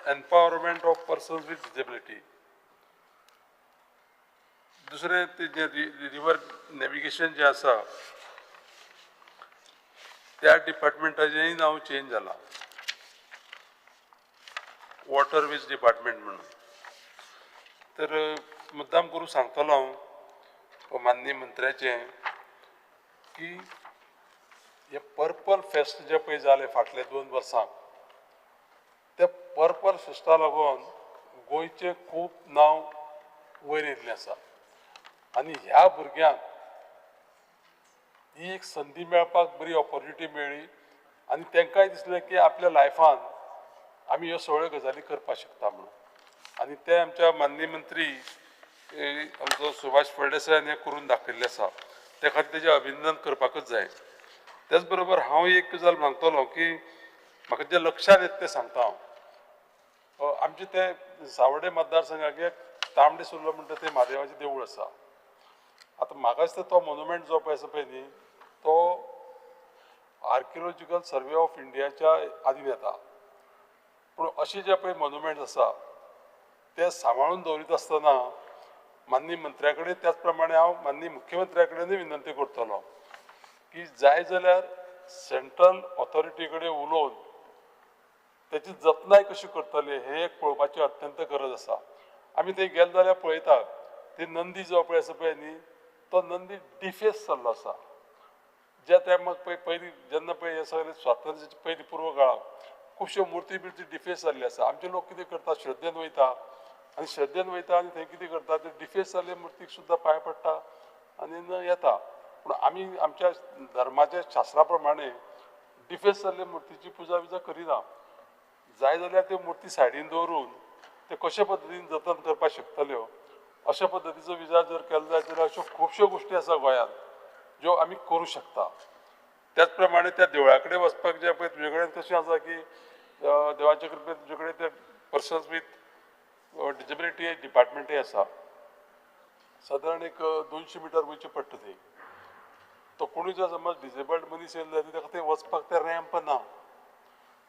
Empowerment of Persons with Disability. दुसरें ते जें रिवर नॅविगेशन जें आसा त्या डिपार्टमेंटाचेंय नांव चेंज जालां, वॉटर वेज डिपार्टमेंट म्हणून. तर मुद्दाम करून सांगतलो हांव माननीय मंत्र्याचें की हे पर्पल फेस्ट जें पळय जालें फाटले 2 वर्सां, त्या पर्पल फेस्टा लागून गोंयचें खूब नांव वयर येयल्लें आसा आनी ह्या भुरग्यांक ही एक संदी मेळपाक बरी ऑपॉर्च्युनिटी मेळ्ळी आनी तांकांय दिसलें की आपल्या लायफान आमी ह्यो सगळ्यो गजाली करपाक शकता म्हणून. आनी ते आमच्या माननीय मंत्री आमचो सुभाष फळदेसायान हें करून दाखयल्लें आसा, त्या खातीर तेजें अभिनंदन करपाकच जाय. त्याच बरोबर हांव एक गजाल मागतलो की म्हाका जें लक्षांत येता तें सांगता हांव. आमचे ते सावडे मतदारसंघाक एक तांबडे सुर्ला म्हणटा तें म्हादेवाचें देवूळ आसा. आतां म्हाका दिसता तो मोनुमेंट जो पळय आसा पळय न्ही, तो आर्किओलॉजिकल सर्वे ऑफ इंडियाच्या आदीन येता. पूण अशे जे पळय मोनुमेंट आसा ते सांबाळून दवरीत आसतना माननीय मंत्र्या कडेन, त्याच प्रमाणे हांव माननीय मुख्यमंत्र्या कडेनूय विनंती करतलो की जाय जाल्यार सेंट्रल ऑथॉरिटी कडेन उलोवन तेची जतनाय कशी करतले हें एक पळोवपाची अत्यंत गरज आसा. आमी थंय गेले जाल्यार पळयता ती नंदी जो पळय आसा पळय न्ही, तो नंदी डिफेस जाल्लो आसा. ज्या टायमाक पळय पयलीं जेन्ना पळय हें सगळें स्वातंत्र्याचे पयलीं पूर्व काळाक खुबश्यो मुर्ती बिर्ती डिफेस जाल्ली आसा. आमचे लोक कितें करता, श्रद्धेन वयता आनी श्रद्धेन वयता आनी थंय कितें करता, ते डिफेस जाल्ले मुर्तीक सुद्दां पांय पडटा आनी येता. पूण आमी आमच्या धर्माच्या शास्त्रा प्रमाणे डिफेस जाल्ले मुर्तीची पुजा बिजा करिना. जाय जाल्यार त्यो मुर्ती सायडीन दवरून ते कशे पद्दतीन जतन करपाक शकतल्यो अशा पद्दतीचो विचार जर केलो जायत जाल्यार अश्यो खुबश्यो गोश्टी आसा गोंयांत ज्यो आमी करूं शकता. त्याच प्रमाणे त्या देवळा कडेन वचपाक जें पळय तुजे कडेन कशें आसा की देवाच्या कृपेन तुजे कडेन ते पर्सन्स वीथ डिजेबिलिटी डिपार्टमेंटय आसा. सादारण एक 200 मिटर वयचें पडटा थंय. तो कोणूय जर समज डिजेबल्ड मनीस येयलो जाल्यार ताका थंय वचपाक ते रॅम्प ना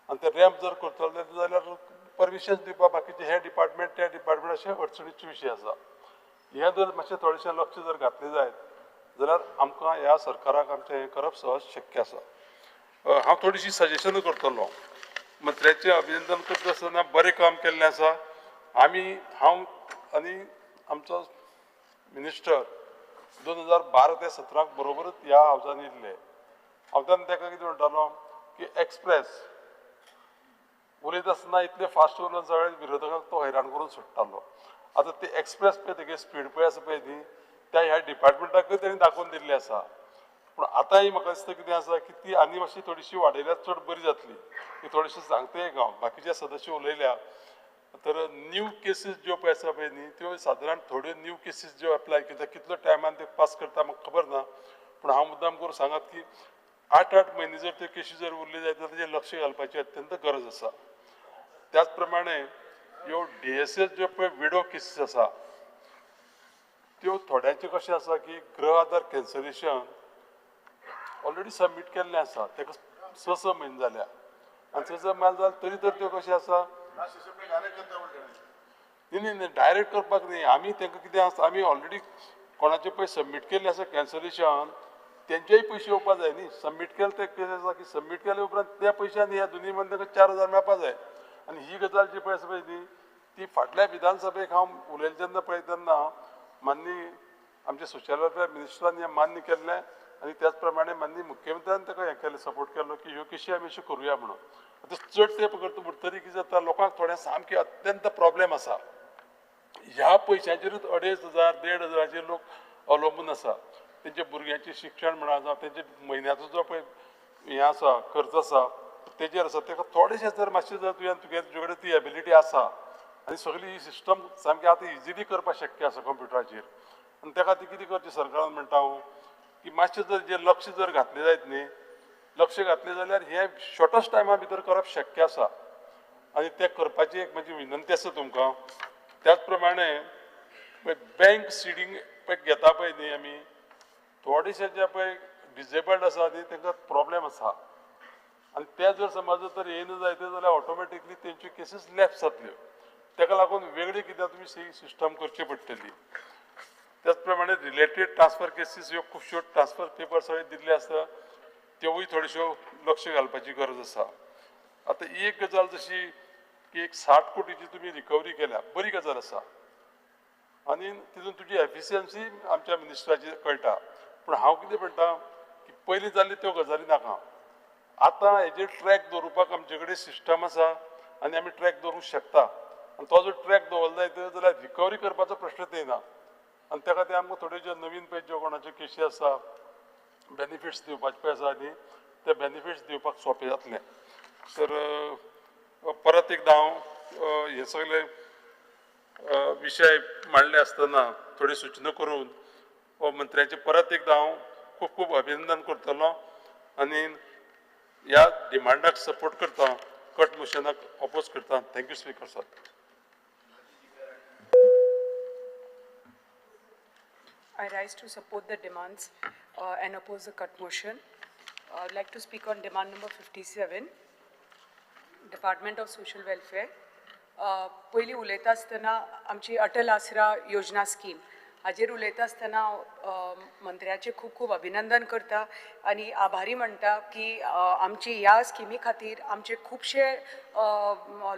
आनी ते रॅम्प जर करतले जाल्यार परमिशन दिवपाक बाकीचे हे डिपार्टमेंट त्या डिपार्टमेंट अशें अडचणीचे विशय आसा. हें जर मातशें थोडेशें लक्ष जर घातलें जायत जाल्यार आमकां ह्या सरकाराक आमचें हें करप सहज शक्य आसा. हांव थोडीशी सजेशनां करतलो. मंत्र्याचें अभिनंदन करता आसतना बरें काम केल्लें आसा. आमी हांव आनी आमचो मिनिस्टर 2012 ते 17 बरोबरच ह्या हावजान येयल्ले. हांव तेन्ना ताका कितें म्हणटालो की एक्सप्रेस उलयता आसतना इतले फास्ट उलोवन सगळ्या विरोधकांक तो हैराण करून सोडटालो. आतां ते एक्सप्रेस पळय तेगे स्पीड पळय आसा पळय न्ही, त्या ह्या डिपार्टमेंटाकूय तेणी दाखोवन दिल्ली आसा. पूण आतांय म्हाका दिसता कितें आसा की ती आनी मातशी थोडीशी वाडयल्यार चड बरी जातली. ती थोडीशी सांगता एक हांव बाकीचे सदस्य उलयल्या. तर न्यू केसीस ज्यो पळय आसा पळय न्ही, त्यो सादारण थोड्यो न्यू केसीस ज्यो एप्लाय करता कितलो टायमान त्यो पास करता म्हाका खबर ना. पूण हांव मुद्दाम करून सांगात की 8-8 म्हयने जर त्यो केसी जर उरल्यो जायत जाल्यार तेजेर लक्ष घालपाची अत्यंत गरज आसा. त्याच प्रमाणे ह्यो डी एस एस ज्यो पळय विडो केसीस आसा त्यो थोड्यांचें कशें आसा की गृह आधार कॅन्सलेशन ऑलरेडी सबमीट केल्लें आसा, ताका 6-6 म्हयने जाल्या आनी 6-6 म्हयने जाले तरी तर त्यो कशें आसा न्ही न्ही न्ही डायरेक्ट करपाक न्ही. आमी तांकां कितें आसा, आमी ऑलरेडी कोणाचें पळय सबमीट केल्लें आसा कॅन्सलेशन तेंचेय पयशे येवपा जाय न्ही. सबमीट केलें तें कशें आसा की सबमीट केले उपरांत त्या पयशान ह्या दोनी मदीं तांकां 4000 मेळपा जाय. आनी ही गजाल जी पळय आसा पळय न्ही, ती फाटल्या विधानसभेक हांव उलयलें जेन्ना पळय तेन्ना माननीय आमच्या सोशल वेलफेअर मिनिस्टरान हें मान्य केल्लें आनी त्याच प्रमाणे माननीय मुख्यमंत्र्यान ताका हें केलें, सपोर्ट केलो की ह्यो केशी आमी अश्यो करुया म्हणून. आतां चड तेंप करता म्हणटरी कितें जाता, लोकांक थोडें सामकें अत्यंत प्रॉब्लेम आसा. ह्या पयशांचेरूच 2500 1500 लोक अवलंबून आसा. तेंच्या भुरग्यांचें शिक्षण म्हणा जावं तेंचे म्हयन्याचो जो पळय हें आसा खर्च आसा तेजेर आसा. ताका थोडेशें जर मातशें जर तुवें तुगे तुजे कडेन ती एबिलिटी आसा आनी सगळी ही सिस्टम सामकी आतां इजिली करपाक शक्य आसा कंप्युटराचेर. आनी त्या खातीर कितें करचें सरकारान म्हणटा हांव की मातशें जर जें लक्ष जर घातलें जायत न्ही, लक्ष घातलें जाल्यार हें शॉर्टस्ट टायमा भितर करप शक्य आसा आनी तें करपाची एक म्हजी विनंती आसा तुमकां. त्याच प्रमाणे पळय बँक सिडींग पळय घेता पळय न्ही आमी, थोडेशे जे पळय डिजेबल्ड आसा न्ही तांकां प्रॉब्लेम आसा आनी ते जर समज तर येयना जायत जाल्यार ऑटोमॅटिकली तेंच्यो केसीस लॅप्स जातल्यो. ताका लागून वेगळी कितें तुमी सिस्टम करची पडटली. त्याच प्रमाणे रिलेटेड ट्रान्सफर केसीस ह्यो खुबश्यो ट्रान्सफर पेपर सगळे दिल्ले आसता, त्योवूय थोड्योश्यो लक्ष घालपाची गरज आसा. आतां एक गजाल जशी की एक 60 कोटीची तुमी रिकवरी केल्या, बरी गजाल आसा आनी तितून तुजी एफिशियन्सी आमच्या मिनिस्टराची कळटा. पूण हांव कितें म्हणटा की पयलीं जाल्ली त्यो गजाली नाका, आतां हेजेर ट्रॅक दवरुपाक आमचे कडेन सिस्टम आसा आनी आमी ट्रॅक दवरूंक शकता. आनी तो जर ट्रॅक दवरलो जायत जाल्यार रिकवरी करपाचो प्रश्नच येना. आनी त्या खातीर आमकां थोड्यो ज्यो नवीन पळय ज्यो कोणाच्यो केशी आसा, बेनिफिट्स दिवपाचे पळय आसा न्ही, ते बेनिफिट्स दिवपाक सोंपें जातलें. तर परत एकदां हांव हे सगळे विशय मांडले आसतना थोड्यो सुचना करून मंत्र्याचें परत एकदां हांव खूब खूब अभिनंदन करतलो आनी ह्या डिमांडाक सपोर्ट करता, कट मोशनाक अपोज करता. Thank you speaker sir. I rise to support the demands and oppose the cut motion. I would like to speak on demand number 57, Department of Social Welfare. पयलीं उलयता आसतना आमची अटल आसरा योजना स्कीम हाजेर उलयता आसतना मंत्र्याचें खूब खूब अभिनंदन करता आनी आभारी म्हणटा की आमची ह्या स्किमी खातीर आमचे खुबशे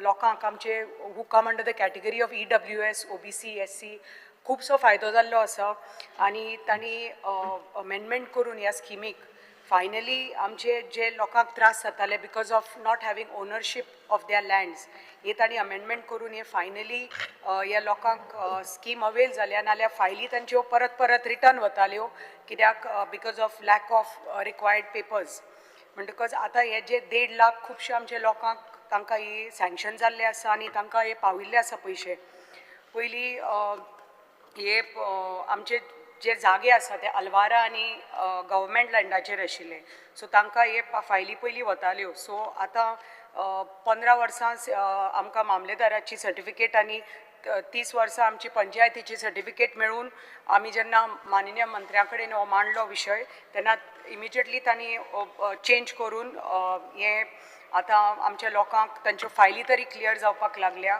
लोकांक आमचे who come under the category of EWS, OBC, SC खुबसो फायदो जाल्लो आसा आनी तांणी अमेंडमेंट करून ह्या स्किमीक फायनली आमचे जे लोकांक त्रास जाताले because of not having ownership of their lands, हे तांणी अमेंडमेंट करून हे फायनली ह्या लोकांक स्कीम अवेल जाल्या. नाल्यार फायली तांच्यो परत परत रिटर्न वताल्यो कित्याक because of lack of required papers. म्हणटकच आतां हे जे 1.5 लाख खुबशे आमचे लोकांक तांकां ही सँक्शन जाल्लें आसा आनी तांकां हे पाविल्ले आसा पयशे. पयलीं हे आमचे जे जागे आसा ते अल्वारा आनी गव्हर्मेंट लँडाचेर आशिल्ले, सो तांकां हे फायली पयलीं वताल्यो. सो आतां 15 वर्सां आमकां मामलेदाराची सर्टिफिकेट आनी 30 वर्सां आमची पंचायतीची सर्टिफिकेट मेळून आमी जेन्ना माननीय मंत्र्या कडेन हो मांडलो विशय तेन्ना इमिजिएटली तांणी चेंज करून हें आतां आमच्या लोकांक तांच्यो फायली तरी क्लियर जावपाक लागल्या.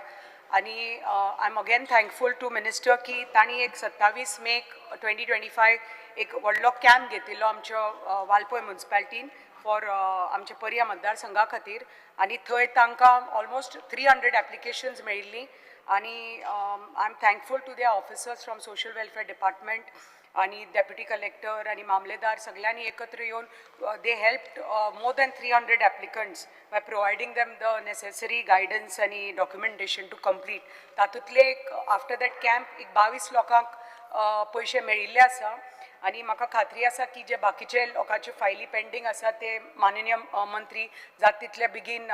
आनी I am again thankful to minister की तांणी एक 27 मे 2025 एक व्हडलो कॅम्प घेतिल्लो आमच्या वालपोय म्युनिसिपालिटीन फॉर आमच्या पर्या मतदारसंघा खातीर आनी थंय तांकां ऑलमोस्ट 300 एप्लिकेशन्स मेळिल्लीं. आनी I am thankful to their officers from social welfare department आनी डेप्युटी कलेक्टर आनी मामलेदार सगळ्यांनी एकत्र येवन they helped more than 300 applicants by providing them the necessary guidance आनी डॉक्युमेंटेशन टू कंप्लीट. तातूंतले एक आफ्टर that camp एक 22 लोकांक पयशे मेळिल्ले आसा आनी म्हाका खात्री आसा की जे बाकीचे लोकांच्यो फायली पेंडींग आसा ते माननीय मंत्री जाता तितले बेगीन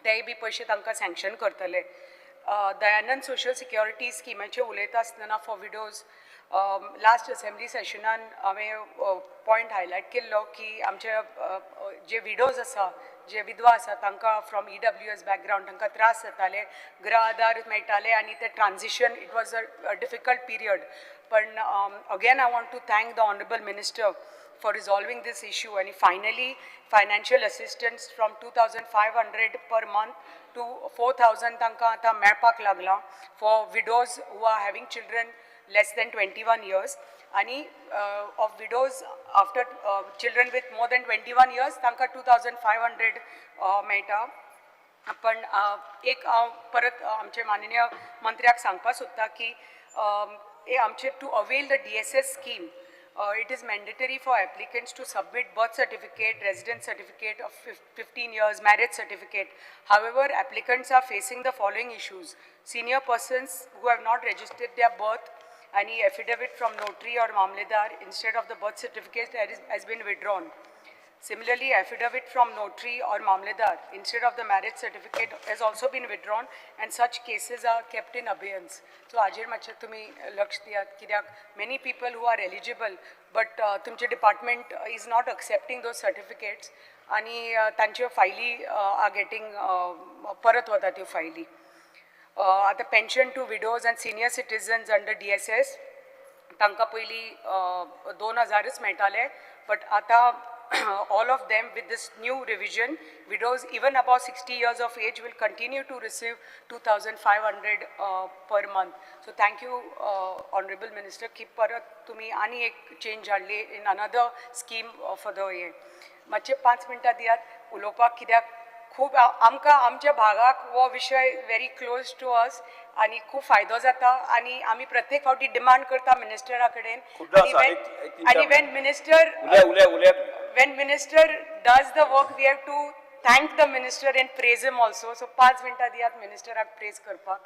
तेय बी पयशे तांकां सँक्शन करतले. दयानंद सोशल सिक्युरिटी स्किमाचेर उलयता आसतना फॉर विडोज लास्ट असेंब्ली सेशनान हांवें पॉयंट हायलायट केल्लो की आमचे जे विडोज आसा, जे विधवा आसा तांकां फ्रॉम EWS background तांकां त्रास जाताले, गृह आधार मेळटाले आनी ते transition it was a difficult period. पण again I want to thank the honourable minister for resolving this issue and finally financial assistance from 2,500 per month to 4,000 तांकां आतां मेळपाक लागलां for widows who are having children less than 21 years आनी of widows after children with more than 21 years तांकां 2,500 मेळटा. पण एक हांव परत आमचे माननीय मंत्र्याक सांगपाक सोदता की आमचे to avail the DSS scheme it is mandatory for applicants to submit birth certificate, residence certificate of 15 years, marriage certificate. However, applicants are facing the following issues. Senior persons who have not registered their birth, any affidavit from notary or mamledar instead of the birth certificate that has been withdrawn. Similarly, affidavit from notary or mamledar instead of the marriage certificate has also been withdrawn and such cases are kept in abeyance. So, हाजेर मातशें तुमी लक्ष दियात कित्याक many people who are eligible but तुमचें department is not accepting those certificates आनी तांच्यो फायली are getting परत वता त्यो फायली. आतां pension to widows and senior citizens under DSS तांकां पयलीं 2,000च मेळटाले बट आतां all of them with this new revision, widows even above 60 years of age will continue to receive 2500 per month. So thank you, honorable minister, की परत तुम्ही आनी एक change हाडली in another scheme for the हे. मातशे 5 मिनटां दियात उलोवपाक, कित्याक खूब आमकां आमच्या भागाक हो विशय व्हेरी क्लोज टू अस आनी खूब फायदो जाता आनी आमी प्रत्येक फावटी डिमांड करता मिनिस्टरा कडेन. खुबदां आसा, एक तीन आनी चार when minister उलया उलया उलया तुमी. When minister does the work, we have to thank the minister and praise him also. So 5 मिनटां दियात मिनिस्टराक प्रेज करपाक.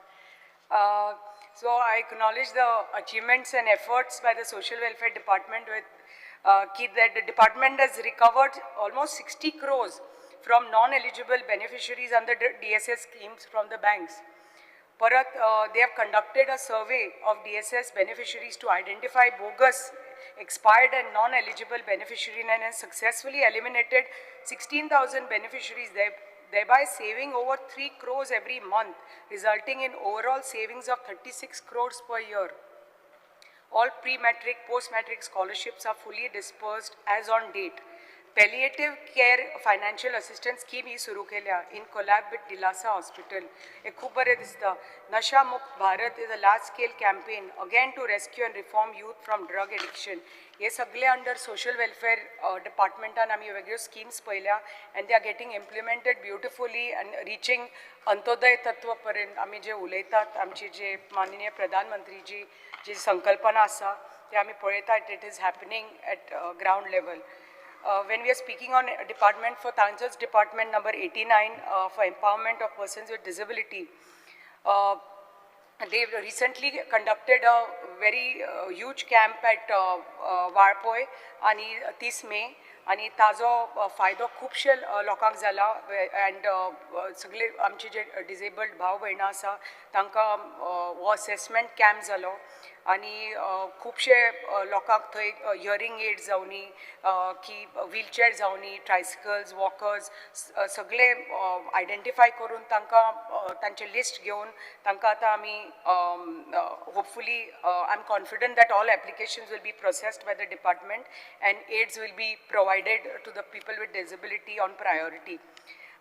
So I acknowledge the achievements and efforts by the Social Welfare Department with ki that the department has recovered almost 60 crores from non-eligible beneficiaries under the DSS schemes from the banks. परत they have conducted a survey of DSS beneficiaries to identify bogus, expired and non-eligible beneficiaries and has successfully eliminated 16,000 beneficiaries, thereby saving over 3 crores every month, resulting in overall savings of 36 crores per year. All pre-matric, post-matric scholarships are fully disbursed as on date. Palliative care financial assistance scheme ही सुरू केल्या in collab with Dilasa Hospital. हे खूब बरें दिसता. Nasha Mukt Bharat is a large scale campaign again to rescue and reform youth from drug addiction. हे सगळे under social welfare डिपार्टमेंटान आमी वेगळ्यो स्किम्स पळयल्या and they are getting implemented beautifully and reaching Antyodaya तत्व पर्यंत. आमी जे उलयतात, आमची जे माननीय प्रधानमंत्रीजी जी संकल्पना आसा ते आमी पळयतात, it is happening at ground level. When we are speaking on a department for तांचोच department number 89 for empowerment of persons with disability, they recently conducted a very huge camp at Valpoi आणि 30 मे आणि ताजो फायदो खुबशे लोकांक जाला and सगळे आमचे जे disabled भाव भयणां आसा तांकां हो असेसमेंट कॅम्प जालो आनी खुबशे लोकांक थंय हियरींग एड जावनी की व्हीलचेअर जावनी, ट्रायसिकल्स, वॉकर्स, सगळे आयडेंटिफाय करून तांकां तांचे लिस्ट घेवन तांकां आतां आमी hopefully, I am confident that all applications will be processed by the department and aids will be provided to the people with disability on priority.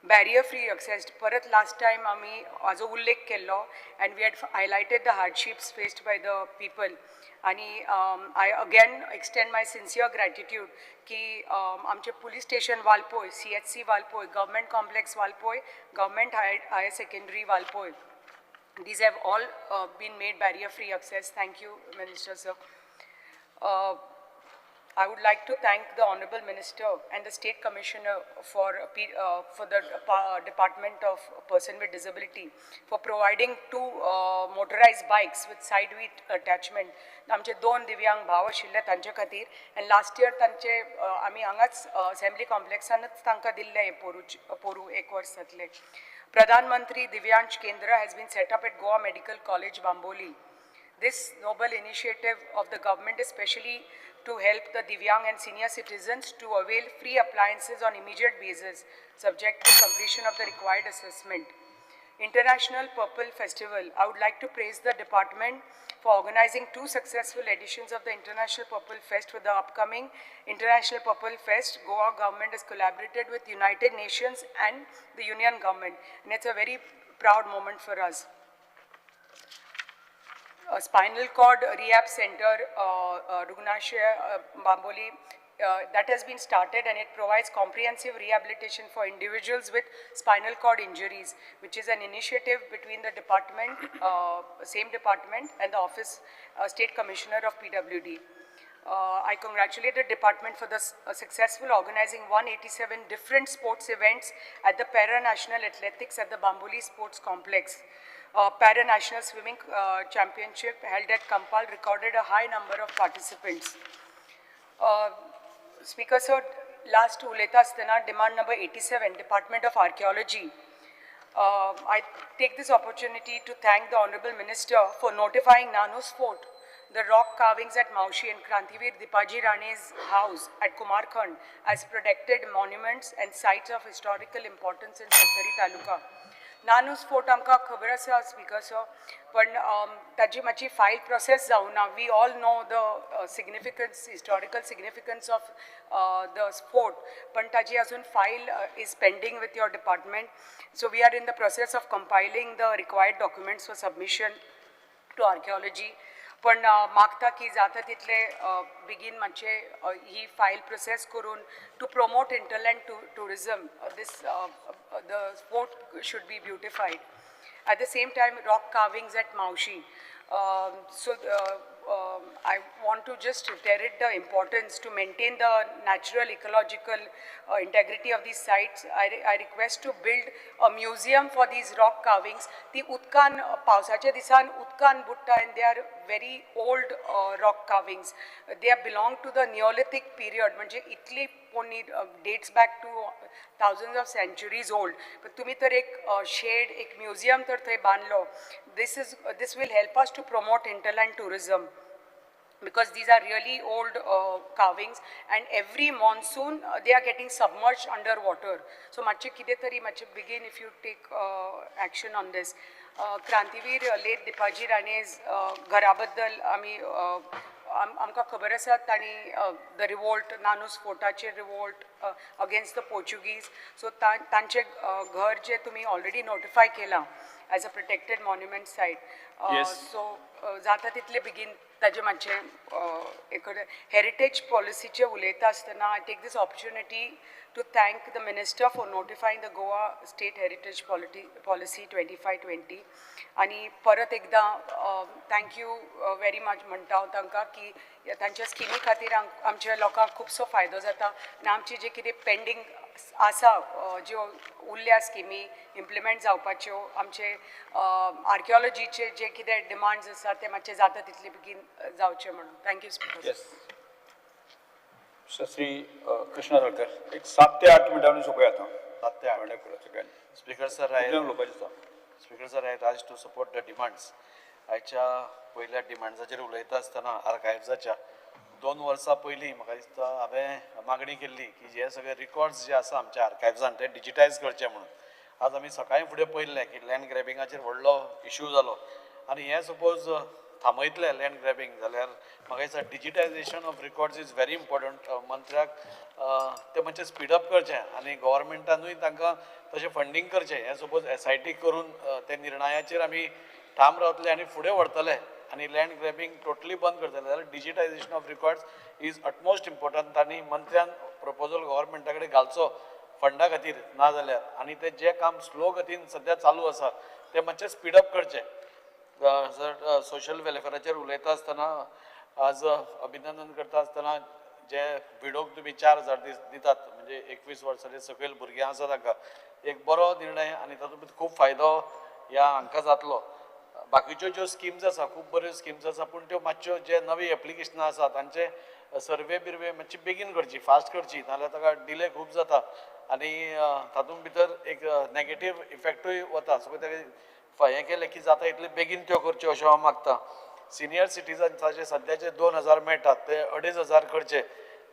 Barrier free access, परत last time आमी हाजो उल्लेख केल्लो and we had highlighted the hardships faced by the people आनी I again extend my sincere gratitude की आमचे police station Valpoi, CHC Valpoi, government complex Valpoi, government higher secondary Valpoi, these have all been made barrier free access. Thank you, Minister sir. I would like to thank the Honorable Minister and the State Commissioner for the Department of Person with Disability for providing two motorized bikes with side wheel attachment. आमचे दोन दिव्यांग भाव आशिल्ले तांचे खातीर आनी last year तांचे आमी हांगाच असेंब्ली कॉम्प्लेक्सानच तांकां दिल्लें हें पोरू एक वर्स जातलें. Pradhan Mantri Divyansh Kendra has been set up at Goa Medical College, Bambolim. This noble initiative of the government is specially to help the Divyang and senior citizens to avail free appliances on immediate basis, subject to completion of the required assessment. International Purple Festival. I would like to praise the department for organizing two successful editions of the International Purple Fest. For the upcoming International Purple Fest, Goa government has collaborated with United Nations and the Union government, and it's a very proud moment for us. A spinal cord rehab center, Rugnashaya, Bambolim, that has been started and it provides comprehensive rehabilitation for individuals with spinal cord injuries, which is an initiative between the department, same department and the office, State Commissioner of PWD. I congratulate the department for the successful organizing 187 different sports events at the Para-National Athletics at the Bambolim Sports Complex. Para-National Swimming Championship held at Campal recorded a high number of participants. Speaker sir, last उलयता आसतना demand number 87, Department of Archaeology. I take this opportunity to thank the Honorable Minister for notifying Nanu's Fort, the rock carvings at Maushi and Krantivir Dipaji Rane's house at Kumarkhand as protected monuments and sites of historical importance in Sattari Taluka. Nanus fort आमकां खबर आसा speaker sir, पण ताजी मातशी file process जावना. We all know the significance, historical significance of the fort, पण ताजी अजून file is pending with your department. So we are in the process of compiling the required documents for submission to archaeology. पण मागता की जाता तितले बेगीन मातशे ही फायल प्रोसेस करून to promote hinterland tourism, this the fort should be beautified. At the same time, rock carvings at Maushi. So I want to just reiterate the importance to maintain the natural ecological integrity of these sites. I request to build a museum for these rock carvings. ती उदकान, पावसाच्या दिसान उदकान बुडटा and they are very old rock carvings. They are belong to the Neolithic period, म्हणजे इतली पोन्नी, dates back to thousands of centuries old. पण तुमी तर एक शेड, एक म्युझियम तर थंय बांदलो, this will help us to promote hinterland tourism, because these are really old carvings and every monsoon they are getting submerged under water. So मातशें कितें तरी मातशें बेगीन if you take action on this. Krantiveer late Dipaji Rane's घरा बद्दल आमी आमकां खबर आसा, तांणी the revolt, नानूस फोर्टाचेर revolt against the Portuguese. So तांचें घर जें तुमी ऑलरेडी नोटिफाय केलां as a protected monument site, so जाता तितले बेगीन ताजें मातशें एक. हेरिटेज पॉलिसीचेर उलयता आसतना I take this opportunity to thank the minister for notifying the Goa State Heritage Policy 25-20. आनी परत एकदां thank you very much म्हणटा हांव तांकां की तांच्या स्किमी खातीर आमच्या लोकांक खुबसो फायदो जाता आनी आमची जे कितें पेंडींग आसा, ज्यो उरल्या स्किमी इम्प्लिमेंट जावपाच्यो, आमचे आर्किओलॉजीचे जे कितें डिमांड्स आसा ते मातशे जाता तितले बेगीन जावचे म्हणून. Thank you speaker. Yes, Shri Krishna Tarlekar, एक 7 ते 8 मिनटांनी सोंपया आतां. 7 ते 8. सगळ्यांनी स्पीकर सर, I कितल्यांक उलोवपाचें आसा? Speaker sir, I rise to support the demands. आयच्या पयल्या डिमांड्साचेर उलयता आसतना आर्कायव्साच्या, 2 वर्सां पयलीं म्हाका दिसता हांवें मागणी केल्ली की हे सगळे रिकॉर्ड्स जे आसा आमच्या आर्कायव्सान ते डिजिटायज करचे म्हणून. आज आमी सकाळीं फुडें पळयल्लें की लँड ग्रॅबिंगाचेर व्हडलो इशू जालो आनी हें सपोज थांबयतले लँड ग्रॅबिंग जाल्यार म्हाका दिसता digitization of records is very important. मंत्र्याक तें मातशें स्पीडअप करचें आनी गोवोरमेंटानूय तांकां तशें फंडींग करचें. हें सपोज एसआयटी करून ते निर्णयाचेर आमी ठाम रावतले आनी फुडें व्हरतले आनी लँड ग्रॅबिंग टोटली बंद करतले जाल्यार digitization of records is utmost important. आनी मंत्र्यान प्रपोजल गोवोरमेंटा कडेन घालचो फंडा खातीर, ना जाल्यार आनी तें जें काम स्लो गतीन सद्या चालू आसा तें मातशें स्पीडअप करचें. सर, सोशल वेलफेराचेर उलयता आसतना आज अभिनंदन करता आसतना जे विडोक तुमी 4000 दीस दितात, म्हणजे 21 वर्साचे सकयल भुरगीं आसा तांकां, एक बरो निर्णय आनी तातूंत भितर खूब फायदो ह्या हांकां जातलो. बाकीच्यो ज्यो स्किम्स आसा, खूब बऱ्यो स्किम्स आसा, पूण त्यो मातश्यो जे नवी एप्लिकेशनां आसा तांचे सर्वे बिर्वे मातशी बेगीन करची, फास्ट करची, नाजाल्यार ताका डिले खूब जाता आनी तातूंत भितर एक नॅगेटीव इफेक्टूय वता. सो ते हें केलें की जाता इतले बेगीन त्यो करच्यो अशें हांव मागता. सिनियर सिटीजन्साचे सद्याचे 2000 मेळटात ते 2500 करचे.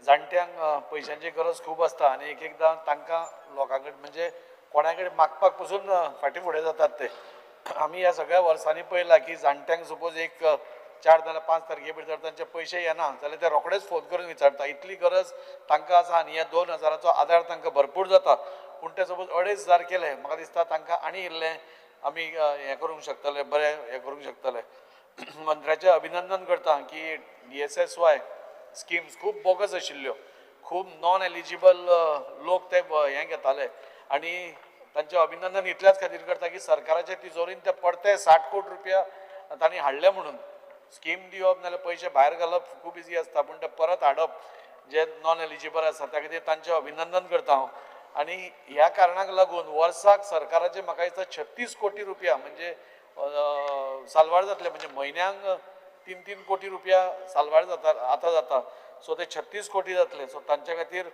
जाणट्यांक पयशांची गरज खूब आसता आनी एक एकदां तांकां लोकां कडेन, म्हणजे कोणा कडेन मागपाक पसून फाटीं फुडें जातात ते. आमी ह्या सगळ्या वर्सांनी पळयलां की जाणट्यांक सपोज एक 4 जाल्यार 5 तारखे भितर तांचे पयशे येना जाल्यार ते रोखडेच फोन करून विचारता, इतली गरज तांकां आसा आनी ह्या 2000चो आदार तांकां भरपूर जाता. पूण ते सपोज 2500 केले, म्हाका दिसता तांकां आनी इल्लें आमी हें करूंक शकतले, बरें हें करूंक शकतले. मंत्र्याचें अभिनंदन करता की डीएसएसवाय स्किम्स खूब बोगस आशिल्ल्यो, खूब नॉन एलिजिबल लोक ते हें घेताले आनी तांचें अभिनंदन इतल्याच खातीर करता की सरकाराचे तिजोरीन ते परते 60 कोटी रुपया तांणी हाडले म्हणून. स्कीम दिवप नाजाल्यार पयशे भायर घालप खूब इजी आसता, पूण ते परत हाडप जे नॉन एलिजिबल आसा त्या खातीर तांचें अभिनंदन करता हांव. आनी ह्या कारणाक लागून वर्साक सरकाराचे म्हाका दिसता 36 कोटी रुपया म्हणजे साल्वार जातले, म्हणजे म्हयन्यांक 3-3 कोटी रुपया साल्वार जाता आतां जाता, सो ते 36 कोटी जातले. सो तांचे खातीर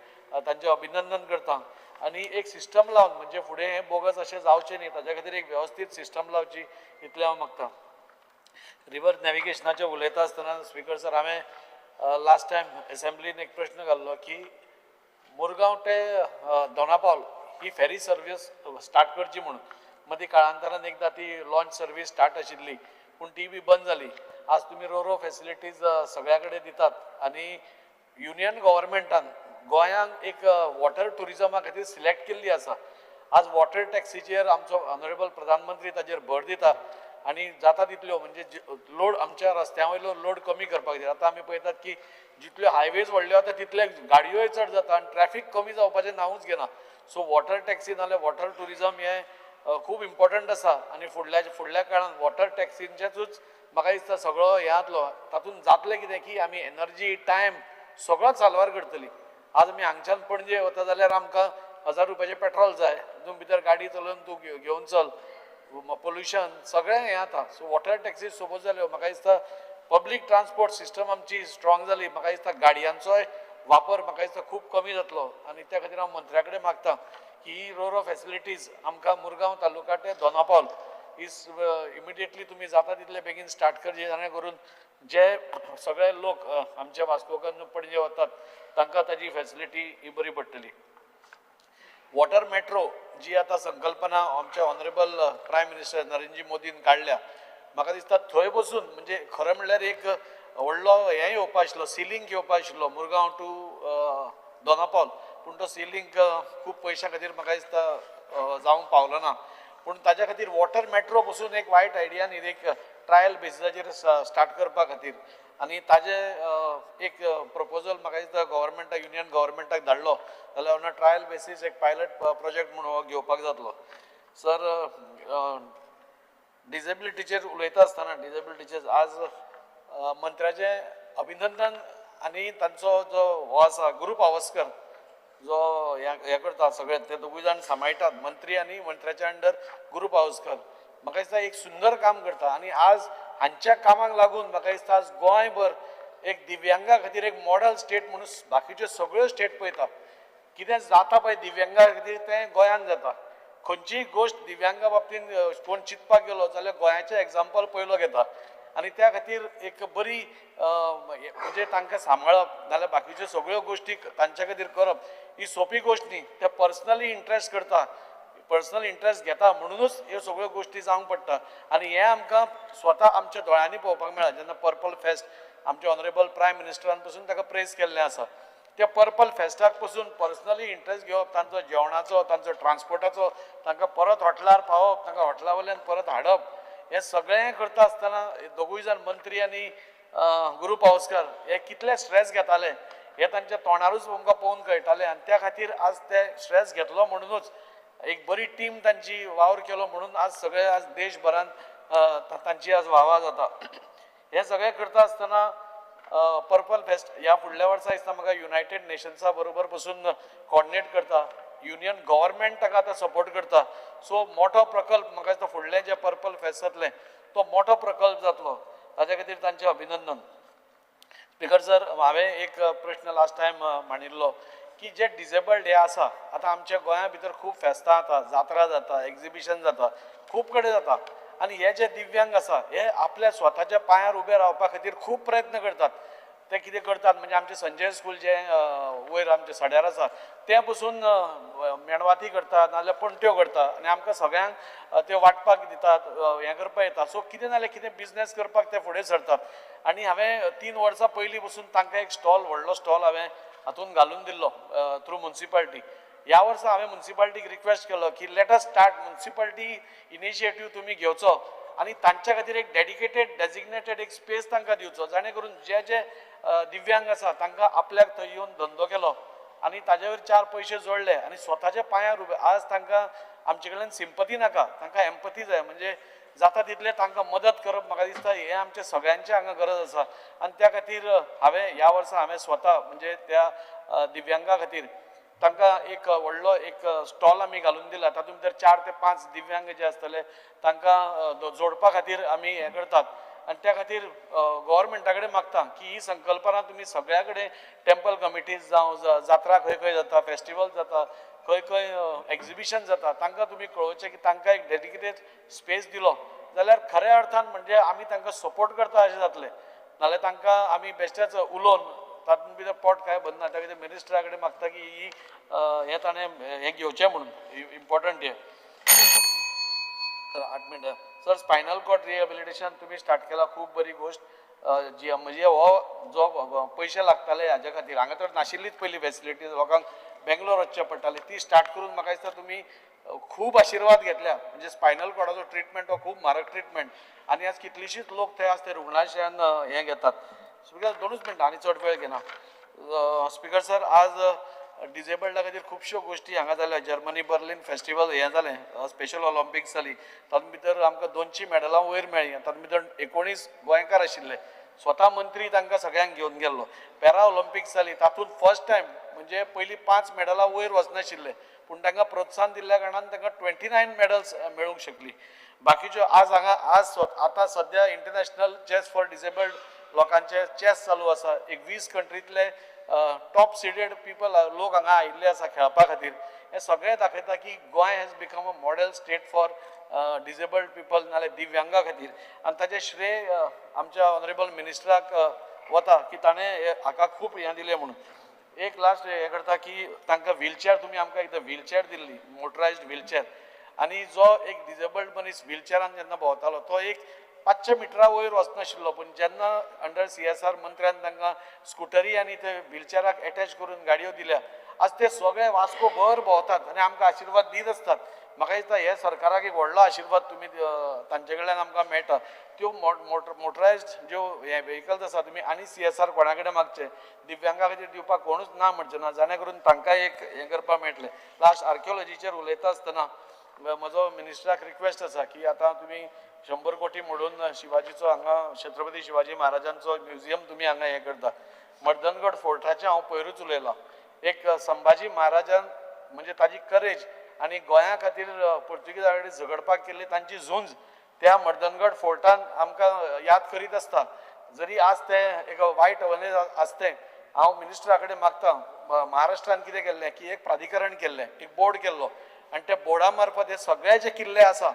तांचें अभिनंदन करता आनी एक सिस्टम लावन म्हणजे फुडें हें बोगस अशें जावचें न्ही ताच्या खातीर एक वेवस्थीत सिस्टम लावची इतलें हांव मागता. रिवर नॅविगेशनाचें उलयता आसतना स्पीकर सर, हांवें लास्ट टायम एसेंब्लीन एक प्रश्न घाल्लो की मुरगांव ते दोनापावल ही फेरी सर्वीस स्टार्ट करची म्हणून. मदीं काळांतरान एकदां ती लॉन्च सर्वीस स्टार्ट आशिल्ली पूण ती बी बंद जाली. आज तुमी रोरो फॅसिलिटीज सगळ्या कडेन दितात आनी युनियन गव्हर्मेंटान गोंयांक एक वॉटर ट्युरिजमा खातीर सिलेक्ट केल्ली आसा. आज वॉटर टॅक्सीचेर आमचो ऑनरेबल प्रधानमंत्री ताजेर भर दिता आनी जाता तितल्यो म्हणजे लोड आमच्या रस्त्या वयलो लोड कमी करपाक जाय. आतां आमी पळयतात की जितल्यो हायवेज व्हडल्यो जाता तितले गाडयोय चड जाता आनी ट्रॅफीक कमी जावपाचें नांवूच घेना. सो वॉटर टॅक्सी नाल्यार वॉटर ट्युरिजम हें खूब इम्पॉर्टंट आसा आनी फुडल्या काळान वॉटर टॅक्सींचेचूच म्हाका दिसता सगळो हें जातलो. तातूंत जातलें कितें की आमी एनर्जी टायम सगळो साल्वार करतली. आज आमी हांगच्यान पणजे वता जाल्यार आमकां 1000 रुपयाचें पेट्रोल जाय, तितून भितर गाडी चलोवन तूं घेवन चल, पोल्युशन सगळें हें जाता. सो वॉटर टॅक्सी सोबत जाल्यो म्हाका दिसता पब्लीक ट्रान्सपोर्ट सिस्टम आमची स्ट्रॉंग जाली. म्हाका दिसता गाडयांचोय वापर म्हाका दिसता खूब कमी जातलो आनी त्या खातीर हांव मंत्र्या कडेन मागता की ही रोरो फॅसिलिटीज आमकां मुरगांव तालुका ते दोनापावल is immediately तुमी जाता तितले बेगीन स्टार्ट करचे, जाणे करून जे सगळे लोक आमच्या वास्कोकान पणजे वतात तांकां ताजी फॅसिलिटी ही बरी पडटली. वॉटर मेट्रो जी आतां संकल्पना आमच्या ऑनरेबल प्रायम मिनिस्टर नरेंद्र मोदीन काडल्या, म्हाका दिसता थंय बसून म्हणजे खरें म्हणल्यार एक व्हडलो हें येवपा आशिल्लो, सिलिंक येवपा आशिल्लो मुरगांव टू दोनापावल, पूण तो सिलिंक खूब पयशां खातीर म्हाका दिसता जावंक पावलो ना. पूण ताज्या खातीर वॉटर मेट्रो पसून एक वायट आयडिया न्ही, एक ट्रायल बेसिसाचेर स्टार्ट करपा खातीर आनी ताजे एक प्रपोजल म्हाका दिसता गव्हर्मेंटाक, युनियन गव्हर्मेंटाक धाडलो जाल्यार ऑन अ ट्रायल बेसीस एक पायलट प्रोजेक्ट म्हणून हो घेवपाक जातलो. सर, डिजेबिलिटीचेर उलयता आसतना डिजेबिलिटीचेर आज मंत्र्याचें अभिनंदन आनी तांचो जो हो आसा गुरू पावस्कर जो हें करता सगळे ते दोगूय जाण सांबाळटात, मंत्री आनी मंत्र्याच्या अंडर गुरू पावस्कर म्हाका दिसता एक सुंदर काम करता आनी आज हांच्या कामाक लागून म्हाका दिसता आज गोंयभर एक दिव्यांगा खातीर एक मॉडल स्टेट म्हणून बाकीच्यो सगळ्यो स्टेट पळयता. कितें जाता पळय दिव्यांगा खातीर तें गोंयांत जाता. खंयचीय गोश्ट दिव्यांगा बाबतींत कोण चिंतपाक गेलो जाल्यार गोंयाचें एग्जाम्पल पयलो घेता आनी त्या खातीर एक बरी म्हणजे तांकां सांबाळप नाल्यार बाकीच्यो सगळ्यो गोश्टी तांच्या खातीर करप ही सोंपी गोश्ट न्ही. ते पर्सनली इंट्रस्ट करता, पर्सनल इंट्रस्ट घेता म्हणुनूच ह्यो सगळ्यो गोश्टी जावंक पडटा आनी हें आमकां स्वता आमच्या दोळ्यांनी पळोवपाक मेळ्ळा. जेन्ना पर्पल फेस्ट आमच्या ऑनरेबल प्रायम मिनिस्टरान पसून ताका प्रेज केल्लें आसा, त्या पर्पल फेस्टाक पसून पर्सनली इंट्रस्ट घेवप, तांचो जेवणाचो, तांचो ट्रान्सपोर्टाचो, तांकां परत हॉटेलार पावप, तांकां हॉटेला वयल्यान परत हाडप, हें सगळें करता आसतना दोगूय जाण मंत्री आनी गुरू पावस्कर हे कितले स्ट्रेस घेताले हे तांच्या तोंडारूच आमकां पळोवन कळटालें आनी त्या खातीर आज ते स्ट्रेस घेतलो म्हणुनूच एक बरी टीम तांची वावर केलो म्हणून आज सगळे आज देशभरान तांची आज वावा जाता. हें सगळें करता आसतना पर्पल फेस्ट ह्या फुडल्या वर्सा दिसता म्हाका युनायटेड नेशन्सा बरोबर बसून कॉर्डिनेट करता, युनियन गव्हर्मेंट ताका आतां सपोर्ट करता. सो मोठो प्रकल्प म्हाका दिसता फुडलें जें पर्पल फेस्ट जातलें तो मोठो प्रकल्प जातलो, ताज्या खातीर तांचें अभिनंदन. स्पिकर सर, हांवें एक प्रश्न लास्ट टायम मांडिल्लो की जे डिजेबल्ड हे आसा, आतां आमच्या गोंया भितर खूब फेस्तां जाता, जात्रा जाता, एग्जिबिशन जाता, खूब कडेन जाता आनी हे जे दिव्यांग आसा हे आपल्या स्वताच्या पांयार उबे रावपा खातीर खूब प्रयत्न करतात. ते कितें करतात म्हणजे आमचें संजय स्कूल जें वयर आमचें सड्यार आसा तें पसून मेणवाती करतात नाजाल्यार पणट्यो करता आनी आमकां सगळ्यांक त्यो वांटपाक दितात, हें करपाक येता. सो कितें नाल्यार कितें बिजनेस करपाक ते फुडें सरतात आनी हांवें 3 वर्सां पयलीं पसून तांकां एक स्टॉल, व्हडलो स्टॉल हांवें हातून घालून दिल्लो थ्रू मुन्सिपाल्टी. ह्या वर्सा हांवें मुन्सिपाल्टीक रिक्वेस्ट केलो की let us start municipality initiative तुमी घेवचो आनी तांच्या खातीर एक डेडिकेटेड डेजिग्नेटेड एक स्पेस तांकां दिवचो, जाणे करून जे जे दिव्यांग आसा तांकां आपल्याक थंय येवन धंदो केलो आनी ताजे वयर 4 पयशे जोडले आनी स्वताच्या पांयार उबे. आज तांकां आमचे कडल्यान सिंपती नाका, तांकां एम्पथी जाय, म्हणजे जाता तितलें तांकां मदत करप म्हाका दिसता हें आमच्या सगळ्यांच्या हांगा गरज आसा आनी त्या खातीर हांवें ह्या वर्सा हांवें स्वता म्हणजे त्या दिव्यांगा खातीर तांकां एक व्हडलो एक स्टॉल आमी घालून दिला. तातूंत भितर 4 ते 5 दिव्यांग जे आसतले तांकां जोडपा खातीर आमी हें करतात आनी त्या खातीर गव्हर्मेंटा कडेन मागता की ही संकल्पना तुमी सगळ्या कडेन टेम्पल कमिटीज जावं, जात्रा खंय खंय जाता, फेस्टिवल जाता, खंय खंय एग्जिबिशन जाता, तांकां तुमी कळोवचें की तांकां एक डेडिकेटेड स्पेस दिलो जाल्यार खऱ्या अर्थान म्हणजे आमी तांकां सपोर्ट करता अशें जातलें. नाल्यार तांकां आमी बेश्टेच उलोवन तातूंत भितर पोट कांय भरना. त्या खातीर मिनिस्टरा कडेन मागता की ही हें ताणें हें घेवचें म्हणून इम्पॉर्टंट हें. सर, 8 मिनटां. सर, स्पायनल कॉर्ड रिहेबिलिटेशन तुमी स्टार्ट केला, खूब बरी गोश्ट. जी म्हणजे हो जो पयशे लागताले हाज्या खातीर, हांगा तर नाशिल्लीच पयली फेसिलिटी, लोकांक बेंगलोर वचचें पडटालें. ती स्टार्ट करून म्हाका दिसता तुमी खूब आशिर्वाद घेतल्या. म्हणजे स्पायनल कॉर्डाचो ट्रिटमेंट हो खूब म्हारग ट्रिटमेंट आनी आज कितलीशीच लोक थंय आज ते रुग्णालयान हें घेतात. स्पिकर, 2च मिनटां, आनी चड वेळ घेना. स्पिकर सर, आज डिजेबल्डा खातीर खुबश्यो गोश्टी हांगा जाल्या. जर्मनी बर्लिन फेस्टिवल हें जालें, स्पेशल ऑलिम्पिक्स जाली, तातूंत भितर आमकां 200 मॅडलां वयर मेळ्ळीं. तातूंत भितर 19 गोंयकार आशिल्ले. स्वता मंत्री तांकां सगळ्यांक घेवन गेल्लो. पॅरा ऑलिम्पिक्स जाली, तातूंत फर्स्ट टायम, म्हणजे पयलीं 5 मॅडलां वयर वचनाशिल्ले, पूण तांकां प्रोत्साहन दिल्ल्या कारणान तांकां 29 मॅडल्स मेळूंक शकली. बाकीच्यो आज हांगा आज आतां सद्या इंटरनॅशनल चॅस फॉर डिजेबल्ड लोकांचे चॅस चालू आसा. एक 20 कंट्रींतले टॉप सिडेड पिपल लोक हांगा आयिल्ले आसा खेळपा खातीर. हें सगळें दाखयता की Goa has become a model state for disabled people, नाल्यार दिव्यांगा खातीर. आनी ताचें श्रेय आमच्या ऑनरेबल मिनिस्टराक वता की ताणें हाका खूब हें दिलें म्हणून. एक लास्ट हें करता की तांकां व्हीलचॅर, तुमी आमकां एकदां व्हीलचॅर दिल्ली, मोटरायज्ड व्हीलचॅर. आनी जो एक डिजेबल्ड मनीस व्हीलचॅरान जेन्ना भोंवतालो तो एक 500 मिटरा वयर वचनाशिल्लो, पूण जेन्ना अंडर सीएसआर मंत्र्यान तांकां स्कुटरी आनी ते व्हीलचॅराक एटॅच करून गाडयो दिल्या, आज ते सगळे वास्को भर भोंवतात आनी आमकां आशिर्वाद दीत आसतात. म्हाका दिसता हे सरकाराक एक व्हडलो आशिर्वाद तुमी तांचे कडल्यान आमकां मेळटा. त्यो मोटरायज्ड ज्यो हे व्हेकल्स आसा, तुमी आनी सीएसआर कोणा कडेन मागचे, दिव्यांगा खातीर दिवपाक कोणूच ना म्हणचे ना, जाणे करून तांकां एक हें करपाक मेळटलें. लास्ट, आर्किओलॉजीचेर उलयता आसतना म्हजो मिनिस्टराक रिक्वेस्ट आसा की आतां तुमी 100 कोटी म्हणून शिवाजीचो हांगा, छत्रपती शिवाजी महाराजांचो म्युझियम तुमी हांगा हें करता. मर्दनगड फोर्टाचें हांव पयरूच उलयलां. एक संभाजी महाराजान, म्हणजे ताजी करेज आनी गोंया खातीर पुर्तुगेजा कडेन झगडपाक केल्ली तांची झुंज त्या मर्दनगड फोर्टान आमकां याद करीत आसता. जरी आज तें एक वायट अवस्थेंत आसतें, हांव मिनिस्टरा कडेन मागता, महाराष्ट्रान कितें केल्लें की एक प्राधिकरण केल्लें, एक बोर्ड केल्लो आनी त्या बोर्डा मार्फत हे सगळे जे किल्ले आसा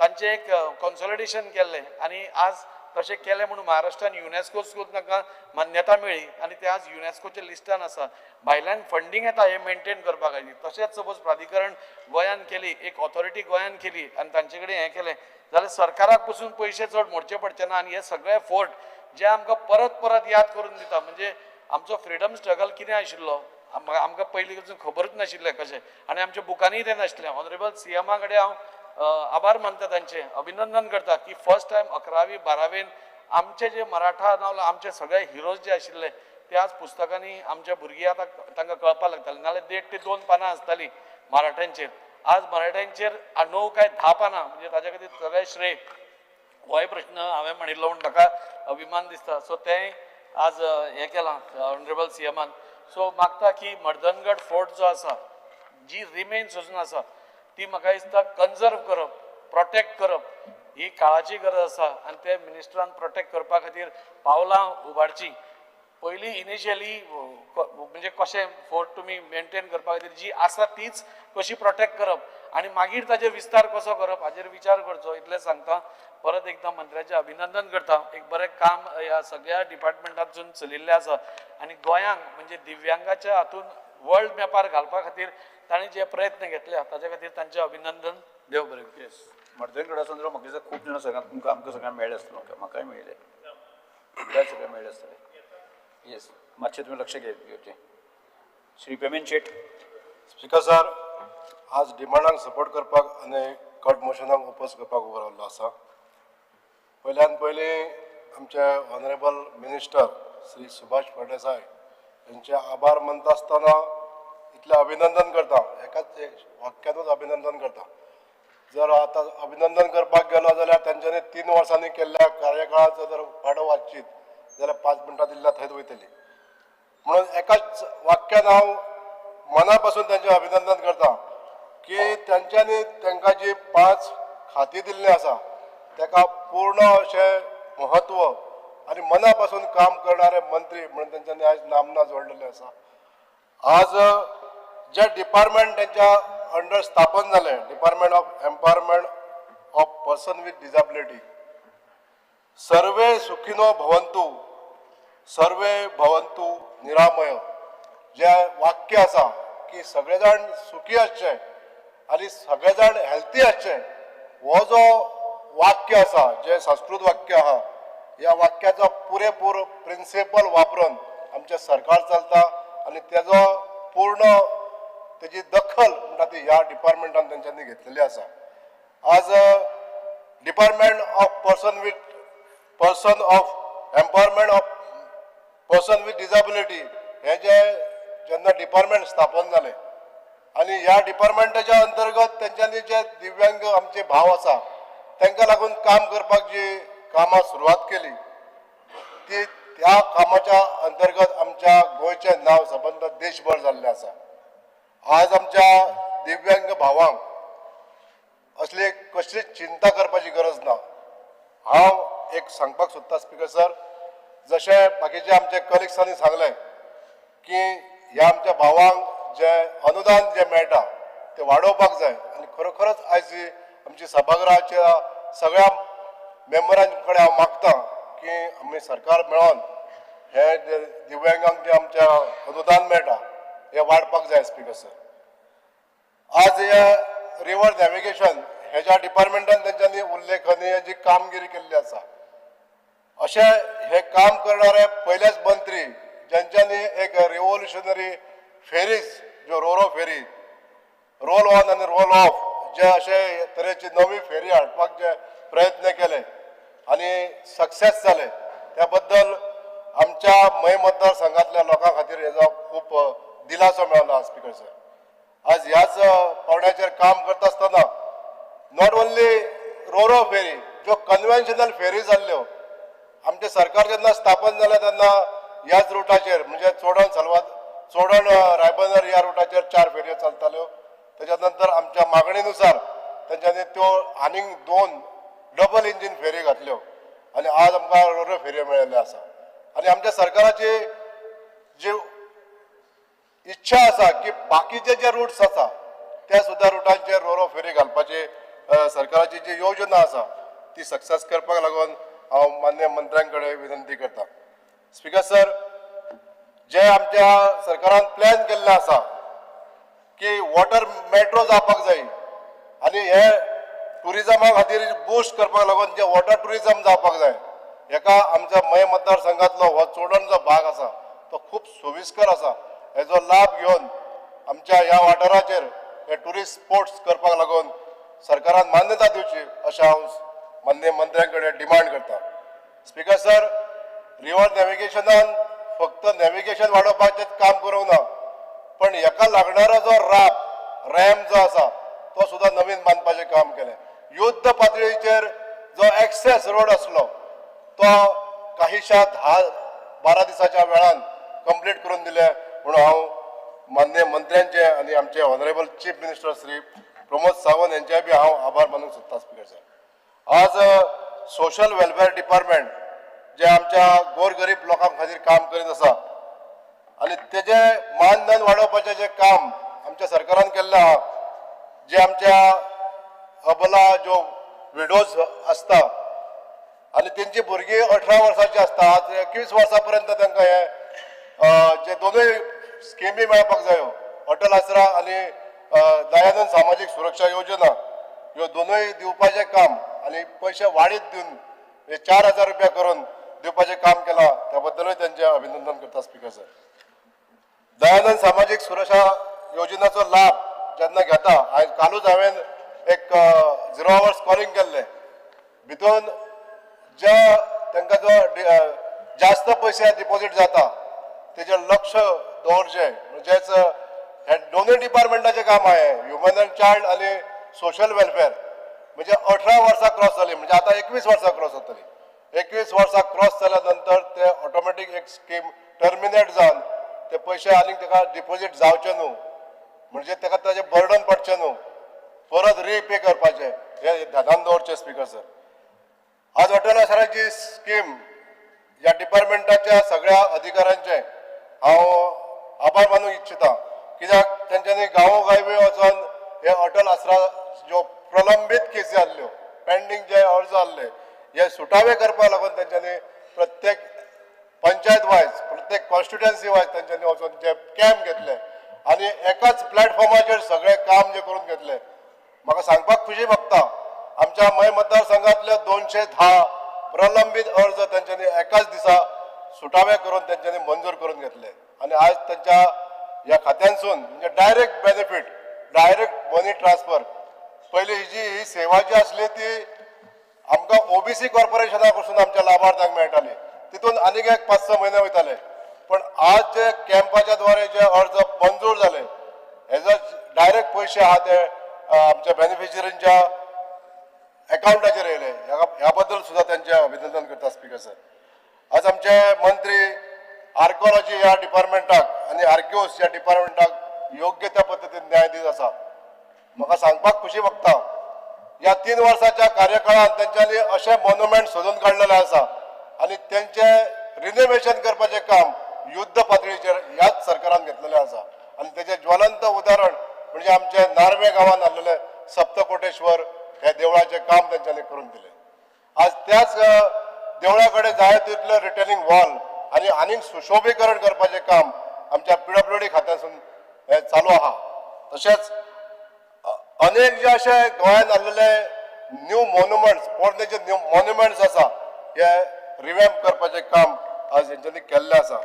तांचें एक कॉन्सोलिडेशन केल्लें. आनी आज तशें केलें म्हणून महाराष्ट्रान युनेस्को तांकां मान्यता मेळ्ळी आनी ते आज युनेस्कोच्या लिस्टान आसा. भायल्यान फंडींग येता हें मेनटेन करपा खातीर. तशेंच सपोज प्राधिकरण गोंयान केली, एक ऑथॉरिटी गोंयान केली आनी तांचे कडेन हें केलें जाल्यार सरकाराक पसून पयशे चड मोडचे पडचे ना. आनी हे सगळे फोर्ट जे आमकां परत परत याद करून दिता, म्हणजे आमचो फ्रिडम स्ट्रगल कितें आशिल्लो आमकां पयलीं पसून खबरूच नाशिल्लें कशें, आनी आमच्या बुकांनीय तें नाशिल्लें. ऑनरेबल सीएमा कडेन हांव आभार मानता, तांचें अभिनंदन करता की फर्स्ट टायम 11वी 12वेन आमचे जे मराठा नावला आमचे सगळे हिरोज जे आशिल्ले ते आज पुस्तकांनी आमच्या भुरगीं आतां तांकां कळपाक लागताले. नाल्यार 1.5 ते 2 पानां आसतालीं मराठ्यांचेर. आज मराठ्यांचेर 9 काय 10 पानां, म्हणजे ताच्या खातीर सगळें श्रेय. होय प्रश्न हांवें म्हणिल्लो म्हूण म्हाका अभिमान दिसता. सो तें आज हें केलां ऑनरेबल सीएमान. सो मागता की मर्दनगड फोर्ट जो आसा, जी रिमेन्स अजून आसा, ती म्हाका दिसता कन्जर्व करप, प्रोटेक्ट करप ही काळाची गरज आसा. आनी ते मिनिस्टरान प्रोटेक्ट करपा खातीर पावलां उबारचीं. पयलीं इनिशियली म्हणजे कशें फोर्ट तुमी मेनटेन करपा खातीर जी आसा तीच कशी प्रोटेक्ट करप आनी मागीर ताजेर विस्तार कसो करप हाजेर विचार करचो, इतलें सांगता. परत एकदां मंत्र्याचें अभिनंदन करता. एक बरें काम ह्या सगळ्या डिपार्टमेंटांतसून चलिल्लें आसा आनी गोंयांक म्हणजे दिव्यांगाच्या हातून वर्ल्ड मॅपार घालपा खातीर तांणी जे प्रयत्न घेतले ताच्या खातीर तांचें अभिनंदन. देव बरें करूं. येस, मर्दनगडा संदर्भात म्हाका दिसता खूब जाणां सगळ्यांक तुमकां आमकां सगळ्यांक मेळ्ळे आसतले, म्हाकाय मेळ्ळे, तुमकांय सगळ्यांक मेळ्ळे आसतले. येस, मातशें तुमी लक्ष घेवचें. श्री पेमेन शेट. स्पिकर सर, आज डिमांडांक सपोर्ट करपाक आनी कट मोशनाक ओपोज करपाक उबो रावल्लो आसा. पयल्यान पयलीं आमचे ऑनरेबल मिनिस्टर श्री सुभाष फळदेसाय यांचे आभार मानता आसतना इतलें अभिनंदन करता, एकाच वाक्यानूच अभिनंदन करता. जर आतां अभिनंदन करपाक गेलो जाल्यार तेंच्यांनी 3 वर्सांनी केल्ल्या कार्यकाळाचो जर पाडो वाचीत जाल्यार 5 मिनटां दिल्ल्या थंयच वयतली. म्हणून एकाच वाक्यान हांव मना पासून तांचें अभिनंदन करता की तांच्यांनी तांकां जी 5 खातीं दिल्लीं आसा ताका पूर्ण अशें म्हत्व आनी मना पासून काम करणारे मंत्री म्हणून तांच्यांनी आयज नामना जोडलेली आसा. आज जे डिपार्टमेंट तांच्या अंडर स्थापन जालें, department of empowerment of person with disability, survey सुखिनो भवंतु सर्वे भवंतु निरामय जे वाक्य आसा की सगळे जाण सुखी आसचे आनी सगळे जाण हेल्थी आसचे, हो जो वाक्य आसा, जें संस्कृत वाक्य आहा, ह्या वाक्याचो पुरेपूर प्रिंसिपल वापरून आमचें सरकार चलता आनी तेजो पूर्ण तेजी दखल म्हणटा ती ह्या डिपार्टमेंटान तेंच्यांनी घेतलेली आसा. आज department of person of empowerment of person with disability हे जे जेन्ना डिपार्टमेंट स्थापन जालें आनी ह्या डिपार्टमेंटाच्या अंतर्गत तेंच्यांनी जे दिव्यांग आमचे भाव आसा तांकां लागून काम करपाक जी कामां सुरवात केली ती त्या कामाच्या अंतर्गत आमच्या गोंयचें नांव सबंद देशभर जाल्लें आसा. आज आमच्या दिव्यांग भावांक असली कसलीच चिंता करपाची गरज ना. हांव एक सांगपाक सोदता स्पिकर सर, जशें बाकीचे आमचे कलिग्सांनी सांगलें की ह्या आमच्या भावांक जें अनुदान जें मेळटा तें वाडोवपाक जाय आनी खरोखरच आयज ही आमची सभागृहाच्या सगळ्या मेंबरां कडेन हांव मागता की आमी सरकार मेळोन हे जे दिव्यांगांक जें आमच्या अनुदान मेळटा हें वाडपाक जाय. स्पिकर सर, आज हे रिवर नॅविगेशन हेज्या डिपार्टमेंटान तेंच्यांनी उल्लेखनीय जी कामगिरी केल्ली आसा, अशें हे काम करणारे पयलेच मंत्री ज्यांच्यांनी एक रिव्होल्युशनरी फेरीज ज्यो रोरो फेरी, रोल ऑन आनी रोल ऑफ जे अशे तरेची नवी फेरी हाडपाक जे प्रयत्न केले आनी सक्सेस जाले, त्या बद्दल आमच्या मय मतदारसंघातल्या लोकां खातीर हेजो खूब दिलासो मेळ्ळो. स्पिकर सर, आज ह्याच पावंड्याचेर काम करता आसतना not only Ro-Ro फेरी, ज्यो कन्व्हेन्शनल फेरी जाल्ल्यो आमचें सरकार जेन्ना स्थापन जालें तेन्ना ह्याच रुटाचेर म्हणजे चोडण सलवाद, चोडण रायबंदर ह्या रुटाचेर 4 फेरयो चलताल्यो. तेच्या नंतर आमच्या मागणीनुसार तेंच्यांनी त्यो आनीक 2 डबल इंजीन फेरी घातल्यो आनी आज आमकां रोरो फेरयो मेळिल्ल्यो आसा. आनी आमच्या सरकाराची जी इच्छा आसा की बाकीचे जे रुट्स आसा त्या सुद्दां रुटांचेर रोरो फेरी घालपाची सरकाराची जी योजना आसा ती सक्सेस करपाक लागून हांव मान्य मंत्र्यां कडेन विनंती करता. स्पिकर सर, जे आमच्या सरकारान प्लॅन केल्लें आसा की वॉटर मेट्रो जावपाक जाय आनी हे ट्युरिजमा खातीर बुस्ट करपाक लागून जे वॉटर ट्युरिजम जावपाक जाय, हेका आमच्या मये मतदारसंघातलो हो चोडण जो भाग आसा तो खूब सोविस्कर आसा. हेजो लाभ घेवन आमच्या ह्या वाठाराचेर हे ट्युरिस्ट स्पोर्ट्स करपाक लागून सरकारान मान्यता दिवची अशें हांव माननीय मंत्र्यां कडेन डिमांड करता. स्पिकर सर, रिवर नॅविगेशनान फक्त नॅविगेशन वाडोवपाचेंच काम करूंक ना, पण हेका लागणारो जो राप रॅम जो आसा तो सुद्दां नवीन बांदपाचें काम केलें. युद्ध पातळीचेर जो एक्सेस रोड आसलो तो काहीशा 10-12 दिसाच्या वेळान कंप्लीट करून दिले म्हणून हांव माननीय मंत्र्यांचे आनी आमचे honourable chief minister Shri Pramod Sawant यांचे बी हांव आभार मानूंक सोदता. स्पिकर सर, आज सोशल वेलफेअर डिपार्टमेंट जे आमच्या गोरगरीब लोकां खातीर काम करीत आसा आनी तेजें मानधन वाडोवपाचें जें काम आमच्या सरकारान केल्लें आहा, जे आमच्या अबला ज्यो विडोज आसता आनी तेंची भुरगीं 18 वर्सांची आसता, आज 21 वर्सां पर्यंत तांकां हे जे दोनूय स्किमी मेळपाक जायो, अटल आसरा आनी दयानंद सामाजीक सुरक्षा योजना, ह्यो दोनूय दिवपाचें काम आनी पयशे वाडीत दिवन हे 4000 रुपया करून दिवपाचें काम केलां, त्या बद्दलूय तेंचें अभिनंदन करता. स्पिकर सर, दयानंद सामाजीक सुरक्षा योजनाचो लाभ जेन्ना घेता, आयज कालूच हांवें एक 0 आवर्स कॉलिंग केल्लें, भितून ज्या तांकां जो जास्त पयशे डिपॉझीट जाता तेजेर लक्ष दवरचें. म्हणजेच हे दोनूय डिपार्टमेंटाचें काम आहे, ह्युमन अँड चायल्ड आनी सोशल वेलफेअर. म्हणजे 18 वर्सां क्रॉस जाली म्हणजे आतां 21 वर्सां क्रॉस जातली, 21 वर्सां क्रॉस जाल्या नंतर ते ऑटोमॅटीक एक स्कीम टर्मिनेट जावन ते पयशे आनीक ताका डिपॉझीट जावचे न्हू, म्हणजे ताका ताजें बर्डन पडचें न्हू परत रिपे करपाचें, हें ध्यानान दवरचें. स्पिकर सर, आज अटल आसराची स्कीम ह्या डिपार्टमेंटाच्या सगळ्या अधिकाऱ्यांचे हांव आभार मानूंक इच्छिता, कित्याक तेंच्यांनी गांवोगावी वचोन हे अटल आसरा ज्यो प्रलंबीत केसी आहल्यो, पेंडींग जे अर्ज आहले हे सुटावे करपाक लागून तेंच्यांनी प्रत्येक पंचायत वायज, प्रत्येक कॉन्स्टिट्युएन्सी वायज तेंच्यांनी वचोन जे कॅम्प घेतले आनी एकाच प्लॅटफॉर्माचेर सगळें काम जे करून घेतलें. म्हाका सांगपाक खुशी भोगता. आमच्या मय मतदारसंघातले 210 प्रलंबीत अर्ज तेंच्यांनी एकाच दिसा सुटावे करून तेंच्यांनी मंजूर करून घेतले आनी आज तेंच्या ह्या खात्यांसून म्हणजे direct benefit, direct money transfer. पयली ही जी ही सेवा जी आसली ती आमकां ओबीसी कॉर्पोरेशना कडसून आमच्या लाभार्थ्यांक मेळटाली, तितून आनीक एक 5-6 म्हयने वयताले. पण आज जे कॅम्पाच्या द्वारे जे अर्ज मंजूर जाले हेजो डायरेक्ट पयशे आहा ते आमच्या बेनिफिशरींच्या एकावंटाचेर येयले. ह्या बद्दल सुद्दां तेंचें अभिनंदन करता स्पीकर सर. आज आमचे मंत्री आर्कोलॉजी ह्या डिपार्टमेंटाक आनी आर्किओस ह्या डिपार्टमेंटाक योग्य त्या पद्दतीन न्याय दीत आसा. म्हाका सांगपाक खुशी भोगता, ह्या 3 वर्साच्या कार्यकाळांत तेंच्यांनी अशें मोन्युमेंट सोदून काडलेलें आसा आनी तेंचें रिनोवेशन करपाचें काम युद्ध पातळीचेर ह्याच सरकारान घेतलेलें आसा. आनी तेजें ज्वलंत उदाहरण म्हणजे आमचे नार्वे गांवांत आसलेलें सप्तकोटेश्वर ह्या देवळाचें काम तेंच्यांनी करून दिलें. आज त्याच देवळा कडेन जाय तितलें रिटेनिंग वॉल आनी आनीक सुशोभीकरण करपाचें काम आमच्या पीडब्ल्यूडी खात्यासून हें चालू आहा. तशेंच अनेक जे अशे गोंयांत आसलेले न्यू मोन्युमेंट्स, पोरणे जे न्यू मोन्युमेंट्स आसा हे रिवॅम्प करपाचें काम आज हेंच्यांनी केल्लें आसा.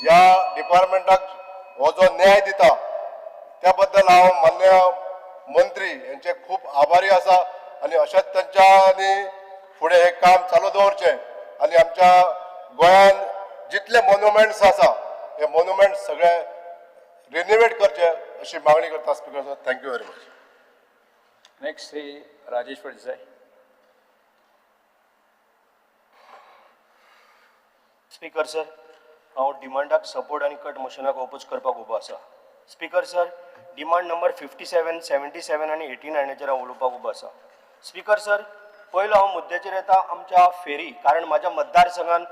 ह्या डिपार्टमेंटाक हो जो न्याय दिता त्या बद्दल हांव मान्य मंत्री यांचे खूब आभारी आसा आनी अशेंच तेंच्यांनी फुडें हें काम चालू दवरचें आनी आमच्या गोंयांत जितले मोन्युमेंट्स आसा हे मोन्युमेंट्स सगळे रिनोवेट करचे अशी मागणी करता speaker sir. Thank you very much. Next Shri Rajesh Phaldesai. Speaker sir, हांव डिमांडाक सपोर्ट आनी कट मोशनाक ओपोज करपाक उबो आसा. स्पीकर सर, डिमांड नंबर 57, 77 आनी 89चेर हांव उलोवपाक उबो आसा. स्पीकर सर, पयलो हांव मुद्द्याचेर येता आमच्या फेरी, कारण म्हाज्या मतदारसंघान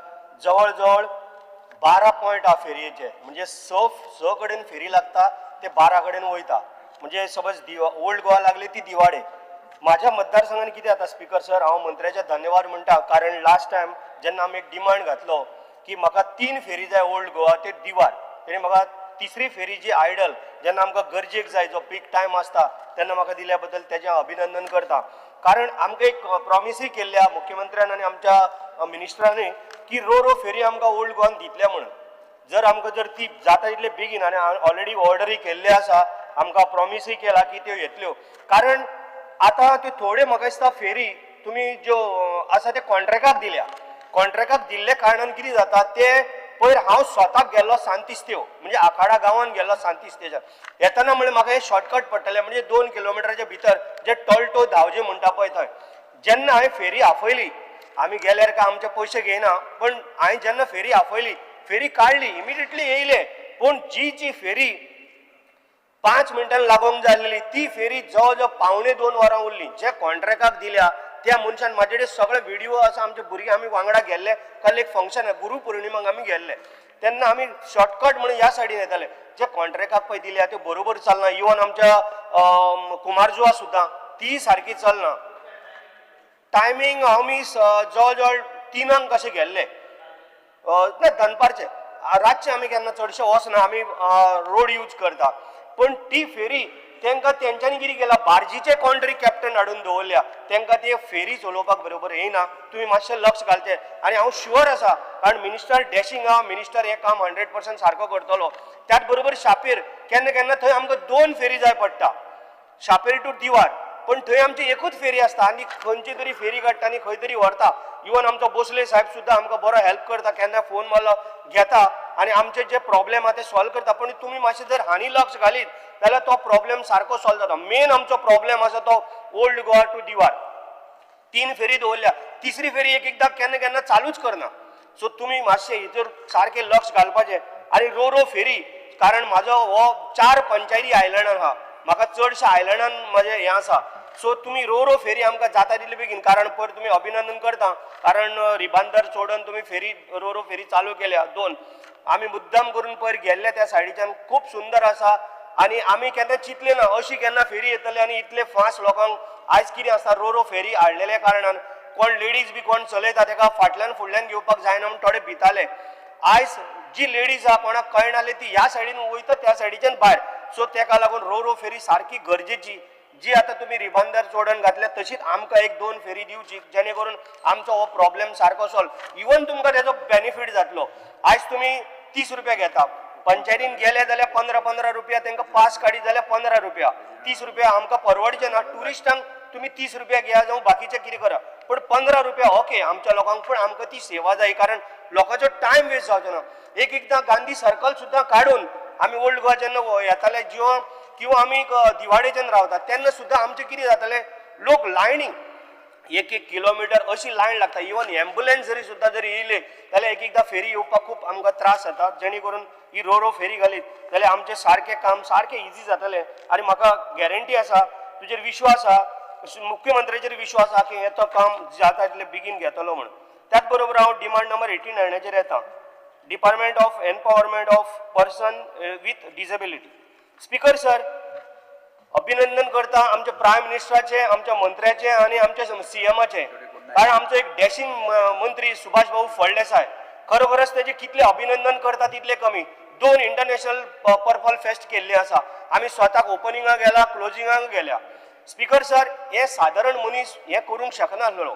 जवळ जवळ 12 पॉयंट आहा फेरयेचे, म्हणजे 6 कडेन फेरी लागता ते 12 कडेन वयता. म्हणजे समज ओल्ड गोवा लागली ती दिवाडे. म्हाज्या मतदारसंघान कितें जाता स्पीकर सर, हांव मंत्र्याचे धन्यवाद म्हणटा, कारण लास्ट टायम जेन्ना आमी एक डिमांड घातलो की म्हाका 3 फेरी जाय ओल्ड गोवा ते दिवार, तेणी म्हाका तिसरी फेरी जी आयडल जेन्ना आमकां गरजेक जाय, जो पीक टायम आसता तेन्ना म्हाका दिल्या बद्दल तेजें अभिनंदन करता. कारण आमकां एक प्रॉमिसूय केल्ल्या मुख्यमंत्र्यान आनी आमच्या मिनिस्टरांनी की रो रो फेरी आमकां ओल्ड गोवान दितले म्हणून. जर आमकां जर ती जाता तितले बेगीन, आनी ऑलरेडी ऑर्डरूय केल्ले आसा, आमकां प्रॉमिसूय केला की त्यो येतल्यो. कारण आतां त्यो थोड्यो म्हाका दिसता फेरी तुमी ज्यो आसा ते कॉन्ट्रॅक्टाक दिल्या, कॉन्ट्रॅक्टाक दिल्ले कारणान कितें जाता ते पयर हांव स्वताक गेल्लो सांतिस्तेव, म्हणजे आखाडा गांवान गेल्लो सांतिस्तेच्यान येतना, म्हणल्यार म्हाका हें शॉर्टकट पडटलें, म्हणजे 2 किलोमिटराच्या भितर जे टोल्टो धांवजे म्हणटा पळय थंय जेन्ना हांवें फेरी आफयली, आमी गेल्यार काय आमचे पयशे घेयना, पण हांवें जेन्ना फेरी आफयली, फेरी काडली, इमिडिएटली येयले, पूण जी जी फेरी 5 मिनटां लागोंक जाय आसलेली ती फेरी जवळ जवळ 1.75 वरां उरली. जे कॉन्ट्रॅक्टाक दिल्या त्या मनशान म्हाजे कडेन सगळे व्हिडिओ आसा, आमचे भुरगे आमी वांगडा गेल्ले, काल एक फंक्शन गुरू पौर्णिमाक आमी गेल्ले तेन्ना आमी शॉर्टकट म्हणून ह्या सायडीन येताले. जे कॉन्ट्रॅक्टाक पळय दिल्या त्यो बरोबर चलना. इवन आमच्या कुमारजुवा सुद्दां ती सारकी चलना. टायमींग आमी जवळ जवळ 3 कशे गेल्ले, ना दनपारचे, रातचे आमी केन्ना चडशे वचना, आमी रोड यूज करता. पण ती फेरी तेंकां तेंच्यांनी कितें केलां, बार्जीचे कोण तरी कॅप्टन हाडून दवरल्या, तेंकां ते फेरी चलोवपाक बरोबर येयना. तुमी मातशें लक्ष घालचें आनी हांव शुअर आसा, कारण मिनिस्टर डॅशींग आहा, मिनिस्टर हें काम 100% सारको करतलो. त्याच बरोबर शापेर केन्ना केन्ना थंय आमकां 2 फेरी जाय पडटा, शापेर टू दिवार, पण थंय आमची एकूच फेरी आसता आनी खंयची तरी फेरी काडटा आनी खंय तरी व्हरता. इवन आमचो भोसले साहेब सुद्दां आमकां बरो हेल्प करता, केन्ना फोन मारलो घेता आनी आमचे जे प्रॉब्लेम आहा ते सॉल्व करता. पण तुमी मातशें जर हांणी लक्ष घालीत जाल्यार तो प्रॉब्लेम सारको सॉल्व जाता. मेन आमचो प्रॉब्लेम आसा तो ओल्ड गोवा टू दिवार, 3 फेरी दवरल्या, तिसरी फेरी एक एकदां केन्ना केन्ना चालूच करना. सो तुमी मातशें हेचेर सारकें लक्ष घालपाचें. आनी रो रो फेरी, कारण म्हाजो हो 4 पंचायती आयलंडान आहा, म्हाका चडशे आयलंडान म्हजें हें आसा. सो तुमी रो रो फेरी आमकां जाता तितले बेगीन, कारण पयर तुमी अभिनंदन करता, कारण रिबांदर चोडून तुमी फेरी रो रो फेरी चालू केल्या 2. आमी मुद्दाम करून पयर गेल्ले त्या सायडीच्यान, खूब सुंदर आसा आनी आमी केन्ना चिंतले ना अशी केन्ना फेरी येतली आनी इतले फास्ट लोकांक. आयज कितें आसता, रो रो फेरी हाडलेल्या कारणान कोण लेडीज बी कोण चलयता तेका फाटल्यान फुडल्यान घेवपाक जायना म्हूण थोडे भिताले. आयज जी लेडीज आहा कोणाक कळनासलें ती ह्या सायडीन वयता त्या सायडीच्यान भायर. सो तेका लागून रो रो फेरी सारकी गरजेची. जी आतां तुमी रिबांदार चोडण घातल्या तशीच आमकां एक दोन फेरी दिवची, जेणे करून आमचो हो प्रॉब्लेम सारको सॉल्व, इवन तुमकां तेजो बेनिफीट जातलो. आयज तुमी 30 रुपया घेता, पंचायतीन गेले जाल्यार 15-15 रुपया, तांकां पास काडीत जाल्यार 15 रुपया, 30 रुपया आमकां परवडचे ना. ट्युरिस्टांक तुमी 30 रुपया घेया जावं बाकीचें कितें करा, पूण 15 रुपया ओके आमच्या लोकांक, पूण आमकां ती सेवा जाय, कारण लोकांचो टायम वेस्ट जावचो ना. एक एकदां गांधी सर्कल सुद्दां काडून आमी ओल्ड गोवा जेन्ना येताले जिवा किंवा आमी दिवाडेच्यान रावता तेन्ना सुद्दां आमचें कितें जातालें, लोक लायनी एक एक किलोमिटर अशी लायन लागता. इवन एम्बुलन्स जरी सुद्दां जरी येयले जाल्यार एक एकदां फेरी येवपाक खूब आमकां त्रास जाता, जेणे करून ही रो रो फेरी घालीत जाल्यार आमचें सारकें काम सारकें इजी जातलें. आनी म्हाका गॅरंटी आसा, तुजेर विश्वास आहा, मुख्यमंत्र्याचेर विश्वास आहा की हें तो काम जाता तितलें बेगीन घेतलो म्हणून. त्याच बरोबर हांव डिमांड नंबर 89 नाचेर येता, department of empowerment of person with disability. Speaker sir, अभिनंदन करता आमच्या प्रायम मिनिस्टराचे, आमच्या मंत्र्याचे आनी आमच्या सीएमाचे, कारण आमचो एक डॅशिंग मंत्री सुभाष भाऊ फळदेसाय, खरोखरच तेजे कितले अभिनंदन करता तितले कमी. 2 इंटरनॅशनल पर्पल फेस्ट केल्ले आसा, आमी स्वताक ओपनिंगाक गेला, क्लोजिंगाक गेल्या. स्पीकर सर, हे सादारण मनीस हें करूंक शकनासलो,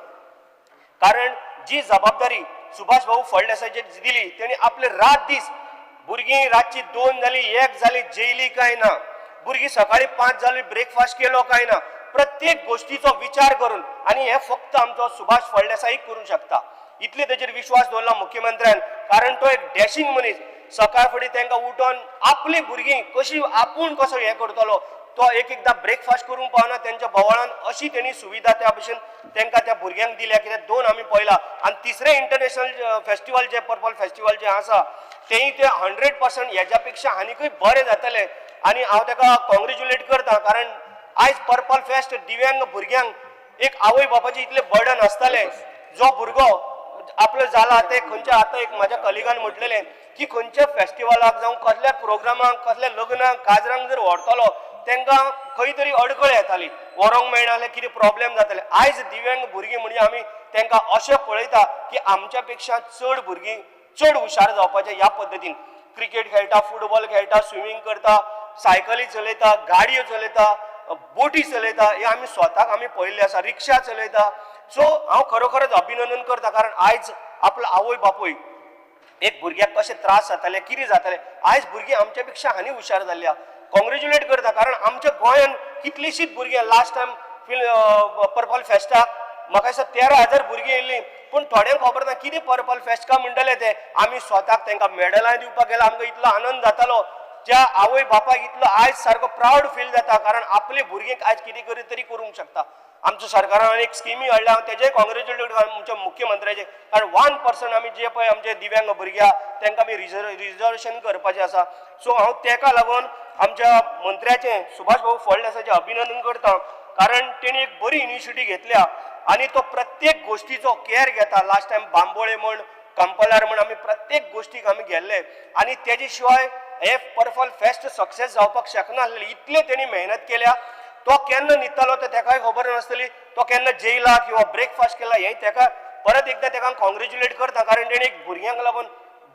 कारण जी जबाबदारी सुभाष भाऊ फळदेसायचेर दिली तेणी आपले रात दीस, भुरगीं रातची 2 जाली 1 जाली जेयली काय ना, भुरगीं सकाळी 5 जाली ब्रेकफास्ट केलो काय ना, प्रत्येक गोष्टीचो विचार करून, आनी हे फक्त आमचो सुभाष फळदेसाईक करूंक शकता इतले तेजेर विश्वास दवरला मुख्यमंत्र्यान, कारण तो एक डॅशिंग मनीस. सकाळ फुडें तांकां उठोन आपली भुरगीं कशी आपूण कसो हें करतलो, तो एक एकदां ब्रेकफास्ट करूंक पावना तेंच्या बोवाळान, अशी तेणी सुविधा त्या भशेन तांकां त्या भुरग्यांक दिल्या. कित्याक 2 आमी पळयला आनी तिसरें इंटरनॅशनल फेस्टिवल जे पर्पल फेस्टिवल जें आसा तेंय ते 100% हेज्या पेक्षा आनीकय बरें जातलें. आनी हांव ताका कॉंग्रेच्युलेट करता, कारण आयज पर्पल फेस्ट दिव्यांग भुरग्यांक एक आवय बापाचें इतलें बर्डन आसतालें, जो भुरगो आपलो जाला ते खंयच्या, आतां एक म्हाज्या कलिगान म्हटलेलें की खंयच्या फेस्टिवलाक जावं कसल्या प्रोग्रामाक कसल्या लग्नाक काजरांक जर व्हरतलो तांकां खंय तरी अडखळ येताली, व्हरोंक मेळनासलें, कितें प्रॉब्लेम जाताले. आयज दिव्यांग भुरगीं म्हणजे आमी तांकां अशें पळयता की आमच्या पेक्षा चड भुरगीं चड हुशार जावपाचें ह्या पद्दतीन क्रिकेट खेळटा, फुटबॉल खेळटा, स्विमींग करता, सायकली चलयता, गाडयो चलयता, बोटी चलयता, हे आमी स्वताक आमी पळयल्ले आसा, रिक्षा चलयता. सो हांव खरोखरच अभिनंदन करता, कारण आयज आपलो आवय बापूय एक भुरग्याक कशे त्रास जाताले, कितें जाताले, आयज भुरगीं आमच्या पेक्षा आनी हुशार जाल्ली आहा. कॉंग्रेच्युलेट करता, कारण आमच्या गोंयान कितलीशीच भुरगीं लास्ट टायम पर्पल फेस्टाक म्हाका दिसता 13,000 भुरगीं येयल्लीं, पूण थोड्यांक खबर ना कितें पर्पल फेस्ट काय म्हणटले ते. आमी स्वताक तांकां मेडलां दिवपाक गेल्यार आमकां इतलो आनंद जातालो, ज्या आवय बापायक इतलो आयज सारको प्रावड फील जाता, कारण आपली भुरगीं आयज कितें करी तरी करूंक शकता. आमच्या सरकारान एक स्किमी हाडल्या, हांव तेजेय कॉंग्रेच्युलेट आमच्या मुख्यमंत्र्याचे, कारण 1% आमी जे पळय आमचे दिव्यांग भुरगे आहा तांकां आमी रिजर्वेशन करपाचें आसा. सो हांव तेका लागून आमच्या मंत्र्याचें सुभाष भाऊ फळदेसाचें अभिनंदन करता, कारण तेणी एक बरी इनिशिएटीव घेतल्या आनी तो प्रत्येक गोश्टीचो केअर घेता. लास्ट टायम बांबोळे म्हण, कंपलार म्हण आमी प्रत्येक गोश्टीक आमी गेल्ले आनी तेजे शिवाय हे पर्पल फेस्ट सक्सेस जावपाक शकनासलें, इतले तेणी मेहनत केल्या. तो केन्ना न्हिदतालो ते तेकाय खबर नासतली, तो केन्ना जेयला किंवा ब्रेकफास्ट केला हें तेका परत एकदां तेका कॉंग्रेच्युलेट करता, कारण तेणी एक भुरग्यांक लागून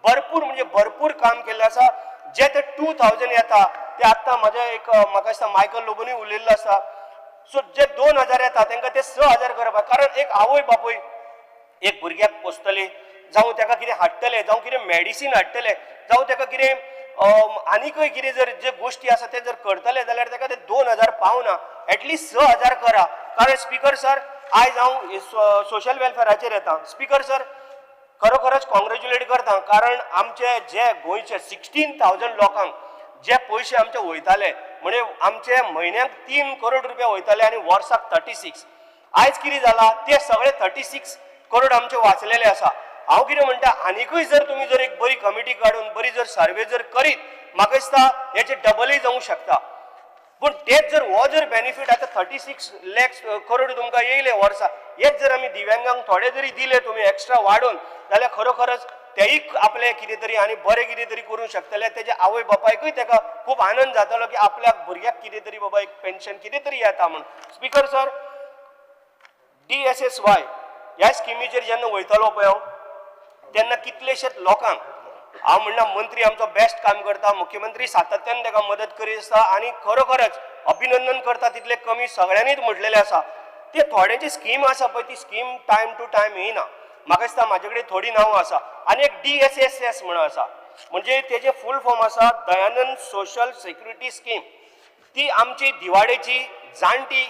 भरपूर म्हणजे भरपूर काम केल्लें आसा. जे ते 2000 येता ते आत्तां म्हाज्या एक म्हाका दिसता मायकल लोबोनूय उलयल्लो आसा. सो जे 2000 येता तांकां ते 6000 करपाक, कारण एक आवय बापूय एक भुरग्याक पोसतली, जावं ताका कितें हाडटले, जावं कितें मेडिसीन हाडटले, जावं ताका कितें आनीकय कितें जर जे गोश्टी आसा ते जर करतले जाल्यार ताका ते 2000 पावना, एटलिस्ट 6000 करा. कारण स्पीकर सर, आयज हांव सोशल वेलफेराचेर येता. स्पीकर सर, खरोखरच कॉंग्रेच्युलेट करता, कारण आमचे जे गोंयचे 16,000 लोकांक जे पयशे आमचे वयताले, म्हणजे आमचे म्हयन्याक 3 करोड रुपया वयताले आनी वर्साक 36, आयज कितें जाला ते सगळे 36 करोड आमचे वाचलेले आसा. हांव कितें म्हणटा, आनिकूय जर तुमी जर एक बरी कमिटी काडून बरी जर सर्वे जर करीत, म्हाका दिसता हेचे डबलय जावंक शकता. पूण तेच जर हो जर बेनिफीट आतां 36 लॅक्स करोड तुमकां येयले वर्सा, हेच जर आमी दिव्यांगांक थोडे जरी दिले तुमी एक्स्ट्रा वाडोवन जाल्यार खरोखरच तेय आपले कितें तरी आनी बरें कितें तरी करूंक शकतले. तेजे आवय बापायकूय तेका खूब आनंद जातलो की आपल्या भुरग्याक कितें तरी बाबा एक पेन्शन कितें तरी येता म्हूण. स्पीकर सर, DSSY ह्या स्किमीचेर जेन्ना वयतालो पळय हांव, तेन्ना कितलेशेच लोकांक हांव म्हणना मंत्री आमचो बेस्ट काम करता, मुख्यमंत्री सातत्यान ताका मदत करीत आसता आनी खरोखरच अभिनंदन करता तितले कमी सगळ्यांनीच म्हटलेलें आसा. ते थोड्यांची स्कीम आसा पळय, ती स्कीम टायम टू टायम येयना. म्हाका दिसता म्हाजे कडेन थोडीं नांवां आसा आनी एक DSSS म्हणून आसा, म्हणजे तेजें फूल फॉर्म आसा दयानंद सोशल सेक्युरिटी स्कीम. ती आमची दिवाडेची जाणटी,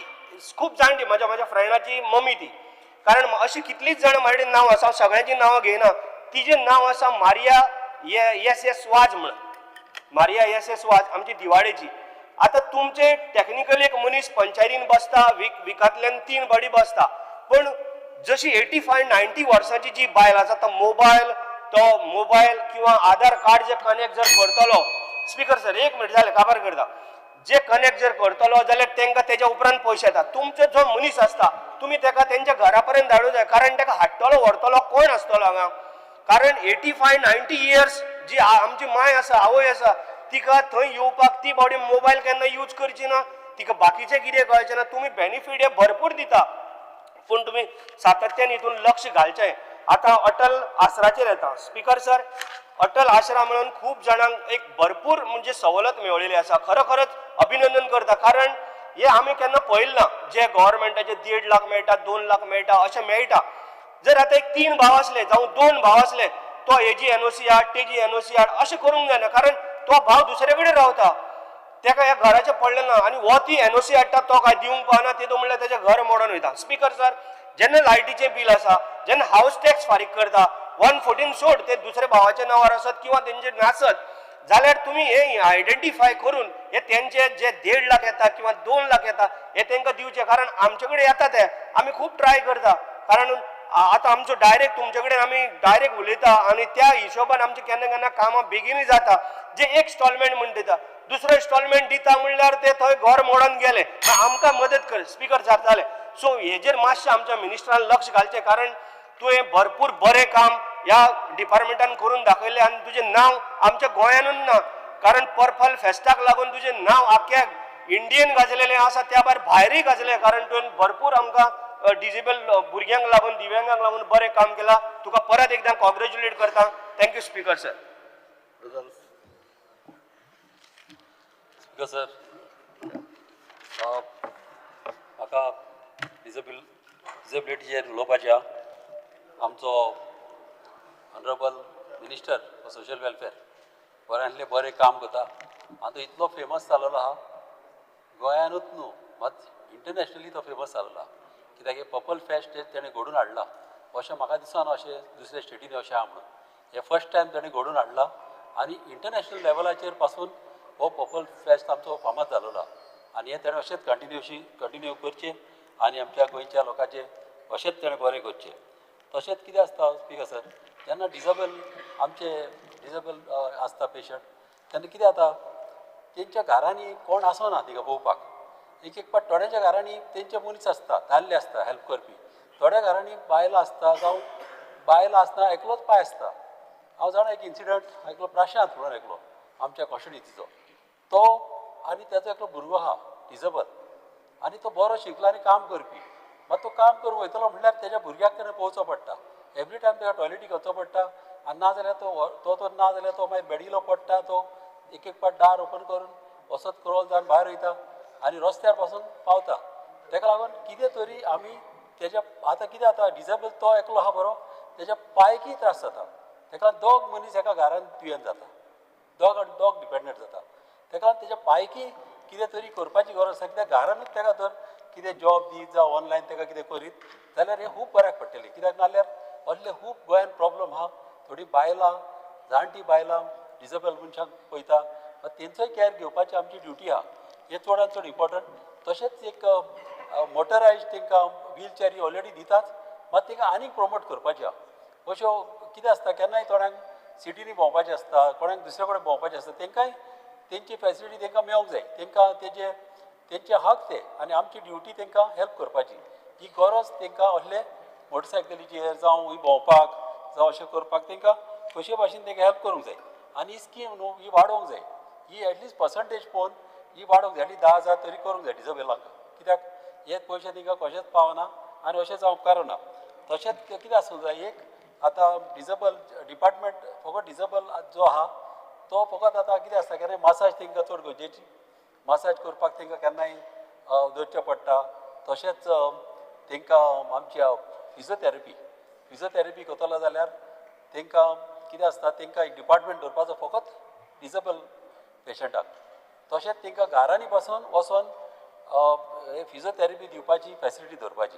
खूब जाणटी, म्हाज्या म्हाज्या फ्रेंडाची मम्मी ती, कारण अशी कितलींच जाणां म्हाजे कडेन नांव आसा, हांव सगळ्यांचीं नांवां घेयना. तिजें नांव आसा मारिया एस वाज म्हणून, मारिया एस वाज आमची दिवाडेची. आतां तुमचे टॅक्निकली एक मनीस पंचायतीन बसता, विकांतल्यान 3 बडी बसता, पूण जशी 85-90 वर्सांची जी बायल आसा तो मोबायल किंवा आधार कार्ड जे कनेक्ट जर करतलो, स्पीकर सर एक मिनट जालें काबार करता, जे कनेक्ट जर करतलो जाल्यार तांकां तेज्या उपरांत पयशे येता. तुमचो जो मनीस आसता तुमी ताका तेंच्या घरा पर्यंत धाडूं जाय, कारण ताका हाडटलो व्हरतलो कोण आसतलो हांगा. कारण 85-90 इयर्स जी आमची माय आसा, आवय आसा, तिका थंय येवपाक ती बॉडी मोबायल केन्ना यूज करची ना, तिका बाकीचें कितें कळचें ना. तुमी बेनिफीट हे भरपूर दिता, पूण तुमी सातत्यान हितून लक्ष घालचें. आतां अटल आसराचेर येता स्पीकर सर, अटल आसरा म्हणून खूब जाणांक एक भरपूर म्हणजे सवलत मेळिल्ली आसा. खरोखरच अभिनंदन करता, कारण हे आमी केन्ना पळयलें ना जे गव्हर्मेंटाचे 1.5 लाख मेळटा, 2 लाख मेळटा अशें मेळटा. जर आतां एक 3 भाव आसले जावं 2 भाव आसले, तो हेजी एनओसी हाड तेजी एनओसी हाड अशें करूंक जायना, कारण तो भाव दुसरे कडेन रावता, तेका ह्या घराचें पडलें ना आनी हो ती एनओसी हाडटा, तो काय दिवंक पावना, तेदो म्हणल्यार तेजें घर मोडून वयता. स्पीकर सर, जेन्ना लायटीचें बील आसा, जेन्ना हावस टॅक्स फारीक करता, 114 सोड, ते दुसऱ्या भावाच्या नांवार आसत किंवा तेंचे नासत जाल्यार तुमी हे आयडेंटिफाय करून हे तेंचे जे 1.5 लाख येता किंवा 2 लाख येता हे तेंकां दिवचे, कारण आमचे कडेन येता ते, आमी खूब ट्राय करता. कारण आतां आमचो डायरेक्ट तुमचे कडेन आमी डायरेक्ट उलयता आनी त्या हिशोबान आमचे केन्ना केन्ना कामां बेगीनूय जाता. जे एक इन्स्टॉलमेंट म्हण दिता, दुसरो इन्स्टॉलमेंट दिता म्हणल्यार ते थंय घर मोडून गेले, आमकां मदत कर स्पीकर सर जालें. सो हेजेर मातशें आमच्या मिनिस्टरान लक्ष घालचें, कारण तुवें भरपूर बरें काम ह्या डिपार्टमेंटान करून दाखयलें आनी तुजें नांव आमच्या गोंयानूच ना, कारण पर्पल फेस्ताक लागून तुजें नांव आख्ख्या इंडियन गाजलेलें आसा, त्या भायर भायरूय गाजलें, कारण तुवें भरपूर आमकां डिजेबल भुरग्यांक लागून, दिव्यांगांक लागून बरें काम केलां. तुका परत एकदां कॉंग्रेच्युलेट करता. Thank you speaker sir. Speaker sir, म्हाका डिजेबिलिटीचेर उलोवपाचें आहा. आमचो honourable minister for social welfare बऱ्यांतलें बरें काम करता आनी तो इतलो फेमस जालोलो आहा गोंयानूच न्हू, मात इंटरनॅशनली तो फेमस जालोलो आहा. कित्याक हे पर्पल फेस्ट तेणें घडोवन हाडला, अशें म्हाका दिसना अशें दुसऱ्या स्टेटींनी अशें आहा म्हणून. हे फर्स्ट टायम तेणें घडोवन हाडला आनी इंटरनॅशनल लेवलाचेर पासून हो पर्पल फेस्ट आमचो फामाद जालोलो आहा आनी हें तेणें अशेंच कंटिन्यू करचें आनी आमच्या गोंयच्या लोकांचें अशेंच तेणें बरें करचें. तशेंच कितें आसता स्पीकर सर, जेन्ना डिजेबल आमचे डिजेबल आसता पेशंट, तेन्ना कितें जाता, तेंच्या घरांनी कोण आसना तिका पळोवपाक. एक एक पाट थोड्यांच्या घरांनी तेंचे मनीस आसता, दादले आसता हेल्प करपी, थोड्या घरांनी बायलां आसता, जावं बायलां आसना एकलोच पाय आसता. हांव जाणा एक इन्सिडंट, एकलो प्रशांत म्हणून एकलो आमच्या कॉन्स्टिट्युन्सीचो, तो आनी तेजो एकलो भुरगो आहा डिजेबल आनी तो बरो शिकला आनी काम करपी. मात तो काम करूंक वयतलो म्हणल्यार तेज्या भुरग्याक तेणें पळोवचो पडटा, एवरी टायम तेका टॉयलेटीक वचचो पडटा आनी ना जाल्यार तो तो ना जाल्यार तो मागीर बेडिलो पडटा, तो एक एक पाट दार ओपन करून वचत क्रोल जावन भायर वयता आनी रस्त्यार पासून पावता. तेका लागून कितें तरी आमी तेज्या आतां कितें जाता, डिजेबल तो एकलो आहा बरो, तेज्या पायकीय त्रास जाता, तेका लागून दोग मनीस एका घरान दुयेंत जाता, दोग आनी दोग डिपेंडंट जाता. तेका लागून तेज्या पायकी कितें तरी करपाची गरज आसा. कित्याक घरानूच तेका जर कितें जॉब दीत जावं ऑनलायन तेका कितें करीत जाल्यार हें खूब बऱ्याक पडटलें. कित्याक नाल्यार असले खूब गोंयान प्रॉब्लम आहा. थोडीं बायलां, जाणटीं बायलां डिजेबल मनशांक पळयता, तेंचोय कॅर घेवपाची आमची ड्युटी आहा. हें चडान चड इम्पॉर्टंट. तशेंच एक मोटरायज तांकां व्हीलचॅरी ऑलरेडी दिताच, मात तांकां आनीक प्रमोट करपाचें आहा. अश्यो कितें आसता, केन्नाय थोड्यांक सिटींनी भोंवपाचें आसता, कोणाक दुसरे कडेन भोंवपाचें आसता, तांकांय तेंची फॅसिलिटी तांकां मेळोंक जाय, तांकां तेंचे हक ते आनी आमची ड्युटी तांकां हेल्प करपाची. ही गरज तांकां असले मोटरसायकलीचेर जावं ही भोंवपाक जावं अशें करपाक तांकां कशे भाशेन तांकां हेल्प करूंक जाय. आनी ही स्कीम न्हू ही वाडोवंक जाय, ही एटलिस्ट पर्संटेज पळोवन ही वाडोवंक जाय, एटलीस्ट 10,000 तरी करूंक जाय डिजेबलांक. कित्याक हे पयशे तांकां कशेंच पावना आनी अशें जावंक उपकारना. तशेंच कितें आसूंक जाय, एक आतां डिजेबल डिपार्टमेंट फकत डिजेबल जो आहा तो फकत आतां कितें आसता केन्नाय मासाज तांकां चड गरजेची, मासाज करपाक तांकां केन्नाय दवरचें पडटा. तशेंच तांकां आमच्या फिजियोथेरपी करतलो जाल्यार तांकां कितें आसता तांकां एक डिपार्टमेंट दवरपाचो फकत डिजेबल पेशंटाक. तशेंच तांकां घरांनी पासून वचोन फिजियोथेरपी दिवपाची फेसिलिटी दवरपाची,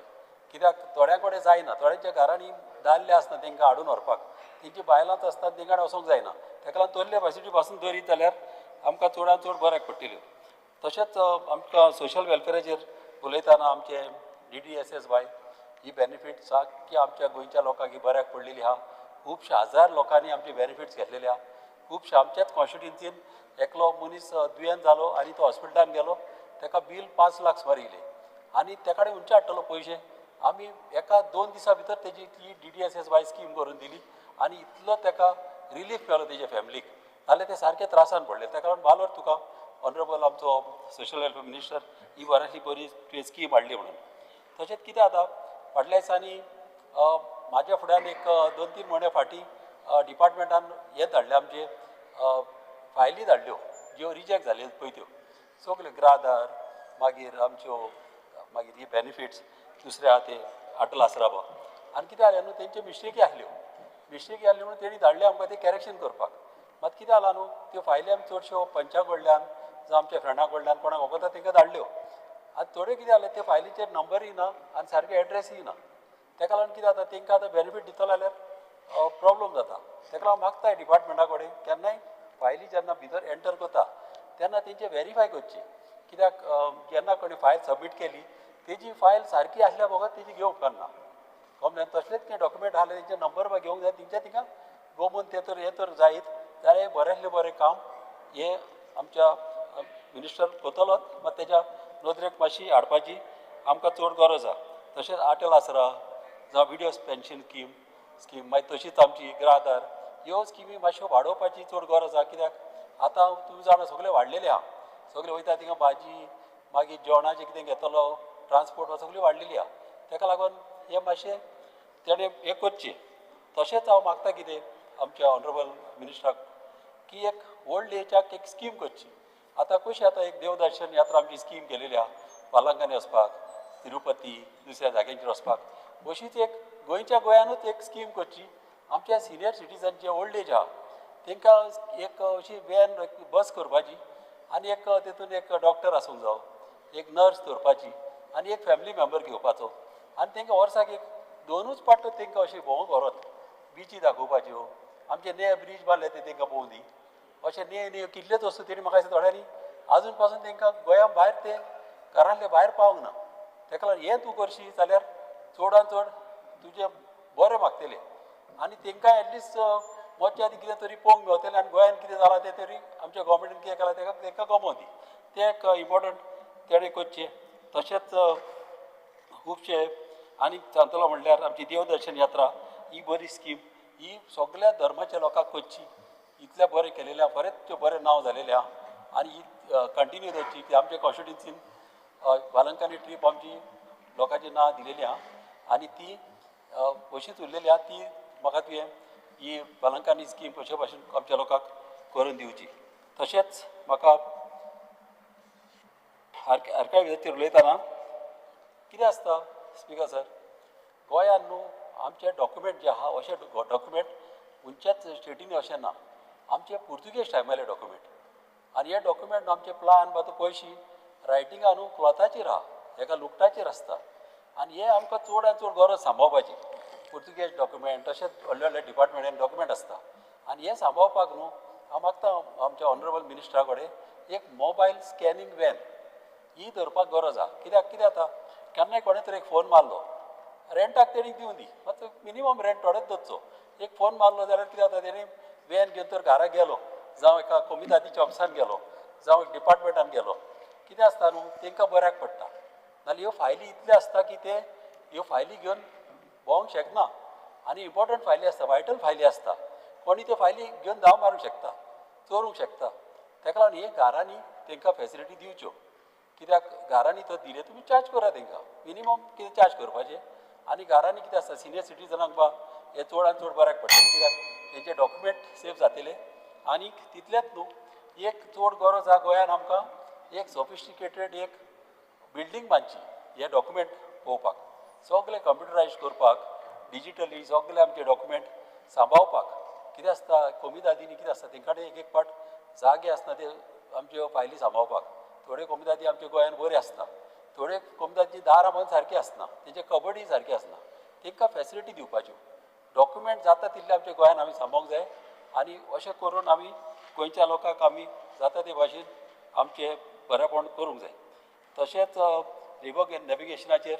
कित्याक थोड्या कडेन जायना, थोड्यांच्या घरांनी दादले आसना तांकां हाडून व्हरपाक, तेंची बायलांच आसतात तांकां वचोंक जायना. ताका लागून तसले फेसिलिटी पासून दवरीत जाल्यार आमकां चडान चड बऱ्याक पडटल्यो. तशेंच आमकां सोशल वेलफेराचेर उलयतना आमचे DDSSY ही बेनिफीट सारकी आमच्या गोंयच्या लोकांक ही बऱ्याक पडलेली आहा. खुबशे हजार लोकांनी आमचे बेनिफिट्स घेतलेले आहा. खुबशे आमच्याच कॉन्स्टिट्युन्सीन एकलो मनीस दुयेंत जालो आनी तो हॉस्पिटलान गेलो, ताका बील 5 लाख सुमार येयलें आनी त्या कडेन खंयचे हाडटलो पयशे. आमी एका 2 दिसां भितर तेजी ती DDSSY scheme करून दिली आनी इतलो ताका रिलीफ मेळ्ळो तेज्या फॅमिलीक, नाल्यार ते सारके त्रासान पडले. ताका लागून बालोर तुका ऑनरेबल आमचो सोशल वेलफेअर मिनिस्टर ही बऱ्याचशी बरी तुवें स्कीम हाडली म्हणून. तशेंच कितें जाता फाटल्या दिसांनी म्हाज्या फुड्यान एक 2-3 म्हयने फाटीं डिपार्टमेंटान हें धाडलें, आमचे फायली धाडल्यो ज्यो रिजेक्ट जाल्यो पळय त्यो सगल्यो ग्रादार, मागीर आमच्यो मागीर ही बेनिफिट्स दुसरे आहा ते अटल आसराबा. आनी कितें जालें न्हू तेंच्यो मिस्टेकी आसल्यो, मिस्टेकी आसल्यो म्हणून तेणी धाडल्यो आमकां तें करेक्शन करपाक. मात कितें जालां न्हू त्यो फायली आमी चडश्यो पंचा कडल्यान जावं आमच्या फ्रेंडा कडल्यान कोणाक वखता तांकां धाडल्यो. आनी थोड्यो कितें जालें ते फायलीचेर नंबरूय ना आनी सारके एड्रेसूय ना. ताका लागून कितें जाता तांकां आतां बेनिफीट दितलो जाल्यार प्रोब्लम जाता. ताका लागून मागता डिपार्टमेंटा कडेन केन्नाय फायली जेन्ना भितर एंटर करता तेन्ना तेंचे वेरीफाय करची, कित्याक जेन्ना कोणी फायल सबमीट केली तेजी फायल सारकी आसल्या बगर तेजी घेवंक उपकारना. कमल्यान तसलेच कितें डॉक्युमेंट आसले तेंचे नंबर बा घेवंक जाय, तेंच्या तिका गोमून ते तर हें तर जायत जाल्यार बरेंतलें बरें काम हें आमच्या मिनिस्टर करतलोच, मात तेज्या नदरेक मातशी हाडपाची आमकां चड गरज आहा. तशेंच अटल आसरा जावं विडियोज पेन्शन स्कीम मागीर तशीच आमची ग्रादार ह्यो स्किमी मातश्यो वाडोवपाची चड गरज आहा. कित्याक आतां तुमी जाणा सगळें वाडलेलें आहा, सगळें वयता थिंगा भाजी मागीर जेवणाचें कितें घेतलो ट्रान्सपोर्ट सगळी वाडलेली आहा. ताका लागून हें मातशें तेणें हें करचें. तशेंच हांव मागता कितें आमच्या ऑनरेबल मिनिस्टराक की एक ओल्ड एजाक एक स्कीम करची. आतां कशी आतां एक देवदर्शन यात्रा आमची स्कीम केलेली आहा वालांकानी वचपाक, तिरुपती दुसऱ्या जाग्यांचेर वचपाक, अशीच एक गोंयच्या गोंयानूच एक स्कीम करची. आमच्या सिनियर सिटीजन जे ओल्ड एज आहा तांकां एक अशी वॅन बस करपाची आनी एक तेतून एक डॉक्टर आसूंक जावो, एक नर्स दवरपाची आनी एक फॅमिली मेंबर घेवपाचो आनी तांकां वर्साक एक 2 पाट तांकां अशें भोंवूंक व्हरत बिची दाखोवपाच्यो. आमचे ने ब्रीज बांदले ते तांकां पळोवं दी, अशें ने ने कितलेच वस्तू तेणी म्हाका दिसता थोड्यांनी आजून पासून तांकां गोंया भायर ते घरांतले भायर पावंक ना. ताका लागून हें तूं करशी जाल्यार चडान चड तुजें बरें मागतलें आनी तांकां एटलिस्ट मोच्या आदी कितें तरी पळोवंक मेवतलें आनी गोंयान कितें जालां तें तरी आमच्या गोवोरमेंटान कितें केलां ताका तांकां गमोवं दी. तें एक इम्पोर्टंट तेणें करचें. तशेंच खुबशे आनी सांगतलो म्हणल्यार आमची देवदर्शन यात्रा ही बरी स्कीम ही सगळ्या धर्माच्या लोकांक करची, इतलें बरें केलेलें आहा, बरेंच बरें नांव जालेलें आहा आनी ही कंटिन्यू दवरची. की आमच्या कॉन्स्टिट्युन्सीन वालंकानी ट्रीप आमची लोकांची नांव दिलेली आहा आनी ती अशीच उरलेली आहा. ती म्हाका तुवें ही वालंकानी स्कीम कशे भाशेन आमच्या लोकांक करून दिवची. तशेंच म्हाका आर्कायव्साचेर उलयतना कितें आसता स्पिकर सर, गोंयान न्हू आमचे डॉक्युमेंट जे आहा अशे डॉक्युमेंट खंयच्याच स्टेटींनी अशें ना, आमचे पुर्तुगेज टायमाले डॉक्युमेंट आनी हे डॉक्युमेंट आमचे प्लान बा पयशी रायटिंगा न्हू क्लॉथाचेर आहा, एका लुगटाचेर आसता आनी हे आमकां चड आनी चड गरज सांबाळपाची. पुर्तुगेज डॉक्युमेंट तशेंच व्हडले व्हडले डिपार्टमेंटान डॉक्युमेंट आसता आनी हे सांबाळपाक न्हू हांव मागता आमच्या ऑनरेबल मिनिस्टरा कडेन एक मोबायल स्कॅनिंग व्हॅन ही धरपाक गरज आहा. कित्याक कितें जाता केन्नाय कोणें तरी एक फोन मारलो रेंटाक तेणी दिवं दी, मात मिनिमम रेंट थोडेच दवरचो. एक फोन मारलो जाल्यार कितें जाता तेणी व्हॅन घेवन तर घरा गेलो जावं एका कोमितादीच्या ऑफिसान गेलो जावं एक डिपार्टमेंटान गेलो, कितें आसता न्हू तांकां बऱ्याक पडटा. नाल्यार ह्यो फायली इतल्यो आसता की ते ह्यो फायली घेवन भोंवंक शकना आनी इम्पोर्टंट फायली आसता, वायटल फायली आसता, कोणी त्यो फायली घेवन धांव मारूंक शकता, चोरूंक शकता. ताका लागून हे घरांनी तांकां फेसिलिटी दिवच्यो. कित्याक घरांनी तो दिले तुमी चार्ज करा तांकां मिनिमम कितें चार्ज करपाचें. आनी घरांनी कितें आसता सिनियर सिटीजनांक बा हें चडान चड बऱ्याक पडटलें, कित्याक तेंचे डॉक्युमेंट सेफ जातले. आनीक तितलेंच न्हू, एक चड गरज आहा गोंयान आमकां एक सोफिस्टिकेटेड एक बिल्डींग बांदची हे डॉक्युमेंट पळोवपाक, सगळे कंप्युटरायज करपाक, डिजिटली सगळे आमचे डॉक्युमेंट सांबाळपाक. कितें आसता कोमिदादीनी कितें आसता तेंकां एक एक पाट जागे आसना ते आमच्यो फायली सांबाळपाक. थोड्यो कोमिदादी आमच्या गोंयान बऱ्यो आसता, थोड्यो कोमिदादीची दारां बंद सारकी आसना, तेंचे कबड्डी सारकी आसना, तांकां फेसिलिटी दिवपाच्यो. डॉक्युमेंट जाता तितले आमच्या गोंयान आमी सांबाळूंक जाय आनी अशें करून आमी गोंयच्या लोकांक आमी जाता ते भाशेन आमचें बरेपण करूंक जाय. तशेंच रिवर नॅविगेशनाचेर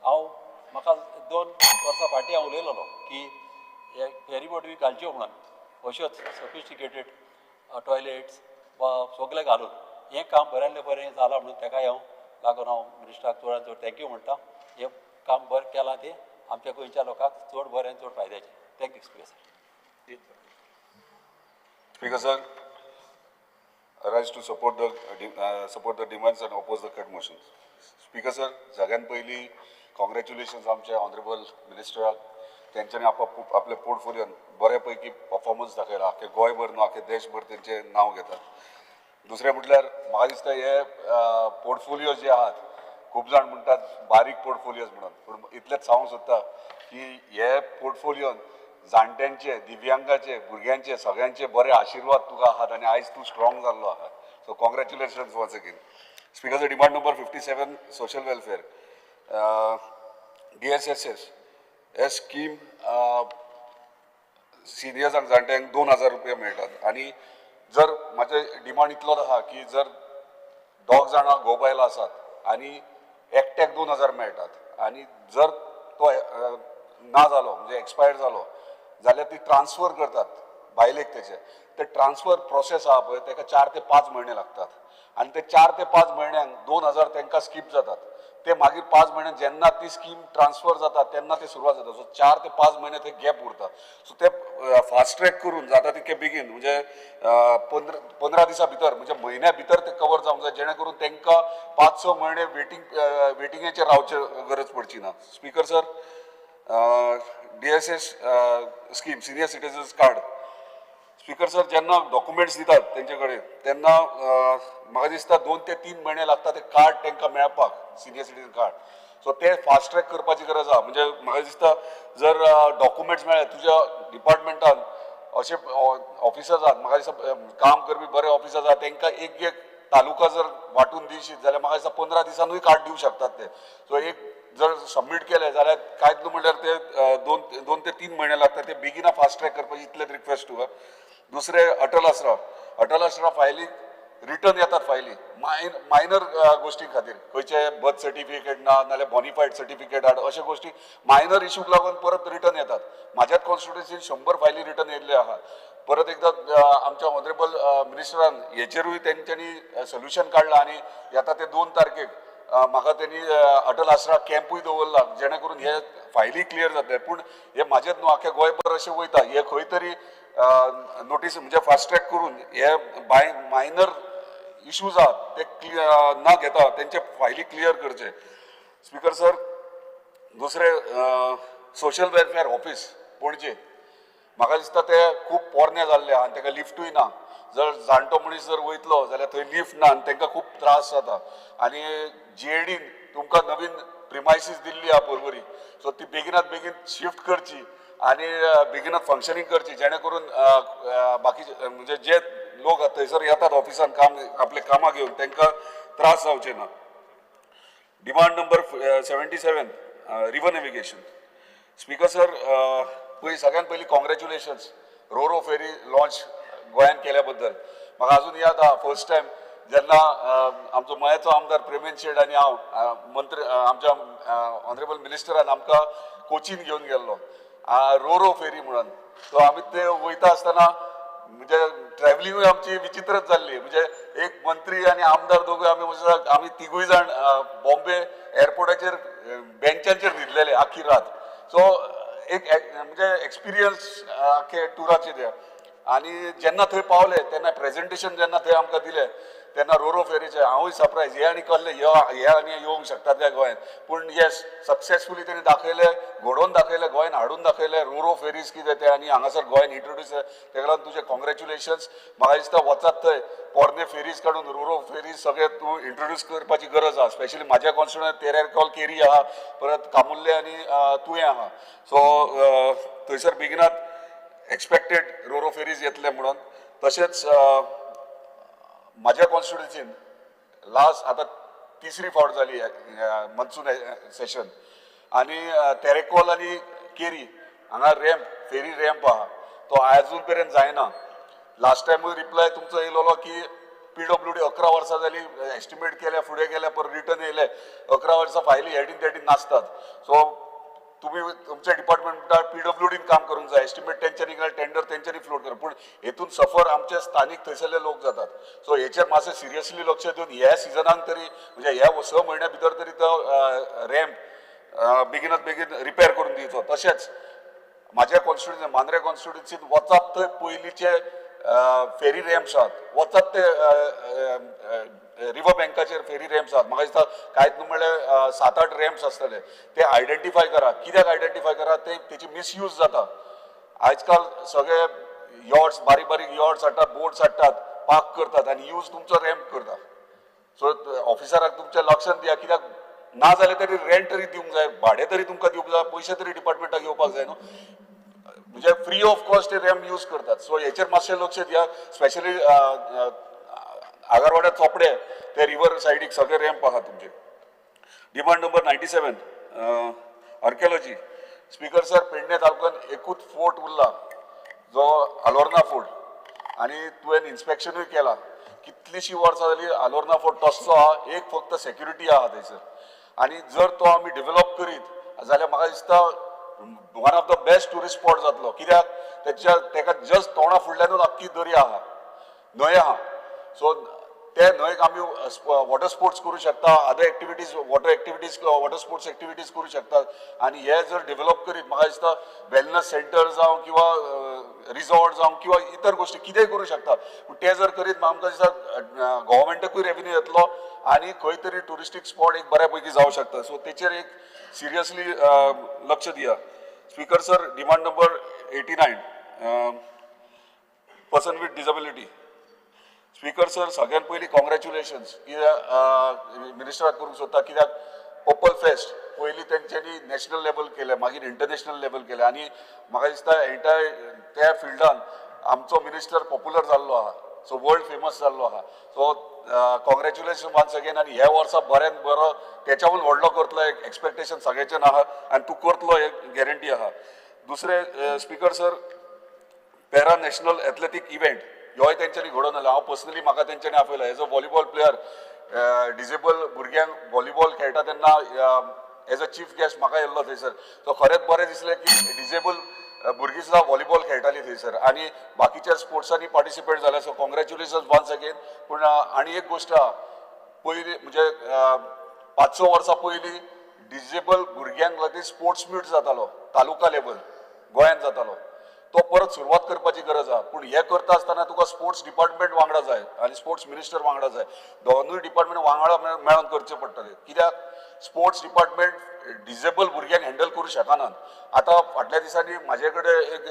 हांव म्हाका 2 वर्सां फाटीं हांव उलयलेलो की हे फेरीबोट बी घालच्यो म्हणून, अश्योच सोफिस्टिकेटेड टॉयलेट्स वा सगळें घालून हें काम बऱ्यांतलें बरें जालां म्हणून तेकाय हांव लागून हांव मिनिस्टराक चडान चड thank you म्हणटा. हें काम बरें केलां तें आमच्या गोंयच्या लोकांक चड बरें आनी चड फायद्याचें. Thank you speaker sir. Speaker sir, I rise to support the demands and oppose the cut motions. Speaker sir, सगळ्यात पयलीं कॉंग्रॅच्युलेशन्स आमच्या ऑनरेबल मिनिस्टराक, तेंच्यांनी आपल्या पोर्टफोलियोन बऱ्या पैकी परफॉर्मन्स दाखयला, आख्खे गोंयभर न्हू आख्खे देशभर तेंचें नांव घेतात. दुसरें म्हटल्यार म्हाका दिसता हे पोर्टफोलियो जे आहात खूब जाण म्हणटात बारीक पोर्टफोलियोज म्हणून, पूण इतलेंच सांगूंक सोदता की हे पोर्टफोलियोन जाणट्यांचे, दिव्यांगाचे, भुरग्यांचे सगळ्यांचे बरे आशिर्वाद तुका आहात आनी आयज तूं स्ट्रॉंग जाल्लो आहा. So congratulations once again. Speaker sir, demand number 57 social welfare DSSS हे स्कीम सिनियर्सांक जाणट्यांक 2000 रुपया मेळटात. आनी जर म्हाजे डिमांड इतलोच आहा की जर 2 जाणां घोव बायलां आसात आनी एकट्याक 2000 मेळटात आनी जर तो ना जालो म्हणजे एक्सपायर जालो जाल्यार ती ट्रान्सफर करतात बायलेक तेचे, ते ट्रान्सफर प्रोसेस आहा पळय तेका 4 ते 5 म्हयने लागतात आनी ते 4 ते 5 म्हयन्यांक 2000 तेंकां स्कीप जातात. ते मागीर 5 म्हयने जेन्ना ती स्कीम ट्रान्सफर जाता तेन्ना ते सुरवात जाता. सो 4 ते 5 म्हयने ते गॅप उरता. सो ते फास्ट ट्रॅक करून जाता तितके बेगीन म्हणजे 15 दिसां भितर म्हणजे म्हयन्या भितर ते कवर जावंक जाय, जेणे करून तेंकां 5-6 म्हयने वेटिंगेचेर रावचे गरज पडची ना. Speaker sir, DSS scheme senior citizens card. Speaker sir, जेन्ना डॉक्युमेंट्स दितात तेंचे कडेन तेन्ना म्हाका दिसता 2 ते 3 म्हयने लागता ते कार्ड तेंकां मेळपाक, सिनियर सिटीजन कार्ड. सो ते फास्ट ट्रॅक करपाची गरज आहा. म्हणजे म्हाका दिसता जर डॉक्युमेंट्स मेळ्ळे तुज्या डिपार्टमेंटान अशे ऑफिसर्स आहात, म्हाका दिसता काम करपी बरे ऑफिसर्स आहात, तेंकां एक एक तालुका जर वांटून दिशीत जाल्यार म्हाका दिसता 15 दिसांनूय कार्ड दिवं शकतात ते. सो एक जर सबमीट केलें जाल्यार कांयच न्हू म्हणल्यार ते 2 ते 3 म्हयने लागता, ते बेगिना फास्ट ट्रॅक करपाची इतलेच रिक्वेस्ट तुका. दुसरें अटल आसरा, अटल आसरा फायली रिटर्न येतात फायली मायनर गोश्टी खातीर, खंयचे बर्थ सर्टिफिकेट ना नाल्यार बॉनिफायड सर्टिफिकेट हाड, अशे गोश्टी मायनर इशूक लागून परत रिटर्न येतात. म्हाज्याच कॉन्स्टिट्युएन्सीन 100 फायली रिटर्न येयल्ल्यो आहा. परत एकदां आमच्या ऑनरेबल मिनिस्टरान हेचेरूय तेंच्यांनी सोल्युशन काडलां आनी येता ते 2 तारखेक म्हाका तेणी अटल आसरा कॅम्पूय दवरला, जेणे करून हे फायली क्लियर जातले. पूण हे म्हाजेच न्हू आख्या गोंयभर अशें वयता, हे खंय तरी नोटीस म्हणजे फास्ट ट्रॅक करून हे बाय मायनर इशूज आहात ते ना घेता तेंचे फायली क्लियर करचे. स्पीकर सर, दुसरें सोशल वेलफेअर ऑफिस पणजे, म्हाका दिसता ते खूब पोरणे जाल्ले आहा आनी तेका लिफ्टूय ना. जर जाणटो मनीस जर वयतलो जाल्यार थंय लिफ्ट ना आनी तेंकां खूब त्रास जाता. आनी जीएडीन तुमकां नवीन प्रिमायसीस दिल्ली आहा पर्वरी, सो ती बेगिनात बेगीन शिफ्ट करची आनी बेगिनात फंक्शनींग करची, जेणे करून बाकीचे म्हणजे जे लोक थंयसर येतात ऑफिसान काम आपले कामां घेवन तेंकां त्रास जावचे ना. Demand number 77 river navigation. Speaker sir, पयलीं सगळ्यात पयलीं कॉंग्रॅच्युलेशन्स रो रो फेरी लॉन्च गोंयान केल्या बद्दल. म्हाका अजून याद आहा फर्स्ट टायम जेन्ना आमचो मयाचो आमदार प्रेमेंद शेट आनी हांव मंत्री आमच्या ऑनरेबल मिनिस्टरान आमकां कोचीन घेवन गेल्लो रो रो फेरी म्हणून. सो आमी ते वयता आसतना म्हणजे ट्रॅव्हलिंगूय आमची विचित्रच जाल्ली. म्हणजे एक मंत्री आनी आमदार दोगूय आमी म्हणजे आमी तिगूय जाण बॉम्बे एअरपोर्टाचेर बेंचांचेर न्हिदलेले आख्खी रात. सो एक म्हणजे एक्सपिरियन्स आख्खे टुराचे ते. आनी जेन्ना थंय पावले तेन्ना प्रेजेंटेशन जेन्ना थंय आमकां दिलें तेन्ना रोरो फेरीचे हांवूय सरप्रायज, हे आनी कसले हे आनी येवंक शकतात काय गोंयांत, पूण येस सक्सेसफुली तेणी दाखयले, घडोवन दाखयले, गोंयान हाडून दाखयले रोरो फेरीज कितें ते आनी हांगासर गोंयान इंट्रोड्यूस. तेका लागून तुजें कॉंग्रेच्युलेशन्स. म्हाका दिसता वचात थंय पोरणे फेरीज काडून रोरो फेरीज सगळे तूं इंट्रोड्यूस करपाची गरज आसा. स्पेशली म्हाज्या कॉन्स्टिट्युएन्सीन तेरेखोल केरी आहा, परत कामुर्ले आनी तुयें आहा. सो थंयसर बेगिनात एक्सपेक्टेड रोरो फेरीज येतले म्हणून. तशेंच म्हाज्या कॉन्स्टिट्युएन्सीन लास्ट आतां तिसरी फावट जाली मॉन्सून सेशन आनी तेरेखोल आनी केरी हांगा रॅम्प, फेरी रॅम्प आहा, तो आजून पर्यंत जायना. लास्ट टायमूय रिप्लाय तुमचो येयलेलो की PWD 11 वर्सां जाली एस्टिमेट केल्या, फुडें गेल्या, परत रिटर्न येयले, 11 वर्सां फायली हेडीन तेडीन नासतात. सो तुमी तुमच्या डिपार्टमेंट म्हणटा PWDन काम करूंक जाय, एस्टिमेट तेंच्यांनी घाल, टेंडर तेंच्यांनी फ्लोट कर, पूण हेतून सफर आमचे स्थानीक थंयसरले लोक जातात. सो हेचेर मातशें सिरियसली लक्ष दिवन ह्या सिजनाक तरी, म्हणजे ह्या 6 म्हयन्या भितर तरी तो रॅम्प बेगिनात बेगीन रिपेर करून दिवचो. तशेंच म्हाज्या कॉन्स्टिट्युएन्सी मांद्रे कॉन्स्टिट्युएन्सीन वचात थंय पयलींचे फेरी रॅम्प्स आहात, वचात ते रिवर बँकाचेर फेरी रॅम्प्स आहात. म्हाका दिसता कांयच न्हू म्हणल्यार 7-8 रॅम्प्स आसतले, ते आयडेंटिफाय करा. कित्याक आयडेंटिफाय करा, ते तेची मिसयूज जाता. आयजकाल सगळे यॉट्स, बारीक बारीक यॉट्स हाडटात, बोट्स हाडटात, पार्क करतात आनी यूज तुमचो रॅम्प करता. सो ऑफिसराक तुमच्या लक्षांत दिया, कित्याक ना जाल्यार तरी रेंट तरी दिवंक जाय, भाडें तरी तुमकां दिवंक जाय, पयशे तरी डिपार्टमेंटाक येवपाक जाय न्हू. म्हणजे फ्री ऑफ कॉस्ट ते रॅम्प यूज करतात. सो हेचेर मातशें लक्ष दिया. स्पेशली आगरवाड्या चोपडे ते रिवर सायडीक सगळे रॅम्प आहा तुमचे. Demand number 97 archaeology. Speaker sir, Pedne तालुक्यान एकूच फोर्ट उरला जो आलोर्ना फोर्ट, आनी तुवें इन्स्पेक्शनूय केला. कितलींशीं वर्सां जाली आलोर्ना फोर्ट तसो आहा, एक फक्त सेक्युरिटी आहा थंयसर. आनी जर तो आमी डेव्हलप करीत जाल्यार म्हाका दिसता one of the best tourist spot जातलो. कित्याक तेच्या तेका जस्ट तोंडा फुडल्यानूच आख्खी दर्या आहा, न्हंय आहा. सो ते न्हंयक आमी वॉटर स्पोर्ट्स करूं शकता, other activities, water activities, water sports activities करूं शकतात. आनी हे जर डेव्हलप करीत म्हाका दिसता वेलनस सेंटर जावं किंवा रिजॉर्ट जावं किंवा इतर गोश्टी कितेंय करूं शकता. पूण ते जर करीत आमकां दिसता गव्हर्मेंटाकूय रेवेन्यू येतलो आनी खंय तरी ट्युरिस्टीक स्पॉट एक बऱ्या पैकी जावं शकता. सो तेचेर एक सिरियसली लक्ष दिया. Speaker sir, demand number 89 person with disability. Speaker sir, सगळ्यात पयलीं कॉंग्रॅच्युलेशन्स कित्याक मिनिस्टराक करूंक सोदता, कित्याक पर्पल फेस्ट पयलीं तेंच्यांनी नॅशनल लेवल केलें, मागीर इंटरनॅशनल लेवल केलें आनी म्हाका दिसता एंटायर त्या फिल्डान आमचो मिनिस्टर पॉप्युलर जाल्लो आहा, सो वर्ल्ड फेमस जाल्लो आहा. So congratulation once again. आनी ह्या वर्सा बऱ्यान बरो तेच्याहून व्हडलो करतलो एक एक्सपेक्टेशन सगळ्याचें आहा आनी तूं करतलो एक गॅरंटी आहा. दुसरें speaker sir, para national athletic event ह्योय तेंच्यांनी घडोवन हाडला. हांव पर्सनली म्हाका तेंच्यांनी आपयला as a volleyball player, disable भुरग्यांक व्हॉलीबॉल खेळटा तेन्ना एज अ चीफ गेस्ट म्हाका येयल्लो थंयसर. सो खरेंच बरें दिसलें की डिजेबल भुरगीं सुद्दां व्हॉलीबॉल खेळटालीं थंयसर आनी बाकीच्या स्पोर्ट्सांनी पार्टिसिपेट जाले. So congratulation once again. पूण आनी एक गोश्ट आहा, पयलीं म्हणजे 5-6 वर्सां पयलीं डिजेबल भुरग्यांक लागीं स्पोर्ट्स मीट जातालो, तालुका लेवल गोंयांत जातालो, तो परत सुरवात करपाची गरज आहा. पूण हें करता आसतना तुका स्पोर्ट्स डिपार्टमेंट वांगडा जाय आनी स्पोर्ट्स मिनिस्टर वांगडा जाय, दोनूय डिपार्टमेंट वांगडा मेळोन करचें पडटलें. कित्याक स्पोर्ट्स डिपार्टमेंट डिजेबल भुरग्यांक हँडल करूं शकनात. आतां फाटल्या दिसांनी म्हाजे कडेन एक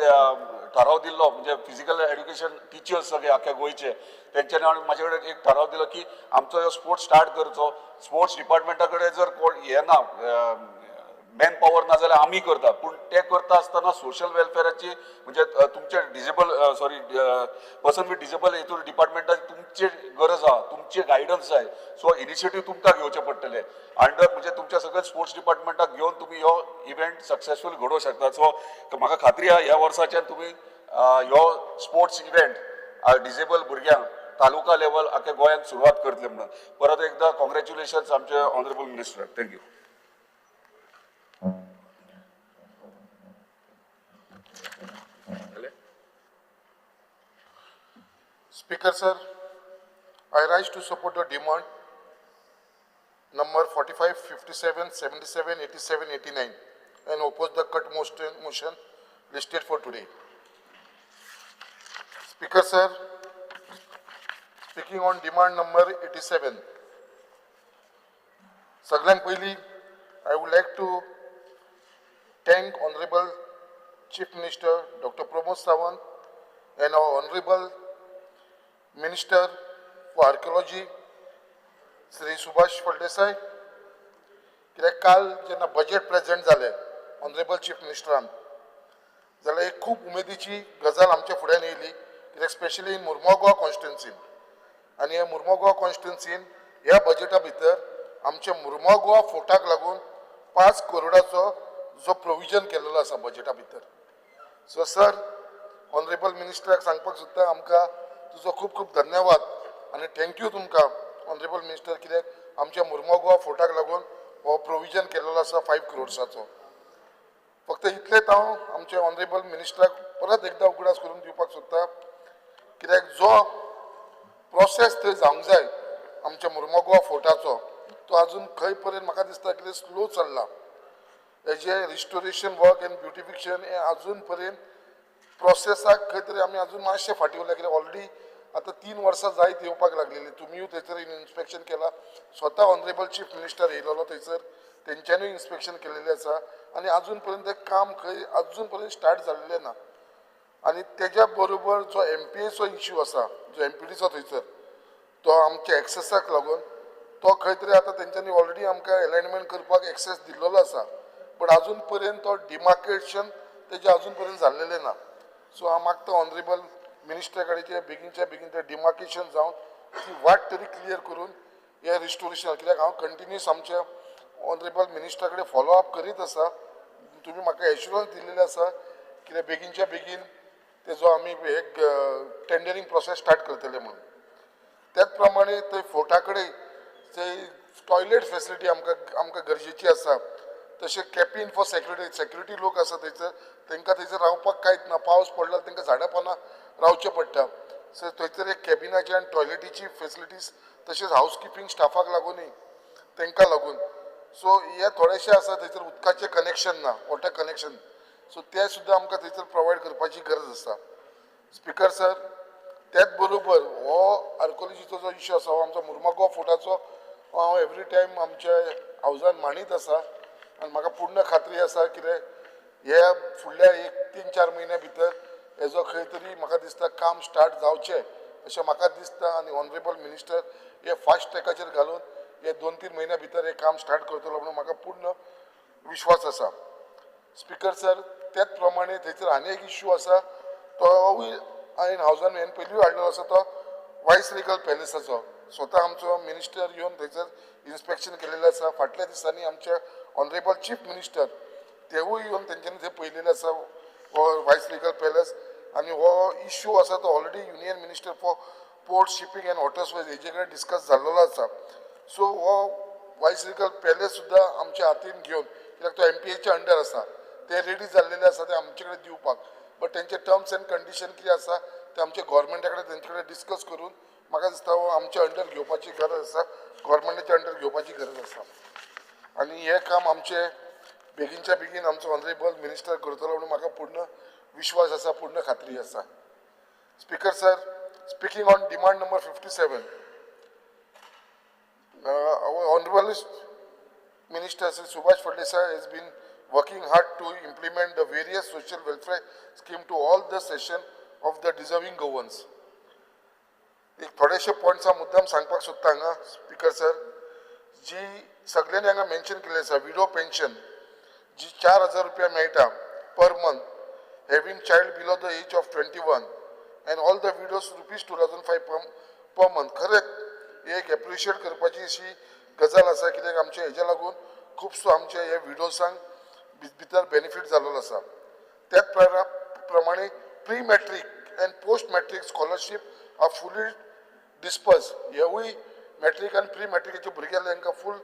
ठराव दिल्लो, म्हणजे फिजिकल एड्युकेशन टिचर्स सगळे आख्या गोंयचे तेंच्यांनी आनी म्हाजे कडेन एक ठराव दिलो की आमचो ह्यो स्पोर्ट्स स्टार्ट करचो. स्पोर्ट्स डिपार्टमेंटा कडेन जर कोण हें ना, मॅन पावर ना जाल्यार आमी करता, पूण ते करता आसतना सोशल वेलफेराची म्हणजे तुमचे disable sorry person with disable हितून डिपार्टमेंटाची तुमची गरज आहा, तुमची गायडन्स जाय. सो इनिशिएटीव तुमकां घेवचें पडटलें अंडर म्हणजे तुमच्या सगळ्या स्पोर्ट्स डिपार्टमेंटाक घेवन तुमी हो इव्हेंट सक्सेसफूल घडोवंक शकता. सो म्हाका खात्री आहा ह्या वर्साच्यान तुमी ह्यो स्पोर्ट्स इव्हेंट डिजेबल भुरग्यांक तालुका लेवल आख्या गोंयांत सुरवात करतले म्हणून. परत एकदा कॉंग्रॅच्युलेशन्स आमचे honourable मिनिस्टराक. Thank you. Speaker sir, I rise to support the demand number 45, 57, 77, 87, 89 and oppose the cut motion listed for today. Speaker sir, Speaking on demand number 87. सगळ्यांत पयलीं I would like to thank Honorable Chief Minister Dr. Pramod Sawant and our Honorable Minister for Archaeology Shri Subhash Phaldesai. कित्याक काल जेन्ना budget present जालें honourable chief मिनिस्टरान, जाल्यार एक खूब उमेदीची गजाल आमच्या फुड्यान येयली, कित्याक स्पेशली इन मुर्मो गोवा कॉन्स्टिट्युन्सीन. आनी ह्या मुर्मो गोवा कॉन्स्टिट्युन्सीन ह्या बजेटा भितर आमच्या मुर्मो गोवा फोर्टाक लागून 5 करोडाचो जो प्रोविजन केलेलो आसा बजेटा भितर. सो सर, ऑनरेबल मिनिस्टराक सांगपाक सोदता, आमकां तुजो खूब खूब धन्यवाद आनी thank you तुमकां ऑनरेबल मिनिस्टर, कित्याक आमच्या मुर्मो गोवा फोर्टाक लागून हो प्रोविजन केलेलो आसा 5 करोड्साचो. फक्त इतलेंच हांव आमच्या ऑनरेबल मिनिस्टराक परत एकदां उगडास करून दिवपाक सोदता, कित्याक जो प्रोसेस थंय जावंक जाय आमच्या मुर्मो गोवा फोर्टाचो, तो अजून खंय पर्यंत म्हाका दिसता कितें स्लो चल्ला. हेजे रिस्टोरेशन वर्क एंड ब्युटिफिकेशन हें अजून पर्यंत प्रोसेसाक खंय तरी आमी अजून मातशें फाटीं उरल्या, कित्याक ऑलरेडी आतां 3 वर्सां जायत येवपाक लागलेली. तुमीय थंयसर इन्स्पेक्शन केलां, स्वता ऑनरेबल चीफ मिनिस्टर येयलेलो थंयसर, तेंच्यांनीय इन्स्पेक्शन केलेलें आसा आनी अजून पर्यंत तें काम खंय अजून पर्यंत स्टार्ट जाल्लें ना. आनी तेज्या बरोबर जो एमपीएचो इश्यू आसा, जो एमपीडीचो थंयसर, तो आमच्या एक्सेसाक लागून तो खंय तरी आतां तेंच्यांनी ऑलरेडी आमकां एलायनमेंट करपाक एक्सेस दिल्लो आसा, बट अजून पर्यंत तो डिमार्केशन तेजें अजून पर्यंत जाल्लेलें ना. सो हांव मागता ऑनरेबल मिनिस्टर कडेन बेगीनच्या बेगीन तें डिमार्केशन जावन ती वाट तरी क्लियर करून हें रिस्टोरेशन, कित्याक हांव कंटिन्युअस आमच्या ऑनरेबल मिनिस्टरा कडेन फॉलो अप करीत आसा. तुमी म्हाका एश्युरन्स दिल्लें आसा कित्याक बेगीनच्या बेगीन तेजो आमी एक टेंडरींग प्रोसेस स्टार्ट करतले म्हणून. त्याच प्रमाणे थंय फोर्टा कडेन थंय टॉयलेट फेसिलिटी आमकां आमकां गरजेची आसा. तशें कॅबिन फॉर सेक्युरिटी, सेक्युरिटी लोक आसा थंयसर, तांकां थंयसर रावपाक कांयच ना, पावस पडलो तांकां झाडां पानां रावचें पडटा. सो थंयसर एक कॅबिनाची आनी टॉयलेटीची फेसिलिटीज, तशेंच हावस किपींग स्टाफाक लागूनय तांकां लागून. सो हे थोडेशे आसा थंयसर उदकाचें कनेक्शन ना, वॉटर कनेक्शन, सो तें सुद्दां आमकां थंयसर प्रोवायड करपाची गरज आसा. स्पिकर सर, त्याच बरोबर हो आर्कोलॉजीचो जो इश्यू आसा हो आमचो मुर्मो गोवा फोर्टाचो हांव एवरी टायम आमच्या हावजान मांडीत आसा आनी म्हाका पूर्ण खात्री आसा कितें हे फुडल्या एक 3-4 म्हयन्या भितर हेजो खंय तरी म्हाका दिसता काम स्टार्ट जावचें अशें म्हाका दिसता. आनी ऑनरेबल मिनिस्टर हे फास्ट ट्रॅकाचेर घालून हे 2-3 म्हयन्या भितर हे काम स्टार्ट करतलो म्हणून म्हाका पूर्ण विश्वास आसा. स्पिकर सर, त्याच प्रमाणे थंयसर आनी एक इश्यू आसा, तोवूय हांवें हावजान हें पयलीं हाडलेलो आसा, तो वायस रिगल पॅलेसाचो. स्वता आमचो मिनिस्टर येवन थंयसर इन्स्पेक्शन केलेलें आसा. फाटल्या दिसांनी आमचे ऑनरेबल चीफ मिनिस्टर तेवूय येवन तेंच्यांनी थंय पळयलेलें आसा हो वायस रिगल पॅलेस. आनी हो इश्यू आसा तो already union minister for port shipping and waterways हेजे कडेन डिस्कस जाल्लो आसा. सो हो वायस रिगल पॅलेस सुद्दां आमच्या हातीन घेवन, कित्याक तो एमपीएच्या अंडर आसा, ते रेडी जाल्लेले आसा ते आमचे कडेन दिवपाक, बट तेंचे टर्म्स एंड कंडिशन कितें आसा ते आमच्या गोवोरमेंटा कडेन तेंचे कडेन डिस्कस करून म्हाका दिसता हो आमच्या अंडर घेवपाची गरज आसा, गोवोरमेंटाच्या अंडर घेवपाची गरज आसा. आनी हें काम आमचें बेगीनच्या बेगीन आमचो ऑनरेबल मिनिस्टर करतलो म्हणून म्हाका पूर्ण विश्वास आसा, पूर्ण खात्री आसा. Speaker sir, speaking on demand number 57, our honourable Minister Sri Subhash Phaldesai has been working hard to implement the various social welfare scheme to all the session of the deserving Goans. एक थोडेशे points हांव मुद्दाम सांगपाक सोदता हांगा speaker sir, जी सगळ्यांनी हांगा मेन्शन केल्लें आसा. विडो पेन्शन जी 4000 रुपया मेळटा per month having child below the age of 21 and all the widows rupees 2005 per month. खरेंच एक एप्रिशिएट करपाची अशी गजाल आसा, कित्याक आमच्या हेज्या लागून खुबसो आमच्या ह्या विडोसांक भितर बेनिफीट जाल्लो आसा. त्याच प्रमाणे pre matric and post matric scholarship are fully disburse, हेवूय matric आनी प्री मॅट्रिकाचे भुरग्यांक तांकां फूल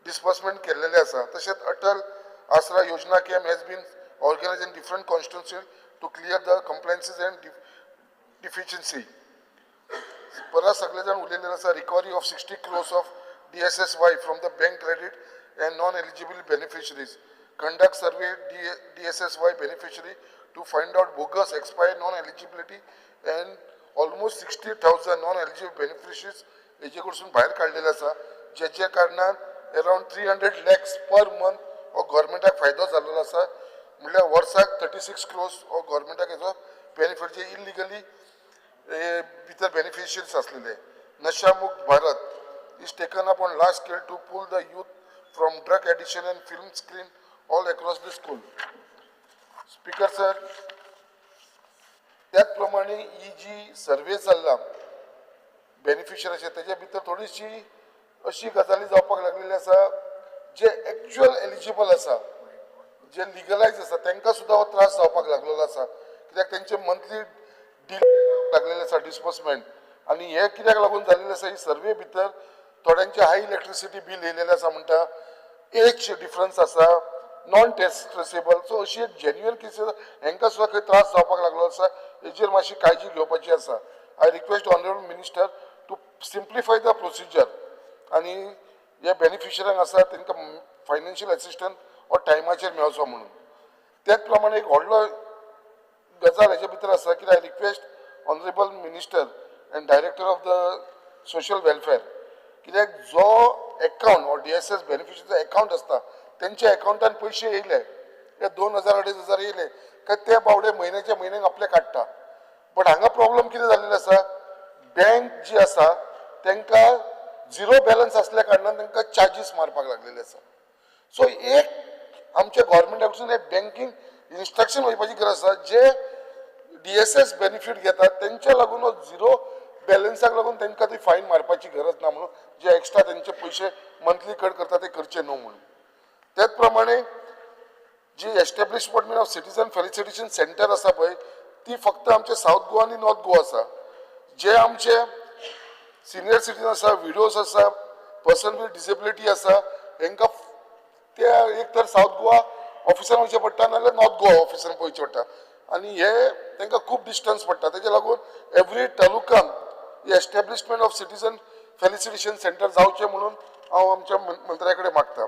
डिस्बर्समेंट केल्लेलें आसा. तशेंच Atal Aasra Yojana camp has been organise in different constituency to clear the compliances and deficiency. परत सगळे जाण उलयलेले आसा recovery of 60 crores of DSSY from the bank credit and non eligible beneficiaries. Conduct survey DSSY beneficiary to find out bogus, expired, non-eligibility and Almost 60,000 non eligible beneficiaries हेजे कडसून भायर काडलेले आसा, जेच्या कारणान around 300 lakhs per month हो गव्हर्मेंटाक फायदो जाल्लो आसा. म्हणल्यार वर्साक 36 क्रोर्स हो गव्हर्मेंटाक हेजो बेनिफीट, जे इलिगली भितर बेनिफिशियरीज आसलेले. नशा मुक्त Bharat is taken up on large scale to pull the youth from drug addiction and film screen all across the school. Speaker sir, त्याच प्रमाणे ही जी सर्वे चल्ला बेनिफिशरीचे, तेच्या भितर थोडीशी अशी गजाली जावपाक लागलेली आसा, जे एक्चुअल एलिजिबल आसा, जे लिगलायज आसा, तांकां सुद्दां हो त्रास जावपाक लागलेलो आसा, कित्याक तेंचे मंथली डिले लागलेले आसा डिसबर्समेंट. आनी हे कित्याक लागून जाल्लें आसा, ही सर्वे भितर थोड्यांचे हाय इलेक्ट्रिसिटी बील येयलेलें आसा म्हणटा, एज डिफरन्स आसा, नॉन टेस्ट ट्रेसेबल. सो अशी एक जेन्युअन केसीस, हांकां सुद्दां खंय त्रास जावपाक लागलो आसा. हेजेर मातशी काळजी घेवपाची आसा. I request honourable minister to simplify the procedure आनी हे बेनिफिशऱ्यांक आसा तांकां फायनान्शियल एसिस्टंट हो टायमाचेर मेळचो म्हणून. त्याच प्रमाणे एक व्हडलो गजाल हेजे भितर आसा की I request honourable minister and director of the social welfare, कित्याक जो एकाउंट हो डीएसएस बेनिफिशरीचो एकाउंट आसता, तेंच्या एकाउंटान पयशे येयले, ते 2000 2500 येयले काय ते बावडे म्हयन्याच्या म्हयन्याक आपले काडटा. बट हांगा प्रॉब्लम कितें जाल्लेलो आसा, बँक जी आसा तांकां झिरो बॅलन्स आसल्या कारणान तांकां चार्जीस मारपाक लागलेले आसा. सो एक आमच्या गव्हर्मेंटा कडसून एक बँकींग इन्स्ट्रक्शन वयपाची गरज आसा, जे डीएसएस बेनिफीट घेतात तेंच्या लागून हो झिरो बॅलन्साक लागून तांकां ती फायन मारपाची गरज ना म्हणून, जे एक्स्ट्रा तेंचे पयशे मंथली कट करता ते करचे न्हू म्हणून. त्याच प्रमाणे जी establishment of citizen facilitation centre आसा पळय, ती फक्त आमचे सावथ गोवा आनी नॉर्थ गोवा आसा. जे आमचे सिनियर सिटीजन आसा, विडोज आसा, पर्सन विथ डिसेबिलिटी आसा, हेंकां ते एक तर सावथ गोवा ऑफिसान वयचें पडटा, नाजाल्यार नॉर्थ गोवा ऑफिसान वयचें पडटा आनी हे तांकां खूब डिस्टन्स पडटा. तेजे लागून एवरी तालुकान establishment of citizen facilitation centre जावचें म्हणून हांव आमच्या मंत्र्या कडेन मागता.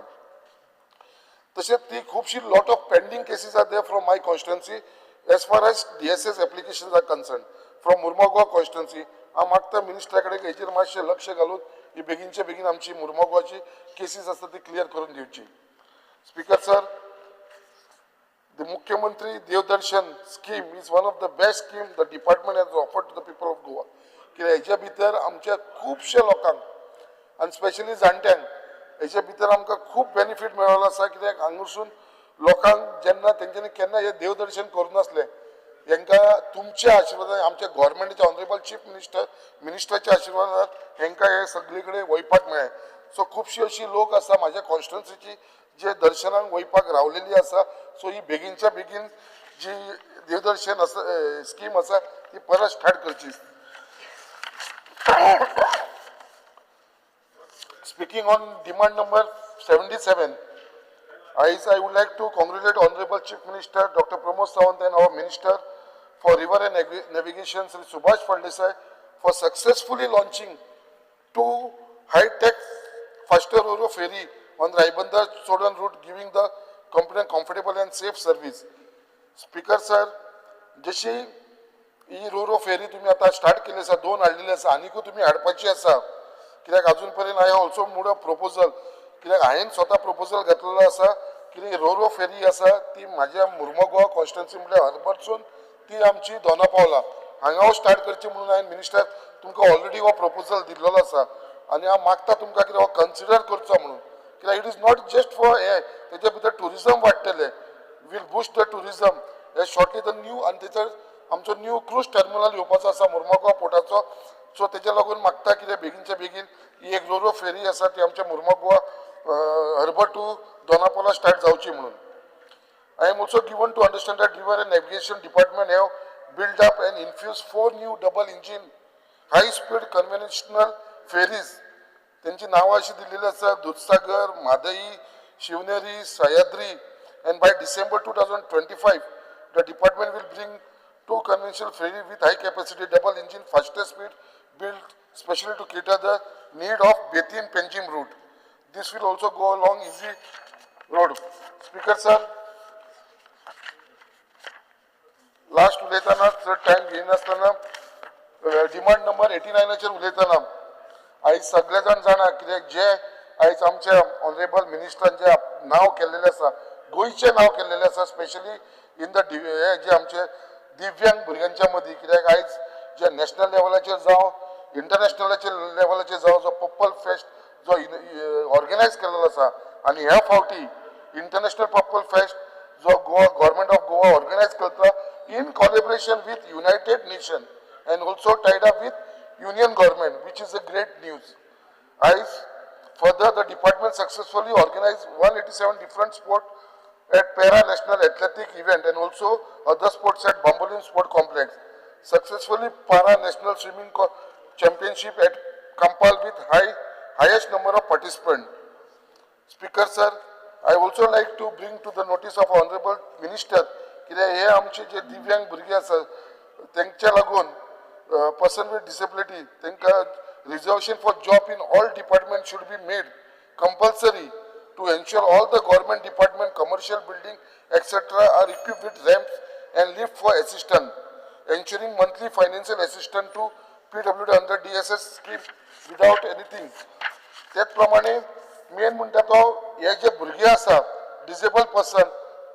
तशेंच ती खुबशी lot of pending cases are there from my constituency as far as DSS application are concern from Mormugao constituency. हांव मागता मिनिस्टरा कडेन हेचेर मातशें लक्ष घालून ही बेगीनच्या बेगीन आमची मुर्मगांवाची केसीस आसता ती क्लियर करून दिवची. Speaker sir, the Mukhyamantri Devdarshan scheme is one of the best scheme the department has offered to the people of Goa. कित्याक हेच्या भितर आमच्या खुबशे लोकांक आनी स्पेशली जाणट्यांक हेच्या भितर आमकां खूब बेनिफीट मेळ्ळो आसा. कित्याक हांगासून लोकांक जेन्ना तेंच्यांनी केन्ना हें देवदर्शन करूं नासलें, हेंकां तुमच्या आशिर्वादान, आमच्या गव्हर्मेंटाच्या ऑनरेबल चीफ मिनिस्टर मिनिस्टराच्या आशिर्वादान हेंकां हे सगळे कडेन वयपाक मेळ्ळें. सो खुबशी अशी लोक आसा म्हाज्या कॉन्स्टिट्युन्सीची जे दर्शनाक वयपाक रावलेली आसा. सो ही बेगीनच्या बेगीन जी देवदर्शन आसा स्कीम आसा ती परत स्टार्ट करची. Speaking on demand number 77, I would like to congratulate Honorable Chief Minister Dr. Pramod Sawant and our Minister for River and Navigation Sri Subhash Phaldesai for successfully launching two high-tech faster Ro-Ro ferry on Ribandar Chorwon route, giving the company comfortable and safe service. Speaker sir, जशी ही रोरो फेरी तुम्ही आता start केली आसा, दोन हाडलेली आसा, आनिकूय तुमी हाडपाची आसा. कित्याक अजून पर्यंत I also made a proposal, कित्याक हांवें स्वता प्रपोजल घातलेलो आसा की रोरो फेरी आसा ती म्हाज्या मुर्मगांव कॉन्स्टिट्युन्सी म्हळ्यार हरबरसून ती आमची दोना पावला हांगा स्टार्ट करची म्हणून हांवें मिनिस्टर तुमकां ऑलरेडी हो प्रपोजल दिल्लो आसा. आनी हांव मागता तुमकां कितें हो कन्सिडर करचो म्हणून, कित्याक it is not just for हे, तेच्या भितर ट्युरिजम वाडटलें, will boost the tourism hey shortly the new. आनी तेचेर आमचो न्यू क्रूज टर्मिनल येवपाचो आसा मुर्मगांव पोर्टाचो. सो तेच्या लागून मागता कितें बेगीनच्या बेगीन ही एक रोरो फेरी आसा ती आमच्या मुर्मगांव हर्बर टू दोनापावला स्टार्ट जावची म्हणून. I am also given to understand that River and Navigation Department have built up and infused four new double engine high speed conventional ferries. त्यांची नावं अशी दिलेली आसा, Dudhsagar, Mhadei, Shivneri, Sahyadri, and by December 2025 the department will bring two conventional ferry with high capacity double engine fastest speed built specially to cater the need of Betim Panjim route. This will also go along easy road. Speaker sir, last उलयतना चड time घेयनासतना 89 नाचेर उलयतना आयज सगळे जाण जाणा कित्याक जे आयज आमच्या ऑनरेबल मिनिस्टरान जे नांव केल्लेलें आसा, गोंयचें नांव केल्लेलें आसा, स्पेशली इन the हे जे आमचे दिव्यांग भुरग्यांच्या मदीं, कित्याक आयज जे नॅशनल लेवलाचेर जावं, इंटरनॅशनलाचेर लेवलाचेर जावं, जो पर्पल फेस्ट जो ऑर्गनायज केलेलो आसा आनी ह्या फावटी इंटरनॅशनल पर्पल फेस्ट जो Goa government of Goa organise करता in collaboration with United Nation and also tied up with Union Government, which is a great news. आयज further, the department successfully organized 187 different sport at Para National Athletic event and also other sports at Bambolim Sport Complex. Successfully Para National Swimming Championship at Campal with highest number of participants. Speaker sir, I also like to bring to the notice of Honorable Minister कित्याक हे आमचे जे दिव्यांग भुरगे आसा तेंच्या लागून, person with disability, तांकां reservation for job in all department should be made compulsory to ensure all the government department, commercial building, etc. are equipped with ramps and lift for assistance, ensuring monthly financial assistance to PWD under DSS scheme without anything. त्याच प्रमाणे main म्हणटा तो हे जे भुरगे आसा disable person,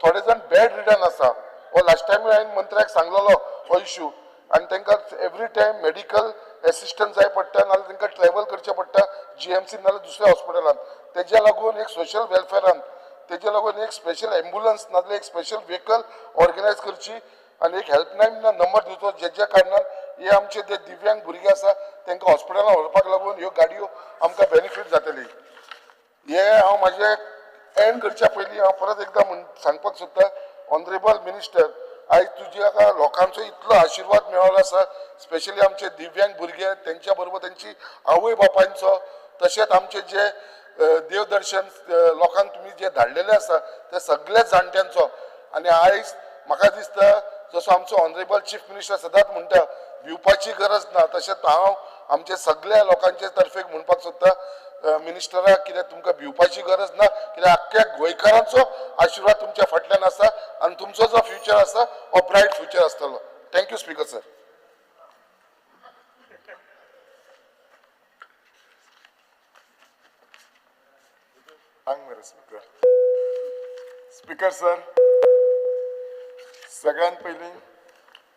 थोडे जाण bed ridden आसा. हो लास्ट टायम हांवें मंत्र्याक सांगलेलो हो इशू आनी तांकां एवरी टायम मेडिकल एसिस्टंट जाय पडटा, नाजाल्यार तांकां ट्रॅवल करचें पडटा जीएमसी नाजाल्यार दुसऱ्या हॉस्पिटलान. तेज्या लागून एक सोशल वेलफेरान तेज्या लागून एक स्पेशल एम्बुलन्स नाजाल्यार एक स्पेशल व्हेकल ऑर्गनायज करची आनी एक हेल्पलायन नंबर दिवचो, जेच्या कारणान हे आमचे जे दिव्यांग भुरगे आसा तांकां हॉस्पिटलान व्हरपाक लागून ह्यो गाडयो आमकां बेनिफीट जातली. हे हांव म्हाजें एंड करच्या पयलीं हांव परत एकदां म्हण सांगपाक सोदता, ऑनरेबल मिनिस्टर, आयज तुज्या लोकांचो इतलो आशिर्वाद मेळ्ळो आसा, स्पेशली आमचे दिव्यांग भुरगे, तेंच्या बरोबर तेंची आवय बापायंचो, तशेंच आमचे जे देवदर्शन लोकांक तुमी जे धाडलेले आसा ते सगळ्या जाणट्यांचो. आनी आयज म्हाका दिसता, जसो आमचो ऑनरेबल चीफ मिनिस्टर सदांच म्हणटा भिवपाची गरज ना, तशेंच हांव आमचे सगळ्या लोकांचे तर्फेक म्हणपाक सोदता मिनिस्टराक, कित्याक तुमकां भिवपाची गरज ना, कित्याक आख्ख्या गोंयकारांचो आशिर्वाद तुमच्या फाटल्यान आसा आनी तुमचो जो फ्युचर आसा हो ब्रायट फ्युचर आसतलो. Thank you, Speaker sir. सांग मरे स्पीकर. स्पीकर सर, सगळ्यात पयलीं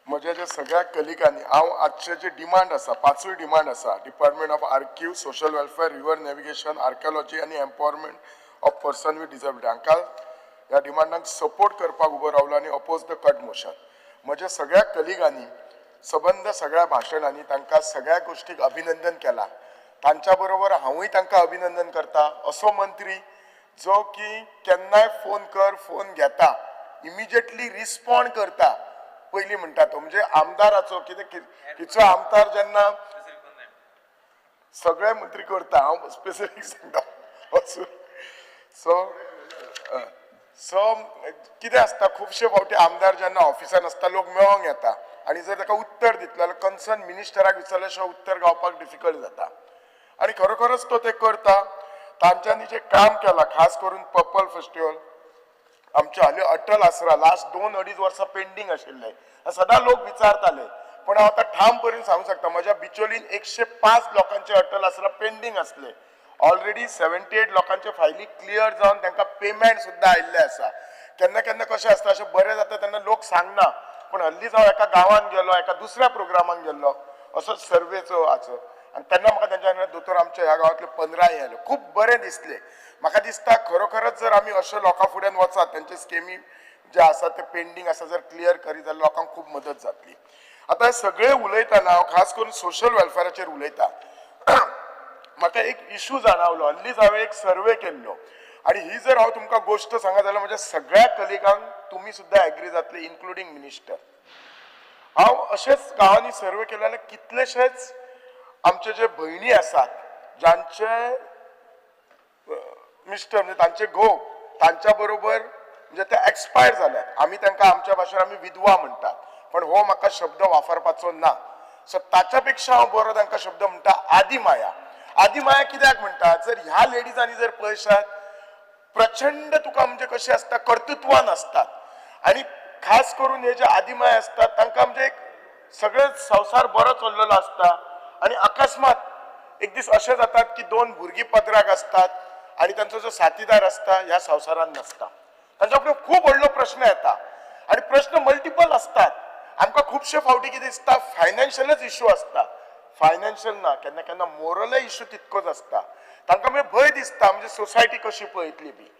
म्हज्या ज्या सगळ्या कलिगांनी हांव आजचे जे डिमांड आसा, पांचूय डिमांड आसा, Department of Archive, Social Welfare, River Navigation, Archaeology आनी Empowerment of Person with Disability, हांकां ह्या डिमांडांक सपोर्ट करपाक उबो रावलो आनी अपोज the cut motion. म्हज्या सगळ्या कलिगांनी सबंद सगळ्या भाशणांनी तांकां सगळ्या गोश्टीक अभिनंदन केलां. तांच्या बरोबर हांवूय तांकां अभिनंदन करता. असो मंत्री जो की केन्नाय फोन कर, फोन घेता, इमिजिएटली रिस्पॉन्ड करता. पयलीं म्हणटा तो म्हणजे आमदाराचो कितें किचो आमदार जेन्ना सगळे मंत्री करता, हांव स्पेसिफीक सांगता. सो सो कितें आसता, खुबशे फावटी आमदार जेन्ना ऑफिसान आसता, लोक मेळोंक येता आनी जर ताका उत्तर दितलो जाल्यार कन्सर्न मिनिस्टराक विचारल्या शिवाय उत्तर गावपाक डिफिकल्ट जाता आनी खरोखरच तो तें करता. तांच्यांनी जें काम केलां, खास करून पर्पल फेस्टिवल, आमचे हाली अटल आसरा लास्ट 2-2.5 वर्सां पेंडींग आशिल्ले, सदां लोक विचारताले. पण हांव आतां ठाम करून सांगूंक शकता, म्हज्या बिचोलीन 105 लोकांचे अटल आसरा पेंडींग आसले. ऑलरेडी 78 लोकांचे फायली क्लियर जावन तांकां पेमेंट सुद्दां आयिल्लें आसा. केन्ना केन्ना कशें आसता, अशें बरें जाता तेन्ना लोक सांगना. पण हल्लीच हांव एका गांवांत गेलो, एका दुसऱ्या प्रोग्रामाक गेल्लो, असोच सर्वेचो हाचो, आनी तेन्ना म्हाका तेंच्या सांगलें, दोतोर, आमच्या ह्या गांवांतले 15 हे आयले. खूब बरें दिसलें. म्हाका दिसता खरोखरच जर आमी अशे लोकां फुड्यान वचात, तेंचे स्किमी जे आसा ते पेंडींग आसा जर क्लियर करीत जाल्यार लोकांक खूब मदत जातली. आतां हे सगळे उलयतना हांव खास करून सोशल वेलफेराचेर उलयता. म्हाका एक इशू जाणावलो. हल्लीच हांवें एक सर्वे केल्लो आनी ही जर हांव तुमकां गोश्ट सांगत जाल्यार म्हज्या सगळ्या कलिगांक तुमी सुद्दां एग्री जातले, इन्क्लुडींग मिनिस्टर. हांव अशेंच गांवांनी सर्वे केले जाल्यार कितलेशेच आमचे जे भयणी आसात, जांचे मिस्टर म्हणजे तांचे घोव तांच्या बरोबर म्हणजे ते एक्सपायर जाल्यात, आमी तांकां आमच्या भाशेन आमी विधवा म्हणटात, पण हो म्हाका शब्द वापरपाचो ना. सो ताच्या पेक्षा हांव बरो तांकां शब्द म्हणटा आदिमाया. आदिमाया कित्याक म्हणटा, जर ह्या लेडीजांनी जर पळयशात, प्रचंड तुका म्हणजे कशें आसता, कर्तृत्वान आसतात आनी खास करून हे जे आदिमाय आसतात तांकां म्हणजे एक सगळे संवसार बरो चल्लेलो आसता. आनी अकस्मात एक दीस अशें जातात की दोन भुरगीं पदराक आसतात आनी तांचो जो साथीदार आसता ह्या संवसारांत नासता. तांच्या फुडें खूब व्हडलो प्रश्न येता आनी प्रश्न मल्टिपल आसतात. आमकां खुबशे फावटी कितें दिसता, फायनान्शियलच इशू आसता. फायनान्शियल ना, केन्ना केन्ना मोरलय इशू तितकोच आसता. तांकां मागीर भंय दिसता, म्हणजे सोसायटी कशी पळयतली बी.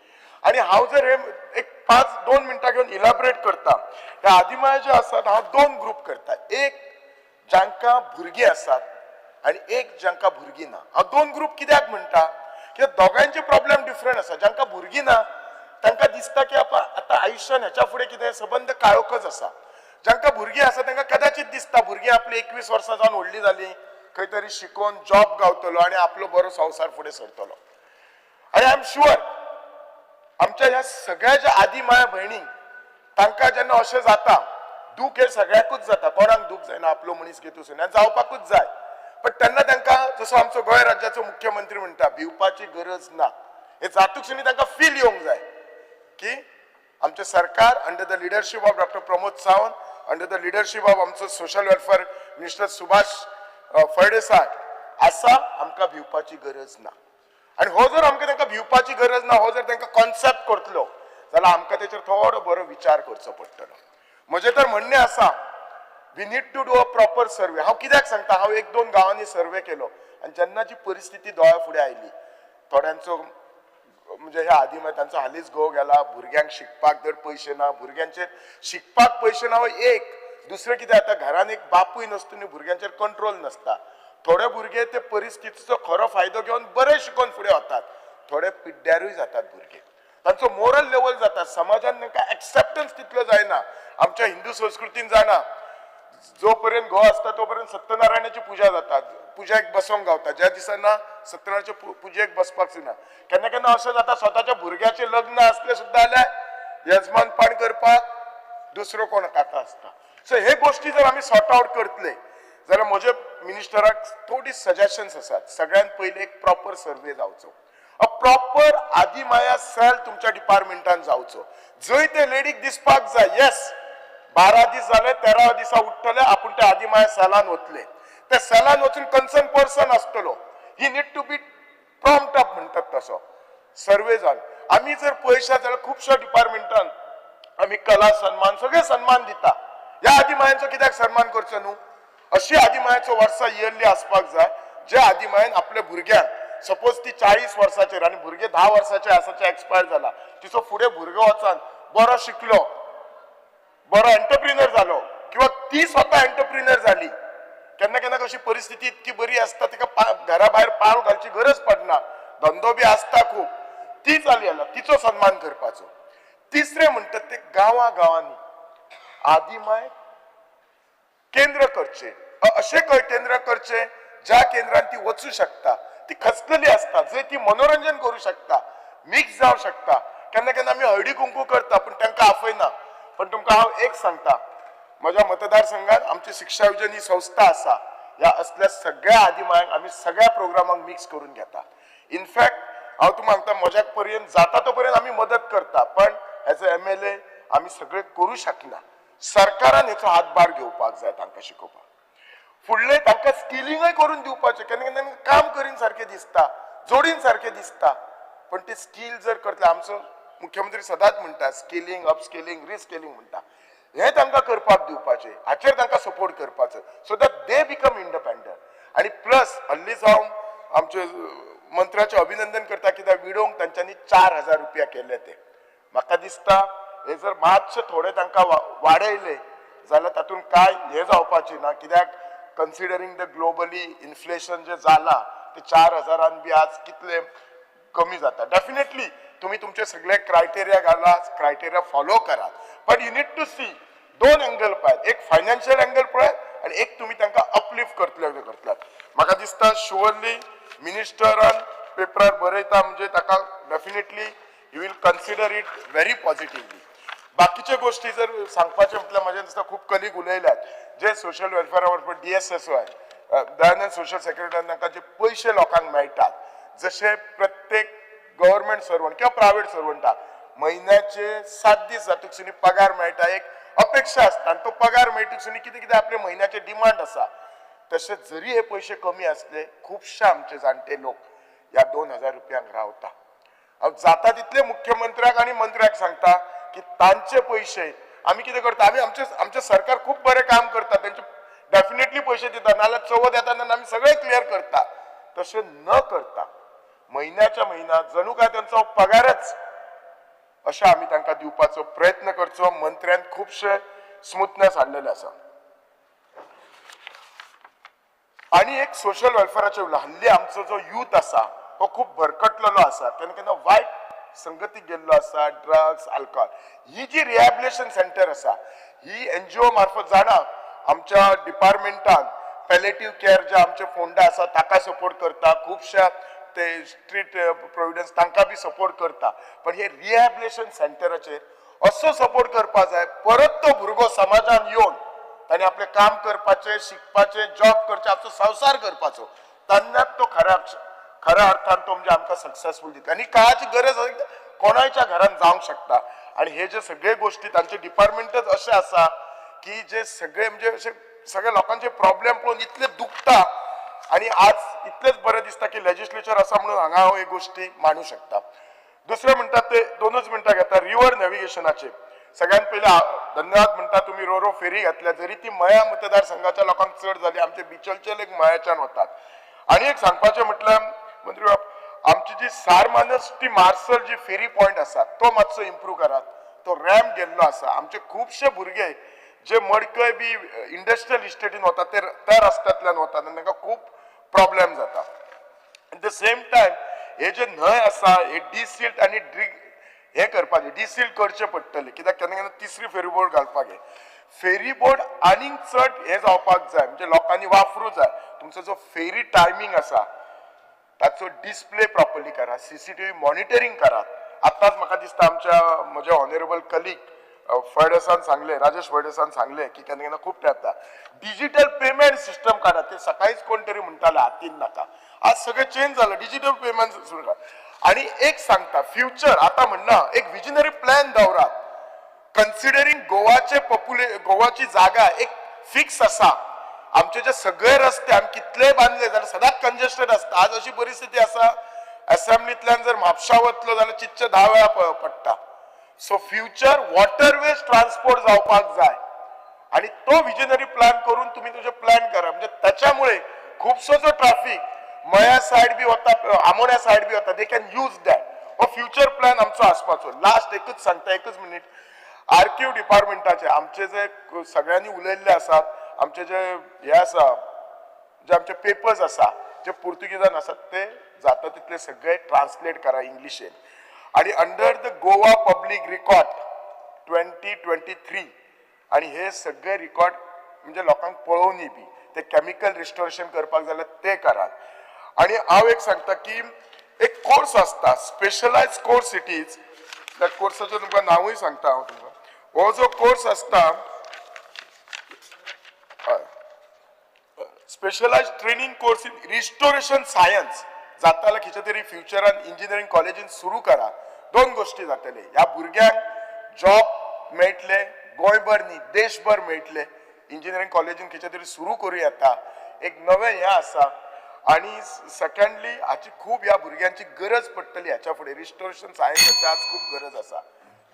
आनी हांव जर हे एक 5-2 मिनटां घेवन इलाबरेट करता, ह्या आदिमाया जे आसात हांव दोन ग्रूप करता. एक जांकां भुरगीं आसात आनी एक जांकां भुरगीं ना. हांव दोन ग्रूप कित्याक म्हणटा, कित्याक दोगांयचे प्रॉब्लेम डिफरंट आसा. जांकां भुरगीं ना तांकां दिसता की आतां आयुश्यान ह्याच्या फुडें कितें सबंद काळोखच आसा. जांकां भुरगीं आसा तांकां कदाचित दिसता भुरगीं आपली 21 वर्सां जावन व्हडलीं जालीं, खंय तरी शिकोवन जॉब गावतलो आनी आपलो बरो संवसार फुडें सरतलो. आनी I am sure आमच्या ह्या सगळ्या ज्या आदी माया भयणींक तांकां जेन्ना अशें जाता, दूख हे सगळ्याकूच जाता, कोणाक दूख जायना, आपलो मनीस घेतूच आनी जावपाकूच जाय. पण तेन्ना तांकां जसो आमचो गोंय राज्याचो मुख्यमंत्री म्हणटा, भिवपाची गरज ना. हे जातूक सुनी तांकां फील येवंक जाय की आमचें सरकार under the leadership of doctor Pramod Sawant, under the leadership of आमचो social welfare minister Subhash Phaldesai आसा, आमकां भिवपाची गरज ना. आनी हो जर आमकां तांकां भिवपाची गरज ना, हो जर तांकां कॉन्सेप्ट करतलो जाल्यार आमकां तेचेर थोडो बरो विचार करचो पडटलो. म्हजें तर म्हणणें आसा, we need to do a proper survey. हांव कित्याक सांगता, हांव 1-2 गांवांनी सर्वे केलो आनी जेन्ना जी परिस्थिती दोळ्या फुडें आयली, थोड्यांचो म्हणजे ह्या आदी मागीर तांचो हालींच घोव गेला, भुरग्यांक शिकपाक धड पयशे ना, भुरग्यांचेर शिकपाक पयशे ना हो एक. दुसरें कितें जाता, घरान एक बापूय नासता न्ही, भुरग्यांचेर कंट्रोल नासता. थोडे भुरगे ते परिस्थितीचो खरो फायदो घेवन बरे शिकोवन फुडें वतात, थोडे पिड्ड्यारूय जातात भुरगे, तांचो मोरल लेवल जाता, समाजान तांकां एक्सेप्टन्स तितलो जायना. आमच्या हिंदू संस्कृतीन जाणा, जो पर्यंत घोव आसता तो पर्यंत सत्यनारायणाची पुजा जाता, पुजेक बसोंक गावता, ज्या दिसांना सत्यनारायणाच्या पुजेक बसपाक जायना. केन्ना केन्ना अशें जाता, स्वताच्या भुरग्याचें लग्न आसलें सुद्दां जाल्यार यजमानपण करपाक दुसरो कोण काका आसता. सो हे गोश्टी जर आमी सॉर्ट आवट करतले जाल्यार म्हजे मिनिस्टराक थोडी सजेशन्स आसात. सगळ्यात पयलीं एक प्रॉपर सर्वे जावचो, अ प्रॉपर आदिमाया सेल तुमच्या डिपार्टमेंटान जावचो, जंय ते लेडीक दिसपाक जाय, येस 12 दीस जाले, 13 दिसा उठ्ठले आपूण त्या आदिमाया सेलान वतले, त्या सेलान वचून कन्सर्न पर्सन आसतलो, he need to be prompt up म्हणटात तसो सर्वे जावन. आमी जर पळयशात जाल्यार खुबश्या डिपार्टमेंटान आमी कला सन्मान सगळे सन्मान दिता, ह्या आदिमायांचो कित्याक सन्मान करचो न्हू? अशी आदिमायाचो वर्सा इयरली आसपाक जाय, जे आदिमायन आपल्या भुरग्यांक सपोज ती 40 वर्साचेर आनी भुरगे 10 वर्साचे आसाचे एक्सपायर जाला, तिचो फुडें भुरगो वचान बरो शिकलो, बरो एंटरप्रिनर जालो किंवा ती स्वता एंटरप्रिनर जाली. केन्ना केन्ना कशी परिस्थिती इतकी बरी आसता तिका घरा भायर पावल घालची गरज पडना, धंदो बी आसता खूब, ती चाली आला, तिचो सन्मान करपाचो. तिसरें म्हणटात ते गांवा गांवांनी आदिमाय केंद्र करचे, अशें खंय केंद्र करचे ज्या केंद्रान ती वचूं शकता, ती खचलेली आसता, जंय ती मनोरंजन करूं शकता, मिक्स जावं शकता. केन्ना केन्ना आमी हळदी कुंकू करता पूण तांकां आफयना. पण तुमकां हांव एक सांगता, म्हज्या मतदारसंघात आमची शिक्षा योजना ही संस्था आसा, ह्या असल्या सगळ्या आदिमायांक आमी सगळ्या प्रोग्रामांक मिक्स करून घेता. इनफॅक्ट हांव तुमकां सांगता, म्हज्या पर्यंत जाता तो पर्यंत आमी मदत करता, पण एज अ MLA आमी सगळें करूं शकना. सरकारान हेचो हातभार घेवपाक जाय, तांकां शिकोवपाक. फुडलें तांकां स्किलिंगय करून दिवपाचें. केन्ना केन्ना काम करीन सारकें दिसता, जोडीन सारकें दिसता, पण ते स्कील जर करतले, आमचो मुख्यमंत्री सदांच म्हणटा स्किलिंग, अपस्किलिंग, रिस्किलिंग म्हणटा, हें तांकां करपाक दिवपाचें, हाचेर तांकां सपोर्ट करपाचो, so that they become independent. आनी प्लस हल्लीच हांव आमचे मंत्र्याचें अभिनंदन करता, कित्याक विडोवंक तांच्यांनी 4000 रुपया केले. ते म्हाका दिसता हे जर मातशे थोडे तांकां वाडयले जाल्यार तातूंत कांय हें जावपाचें ना, कित्याक कन्सिडरींग the globally inflation जें जालां ते 4000 बी आज कितले कमी जाता. डेफिनेटली तुमी तुमचे सगळे क्रायटेरिया घाला, क्रायटेरिया फॉलो करात, but you need to see दोन एंगल पळयात, एक फायनान्शियल एंगल पळयात आनी एक तुमी तांकां अपलिफ्ट करतले करतल्यात. म्हाका दिसता शुअरली मिनिस्टरान पेपरार बरयता म्हणजे ताका definitely you will consider it very positively. बाकीच्यो गोश्टी जर सांगपाचें म्हटल्यार म्हाज्या दिसता खूब कलीग उलयल्यात, जे सोशल वेलफेअरा बरोबर DSSO आहे, दयानंद सोशल सेक्रेटरी, तांकां जे पयशे लोकांक मेळटात, जशे प्रत्येक गव्हर्मेंट सर्वंट किंवा प्रायव्हेट सर्वंटाक म्हयन्याचे 7 दीस जातकच पगार मेळटा, एक अपेक्षा आसता आनी तो पगार मेळटकच कितें कितें आपले म्हयन्याचे डिमांड आसा. तशेंच जरी हे पयशे कमी आसले खुबशे आमचे जाणटे लोक ह्या 2000 रुपयांक रावता. हांव जाता तितले मुख्यमंत्र्याक आनी मंत्र्याक सांगता की तांचे पयशे आमी कितें करता, आमी आमचें सरकार खूब बरें काम करता, तेंचे डेफिनेटली पयशे दिता, नाजाल्यार चवथ येता तेन्ना आमी सगळें क्लियर करता. तशें न करता म्हयन्याच्या म्हयन्या जणू काय तेंचो पगारच अशें आमी तांकां दिवपाचो प्रयत्न करचो. मंत्र्यान खुबशे स्मुथनेस हाडलेले आसा. आनी एक सोशल वेलफेराचे हल्ली आमचो जो यूथ आसा तो खूब भरकटलेलो आसा, केन्ना केन्ना वायट संगतीक गेल्लो आसा, ड्रग्स, अल्कोहोल. ही जी रिहॅबिलिटेशन सेंटर आसा ही एनजीओ मार्फत जाणा आमच्या डिपार्टमेंटान पॅलेटीव केअर जे आमचे फोंडा आसा ताका सपोर्ट करता, खुबश्या ते स्ट्रीट प्रोविडन्स तांकां बी सपोर्ट करता. पण हे रिहॅबिलिटेशन सेंटराचेर असो सपोर्ट करपा जाय परत तो भुरगो समाजान येवन ताणें आपलें काम करपाचें, शिकपाचें, जॉब करचें, आपलो संवसार करपाचो, तेन्नाच तो खऱ्या अर्थान तो म्हणजे आमकां सक्सेसफूल दितलो. आनी काळाची गरज कोणायच्या घरान जावंक शकता. आनी हे जे सगळे गोश्टी तांचे डिपार्टमेंटच अशें आसा की जे सगळे म्हणजे अशे सगळे लोकांचे प्रॉब्लेम पळोवन इतले दुखता आनी आज इतलेच बरें दिसता की लेजिस्लेचर आसा म्हणून हांगा हांव हे गोश्टी मांडू शकता. दुसरें म्हणटा ते 2 मिनटां घेता रिवर नॅविगेशनाचेर. सगळ्यात पयलीं धन्यवाद म्हणटा तुमी रोरो फेरी घातल्या, जरी ती मया मतदारसंघाच्या लोकांक चड जाली, आमचे बिचोलचे लोक मयाच्यान वतात. आनी एक सांगपाचें म्हटल्यार मंत्री बाब, आमची जी सारमानस ती मार्सल जी फेरी पॉयंट आसा तो मातसो इम्प्रूव करात, तो रॅम गेल्लो आसा. आमचे खुबशे भुरगे जे मडकय बी इंडस्ट्रियल इस्टेटीन वतात ते त्या रस्त्यांतल्यान वतात आनी तांकां खूब प्रॉब्लेम जाता. एट the same time हे जे न्हंय आसा हे डिसिल्ट आनी ड्रिग हे करपाचे, डिसिल्ट करचे पडटले कित्याक केन्ना केन्ना तिसरी फेरीबोट घालपाक हे फेरीबोट आनीक चड हे जावपाक जाय, म्हणजे लोकांनी वापरूं जाय. तुमचो जो फेरी टायमींग आसा ताचो डिस्प्ले प्रॉपरली करा, सीसीटीव्ही मॉनिटरींग करात. आत्ताच म्हाका दिसता आमच्या म्हज्या ऑनरेबल कलीग फर्डेसान सांगले, राजेश फर्डेसान सांगले की केन्ना केन्ना खूब जाता. डिजिटल पेमेंट सिस्टम काडा, ते सकाळीच कोण तरी म्हणटाले हातीन नाका, आज सगळें चेंज जालां, डिजिटल पेमेंट सुरू करा. आनी एक सांगता फ्युचर आतां म्हणना एक विजनरी प्लॅन दवरात, कन्सिडरींग गोवाचे गोवाची जागा एक फिक्स आसा. आमचे जे सगळे रस्ते आमी कितले बांदले जाल्यार सदांच कंजेस्टेड आसता. आज अशी परिस्थिती आसा असेंब्लींतल्यान जर म्हापशा वतलो जाल्यार चितचे 10 वेळा पडटा. सो फ्युचर वॉटरवेज ट्रान्सपोर्ट जावपाक जाय आनी तो विजनरी प्लॅन करून तुमी तुमचे प्लॅन करा. म्हणजे त्याच्यामुळे खुबसो जो ट्राफीक मया सायड बी वता, आमोण्या सायड बी वता, they can use that. हो फ्युचर प्लॅन आमचो आसपाचो. लास्ट एकच सांगता, एकच मिनीट, आर्किव डिपार्टमेंटाचे आमचे जे सगळ्यांनी उलयल्ले आसात, आमचे जे हे आसा, जे आमचे पेपर्स आसा जे पुर्तुगीजान आसात ते जाता तितले सगळे ट्रान्सलेट करा इंग्लिशेन. आनी under the Goa public record 2023 आनी हे सगळे रिकॉर्ड म्हणजे लोकांक पळोवनी बी ते केमिकल रिस्टोरेशन करपाक जाल्यार ते करात. आनी हांव एक सांगता की एक कोर्स आसता स्पेशलायज कोर्स it is, त्या कोर्साचें तुमकां नांवूय सांगता हांव तुमकां. हो जो कोर्स आसता specialise training course in restoration science जाता जाल्यार खंयच्या तरी फ्युचरान इंजिनियरींग कॉलेजीन सुरू करा. 2 गोश्टी जातले, ह्या भुरग्यांक जॉब मेळटले, गोंयभर न्ही देशभर मेळटले. इंजिनियरींग कॉलेजीन खंयच्या तरी सुरू करूं येता, एक नवें हें आसा. आनी सेकंडली हाची खूब ह्या भुरग्यांची गरज पडटली ह्याच्या फुडें, रिस्टोरेशन सायन्साची आज खूब गरज आसा.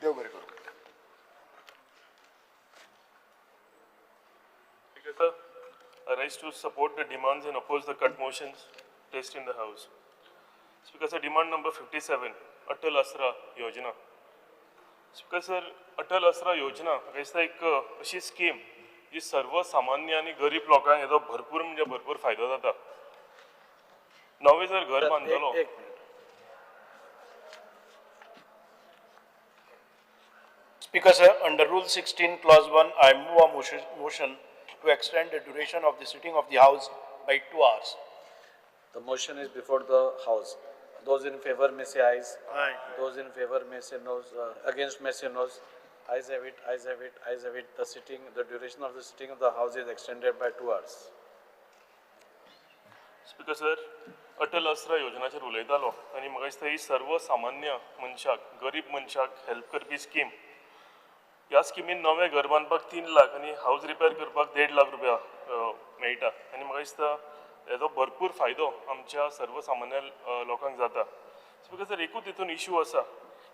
देव बरें करूं. Speaker sir, I rise to support the demands and oppose the cut motions placed in the House. Speaker sir, demand number 57, Atal Asra Yojana. Speaker sir, Atal Asra Yojana म्हाका दिसता एक अशी स्कीम जी सर्वसामान्य आनी गरीब लोकांक हेजो भरपूर म्हणजे भरपूर फायदो जाता. नवें जर घर बांदतलो, Speaker sir, under Rule 16, Clause 1, I move a motion to extend the duration of the sitting of the House by 2 hours. The motion is before the House. Those in favor may say ayes. Aye. Those in favor may say noes. Against may say noes. Ayes have it, ayes have it, ayes have it. The duration of the sitting of the House is extended by 2 hours. Speaker sir, Atal Asra योजनाचेर उलयतालो आनी म्हाका दिसता ही सर्वसामान्य मनशाक, गरीब मनशाक help करपी scheme. ह्या स्किमीन नवें घर बांदपाक 3 लाख आनी हावज रिपेर करपाक 1.5 लाख रुपया मेळटा. मेळटा आनी म्हाका दिसता हेजो भरपूर फायदो आमच्या सर्वसामान्य लोकांक जाता. स्पीकर सर, एकूच तितून इशू आसा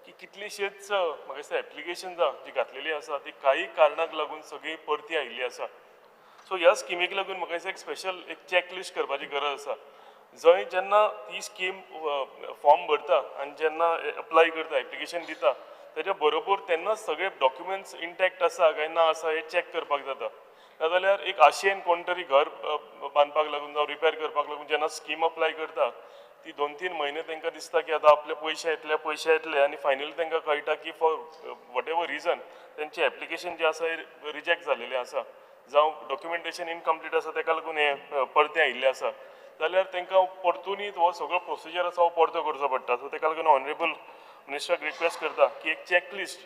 की कितलीशीच म्हाका दिसता एप्लिकेशन्सां जी घातलेली आसा ती काही कारणाक लागून सगळी परती आयिल्ली आसा. सो ह्या स्किमीक लागून म्हाका दिसता एक स्पेशल एक चॅकलिस्ट करपाची गरज आसा, जंय जेन्ना ही स्कीम फॉर्म भरता आनी जेन्ना अप्लाय करता, एप्लिकेशन दिता, तेज्या बरोबर तेन्नाच सगळे डॉक्युमेंट्स इंटॅक्ट आसा काय ना आसा हें चॅक करपाक जाता. नाजाल्यार एक आशेन कोण तरी घर बांदपाक लागून जावं रिपेर करपाक लागून जेन्ना स्कीम अप्लाय करता ती 2-3 म्हयने तांकां दिसता की आतां आपले पयशे येतले, पयशे येतले, आनी फायनली तांकां कळटा की फॉर what ever reason तेंचें एप्लिकेशन जें आसा हें रिजेक्ट जालेलें आसा, जावं डॉक्युमेंटेशन इनकम्प्लीट आसा तेका लागून हें परतें आयिल्लें आसा, जाल्यार तांकां परतूनय हो सगळो प्रोसिजर आसा हो परतो करचो पडटा. सो तेका लागून ऑनरेबल मिनिस्टराक रिक्वेस्ट करता की एक चॅकलिस्ट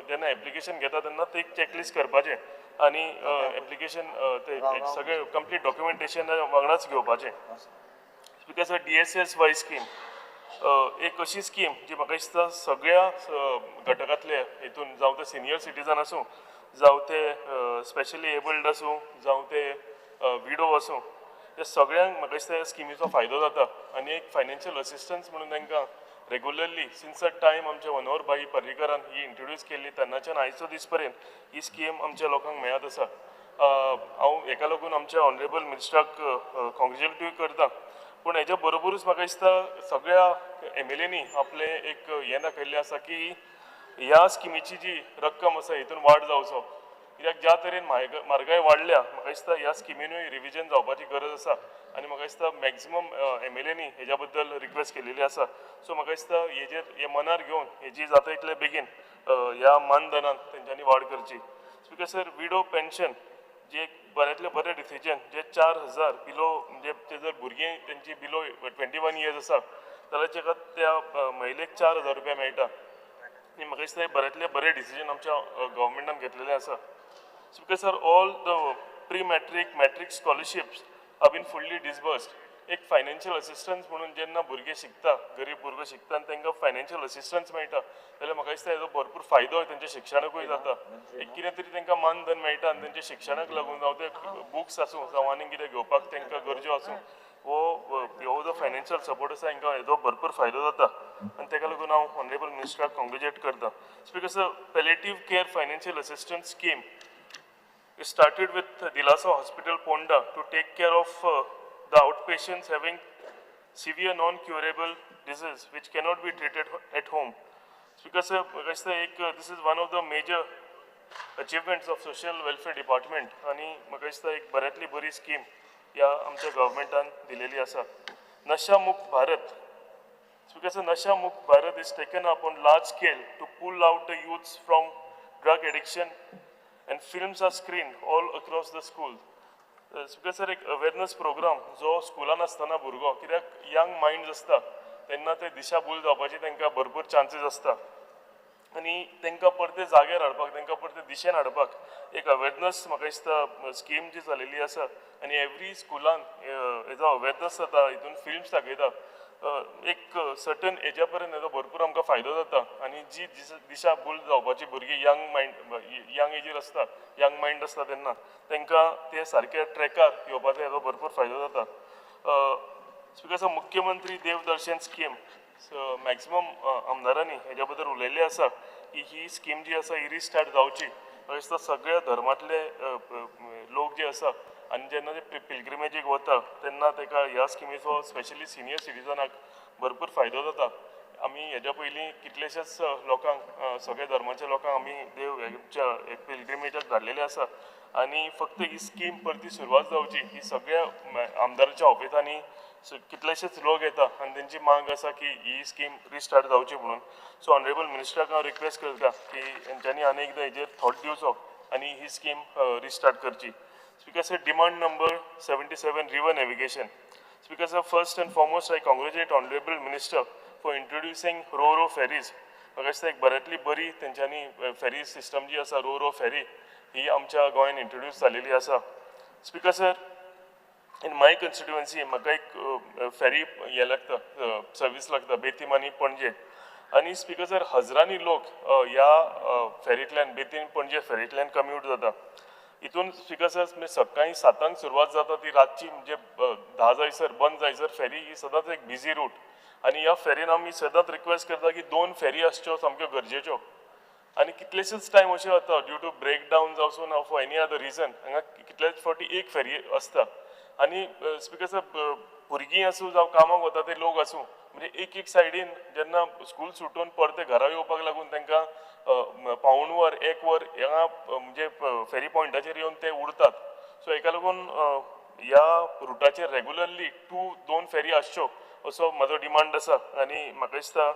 जेन्ना एप्लिकेशन घेता तेन्ना ते एक चॅकलिस्ट करपाचें आनी एप्लिकेशन ते सगळें कंप्लीट डॉक्युमेंटेशन वांगडाच घेवपाचें. Speaker sir, DSSY scheme एक अशी स्कीम जी म्हाका दिसता सगळ्या घटकांतले हितून, जावं ते सिनियर सिटीजन आसूं, जावं ते स्पेशली एबल्ड आसूं, जावं ते विडो आसूं, त्या सगळ्यांक म्हाका दिसता ह्या स्किमीचो फायदो जाता आनी एक फायनान्शियल असिस्टन्स म्हणून तांकां रेगुलरली सिन्स अ टायम आमच्या मनोहर भाई पर्रीकरान ही इंट्रोड्यूस केल्ली तेन्नाच्यान आयचो दीस पर्यंत ही स्कीम आमच्या लोकांक मेळत आसा. हांव हेका लागून आमच्या ऑनरेबल मिनिस्टराक कॉंग्रेच्युलेटूय करता, पूण हेज्या बरोबरूच म्हाका दिसता सगळ्या एमएलएनी आपलें एक हें दाखयल्लें आसा की ह्या स्किमीची जी रक्कम आसा हितून वाड जावचो, कित्याक ज्या तरेन म्हारगाय वाडल्या म्हाका दिसता ह्या स्किमीनूय रिविजन जावपाची गरज आसा आनी म्हाका दिसता मॅक्झिमम एमएलएनी हेज्या बद्दल रिक्वेस्ट केलेली आसा. सो म्हाका दिसता हेजेर हे मनार घेवन हेजी जाता इतले बेगीन ह्या मानधनान तेंच्यांनी वाड करची. स्पीकर सर, विडो पेन्शन जी एक बऱ्यांतलें बरें डिसिजन, जे 4000 बिलो, म्हणजे ते जर भुरगीं तेंची बिलो 21 इयर्स आसा जाल्यार तेका त्या महिलेक 4000 रुपया मेळटा. आनी म्हाका दिसता हे बऱ्यांतलें बरें डिसिजन आमच्या गव्हर्मेंटान घेतलेलें आसा. Speaker sir, all the pre matric, matric scholarships have been fully disbursed. एक फायनान्शियल असिस्टन्स म्हणून जेन्ना भुरगे शिकता, गरीब भुरगो शिकता आनी तांकां फायनान्शियल असिस्टन्स मेळटा जाल्यार म्हाका दिसता हेजो भरपूर फायदो तेंच्या शिक्षणाकूय जाता. एक कितें तरी तांकां मानधन मेळटा आनी तेंच्या शिक्षणाक लागून जावं ते बुक्स आसूं जावं आनीक कितें घेवपाक तांकां गरज्यो आसूं, हो जो फायनान्शियल सपोर्ट आसा हांकां हेजो भरपूर फायदो जाता आनी ताका लागून हांव ऑनरेबल मिनिस्टराक कॉंग्रेच्युलेट करता. Speaker sir, palliative care financial assistance scheme started with Dilasa Hospital Ponda to take care of the outpatients having severe non-curable disease which cannot be treated at home. Because sir, this is one of the major achievements of social welfare department आणि म्हाका दिसता एक बऱ्यांतली बरी scheme ह्या आमच्या गव्हर्मेंटान दिलेली आसा. Nasha Mukt Bharat. Speaker sir, Nasha Mukt Bharat is taken up on large scale to pull out the youths from drug addiction and films are screened all across the school. Speaker sir, एक awareness programme जो स्कुलान आसतना भुरगो, कित्याक young minds आसता तेन्ना ते दिशाभूल जावपाची तांकां भरपूर चान्सीस आसता आनी तांकां परते जाग्यार हाडपाक, तांकां परते दिशेन हाडपाक एक अवेरनस म्हाका दिसता स्कीम जी चलयल्ली आसा आनी एवरी स्कुलान हेजो अवेरनस जाता, हितून फिल्म्स दाखयता, एक सर्टन एजा पर्यंत हेजो भरपूर आमकां फायदो जाता आनी जी दिशा भूल जावपाची भुरगीं यंग मायंड, यंग एजीर आसता, यंग मायंड आसता तेन्ना तांकां ते सारके ट्रेकार येवपाचो हेजो भरपूर फायदो जाता. स्पीकर सर, मुख्यमंत्री देवदर्शन स्कीम मॅक्सिमम आमदारांनी हेज्या बद्दल उलयल्लें आसा की ही स्कीम जी आसा ही रिस्टार्ट जावची. म्हाका दिसता सगळ्या धर्मांतले लोक जे आसा आनी जेन्ना ते पिलग्रिमेजीक वता तेन्ना ताका ह्या स्किमीचो स्पेशली सिनियर सिटीजनाक भरपूर फायदो जाता. आमी हेज्या पयलीं कितलेशेच लोकांक, सगळ्या धर्माच्या लोकांक आमी देव पिलग्रिमेजाक धाडलेले आसा आनी फक्त ही स्कीम परती सुरवात जावची ही सगळ्या आमदाराच्या ऑफिसांनी कितलेशेच लोक येता आनी तेंची मांग आसा की ही स्कीम रिस्टार्ट जावची म्हणून. सो ऑनरेबल मिनिस्टराक हांव रिक्वेस्ट करता की तेंच्यांनी आनी एकदां हेजेर थॉट दिवचो आनी ही स्कीम रिस्टार्ट करची. Speaker sir, demand number 77, river navigation. Speaker sir, first and foremost I congratulate honourable minister for introducing ro ro ferries. म्हाका दिसता एक बऱ्यांतली बरी तेंच्यांनी फेरी सिस्टम जी आसा रो रो फेरी ही आमच्या गोंयान इंट्रोड्यूस जालेली आसा. Speaker sir, in my constituency म्हाका एक फेरी हें लागता, सर्वीस लागता बेतीम आनी पणजे, आनी स्पीकर सर हजरांनी लोक ह्या फेरींतल्यान बेतीम पणजे फेरींतल्यान कम्यूट जाता. हितून स्पीकर सर म्हणजे सकाळी 7 सुरवात जाता ती रातची म्हणजे 10 जायसर बंद जायसर फेरी ही सदांच एक बिजी रूट आनी ह्या फेरीन आमी सदांच रिक्वेस्ट करता की 2 फेरी आसच्यो सामक्यो गरजेच्यो आनी कितलेशेच टायम अशें जाता ड्यू टू ब्रेक डावन जावं ना फॉर एनी अदर रिजन हांगा कितलेच फावटी एक फेरी आसता आनी स्पीकर सर भुरगीं आसूं जावं कामाक वता ते लोक आसूं म्हणजे एक एक सायडीन जेन्ना स्कूल सुटून परते घरा येवपाक लागून तांकां 0.75 वर 1 वर ह्या म्हणजे फेरी पॉयंटाचेर येवन ते उरतात. सो हेका लागून ह्या रुटाचेर रेगुलरली 2 फेरी आसच्यो असो म्हजो डिमांड आसा आनी म्हाका दिसता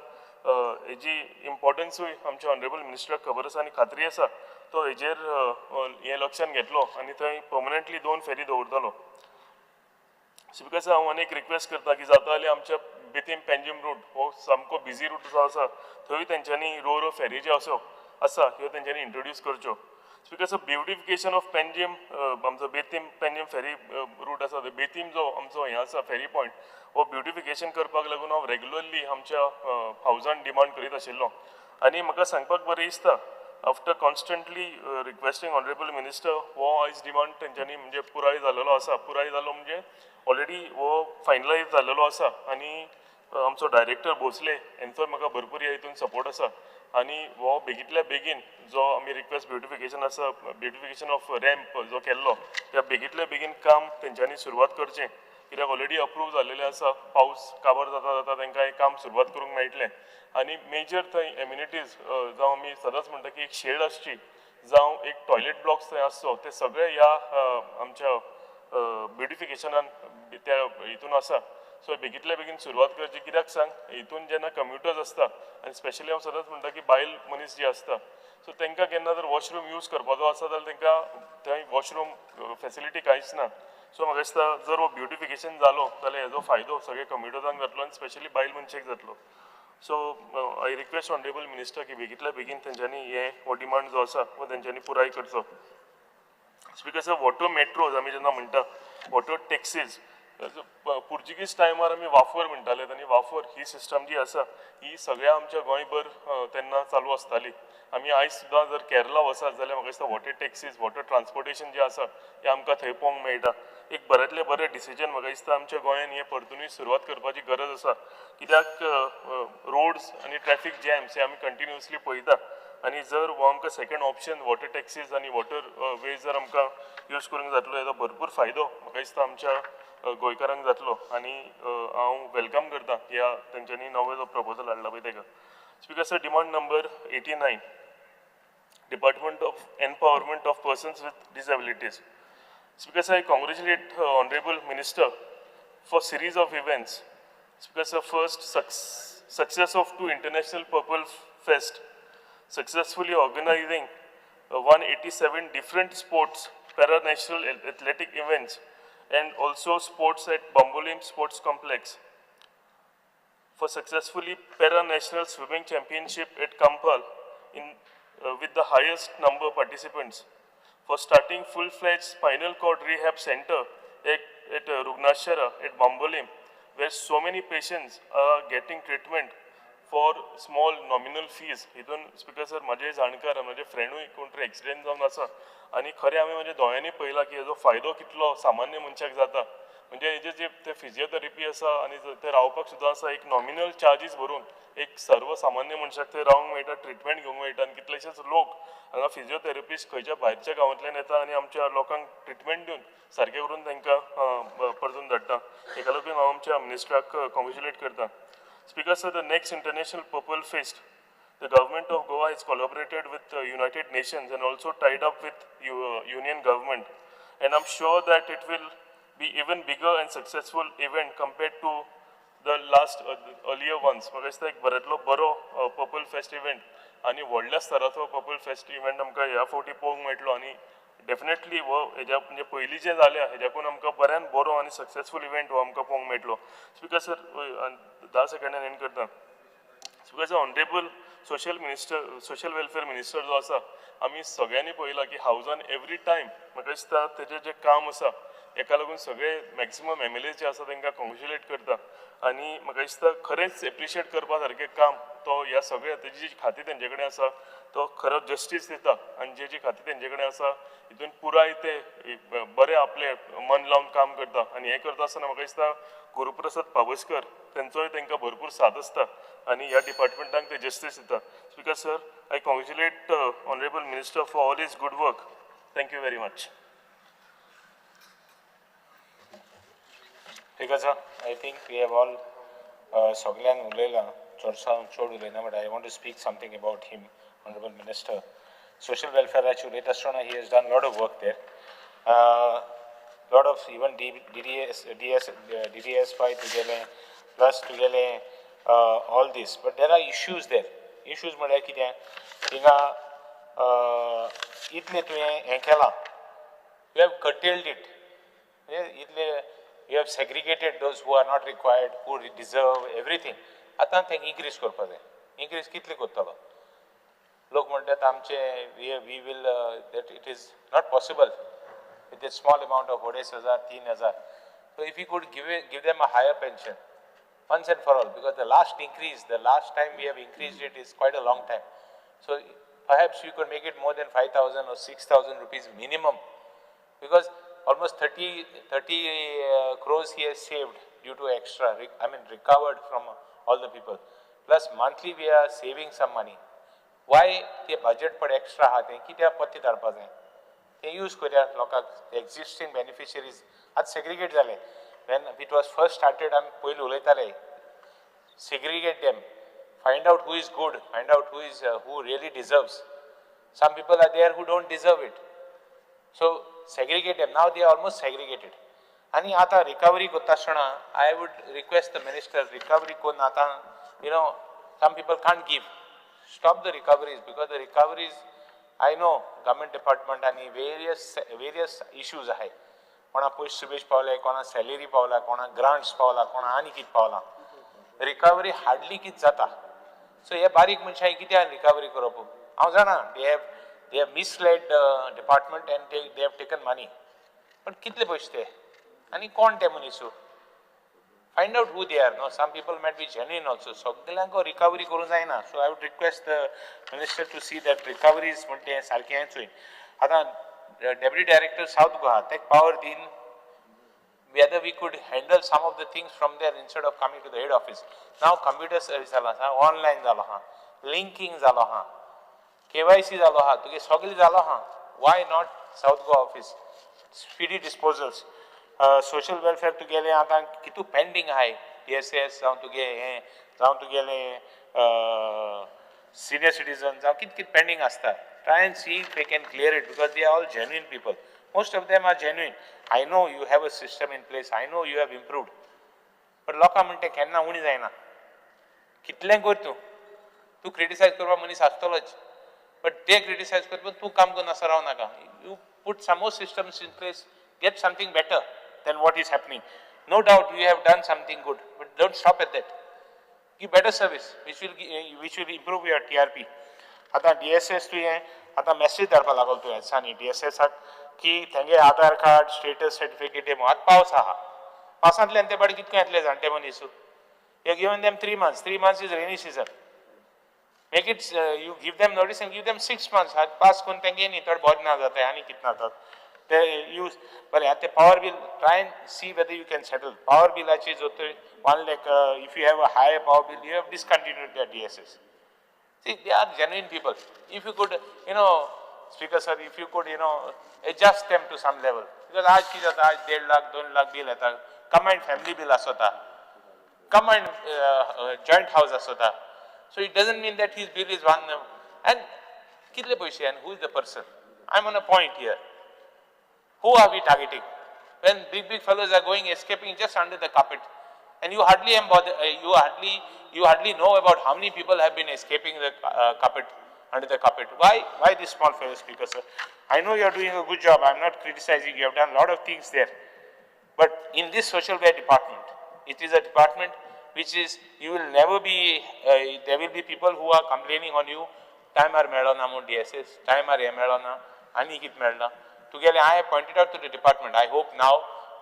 हेजी इम्पॉर्टन्सूय आमच्या ऑनरेबल मिनिस्टराक खबर आसा आनी खात्री आसा तो हेजेर हें लक्षान घेतलो आनी थंय पर्मनंटली 2 फेरी दवरतलो. स्पीकर सर हांव आनी एक रिक्वेस्ट करता की जाता जाल्यार आमच्या बेतीम पेंजीम रूट हो सामको बिजी रूट जो आसा थंय तेंच्यांनी रो रो फेरी ज्यो आसा ह्यो तेंच्यांनी इंट्रोड्यूस करच्यो. Speaker sir beautification of Panjim आमचो बेतीम पेंजीम फेरी रूट आसा बेतीम जो आमचो हें आसा फेरी पॉयंट हो ब्युटिफिकेशन करपाक लागून हांव रेगुलरली आमच्या हावजान डिमांड करीत आशिल्लो आनी म्हाका सांगपाक बरें दिसता after constantly requesting honourable minister हो आयज डिमांड तेंच्यांनी म्हणजे पुराय जाल्लो आसा. पुराय जालो म्हणजे ऑलरेडी हो फायनलायज जाल्लो आसा आनी आमचो डायरेक्टर भोसले हेंचो म्हाका भरपूर ह्या हितून सपोर्ट आसा आनी हो बेगींतल्या बेगीन जो आमी रिक्वेस्ट ब्युटिफिकेशन आसा ब्युटिफिकेशन ऑफ रॅम्प जो केल्लो त्या बेगींतल्या बेगीन काम तेंच्यांनी सुरवात करचें कित्याक ऑलरेडी अप्रूव जाल्लेलें आसा. पावस काबार जाता जाता तांकां हें काम सुरवात करूंक मेळटलें आनी मेजर थंय एम्युनिटीज जावं आमी सदांच म्हणटा की एक शेड आसची जावं एक टॉयलेट ब्लॉक्स थंय आसचो ते सगळे ह्या आमच्या ब्युटिफिकेशनान त्या हितून आसा. सो बेगींतल्या बेगीन सुरवात करची कित्याक सांग हितून जेन्ना कम्युटर्स आसता आनी स्पेशली हांव सदांच म्हणटा की बायल मनीस जी आसता सो तांकां केन्ना जर वॉशरूम यूज करपाचो आसा जाल्यार तांकां थंय वॉशरूम फेसिलिटी कांयच ना. सो म्हाका दिसता जर हो ब्युटिफिकेशन जालो जाल्यार हेजो फायदो सगळे कम्युटर्सांक जातलो आनी स्पेशली बायल मनशेक जातलो. So I request honourable minister की बेगींतल्या बेगीन तेंच्यांनी हे हो डिमांड जो आसा हो तेंच्यांनी पुराय करचो. स्पीकर सर वॉटर मेट्रोज आमी जेन्ना म्हणटा वॉटर टॅक्सीज पुर्तुगीज टायमार आमी वाफर म्हणटाले आनी वाफर ही सिस्टम जी आसा ही सगळ्या आमच्या गोंयभर तेन्ना चालू आसताली. आमी आयज सुद्दां जर केरला वचत जाल्यार म्हाका दिसता वॉटर टॅक्सीज वॉटर ट्रान्सपोर्टेशन जें आसा तें आमकां थंय पळोवंक मेळटा. एक बऱ्यांतलें बरें डिसिजन म्हाका दिसता आमच्या गोंयान हें परतुनूय सुरवात करपाची गरज आसा कित्याक रोड्स आनी ट्रॅफीक जॅम्स हे आमी कंटिन्युअसली पळयता आनी जर हो आमकां सेकंड ऑप्शन वॉटर टॅक्सीज आनी वॉटर वे जर आमकां यूज करूंक जातलो हेजो भरपूर फायदो म्हाका दिसता आमच्या गोंयकारांक जातलो आनी हांव welcome करता ह्या तेंच्यांनी नवो जो प्रपोजल हाडला पळय तेका. Speaker sir demand number 89 department of empowerment of persons with disabilities. Speaker sir I congratulate honourable minister for series of events. Speaker sir first success of 2 international purple fest, successfully organizing 187 different sports para national athletic events and also sports at Bambolim Sports Complex, for successfully para national swimming championship at Campal in with the highest number of participants, for starting full-fledged spinal cord rehab center at Rugnashara at Bambolim, where so many patients are getting treatment for small nominal fees. हितून speaker sir म्हजे जाणकार म्हजे फ्रेंडूय कोण तरी accident जावन आसा आनी खरें आमी म्हणजे दोळ्यांनी पळयलां की हेजो फायदो कितलो सामान्य मनशाक जाता. म्हणजे हेजे जे ते फिजियोथेरपी आसा आनी ते रावपाक सुद्दां आसा एक नॉमिनल चार्जीस भरून एक सर्वसामान्य मनशाक थंय रावंक मेळटा, ट्रिटमेंट घेवंक मेळटा आनी कितलेशेच लोक हांगा फिजियोथेरपिस्ट खंयच्या भायरच्या गांवांतल्यान येता आनी आमच्या लोकांक ट्रिटमेंट दिवन सारकें करून तांकां परतून धाडटा. हेका लागून हांव आमच्या मिनिस्टराक कॉंग्रेच्युलेट करता. Speaker sir, the next international purple fest, the government of Goa has collaborated with United Nations and also tied up with union government, and I'm sure that it will be even bigger and successful event compared to the last earlier ones. म्हाका दिसता एक बऱ्यांतलो बरो purple fest event आनी व्हडल्या स्तराचो purple fest event आमकां ह्या फावटी पळोवंक मेळटलो आनी डेफिनेटली हो हेज्या म्हणजे पयलीं जे जाल्या हेज्याकून आमकां बऱ्यान बरो आनी सक्सेसफूल इव्हेंट हो आमकां पळोवंक मेळटलो. स्पीकर सर 10 सेकंडान एंड करता. Speaker sir honourable social minister social welfare minister जो आसा आमी सगळ्यांनी पळयलां की हावजान एवरी टायम म्हाका दिसता तेजें जें काम आसा हेका लागून सगळे मॅक्सिमम एम एल ए जे आसा तांकां कॉंग्रेच्युलेट करता आनी म्हाका दिसता खरेंच एप्रिशिएट करपा सारकें काम तो ह्या सगळ्या तेजी जी खाती तेंचे कडेन आसा तो खरो जस्टीस दिता आनी जे जे खातें तेंचे कडेन आसा हितून पुराय ते बरें आपलें मन लावन काम करता. आनी हें करता आसतना म्हाका दिसता गुरुप्रसाद पावसकर तेंचोय तांकां भरपूर साथ आसता आनी ह्या डिपार्टमेंटाक ते जस्टीस दिता. Speaker sir, I congratulate honourable minister for all his good work. Thank you very much. Speaker sir, I think we have all सगळ्यान उलयलां, चडसो हांव चड उलयना, but I want to speak something about him, honourable minister. Social वेलफेअराचेर उलयता आसतना he has done lot of work there, lot of even DDS DDSY तुगेलें, plus तुगेलें all this, but there are issues there. Issues म्हळ्यार कितें, थिंगा इतलें तुवें हें केलां, you have curtailed it, इतलें you have segregated those who are not required, who deserve everything. आतां तें इन्क्रीज करपा जाय. इन्क्रीज कितले करतलो? लोक म्हणटात आमचे we will that it is not possible with a small amount of 2,500 3,000. So if you could give them a higher pension once and for all, because the last increase, the last time we have increased it is quite a long time. So perhaps you could make it more than 5,000 or 6,000 rupees minimum, because almost 30 crores he has saved due to extra, I mean recovered from all the people. Plus monthly we are saving some money. Why the budget per extra आहा तें कित्याक पत्ते धाडपा जाय, तें use करया लोकांक. Existing beneficiaries आतां सेग्रिगेट जाले. When it was first started आमी पयलीं उलयताले segregate them, find out who is good, find out who is who really deserves. Some people are there who don't deserve it. So segregate them. Now they are almost segregated. आनी आतां recovery करता आसतना I would request the minister, recovery करून आतां you know some people can't give. Stop the recoveries, because the recoveries, I know government department आनी various issues आहाय. कोणा पयशे सुबेज पावले, कोणा सॅलरी पावला, कोणा ग्रांट्स पावला, कोणा आनी कितें पावला. रिकवरी हार्डली कितें जाता. सो हे बारीक मनशां कित्याक रिकवरी करप? हांव जाणा they have misled the department and they have taken money, but कितले पयशे ते आनी कोण ते मनीसू? Find out who they are. No, some people might be genuine also. सगल्यांक रिकवरी करूंक जायना. So I would request the minister to see that recoveries म्हणटा तें सारकें हें चोय. आतां डेप्युटी डायरेक्टर सावथ गोवा तेका power Deen whether we could handle some of the things from there instead of coming to the head office. Now computer service जाला आसा, online जालो आहा, लिंकींग जालो आहा, KYC जालो आहा, तुगे सगळें जालो आहा. Why not South Goa office? Speedy disposals. Social welfare तुगेलें आतां कितू पेंडींग आहाय, DSS जावं तुगे हें जावं तुगेलें सिनियर सिटीजन जावं कितें कितें पेंडींग आसता. Try and see if they can clear it, because they are all genuine people. Most of them are genuine. I know you have a system in place, I know you have improved, but लोकां म्हणटा केन्ना उणी जायना. कितलें कर तूं, तूं criticise करपाक मनीस आसतलोच, बट ते क्रिटिसायज करपा तूं काम करून आसा राव नाका. You put some more systems in place, get something better than what is happening. No doubt you have done something good, but don't stop at that. Give better service, which will improve your TRP. आतां DSS तुवें आतां message धाडपाक लागलो तुवें दिसांनी DSSाक की तेंगे आधार card, status certificate हे आतां पावस आहा, पावसांतल्यान ते बाडी कितकें येतले जाणटे मनीस. You have given them 3 months. 3 months is rainy season. Make it, you give them notice and give them 6 months. Pass करून तेंगे न्ही थोडे बरें ना जाता आनी कितें ना जाता ते यूज बरें. आतां ते power bill try and see whether you can settle. Power बिलाची जो 1 lakh, if you have a higher power bill, you have discontinued the DSS. See, they are genuine people. If you could, you know, Speaker sir, if you could, you know, adjust them to some level. Because आज की जाता, आज 1.5 lakh 2 lakh bill येता, combined family bill आसता, combined joint house आसता. So it doesn't mean that his bill is one. And कितले पैसे and who is the person? I'm on a point here. Who are we targeting? When big fellows are going escaping just under the carpet, and you hardly you hardly know about how many people have been escaping the carpet, under the carpet. Why this small fellow, Speaker sir? I know you are doing a good job. I am not criticizing. You have done a lot of things there. But in this social welfare department, it is a department which is, you will never be, there will be people who are complaining on you, टायमार मेळना म्हूण DSS, टायमार हें मेळना, आनी कितें मेळना. तुगेलें I have pointed out to the department. I hope now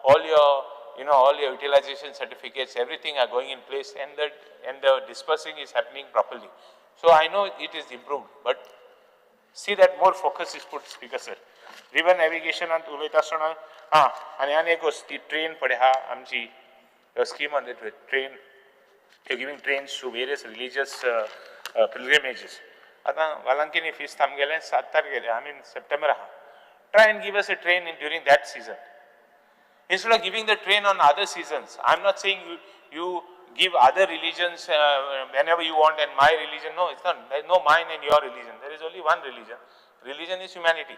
all your, you know, all your utilization certificates, everything are going in place, and the dispersing is happening properly. So I know it is improved, but See that more focus is put, Speaker sir. River नेविगेशनांत उलयता आसतना आं आनी आनी एक वस्त, ती train पळय आहा आमची scheme on the train, you giving trains to various religious pilgrimages. आतां वालांकिनी फिस्त आमगेलें 7 तारखेर, I mean September आहा. Try and give us a train in during that season. Instead of giving the train on other seasons. I am not saying you give other religions whenever you want and my religion, no, it's not, there is no mine and your religion, there is only one religion. Religion is humanity.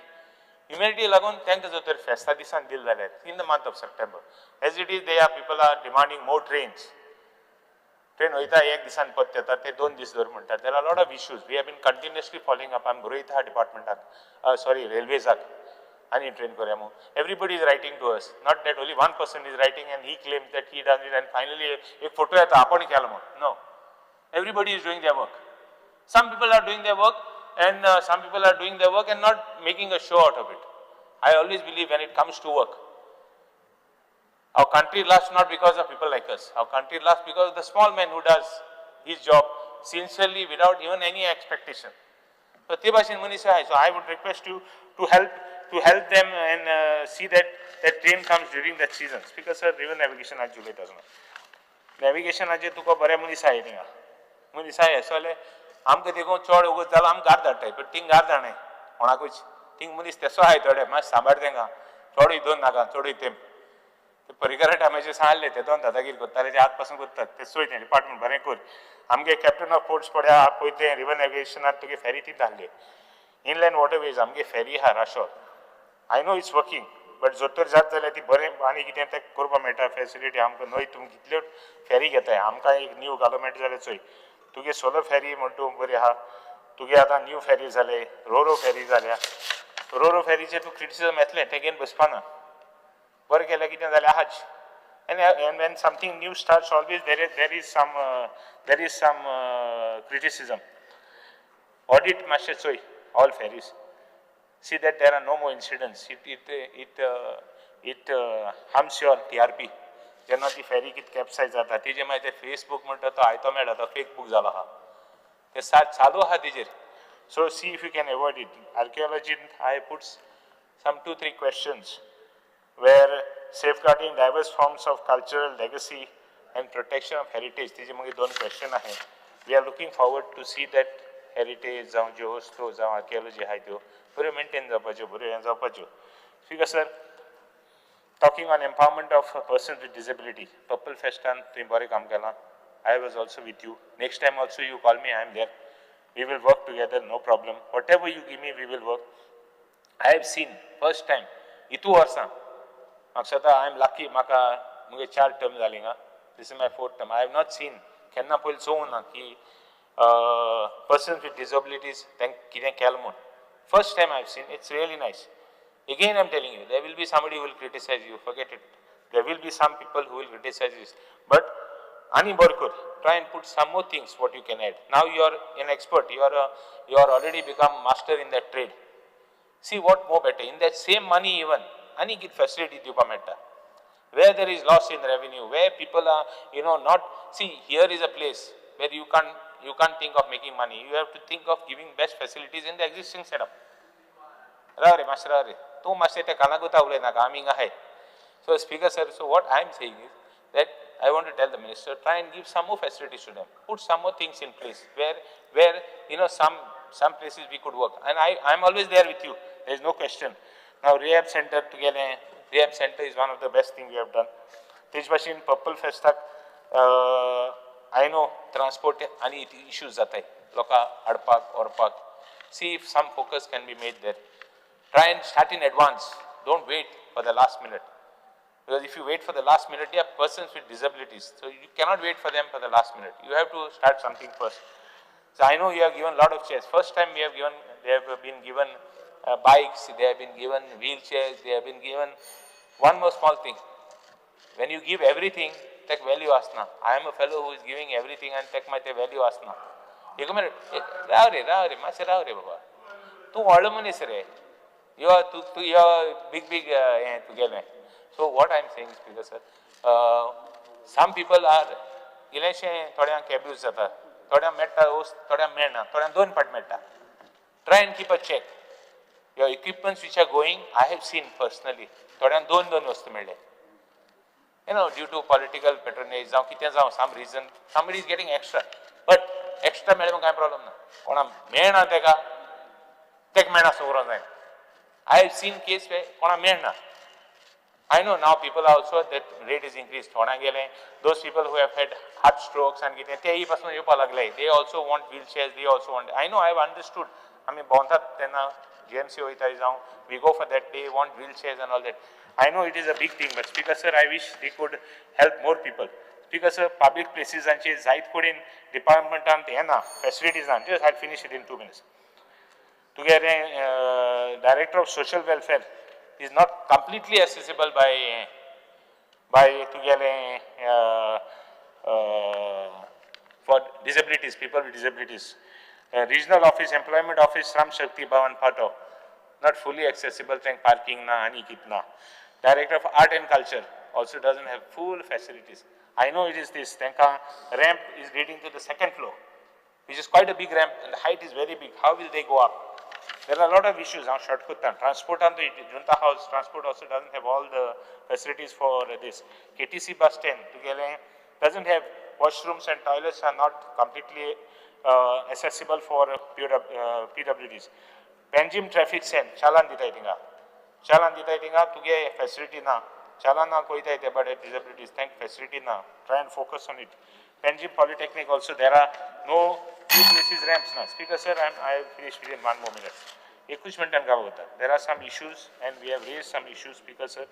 Humanity लागून तांकां जर तर फेस्ता दिसान दिल जाल्यार in the month of September. As it is, they are people are demanding more trains. Train वयता एक दिसान परत येता, ते 2 दीस दवर म्हणटात. There are lot of issues. We have been continuously following up. आमी बरयता डिपार्टमेंटाक, सॉरी रेल्वेजाक, आनी ट्रेन करूया म्हणून. Everybody is writing to us, not that only one person is writing and he claims that he done it and finally एक photo येता आपण केलो म्हणून. No, everybody is doing their work. Some people are doing their work and some people are doing their work and not making a show out of it. I always believe when it comes to work, our country lasts not because of people like us. Our country lasts because of the small man who does his job sincerely without even any expectation. So ते भाशेन मनीस आहाय. So I would request you to help them and see that that train comes during that season. Speaker sir, river navigation आज उलयता आसतना नेविगेशनाचेर तुका बरे मनीस आहाय थिंगा, मनीस आहाय असले आमकां देखून चड वगत जालो आमकां गार धाडटाय, पण थिंग गार धाडनाय कोणाकूच. थिंग मनीस तेसो आहाय थोडे मातशें सांबाळ तेंकां, चडूय दोन नाका चडूय तेंप. ते परिकरा टायमाचेर सांगले ते दोन दादागीर करताले, ते आत पासून करतात ते चोय तें डिपार्टमेंट बरें कर. आमगे कॅप्टन ऑफ पोर्ट्स पळय पळय तें रिवर नेविगेशनात तुगे फेरी ती धाडली. इनलँड वॉटरवेज आमगे फेरी आहा Rachol, I know it's working, but जर तर जात जाल्यार ती बरें आनी कितें तें करपाक मेळटा फेसिलिटी आमकां. न्हय तुमी कितल्यो फेरी घेताय, आमकां एक न्यू घालो मेळटा जाल्यार चोय तुगे सोलो फेरी म्हण तूं बरी आहा, तुगे आतां न्यू फेरी जाले, रोरो फेरी जाल्या. रोरो फेरीचेर तूं क्रिटिसिजम येतलें, तें घेवन बसपा ना, बरें केल्यार कितें जाल्यार आहाच. And when something new starts, always there is some criticism. Audit मातशें चोय all ferries, see that there are no more incidents. It harms your TRP. जेन्ना ती फेरी कितें कॅप्सायज जाता तेजे मागीर ते फेसबूक म्हणटा तो आयतो मेळटा, तो फेक बूक जालो आहा, ते चालू आहा तेजेर. So see if you can avoid it. Archaeology I puts some 2-3 questions where safeguarding diverse forms of cultural legacy and protection of heritage, तेजे मागीर 2 क्वेश्चन आहाय. We are looking forward to see that heritage जावं ज्यो वस्तू जावं archaeology आहाय त्यो बऱ्यो मेनटेन जावपाच्यो, बऱ्यो हें जावपाच्यो. Speaker sir, talking on empowerment of persons with disability, purple फेस्टान तुवें बरें काम केलां. I was also with you. Next time also you call me, I am there. We will work together, no problem. Whatever you give me, we will work. I have seen first time इतू वर्सां म्हाका सदां I am lucky, म्हाका मुगे 4 term जाली हिंगा, this is my 4th term. I have not seen केन्ना पयलीं चोवंक ना की पर्सन्स विथ डिसेबिलिटीज तांकां कितें केलां म्हूण. First time I have seen, it's really nice. Again I am telling you, there will be somebody who will criticize you, forget it. There will be some people who will criticize this. But ani बरें कर, try and put some more things what you can add. Now you are an expert, you are already become master in that trade. See what more better. In that same money even, आनी कितें facility दिवपाक मेळटा. Where there is loss in revenue, where people are, you know, not, see, here is a place where you can't think of making money. You have to think of giving best facilities in the existing setup. राव रे मातशें, राव रे तूं मातशें तें कानाकुता उलय नाका, आमी हिंगा आहाय. So speaker sir, so what I am saying is that I want to tell the minister, try and give some more facilities to them. Put some more things in place where you know some places we could work. And I am always there with you. There is no question. Now rehab center together, rehab center is one of the best thing we have done. तेज भाशेन purple फेस्ताक I know transport आनी issues जाताय लोकां हाडपाक व्हरपाक. See if some focus can be made there. Try and start in advance. Don't wait for the last minute. Because if you wait for the last minute, you have persons with disabilities. So you cannot wait for them for the last minute. You have to start something first. So I know you have given a lot of chairs. First time we have given, they have been given bikes, they have been given wheelchairs, they have been given one more small thing. When you give everything, take value asna. I am a fellow who is giving everything and take my value asna. एक minute, राव रे, राव रे, मातशें राव रे बाबा. तूं व्हडलो मनीस रे. You are, you are big, big हें तुगेलें. So what I am saying, Speaker sir, some people are इल्लेशें थोड्यांक एब्यूज जाता, थोड्यांक मेळटा वस्त, थोड्यांक मेळना, थोड्यांक 2 फावट मेळटा. Try and keep a check. Your equipments which are going, I have seen personally, थोड्यांक दोन दोन वस्तू मेळ्ळे. Due to political patronage जावं कितें जावं, some reason somebody is getting extra. But extra मेळ्ळे कांय प्रॉब्लम ना. कोणाक मेळना तेका, तेका मेळना उरोंक जायना. I have seen case where कोणाक मेळना. I know now people also that rate is increase. थोड्यांक गेले, those people who have had heart strokes आनी कितें तेय पासून येवपाक लागले. They also want wheel chairs, they also want. I know, I have understood. आमी भोंवतात तेन्ना GMC वयता जावं, we go for that, they want wheel chairs and all that. I know it is a big thing, but Speaker sir, I wish they could help more people. Speaker sir, public places जायत कडेन डिपार्टमेंटान हें ना, facilities ना. Just I finish it in 2 minutes. तुगेलें director of social welfare is not completely accessible by तुगेलें for disabilities, people with disabilities. Regional office, employment office, Shram Shakti Bhavan Patto, not fully accessible, thank parking na, ani kitna. Director of Art and Culture also doesn't have full facilities. I know it is this, thanka ramp is leading to the second floor, which is quite a big ramp and the height is very big. How will they go up? There are a lot of issues on shortcut. Transport on the Junta House, transport also doesn't have all the facilities for this. KTC bus stand doesn't have washrooms and toilets are not completely accessible for PWDs. Panjim traffic cell, chalan ditay tinga. Chalan ditay tinga, tuge facility na. Chalan na koi tay but disabilities, thank facility na. Try and focus on it. Panjim Polytechnic also, there are no few places ramps na. Speaker sir, I have finished within 1 more minute. Ekush minute ka hota. There are some issues and we have raised some issues, Speaker sir.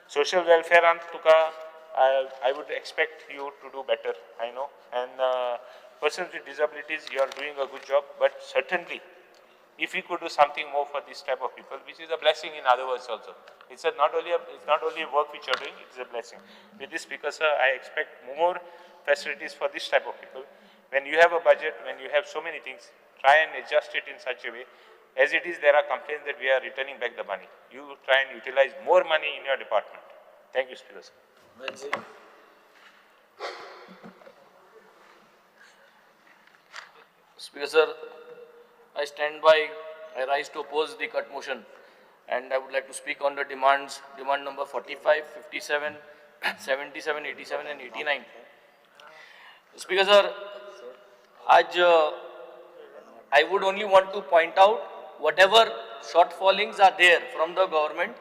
Social welfare and tuka, I would expect you to do better, I know. And persons with disabilities, you are doing a good job, but certainly, if we could do something more for this type of people, which is a blessing in other words also. It's not only work which you are doing, it's a blessing. With this, Speaker sir, I expect more facilities for this type of people. When you have a budget, when you have so many things, try and adjust it in such a way. As it is, there are complaints that we are returning back the money. You try and utilize more money in your department. Thank you, Speaker sir. Speaker sir, I stand by, I rise to oppose the cut motion, and I would like to speak on the demands, demand number 45, 57, 77, 87 and 89. Speaker sir, I would only want to point out whatever shortfallings are there from the government,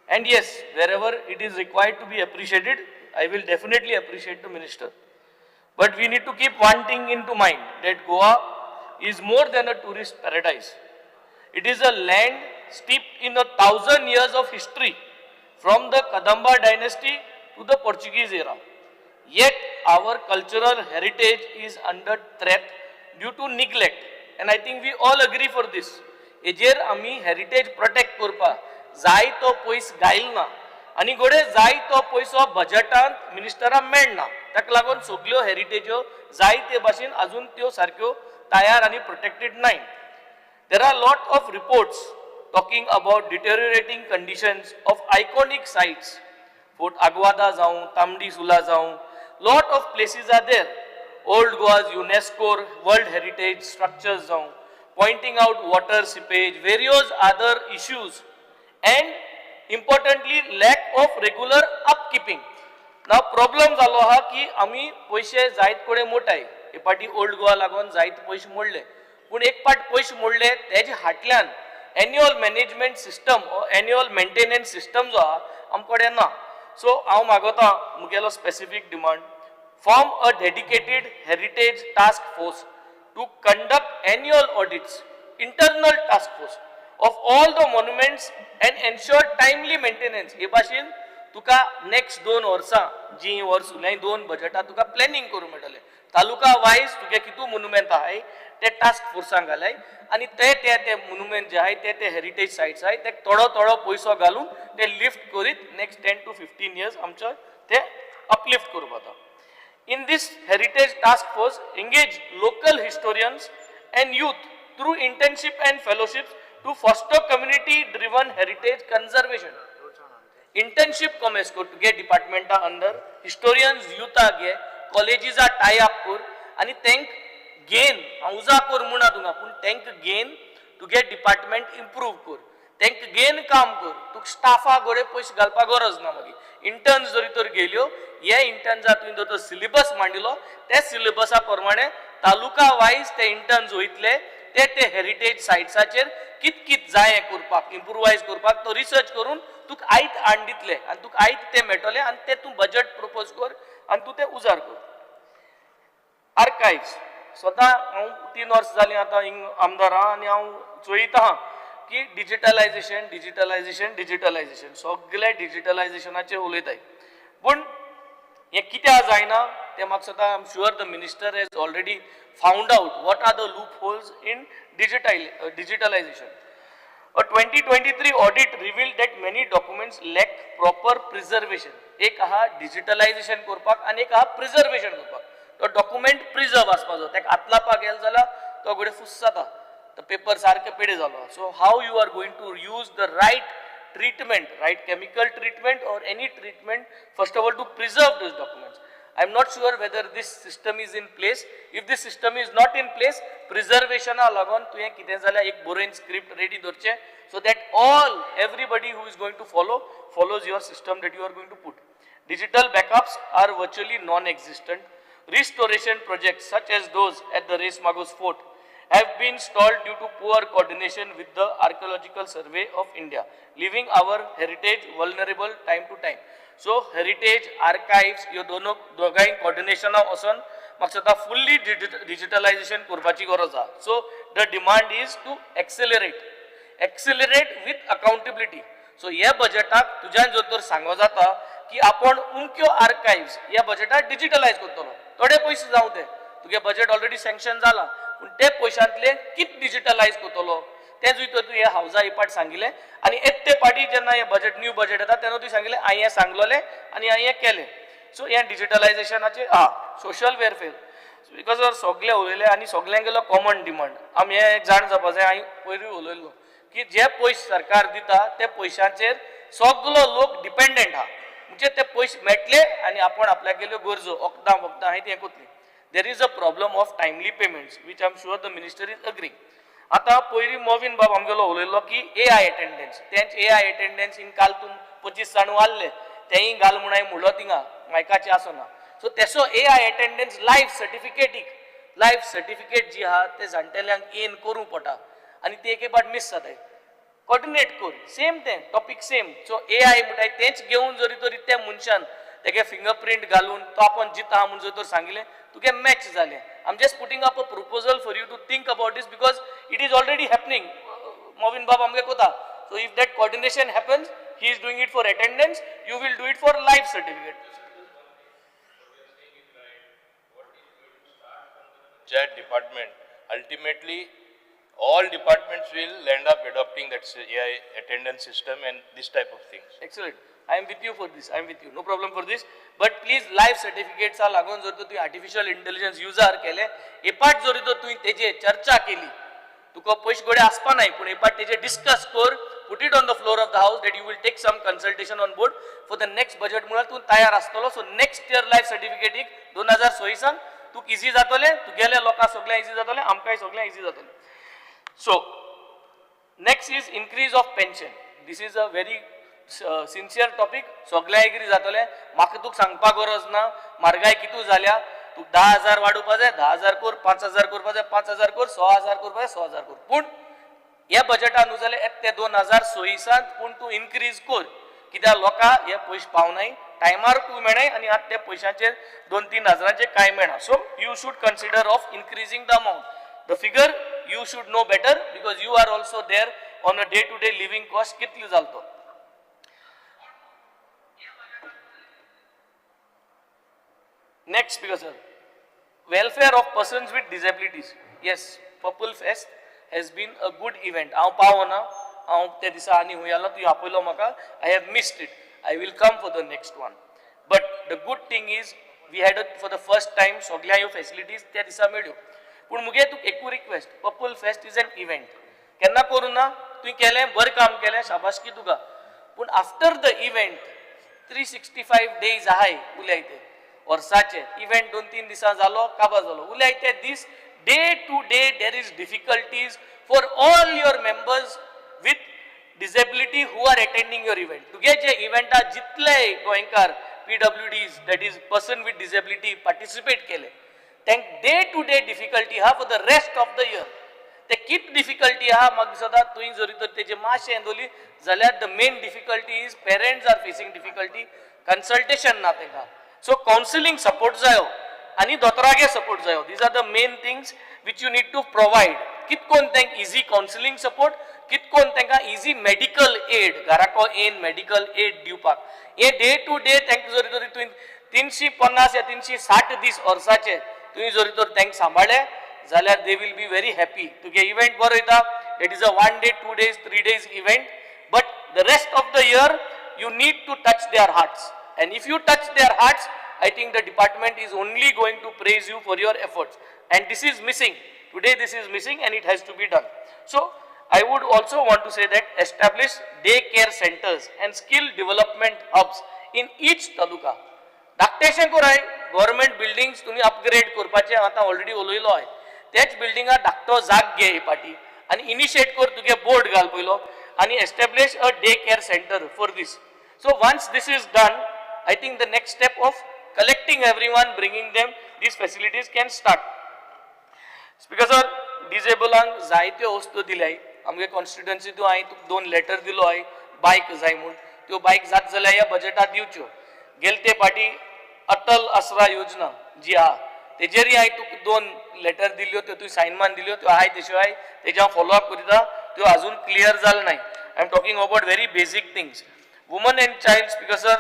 and yes, wherever it is required to be appreciated, I will definitely appreciate the minister. But we need to keep one thing into mind, that Goa is more than a tourist paradise. It is a land steeped in 1,000 years of history, from the Kadamba dynasty to the Portuguese era. Yet our cultural heritage is under threat due to neglect, and I think we all agree for this. Ejer ami heritage protect करपा जाय तो पयस गायल ना आनी घडये जाय तो पयसो बजेटांत मिनिस्टराक मेळना, ताका लागून सगल्यो हेरिटेज्यो जाय ते भाशेन अजून त्यो सारक्यो तयार आनी प्रोटेक्टेड नाय. There are lot of reports talking about deteriorating conditions of iconic sites, Fort Aguada जावं, तांबडी सुला जावं, lot of places are there. Old Goa's UNESCO World Heritage structures जावं, pointing out water seepage, various other issues, and importantly lack of regular upkeeping. Now problem जालो आहा की आमी पयशे जायत कडेन मोडटाय, एक पाटी ओल्ड गोवा लागून जायत पयशे मोडले, पूण एक पाट पयशे मोडले तेजे फाटल्यान annual management system or annual maintenance system जो आहा आमचे कडेन ना. सो हांव मागोता मुगेलो specific demand, form a dedicated heritage task force to conduct annual audits, internal task force of all the monuments and ensure timely maintenance. हे भाशेन तुका next 2 वर्सां जी वर्स उरल्याय 2 बजेटां तुका प्लॅनिंग करूंक मेळटलें. तालुका वायज तुगे कितू मोन्युमेंट आहाय ते टास्क फोर्सांक घालाय आनी ते ते ते मोन्युमेंट जे आहाय ते ते हेरिटेज सायट्स आहाय ते थोडो थोडो पयसो घालून ते लिफ्ट करीत नेक्स्ट 10 to 15 years आमचो ते अपलिफ्ट करूंक वता. In this heritage task force, engage local historians and youth through internship and fellowships to foster community-driven heritage conservation. Internship commerce को तुगे डिपार्टमेंटा अंडर historians youth घे, कॉलेजीसा टाय अप कर आनी तेंक गेन, हांव उजा कर म्हणा तुका, पूण तेंक गेन तुगे डिपार्टमेंट इम्प्रूव कर, तेंक घेन काम कर, तुका स्टाफा गोडे पयशे घालपाक गरज ना. मागीर इंटर्न्स जरी तर गेल्यो, हे इंटर्न्सा तुवें जर तो सिलेबस मांडिलो त्या सिलेबसा प्रमाणे तालुका वायज ते इंटर्न्स वयतले, ते ते हेरिटेज सायट्साचेर कित कित जाय हें करपाक, इम्प्रुवायज करपाक तो रिसर्च करून तुका आयत हाडून दितले आनी तुका आयत ते मेळटले आनी ते तूं बजट प्रपोज कर आनी तूं ते उजार कर. आर्कायव्स स्वता हांव 3 वर्सां जालीं आतां हिंग आमदार आहा आनी हांव चोयता आहा की डिजिटलायजेशन डिजिटलायजेशन डिजिटलायजेशन सगळे डिजिटलायजेशनाचेर उलयताय, पूण हें कित्याक जायना तें म्हाका दिसता. I am sure the minister has already found out what are the loopholes in digitalization. A 2023 audit revealed that many documents lack proper preservation. एक आहा डिजिटलायजेशन करपाक आनी एक आहा प्रिजर्वेशन करपाक. तो डॉक्युमेंट प्रिजर्व आसपाक जाय, ताका आतलापाक गेलो जाल्यार तो घडये फुस जाता, तो पेपर सारके पेडे जालो. So how you are going to use the right treatment, right chemical treatment or any treatment, first of all to preserve those documents. I am not sure whether this system is in place. If this system is not in place, preservation लागून तुवें कितें जाल्यार एक बरोवन script ready दवरचें, so that all everybody who is going to follow follows your system that you are going to put. Digital backups are virtually non-existent. Restoration projects such as those at the Reis Magos Fort have been stalled due to poor coordination with the Archaeological Survey of India, leaving our heritage vulnerable time to time. So heritage, archives, ह्यो दोनों दोगांय coordination वचोन म्हाका दिसता fully digitalization करपाची गरज आहा. So the demand is to accelerate, accelerate with accountability. So ह्या बजेटाक तुज्यान जर तर सांगो जाता की आपण उमक्यो आर्कायव्स ह्या बजेटाक डिजिटलायज करतलो, थोडे पयशे जावं ते, तुगे बजेट ऑलरेडी सँक्शन जाला, पूण ते पयशांतले कित डिजिटलायज करतलो तें जर तर तूं हे हावजा हे पाट सांगिल्लें आनी येत ते पाटी जेन्ना हें बजेट न्यू बजेट येता तेन्ना तुवें सांगिल्लें हांवें हें सांगलोलें आनी हांवें हें केलें. सो हें डिजिटलायजेशनाचें आहा. सोशल वेलफेर because सगळे उलयले आनी सगल्यांगेलो कॉमन डिमांड आमी हें एक जाण जावपा जाय. हांवें पयरूय उलयल्लो की जे पयशे सरकार दिता ते पयशांचेर सगलो लोक डिपेंडंट आहा, म्हणजे ते पयशे मेळटले आनी आपण आपल्यागेल्यो गरजो वखदां वखदां आहाय ती हें करतली. There is a problem of timely payments which I am sure the minister is agree. आतां पयलीं मोविन बाब आमगेलो उलयल्लो की ए I attendance, तेंच ए I attendance in काल तूं 25 जाण वाडले तेंय घाल म्हूण हांवें म्हणलो थिंगा मायकाचें आसना. सो तेसो ए I attendance life सर्टिफिकेटीक, life certificate जी आहा ते जाणटेल्यांक येन करूंक पडटा आनी ती एक एक फावट मीस जाताय. कॉर्डिनेट कर, सेम तें topic same. So A I म्हणटाय तेंच घेवन जरी तरी त्या मनशान तेगे फिंगरप्रिंट घालून तो आपण जिता म्हूण जर तर सांगिल्लें तुगे मॅच जालें. I am just putting up a proposal for you to think about this because it is already happening. Movin बाब आमगे कोता. So if that coordination happens, he is doing it for attendance, you will do it for life certificate. Panchayat department, ultimately all departments will end up adopting that AI attendance system and this type of things. Excellent. I am with you for this. I am with you. No problem for this. But please life certificates लागून जर तुवें artificial intelligence युजार केले, एपाट जरी तर तुवें तेजे चर्चा केली, तुका पयशे गोडे आसपा नाय, पूण एपाट तेजे डिस्कस कर, put it on the floor of the house that you will take some consultation on board for the next budget म्हळ्यार तूं तयार आसतलो. सो नेक्स्ट इयर लायफ सर्टिफिकेटीक 2026 तुका इजी जातलें, तुगेल्या लोकांक सगळ्यांक इजी जातलें, आमकांय सगळ्यांक इजी जातलें. So next is increase of pension. This is a very sincere topic. सगळ्या एग्री जातले, म्हाका तुका सांगपाक गरज ना. म्हारगाय कितू जाल्या, तुका 10,000 वाडोवपा जाय, 10,000 कर, 5,000 करपा जाय, 5,000 कर, 6,000 करपा जाय, 6,000 कर. पूण ह्या बजेटान न्हू जाल्यार येत ते 2026 पूण तूं इनक्रीज कर, कित्याक लोकांक हे पयशे पावनाय, टायमार तूं मेळनाय आनी आतां त्या पयशांचेर 2-3 हजारांचेर कांय मेळना. So you should consider of increasing the amount. The figure you should know better because you are also there on a day to day living cost कितली जालो तो. Next speaker sir, welfare of persons with disabilities. Yes, Purple Fest has been a good event. हांव पावना, हांव त्या दिसा आनी हुंय आलो, तुवें आपयलो म्हाका, I have missed it. I will come for the next one. But the good thing is we had for the first time सगळ्या ह्यो फॅसिलिटीज त्या दिसा मेळ्यो. पूण मुगे तुका एकू request, Purple Fest is an event, केन्ना करूं ना, तुवें केलें बरें काम केलें, शाबासकी तुका, पूण आफ्टर the event 365 days आहाय उलय ते वर्साचे इव्हेंट 2-3 दिसां जालो काबार जालो, उलय ते दीस day to day there is difficulties for all your members with disability who are attending your event. तुगे जे इव्हेंटा जितले गोंयकार PWDs, that is person with disability, participate केले, तांकां डे टू डे डिफिकल्टी आहा for the rest of the year. ते कित difficulty आहा म्हाका दिसता तुवें जरी तर तेजे मातशें हें दवरली जाल्यार the main difficulty is parents are facing difficulty, consultation ना तांकां. सो कावन्सिलींग सपोर्ट जायो आनी दोतोरागे सपोर्ट जायो. These are the main things which you need to provide. कितकोन तांकां इजी कावन्सिलींग सपोर्ट, कितकोन तांकां इजी मेडिकल एड, घराको येन मेडिकल एड दिवपाक. हे डे टू डे तांकां जरी तरी तुवें 350 या 360 दीस वर्साचे तुवें जरी तर तांकां सांबाळ्ळे जाल्यार they will be very happy. तुगे इव्हेंट बरो वयता, it is a 1 day, 2 days, 3 days event, but the rest of the year you need to touch their hearts. And if you touch their hearts, I think the department is only going to praise you for your efforts. And this is missing. Today this is missing and it has to be done. So I would also want to say that establish day care centers and skill development hubs in each taluka. धाकटेशें कराय, government buildings तुमी upgrade करपाचें आतां already उलयलो हांवें. तेच बिल्डिंगा धाकटो जाग घे हे पाटी आनी इनिशिएट कर, तुगे बोर्ड घाल पयलो आनी establish a day care centre for this. So once this is done, I think the next step of collecting everyone, bringing them these facilities can start. Speaker sir, डिजेबलांक जायत्यो वस्तू दिल्याय. आमगे कॉन्स्टिट्युएन्सी हांवें तुका 2 लेटर दिलो हांवें, बायक जाय म्हूण. त्यो बायक जात जाल्यार ह्या बजेटात दिवच्यो. गेले ते फाटी अटल आसरा योजना जी आहा तेजेरय हांवें तुका 2 लेटर दिल्ल्यो, त्यो तुवें सायन मान दिल्यो, त्यो आहाय तश्यो आहाय. तेजेर हांव फॉलो अप करिता, त्यो अजून क्लियर जालें नाय. I am talking about very basic things. Woman and child, speaker sir,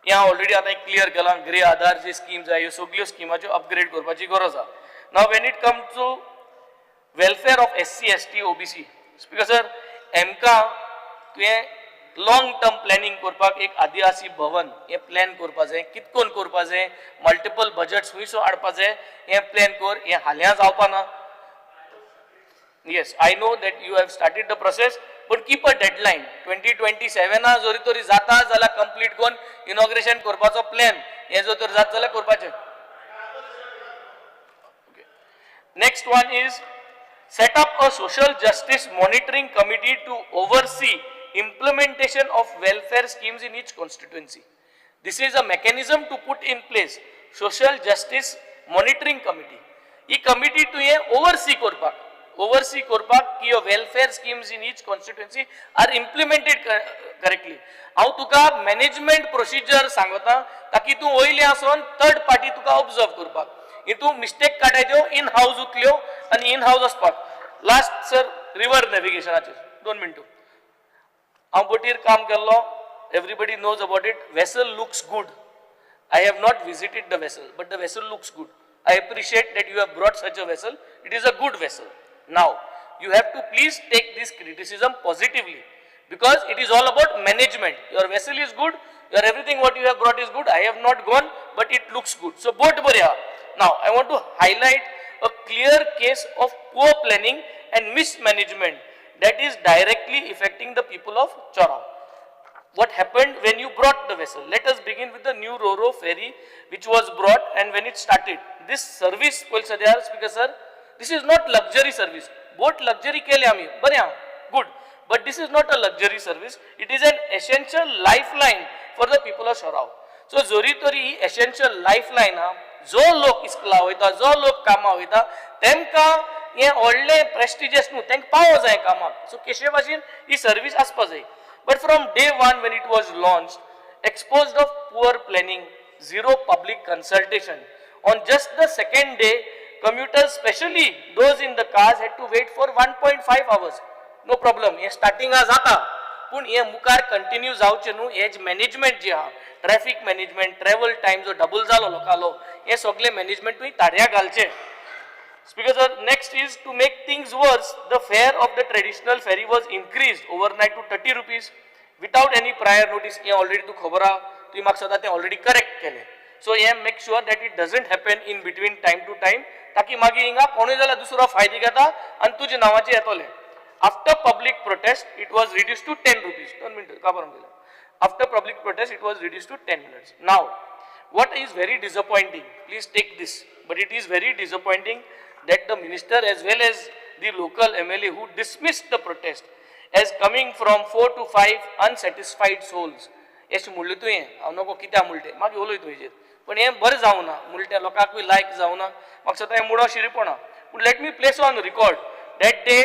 हें हांव ऑलरेडी आतां क्लियर केलां. ग्रे आधार जी स्कीम जाय, ह्यो सगल्यो स्किमाच्यो अपग्रेड करपाची गरज आहा. Now when it come to welfare of SC, ST, OBC, speaker sir, हेमकां तुवें लॉंग टर्म प्लॅनिंग करपाक एक आदिवासी भवन हें प्लॅन करपा जाय. कितकोन करपा जाय, मल्टिपल बजट्स खुंयसो हाडपा जाय, हें प्लॅन कर. हें हाल्यां जावपा ना. Yes, I know that you have started the process, but keep a deadline. 2027 जरी तरी जाता जाल्यार कंप्लीट करून इनॉग्रेशन करपाचो प्लॅन हें जर तर जात जाल्यार करपाचें. Next one is set up a social justice monitoring committee to oversee implementation of welfare schemes in each constituency. This is a mechanism to put in place social justice monitoring committee. He committee तुवें oversee करपाक, oversee करपाक की your welfare schemes in each constituency are implemented correctly. हांव तुका management procedure सांगता ताकी तूं वयलें आसोन थर्ड पार्टी तुका ऑब्जर्व करपाक. हितून मिस्टेक काडाय त्यो इन हावज उरतल्यो आनी इन हावज वचपाक. लास्ट सर, रिवर नॅविगेशनाचेर 2 मिनटो. हांव बोटीर काम केल्लो, everybody knows about it. Vessel looks good. I have not visited the vessel, but the vessel looks good. I appreciate that you have brought such a vessel. It is a good vessel. Now, you have to please take this criticism positively, because it is all about management. Your vessel is good, your everything what you have brought is good. I have not gone, but it looks good. So, boat bari. Now, I want to highlight a clear case of poor planning and mismanagement that is directly affecting the people of Chorao. What happened when you brought the vessel? Let us begin with the new Ro-Ro ferry which was brought and when it started. This service, well, Speaker sir, this is not luxury service. Boat luxury केले आमी, बरें आहा, good. But this is not a luxury service. It is an essential lifeline for the people of Chorao. So जोरी तरी ही essential lifeline आहा, जो लोक इस्कुला वयता, जो लोक कामां वयता, तेमकां हें व्हडलें प्रेस्टिजियस न्हू, तेंकां पावो जाय कामाक. सो केशे भाशेन ही सर्वीस आसपा जाय. But from day one when it was launched, exposed of poor planning, zero public consultation. On just the second day, commuters, especially those in the cars, had to wait for 1.5 hours. No problem, हे starting जाता, पूण हे मुखार continue जावचें न्हू. हे management जे आहा, traffic management, travel time जो डबल जालो लोकांलो, हे सगळे मॅनेजमेंट तुवें ताळ्या घालचें. Speaker sir, next is to make things worse, the fare of the traditional ferry was increased overnight to 30 rupees without any prior notice. हें ऑलरेडी तूं खबर आहा, तुवें म्हाका सदां तें ऑलरेडी करेक्ट केलें. सो हें make sure that it doesn't happen in between time to time, ताकी मागीर हिंगा कोणूय जाल्यार दुसरो फायदो घेता आनी तुज्या नांवाचें येतलें. After public protest, it was reduced to 10 rupees. 2 minutes, काबर दिला. After public protest, it was reduced to 10 minutes. Now, what is very disappointing, please take this, but it is very disappointing that the minister as well as the local MLA who dismissed the protest as coming from 4 to 5 unsatisfied souls. अशें म्हणलें तुवें, हांव नको कित्याक म्हणलें तें, मागीर उलय तुजेर, पूण हें बरें जावना, म्हणलें लोकांकूय लायक जावना, म्हाका दिसता हें मुळो शिरीपणा. पूण let me place on record that day,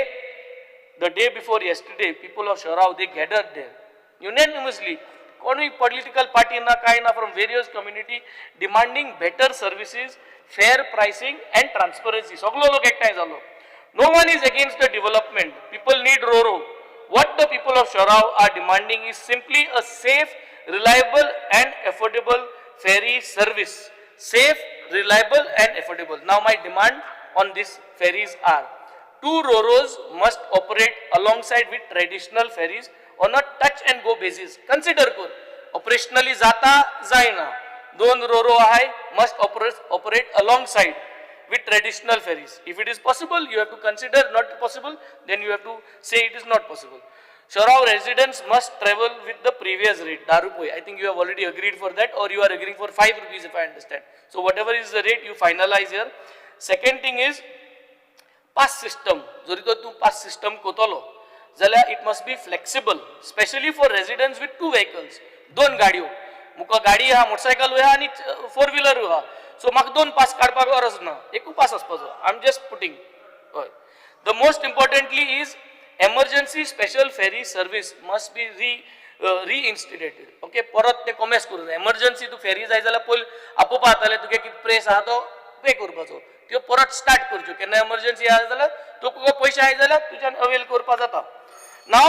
the day before yesterday, people of Chorao, they gathered there unanimously, कोणूय पॉलिटिकल पार्टी ना कांय ना, from various community demanding better services, fair pricing and transparency. सगलो लोक एकठांय जालो. No one is against the development. People need Roro. What the people of Chorao are demanding is simply a safe, reliable and affordable ferry service. Safe, reliable and affordable. Now my demand on these ferries are: 2 Roros must operate alongside with traditional ferries on a touch and go basis. Consider कर, operationally जाता जायना, 2 Roro आहाय must operate alongside with traditional ferries. If it is possible, you have to consider. Not possible, then you have to say it is not possible. Chorao residents must travel with the previous rate, 10 rupees. I think you have already agreed for that, or you are agreeing for 5 rupees if I understand. So whatever is the rate, you finalize here. Second thing is, pass system. जरी तर तूं pass system कोतलो जाल्यार it must be flexible, specially for residents with 2 vehicles. 2 गाडयो, मुका गाडी आहा, मोटरसायकलूय आहा आनी 4 व्हिलरूय आहा, सो म्हाका 2 पास काडपाक गरज ना, एकूच पास आसपाचो. I am just putting. हय, the most importantly is emergency special ferry service must be reinstated. Okay, परत ते कोमेस करूं जाय. एमर्जन्सी तूं फेरी जाय जाल्यार पयलीं आपोवपा जातालें, तुगे कितें प्रेस आहा तो पे करपाचो, त्यो परत स्टार्ट करच्यो. केन्ना एमर्जन्सी आहा जाल्यार तुका पयशे आहाय जाल्यार तुज्यान अवेल करपा जाता. Now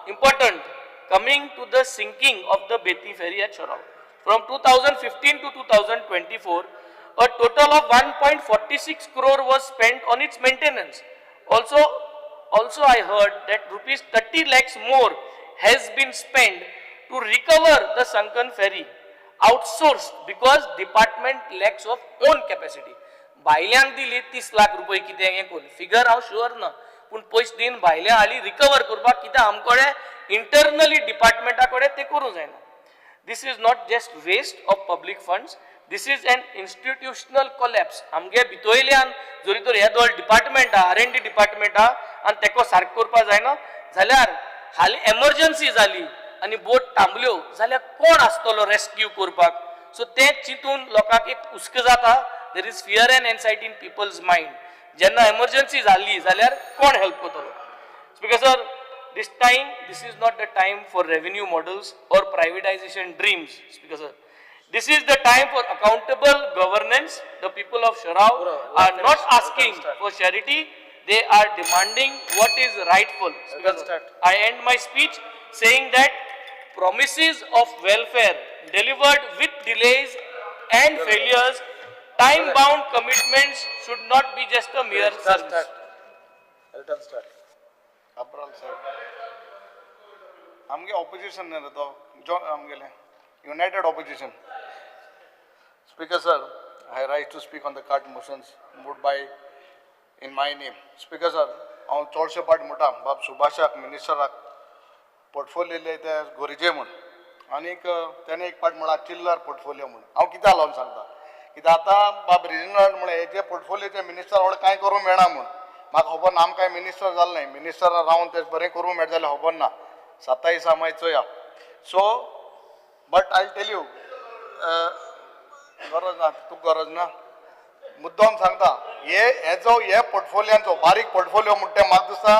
important, coming to the sinking of the Beti ferry at Chorao. From 2015 to 2024, a total of 1.46 crore was spent on its maintenance. Also I heard that rupees 30 lakhs more has been spent to recover the sunken ferry, outsourced because department lacks of own capacity. भायल्यांक दिली 30 लाख रुपये कितें हें करून, figure हांव sure ना, पूण पयशे दिवन भायल्या हाली रिकवर करपाक, कित्याक आमकडे इंटरनली डिपार्टमेंटा कडेन तें करूंक जायना. This is not just waste of public funds, this is an institutional collapse. आमगे भितोयल्यान जरी तर हे दोन डिपार्टमेंट आहा, R&D department आहा आनी तेको सारकें करपाक जायना जाल्यार हालीं एमर्जन्सी जाली आनी बोट थांबल्यो जाल्यार कोण आसतलो रेस्क्यू करपाक? सो तें चिंतून लोकांक एक हुस्को जाता. There is fear and anxiety in people's mind. जेन्ना एमर्जन्सी जाली जाल्यार कोण हेल्प करतलो? Speaker sir, this time, this is not the time for revenue models or privatization dreams. Speaker sir, this is the time for accountable governance. The people of Chorao are not asking for charity, they are demanding what is rightful. Speaker sir, I end my speech saying that promises of welfare delivered with delays and failures, time-bound commitments should not be just a mere service. Start. Cabral साहेब आमगे opposition न्ही रे तो जो आमगेले united opposition. Speaker sir, I rise to speak on the cut motions moved by in my name. Speaker sir, हांव चडशे पाट म्हणटा बाब सुभाषाक मिनिस्टराक पोर्टफोलियो ते गरजे म्हूण, आनीक तेणें एक पाट म्हळा चिल्लर पोर्टफोलियो म्हूण. हांव कित्याक लावन सांगता, कित्याक आतां बाब रिजनल म्हळ्यार हेजे पोर्टफोलियोचे मिनिस्टर व्हड कांय करूंक मेळना म्हूण म्हाका खबर ना. आमकां मिनिस्टर जालें न्हय, मिनिस्टरान रावन तें बरें करूंक मेळटा जाल्यार खबर ना. 27 मागीर चोया. So but I tell you, गरज ना, तुका गरज ना, मुद्दम सांगता. हे हेजो हे पोर्टफोलियांचो बारीक पोर्टफोलियो म्हणटा तें म्हाका दिसता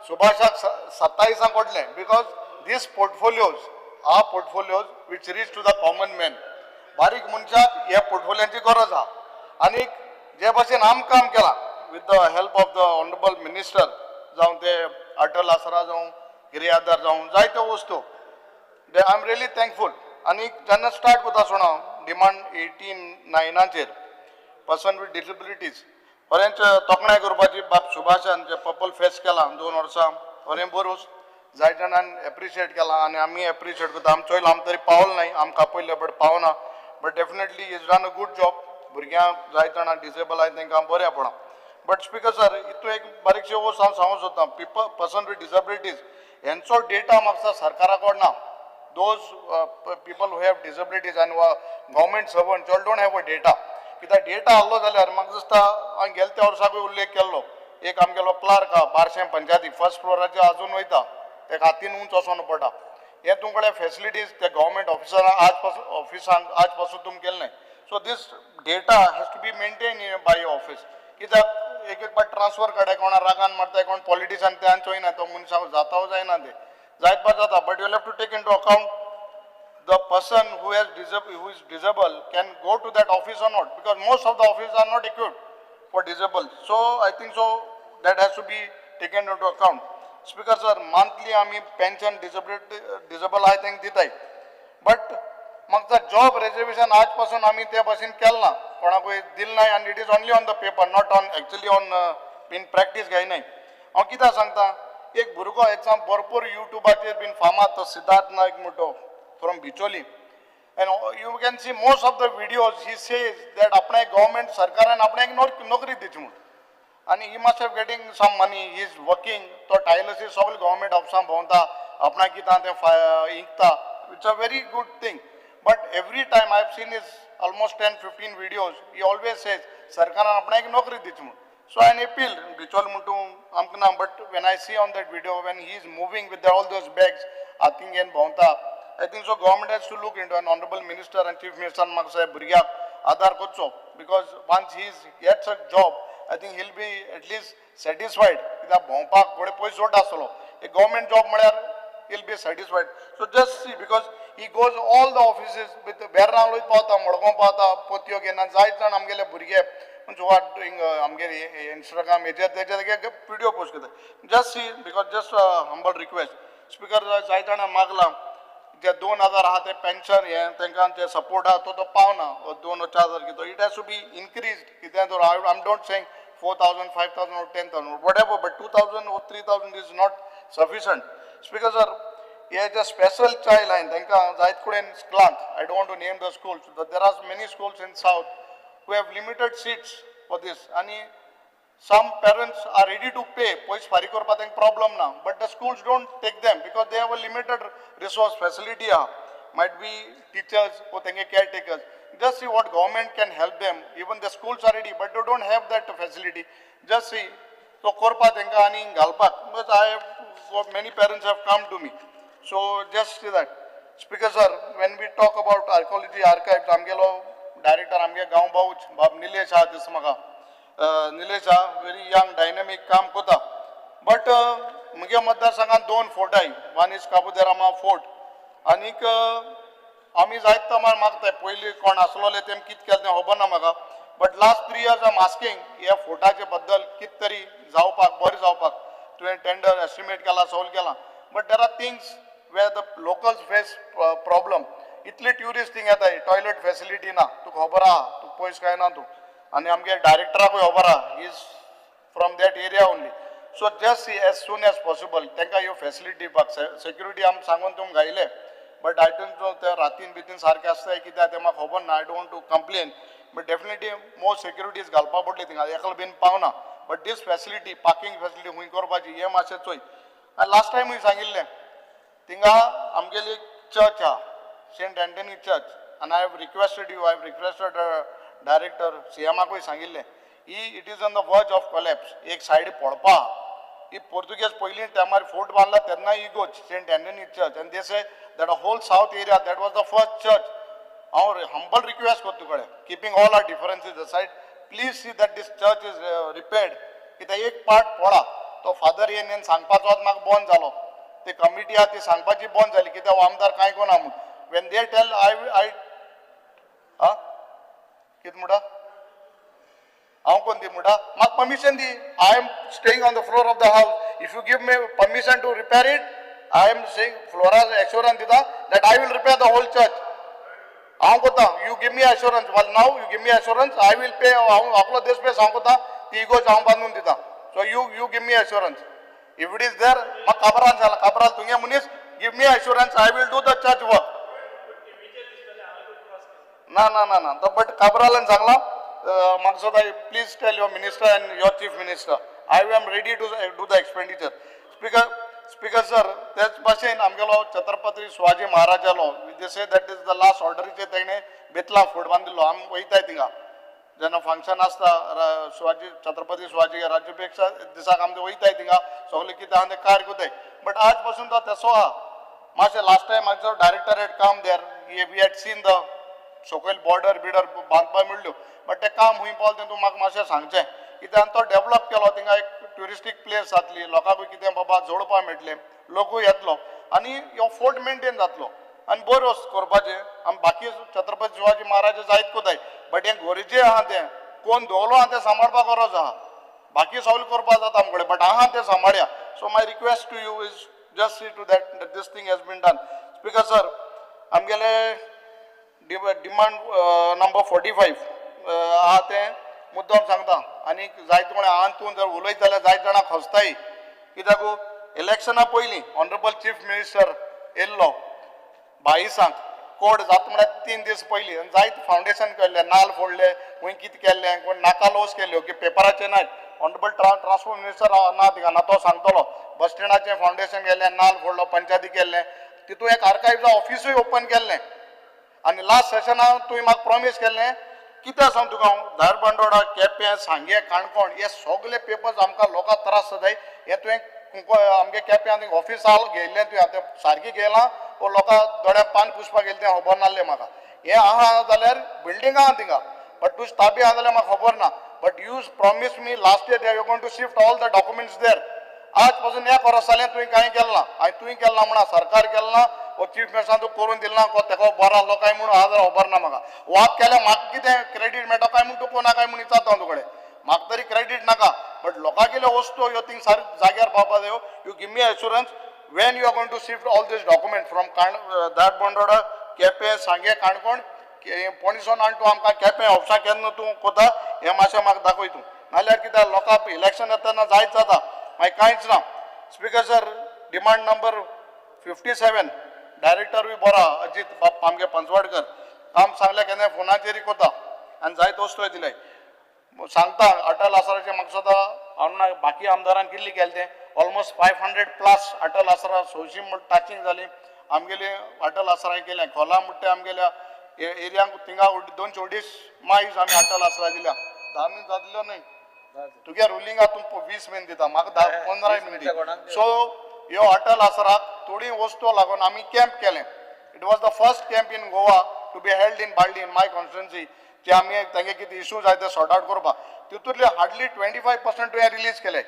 सुभाषाक 27 पडलें, because these portfolios are portfolios which reach to the common man. बारीक मनशाक ह्या पोर्टफोलियांची गरज आहा. आनीक जे भाशेन आम काम केलां with the help of the honourable minister, जावं ते अटल आसरा जावं, गिरियादर जावं, जायत्यो वस्तू, I am really thankful. आनी जेन्ना स्टार्ट करता आसतना हांव डिमांड 89 पर्सन विथ डिसेबिलिटीज बरेंच तोखणाय करपाची बाब सुभाषान जे पर्पल फेस्ट केलां 2 वर्सां, बरें बरोच जायते जाणान एप्रिशिएट केलां आनी आमी एप्रिशिएट करता. आमचो आम तरी पावल न्हय, आमकां पयले बट पावना, but definitely is done a good job. भुरग्यांक जायते जाणां डिसेबल आहाय तांकां बरें पडा. बट स्पिकर सर, हितून एक बारीकशी वस्त हांव सांगूंक सोदता. पिपल पर्सन विथ डिसेबिलिटीज हेंचो डेटा म्हाका सरकारा कडेन ना. Those people who have disabilities and government servants all don't have a data. कित्याक डेटा आहलो जाल्यार म्हाका दिसता हांवें गेल्या त्या वर्साकूय उल्लेख केल्लो, एक आमगेलो क्लार्क आहा बारशें पंचायती फर्स्ट फ्लोराचेर अजून वयता, तेका हातीन उंच वचोन पडटा. हे तुमकडे फेसिलिटीज ते गव्हर्मेंट ऑफिसरांक आज पासून ऑफिसांक आज पासून तुमी केले नाय. So this data has to be maintain by office. कित्याक एक एक पाट ट्रान्सफर काडे, कोणा रागान मारता, कोण पॉलिटिशन त्यान चोयना, तो मनशाक जाता जायना ते जायत पाट जाता. But you have to take into account the person who is disabled can go to that office or not, because most of the offices are not equipped for disabled. So I think so that has to be taken into account. Speaker sir, monthly आमी pension disability disable आहाय तांकां दिताय, but म्हाका job reservation आज पासून आमी ते भाशेन केलें ना, कोणाकूय दिलें ना, आनी it is only on the paper, not on actually on in practice घेयनाय. हांव कित्याक सांगता, एक भुरगो एग्जाम भरपूर युट्यूबाचेर बीन फामाद तो सिद्धार्थ नायक म्हणटो from Bicholim, and you can see most of the videos he says that आपणाक गव्हर्मेंट सरकारान आपणाक नोकरी दिची म्हूण, आनी he must have getting some money, he is working. तो टायलसी सगळे गव्हर्मेंट ऑफिसान भोंवता, आपणाक कितें तें इंकता. It's a very good thing, but every time I have seen his almost 10-15 videos, he always says सरकारान आपणाक नोकरी दिची म्हूण. सो हांवें अपील बिचोल म्हण तूं आमकां ना, but when I see on that video when he is moving with all those bags हातीन घेवन भोंवता, I think so government has to look into, an honourable minister and chief minister म्हाका साहेब भुरग्याक आदार करचो, because once he is gets a job I think he'll be at least satisfied. कित्याक भोंवपाक थोडे पयशे जोडटा आसतलो, एक गव्हर्मेंट जॉब म्हळ्यार he'll be satisfied. So just see, because he goes all the offices with Verna पावता, मडगांव पावता, पोतयो घेना, जायत जाण आमगेले भुरगे who are doing आमगेले इंस्टाग्राम हेजेर तेजेर विडियो पोस्ट करता. Just see, because just humble request. Speaker, जायत जाणां मागलां जे 2000 आहा ते पेन्शन हे तांकां जे सपोर्ट आहा तो तो पावना, 2 or 4 हजार कितें, it has to be increase. कितें तर I am don't saying 4,000, 5,000 or 10,000, whatever, but 2,000 or 3,000 is not sufficient. Speaker sir, हे जे स्पेशल चायल्ड आहाय तांकां जायत कडेन स्कुलांत, I don't want to name the schools, there are many schools in south who have limited seats for this, आनी some parents are ready to pay, पयशे फारीक करपाक तांकां प्रॉब्लम ना, but the schools don't take them because they have a limited resource facility आहा, might be teachers or तेंगे caretakers. Just see what government can help them. Even the schools are ready, but they don't have that facility. Just see, so करपा तेंकां आनी घालपाक, because I have many parents have come to me. So just see that. Speaker sir, when we talk about archaeology archives, आमगेलो director आमगे गांव भाऊच बाब निलेश आहा दिस म्हाका, निलेश आहा, व्हेरी यंग डायनामीक काम करता, बट म्हगे मतदारसंघात 2 फोर्ट आहाय, one is Cabo de Rama fort, आनीक आमी जायत तेमार मागताय, पयलीं कोण आसलोले तेम कितें केलें तें खबर ना म्हाका, but last 3 years I am asking ह्या फोर्टाचे बद्दल कितें तरी जावपाक, बरें जावपाक. तुवें टेंडर एस्टिमेट केला, सगळें केलां, but there are things where the locals face problem. इतले ट्युरिस्ट थिंग येताय, टॉयलेट फेसिलिटी ना, तुका खबर आहा, तुका पयस काय ना तूं, आनी आमगे डायरेक्टराकूय खबर आहा, he is from that area only. So just see as soon as possible तांकां ह्यो फेसिलिटी दिवपाक. सेक्युरिटी आमी सांगून तुमकां घायले, but I don't know ते रातीन बितीन सारकें आसताय कित्याक तें म्हाका खबर ना, I don't want to complain, but definitely more securities घालपा पडली थिंगा, एकलो बीन पावना, but this facility parking facility खूंय करपाची हें मातशें चोय. आनी लास्ट टायमूय सांगिल्लें, थिंगा आमगेली चर्च आहा, सेंट एंटनी चर्च, आनी I have requested you, I have requested director C एमाकूय सांगिल्लें, ही it is on the verge of collapse, एक सायड पडपा. ही पोर्तुगेज पयलीं तेमार फोर्ट बांदला तेन्ना ही गोच सेंट एंटनी चर्च, आनी they say that a whole south area that was the first church. हांव humble request करता तुकडे, keeping all our differences aside, please see that this church is repaired. कित्याक एक part पडा, तो father येवन येवन सांगपाचो आतां म्हाका बंद जालो, ती कमिटी आहा ती सांगपाची बंद जाली, कित्याक हो आमदार कांय कोना म्हूण. When they tell I आं कितें म्हणटा, हांव कोण दी म्हणटा, म्हाका permission the, I am staying on the floor of the house, if you give me permission to repair it, I am saying Flora assurance दिता that I will repair the whole church. हांव कोता, you give me assurance, well now you give me assurance, I will pay. हांव आपलो देश pay हांव कोता, ती इगोर्ज हांव बांदून दिता. So you give me assurance if it is there. म्हाका काबरान जाला, काबराल तुगे मनीस, give me assurance, I will do the church work. ना ना ना ना, बट काबरालान सांगला म्हाका सुद्दां, please tell your minister and your chief minister, I am ready to do the expenditure. Speaker sir, तेच भाशेन आमगेलो Chhatrapati Shivaji महाराजालो, they say that is the last ऑर्डरीचेर तेणें बेतला फोर्ट बांदिल्लो, आमी वयताय थिंगा. जेन्ना फंक्शन आसता शिवाजी छत्रपती शिवाजी राज्याभिषेक दिसाक आमचे वयताय थिंगा सगळें कितें आहा तें कार्य करताय, बट आज पासून तो तसो आहा. मातशें लास्ट टायम आमचो director had come there, we had seen the सकयल बॉर्डर बिडर बांदपाक मेळ्ळ्यो, बट तें काम खूंय पावलें तें तूं म्हाका मातशें सांगचें, कित्याक तो डेवलप केलो थिंगा एक ट्युरिस्टीक प्लेस जातली, लोकांकूय कितें बाबा जोडपाक मेळटलें, लोकूय येतलो आनी हो फोर्ट मेंटेन जातलो आनी बरो करपाचें. आमी बाकी छत्रपती शिवाजी महाराज जायत कोताय, बट हें गरजे आहा तें कोण दवरलो आहा तें सांबाळपाक गरज आहा, बाकी सगळें करपाक जाता आमचे कडेन, बट आहा तें सांबाळया. So my request to you is just see to that this thing has been done. Speaker sir, आमगेले डिमांड नंबर 45 आहा तें मुद्दम सांगता आनी जायते कोणें आहा तूं जर उलयत जाल्यार जायते जाणां खोसताय, कित्याक इलेक्शना पयलीं ऑनरेबल चीफ मिनिस्टर येयल्लो बाईसांक कोड जाता म्हळ्यार 3 दीस पयलीं आनी जायते फावंडेशन केल्लें, नाल फोडले, खंय कितें केल्लें, कोण नाकालोस केल्यो की पेपराचेर नाय. ऑनरेबल ट्रान्सपोर्ट मिनिस्टर ना थिंगा ना, तो सांगतलो बस स्टँडाचें फावंडेशन केल्लें, नाल फोडलो, पंचायती केल्लें, तितून एक आर्कायव्सा ऑफिसूय ओपन केल्लें. आनी लास्ट सेशनाक तुवें म्हाका प्रॉमीस केल्लें, कितें सांग तुका हांव, धारबांदोडा, केपें, सांगें, काणकोण हे सगळे पेपर्स आमकां लोकांक त्रास जाताय, हे तुवें आमगे केप्यां ऑफिस घेयल्लें तुवें आतां सारकें घेयलां वो लोकां दोळ्याक पान पुसपाक गेलें तें खबर नासलें म्हाका. हें आहा जाल्यार बिल्डींग आहा थिंगा, बट तुज ताबी आहा जाल्यार म्हाका खबर ना, but you promise me last year you going to shift all the documents there. आज पासून एक वर्स जालें तुवें कांय केलें ना, हांवें तुवें केलें ना म्हणा सरकार केलें ना वो चीफ मिनिस्टरान तूं करून दिलें ना, तेका बरो आहलो काय म्हूण आहा जाल्यार खबर ना म्हाका. वाद केल्यार म्हाका कितें क्रेडीट मेळटा काय म्हूण तूं कोणा काय म्हूण विचारता हांव तुकडे, म्हाका तरी क्रेडीट नाका, बट लोकांगेल्यो वस्तू ह्यो थिंग सारक्यो जाग्यार पावपा जायो. You give me assurance when you are going to shift all this document from Dharbandora, Quepem, Sanguem, Canacona, पोणीसोन आनी तूं आमकां केपें ऑफिसाक केन्ना तूं कोता हें मातशें म्हाका दाखय तूं, नाल्यार कितें लोकांक इलेक्शन येता तेन्ना जायत जाता मागीर कांयच ना. Speaker sir, demand number 57 डायरेक्टरूय बरो आहा अजीत बाब आमगे पंचवाडकर, काम सांगलें केन्ना फोनाचेरय कोता आनी जायत वस्तूय दिले. सांगता अटल आसराचें म्हाका दिसता हांव ना बाकी आमदारान कितली केलें तें ऑलमोस्ट 500 प्लस अटल आसरा 600 म्हण टाचींग जाली आमगेली अटल आसरा केलें. खोला म्हणटा आमगेल्या एरियांक थिंगा 250 मायज आमी अटल आसरा दिल्या. 10 मिनट जातल्यो न्हय तुगे रुलिंगा तूं 20 मिनट दिता म्हाका 10-15 मिनट. सो ह्यो अटल आसराक थोडी वस्तू लागून आमी कॅम्प केलें. It was the first camp in Goa to be held in Balli in my constituency, जे आमी तेंगे कितें इशूज आहाय ते सॉर्ट आवट करपाक. तितूंतले हार्डली 25% तुवें रिलीज केले,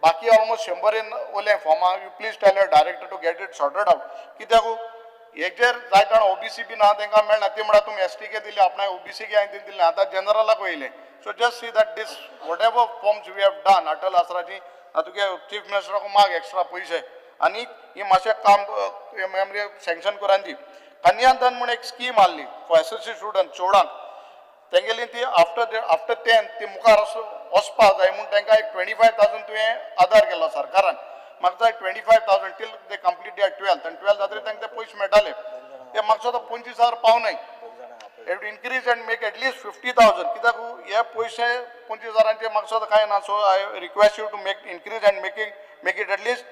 बाकी ऑलमोस्ट 100 उरलें फॉर्मां. You please tell your director to get it sorted out. कित्याक हेजेर जायते जाण ओबीसी बीन आहा तेंकां मेळना, ती म्हणटा तुमी एस टी के दिली आपणाक ओबीसी के हांवें दिलें, आतां जनरलाक वयलें. So just see that this whatever forms we have done Atal आसराची, तुगे चीफ मिनिस्टराक माग एक्स्ट्रा पयशे आनी ही मातशें काम सँक्शन करून दी. कन्याधन म्हूण एक स्कीम आहली फॉर एसएससी स्टुडंट चेडवांक, तेंगेली ती आफ्टर 10 ती मुखार वचपाक जाय म्हूण तेंकां एक 25,000 तुवें आदार केलो सरकारान. म्हाका जाय 25,000 till they complete their 12th, आनी 12th जातकीर तेंकां ते पयशे मेळटाले. ते म्हाका दिसता 25,000 पावनाय, it increase and make at least 50,000. कित्याक हे पयशे 25,000 म्हाका दिसता कांय ना. So I request you to make increase and make it at least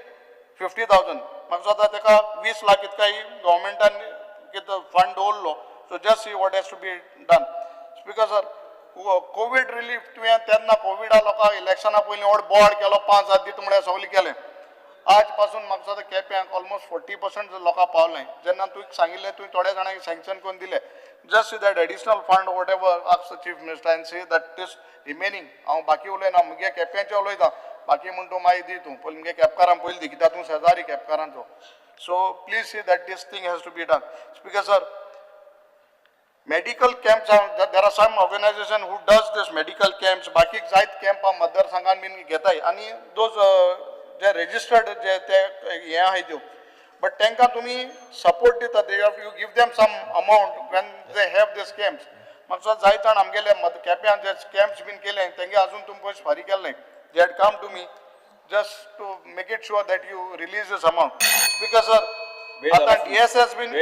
50,000. म्हाका दिसता तेका 20 लाख इतकाय गव्हर्मेंटान कितें फंड दवरलो. So just see what has to be done. Speaker sir, Covid relief तुवें तेन्ना कोविडा लोकांक इलेक्शना पयलीं व्हड बोवाळ केलो, 5,000 दिता म्हळ्यार सगळें केलें. आज पासून म्हाका दिसता केप्यांक ऑलमोस्ट 40% लोकांक पावलें. जेन्ना तुवें सांगिल्लें तुवें थोड्या जाणांक सँक्शन करून दिलें. Just see that additional fund whatever ask the chief minister and see that this remaining. हांव बाकी उलयना, मुगे केप्यांचें उलयता, बाकी म्हण तूं मागीर दी तूं पयलीं मुगे केपकारांक पयलीं दी, कित्याक तूं शेजारी केपकारांचो. So please see that this thing has to be done. Speaker sir, medical camps, there are some organization who does this medical camps. बाकी जायत कॅम्प मतदारसंघान बीन घेताय आनी those जे रजिस्टर्ड जे ते हें आहाय त्यो, बट तांकां तुमी सपोर्ट दिता, they have you give them some amount when they have this camps. म्हाका जायत जाण आमगेले केप्यान जे कॅम्प्स बीन केले तेंगे अजून तुमी पयशे फारीक केले नाय. They had come to me just to make it sure that you release this amount. Speaker sir, आतां डीएसएस बीन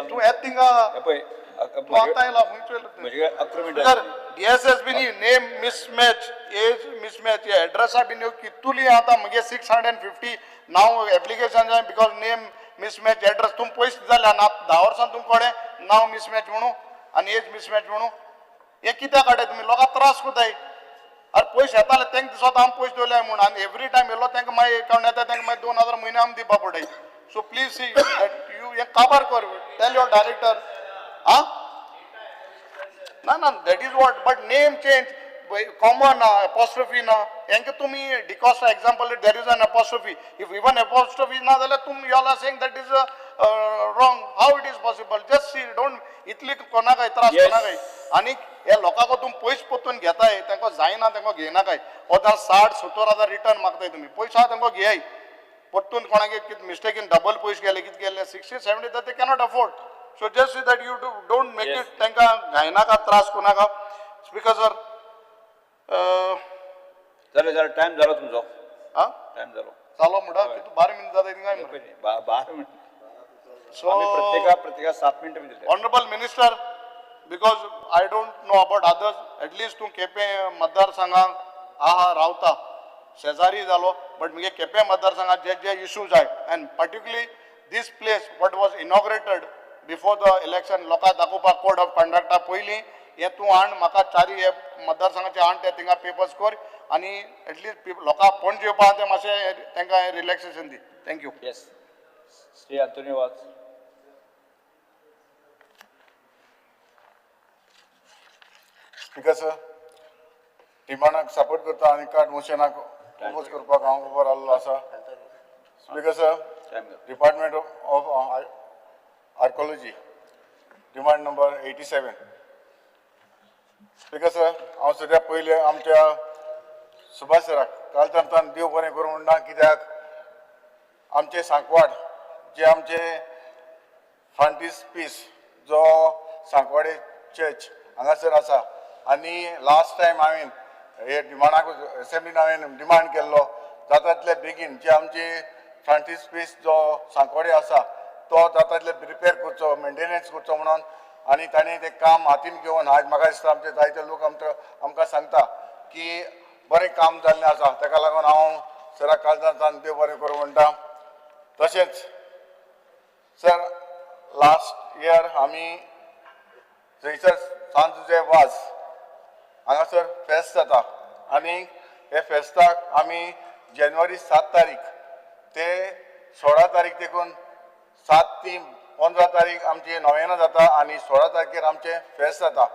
तूं येत थिंगा, तूं आतां येयला खंयचो. 11 मिनटां. सर, डीएसएस बीन नेम मिसमॅच, एज मिसमॅच, एड्रेसा बीन कितुली आतां म्हगे 650 नांव एप्लिकेशन जाय because name mismatch address. तुमी पयशे जाल्या ना 10 वर्सां तुमकां कळ्ळें नांव मिसमॅच म्हणून आनी एज मिसमॅच म्हणून, हें कित्याक काडटाय तुमी? लोकांक त्रास कोताय. अरे पयशे येताले तेंका दिसता आमी पयशे दवरले म्हूण, आनी एवरी टायम येयलो तेंका मागीर एकावंट येता, तेंका मागीर 2000 म्हयने आमी दिवपा पडटाय. So please see that you हें काबार कर, टेल your director. आं ना ना, that is what, but name change, comma ना, एपोस्ट्रॉफी ना. हेंका तुमी D'Costa example, there is an apostrophe. If even apostrophe ना जाल्यार तुमी you all are saying that is wrong. How it is possible? Just see, don't इतली कोणाकय त्रास कोणाकय. आनी हे लोकांक तुमी पयशे परतून घेताय, तांकां जायना, तांकां घेयनाकाय. हो 60-70 हजार रिटर्न मागताय तुमी, पयशे आहा तांकां घेयाय परतून. कोणाक कितें मिस्टेकीन डबल पयशे गेले, कितें गेले, 60-70 ते cannot afford. So just see that you don't make it, तांकां घायनाका, त्रास कोणाका. स्पीकर सर, जालें जालें, टायम जालो तुमचो. आं टायम जालो. जालो म्हणटा? कितू 12 मिनट जाता थिंगा. 12 मिनट. सो आमी प्रत्येका 7 मिनटां दिले. Honourable minister, because I don't know about others, at least तूं केपें मतदारसंघाक आहा रावता, शेजारी जालो, बट मुगे केपें मतदारसंघात जे जे इशूज आहाय, and particularly this place what was inaugurated before the election, लोकांक दाखोवपाक कोड ऑफ कंडक्टा पयलीं हें तूं हाड म्हाका, चारी हे मतदारसंघाचे हाड, ते थिंगा पेपर्स कर आनी एटलिस्ट लोकांक पणजे येवपा तें मातशें तांकां relaxation the. Thank you. Yes, Shri Antonio Vaz. Speaker sir, डिमांडाक सपोर्ट करता आनी कट मोशनाक ओपोज करपाक हांव उबो रावल्लो आसा. Speaker sir, department of archaeology, demand number 87. Speaker sir, हांव सद्या पयलें आमच्या सुभाष सराक कालतान देव बरें करूं म्हणटा, कित्याक आमचे सांकवाड जे आमचे फ्रांटीस पीस जो सांकवाडे चर्च हांगासर आसा, आनी लास्ट टायम हांवें हे डिमांडाक एसेंब्लीन हांवें डिमांड केल्लो जाता तितले बेगीन जे आमचे फ्रांटीस पीस जो सांकवाडे आसा तो जाता तितले रिपेर करचो, मेंटेनन्स करचो म्हणून. आनी ताणें तें काम हातीन घेवन आज म्हाका दिसता आमचे जायते लोक आमकां सांगता की बरें काम जाल्लें आसा. ताका लागून हांव सराक काळजांतल्यान देव बरें करूं म्हणटा. तशेंच सर, लास्ट इयर आमी थंयसर सांत जुझे वाज हांगासर फेस्त जाता आनी हे फेस्ताक आमी जानेवारी 7 तारीख ते 16 तारीख देखून 7 ते 15 तारीख आमची नोवेना जाता आनी 16 तारखेर आमचें फेस्त जाता.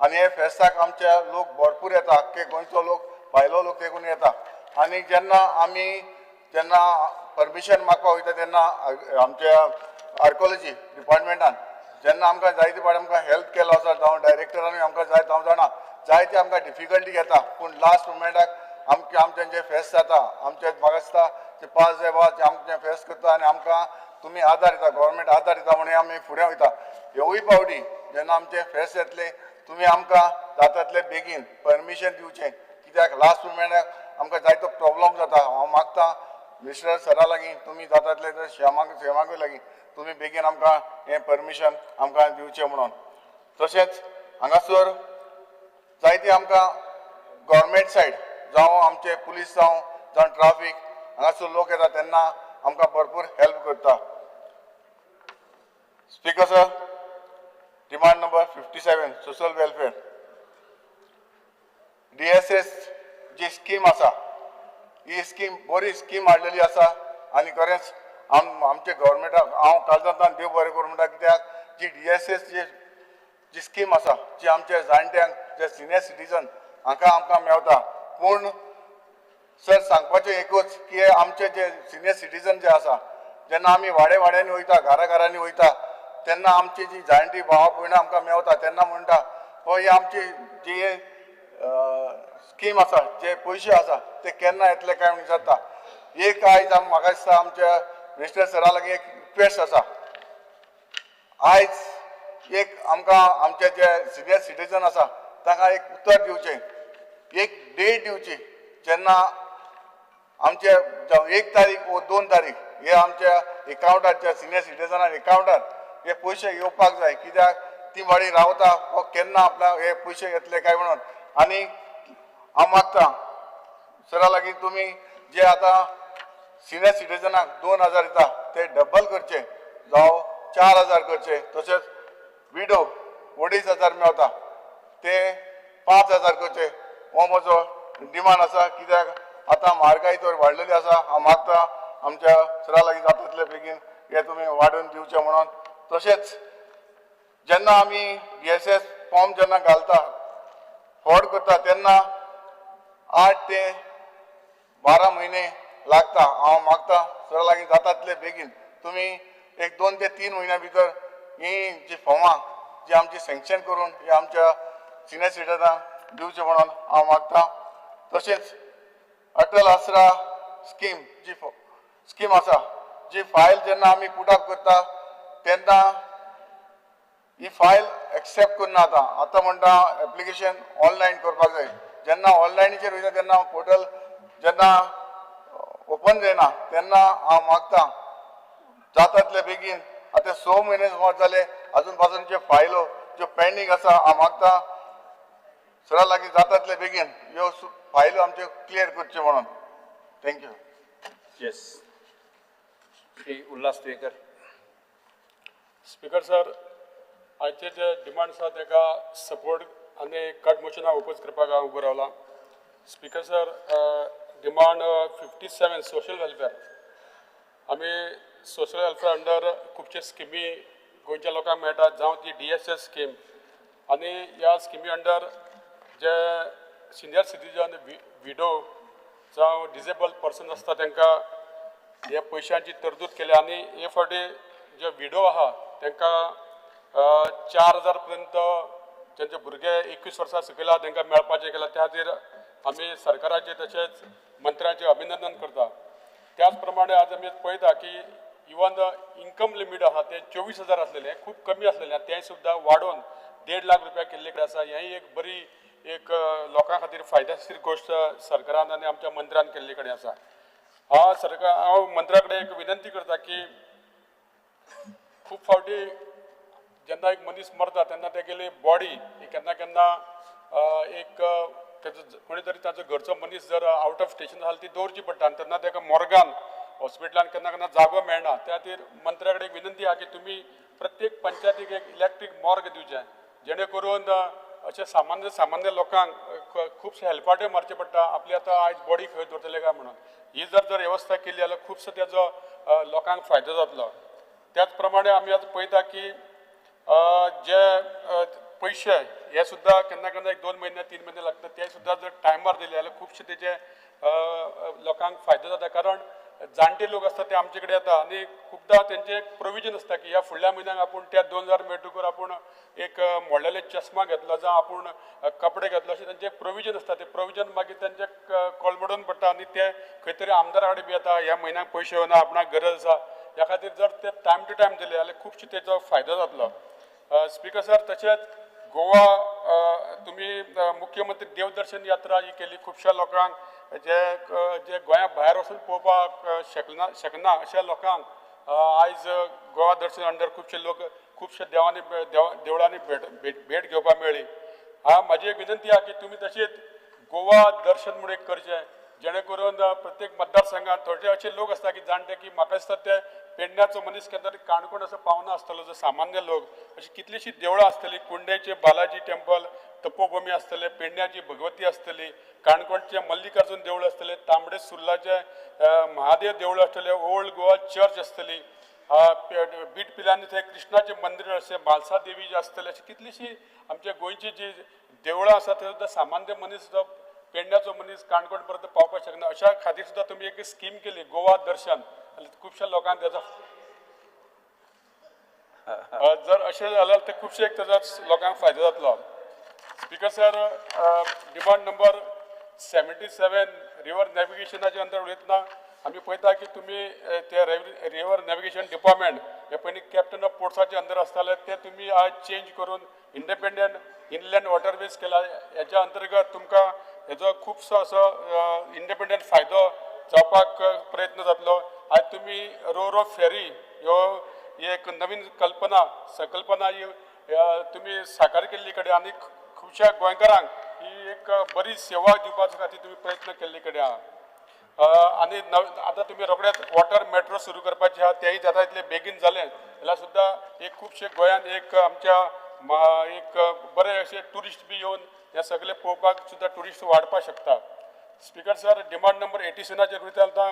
आनी हे फेस्ताक आमचे लोक भरपूर येता, आख्खे गोंयचो लोक, भायलो लोक देखून येता. आनी जेन्ना आमी जेन्ना परमिशन मागपाक वयता तेन्ना आमच्या आर्कोलॉजी डिपार्टमेंटान जेन्ना आमकां जायते फावट आमकां हेल्प केलो आसा, जावं डायरेक्टरानूय आमकां जाय, हांव जाणा जायते आमकां डिफिकल्टी येता, पूण लास्ट मुमेंटाक आमचें आमचें जें फेस्त जाता आमचें म्हाका दिसता ते 5 देवा आमचें फेस्त करता आनी आमकां तुमी आदार दिता, गव्हर्मेंट आदार दिता म्हणून आमी फुडें वयता. ह्योय फावटी जेन्ना आमचें फेस्त येतलें तुमी आमकां जाता तितले बेगीन परमिशन दिवचें, कित्याक लास्ट मुमेंटाक आमकां जायतो प्रोब्लम जाता. हांव मागता मिनिस्टर सरा लागीं तुमी जाता तितले शेमाकूय लागीं तुमी बेगीन आमकां हें परमिशन आमकां दिवचें म्हणून. तशेंच हांगासर जायते आमकां गव्हर्मेंट सायड जावं आमचे पुलीस जावं जावं ट्राफीक हांगासर लोक येता तेन्ना आमकां भरपूर हेल्प करता. Speaker sir, demand number 57, social welfare. DSS जी स्कीम आसा ही स्कीम बरी स्कीम हाडलेली आसा आनी खरेंच आमच्या गव्हर्मेंटाक हांव काळजांतल्यान देव बरें करूं म्हणटा, कित्याक जी DSS जी स्कीम आसा जी आमच्या जाणट्यांक जे सिनियर सिटीजन हांकां आमकां मेवता. पूण सर सांगपाचें एकूच की आमचे जे सिनियर सिटीजन जे आसा जेन्ना आमी वाडे वाड्यांनी वयता, घरा घरांनी वयता तेन्ना आमची जी जाणटी भावा भयणां आमकां मेवता तेन्ना म्हणटा हो ही आमची जी स्कीम आसा जे पयशे आसा ते केन्ना येतले काय म्हणून विचारता. एक आयज म्हाका दिसता आमच्या मिनिस्टर सरा लागीं एक रिक्वेस्ट आसा, आयज एक आमकां आमचे जे सिनियर सिटीजन आसा तांकां एक उतर दिवचें, एक डेट दिवची जेन्ना आमचे 1 तारीख वो 2 तारीख हे आमच्या एकावंटार ज्या सिनियर सिटीजनां एकावंटार हे पयशे येवपाक जाय, कित्याक ती वाडी रावता हो केन्ना आपल्या हे पयशे येतले काय म्हणून. आनी हांव मागता सरा लागीं तुमी जे आतां सिनियर सिटीजनाक 2000 दिता ते डबल करचे, जावं 4000 करचे. तशेंच विडो 2500 मेवता ते 5,000 करचे हो म्हजो डिमांड आसा. कित्याक आतां म्हारगाय तर वाडलेली आसा. हांव मागता आमच्या सरा लागीं जाता तितले बेगीन हे तुमी वाडोवन दिवचें म्हणून. तशेंच जेन्ना आमी DSS form जेन्ना घालता फॉरवर्ड करता तेन्ना 8 ते 12 म्हयने लागता. हांव मागता सरा लागीं जाता तितले बेगीन तुमी एक 2 ते 3 म्हयन्या भितर ही जी फॉर्मां जी आमची सँक्शन करून ही आमच्या सिनियर सिटीजनांक दिवचें म्हणून हांव मागता. तशेंच अटल आसरा स्कीम जी स्कीम आसा जी फायल जेन्ना आमी पुट अप करता तेन्ना ही फायल एक्सेप्ट करना. आतां आतां म्हणटा एप्लिकेशन ऑनलायन करपाक जाय. जेन्ना ऑनलायनीचेर वयता तेन्ना पोर्टल जेन्ना ओपन जायना तेन्ना हांव मागता जाता तितले बेगीन. आतां 6 म्हयने सुमार जाले आजून पासून ज्यो फायलो ज्यो पेंडींग आसा हांव मागता सरा लागीं जाता तितले बेगीन ह्यो फायलो आमच्यो क्लियर करच्यो म्हणून. Thank you. Yes, Shri Ulhas Tuyenkar. Speaker sir, आयचे जे डिमांड आसा ताका सपोर्ट आनी कट मोशनाक ओपोज करपाक हांव उबो रावलां. Speaker sir, demand 57 social welfare. आमी सोशल वेलफेअर अंडर खुबशे स्किमी गोंयच्या लोकांक मेळटा, जावं ती DSS scheme आनी ह्या स्किमी अंडर जे सिनियर सिटीजन, विडो जावं डिजेबल पर्सन आसता तांकां ह्या पयशांची तरतूद केल्या आनी हे फावटी जे विडो आहा तांकां 4,000 पर्यंत जेंचे भुरगे 21 वर्सां सकयल आहा तांकां मेळपाचें केलां. त्या खातीर आमी सरकाराचें तशेंच मंत्र्याचें अभिनंदन करता. त्याच प्रमाणे आज आमी पळयता की इवन इन्कम लिमीट आहा तें 24,000 आसलेलें, खूब कमी आसलेलें, तें सुद्दां वाडोवन 1.5 लाख रुपया केल्ले कडेन आसा. हेंय एक बरी एक लोकां खातीर फायदेशीर गोश्ट सरकारान आनी आमच्या मंत्र्यान केल्ले कडेन आसा. हांव सरकार हांव मंत्र्या कडेन एक विनंती करता की खूब फावटी जेन्ना एक मनीस मरता तेन्ना तेगेली बॉडी ही केन्ना केन्ना एक तेजो कोणी तरी ताजो घरचो मनीस जर आवट ऑफ स्टेशन जाल्यार ती दवरची पडटा आनी तेन्ना ताका मोर्गान हॉस्पिटलान केन्ना केन्ना जागो मेळना. त्या खातीर मंत्र्या कडेन एक विनंती आहा की तुमी प्रत्येक पंचायतीक एक इलेक्ट्रीक मॉर्ग दिवचें, जेणे करून अशें सामान्य सामान्य लोकांक खुबशे हेल्पाटे मारचे पडटा आपली आतां आयज बॉडी खंय दवरतले काय म्हणून. ही जर जर वेवस्था केली जाल्यार खुबसो तेजो लोकांक फायदो जातलो. त्याच प्रमाणे आमी आतां पळयता की जे पयशे हे सुद्दां केन्ना केन्ना 1 2 म्हयने 3 म्हयने लागता, ते सुद्दां जर टायमार दिले जाल्यार खुबशे तेजे लोकांक फायदो जाता. कारण जाणटे लोक आसता ते आमचे कडेन येता आनी खुबदां तेंचें एक प्रोविजन आसता की ह्या फुडल्या म्हयन्याक आपूण त्या 2,000 मेळटकूच आपूण एक मोडलेले चश्मा घेतलो जावं आपूण कपडे घेतलो, अशें तेंचें एक प्रोविजन आसता. तें प्रोविजन मागीर तेंचें कोलमडून पडटा आनी ते खंय तरी आमदारा कडेन बी येता ह्या म्हयन्याक पयशे येवना आपणाक गरज आसा. ह्या खातीर जर ते टायम टू टायम दिले जाल्यार खुबशे तेजो फायदो जातलो. स्पीकर सर, तशेंच गोवा तुमी मुख्यमंत्री देवदर्शन यात्रा ही केली, खुबश्या लोकांक जे जे गोंया भायर वचून पळोवपाक शकना अशा लोकांक आयज गोवा दर्शन अंडर खुबशे लोक खुबशे देवांनी देवळांनी भेट भेट घेवपाक मेळ्ळी. हा म्हाजी एक विनंती आहा की तुमी तशीच गोवा दर्शन म्हूण एक करचें, जेणे करून प्रत्येक मतदारसंघात थोडे अशे लोक आसता की जाणटे की म्हाका दिसता ते पेडण्याचो मनीस केन्ना तरी काणकोण असो पावना आसतलो, जो सामान्य लोक अशी कितलीशीं देवळां आसतलीं, कुंडेचे बालाजी टेम्पल तपोभूमी आसतले, पेडण्याची भगवती आसतली, काणकोणचें मल्लिकार्जून देवूळ आसतलें, तांबडे सुर्लाचें महादेव देवूळ आसतलें, ओल्ड गोवा चर्च आसतली, बीट पिलांनी थंय कृष्णाचें मंदीर आसलें, म्हालसा देवी जे आसतलें, अशी कितलीशीं आमच्या गोंयची जी देवळां आसा थंय सुद्दां सामान्य मनीस सुद्दां पेडण्याचो मनीस काणकोण पर्यंत पावपाक शकना. अशा खातीर सुद्दां तुमी एक स्कीम केली गोवा दर्शन, खुबश्या लोकांक तेजो जर अशें जाल्यार ते खुबशे एक तेजो लोकांक फायदो जातलो. Speaker sir, demand number 77 river नॅविगेशनाचे अंदर उलयतना आमी पळयता की तुमी ते रिवर नॅविगेशन डिपार्टमेंट हे पयलीं कॅप्टन ऑफ पोर्ट्साचे अंदर आसताले ते तुमी आज चेंज करून इंडिपेंडंट इनलँड वॉटरवेज केला. हेच्या अंतर्गत तुमकां हेजो खुबसो असो इंडिपेंडंट फायदो जावपाक प्रयत्न जातलो. आयज तुमी रो रो फेरी ह्यो एक नवीन कल्पना संकल्पना ही तुमी साकार केल्ली कडेन आनी खुबश्या गोंयकारांक ही एक बरी सेवा दिवपा खातीर तुमी प्रयत्न केल्ले कडेन आहा. आनी आतां तुमी रोखडेच वॉटर मेट्रो सुरू करपाची आहा, तेंय जाता तितलें बेगीन जालें जाल्यार सुद्दां एक खुबशे गोंयांत एक आमच्या एक बरे अशे ट्युरिस्ट बी येवन हे सगळे पळोवपाक सुद्दां ट्युरिस्ट वाडपाक शकता. स्पीकर सर, डिमांड नंबर 87 उलयता आसतना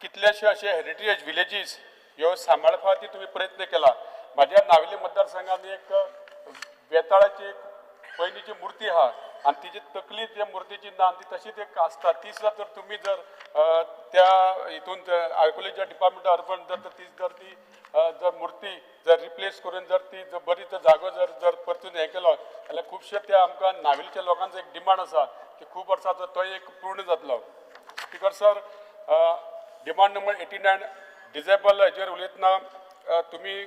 कितलेशे अशे हेरिटेज विलेजीस ह्यो सांबाळपा खातीर तुमी प्रयत्न केला. म्हाज्या नावेली मतदारसंघान एक वेताळाची एक पयलींची मुर्ती आहा आनी तिजी तकली त्या मुर्तीची ना आनी ती तशीच एक आसता, ती सुद्दां जर तुमी जर त्या हितून आर्किओलॉजी डिपार्टमेंटा अर्पण जर ती जर ती जर मुर्ती जर रिप्लेस करून जर ती जर बरी जर जागो जर जर परतून हें केलो जाल्यार खुबशे त्या आमकां नावेलीच्या लोकांचो एक डिमांड आसा की खूब वर्सांचो तो एक पूर्ण जातलो. Speaker sir, demand number 89 disable हेजेर उलयतना तुमी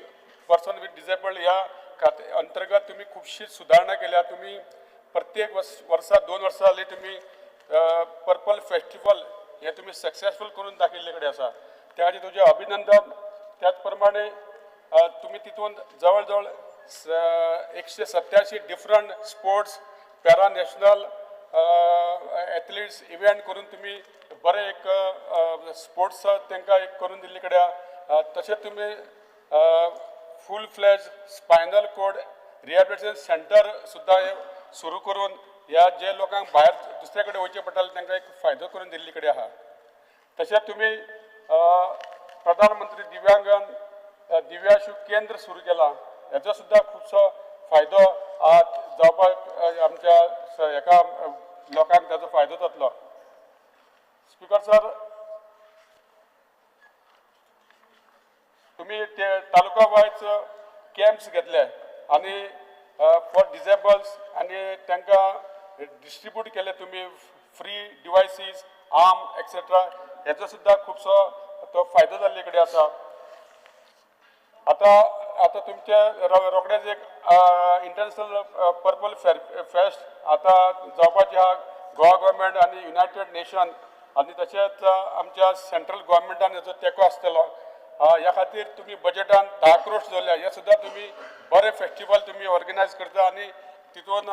पर्सन विथ डिजेबल ह्या खाते अंतर्गत तुमी खुबशी सुदारणा केल्या. तुमी प्रत्येक वर्सा 2 वर्सां जाली तुमी पर्पल फेस्टिवल हें तुमी सक्सेसफूल करून दाखयल्ले कडेन आसा, त्या खातीर तुजें अभिनंदन. त्याच प्रमाणे तुमी तितून जवळ जवळ 187 different sports para national athletes event करून तुमी बरें एक स्पोर्ट्स तांकां एक करून दिल्ले कडेन. तशेंच तुमी full fledge spinal cord rehabilitation centre सुद्दां सुरू करून ह्या जे लोकांक भायर दुसरे कडेन वयचें पडटालें तांकां एक फायदो करून दिल्ले कडेन आहा. तशेंच तुमी प्रधानमंत्री दिव्यांगन दिव्याशु केंद्र सुरू केलां, हेचो सुद्दां खुबसो फायदो जावपाक आमच्या हेका लोकांक ताचो फायदो जातलो. स्पीकर सर, तुमी ते तालुका वायज कॅम्प्स घेतले आनी फॉर डिजेबल्स आनी तांकां डिस्ट्रिब्यूट केले तुमी फ्री डिवायसीस, आर्म एक्सेट्रा, हेचो सुद्दां खुबसो तो फायदो जाल्ले कडेन आसा. आतां आतां तुमचे रोखडेच एक इंटरनॅशनल पर्पल फेस्ट आतां जावपाची आहा. गोवा गव्हर्मेंट आनी युनायटेड नेशन आनी तशेंच आमच्या सेंट्रल गव्हर्मेंटान हेचो तेंको आसतलो. ह्या खातीर तुमी बजेटान 10 करोड दवरल्या, हे सुद्दां तुमी बरें फेस्टिवल तुमी ऑर्गनायज करता आनी तितून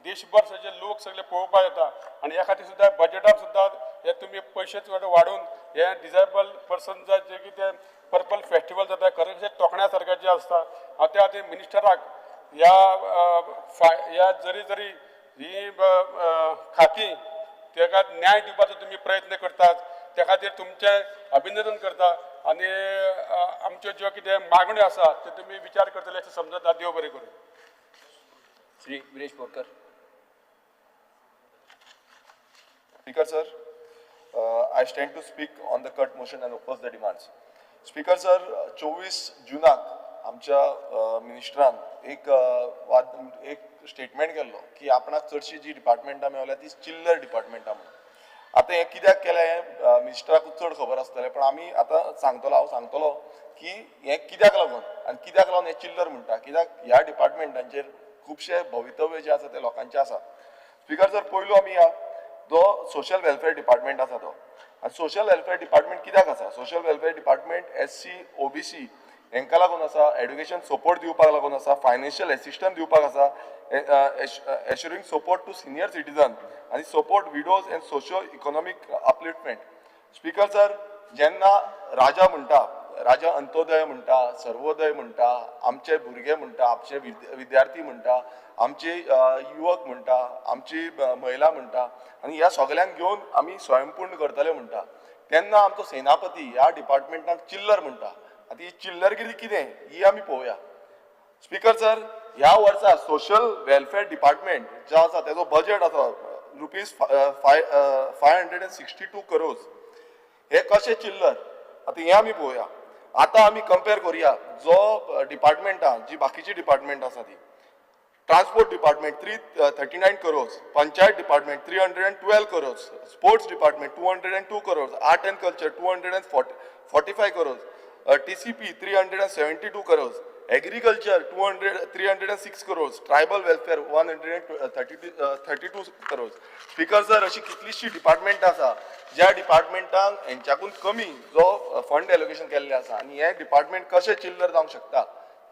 देशभर सगळे लोक सगळे पळोवपाक येता आनी ह्या खातीर सुद्दां बजेटान सुद्दां हे तुमी पयशे वाडोवन हे डिजेबल पर्सनजा जे कितें पर्पल फेस्टिवल जाता खरें तोखण्या सारकें जें आसता. हांव त्या खातीर मिनिस्टराक ह्या ह्या जरी जरी ही खातीं तेका न्याय दिवपाचो तुमी प्रयत्न करतात त्या खातीर तुमचें अभिनंदन करता आनी आमच्यो ज्यो कितें मागण्यो आसा त्यो तुमी विचार करतले अशें समजता. देव बरें करूं. Shri Viresh Borkar. Speaker sir, I stand to speak on the cut motion and oppose the demands. Speaker sir, 24 जुनाक आमच्या मिनिस्टरान एक एक स्टेटमेंट केल्लो की आपणाक चडशी जी डिपार्टमेंटां मेवल्या ती चिल्लर डिपार्टमेंटां म्हणून. आतां हें कित्याक केलें हें मिनिस्टराकूच चड खबर आसतलें, पण आमी आतां सांगतलो, हांव सांगतलो की हें कित्याक लागून आनी कित्याक लागून हें चिल्लर म्हणटा, कित्याक ह्या डिपार्टमेंटांचेर खुबशे भवितव्य जें आसा तें लोकांचें आसा. स्पीकर सर, पयलू आमी ह्या जो सोशल वेलफेअर डिपार्टमेंट आसा तो, आनी सोशल वेलफेअर डिपार्टमेंट कित्याक आसा? Social welfare department SC OBC हेंकां लागून आसा, एड्युकेशन सपोर्ट दिवपाक लागून आसा, फायनान्शियल एसिस्टन्स दिवपाक आसा, assuring support to senior citizen आनी support widows and socio economic upliftment. Speaker sir, जेन्ना राजा म्हणटा, राजा अंत्योदय म्हणटा, सर्वोदय म्हणटा, आमचे भुरगे म्हणटा, आमचे विद्यार्थी म्हणटा, आमचे युवक म्हणटा, आमची महिला म्हणटा आनी ह्या सगल्यांक घेवन आमी स्वयंपूर्ण करतले म्हणटा, तेन्ना आमचो सेनापती ह्या डिपार्टमेंटाक चिल्लर म्हणटा. आतां ही चिल्लरगिरी कितें ही आमी पळोवया. स्पीकर सर, ह्या वर्सा सोशल वेलफेअर डिपार्टमेंट जो आसा तेजो बजेट आसा रुपीज 562 करोज. हे कशें चिल्लर आतां हें आमी पळोवया. आतां आमी कंपेर करुया जो डिपार्टमेंटां जी बाकीची डिपार्टमेंट आसा ती, transport department 339 crores, panchayat department 312 crores, sports department 202 crores, art and culture 245 crores, TCP 372 crores, agriculture 306 crores, tribal welfare 132 crores. Speaker sir, अशी कितलीशी डिपार्टमेंट आसा ज्या डिपार्टमेंटांक हेंच्याकून कमी जो फंड एलोकेशन केल्लें आसा आनी हें डिपार्टमेंट कशें चिल्लर जावंक शकता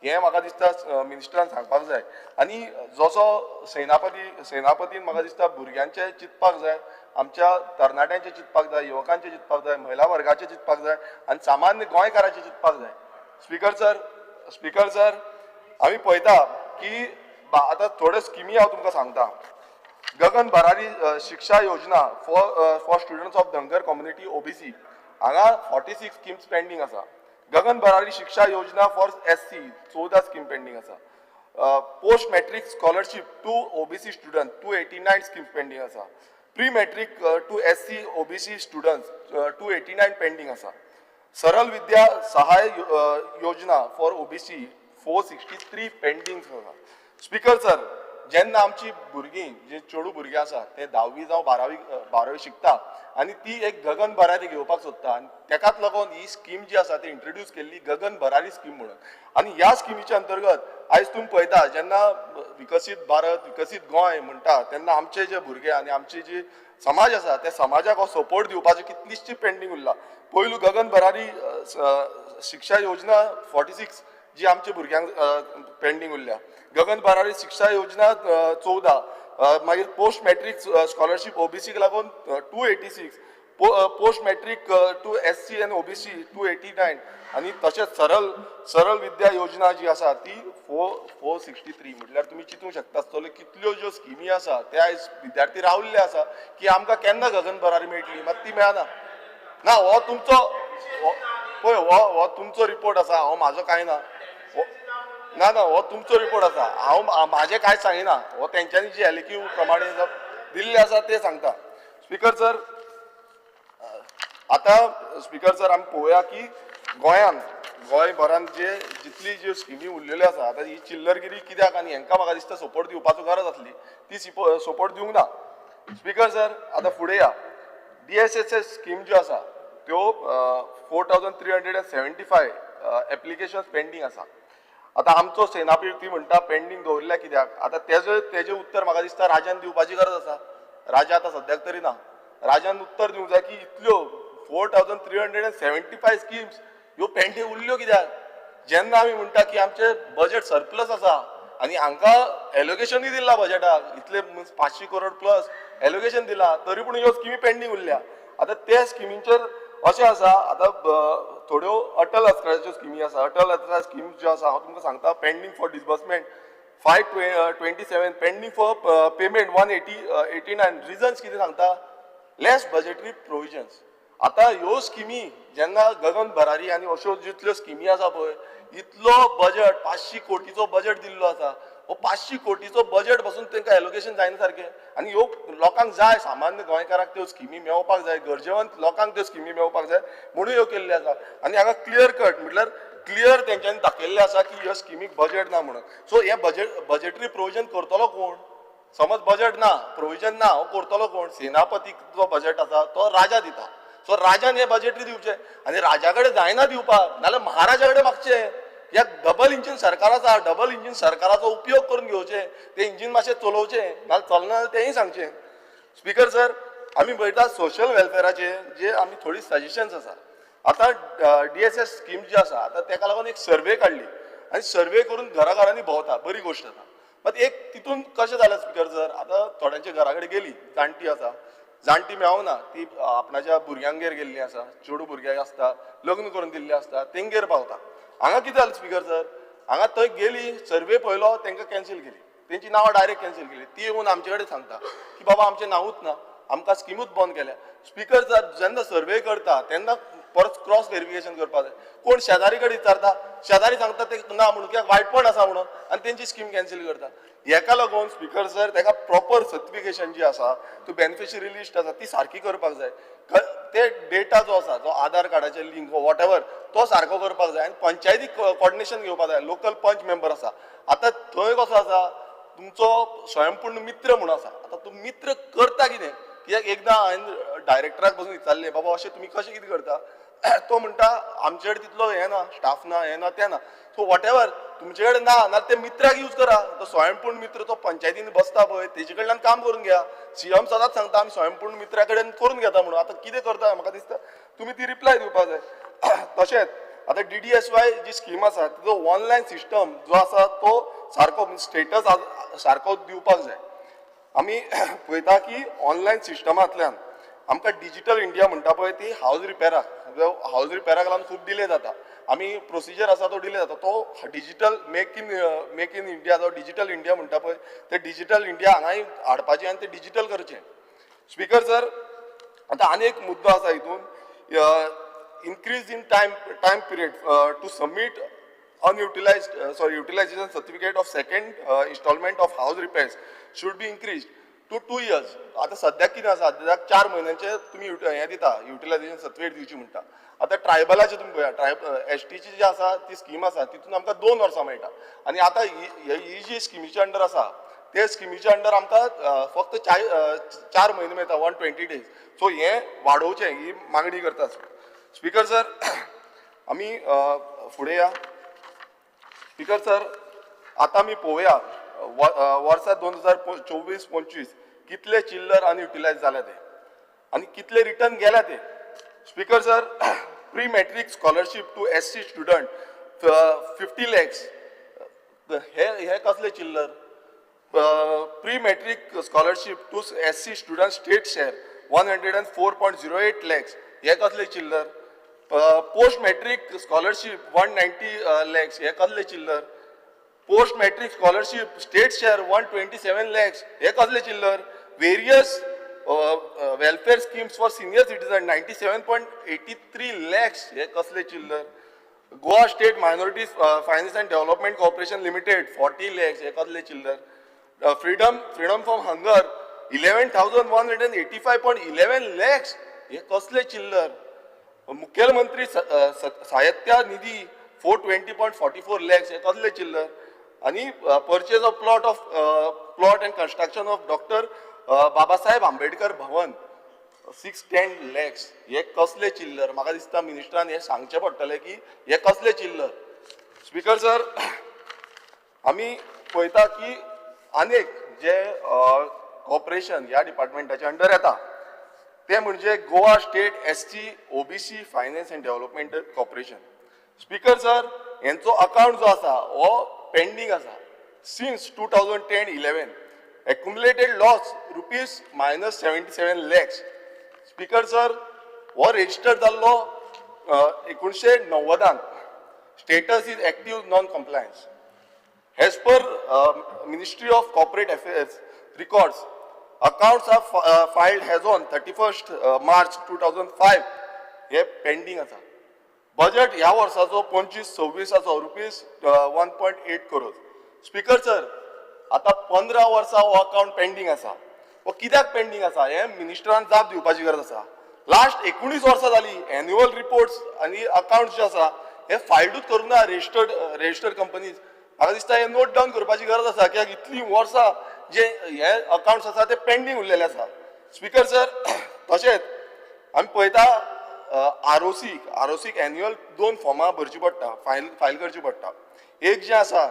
हें म्हाका दिसता मिनिस्टरान सांगपाक जाय. आनी जसो सेनापतीन म्हाका दिसता भुरग्यांचें चिंतपाक जाय, आमच्या तरणाट्यांचें चिंतपाक जाय, युवकांचें चिंतपाक जाय, महिला वर्गाचें चिंतपाक जाय आनी सामान्य गोंयकाराचें चिंतपाक जाय. स्पीकर सर, आमी पळयता की आतां थोड्यो स्किमी हांव तुमकां सांगता. Gagan Bharari Shiksha Yojana for students of Dhangar community OBC, हांगा 46 स्किम्स पेंडींग आसा. Gagan Bharari Shiksha Yojana for SC 14 scheme pending आसा. Post matric scholarship to OBC student 289 schemes pending आसा. Pre matric to SC OBC students 289 pending आसा. Saral Vidya Sahay Yojana for OBC 463 pending आसा. Speaker sir, जेन्ना आमची भुरगीं जे चेडूं भुरगीं आसा ते 10वी जावं 12वी शिकता आनी ती एक गगन भरारी घेवपाक सोदता आनी तेकाच लागून ही स्कीम जी आसा ती इंट्रोड्यूस केल्ली गगन भरारी स्कीम म्हणून. आनी ह्या स्किमीच्या अंतर्गत आयज तुमी पळयता जेन्ना विकसीत भारत विकसीत गोंय म्हणटा तेन्ना आमचे जे भुरगे आनी आमची जी समाज आसा त्या समाजाक हो सपोर्ट दिवपाची कितलीशी पेंडींग उरला. पयलू गगन भरारी शिक्षा योजना 46 जी आमच्या भुरग्यांक पेंडींग उरल्या. गगन भरारी शिक्षा योजना 14, मागीर पोस्ट मॅट्रीक स्कॉलरशीप ओबीसीक लागून 286, post matric to SC and OBC 289 आनी तशेंच सरळ विद्या योजना जी आसा ती 463. म्हटल्यार तुमी चिंतूंक शकता आसतले कितल्यो ज्यो स्किमी आसा ते आयज विद्यार्थी रावल्ले आसा की आमकां केन्ना गगन भरारी मेळटली, मात ती मेळना. ना, हो तुमचो पळय हो तुमचो रिपोर्ट आसा, हांव म्हाजो कांय ना. ना ना, हो तुमचो रिपोर्ट आसा, हांव म्हाजें कांय सांगिना. हो तेंच्यांनी जी एलक्यू प्रमाणे दिल्लें आसा तें सांगता. स्पीकर सर, आतां स्पीकर सर आमी पळोवया की गोंयांत गोंयभरान जे जितली ज्यो स्किमी उरलेल्यो आसा आतां ही चिल्लरगिरी कित्याक आनी हेंकां म्हाका दिसता सपोर्ट दिवपाचो गरज आसली ती सपोर्ट दिवंक ना. स्पीकर सर, आतां फुडें या. DSSS scheme ज्यो आसा त्यो 4375 एप्लिकेशन्स पेंडींग आसा. आतां आमचो सेनापती म्हणटा पेंडींग दवरल्या कित्याक. आतां तेजें उत्तर म्हाका दिसता राजान दिवपाची गरज आसा. राजा आतां सद्याक तरी ना, राजान उत्तर दिवंक जाय की इतल्यो 4375 स्किम्स ह्यो पेंडींग उरल्यो कित्याक. जेन्ना आमी म्हणटा की आमचें बजेट सरप्लस आसा आनी हांकां एलोकेशनूय दिलां बजेटाक इतले 500 करोड प्लस एलोकेशन दिलां तरी पूण ह्यो स्किमी पेंडींग उरल्या. आतां त्या स्किमींचेर अशें आसा, आतां थोड्यो अटल आसराच्यो स्किमी आसा. अटल आसरा स्कीम ज्यो आसा हांव तुमकां सांगता, pending for disbursement 527, pending for payment 189. Reasons कितें सांगता, लेस बजेटरी प्रोविजन्स. आतां ह्यो स्किमी जेन्ना गगन भरारी आनी अश्यो जितल्यो स्किमी आसा पळय इतलो बजेट 500 कोटीचो बजेट दिल्लो आसा. हो 500 कोटीचो बजेट पासून तांकां एलोकेशन जायना सारकें. आनी ह्यो लोकांक जाय, सामान्य गोंयकाराक त्यो स्किमी मेळपाक जाय, गरजेवंत लोकांक त्यो स्किमी मेळपाक जाय म्हणून ह्यो केल्ल्यो आसा. आनी हांगा क्लियर कट म्हटल्यार क्लियर तेंच्यांनी दाखयल्लें आसा की ह्यो स्किमीक बजेट ना म्हणून. सो हें बजेटरी प्रोविजन करतलो कोण? समज बजेट ना, प्रोविजन ना, हो करतलो कोण? सेनापतीक जो बजेट आसा तो राजा दिता. सो राजान हें बजेटरी दिवचें आनी राजा कडेन जायना दिवपाक नाल्यार महाराजा कडेन मागचें. ह्या डबल इंजीन सरकार आसा, डबल इंजीन सरकाराचो उपयोग करून घेवचें, तें इंजीन मातशें चलोवचें, नाल्यार चलना जाल्यार तेंय सांगचें. स्पीकर सर, आमी पळयता सोशल वेलफेराचे जे आमी थोडी सजेशन्स आसा. आतां DSS scheme जी आसा आतां तेका लागून एक सर्वे काडली आनी सर्वे करून घराघरांनी भोंवता, बरी गोश्ट आसा. मात एक तितून कशें जालें स्पीकर सर, आतां थोड्यांच्या घरा कडेन गेली जाणटी आसा, जाणटी मेळोंक ना, ती आपणाच्या भुरग्यांगेर गेल्ली आसा, चेडूं भुरग्यांक आसता, लग्न करून दिल्लें आसता, तेंगेर पावता. हांगा कितें जालें स्पीकर सर, हांगा थंय गेली, सर्वे पळयलो, तांकां कॅन्सील केली, तेंची नांवां डायरेक्ट कॅन्सील केली. ती येवन आमचे कडेन सांगता की बाबा आमचें नांवूच ना, आमकां स्किमूच बंद केल्या. स्पीकर सर, जेन्ना सर्वे करता तेन्ना परत क्रॉस वेरिफिकेशन करपाक जाय. कोण शेजारी कडेन विचारता, शेजारी सांगता ते ना म्हणून, कित्याक वायटपण आसा म्हणून, आनी तेंची स्कीम कॅन्सील करता. हेका लागून स्पीकर सर तेका प्रॉपर सर्टिफिकेशन जी आसा, तूं बेनिफिशरी लिस्ट आसा ती सारकी करपाक जाय. ते डेटा जो आसा, जो आधार कार्डाचे लिंक what ever, तो सारको करपाक जाय आनी पंचायती कॉर्डिनेशन घेवपाक जाय. लोकल पंच मेंबर आसा, आतां थंय कसो आसा तुमचो स्वयंपूर्ण मित्र म्हणून आसा. आतां तूं मित्र करता कितें, कित्याक एकदां हांवें डायरेक्टराक बसून विचारलें, बाबा अशें तुमी कशें कितें करता, तो म्हणटा आमचे कडेन तितलो हें ना, स्टाफ ना, हें ना, तें ना. सो what ever तुमचे कडेन ना नाल्यार ते मित्राक यूज करा. तो स्वयंपूर्ण मित्र तो पंचायतीन बसता पळय तेजे कडल्यान काम करून घ्या. सीएम सदांच सांगता आमी स्वयंपूर्ण मित्रा कडेन करून घेता म्हणून. आतां कितें करता म्हाका दिसता तुमी ती रिप्लाय दिवपाक जाय. तशेंच आतां DDSY जी स्कीम आसा तिजो ऑनलायन सिस्टम जो आसा तो सारको स्टेटस सारको दिवपाक जाय. आमी पळयता की ऑनलायन सिस्टमांतल्यान आमकां डिजिटल इंडिया म्हणटा पळय ती हावज रिपेराक, हावज रिपेराक लागून खूब डिले जाता. आमी प्रोसिजर आसा तो डिले जाता. तो digital make in India जावं डिजिटल इंडिया म्हणटा पळय, ते डिजिटल इंडिया हांगाय हाडपाचें आनी ते डिजिटल करचें. स्पीकर सर, आतां आनी एक मुद्दो आसा हितून, increase in time period to submit unutilized utilization certificate of second installment of house repairs should be increased to 2 years. आतां सद्याक कितें आसा, सद्याक 4 म्हयन्यांचे तुमी हें दिता, युटिलायझेशन सर्टिफिकेट दिवची म्हणटा. आतां ट्रायबलाचे तुमी पळया, एसटीची जी आसा ती स्कीम आसा तितून आमकां 2 वर्सां मेळटा, आनी आतां ही जी स्किमीच्या अंडर आसा ते स्किमीच्या अंडर आमकां फक्त 4 म्हयने मेळटा, 120 डेज. सो हें वाडोवचें ही मागणी करता. स्पीकर सर, आमी फुडें या. स्पीकर सर, आतां आमी पळोवया वर्सा 2024-25 कितले चिल्लर अनयुटिलायज जाले ते आनी कितले रिटर्न गेल्या ते. Speaker sir, pre matric scholarship to SC student 50 lakhs, हे कसले चिल्लर? Pre matric scholarship to SC student state share 104.08 lakhs, हे कसले चिल्लर? Post matric scholarship 190 lakhs, हे कसले चिल्लर? Post matric scholarship state share 127 lakhs, हे कसले चिल्लर? Various welfare schemes for senior citizen 97.83 lakhs, हे कसले चिल्लर? Goa state minorities finance and development corporation limited 40 lakhs, हे कसले चिल्लर? Freedom from hunger 11,185.11 lakhs, हे कसले चिल्लर? मुख्यमंत्री सहाय्यता निधी 420.44 lakhs, हे कसले चिल्लर? आनी purchase of plot and construction of doctor Babasaheb Ambedkar Bhavan 610 lakhs, हे कसले चिल्लर? म्हाका दिसता मिनिस्टरान हें सांगचें पडटलें की हे कसले चिल्लर. स्पीकर सर, आमी पळयता की अनेक जे कॉर्पोरेशन ह्या डिपार्टमेंटाच्या अंडर येता ते म्हणजे Goa state SC OBC finance and development corporation. Speaker sir, हेंचो अकावंट जो आसा हो पेंडींग आसा since 2010-11, accumulated loss rupees -77 lakhs. Speaker sir, हो रजिस्टर्ड जाल्लो 1990, status is active non compliance. As per Ministry of Corporate Affairs records, accounts are filed as on 31st March 2005, hey pending आसा. Budget ह्या वर्साचो 25-26 rupees 1.8 crore. Speaker sir, आतां 15 वर्सां हो account pending आसा. हो कित्याक पेंडींग आसा हें मिनिस्टरान जाप दिवपाची गरज आसा. लास्ट 19 वर्सां जाली एन्युअल रिपोर्ट्स आनी अकावंट्स जे आसा हे फायल्डूच करूंक ना रजिस्टर्ड कंपनीज. म्हाका दिसता हें नोट डावन करपाची गरज आसा कित्याक इतलीं वर्सां जे हे अकावंट्स आसा ते पेंडींग उरलेले आसा. स्पीकर सर, तशेंच आमी पळयता आरओसीक एन्युअल 2 फॉर्मां भरची पडटा, फायल करची पडटा. एक जें आसा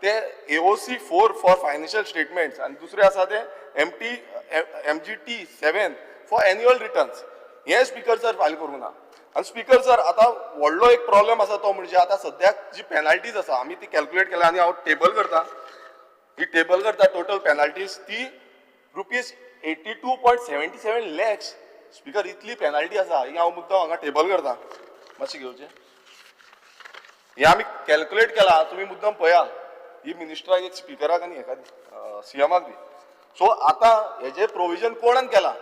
ते AOC 4 for financial statements आनी दुसरें आसा ते MGT 7 for annual returns. हें स्पीकर सर फायल करूंक ना. आनी स्पीकर सर, आतां व्हडलो एक प्रॉब्लम आसा तो म्हणजे आतां सद्याक जी पेनल्टीज आसा आमी ती कॅल्क्युलेट केल्या आनी हांव टेबल करता, ही टेबल करता टोटल पेनल्टीज ती rupees 82.77 lakhs. Speaker, इतली पेनल्टी आसा ही हांव मुद्दाम हांगा टेबल करता, मातशें घेवचें. हें आमी कॅल्क्युलेट केला, तुमी मुद्दाम पळया, ही मिनिस्टराक एक स्पिकराक आनी हेका दी, सीएमाक दी. सो आतां हेजें प्रोविजन कोणान केलां,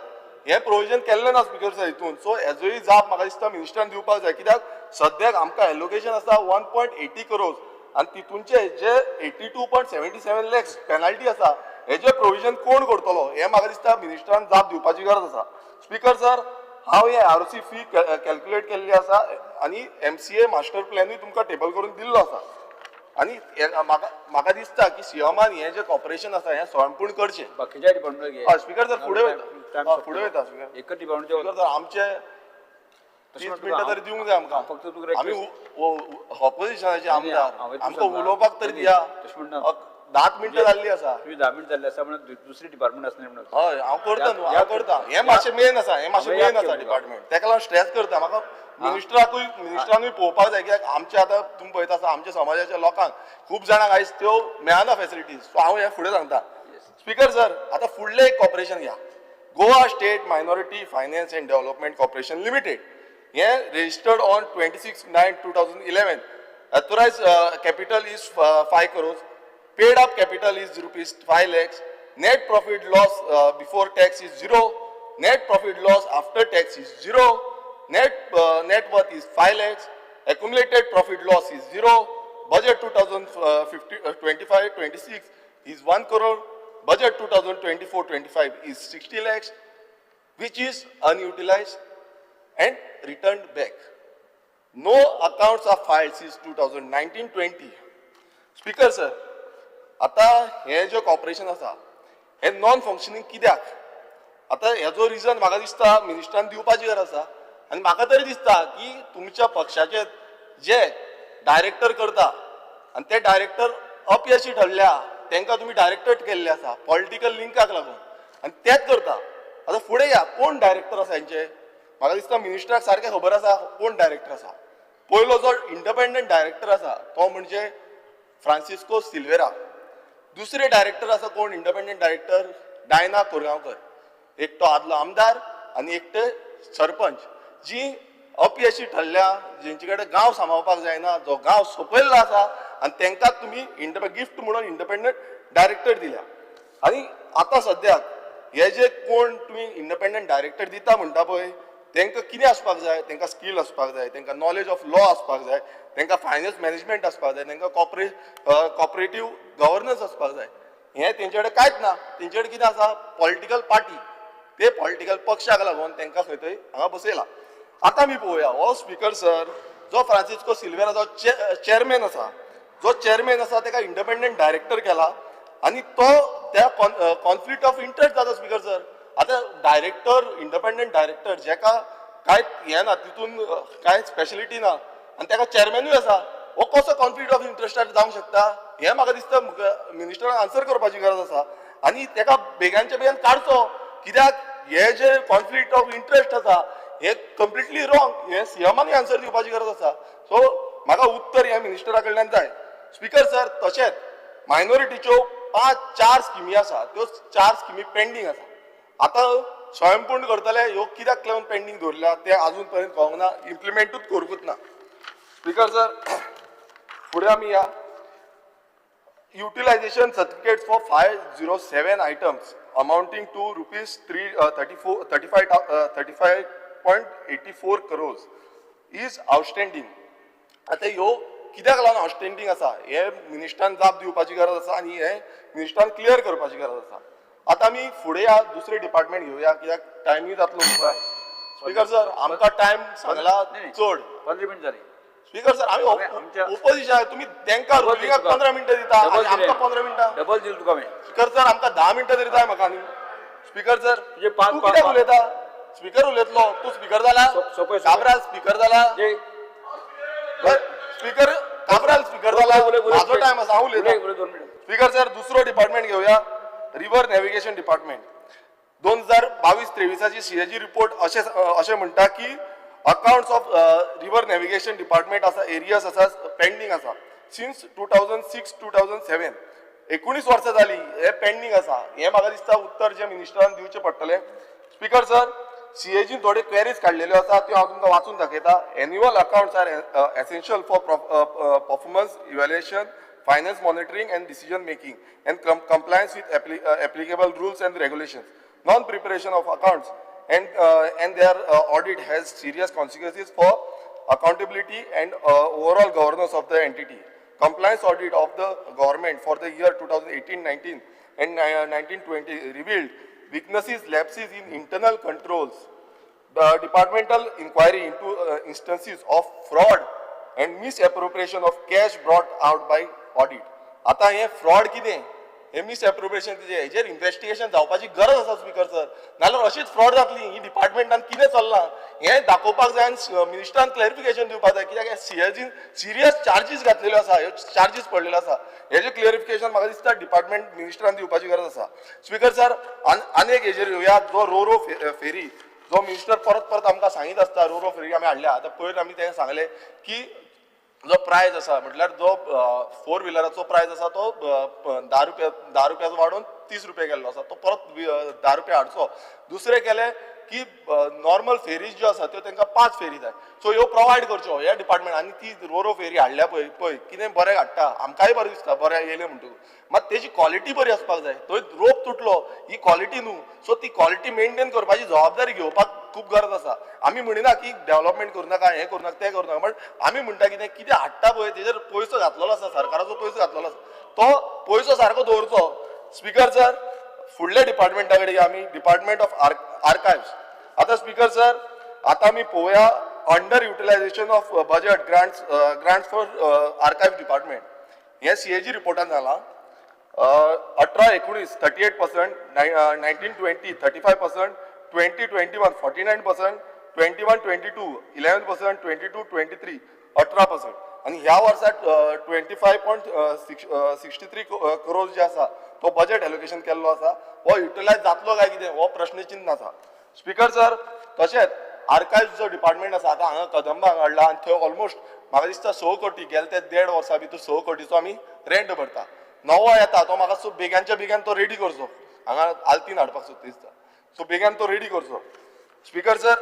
हें प्रोविजन केल्लें ना स्पीकर सर हितून. सो हेजोय जाप म्हाका दिसता मिनिस्टरान दिवपाक जाय कित्याक सद्याक आमकां एलोकेशन आसा 1.80 करोड आनी तितूनचे जे 82.77 लॅक्स पेनल्टी आसा हेजें प्रोविजन कोण करतलो हें म्हाका दिसता मिनिस्टरान जाप दिवपाची गरज आसा. स्पीकर सर, हांव हे आरओसी फी कॅल्क्युलेट केल्ली आसा आनी MCA master प्लॅनूय तुमकां टेबल करून दिल्लो आसा. आनी म्हाका दिसता की सीएमान हें जें कॉर्पोरेशन आसा हें स्वयंपूर्ण करचें. बाकीच्या डिपार्टमेंट स्पीकर सर, फुडें वयता, फुडें वयता स्पीकर. एकच डिपार्टमेंट स्पीकर सर, आमचे 30 मिनटां तरी दिवंक जाय आमकां. फक्त तुका आमी ऑपोजिशनाचे आमदार, आमकां उलोवपाक तरी दिया. 10 मिनटां जाल्ली आसा, तुमी 10 मिनटां जाल्ली आसा म्हणून दुसरी डिपार्टमेंट आसलें म्हणून. हय, हांव करता न्हू, हांव करता. हें मातशें मेन आसा, हें मातशें मेन आसा डिपार्टमेंट, तेका लागून स्ट्रेस करता. म्हाका मिनिस्टरानूय पळोवपाक जाय कित्याक आमचे आतां तुमी पळयता आसा आमच्या समाजाच्या लोकांक खूब जाणांक आयज त्यो मेळना फेसिलिटीज. सो हांव हें फुडें सांगता. स्पीकर सर, आतां फुडलें एक कॉर्पोरेशन घ्या, Goa state minority finance and development corporation limited. हें registered on 26/9/2011. Authorise capital is 5 crores, paid up capital is rupees 5 lakhs, net profit loss before tax is 0, net profit loss after tax is 0, net worth is 5 lakhs, accumulated profit loss is 0, budget 2025-26 is 1 crore, budget 2024-25 is 60 lakhs, which is unutilized and returned back. No accounts are filed since 2019-20. Speaker sir, आता हे जे corporation आसा हे non functioning कित्याक? आतां हेजो reason म्हाका दिसता मिनिस्टरान दिवपाची गरज आसा. आनी म्हाका तरी दिसता की तुमच्या पक्षाचे जे डायरेक्टर करता आनी ते डायरेक्टर अपयशी ठरल्या, तांकां तुमी डायरेक्टर केल्ले आसा पॉलिटिकल लिंकाक लागून, आनी तेच करता. आतां फुडें या, कोण डायरेक्टर आसा हेंचे? म्हाका दिसता मिनिस्टराक सारकें खबर आसा कोण डायरेक्टर आसा. पयलो जो इंडिपेंडंट डायरेक्टर आसा तो म्हणजे फ्रांसिस्को सिल्वेरा. दुसरे डायरेक्टर आसा कोण इंडिपेंडंट डायरेक्टर? डायना कोरगांवकर. एक तो आदलो आमदार आनी एकटे सरपंच, जी अपयशी ठरल्या, जेंचे कडेन गांव सांबाळपाक जायना, जो गांव सोंपयल्लो आसा, आनी तांकां तुमी गिफ्ट म्हणून इंडिपेंडंट डायरेक्टर दिल्या. आनी आतां सद्याक हे जे कोण तुमी इंडिपेंडंट डायरेक्टर दिता म्हणटा पळय, तांकां कितें आसपाक जाय? तांकां स्कील आसपाक जाय, तांकां नॉलेज ऑफ लॉ आसपाक जाय, तांकां फायनान्स मॅनेजमेंट आसपाक जाय, तांकां कॉपरेटीव गव्हर्नन्स आसपाक जाय. हें तेंचे कडेन कांयच ना. तेंचे कडेन कितें आसा? Political party. ते पॉलिटिकल पक्षाक लागून तांकां खंय थंय हांगा बसयला. आतां आमी पळोवया, हो स्पिकर सर जो फ्रांसिस्को सिल्वेरा जो चेअरमॅन आसा, जो चेअरमॅन आसा ताका इंडिपेंडंट डायरेक्टर केला आनी तो त्या कॉन्फ्लिक्ट ऑफ इंट्रस्ट जाता स्पिकर सर. आतां डायरेक्टर, इंडिपेंडंट डायरेक्टर जेका कांय हें ना, तितून कांय स्पेशलिटी ना, आनी ताका चेअरमॅनूय आसा, हो कसो कॉन्फ्लिक्ट ऑफ इंट्रस्टार जावंक शकता? हें म्हाका दिसता मिनिस्टरान आन्सर करपाची गरज आसा आनी ताका बेगानच्या बेगीन काडचो, कित्याक हे जे कॉन्फ्लिक्ट ऑफ इंट्रस्ट आसा हे कंप्लिटली रॉंग. हे सीएमानूय आन्सर दिवपाची गरज आसा. सो म्हाका उत्तर ह्या मिनिस्टरा कडल्यान जाय. स्पिकर सर, तशेंच मायनॉरिटीच्यो 5-4 स्किमी आसा, त्यो 4 स्किमी पेंडींग आसा. आतां स्वयंपूर्ण करतले ह्यो कित्याक लागून पेंडींग दवरल्या ते आजून पर्यंत कळोंक ना, इम्प्लिमेंटूच करूंकूच ना. स्पिकर सर, फुडें आमी या. Utilisation certificate for 507 items amounting to rupees 35.84 crores is outstanding. आतां ह्यो कित्याक लागून आउटस्टँडींग आसा हे मिनिस्टरान जाप दिवपाची गरज आसा आनी हे मिनिस्टरान क्लियर करपाची गरज आसा. आतां आमी फुडें या, दुसरें डिपार्टमेंट घेवया, कित्याक टायमूय जातलो. स्पिकर सर, आमकां टायम सांगला चड. 15 मिनट जाली. स्पिकर सर, आमी ओपोजिशन, तुमी तांकां रुलिंगाक 15 मिनटां दिता आनी आमकां 15 मिनटां. डबल दिल तुका हांवें. स्पिकर सर, आमकां 10 मिनटां तरी जाय म्हाका. न्ही स्पिकर सर, तूं कित्याक उलयता? स्पिकर उलयतलो, तूं स्पिकर जाला? काब्राल स्पिकर जाला? स्पिकर काब्राल स्पिकर जाला? म्हाजो टायम आसा, हांव उलयतां. स्पिकर सर, दुसरो डिपार्टमेंट घेवया, river navigation department. 2022-23 CAG report अशें म्हणटा की accounts of river navigation department आसा, एरियर्स आसा, पेंडींग आसा सिन्स 2006-2007. 19 वर्सां जाली हे पेंडींग आसा. हें म्हाका दिसता उत्तर जे मिनिस्टरान दिवचें पडटलें. स्पिकर सर, सीएजीन थोड्यो क्वेरीज काडलेल्यो आसा, त्यो हांव तुमकां वाचून दाखयता. Annual accounts are essential for performance evaluation, finance monitoring and decision making and compliance with applicable rules and regulations. Non preparation of accounts and their audit has serious consequences for accountability and overall governance of the entity. Compliance audit of the government for the year 2018-19 and 19-20 revealed weaknesses, lapses in internal controls. The departmental inquiry into instances of fraud and misappropriation of cash brought out by audit. आता हे fraud कितें, हे misappropriation कितें, हेजेर investigation जावपाची गरज आसा speaker sir. नाजाल्यार अशीच फ्रॉड जातली. ही डिपार्टमेंटान कितें चल्लां हें दाखोवपाक जाय आनी मिनिस्टरान क्लॅरिफिकेशन दिवपाक जाय, कित्याक हे सीएजीन सिरियस चार्जीस घातलेल्यो आसा, ह्यो चार्जीस पडलेल्यो आसा. हेजें क्लॅरिफिकेशन म्हाका दिसता डिपार्टमेंट मिनिस्टरान दिवपाची गरज आसा. स्पिकर सर, आनी एक हेजेर येवया, जो रो रो फेरी जो मिनिस्टर परत परत आमकां सांगीत आसता, रो रो फेरी आमी हाडल्या. आतां पयर आमी तें सांगलें की जो प्रायज आसा, म्हटल्यार जो फोर व्हिलराचो प्रायज आसा तो 10 रुपया, 10 रुपयाचो वाडोवन 30 रुपया केल्लो आसा, तो परत 10 रुपया हाडचो. दुसरें केलें की नॉर्मल फेरीज ज्यो आसा त्यो तांकां 5 फेरी जाय. सो ह्यो प्रोवायड करच्यो ह्या डिपार्टमेंट. आनी ती रोरो फेरी हाडल्या पळय पळय कितें बरें हाडटा, आमकांय बरें दिसता बरें येयलें म्हणटकूच, मात तेजी क्वॉलिटी बरी आसपाक जाय. थंय रोप तुटलो ही क्वॉलिटी न्हू, सो ती क्वॉलिटी मेनटेन करपाची जबाबदारी घेवपाक खूब गरज आसा. आमी म्हणिना की डेव्हलपमेंट करूं नाका, हें करूं नाका, तें करूं नाका, बट आमी म्हणटा कितें कितें हाडटा पळय तेजेर पयसो घातलेलो आसा, सरकाराचो पयसो घातलेलो आसा, तो पयसो सारको दवरचो. स्पीकर सर, फुडल्या डिपार्टमेंटा कडेन आमी डिपार्टमेंट ऑफ आर्कायव्स. आतां स्पीकर सर, आतां आमी पळोवया under utilisation of budget grants for archive department. हें CAG रिपोर्टान जालां. 18-19 38%, 19-20 35%, 20-21 49%, 21-22 11%, 22-23 18%. आनी ह्या वर्सा 25.63 करोड जे आसा तो बजेट एलोकेशन केल्लो आसा, हो युटिलायज जातलो काय कितें हो प्रश्नचिन्न आसा. स्पीकर सर, तशेंच आर्कायव्स जो डिपार्टमेंट आसा आतां हांगा कदंबा हांगा हाडला आनी थंय ऑलमोस्ट म्हाका दिसता 6 कोटी गेले ते 1.5 वर्सां भितर 6 कोटीचो आमी रेंट भरता. नवो येता तो म्हाका सो बेग्यानच्या बेग्यान तो रेडी करचो, हांगा आल्तीन हाडपाक सोदता दिसता, सो बेग्यान तो रेडी करचो. स्पीकर सर,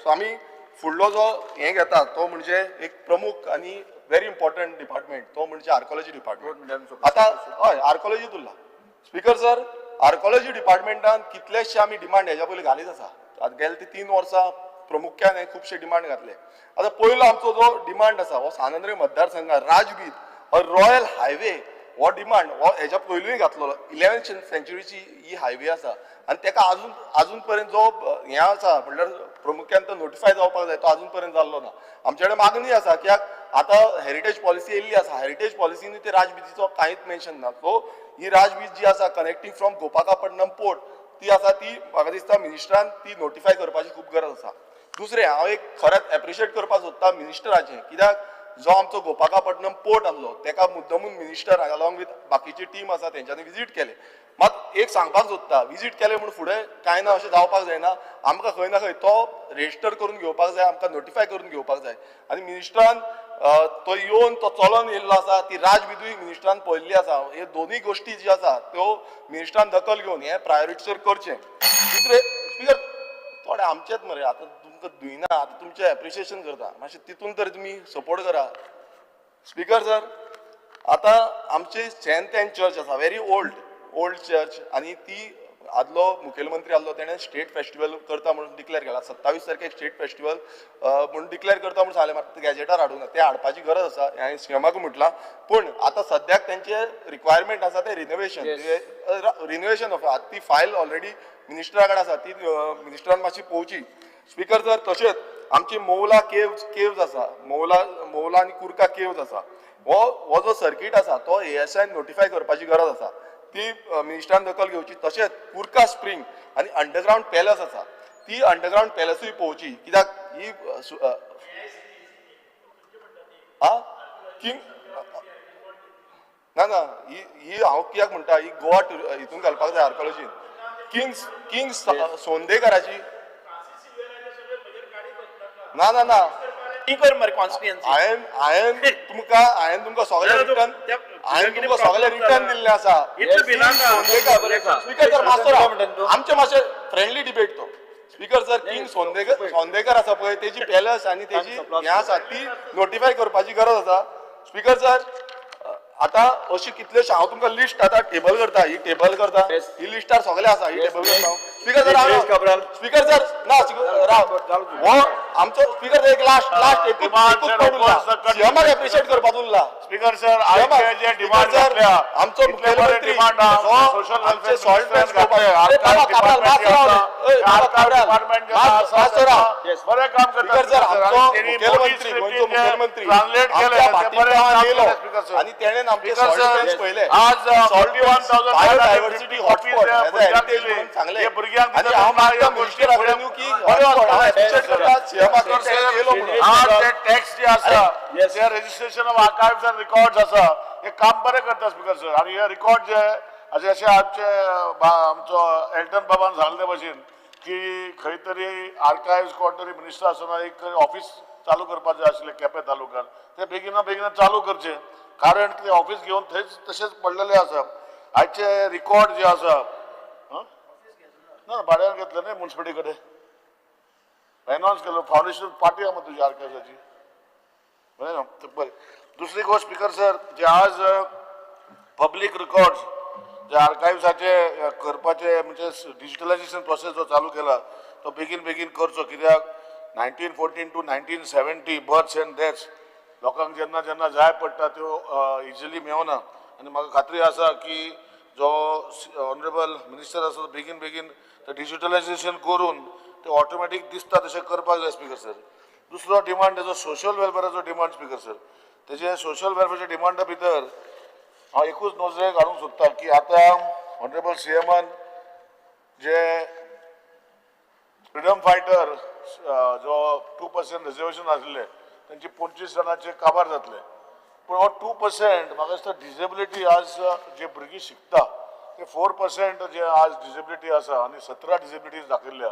सो आमी फुडलो जो हें घेता तो म्हणजे एक प्रमुख आनी व्हेरी इम्पॉर्टंट डिपार्टमेंट, तो म्हणजे आर्कोलॉजी डिपार्टमेंट. आतां हय आर्कोलॉजी उरला. स्पीकर सर, आर्कोलॉजी डिपार्टमेंटान कितलेशे आमी डिमांड हेज्या पयलीं घालीत आसा. आतां गेले ते 3 वर्सां प्रमुख्यान हे खुबशे डिमांड घातले. आतां पयलो आमचो जो डिमांड आसा हो सान आंद्रे मतदारसंघात राजबीत हो रॉयल हायवे हो डिमांड हो हेज्या पयलूय घातलेलो. 11th सेंच्युरीची ही हायवे आसा आनी तेका अजून अजून पर्यंत जो हें आसा म्हणल्यार प्रमुख्यान तो नोटिफाय जावपाक जाय, तो अजून पर्यंत जाल्लो ना. आमचे कडेन मागणी आसा की आतां हेरिटेज पॉलिसी येयल्ली आसा, हेरिटेज पॉलिसीनी ते राजबितीचो कांयच मेन्शन ना. सो ही राजबीत जी आसा कनेक्टींग फ्रॉम गोपाकापट्टनम पोर्ट ती आसा ती म्हाका दिसता मिनिस्टरान ती नोटिफाय करपाची खूब गरज आसा. दुसरें हांव एक खरेंच एप्रिशिएट करपाक सोदता मिनिस्टराचें, कित्याक जो आमचो गोपाकापट्टनम पोर्ट आसलो तेका मुद्दमून मिनिस्टर अलॉंग विथ बाकीची टीम आसा तेंच्यांनी विजीट केले. मात एक सांगपाक सोदता, विजीट केले म्हूण फुडें कांय ना अशें जावपाक जायना, आमकां खंय ना खंय तो रजिस्टर करून घेवपाक जाय, आमकां नोटिफाय करून घेवपाक जाय. आनी मिनिस्टरान तो येवन तो चलोन येयल्लो आसा, ती राजविधूय मिनिस्टरान पळयल्ली आसा. हे दोनूय गोश्टी ज्यो आसा त्यो मिनिस्टरान दखल घेवन हे प्रायोरिटीचेर करचें. दुसरें स्पीकर, थोडे आमचेच मरे आतां तुमकां दुयना, आतां तुमचें एप्रिशिएशन करता, मातशें तितून तरी तुमी सपोर्ट करा. स्पीकर सर, आतां आमची सेंट एन चर्च आसा, व्हेरी ओल्ड ओल्ड चर्च, आनी ती आदलो मुखेलमंत्री आसलो तेणें स्टेट फेस्टिवल करता म्हणून डिक्लेर केला. 27 तारखेक स्टेट फेस्टिवल म्हणून डिक्लेर करता म्हणून सांगलें, मात गॅजेटार हाडूंक ना, तें हाडपाची गरज आसा हांवें सीएमाक म्हटलां. पूण आतां सद्याक तेंचे रिक्वायरमेंट आसा तें रिनोवेशन, रिनोवेशन ऑफ ती फायल ऑलरेडी मिनिस्टरा कडेन आसा, ती मिनिस्टरान मातशी पळोवची. स्पीकर सर, तशेंच आमची मोवला केव्ज आसा, मोवला आनी कुर्का केव्ज आसा, हो जो सर्कीट आसा तो ASI notify करपाची गरज आसा, ती मिनिस्टरान दखल घेवची. तशेंच कुर्का स्प्रींग आनी अंडरग्रावंड पॅलस आसा, ती अंडरग्रावंड पॅलसूय पळोवची, कित्याक ही किंग ना ना ही हांव कित्याक म्हणटा, ही गोवा हितून घालपाक जाय आर्कोलॉजीन. किंग सोंदेकराची ना ना ना हांवें तुमकां सगळें रिटर्न, हांवें तुमकां सगळें रिटर्न दिल्लें आसा. स्पीकर सर, मातसो आमचें मातशें फ्रेंडली डिबेट तो. स्पीकर सर, किंग सोंदेकर आसा पळय तेजी पॅलस आनी तेजी हें आसा ती नोटिफाय करपाची गरज आसा. स्पीकर सर, आतां अशी कितलेशे हांव तुमकां लिस्ट आतां टेबल करता, ही टेबल करता, ही लिस्टार सगळें आसा, ही टेबल करता. स्पीकर सर, स्पीकर सर ना राव, हो आमचो स्पीकर सर एक लास्ट लास्ट एकूच पॉयंट उरला, सीएमाक एप्रिशिएट करपाक उरला. स्पीकर सर, आमचो मुख्यमंत्री आमचे सॉल्ट बरें काम करता. स्पीकर सर, आमचो मुखेलमंत्री, गोंयचो मुखेलमंत्री येयलो आनी तेणेन आमचे सॉल्ट पॅन्स पळयले, सॉल्ट बायोडायवर्सिटी हॉटस्पॉट हेरिटेज म्हणून सांगलें. आनी हांव मागता मिनिस्टरा कडेन की हांव एप्रिशिएट करता सीएमाक येयलो म्हणून. आज ते टॅक्स जे आसा ते registration of archives and records आसा, हे काम बरें करता स्पीकर सर. आनी हे रिकॉर्ड जे अशें अशें आमचे आमचो एल्टन बाबान सांगले भशेन की खंय तरी आर्कायव्स कोण तरी मिनिस्टर आसतना एक ऑफिस चालू करपाचें आशिल्लें केपें तालुक्यान, तें बेगिना बेगिना चालू करचें, कारण ते ऑफिस घेवन थंयच तशेंच पडलेलें आसा. आयचे रिकॉर्ड जे आसा ना भाड्यान घेतले न्ही मुन्सिपालिटी कडेन, अनाउन्स केलो फावंडेशन पार्टी आहा तुजी आर्कायव्साची, बरें न्हू? बरें, दुसरी गोश्ट स्पीकर सर, जे आज पब्लीक रिकॉर्ड्स जे आर्कायव्साचे करपाचे म्हणजे डिजिटलायझेशन प्रोसेस जो चालू केला तो बेगीन बेगीन करचो, कित्याक 1914 to 1970 births and deaths लोकांक जेन्ना जेन्ना जाय पडटा त्यो इजिली मेवना. आनी म्हाका खात्री आसा की जो ऑनरेबल मिनिस्टर आसा तो बेगीन बेगीन डिजिटलायझेशन करून ते ऑटोमॅटीक दिसता तशें करपाक जाय स्पीकर सर. दुसरो डिमांड तेजो सोशल वेलफेराचो डिमांड स्पीकर सर. तेजे सोशल वेलफेराच्या डिमांडा भितर हांव एकूच नजरेक हाडूंक सोदता की आतां ऑनरेबल सीएमान जे फ्रिडम फायटर जो 2% रिजर्वेशन आसले तेंचे 25 जाणांचे काबार जातले, पूण हो 2% म्हाका दिसता डिजेबिलिटी आज जे भुरगीं शिकता ते 4% जे आज डिजेबिलिटी आसा आनी 17 डिजेबिलिटीज दाखयल्ल्या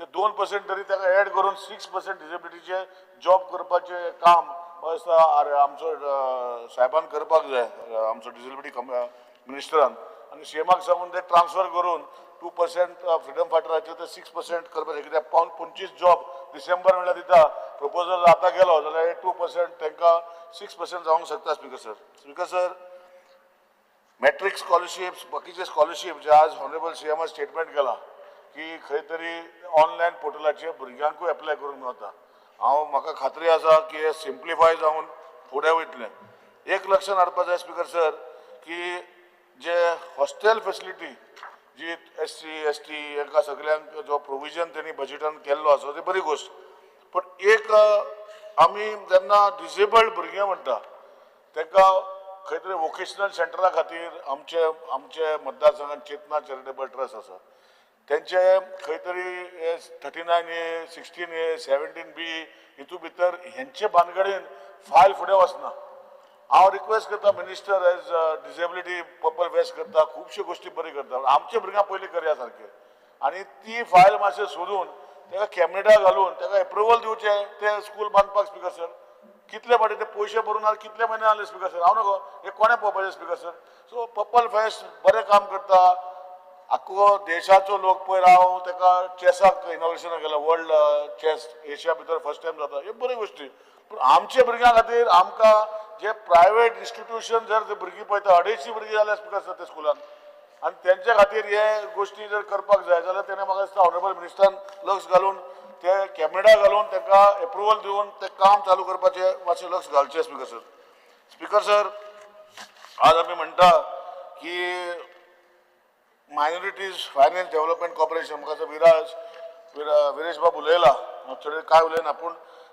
ते 2% तरी ताका एड करून 6% डिजेबिलिटीचे जॉब करपाचें काम म्हाका दिसता आमचो साहेबान करपाक जाय, आमचो डिजेबिलिटी मिनिस्टरान, आनी सीएमाक सांगून ते ट्रान्सफर करून 2% फ्रिडम फायटराचे ते 6% करपाचें, कित्याक 25 जॉब डिसेंबर म्हणल्यार दिता, प्रपोजल आतां गेलो जाल्यार 2% तांकां 6% जावंक शकता speaker sir. Speaker sir, matric scholarships बाकीचे स्कॉलरशीप जे आज ऑनरेबल सीएमान स्टेटमेंट केला की खंय तरी ऑनलायन पोर्टलाचेर भुरग्यांकूय एप्लाय करूंक मेळटा, हांव म्हाका खात्री आसा की हे सिम्प्लिफाय जावन फुडें वयतलें. एक लक्षांत हाडपा जाय स्पीकर सर की जे हॉस्टेल फेसिलिटी जी SC ST हांकां सगळ्यांक जो प्रोविजन तेणी बजेटान केल्लो आसा ती बरी गोश्ट, पूण एक आमी जेन्ना डिसेबल्ड भुरगीं म्हणटा तांकां खंय तरी वोकेशनल सेंटरा खातीर आमचे आमचे मतदारसंघात चेतना चॅरिटेबल ट्रस्ट आसा तेंचे खंय तरी 39A 16A 17B हितू भितर हेंचे बानगडीन फायल फुडें वचना. हांव रिक्वेस्ट करता minister as disability purple fest करता, खुबश्यो गोश्टी बरी करता, आमच्या भुरग्यांक पयलीं करया सारकें आनी ती फायल मातशें सोदून ताका कॅबिनेटा घालून ताका एप्रुवल दिवचें ते स्कूल बांदपाक स्पीकर सर. कितले फावटी ते पयशे भरून आनी कितले म्हयने जाले स्पीकर सर, हांव नको हे कोणें पळोवपाचें speaker sir. So purple fest बरें काम करता, आख्खो देशाचो लोक पयर हांव ताका चॅसाक इनॉग्रेशनाक गेला, वर्ल्ड चॅस एशिया भितर फर्स्ट टायम जाता, ह्यो बऱ्यो गोश्टी, पूण आमच्या भुरग्यां खातीर आमकां जे प्रायवेट इन्स्टिट्यूशन जर ते भुरगीं पळयता 250 भुरगीं जाल्या स्पीकर सर ते स्कुलान, आनी तेंच्या खातीर हे गोश्टी जर करपाक जाय जाल्यार तेणें म्हाका दिसता ऑनरेबल मिनिस्टरान लक्ष घालून ते कॅबिनेटा घालून तांकां एप्रुवल दिवन तें काम चालू करपाचें मातशें लक्ष घालचें स्पीकर सर. स्पीकर सर, आज आमी म्हणटा की मायनॉरिटीज फायनान्स डेव्हलपमेंट कॉर्पोरेशन, म्हाका दिसता विरेश बाब उलयला, हांव चड कांय उलयना, पूण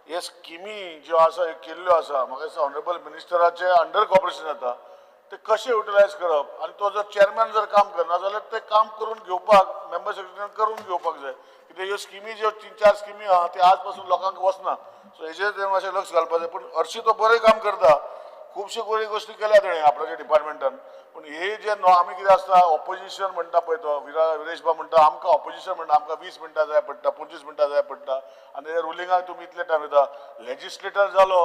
हे स्किमी ज्यो आसा ह्यो केल्ल्यो आसा म्हाका दिसता ऑनरेबल मिनिस्टराचे अंडर कॉर्पोरेशन जाता ते कशें युटिलायज करप आनी तो जर चेअरमॅन जर काम करना जाल्यार ते काम करून घेवपाक मेंबर सेक्रेटरीन करून घेवपाक जाय, कित्याक ह्यो स्किमी ज्यो 3-4 स्किमी आहा त्यो आज पासून लोकांक वचना, सो हेजेर तेणें मातशें लक्ष घालपाक जाय. पूण हरशीं तो बरें काम करता, खुबश्यो बऱ्यो गोश्टी केल्या तेणें आपणाच्या डिपार्टमेंटान, पूण हे जे आमी कितें आसता ऑपोजिशन म्हणटा पळय तो विरेश बाब म्हणटा आमकां ऑपोजिशन म्हणटा आमकां 20 मिनटां जाय पडटा, 25 मिनटां जाय पडटा, आनी रुलिंगाक तुमी इतले टायम दिता. लेजिस्लेटर जालो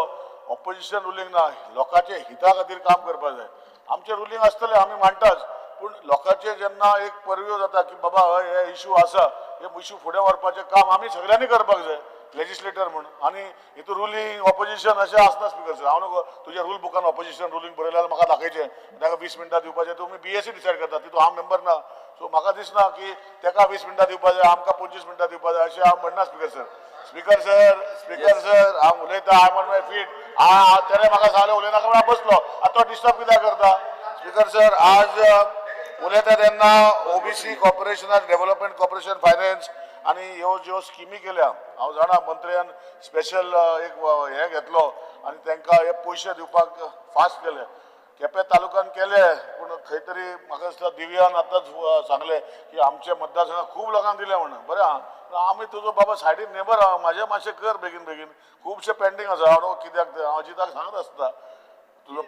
ऑपोजिशन रुलींग ना, लोकांच्या हिता खातीर काम करपाक जाय. आमचें रुलींग आसतलें आमी मांडटाच, पूण लोकांचें जेन्ना एक परव्यू जाता की बाबा हय हे इशू आसा, हे इशू फुडें व्हरपाचें काम आमी सगळ्यांनी करपाक जाय लेजिस्लेटर म्हूण, आनी हितून रुलींग ऑपोजिशन अशें आसना स्पीकर सर. हांव नको तुज्या रूल बुकान ऑपोजिशन रुलींग बरयलें जाल्यार म्हाका दाखयचें, ताका 20 मिनटां दिवपाचें, तुमी BSc decide करता, तितून हांव मेंबर ना, सो म्हाका दिसना की ताका 20 मिनटां दिवपाक जाय आमकां 25 मिनटां दिवपाक जाय अशें हांव म्हणना speaker sir. Speaker sir, speaker sir, हांव उलयता, I am on my feet, तेणें म्हाका सांगलें उलयनाका म्हूण हांव बसलो, आतां तो डिस्टर्ब कित्याक करता स्पीकर सर. आज उलयता तेन्ना OBC कॉर्पोरेशनाक डेव्हलपमेंट कॉर्पोरेशन फायनान्स आनी ह्यो ज्यो स्किमी केल्या, हांव जाणा मंत्र्यान स्पेशल एक हें घेतलो आनी तांकां हे पयशे दिवपाक फास्ट केले, केपें तालुक्यान केले, पूण खंय तरी म्हाका दिसता दिव्यान आतांच सांगलें की आमच्या मतदारसंघात खूब लोकांक दिलें म्हणून, बरें आहा, पूण आमी तुजो बाबा सायडीन नेबर आहा, म्हाजें मातशें कर बेगीन बेगीन, खुबशें पेंडींग आसा, हांव न्हू कित्याक तें हांव अजिताक सांगत आसता तुजो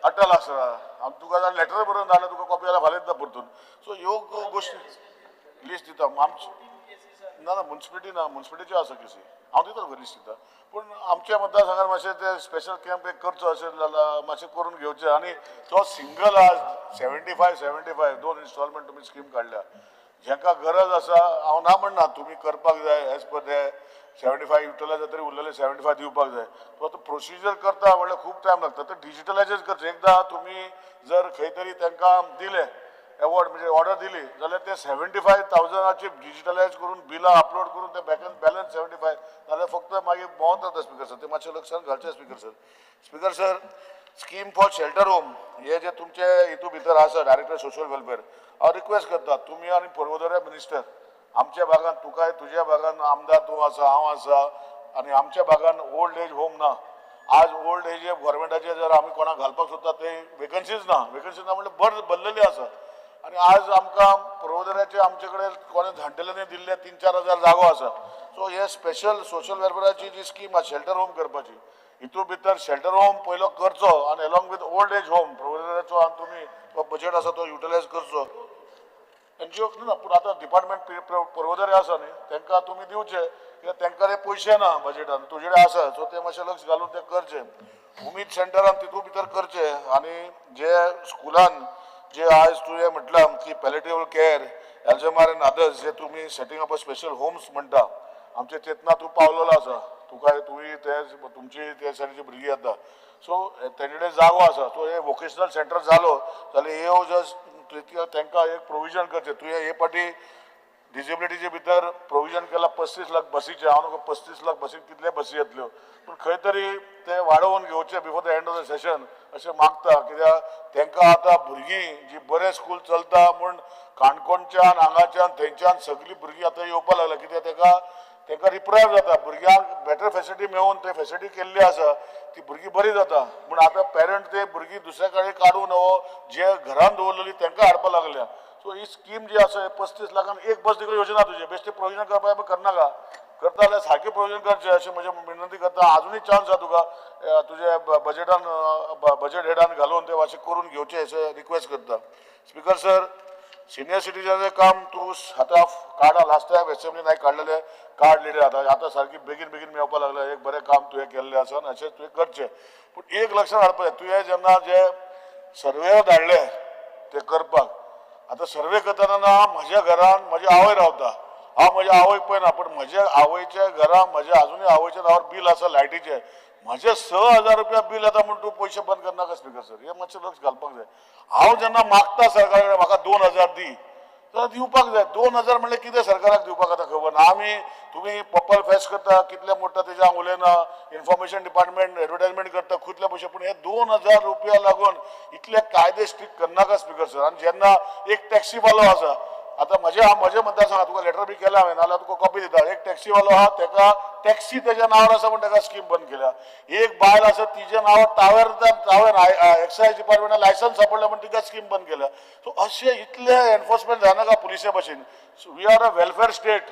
अटल आसा, हांव तुका जाल्यार लेटर बरोवन धाडलें, तुका कॉपी जाल्यार फाल्यां दिता परतून. सो ह्यो गोश्टी लिस्ट दिता आमची ना ना मुन्सिपालिटी ना, मुन्सिपालिटीच्यो आसा केसी हांव दिता तुका लिस्ट दिता, पूण आमच्या मतदारसंघात मातशें ते स्पेशल कॅम्प एक करचो अशें जाल्यार मातशें करून घेवचें. आनी तो सिंगल आज 75 75 2 इन्स्टॉलमेंट तुमी स्कीम काडल्या, जेंका गरज आसा, हांव ना म्हणना तुमी करपाक जाय, एज पर ते 75 युटिलायज जातरी उरलेले 75 दिवपाक जाय. पूण आतां प्रोसिजर करता म्हणल्यार खूब टायम लागता. तर डिजिटलायजच करचें. एकदां तुमी जर खंय तरी तांकां दिले एवॉर्ड, म्हणजे ऑर्डर दिली जाल्यार ते 75,000 डिजिटलायज करून बिलां अपलोड करून ते बॅलन्स 75 जाल्यार फक्त मागीर भोंवत रावता स्पीकर सर. ते मातशें लक्षांत घालचें speaker sir. Speaker sir, scheme for shelter home हे जे तुमचे हितू भितर आसा, डायरेक्टर सोशल वेलफेअर, हांव रिक्वेस्ट करता तुमी आनी पर्वदोऱ्या मिनिस्टर, आमच्या भागान तुकाय तुज्या भागान आमदार तूं आसा, हांव आसा, आनी आमच्या भागान ओल्ड एज होम ना. आज ओल्ड एज गव्हर्मेंटाचे जर आमी कोणाक घालपाक सोदता ते वेकन्सीज ना, वेकन्सीज ना म्हणल्यार भरलेली आसा. आनी आज आमकां पर्वदोऱ्याचे आमचे कडेन कोणें जाणटेल्यांनी दिल्ले 3-4 हजार जागो आसा. सो हे स्पेशल सोशल वेलफेअराची जी स्कीम आसा शेल्टर होम करपाची, हितून भितर शेल्टर होम पयलो करचो आनी along with old age home पर्वदोऱ्याचो आनी तुमी तो बजेट आसा तो युटिलायज करचो. एनजीओ ना, पूण आतां डिपार्टमेंट पर्वदोरे आसा न्ही, तांकां तुमी दिवचे, कित्याक तांकां ते पयशे ना बजेटान, तुजे कडेन आसा. सो ते मातशें लक्ष घालून ते करचे. उमेद सेंटरान तितून भितर करचे. आनी जे स्कुलान जे आज तुवें म्हटलां की palliative care, Alzheimer and others, जे तुमी setting up a special homes म्हणटा, आमचे चेतना तूं पावलेलो आसा, तुका तुवें ते तुमची ते सायडीची भुरगीं येता, सो तेजे कडेन जागो आसा. सो हे वोकेशनल सेंटर जालो जाल्यार हे जस्ट तांकां एक प्रोविजन करचें. तुवें हे पाटी डिजेबिलिटीचे भितर प्रोविजन केलां 35 लाख बसीचें. हांव नको 35 लाख बसी कितले बसी येतल्यो, पूण खंय तरी ते वाडोवन घेवचे before the end of the session अशें मागता. कित्याक तांकां आतां भुरगीं जी बरें स्कूल चलता म्हूण काणकोणच्यान हांगाच्यान थंयच्यान सगळीं भुरगीं आतां येवपाक लागल्या. कित्याक तांकां रिप्रायव जाता, भुरग्यांक बेटर फेसिलिटी मेळून ते फेसिलिटी केल्ली आसा ती भुरगीं बरी जाता. पूण आतां पेरंट ते भुरगीं दुसऱ्या कडेन काडून हो जे घरान दवरलेली तांकां हाडपाक लागल्या. सो ही स्कीम जी आसा 35 लाखान एक बस देखील योजना तुजी बेश्टे प्रोविजन करपाक करनाका, करता जाल्यार सारकें प्रोविजन करचें अशें म्हजें विनंती करता. आजुनूय चान्स आसा तुका तुजे बजेटान बजेट हेडान घालून ते मातशें करून घेवचें अशें रिक्वेस्ट करता. स्पीकर सर, सिनियर सिटीजनाचें काम तूं आतां कार्डां लास्ट टायम एसेंब्लीन हांवें काडलेलें कार्ड लिडर आतां आतां सारकी बेगीन बेगीन मेळपाक लागलें. एक बरें काम तुवें केल्लें आसा आनी अशें तुवें करचें. पूण एक लक्षांत हाडपाक जाय, तुवें जेन्ना जे सर्वेयर धाडले ते करपाक, आतां सर्वे करतना ना म्हज्या घरान म्हजी आवय रावता, हांव म्हज्या आवयक पळयना, पूण म्हज्या आवयच्या घरान म्हज्या आजुनूय आवयच्या नांवार बील आसा लायटीचें, म्हजें 6,000 रुपया बील येता म्हूण तूं पयशे बंद करनाका स्पीकर सर. हें मातशें लक्ष घालपाक जाय. हांव जेन्ना मागता सरकारा कडेन म्हाका 2,000 दी जाल्यार दिवपाक जाय. 2,000 म्हणल्यार कितें सरकाराक दिवपाक आतां खबर ना. आमी तुमी पर्पल फेस्ट करता कितले मोडटा तेजें हांव उलयना, इन्फॉर्मेशन डिपार्टमेंट एडवर्टायजमेंट करता खुदले पयशे, पूण हे 2,000 रुपया लागून इतले कायदे स्ट्रिक्ट करनाका स्पीकर सर. आनी जेन्ना एक टॅक्सीवालो आसा, आतां म्हज्या मतदारसंघात तुका लेटर बी केला हांवें, नाजाल्यार तुका कॉपी दिता. एक टॅक्सीवालो आहा तेका टॅक्सी तेज्या नांवार आसा म्हूण तेका स्कीम बंद केल्या. एक बायल आसा तिज्या नांवार टावर एक्सायज डिपार्टमेंटान लायसन्स सापडलें म्हूण तिका स्कीम बंद केल्या. सो अशें इतलें एनफोर्समेंट जायनाका पुलिसे भशेन. So we are a welfare state,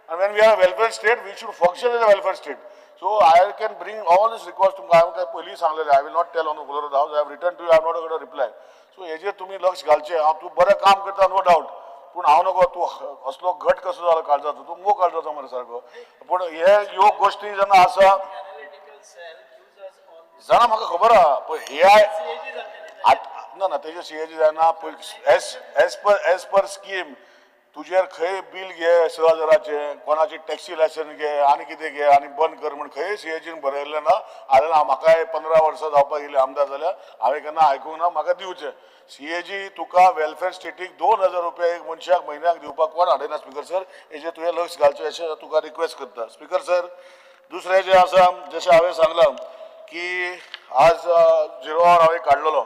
and when we are a welfare state we should function as a welfare state. So I can bring all this request तुमकां हांवें काय पयलीं सांगलेलें, I will not tell on the floor of the house, I have written to you, I have not got a reply. So हेजेर तुमी लक्ष घालचें. हांव तूं बरें काम करता नो डावट, पूण हांव नको तूं असलो घट कसो जालो काळजाचो, तूं मोग काळजाचो मरे सारको. पूण हे ह्यो गोश्टी जेन्ना आसा जाणा म्हाका खबर आहा, पळय हे ना ना तेजे सीएजी जायना. एज पर स्कीम तुजेर खंय बील घे 6,000 कोणाची टॅक्सी लायसन्स घे आनी कितें घे आनी बंद कर म्हण खंय सीएजीन बरयल्लें ना. हांवें म्हाकाय 15 वर्सां जावपाक येयली आमदार जाल्यार हांवें केन्ना आयकूंक ना. म्हाका दिवचें सीएजी तुका वेलफेर स्टेटीक 2,000 रुपया एक मनशाक म्हयन्याक दिवपाक कोण हाडना स्पीकर सर. हेजेर तुवें लक्ष घालचें अशें तुका रिक्वेस्ट करता स्पीकर सर. दुसरें जें आसा, जशें हांवें सांगलां की आज 0 our हांवें काडलेलो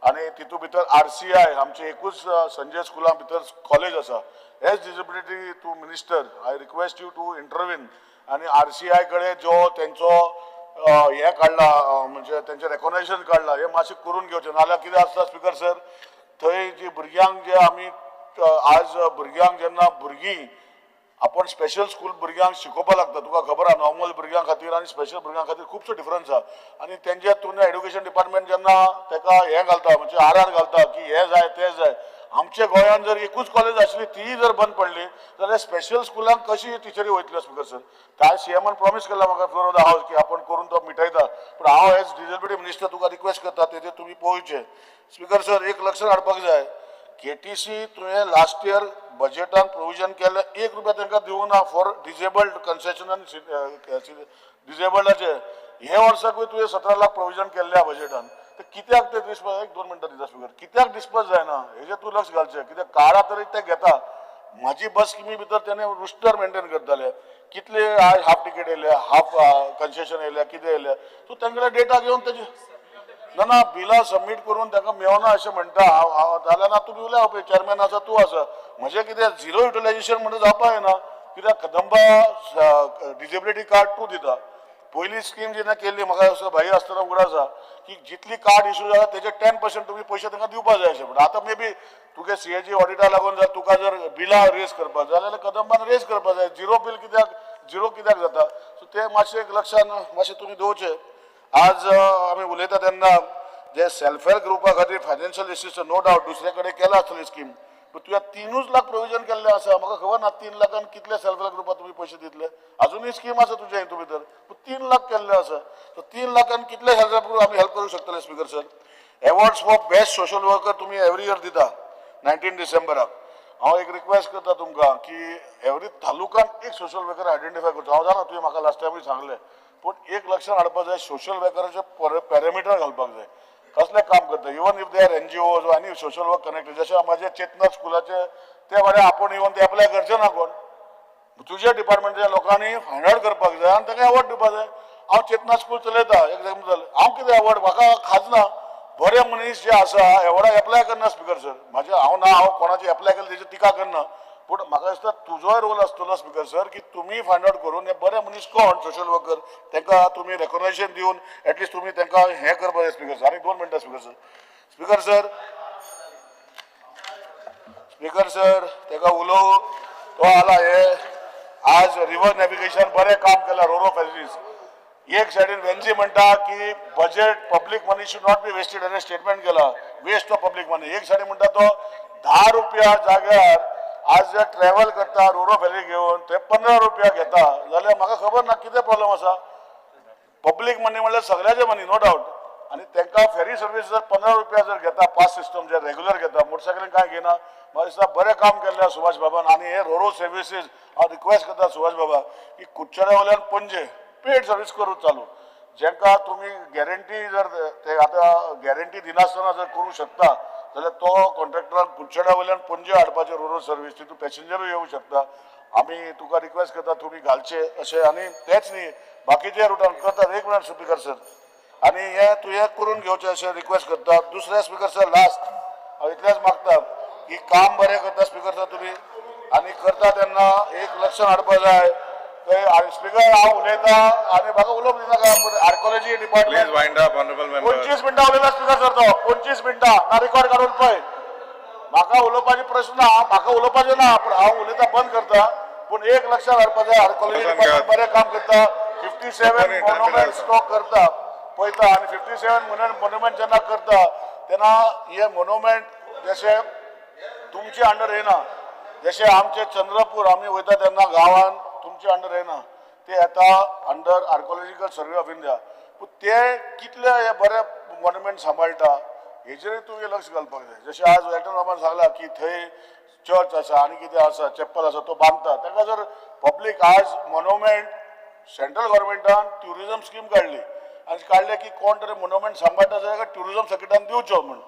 आनी तितूंत भितर RCI आमचे एकूच संजय स्कुला भितर कॉलेज आसा. एज डिजेबिलिटी तूं minister, I request you to intervene आनी RCI कडेन जो तेंचो हें काडला, म्हणजे तेंचें रेकोगनायझेशन काडला, हें मातशें करून घेवचें. नाजाल्यार कितें आसता स्पीकर सर, थंय जी भुरग्यांक जे आमी आज भुरग्यांक जेन्ना भुरगीं आपण स्पेशल स्कूल भुरग्यांक शिकोवपाक लागता, तुका खबर आहा नॉर्मल भुरग्यां खातीर आनी स्पेशल भुरग्यां खातीर खुबसो डिफरन्स आहा. आनी तेंच्या तुवें एड्युकेशन डिपार्टमेंट जेन्ना तेका हें घालता, म्हणजे RR घालता की हें जाय तें जाय, आमच्या गोंयांत जर एकूच कॉलेज आशिल्ली तीय जर बंद पडली जाल्यार स्पेशल स्कुलांक कशी टिचरी वयतल्यो स्पीकर सर. कांय सीएमान प्रॉमीस केला म्हाका फ्लोर ऑफ the house की आपण करून तो मिटयता, पूण हांव एज डिजेबिलिटी मिनिस्टर तुका रिक्वेस्ट करता तेजेर तुमी पळोवचें. स्पीकर सर, एक लक्षात हाडपाक जाय केटीसी तुवें लास्ट इयर बजेटान प्रोविजन केल्लें 1 रुपया तांकां दिवंक ना फॉर डिजेबल्ड कन्सेशन आनी डिजेबल्डाचे. हे वर्साकूय तुवें 17 लाख प्रोविजन केल्लें बजेटान, ते कित्याक ते डिस्पर्स? 1-2 मिनटां दिता स्पीकर, कित्याक डिस्पर्स जायना हेजेर तूं लक्ष घालचें. कित्याक कार्डां तरी ते घेता. म्हाजी बस स्किमी भितर तेणे रुस्टर मेंटेन करताले, कितले हाफ टिकेट येयले, हाफ कन्सेशन येयले, कितें येयले, तूं तेंगेले डेटा घेवन तेजे ना ना बिलां सबमीट करून ताका मेवना अशें म्हणटा जाल्यार ना तुमी उलय, पळय चेअरमॅन आसा तूं आसा. म्हजें कितें झिरो युटिलायजेशन म्हणून जावपाक जायना, कित्याक कदंबा डिजेबिलिटी कार्ड तूं दिता. पयली स्कीम जेन्ना केल्ली म्हाका असो भाई आसतना उगडास आसा की जितली कार्ड इशू जाला तेजे 10% तुमी पयशे तांकां दिवपाक जाय अशें म्हणटा. आतां मे बी तुगे सीएजी ऑडिटा लागून जर तुका जर बिलां रेज करपाक जाय जाल्यार कदंबान रेज करपाक जाय. झिरो बील कित्याक, झिरो कित्याक जाता? सो तें मातशें एक लक्षान मातशें तुमी दवरचें. आज आमी उलयता तेन्ना जे सेल्फ हेल्प ग्रुपा खातीर फायनान्शियल एसिस्टन्स नो डावट दुसरे कडेन केला आसतली स्कीम, पूण तुवें 3 लाख प्रोविजन केल्लें आसा. म्हाका खबर ना 3 लाखान कितले सेल्फ हेल्प ग्रुपाक तुमी पयशे दितले. अजुनूय स्कीम आसा तुज्या हितून भितर, पूण 3 लाख केल्ले आसा. सो 3 लाखान कितले सेल्फ हेल्प ग्रुप आमी हेल्प करूंक शकतले speaker sir? Awards for best social worker तुमी एवरी इयर दिता 19 डिसेंबराक. हांव एक रिक्वेस्ट करता तुमकां की एवरी तालुकान एक सोशल वर्कर आयडेंटिफाय करचो. हांव जाणा तुवें म्हाका लास्ट टायमूय सांगलें, पूण एक लक्षात हाडपाक जाय सोशल वर्कराचे पॅरामिटर घालपाक जाय, कसलें काम करता, even if they are NGOs आनी सोशल वर्क कनेक्टेड. जशें म्हाजे चेतना स्कुलाचे ते बरे आपूण येवन ते एप्लाय करचे ना कोण, तुज्या डिपार्टमेंटच्या लोकांनी फायंड आवट करपाक जाय आनी ताका एवॉर्ड दिवपाक जाय. हांव चेतना स्कूल चलयता, एक्झाम्पल, हांव कितें एवॉर्ड म्हाका खाजना, बरे मनीस जे आसा एवॉर्डाक एप्लाय करना स्पीकर सर. म्हाजे हांव ना, हांव कोणाचे एप्लाय केले तेजी टिका करना, पूण म्हाका दिसता तुजोय रोल आसतलो स्पीकर सर की तुमी फायंड आवट करून हे बरे मनीस कोण सोशल वर्कर तांकां तुमी रेकॉग्नेशन दिवन एटलिस्ट तुमी तांकां हें करपाक जाय स्पीकर सर. आनी 2 मिनटां speaker sir. Speaker sir, speaker sir ताका उलोव तो आला. हे आज रिवर नॅविगेशन बरें काम केलां, रोरो फॅसिलिटीज. एक सायडीन वेन्जी म्हणटा की budget public money should not be wasted, हेणें स्टेटमेंट केलां वेस्ट ऑफ पब्लीक मनी. एक सायडीन म्हणटा तो 10 रुपया जाग्यार आज जे ट्रॅवल करता रोरो फेरी घेवन ते 15 रुपया घेता, जाल्यार म्हाका खबर ना कितें प्रॉब्लम आसा. पब्लीक मनी म्हणल्यार सगळ्याचे मनी नो डावट, आनी तांकां फेरी सर्वीस जर 15 रुपया जर घेता पास सिस्टम जे रेगुलर घेता, मोटरसायकलीन कांय घेयना. म्हाका दिसता बरें काम केल्लें सुभाष बाबान. आनी हे रोरो सर्विसीस हांव रिक्वेस्ट करता सुभाष बाबा की कुडचड्या वयल्यान पणजे पेड सर्वीस करूं चालू, जेंका तुमी गॅरंटी जर ते आतां गॅरंटी दिनासतना जर करूं शकता जाल्यार तो कॉन्ट्रॅक्टरान कुडचड्या वयल्यान पणजे हाडपाचे रोरो सर्वीस, तितून पॅसेंजरूय येवं शकता. आमी तुका रिक्वेस्ट करता तुमी घालचे अशें. आनी तेच न्ही बाकीच्या रुटान करतात. 1 मिनट स्पीकर सर, आनी हें तुवें करून घेवचें अशें रिक्वेस्ट करता. दुसरें स्पीकर सर लास्ट हांव इतलेंच मागता की काम बरें करता स्पीकर सर तुमी, आनी करता तेन्ना एक लक्षात हाडपाक जाय. स्पीकर हांव उलयता आनी म्हाका उलोवप दिनाका, पूण आर्कोलॉजी डिपार्टमेंट 25 मिनटां उलयला स्पीकर सर तो, 25 मिनटां ना रिकॉर्ड काडून पळय. म्हाका उलोवपाचे प्रश्न ना, म्हाका उलोवपाचें ना, पूण हांव उलयता बंद करता. पूण एक लक्षात हाडपाक जाय आर्कोलॉजी डिपार्टमेंट बरें काम करता, 57 मोन्युमेंट स्टॉक करता पळयता, आनी 57 मोन्युमेंट जेन्ना करता तेन्ना हे मोन्युमेंट जशे तुमचे अंडर येना, जशे आमचे चंद्रपूर आमी वयता तेन्ना गांवान तुमचे अंडर येना, ते येता under archaeological survey of India. पूण ते कितले हे बरे मोन्युमेंट सांबाळटा हेजेरूय तुवें लक्ष घालपाक जाय. जशें आज एल्टन बाबान सांगलां की थंय चर्च आसा आनी कितें आसा चॅपल आसा तो बांदता, ताका जर पब्लीक आज मोन्युमेंट सेंट्रल गव्हर्मेंटान ट्युरिजम स्कीम काडली आनी काडलें की कोण तरी मोन्युमेंट सांबाळटा जाल्यार ट्युरिजम सर्किटान दिवचो म्हूण.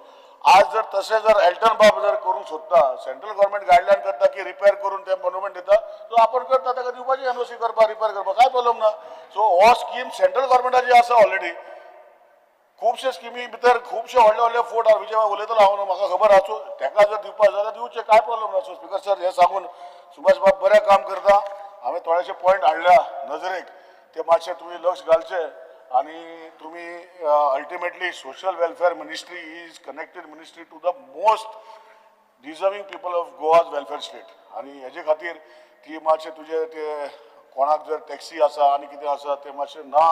आज जर तशें जर एल्टन बाब जर करूंक सोदता, सेंट्रल गव्हर्मेंट गायडलायन करता की रिपेर करून ते मोन्युमेंट दिता, सो आपूण करता ताका दिवपाची एनओसी करपाक रिपेर करपाक कांय प्रॉब्लम ना. सो हो स्कीम सेंट्रल गव्हर्मेंटाची आसा ऑलरेडी. खुबशे स्किमी भितर खुबशे व्हडले व्हडले फोर्ट आसा विजय उलयतलो हांव न्हू, म्हाका खबर आसा. सो ताका जर दिवपाक जाल्यार दिवचें, कांय प्रॉब्लम ना. सो स्पीकर सर हें सांगून सुभाष बाब बरें काम करता. हांवें थोडेशे पॉयंट हाडल्या नजरेक, ते मातशे तुमी लक्ष घालचे. आनी तुमी ultimately social welfare ministry is connected ministry to the most deserving people of Goa's welfare state. आनी हेजे खातीर ती मातशें तुजे ते कोणाक जर टॅक्सी आसा आनी कितें आसा ते मातशें ना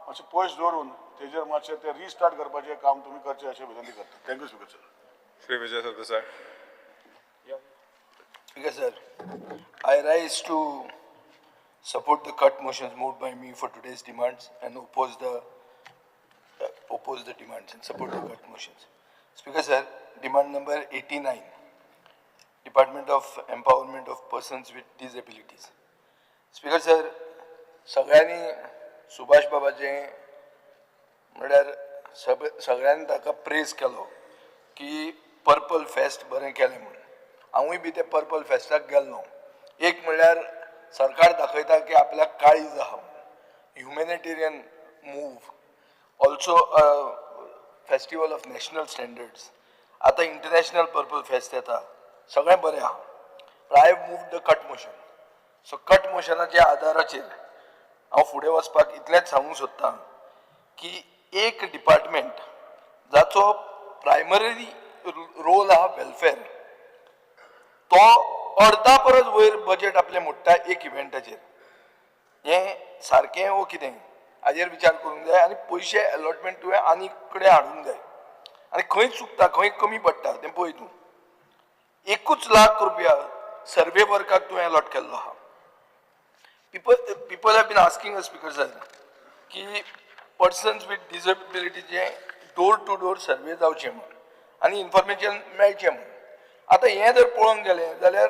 मातशें पयस दवरून तेजेर मातशें ते रिस्टार्ट करपाचें काम तुमी करचें अशें विनंती करता. Thank you speaker sir. Shri Vijay Sardesai. Speaker sir, I rise to support the cut motions moved by me for today's demands and oppose the demands and support the cut motions. Speaker sir, demand number 89. Department of Empowerment of Persons with Disabilities. Speaker sir, सगळ्यांनी सुभाष बाबाचें म्हळ्यार सगळ्यांनी ताका प्रेज केलो की purple fest बरें केलें म्हणून. हांवूय बी ते पर्पल फेस्टाक गेल्लो. एक म्हणल्यार सरकार दाखयता की आपल्याक काळीज आहा, humanitarian move, also festival of national standards. आतां इंटरनॅशनल पर्पल फेस्ट येता, सगळें बरें आहा. I have moved the cut motion. So cut मोशनाच्या आदाराचेर हांव फुडें वचपाक इतलेंच सांगूंक सोदतां की एक डिपार्टमेंट जाचो प्रायमरी रोल आहा वेलफेअर, तो अर्दा परस वयर बजेट आपलें मोडटा एक इव्हेंटाचेर. हें सारकें वो कितें हाजेर विचार करूंक जाय आनी पयशे अलॉटमेंट तुवें आनी कडेन हाडूंक जाय. आनी खंय चुकता, खंय कमी पडटा तें पळय तूं. 1 लाख रुपया सर्वे वर्काक तुवें अलॉट केल्लो आहा. People have been asking us, speaker sir, की पर्सन्स विथ डिसेबिलिटीचे डोर टू डोर सर्वे जावचे म्हूण आनी इन्फॉर्मेशन मेळचें म्हूण. आतां हें जर पळोवंक गेलें जाल्यार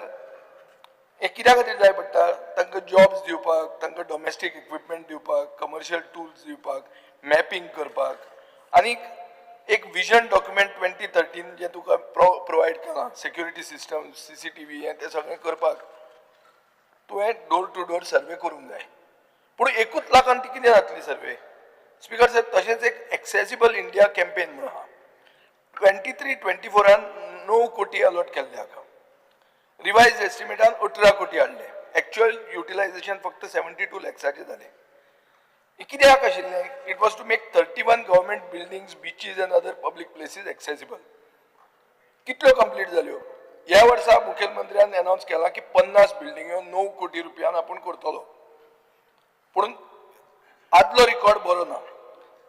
हें कित्या खातीर जाय पडटा? तांकां जॉब्स दिवपाक, तांकां डॉमेस्टीक इक्विपमेंट दिवपाक, कमर्शियल टूल्स दिवपाक, मॅपिंग करपाक, आनी एक विजन डॉक्युमेंट 2013 जें तुका प्रोवायड केलां, सेक्युरिटी सिस्टम, CCTV, हें तें सगळें करपाक तुवें डोर टू डोर सर्वे करूंक जाय. पूण 1 लाखान ती कितें जातली सर्वे? स्पीकर सर, तशेंच एक एक्सेसिबल इंडिया कॅम्पेन म्हणून आहा. 23-24 9 कोटी अलॉट केल्ले हाका, रिवायज एस्टिमेटान 18 कोटी हाडले. एक्चुअल युटिलायझेशन फक्त 72 लॅक्साचें जालें. कित्याक आशिल्लें? It was to make 31 government buildings, beaches and other public places accessible. कितल्यो कंप्लीट जाल्यो? ह्या वर्सा मुखेलमंत्र्यान अनावन्स केलां की 50 बिल्डिंग्यो 9 कोटी रुपयान आपूण करतलो, पूण आदलो रिकॉर्ड बरो ना.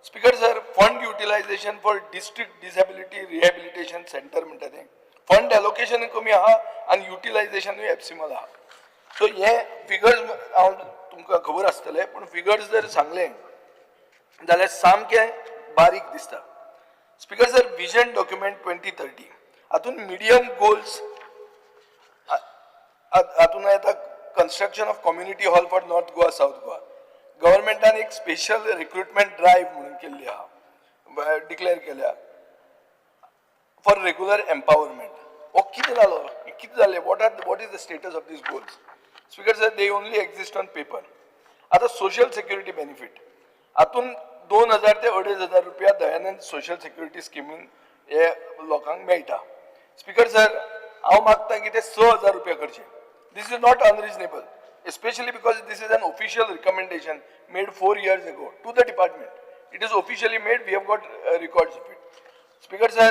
Speaker sir, fund utilisation for district disability rehabilitation centre म्हणटा तें फंड एलोकेशन कमी आहा आनी युटिलायझेशनूय एप्सिमल आहा. सो हे फिगर्स हांव तुमकां खबर आसतलें, पूण फिगर्स जर सांगलें जाल्यार सामकें बारीक दिसता. स्पीकर सर, विजन डॉक्युमेंट 2030 हातून मिडियम गोल्स हातून येता construction of community hall for North Goa, South Goa. गव्हर्मेंटान एक स्पेशल रिक्रुटमेंट ड्रायव्ह म्हणून केल्ली आहा, डिक्लेअर केल्या फॉर रेगुलर एम्पावरमेंट. हो कितें जालो, कितें जालें? What is the status of these goals? Speaker sir, they only exist on paper. आतां सोशल सेक्युरिटी बेनिफीट हातून 2000 ते 2500 रुपया दयानंद सोशल सेक्युरिटी स्किमीन हे लोकांक मेळटा. स्पीकर सर, हांव मागता की ते 6000 रुपया करचे. This is not unreasonable, especially because this is an official recommendation made 4 years ago to the department. It is officially made, we have got records of it. Speaker sir,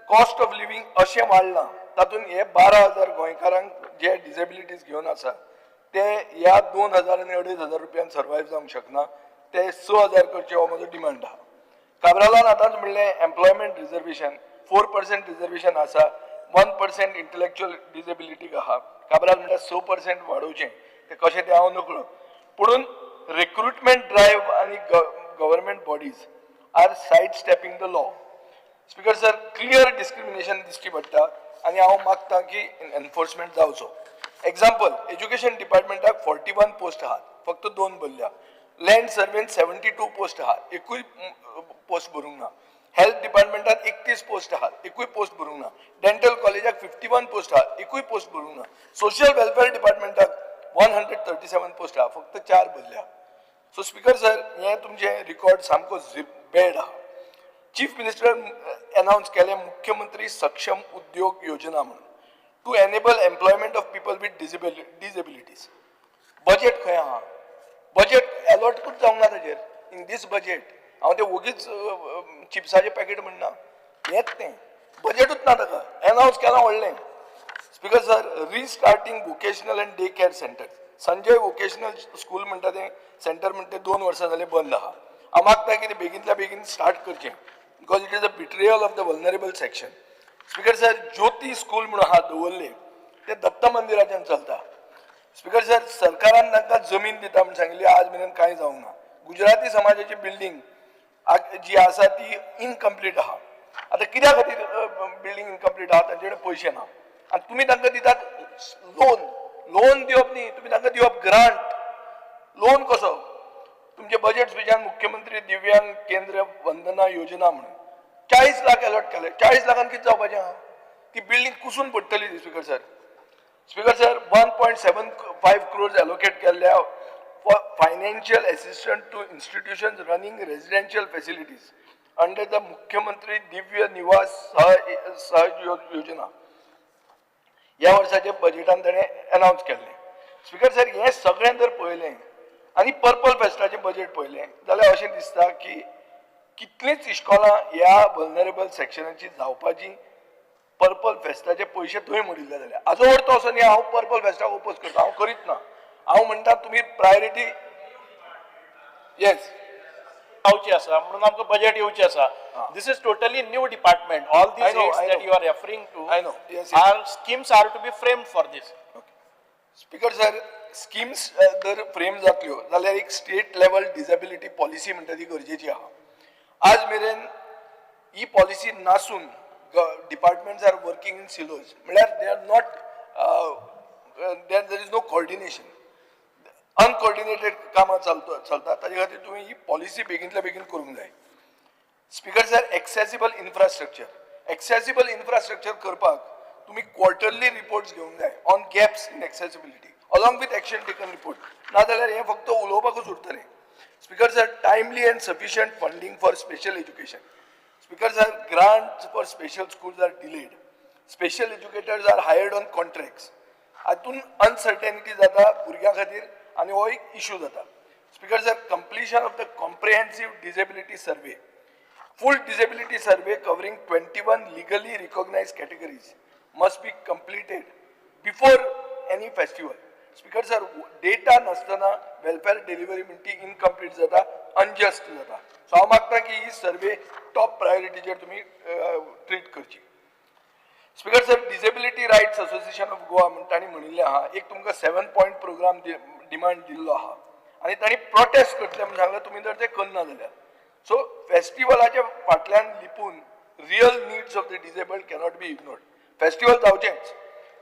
cost of living अशें वाडलां, तातूंत हे 12,000 गोंयकारांक जे disabilities घेवन आसा ते ह्या 2000 आनी 2500 रुपयान सर्वायव जावंक शकना. ते 6000 करचे हो म्हजो डिमांड आहा. काब्रालान आतांच म्हणलें एम्प्लॉयमेंट रिजर्वेशन 4% रिजर्वेशन आसा, 1% इंटलेक्च्युअल डिसेबिलिटीक आहा. काब्राल म्हणटा 6% वाडोवचें, तें कशें तें हांव नकळो. पुणून रिक्रुटमेंट ड्रायव्ह आनी government bodies are side stepping the law. Speaker sir, clear discrimination दिश्टी पडटा आनी हांव मागता की एनफोर्समेंट जावचो. एग्जाम्पल, एज्युकेशन डिपार्टमेंटाक 41 पोस्ट आहात, फक्त 2 भरल्या. लँड सर्वेन 72 पोस्ट आहात, एकूय पोस्ट भरूंक ना. हेल्थ डिपार्टमेंटात 31 पोस्ट आहात, एकूय पोस्ट भरूंक ना. डेंटल कॉलेजाक 51 पोस्ट आहात, एकूय पोस्ट भरूंक ना. सोशल वेलफेअर डिपार्टमेंटाक 137 पोस्ट आहा, फक्त 4 भरल्या. सो स्पीकर सर, हें तुमचें रिकॉर्ड सामको बॅड आहा. चीफ मिनिस्टर अनावन्स केलें मुख्यमंत्री सक्षम उद्योग योजना म्हणून, to enable employment of people with disabilities. Budget खंय आहा? बजेट अलॉटूच जावंक ना ताजेर. इन these budget हांव तें वोगीच चिप्साचें पॅकेट म्हणना, हेंच तें बजेटूच ना ताका. अनावन्स केलां व्हडलें. Speaker sir, restarting vocational and day care centre. Sanjay vocational school म्हणटा तें सेंटर म्हणटा तें 2 वर्सां जालीं बंद आहा. हांव मागता की तें बेगीनच्या बेगीन स्टार्ट करचें, because it is a betrayal of the vulnerable section. Speaker sir, Jyoti school म्हणून आहा दवरले, तें दत्त मंदिराच्यान चलता. स्पीकर सर, सरकारान तांकां जमीन दिता म्हूण सांगिल्ली, आज मेरेन कांय जावंक ना. गुजराती समाजाची बिल्डींग जी आसा ती इनकम्प्लीट आहा. आतां कित्या खातीर बिल्डींग इनकम्प्लीट आहा? तांचे कडेन पयशे ना. आनी तुमी तांकां दितात लोन. लोन दिवप न्ही, तुमी तांकां दिवप ग्रांट. लोन कसो? तुमचे बजेट स्पिचान मुख्यमंत्री दिव्यांग केंद्र वंदना योजना म्हणून 40 लाख अलॉट केले. 40 लाखान कितें जावपाचें आहा? ती बिल्डींग कुसून पडटली. Speaker sir, speaker sir, 1.75 crores allocate केल्ल्या for financial assistance to institutions running residential facilities under the Mukhyamantri Divya Niwas Sahaj Yojana. ह्या वर्साच्या बजेटान ताणें अनावन्स केल्लें. स्पीकर सर, हें सगळें जर पळयलें आनी पर्पल फेस्टाचें बजेट पळयलें जाल्यार अशें दिसता की कितलींच इश्कोलां ह्या वल्नरेबल सेक्शनाची जावपाची पर्पल फेस्ताचे पयशे थंय मोडिल्ले जाल्यार. हाजो अर्थ असो न्ही हांव पर्पल फेस्ताक ओपोज करता, हांव करीत ना. हांव म्हणटा तुमी प्रायोरिटी येस जावची आसा म्हणून आमकां बजेट येवचें आसा. This is totally new department. All these rates that you are referring to are schemes are to be framed for this. Speaker sir, schemes जर फ्रेम जातल्यो जाल्यार एक स्टेट लेवल डिजेबिलिटी पॉलिसी म्हणटा ती गरजेची आहा. आज मेरेन ही पॉलिसी नासून departments are working in silos, म्हणल्यार they are not, there is no coordination, uncoordinated कामां चलता. ताजे खातीर तुवें ही पॉलिसी बेगीनल्या बेगीन करूंक जाय. Speaker sir, accessible infrastructure, accessible infrastructure करपाक तुमी क्वॉर्टरली रिपोर्ट्स घेवंक जाय on gaps in accessibility along with action taken report. नाजाल्यार हें फक्त उलोवपाकूच उरतलें. Speaker sir, timely and sufficient funding for special education. Speaker sir, grants for special schools are delayed. Special educators are hired on contracts. हातून uncertainty जाता भुरग्यां खातीर आनी हो एक इशू जाता. Speaker sir, completion of the comprehensive disability survey, full disability survey covering 21 legally recognised categories must be completed before any festival. Speaker sir, data नासतना welfare delivery म्हणटी incomplete जाता, अनजस्ट जाता. सो हांव मागता की ही सर्वे टॉप प्रायोरिटीचेर तुमी treat करची. Speaker sir, disability rights association of Goa म्हण तांणी म्हणिल्लें आहा, एक तुमकां 7 पॉयंट प्रोग्राम डिमांड दिल्लो आहा आनी तांणी प्रोटेस्ट करतले म्हूण सांगलें तुमी जर तें करना जाल्यार. सो फेस्टिवलाच्या फाटल्यान लिपून real needs of the disabled cannot be ignored. Festival जावचेंच.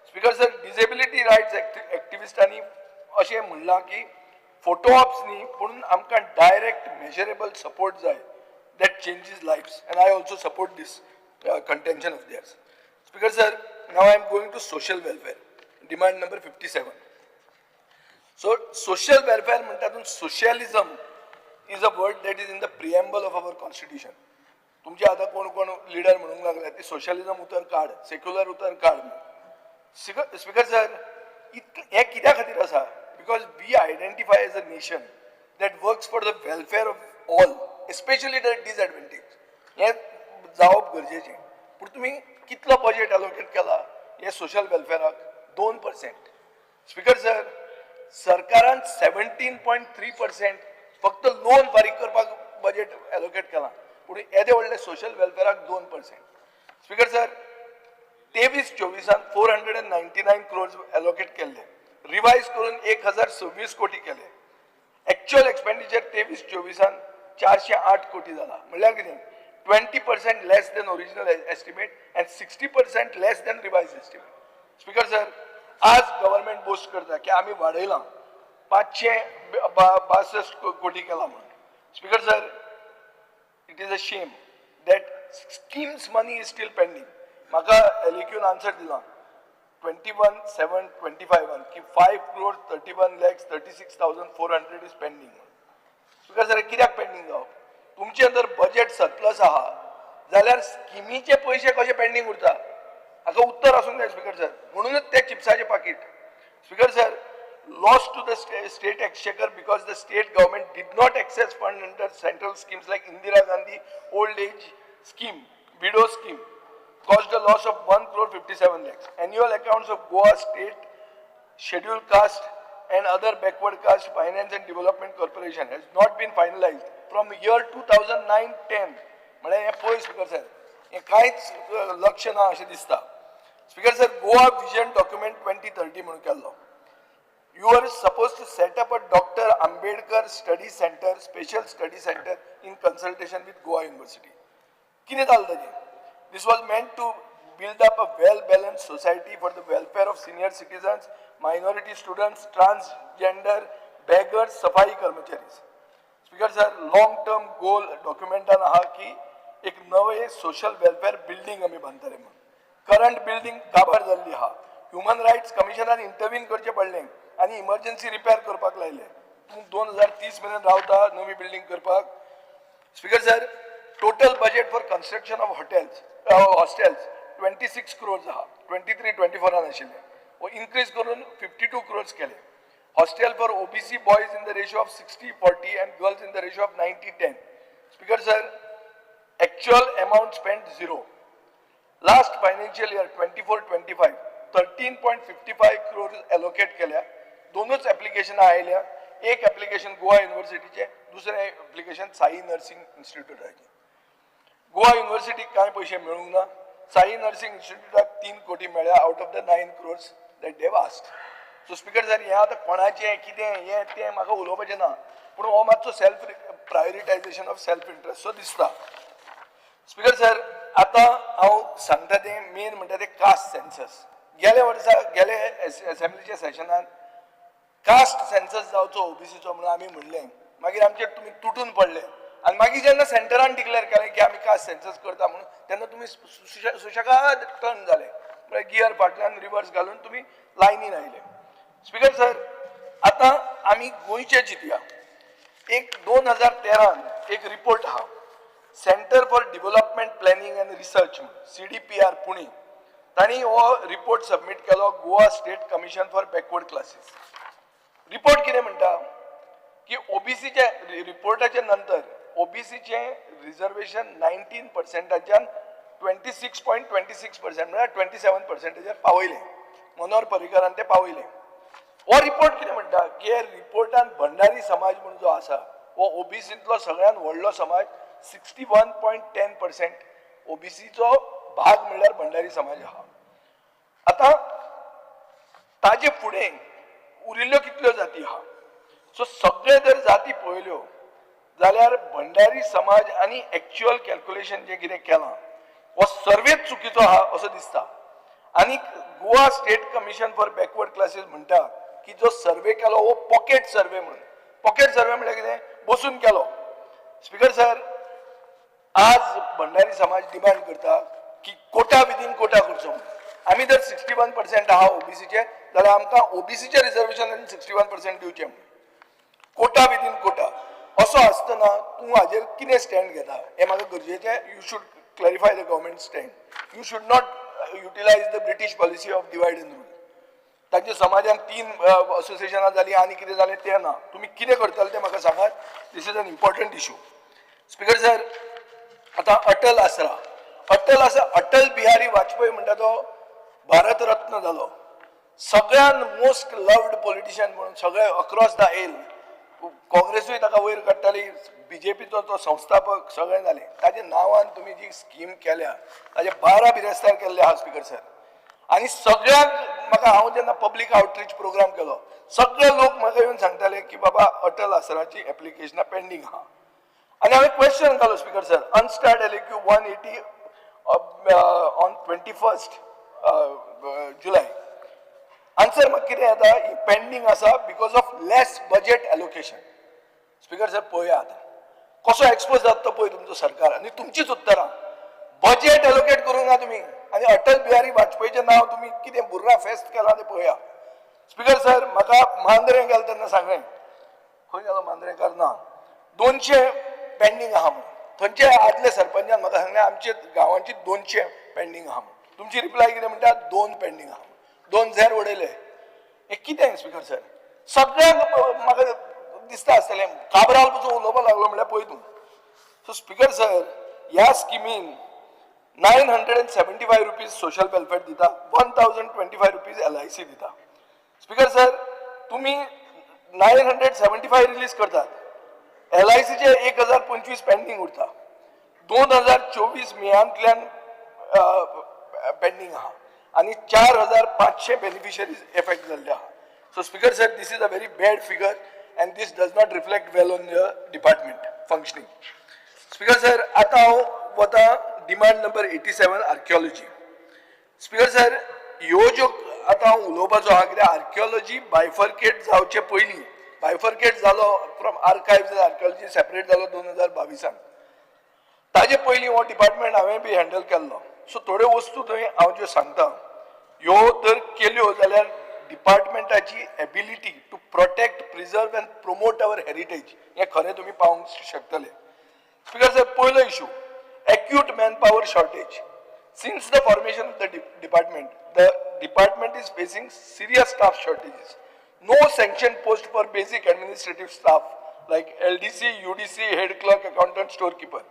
Speaker sir, disability rights एक्टिविस्टांनी अशें म्हणलां की फोटो ऑप्स न्ही पूण आमकां डायरेक्ट मेजरेबल सपोर्ट जाय that changes lives, and I also support this contention of theirs. Speaker sir, now I am going to social welfare, demand number 57. So social welfare म्हणटा तातूंत socialism is a word that is in the preamble of our constitution. तुमचे आतां कोण कोण leader म्हणूंक लागले ती socialism उतर काड, सेक्युलर उतर काड. स्पीकर सर, इतलें हें कित्या खातीर आसा? Because we identify as a nation that works for the welfare of all, especially the disadvantage. हें जावप गरजेचें. पूण तुमी कितलो बजेट एलोकेट केला हे सोशल वेलफेअराक? 2%. स्पीकर सर, सरकारान 17.3% फक्त लोन फारीक करपाक बजेट एलोकेट केलां, पूण येदे व्हडले सोशल वेलफेअराक 2%. स्पीकर सर, 23-24 499 क्रोर्स एलोकेट केल्ले, रिवायज करून 1026 कोटी केले. एक्च्युअल एक्सपेंडिचर 23-24 408 कोटी जाला, म्हणल्यार कितें 20% less than original estimate and 60% less than revise estimate. Speaker sir, आज गव्हर्मेंट बोस्ट करता की आमी वाडयलां 562 कोटी केला म्हणून. Speaker sir, it is a shame that schemes money is still pending. म्हाका एलएक्यून आन्सर दिला 21/7/25 की 5,31,36,400 is pending. Speaker sir, कित्याक पेंडींग जावप? तुमचें जर बजेट सरप्लस आहा जाल्यार स्किमीचे पयशे कशे पेंडींग उरता? हाका उत्तर आसूंक जाय स्पीकर सर. म्हणूनच ते चिप्साचें पाकीट. Speaker sir, loss to the state exchequer because the state government did not access fund under central schemes like Indira Gandhi old age scheme, widow scheme, caused a loss of 1.57 crore. Annual accounts of Goa State Scheduled Caste and other backward caste Finance and Development Corporation has not been finalized from year 2009-10. म्हळ्यार हें पळय speaker sir, हें कांयच लक्ष ना अशें दिसता. Speaker sir, Goa vision document 2030 म्हणून केल्लो. You are supposed to set up a Dr. Ambedkar Study Center, special study center in consultation with Goa University. कितें जालें ताजें? This was meant to build up a well balance society for the welfare of senior citizens, minority students, transgender, beggars, सफाई कर्मचारी. Speaker sir, long term goal डॉक्युमेंटान आहा की एक नवे social welfare building आमी बांदतले म्हणून. करंट बिल्डींग काबार जाल्ली आहा. ह्युमन रायट्स कमिशनान इंटरवीन करचें पडलें आनी इमर्जन्सी रिपेर करपाक लायलें. तूं 2030 मेरेन रावता नवी बिल्डींग करपाक? Speaker sir, total budget for construction of hotels, hostels 26 crores आहा. 23-24 आशिल्ले, हो इन्क्रीज करून 52 क्रोर्स केले. Hostel for OBC boys in the ratio of 60-40 and girls in the ratio of 90-10. Speaker sir, actual amount spent zero. Last financial year 24-25, 13.55 crore allocate केल्या. दोनूच एप्लिकेशनां आयल्या. एक application Goa युनिवर्सिटीचें, दुसरें एप्लिकेशन साई नर्सिंग इन्स्टिट्यूटाचें. गोवा युनिवर्सिटीक कांय पयशे मेळूंक ना. साई नर्सिंग इन्स्टिट्यूटाक 3 कोटी मेळ्ळ्या out of the 9 crores that they've asked. So speaker sir, हें आतां कोणाचें कितें हें तें म्हाका उलोवपाचें ना, पूण हो मातसो self prioritization of self interest so दिसता. स्पीकर सर, आतां हांव सांगता तें मेन म्हणटा तें कास्ट सेन्सस. गेल्या वर्सा, गेले एसेंब्लीच्या सेशनान कास्ट सेन्सस जावचो ओबीसीचो म्हणून आमी म्हणलें. मागीर आमचेर तुमी तुटून पडले आनी मागीर जेन्ना सेंटरान डिक्लेअर केलें की आमी कास्ट सेन्सस करता म्हणून, तेन्ना तुमी सुशेगाद टर्न जाले, म्हळ्यार गियर फाटल्यान रिवर्स घालून तुमी लायनीन आयले. स्पीकर सर, आतां आमी गोंयचे चिंतया. एक 2013 एक रिपोर्ट आहा, Centre for Development Planning and Research, CDPR Pune, तांणी हो रिपोर्ट सबमीट केलो Goa State Commission for Backward Classes. Report कितें म्हणटा की ओबीसीच्या रिपोर्टाच्या नंतर ओबीसीचें रिजर्वेशन 19%च्यान 26.26%, म्हळ्यार 27%चेर पावयलें. मनोहर पर्रीकारान तें पावयलें. हो रिपोर्ट कितें म्हणटा की हे रिपोर्टान भंडारी समाज म्हणून जो आसा हो ओबीसींतलो सगळ्यात व्हडलो समाज, 61.10% ओबीसीचो भाग म्हणल्यार भंडारी समाज आहा. आतां ताजे फुडें उरिल्ल्यो कितल्यो जाती आहा? सो सगळे जर जाती पळयल्यो जाल्यार भंडारी समाज आनी एक्च्युअल कॅल्क्युलेशन जें कितें केलां हो सर्वेच चुकीचो आहा असो दिसता. आनी Goa State Commission for Backward Classes म्हणटा की जो सर्वे केलो हो पॉकेट सर्वे म्हणून. पॉकेट सर्वे म्हणल्यार कितें? बसून केलो. स्पीकर सर, आज भंडारी समाज डिमांड करता की कोटा विदीन कोटा करचो म्हणून. आमी जर 61% आहा ओबीसीचे जाल्यार आमकां ओबीसीचे रिजर्वेशन 61% दिवचें म्हणून. कोटा विदीन कोटा असो आसतना तूं हाजेर कितें स्टँड घेता हें म्हाका गरजेचें. You should clarify the government stand. You should not utilize the British policy of divide and rule. तांच्या समाजान 3 असोसिएशनां जालीं आनी कितें जालें तें ना. तुमी कितें करतले तें म्हाका सांगात. This is an important issue. Speaker sir, आतां अटल आसरा, अटल आसा, अटल बिहारी वाजपेयी म्हणटा तो भारत रत्न जालो, सगळ्यान मोस्ट लव्ड पॉलिटिशियन म्हणून सगळे अक्रॉस the L काँग्रेसूय ताका वयर काडटाली, बीजेपीचो तो संस्थापक, सगळें जालें. ताच्या नांवान तुमी जी स्कीम केल्या ताजे 12 बिरेस्तार केल्ले आहा स्पीकर सर. आनी सगळ्यांक म्हाका, हांव जेन्ना पब्लीक आउटरीच प्रोग्राम केलो, सगळे लोक म्हाका येवन सांगताले की बाबा अटल आसराची एप्लिकेशनां पेंडींग आहा. आनी हांवें क्वेश्चन घालो speaker sir, unstarred LAQ 180 on 21 July. Answer म्हाका कितें येता, ही पेंडींग आसा because of less budget allocation. Speaker sir, पळया आतां कसो एक्सपोज जाता तो पळय तुमचो सरकार आनी तुमचीच उत्तरां. बजेट एलोकेट करूंक ना तुमी आनी अटल बिहारी वाजपेयीचें नांव तुमी कितें बुर्रा फेस्त केलां तें पळया. स्पीकर सर, म्हाका मांद्रें गेलें तेन्ना सांगलें, खंय गेलो मांद्रेकार ना, 200 पेंडींग आहा म्हणून. थंयचे आदले सरपंचान म्हाका सांगलें आमचे गांवांची 200 पेंडींग आहा म्हणून. तुमची रिप्लाय कितें म्हणटा, 2 पेंडींग आहा, 2 झेर उडयले. हें कितें स्पीकर सर? सगळ्यांक म्हाका दिसता आसतलें, काब्राल पसून उलोवपाक लागलो म्हणल्यार पळय तूं. सो स्पीकर सर, ह्या स्किमीन 975 रुपीज सोशल वेलफेअर दिता, 1025 रुपीज LIC दिता. स्पीकर सर, तुमी 975 रिलीज करतात, LICचे 1025 पेंडींग उरता. 2024 मेयांतल्यान पेंडींग आहा आनी 4500 बेनिफिशरीज एफेक्ट जाल्ले आहा. So speaker sir, this is a very bad figure and this does not reflect well on the department functioning. Speaker sir, आतां हांव वता demand number 87, archaeology. Speaker sir, ह्यो ज्यो आतां हांव उलोवपाचो आहा, कित्याक आर्किओलॉजी बायफर्केट जावचे पयलीं, बायफर्केट जालो फ्रॉम आर्कायव्स, आर्किओलॉजी सेपरेट जालो 2022. ताजे पयलीं हो डिपार्टमेंट हांवें बी हँडल केल्लो. सो थोड्यो वस्तू थंय हांव ज्यो सांगता, ह्यो जर केल्यो जाल्यार डिपार्टमेंटाची ability to protect, preserve and promote our heritage हें खरें तुमी पावोवंक शकतले. स्पीकर सर, पयलो issue, acute manpower shortage. Since the formation of the department, the department is facing serious staff shortages. No sanctioned post for basic administrative staff like LDC, UDC, head clerk, accountant, storekeeper.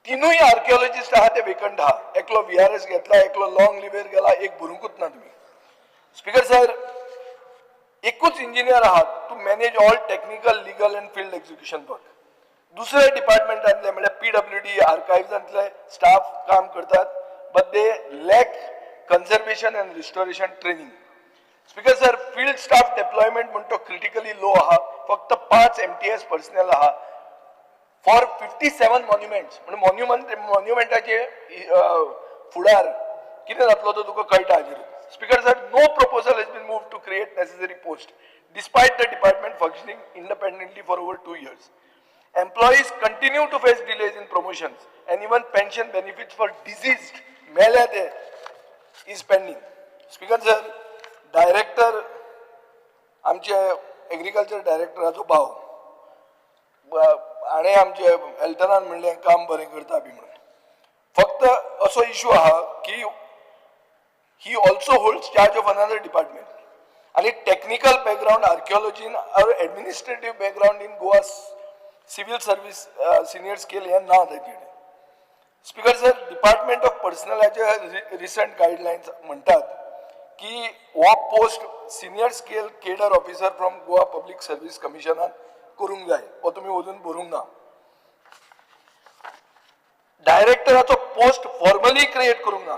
तिनूय आर्किओलॉजिस्ट आहा ते vacant आहा. एकलो VRS घेतला, एकलो long liver गेला, एक भरूंकूच ना तुमी. स्पीकर सर, एकूच इंजिनियर आहात to manage all technical, legal and field execution work. दुसऱ्या डिपार्टमेंटांतले म्हळ्यार पीडब्ल्यूडी, आर्कायव्सांतले स्टाफ काम करतात, but they lack conservation and restoration training. Speaker sir, field staff deployment म्हण तो क्रिटिकली लो आहा. फक्त 5 एमटीएस पर्सनल आहा फॉर 57 मॉन्युमेंट्स. म्हणून मॉन्युमेंटाचे फुडार कितें जातलो तो तुका कळटा हाजेर. Speaker sir, no proposal has been moved to create necessary post despite the department functioning independently for over 2 years. Employees continue to face delays in promotions and even pension benefits for deceased, मेल्या ते, is pending. Speaker sir, director, आमचे agriculture डायरेक्टराचो भाव हाणें आमचे एल्टनान म्हणलें काम बरें करता बी म्हणून. फक्त असो इशू आहा की he also holds charge of another department आणि टेक्निकल बॅकग्रावंड आर्किओलॉजीन or administrative background in Goa Civil Service senior scale हें ना ताजे कडेन. स्पीकर सर, डिपार्टमेंट ऑफ पर्सनलाचे रिसंट गायडलायन्स म्हणटात की हो post senior scale cadre officer from Goa Public Service कमिशनान करूंक जाय. हो तुमी अजून भरूंक ना. डायरेक्टराचो पोस्ट फॉर्मली क्रिएट करूंक ना,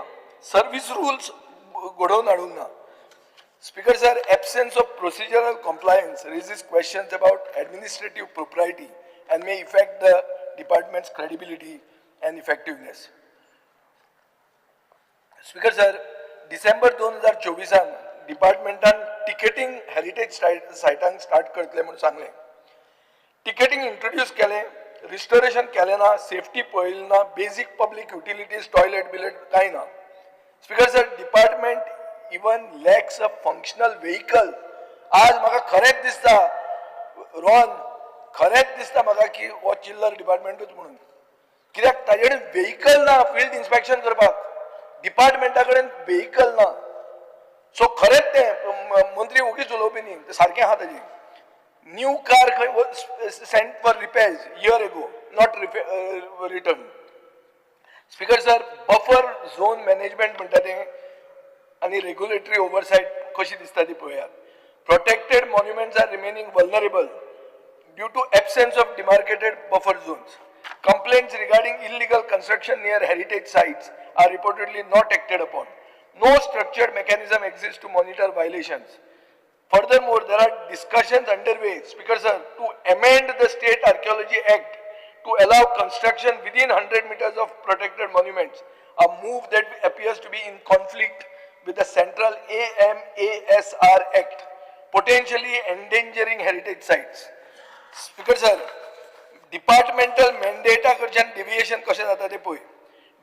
सर्वीस रुल्स घडोवन हाडूंक ना. Speaker sir, absence of procedural compliance raises questions about administrative propriety and may affect the department's credibility and effectiveness. Speaker sir, December 2024 डिपार्टमेंटान ticketing heritage सायटांक स्टार्ट करतले म्हणून सांगलें. टिकेटींग इंट्रोड्यूस केलें, रिस्टोरेशन केलें ना, सेफ्टी पळयली ना, बेजीक पब्लीक युटिलिटीज, टॉयलेट बिलेट कांय ना. Speaker sir, department even lacks a functional vehicle. आज म्हाका खरेंच दिसता, रॉन, खरेंच दिसता म्हाका की हो चिल्लर डिपार्टमेंटूच म्हणून, कित्याक ताजे कडेन व्हेकल ना. फिल्ड इन्स्पेक्शन करपाक डिपार्टमेंटा कडेन व्हेकल ना. सो खरेंच तें मंत्री ओगीच उलोवपी न्ही, तें सारकें आहा ताजें. न्यू कार खंय sent for repairs year ago, not return. Speaker sir, buffer zone management म्हणटा तें आनी रेग्युलेटरी ओवरसायट कशी दिसता ती पळयात. Protected monuments are remaining vulnerable due to absence of demarcated buffer zones. Complaints regarding illegal construction near heritage sites are reportedly not acted upon. No structured mechanism exists to monitor violations. Furthermore, there are discussions underway, Speaker sir, to amend the State Archaeology Act to allow construction within 100 meters of protected monuments, a move that appears to be in conflict with the Central AMASR Act, potentially endangering heritage sites. Speaker sir, departmental मॅन्डेटा कडच्यान deviation कशें जाता तें पळय.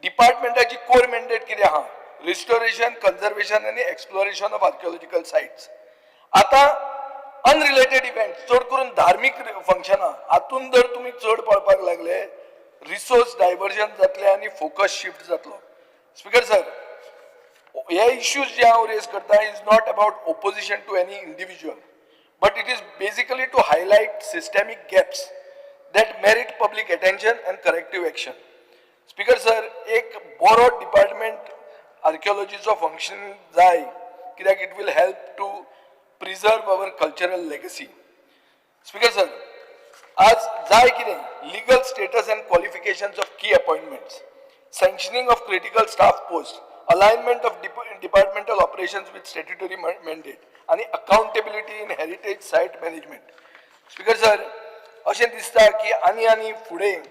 डिपार्टमेंटाची कोर mandate कितें आहा? Restoration, conservation आनी exploration of archaeological sites. आतां unrelated event, चड करून धार्मीक फंक्शनां हातून जर तुमी चड पळपाक लागले, रिसोर्स डायवर्जन जातलें आनी फोकस शिफ्ट जातलो. स्पीकर सर, हे इश्यूज जे हांव रेज करता is not about opposition to any individual, but it is basically to highlight systemic gaps that merit public attention and corrective action. Speaker sir, एक बरो department आर्किओलॉजीचो function जाय, कित्याक it will help to preserve our cultural legacy. Speaker sir, आज जाय कितें? Legal status and qualifications of key appointments, sanctioning of critical staff post, alignment of departmental operations with statutory mandate आणि accountability in heritage site management. Speaker sir, अशें दिसता की आनी आनी फुडें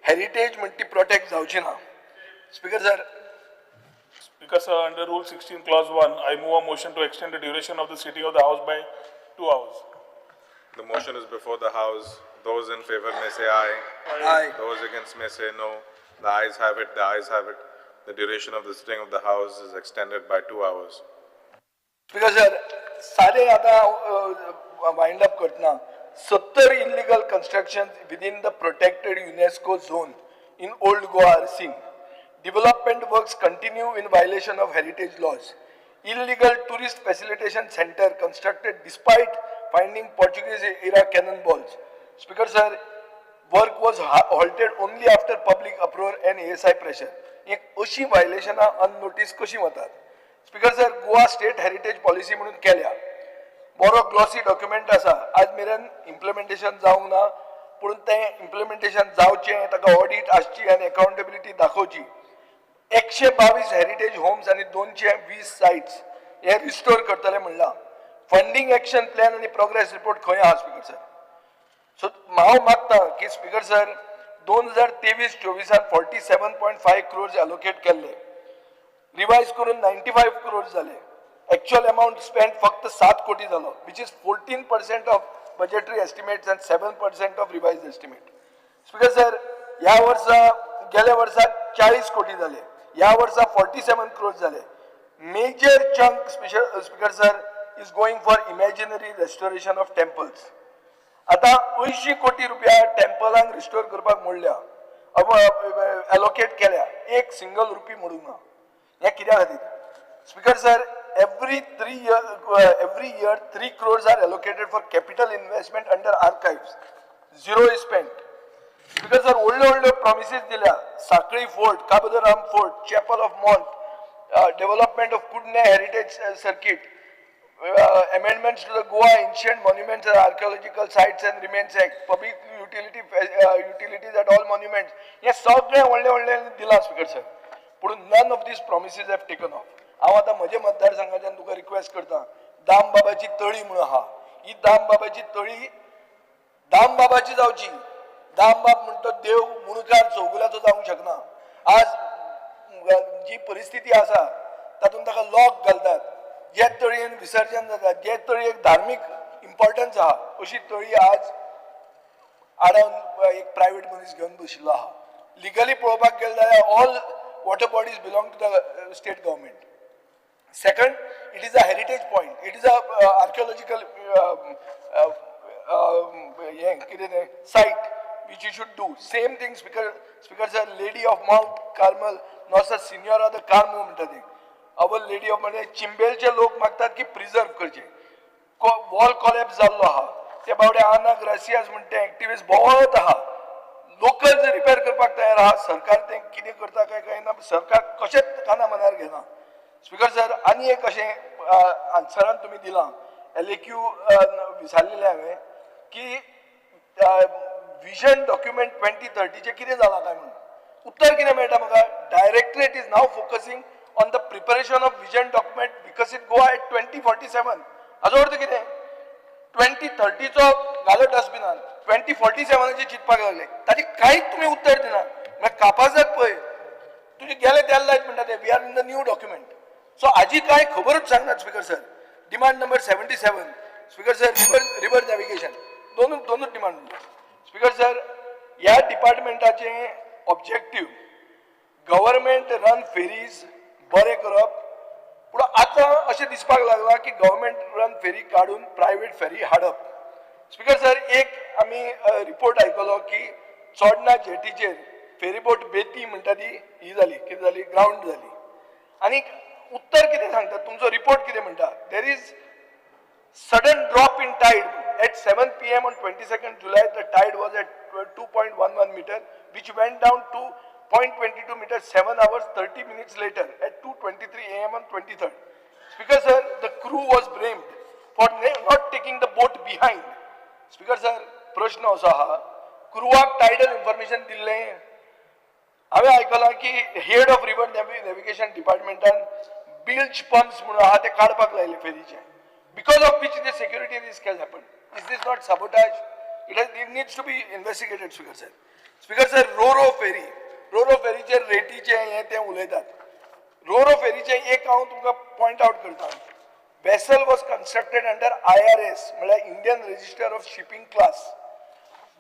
हेरिटेज म्हणटी प्रोटेक्ट जावची ना. Speaker sir. Speaker sir, under Rule 16, Clause 1, I move a motion to extend the duration of the sitting of the House by 2 hours. The motion is before the House. Those in favor may say aye. Aye. Those against may say no. The ayes have it. The ayes have it. The duration of the sitting of the House is extended by 2 hours. Speaker sir, सारे आतां wind up करतना 70 illegal construction within the protected UNESCO zone in Old Goa are seen. Development works continue in violation of heritage laws. Illegal tourist facilitation center constructed despite finding Portuguese era cannonballs. Speaker sir, work was halted only after public uproar and ASI pressure. एक अशी व्हायलेशनां अननोटीस कशी वतात? Speaker sir, Goa state heritage policy म्हणून केल्या, बरो glossy document आसा, आज मेरेन इम्प्लिमेंटेशन जावंक ना, पूण तें इम्प्लिमेंटेशन जावचें, ताका ऑडीट आसची आनी अकाउंटेबिलिटी दाखोवची. 122 हेरिटेज होम्स आनी 220 सायट्स हे रिस्टोर करतले म्हणलां. फंडींग एक्शन प्लॅन आनी प्रोग्रेस रिपोर्ट खंय आहा स्पीकर सर? सो हांव मागता की स्पीकर सर, 2023-24 47.5 क्रोर्स एलोकेट केल्ले, रिवायज करून 95 क्रोर्स जाले. एक्चुअल अमाउंट स्पेंड फक्त 7 कोटी जालो, which is 14% of budgetary estimates and 7% of revise estimate. Speaker sir, ह्या वर्सा, गेल्या वर्सा 40 कोटी जाले, ह्या वर्सा 47 क्रोर्स जाले. Major chunk, speaker sir, is going for imaginary restoration of temples. आतां 80 कोटी रुपया टेम्पलांक रिस्टोर करपाक मोडल्या, एलोकेट केल्या, एक सिंगल रुपी मोडूंक ना. हें कित्या खातीर? Speaker sir, every year 3 crores are allocated for capital investment under archives. Zero is spent. Speaker sir, व्हडल्यो व्हडल्यो प्रॉमिसीस दिल्या, Sanquelim fort, Cabo de Rama fort, chapel of Mont, development of Kudne heritage circuit, amendments to the Goa Ancient Monuments and Archaeological Sites and Remains Act, public utilities at all monuments. हे सगळें व्हडले व्हडले दिलां speaker sir, पूण none of these promises have taken off. हांव आतां म्हज्या मतदारसंघाच्यान तुका रिक्वेस्ट करता, दामबाबाची तळी म्हणून आहा, ही दामबाबाची तळी दामबाबाची जावची. दामबाब म्हणतो देव मुणकार चौगुल्याचो जावंक शकना. आज जी परिस्थिती आसा तातूंत ताका लॉक घालतात, जे तळयेन विसर्जन जाता, जे तळयेक धार्मीक इम्पॉर्टन्स आहा अशी तळी आज आडावन एक प्रायवेट मनीस घेवन बशिल्लो आहा. लिगली पळोवपाक गेले जाल्यार all water bodies belong to the state government. Second, it is a heritage point, it is a archaeological हें कितें तें site which you should do. Same thing speaker sir, lady of Mount Carmel, Nossa Senhora de Carmo म्हणटा ती our lady of, म्हणजे चिंबेलचे लोक मागतात की preserve करचे. वॉल कॉलॅप्स जाल्लो आहा, ते बावडे आना ग्रासियास म्हणटा एक्टिविस्ट भोंवत आहा, लोकल रिपेर करपाक तयार आहा, सरकार तें कितें करता काय काय ना, सरकार कशेंच काना मनार घेना. स्पीकर सर, आनी एक अशें आन्सरान तुमी दिलां, LAQ विचारलेलें हांवें की विजन डॉक्युमेंट 2030चें कितें जालां काय म्हणून, उत्तर कितें मेळटा म्हाका, directorate is now focusing on the preparation of vision document Viksit Goa at 2047. हाजो अर्थ कितें, 2030चो घालो डस्टबिनान, 2047चें चिंतपाक लागले, ताजें कांयच तुमी उत्तर दिना. म्हळ्यार कापाजात पळय तुजे गेले तेल लायत म्हणटा ते, we are in the new document. So हाजी कांय खबरूच सांगनात speaker sir. Demand number 77 speaker sir, river navigation, दोनूच डिमांड. स्पीकर सर, ह्या डिपार्टमेंटाचें ऑब्जेक्टीव गव्हर्मेंट रन फेरीज बरें करप, पूण आतां अशें दिसपाक लागलां की गव्हर्मेंट रन फेरी काडून प्रायवेट फेरी हाडप. स्पीकर सर, एक आमी रिपोर्ट आयकलो की चोडणा जेटीचेर फेरीबोट बेती म्हणटा ती ही जाली, कितें जाली, ग्रावंड जाली. आनी उत्तर कितें सांगता तुमचो रिपोर्ट कितें म्हणटा, there is sudden drop in tide at 7 PM on 22nd July. The tide was at 2.11 meter, which went down to 0.22 meter 7 hours 30 minutes later at 2:23 AM on 23rd. Speaker sir, the crew was blamed for not taking the boat behind. Speaker sir, प्रश्न असो आहा, क्रुवाक tidal information दिल्लें? हांवें आयकलां की head of river navigation डिपार्टमेंटान bilge pumps म्हणून आहा ते काडपाक लायले फेरीचे, because of which the security risk has happened. Is this not sabotage? It needs to be investigated, Speaker sir. Speaker sir, Roro ferry, Roro फेरीचेर रेटीचे हें तें उलयतात. रोरो फेरीचें एक हांव तुमकां पॉयंट आवट करता. Vessel was constructed under IRS म्हळ्यार Indian register of shipping class,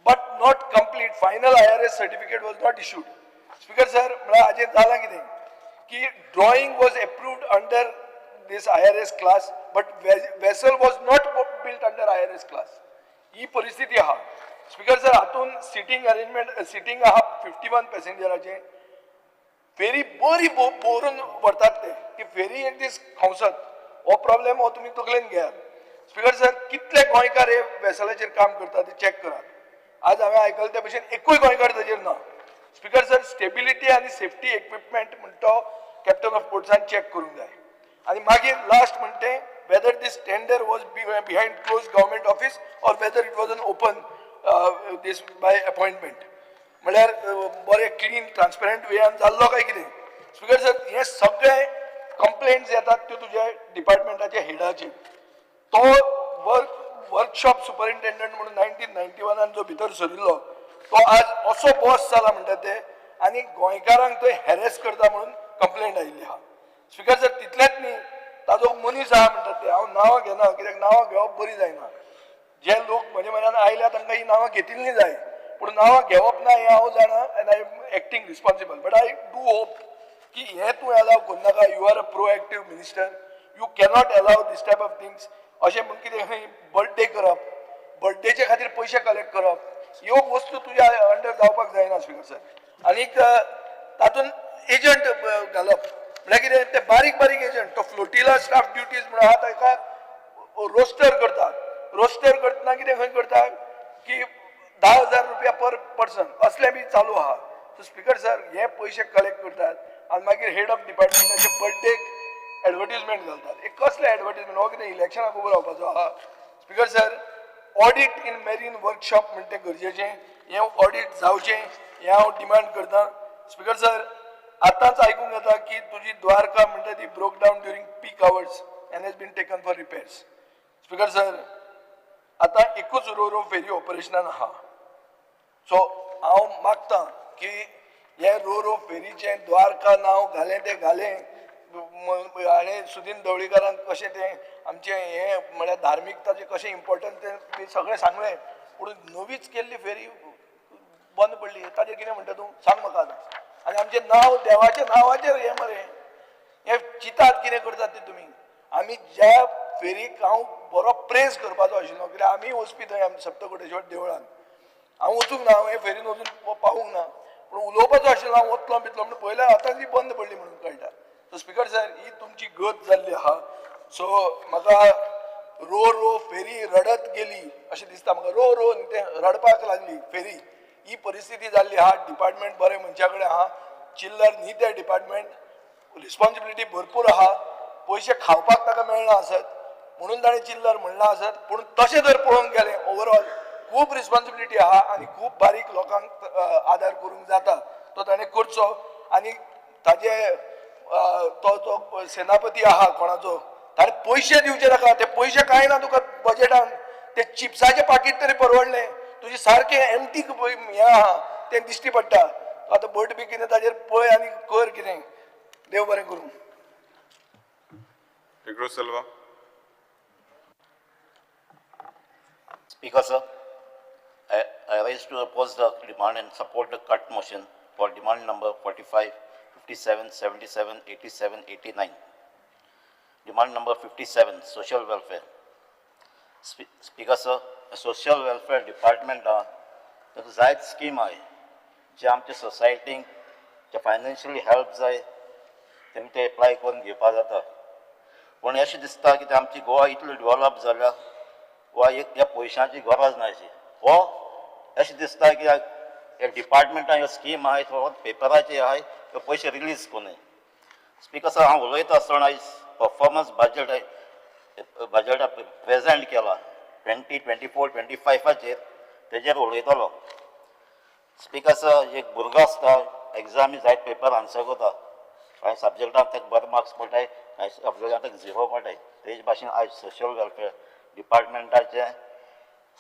but not complete. Final IRS certificate was not issued. Speaker sir, म्हळ्यार हाजेर जालां कितें की drawing was approved under this IRS class, but vessel was not built under IRS class. ही परिस्थिती आहा. Speaker sir, हातून sitting arrangement, sitting आहा 51 पॅसेंजराचें. फेरी बरी भरून व्हरतात ते की फेरी एक दीस खंवसत, हो प्रॉब्लेम हो तुमी तकलेन घेयात. स्पीकर सर, कितले गोंयकार हे वेसलाचेर काम करतात ते चॅक करात. आज हांवें आयकलें त्या भशेन एकूय गोंयकार ताजेर ना. स्पीकर सर, स्टेबिलिटी आनी सेफ्टी इक्विपमेंट म्हणटा तो कॅप्टन ऑफ पोर्ट्सान चॅक करूंक जाय. आनी मागीर last म्हणटे whether this tender was behind close government office or whether it was an open this by appointment, म्हळ्यार बरें क्लीन ट्रान्सपरंट वेयान जाल्लो काय कितें. स्पीकर सर, हे सगळे कंप्लेंट्स येतात त्यो तुज्या डिपार्टमेंटाच्या हेडाचेर. तो वर्कशॉप सुपरिंटेंडंट म्हणून 1991 जो भितर सरिल्लो तो आज असो बॉस जाला म्हणटा ते, आनी गोंयकारांक थंय हॅरेस करता म्हणून कंप्लेंट आयिल्ली आहा. स्पीकर सर, तितलेंच न्ही, ताजो मनीस आहा म्हणटा ते, हांव नांवां घेना कित्याक नांवां घेवप बरी जायना. जे लोक म्हज्या मनान आयल्या तांकां ही नांवां घेतिल्लीं जाय, पूण नांवां घेवप ना हें हांव जाणा, and I am acting responsible. But I do hope की हें तूं एलाव करनाका. You are a proactive minister, you cannot allow this type of things. अशें म्हूण कितें खंय बर्थडे करप, बर्थडेचे खातीर पयशे कलेक्ट करप, ह्यो वस्तू तुज्या अंडर जावपाक जायना. स्पीकर सर, आनीक तातूंत एजंट घालप म्हळ्यार कितें, ते बारीक बारीक एजंट, तो फ्लोटिला स्टाफ ड्युटीज म्हणून आहा ताका रोस्टर करतात. रोस्टर करतना कितें खंय करता की 10,000 रुपया पर पर्सन असलें बी चालू आहा. सो स्पीकर सर, हे पयशे कलेक्ट करतात आनी मागीर हेड ऑफ डिपार्टमेंटाचे बर्थडेक एडवर्टीजमेंट घालतात. एक कसलें एडवर्टीजमेंट, हो कितें इलेक्शनाक उबो रावपाचो आहा. Speaker sir, audit in marine workshop म्हणटा तें गरजेचें, हें ऑडीट जावचें हें हांव डिमांड करता. स्पीकर सर, आतांच आयकूंक येता की तुजी द्वारका म्हणटा ती broke down during peak hours and has been taken for repairs. Speaker sir, आतां एकूच रो रो फेरी ऑपरेशनान आहा. सो हांव मागता की हे रो रो फेरीचें द्वारका नांव घालें तें घालें, हाणें सुदीन ढवळीकारान कशें तें आमचें हें म्हळ्यार धार्मीकताचें कशें इम्पॉर्टंट तें सगळें सांगलें, पूण नवीच केल्ली फेरी बंद पडली, ताजेर कितें म्हणटा तूं सांग म्हाका आतां. आनी आमचें नांव देवाच्या नांवाचेर हें मरे, हें चिंतात कितें करतात तें तुमी. आमी ज्या फेरीक हांव बरो प्रेज करपाचो आशिल्लो, कित्याक आमी वचपी थंय आमी सप्तकोटेश्वर देवळान, हांव वचूंक ना, हांव हे फेरीन वचून पावूंक ना, पूण उलोवपाचो आशिल्लो हांव वतलो बितलो म्हणून पयल्यार आतां ती बंद पडली म्हणून कळटा. सो स्पीकर सर, ही तुमची गत जाल्ली आहा. सो म्हाका रो रो फेरी रडत गेली अशें दिसता म्हाका, रो रो तें रडपाक लागली फेरी, ही परिस्थिती जाल्ली आहा. डिपार्टमेंट बरें मनशा कडेन आहा, चिल्लर न्ही तें डिपार्टमेंट, रिस्पॉन्सिबिलिटी भरपूर आहा, पयशे खावपाक ताका मेळना आसत म्हणून ताणें चिल्लर म्हणलां आसत, पूण तशें जर पळोवंक गेलें ओवरऑल खूब रिस्पॉन्सिबिलिटी आहा आनी खूब बारीक लोकांक आदार करूंक जाता, तो ताणें करचो. आनी ताजे तो तो सेनापती आहा कोणाचो, ताणें पयशे दिवचे ताका, ते पयशे कांय ना तुका बजेटान, ते चिप्साचें पाकीट तरी परवडलें, तुजी सारकें एमटी हें आहा तें दिश्टी पडटा. आतां बट बी कितें ताजेर पळय आनी कर कितें. देव बरें करूं. D'Cruz Silva. Speaker sir, I rise to oppose the demand and support the cut motion for demand number 45, 57, 77, 87, 89. Demand number 57, social welfare. Speaker sir, social welfare department जायत स्कीम आहे जे आमच्या सोसायटींक जे फायनान्शियली हेल्प जाय तेमी ते एप्लाय करून घेवपा जाता. पूण अशें दिसता की आमची गोवा इतली डेवलप जाल्या वा एक ह्या पयशांची गरज ना अशी, हो अशें दिसता की ह्या डिपार्टमेंटान ह्यो स्कीम आहाय फकत पेपराचे आहाय, त्यो पयशे रिलीज करुनय. स्पीकर सर, हांव उलयता आसतना आयज परफॉर्मन्स बजट बजट प्रेजेंट केला 2024 25 तेजेर उलयतलो. स्पीकर सर, एक भुरगो आसता एग्जामी जायत पेपर आन्सर करता, कांय सब्जॅक्टाक ताका बरे मार्क्स पडटाय, कांय सब्जॅक्टाक ताका झिरो पडटाय. तेज भाशेन आयज सोशल वेलफेअर डिपार्टमेंटाचे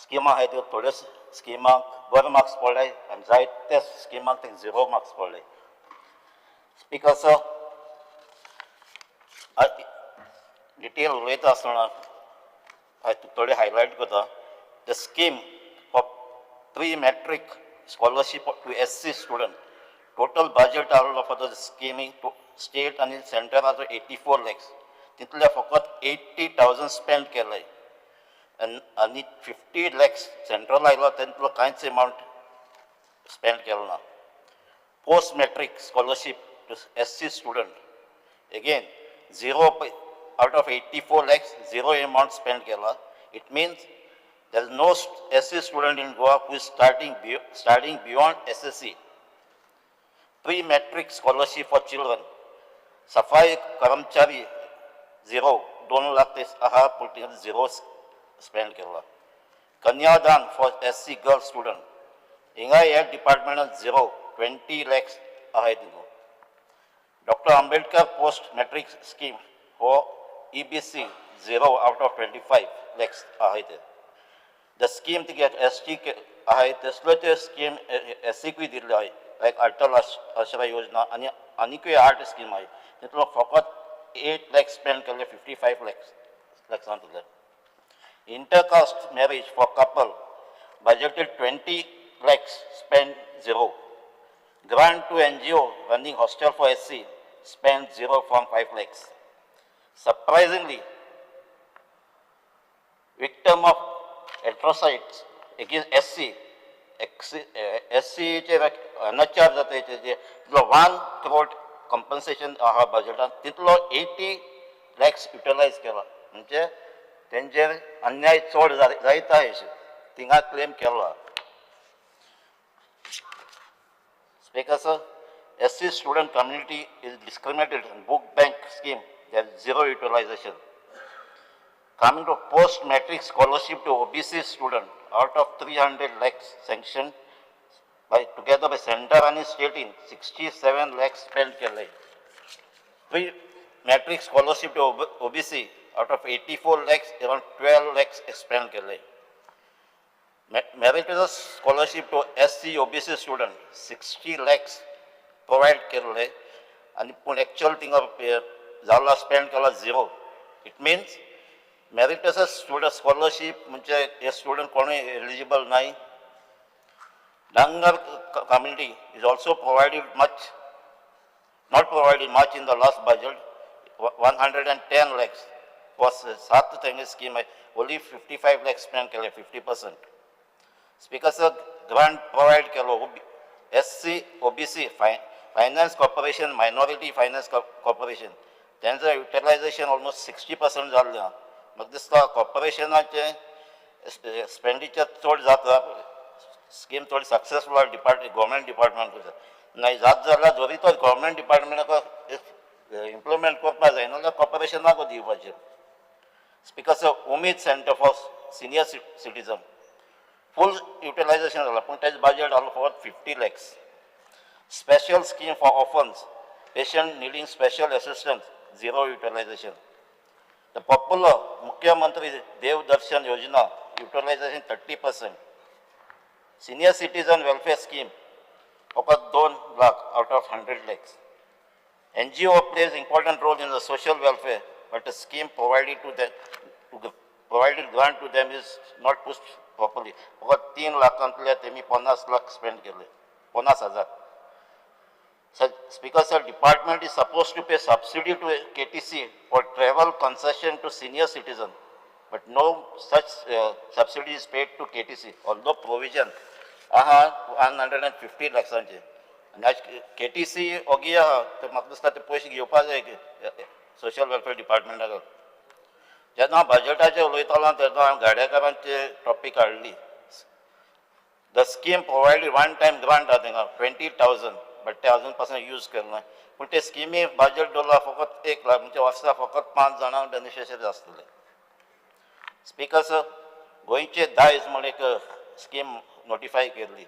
स्किमां आहाय त्यो थोड्यो स्किमांक बरे मार्क्स पडले आनी जायते स्किमांक ताका झिरो मार्क्स पडले. Speaker sir, डिटेल उलयता आसतना थोडे हायलायट करता. The scheme for pre matric scholarship to SC student, total budget आहलो फॉर the स्किमी स्टेट आनी सेंटराचो 84 लॅक्स, तितले फकत 80,000 स्पेंड केले आनी 50 लॅक्स सेंट्रल आयलो, तेंतलो कांयच एमावंट स्पेंड केलो ना. Post matric scholarship to SC student, again 0 out of 84 lakhs, 0 amount spend केला. It means there is no SC student in Goa who is starting beyond SSC. Pre-matric scholarship for children, Safai Karamchari 0, 2 lakh ते आहा पूण 0 spend केला. Kanyadan for SC girl student, हिंगा ह्या डिपार्टमेंटान 0, 20 लॅक्स आहाय तितून. Doctor Ambedkar post matric scheme हो EBC 0 out of 25 lakhs आहाय ते. The scheme ती एस टी आहाय तसल्यो त्यो स्कीम एस सीकूय दिल्ल्यो आहाय, लायक अटल आश्रय योजना आनी आनीकूय 8 स्कीम आहाय, तितलो फकत 8 लॅक्स स्पेंड केल्ले 55 लॅक्सांतले. Intercaste marriage for couple budgeted 20 lakhs, spend 0. Grant to NGO running hostel for SC, spend 0 from 5 lakhs. Surprisingly, victim of atrocities against SC, SC चे अनाचार जाता तितलो 1 crore compensation आहा बजेटान, तितलो 80 lakhs utilise केला. म्हणजे तेंचेर अन्याय चड जायत आहा थिंगा क्लेम केलो. Speaker sir, SC student community is discriminated in book bank scheme, there is 0 utilization. Coming to post-matric scholarship to OBC student, out of 300 lakhs sanctioned by together by center and state in 67 lakhs spent केले. Pre-matric scholarship to OBC, out of 84 lakhs, around 12 lakhs spent केले. Meritorious scholarship to SC OBC student, 60 lakhs provide केले आनी पूण actual थिंगा जाला spend केला 0. It means meritorious student scholarship म्हणजे हे स्टुडंट कोणूय एलिजिबल नाही. Dhangar community is also provided much, not provided much in the last budget, 110 lakhs was 7 तेंगे स्कीम आहे, only 55 lakhs spend केले, 50%. Speaker sir, grant provide केलो SC OBC finance corporation, minority finance corporation, तेंचो utilisation almost 60% जाल्लें आहा. म्हाका दिसता कॉर्पोरेशनाचें expenditure चड जाता, स्कीम चड सक्सेसफूल आहा गव्हर्मेंट डिपार्टमेंट नाही जात जाल्यार जरी तो गव्हर्मेंट डिपार्टमेंटाक इम्प्लिमेंट करपाक जाय, नाजाल्यार कॉर्पोरेशनाक दिवपाचें. Speaker sir, Umeed centre for senior citizen full utilisation जाला, पूण तेजें बजेट आहलो फकत 50 lakhs. Special scheme for orphans, patient needing special assistance, 0 utilisation. The popular Mukhyamantri Dev Darshan Yojana, utilisation 30%. Senior citizen welfare scheme फकत 2 lakh out of 100 lakhs. NGO plays important role in the social welfare, but the scheme provided to them, provided grant to them is not pushed properly. फकत 3 लाखांतले तेमी 50 lakh spend केले, 50,000. Speaker sir, department is supposed to pay subsidy to KTC for travel concession to senior citizen, but no such subsidy is paid to KTC, although provision आहा 150 लॅक्सांचे. आनी आज KTC ओगी आहा, ते म्हाका दिसता ते पयशे घेवपा जाय सोशल वेलफेअर डिपार्टमेंटाक. जेन्ना हांव बजेटाचेर उलयतालो तेन्ना हांवें गाड्याकारांचे टॉपीक हाडली. The scheme provided one time grant आहा थिंगा 20,000, बट ते अजून पासून यूज केलें ना. पूण ते स्किमी बजेट दवरला फकत 1 लाख, म्हणजे वर्सा फकत 5 जाणांक बेनिफिशरी आसतले. स्पीकर सर, गोंयचे दायज म्हण एक स्कीम नोटिफाय केल्ली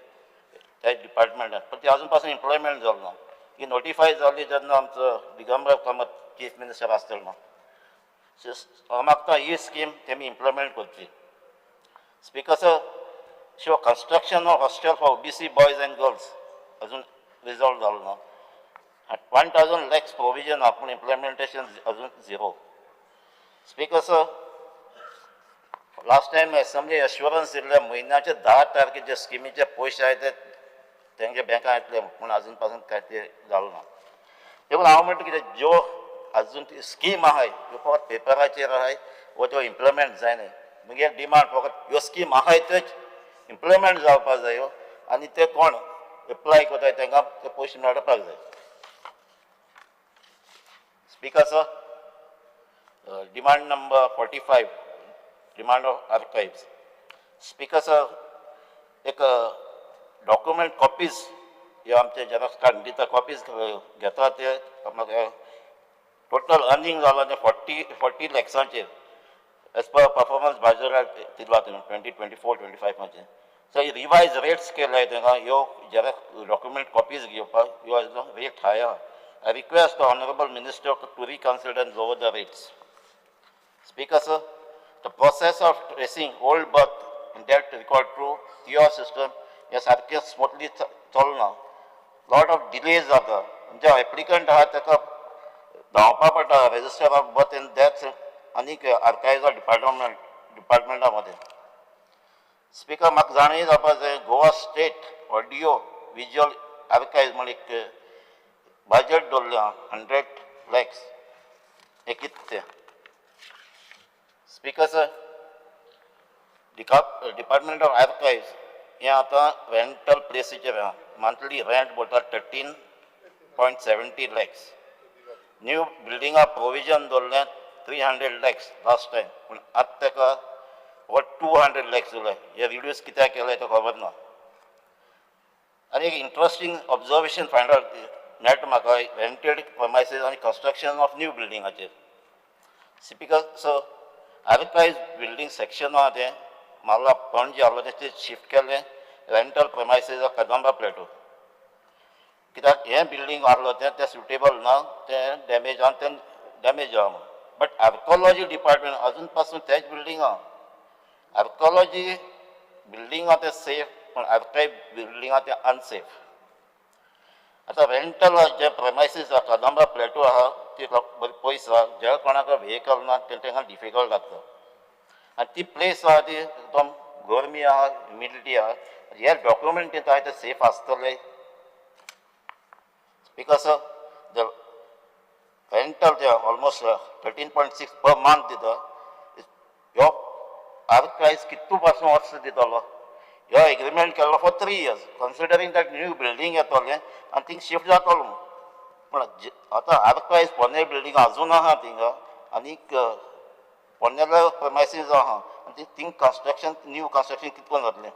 त्या डिपार्टमेंटान, पण ती अजून पासून इम्प्लिमेंट जालो ना. ही नोटिफाय जाली जेन्ना आमचो दिगंबर कामत चीफ मिनिस्टर आसतलो ना, हांव मागता ही स्कीम तेमी इम्प्लिमेंट करची. स्पीकर सर, शिवाय construction of hostel for OBC boys and girls अजून रिजॉल्व जालो ना. 1000 lakhs provision आहा पूण इम्प्लिमेंटेशन अजून zero. Speaker sir, last time assembly assurance दिल्ले म्हयन्याचे 10 तारखेचे स्किमीचे पयशे आहाय ते तेंच्या बँकां येतले, पूण अजून पासून काय ते जालो ना. देखून हांव म्हणटा कितें, ज्यो अजून स्कीम आहाय त्यो फकत पेपराचेर आहाय वो त्यो इम्प्लिमेंट जायना. मुगे डिमांड फकत ह्यो स्कीम आहाय त्योच इम्प्लिमेंट जावपाक जायो आनी ते कोण एप्लाय करताय तांकां ते पयशे मेळपाक जाय. Speaker sir, demand number 45, demand of archives. Speaker sir, एक डॉक्युमेंट कॉपीज ह्यो आमचे झेरॉक्स काडून दिता, कॉपीज घेता ते म्हाका टोटल अर्निंग जालां तें 40 लॅक्सांचेर एज पर परफॉर्मन्स बाजराक दिला तुमी 2024-25. सो रिवायज रेट्स केले तांकां ह्यो झेरॉक्स डॉक्युमेंट कॉपीज घेवपाक ह्यो रेट हाय आहा. I request the Honorable Minister to reconsider and lower the rates. Speaker sir, the process of tracing old birth and death record through TR system हे सारकें smoothly चलना. Lot of delays जाता. जे applicant आहा ताका धांवपा पडटा register of birth and death आनीक आर्कायव्सा डिपार्टमेंटा मदें. स्पीकर, म्हाका जाणूय जावपा जाय Goa state audio visual archive म्हण एक बजट दवरलें 100 लॅक्स हें कितें तें. Speaker sir, department of archives हें आतां रेंटल प्लेसीचेर आहा. मंथली रेंट बोलता 13.70 लॅक्स. न्यू बिल्डिंगा प्रोविजन दवरलें 300 लॅक्स लास्ट टायम, पूण आतां ताका फकत 200 लॅक्स दिलें. हें रिड्यूस कित्याक केलें तें खबर ना. आनी एक इंट्रस्टींग ऑब्जर्वेशन फायंड आवट मेळटा म्हाका रेंटेड प्रमायसीस आनी कन्स्ट्रक्शन ऑफ न्यू बिल्डिंगाचेर. Speaker sir, archives building section आहा तें म्हाला पणजे आहलो तें शिफ्ट केलें रेंटल प्रमायसीस कदंबा प्लेटो, कित्याक हें बिल्डींग आहलो तें तें सुटेबल ना, तें डॅमेज आहा, तें डॅमेज आहा म्हणून. बट आर्कोलॉजी डिपार्टमेंट अजून पासून तेच बिल्डींग आहा. आर्कोलॉजी बिल्डींग आहा तें सेफ, पूण आर्कायव बिल्डींग आहा तें अनसेफ. आतां रेंटल जे प्रमायसीस आहा कदंबा प्लेटो आहा ती बरी पयस आहा, ज्या कोणाक व्हेकल ना तेंकां डिफिकल्ट जाता. आनी ती प्लेस आहा ती एकदम गरमी आहा, ह्युमिडिटी आहा. हे डॉक्युमेंट तितून आहा ते सेफ आसतले. Because the rental ते ऑलमोस्ट 13.6 पर मंथ दिता. ह्यो आर्कायव्स कितू पासून वर्स दितलो? ह्यो एग्रीमेंट केल्लो for 3 years considering that new building येतलें आनी थिंग शिफ्ट जातलो म्हूण. पूण आतां आर्कायव्स पोरणे बिल्डींग अजून आहा थिंगा आनीक पोरण्याल्या प्रमायसीस आहा आनी thing construction new construction कितको जातलें.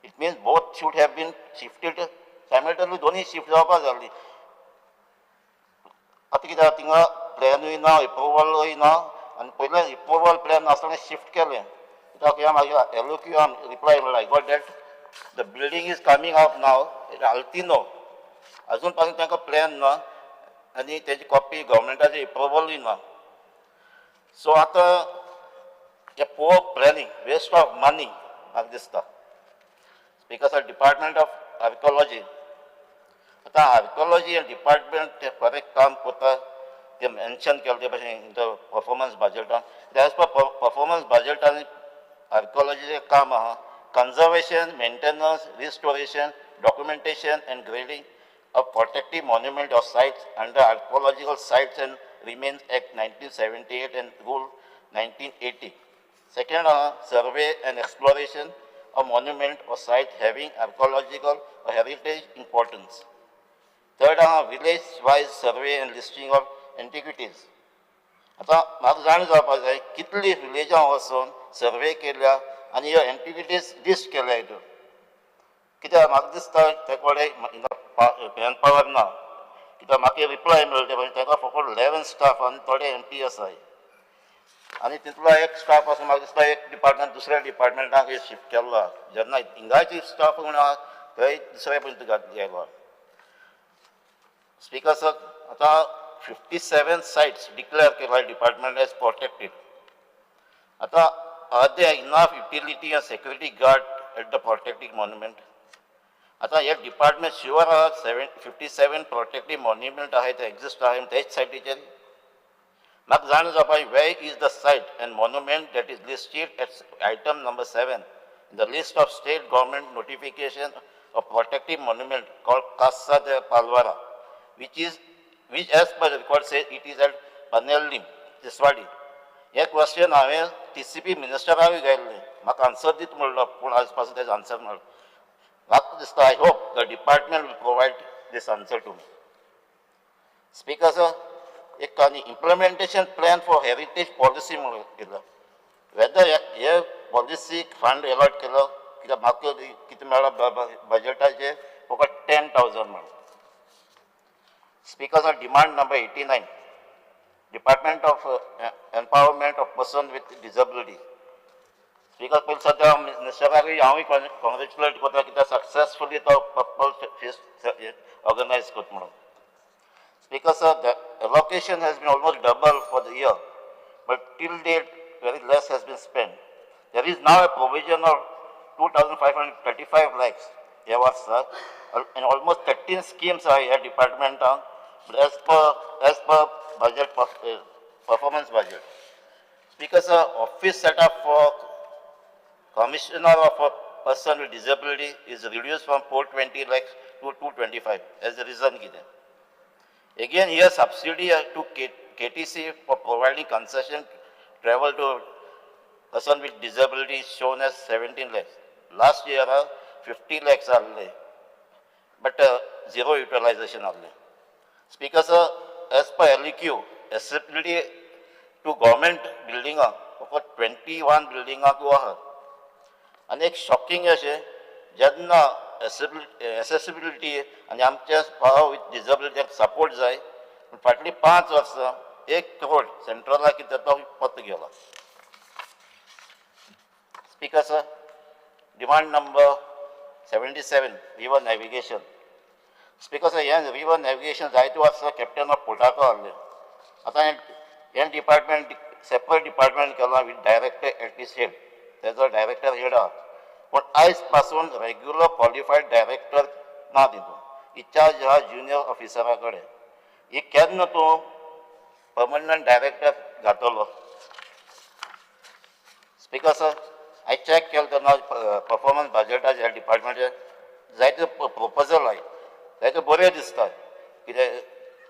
It means both should have been shifted simultaneously, दोनूय शिफ्ट जावपा जाल्ली. आतां कितें थिंगा प्लॅनूय ना, एप्रुवलूय ना, आनी पयलें एप्रुवल प्लॅन नासतना शिफ्ट केलें. कित्याक ह्या मागीर एलओक्यू रिप्लाय मेळ्ळा, I got that the building is coming up now Altino. अजून पासून तांकां प्लॅन ना आनी तेजी कॉपी गव्हर्मेंटाची एप्रुवलूय ना. सो आतां हे poor planning, waste of money म्हाका दिसता. Speaker sir, department of archaeology, आतां आर्कोलॉजी हें डिपार्टमेंट तें बरें काम करता तें मेन्शन केलें ते भशेन in the performance बजटान. As per performance बजटान आर्कोलॉजीचें काम आहा conservation, maintenance, restoration, documentation and grading of protective monument or sites under Archaeological Sites and Remains Act 1978 and Rule 1980. Second, survey and exploration of monument or site having archaeological or heritage importance. Third, village-wise survey and listing of antiquities. आतां म्हाका जाण जावपाक जाय कितली विलेजां वचून survey केल्या आनी ह्यो एंटिकिटीज लिस्ट केल्या हितून. कित्याक म्हाका दिसता ते कडेन मॅन पावर ना, कित्याक म्हाका रिप्लाय मेळ्ळो ते भशेन तांकां फकत 11 स्टाफ आनी थोडे एम पी आसाय आनी तितलो एक स्टाफ आसा म्हाका दिसता एक डिपार्टमेंट दुसऱ्या डिपार्टमेंटाक शिफ्ट केल्लो आहा. जेन्ना हिंगाची स्टाफ म्हूण आहा थंय दुसऱ्या पर्यंत गेलो. स्पीकर सर, आतां 57 सायट्स डिक्लेअर केला डिपार्टमेंट एज प्रोटेक्टेड. आतां are there enough utility and security guard at the protected monument? आतां हे डिपार्टमेंट शुअर आहा 757 प्रोटेक्टीव मॉन्युमेंट आहाय ते एक्झिस्ट आहाय तेच सायटीचेर. म्हाका जाणा जावपाक where is the site and monument that is listed at item number 7 in the list of state government notification of protective monument called Casa de Palvara, which as per record says it is at Panellim, Tiswadi. हे question हांवें TCP मिनिस्टराकूय घायल्लें, म्हाका answer दीत म्हणलो, पूण आज पासून तेजो answer मेळ्ळो. म्हाका दिसता I hope the department will provide this answer to me. Speaker sir, एक आनी implementation plan for heritage policy म्हणून केलो. वेदर हे पॉलिसीक फंड अलॉट केलो कित्याक म्हाका कितें मेळ्ळा बजटाचेर फकत 10,000 मेळ्ळो. Speaker sir, demand number 89, department of empowerment of person with disability. Speaker पयलीं सद्या मिनिस्टराकूय हांवूय कॉंग्रेच्युलेट करता कित्याक सक्सेसफुली तो पर्पल फेस्ट ऑर्गनायज करता म्हणून. Speaker sir, the allocation has been almost double for the year, but till date very less has been spent. There is now a provision of 2,535 lakhs ह्या वर्सा, and almost 13 schemes are ह्या डिपार्टमेंटान as per budget performance budget. Speaker sir, office setup for commissioner of a person with disability is reduced from 420 lakhs to 225 as the reason given. Again, here subsidy to KTC for providing concession travel to person with disability is shown as 17 lakhs. Last year, 50 lakhs are, but zero utilization are. Speaker sir, as per LEQ, accessibility to government building for 21 building आहा. आनी एक shocking अशें जेन्ना accessibility आनी आमच्या भाव with डिजेबिलिटीक support जाय, पूण फाटलीं 5 वर्सां 1 करोड सेंट्रलाक कितें तो पत्तो गेलो. Speaker sir, demand number 77, river navigation. Speaker sir, हें रिवर नॅविगेशन जायते वर्सां कॅप्टन ऑफ पोर्टाको आहलें. आतां हें डिपार्टमेंट सेपरेट डिपार्टमेंट केलां with director at its head, तेजो डायरेक्टर हेड आहा, पूण आयज पासून रेग्युलर क्वॉलिफायड डायरेक्टर ना तितून, इन्चार्ज आहा ज्युनियर ऑफिसरा कडेन. ही केन्ना तूं परमनंट डायरेक्टर घातलो? स्पीकर सर, हांवें चॅक केलें तेन्ना परफॉर्मन्स बजटाचे ह्या डिपार्टमेंटाचे जायते प्रोपोजल आहाय, जायते बरें दिसता कितें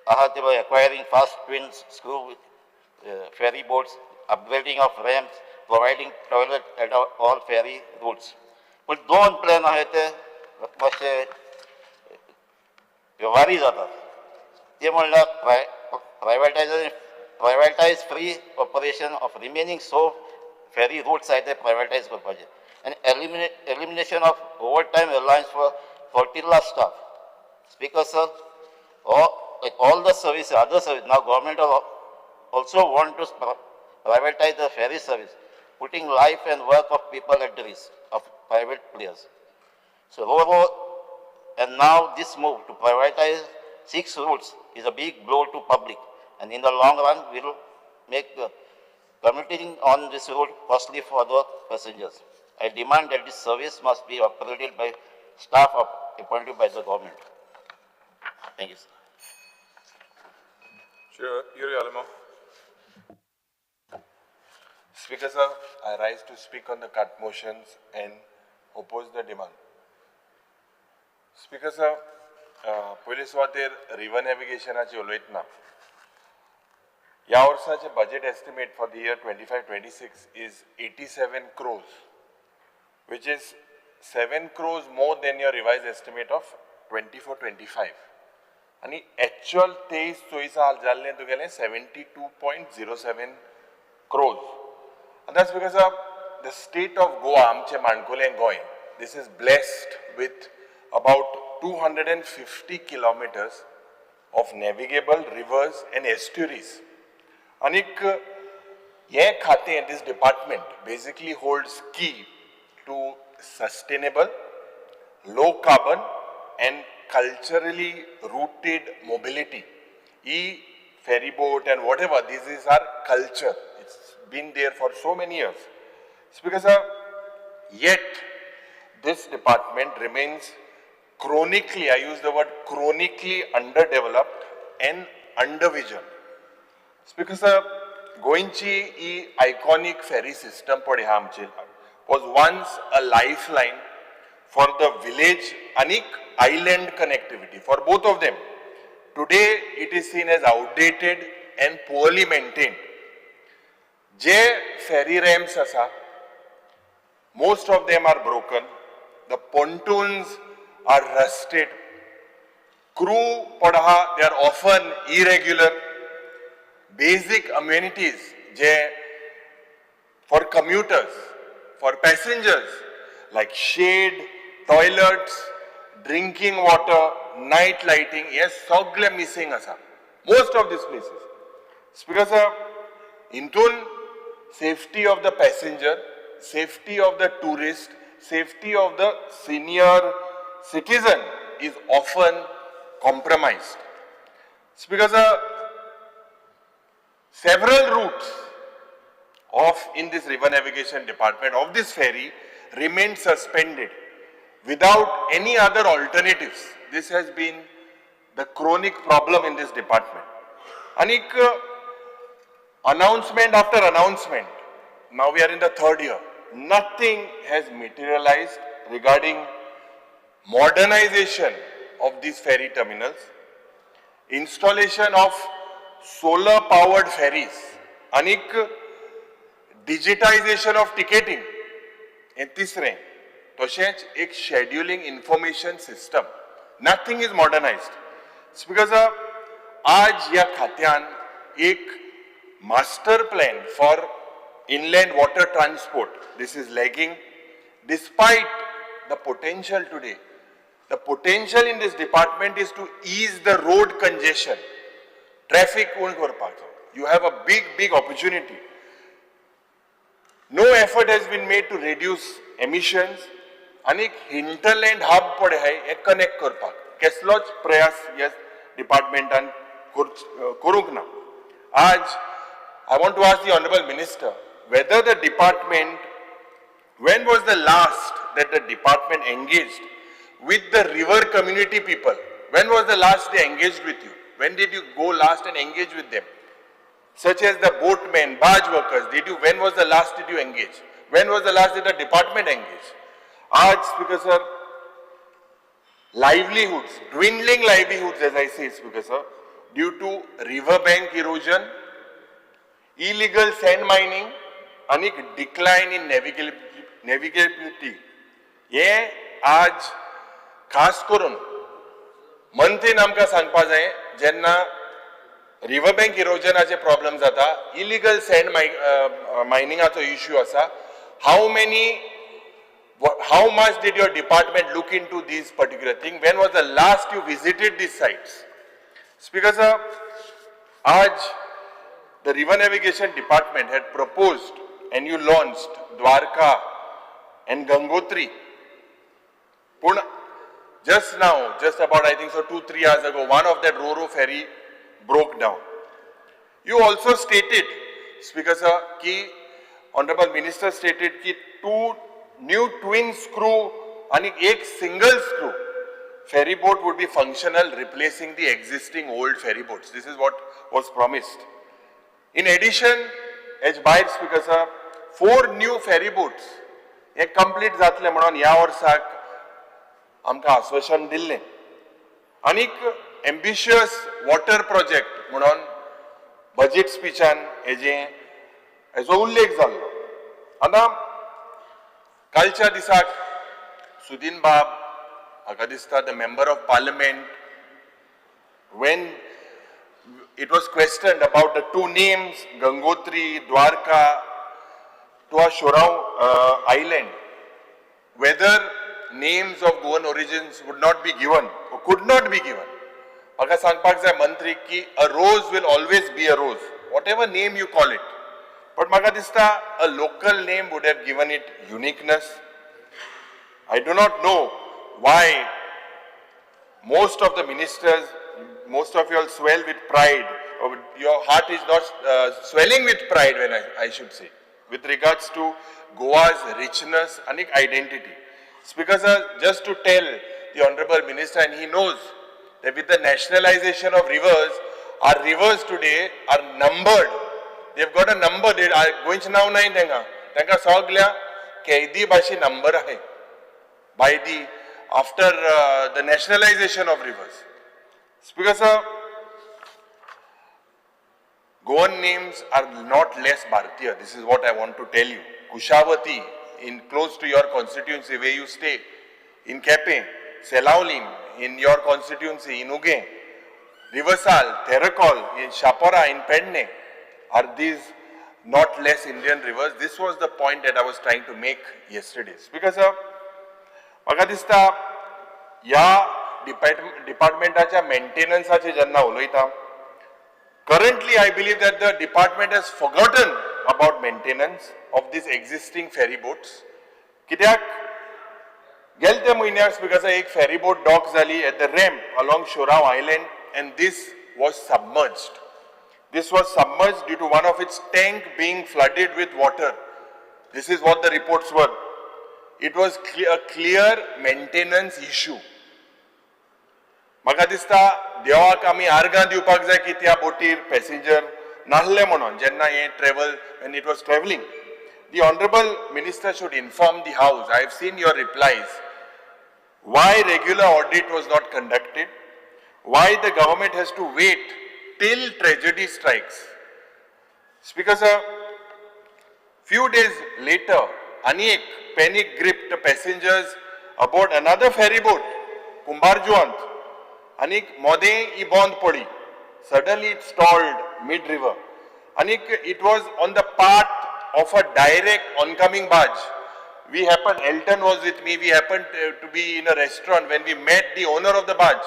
आहा ते acquiring fast twin screw ferry boats, upgrading of ramps, providing toilet at all ferry routes. पूण 2 प्लॅन आहाय ते मातशे वेव्हारी जातात. ते म्हणल्यार privatise free operation of remaining so ferry routes आहाय ते प्रायवेटायज करपाचे, आनी elimination of over time allowance for flotilla staff. Speaker sir, all the service, other service, now government also want to privatize the ferry service, putting life and work of people at the risk of private players. So overall, and now this move to privatize 6 routes is a big blow to public, and in the long run will make the commuting on this route costly for the passengers. I demand that this service must be operated by staff appointed by the government. Thank you, sir. Sure, Yuri Alemao. Speaker sir, I rise to speak on the cut motions and oppose the demand. Speaker sir, पयले सुवातेर river नॅविगेशनाची उलयतना ह्या वर्साचे budget estimate for the year 25-26 is 87 crores, which is 7 crores more than your revised estimate of 24-25. आनी actual 23-24 जाल्लें तुगेलें 72.07 crores. And that's because of the state of Goa, आमचें माणकुलें Goa, this is blessed with about 250 kilometers of navigable rivers and estuaries. आनीक हें खातें, this department basically holds key to sustainable, low carbon and culturally rooted mobility. E ferry boat and whatever, this is our culture. It's been there for so many years. Speaker sir, yet this department remains Chronically, I use the word chronically underdeveloped and undervisioned. Speaker sir, गोंयची ही iconic फेरी system पळय आहा आमची, was once a lifeline for the village आनीक island connectivity for both of them. Today it is seen as outdated and poorly maintained. J ferry ramps आसा, most of them are broken. The pontoons are rusted. Crew पडहा, they are often irregular. Basic amenities J for commuters, for passengers, like shade, toilets, drinking water, night lighting, हे सगळे missing आसा most of these places. Speaker sir, हितून safety of the passenger, safety of the tourist, safety of the senior citizen is often compromised. Speaker sir, several routes of in this river navigation department of this ferry remain suspended without any other alternatives. This has been the chronic problem in this department. Anik announcement after announcement, now we are in the third year, nothing has materialized regarding modernization of these ferry terminals, installation of solar powered ferries, anik digitization of ticketing, हे तिसरें, तशेंच एक scheduling information system. Nothing is modernized. Speaker sir, आज ह्या खात्यान एक master plan for inland water transport, this is lagging despite the potential today. The potential in this department is to ease the road congestion, traffic उण करपाचो. You have a big, big opportunity. No effort has been made to reduce emissions आनी hinterland hub पळय आहाय हे connect करपाक कसलोच प्रयास ह्या डिपार्टमेंटान करूंक ना. आज I want to ask the honourable minister whether the department, when was the last that the department engaged with the river community people? When was the last they engaged with you? When did you go last and engage with them? Such as the boatmen, barge workers, when was the last did you engage? When was the last did the department engage? Aaj, Speaker sir, livelihoods, dwindling livelihoods, as I say, Speaker sir, due to riverbank erosion, illegal sand mining, and decline in navigability. हे आज खास करून मंत्रीन आमकां सांगपा जाय, जेन्ना river bank इरोजनाचे problem जाता, illegal send मायनिंगाचो issue आसा, how much did your department look into this particular thing? When was the last you visited these sites? Speaker sir, आज the River Navigation Department had proposed and you launched Dwarka and Gangotri. Pun just now, just about I think so 2-3 hours ago, one of that Ro-Ro ferry broke down. You also stated, Speaker sir, ki Honorable Minister stated ki 2 new twin screw and ek single screw ferry boat would be functional, replacing the existing old ferry boats. This is what was promised. In addition, as by Speaker sir, 4 new ferry boats हे complete जातले म्हणून ह्या वर्साक आमकां आश्वासन दिल्लें. आनीक ambitious water project म्हणून बजेट स्पिचान हेजो उल्लेख जाल्लो. आतां कालच्या दिसाक सुदीन बाब म्हाका दिसता the member of parliament, when it was questioned about the 2 names, Gangotri, Dwarka, to a Chorao island, whether names of Goan origins would not be given or could not be given. म्हाका सांगपाक जाय मंत्री की a rose will always be a rose, whatever name you call it. But म्हाका दिसता a local name would have given it uniqueness. I do not know why most of the ministers, most of you all swell with pride, or your heart is not swelling with pride, when I should say, with regards to Goa's richness and identity. Speaker sir, just to tell the honourable minister and he knows that with the nationalization of rivers, our rivers today are numbered. They've got a number. They are गोंयचें नांव नाय तेंकां, तेंकां सगल्या कैदी भाशे number आहाय by the after the nationalization of rivers. Speaker sir, Goan names are not less Bharatiya. This is what I want to tell you. Kushavati, in close to your constituency where you stay, in Kepe, Selaulim, in your constituency, in Uge, Riversal, Terekol, in Shapora, in Pedne, are these not less Indian rivers? This was the point that I was trying to make yesterday. Speaker sir, म्हाका दिसता ह्या डिपार्टमेंटाच्या मेंटेनन्साचे जेन्ना उलयता, currently I believe that the department has forgotten about maintenance of these existing ferry boats. कित्याक गेले त्या म्हयन्याक speaker साहेब एक फेरी बोट डॉक जाली at the ramp along Chorao island and this was submerged. This was submerged due to one of its tank being flooded with water. This is what the reports were. It was a clear maintenance issue. म्हाका दिसता देवाक आमी आर्गां दिवपाक जाय की त्या बोटीर passenger नासले म्हणून जेन्ना हें travel when it was travelling. The honourable minister should inform the house. I have seen your replies. Why regular audit was not conducted? Why the government has to wait till tragedy strikes? Speaker sir, few days later, आनी एक panic gripped passengers aboard another ferry boat, Kumbharjuvant. आनीक मोदें ही बंद पडली. Suddenly it stalled mid river. आनीक it was on the path of a direct oncoming barge. We happened, Elton was with me, we happened to be in a restaurant when we met the owner of the barge.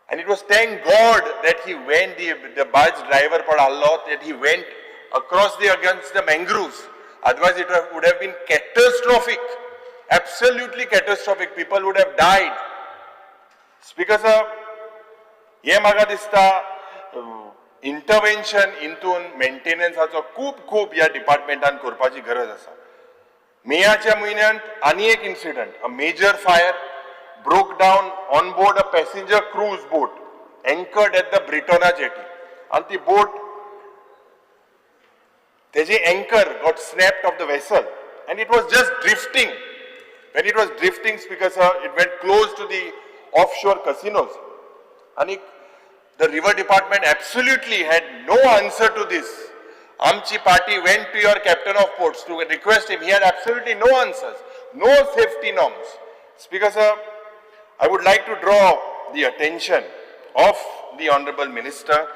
And it was thank God that he went, the barge driver pad Allah, that he went across the against the mangroves. Otherwise it would have been catastrophic, absolutely catastrophic. People would have died. Speaker sir, हे म्हाका दिसता इंटरवेन्शन इंतून मेंटेनन्साचो खूब खूब ह्या डिपार्टमेंटान करपाची गरज आसा. मेयाच्या म्हयन्यांत आनी एक incident, a major fire broke down on board a passenger cruise boat anchored at the Britona jetty. आनी ती बोट तेजी anchor got snapped off the vessel and it was just drifting. When it was drifting, Speaker sir, it went close to the offshore casinos. And the river department absolutely had no answer to this. Amchi party went to your captain of ports to request him. He had absolutely no answers, no safety norms. Speaker sir, I would like to draw the attention of the honorable minister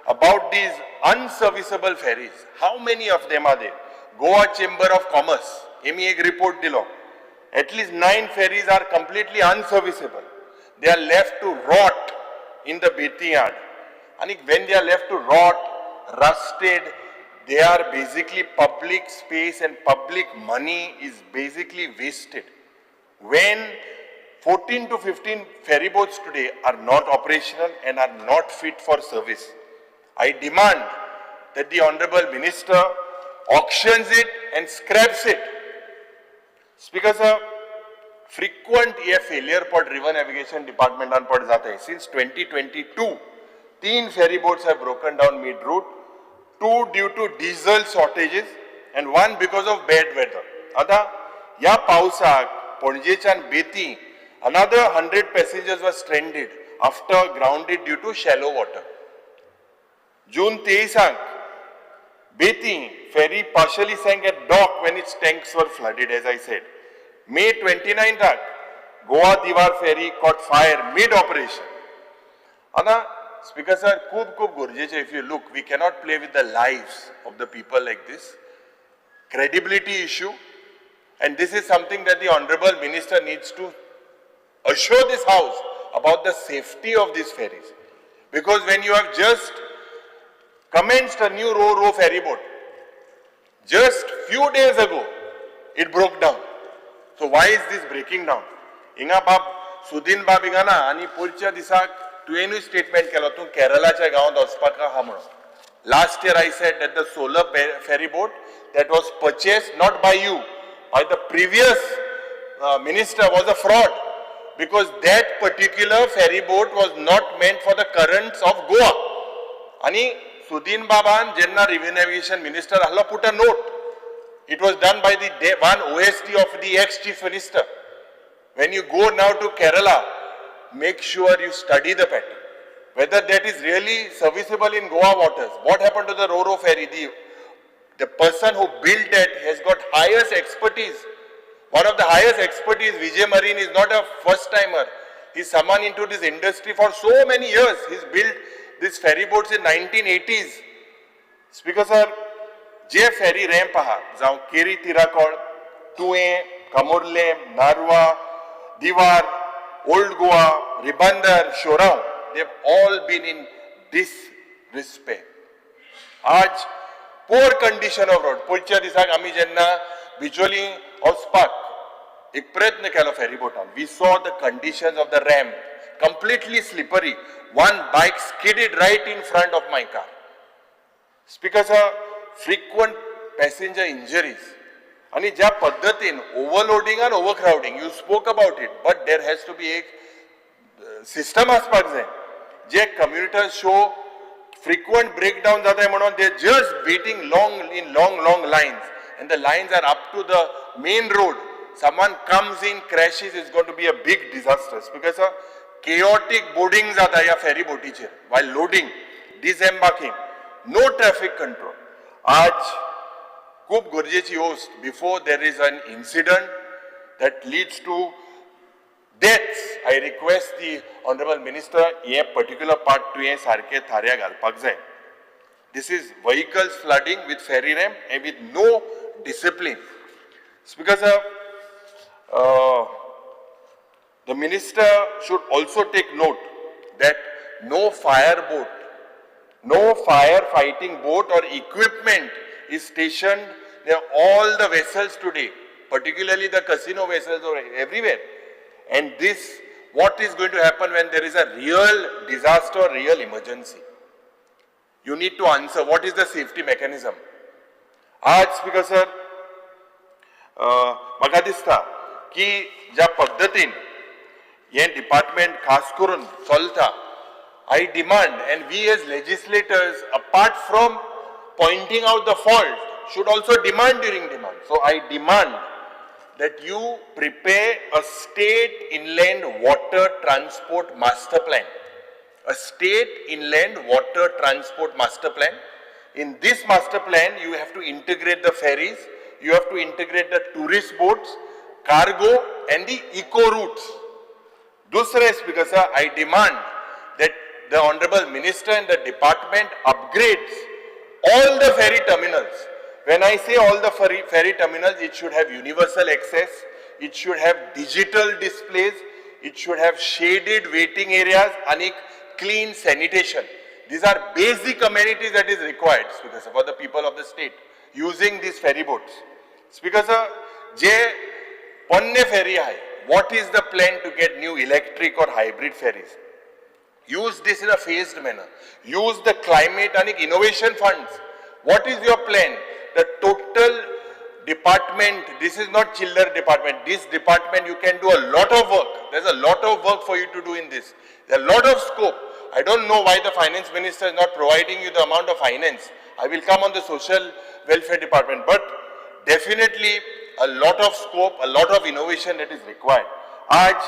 about these unserviceable ferries. How many of them are there? Goa Chamber of Commerce, emi ek report dilo. At least 9 ferries are completely unserviceable. They are left to rot in the Beti yard. And when they are left to rot, rusted, they are basically public space and public money is basically wasted. When 14 to 15 ferry boats today are not operational and are not fit for service, I demand that the honorable minister auctions it and scraps it. Speaker sir, frequent ये failure पड river navigation department पड जाता. Since 2022, 3 ferry boats have broken down mid-route, 2 due to diesel shortages and 1 because of bad weather. आता या पावसाक पणजेच्यान बेती another 100 passengers were stranded after grounded due to shallow water. June 23 Beti ferry partially sank at dock when its tanks were flooded, as I said. May 29th, Goa Diwar ferry caught fire mid-operation. Ana, Speaker sir, khub khub gorjeche, if you look, we cannot play with the lives of the people like this. Credibility issue, and this is something that the honorable minister needs to assure this house about the safety of these ferries. Because when you have just commenced a new ro-ro ferry boat, just few days ago, it broke down. So why is this breaking down? Inga bab, Sudin bab inga na, ani porच्या दिसाक तुवेनूय statement केलो, तूं केरळाच्या गांवांत वचपाक आहा म्हणून. Last year I said that the solar ferry boat that was purchased not by you, by the previous minister was a fraud. Because that particular ferry boat was not meant for the currents of Goa. आनी सुदीन बाबान जेन्ना river navigation minister आहलो, put a note. It was done by the one OSD of the ex chief minister. When you go now to Kerala, make sure you study the pattern, whether that is really serviceable in Goa waters. What happened to the Roro ferry? The person who built that has got highest expertise. One of the highest expertise, Vijay Marine is not a first timer. He's someone into this industry for so many years. He's built these ferry boats in 1980s. Speaker sir, J ferry ramp आहा, जावं केरी तिराकोळ, तुयें, कामुर्ले, नारवा, दिवार, old Goa, Ribandar, Chorao, they've all been in disrepair. आज poor condition of road. पयच्या दिसाक आमी जेन्ना बिचोली वचपाक एक प्रयत्न केलो फेरी बोटान, we saw the conditions of the ramp, completely slippery. One bike skidded right in front of my car. Speaker sir, frequent passenger injuries आणि ज्या पद्दतीन ओव्हरलोडींग आनी overcrowding, you spoke about it, but there has to be एक system आसपाक जाय. जे कम्युनिटर show फ्रिक्वंट breakdown जाता म्हणून they just waiting long in long long lines, and the lines are up to the main road. Someone comes in, crashes, is going to be a big disaster. Because chaotic boarding जाता ह्या फेरी बोटीचेर, while loading, disembarking, no traffic control. आज खूब गरजेची वस्त, before there is an incident that leads to deaths, I request the honourable minister, हे particular part तुवें सारकें थाऱ्या घालपाक जाय. This is vehicles flooding with ferry ramp and with no discipline. Speaker sir, the minister should also take note that no fire boat, no fire fighting boat or equipment is stationed near all the vessels today, particularly the casino vessels or everywhere. And this, what is going to happen when there is a real disaster or real emergency? You need to answer what is the safety mechanism. आज speaker sir, म्हाका दिसता की ज्या पद्दतीन हें department खास करून चलता, I demand, and we as legislators, apart from pointing out the fault, should also demand during demand. So I demand that you prepare a state inland water transport master plan. A state inland water transport master plan. In this master plan, you have to integrate the ferries, you have to integrate the tourist boats, cargo and the eco routes. Dusre, Speaker sir, I demand that the Honorable Minister and the department upgrades all the ferry terminals. When I say all the ferry terminals, it should have universal access, it should have digital displays, it should have shaded waiting areas and clean sanitation. These are basic amenities that is required, Speaker sir, for the people of the state using these ferry boats. Speaker sir, je ponne ferry hai, what is the plan to get new electric or hybrid ferries? Use this in a phased manner. Use the climate and innovation funds. What is your plan? The total department, this is not chiller department. This department, you can do a lot of work. There's a lot of work for you to do in this. There's a lot of scope. I don't know why the finance minister is not providing you the amount of finance. I will come on the social welfare department, but definitely a lot of scope, a lot of innovation that is required. Aaj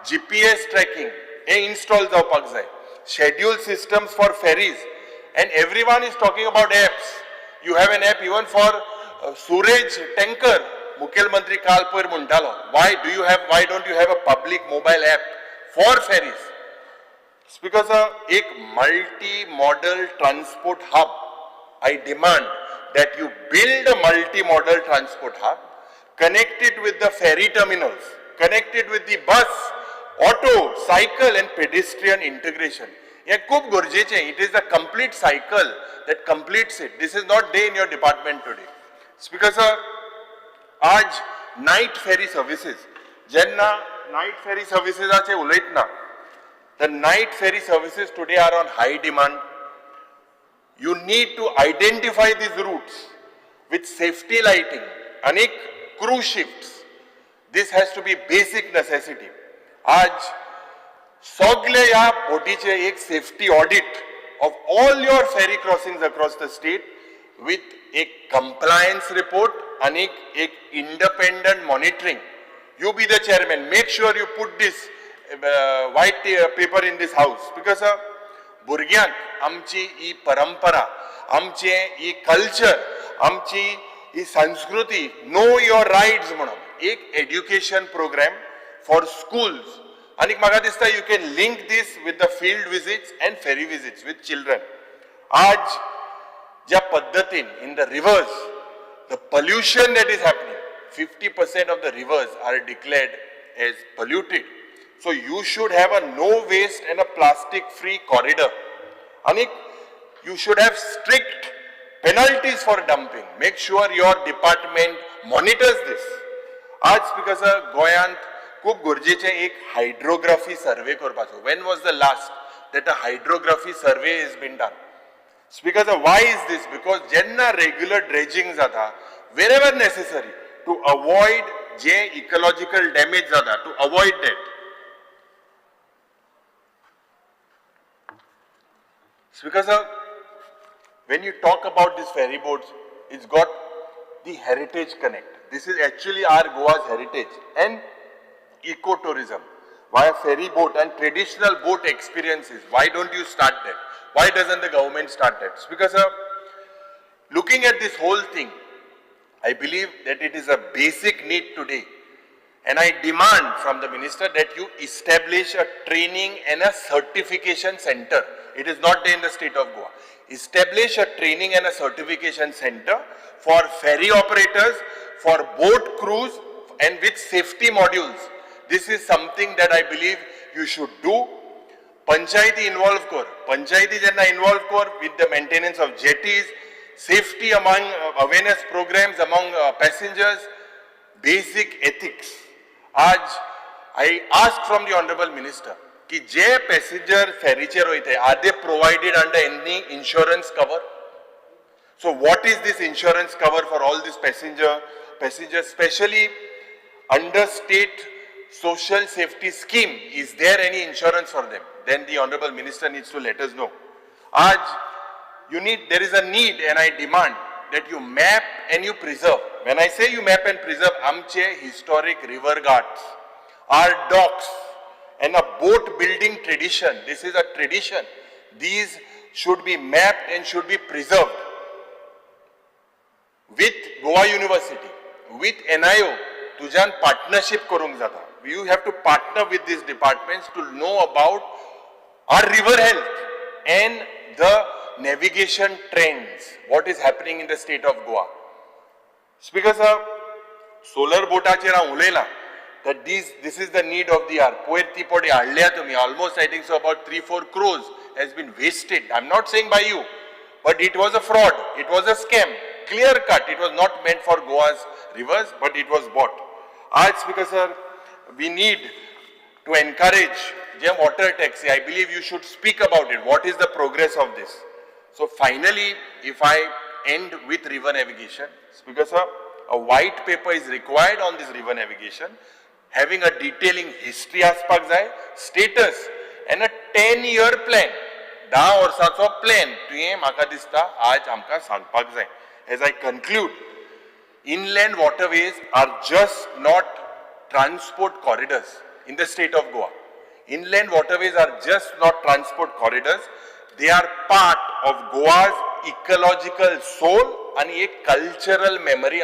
GPS tracking install जावपाक जाय. Schedule systems for ferries, and everyone is talking about apps. You have an app even for sewage tanker. मुखेलमंत्री काल पयर म्हणटालो, why don't you have a public mobile app for ferries? Speaker sir, एक multi-modal transport hub. I demand that you build a multi-modal transport hub, connect it with the ferry terminals, connect it with the bus, auto, cycle and pedestrian integration. हे खूब गरजेचें. It is the complete cycle that completes it. This is not day in your department today. Speaker sir, आज night फेरी services, जेन्ना night फेरी सर्विसीजाचे उलयतना, the night ferry services today are on high demand. You need to identify these routes with safety lighting and crew shifts. This has to be basic necessity. आज सगळे ह्या बोटीचे एक safety audit of all your ferry crossing across the state with एक compliance report आणि एक independent monitoring. You be the chairman, make sure you put this white paper in this house, because भुरग्यांक आमची ही परंपरा, आमचे ही कल्चर, आमची ही संस्कृती, no your rights म्हणून एक एड्युकेशन प्रोग्राम फॉर स्कूल्स. आनी म्हाका दिसता you can link this with the field visits and ferry visits with children. आज ज्या पद्दतीन in the rivers the pollution that is happening, 50% of the rivers are declared as polluted. So you should have a no waste and a plastic free corridor. Anik, you should have strict penalties for dumping. Make sure your department monitors this. आज because गोयांत खूब गरजेचें एक hydrography survey करपाचो. When was the last that a hydrography survey is been done? Because why is this? Because जेन्ना regular dredging जाता wherever necessary to avoid J ecological damage जाता, to avoid that. Because when you talk about these ferry boats, it's got the heritage connect. This is actually our Goa's heritage and ecotourism. Why a ferry boat and traditional boat experiences? Why don't you start that? Why doesn't the government start that? Because looking at this whole thing, I believe that it is a basic need today. And I demand from the minister that you establish a training and a certification center. It is not there in the state of Goa. Establish a training and a certification center for ferry operators, for boat crews, and with safety modules. This is something that I believe you should do. Panchayati involve kor. Panchayati jenna involve kor with the maintenance of jetties, safety among awareness programs among passengers, basic ethics. Aaj I ask from the Honorable Minister ki je passenger ferryचेर वयता, are they provided under any insurance cover? So what is this insurance cover for all these passengers, especially under state social safety scheme? Is there any insurance for them? Then the Honorable Minister needs to let us know. Aaj, there is a need, and I demand that you map and you preserve. When I say you map and preserve, amche historic river ghats, our docks, and a boat building tradition. This is a tradition. These should be mapped and should be preserved. With Goa University, with NIO, tujan partnership karunk jata. You have to partner with these departments to know about our river health and the navigation trends, what is happening in the state of Goa. Speaker sir, solar boataचेर हांव उलयलां that this is the need of the hour. पयर ती पडी हाडल्या तुमी, almost I think so about 3-4 crores has been wasted. I am not saying by you, but it was a fraud, it was a scam, clear cut. It was not meant for Goa's rivers, but it was bought. Aaj, Speaker sir, we need to encourage the water taxi. I believe you should speak about it. What is the progress of this? So finally, if I end with river navigation, Speaker sir, a white paper is required on this river navigation, having a detailing history aspak jai, status, and a 10-year plan. 10 वर्साचो plan तुवें म्हाका दिसता आज आमकां सांगपाक जाय. As I conclude, inland waterways are just not transport corridors in the state of Goa. Inland waterways are just not transport corridors. They are part of Goa's ecological soul and a cultural memory.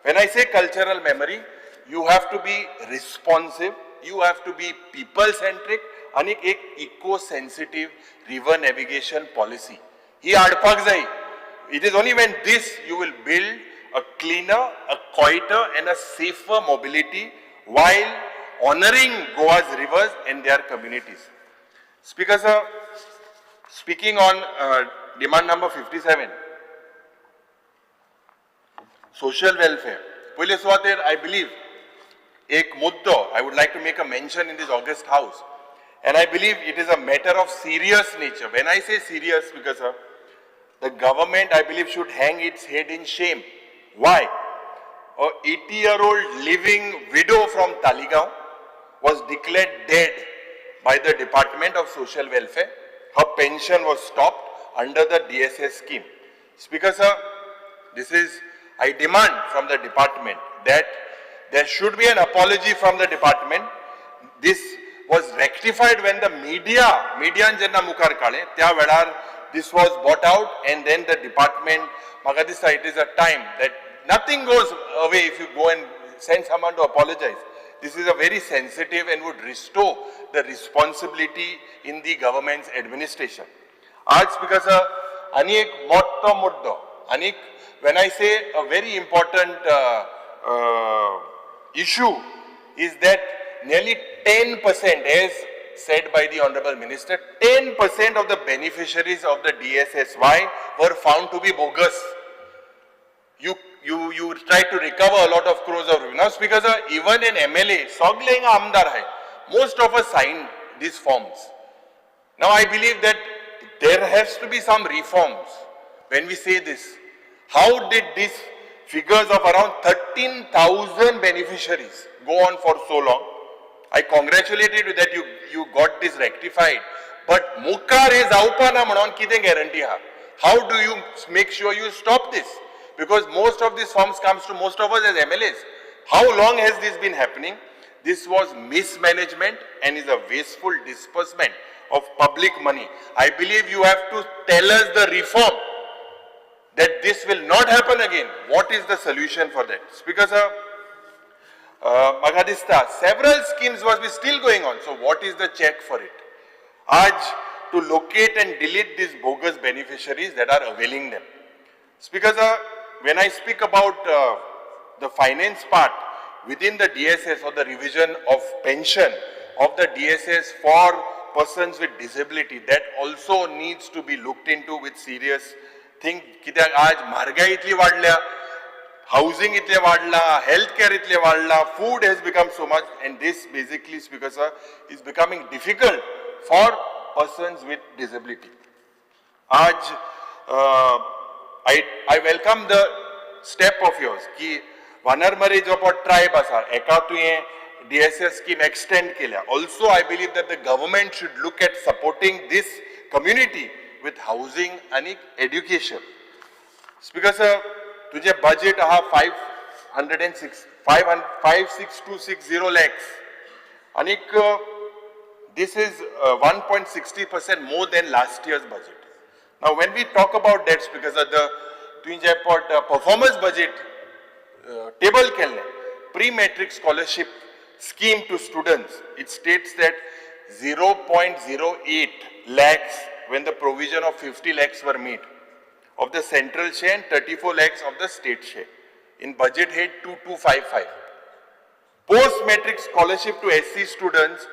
When I say cultural memory, you have to be responsive, you have to be people-centric, and एक eco-sensitive river navigation policy. Hi हाडपाक जाय. It is only when this you will build a cleaner, a quieter and a safer mobility while honoring Goa's rivers and their communities. Speaker sir, speaking on demand number 57, social welfare. पयले सुवातेर I believe एक मुद्दो I would like to make a mention in this august house, and I believe it is a matter of serious nature. When I say serious, because sir, the government I believe should hang its head in shame. Why? A 80-year-old living widow from Taleigao was declared dead by the Department of Social Welfare. Her pension was stopped under the DSS scheme. Speaker sir, this is, I demand from the department that there should be an apology from the department. This was rectified when the media जेन्ना मुखार काडलें त्या वेळार this was brought out, and then the department, म्हाका दिसता it is a time that nothing goes away if you go and send someone to apologize. This is a very sensitive and would restore the responsibility in the government's administration. आज Speaker sir, आनी एक मोठो मुद्दो, आनी when I say a very important issue is that nearly 10%, as said by the Honorable Minister, 10% of the beneficiaries of the DSSY were found to be bogus. You try to recover a lot of crores of revenue. Now, Speaker sir, even an MLA, सगळे हिंगा आमदार आहे, most of us signed these forms. Now, I believe that there has to be some reforms when we say this. How did these figures of around 13,000 beneficiaries go on for so long? I congratulate you that you got this rectified. But मुखार हे जावपा ना म्हणून कितें guarantee आहा? How do you make sure you stop this? Because most of these forms comes to most of us as MLAs. How long has this been happening? This was mismanagement and is a wasteful disbursement of public money. I believe you have to tell us the reform that this will not happen again. What is the solution for that? Speaker sir, म्हाका दिसता several schemes was be still going on. So what is the check for it? Aaj to locate and delete these bogus beneficiaries that are availing them. Speaker sir, when I speak about the finance part within the DSS or the revision of pension of the DSS for persons with disability, that also needs to be looked into with serious thing. कित्याक आज म्हारगाय इतली वाडल्या, housing इतले वाडला, health care इतले वाडला, food has become so much, and this basically, Speaker sir, is becoming difficult for persons with disability. आज I welcome the step of yours की वानरमरी जो पळय ट्रायब आसा एका तुवें DSS scheme extend केल्या. Also I believe that the government should look at supporting this community with housing आनी education. Speaker sir, तुजें बजेट आहा 506 56260 lakhs आनीक this is 1.60% more than last year's budget. Now when we talk about that, because of the तुवें जे पट performance budget table केल्लें, pre-matric scholarship scheme to students, it states that 0.08 lakhs when the provision of 50 lakhs were made of the central share and 34 lakhs of the state share in budget head 2255. Post-matric scholarship to SC students,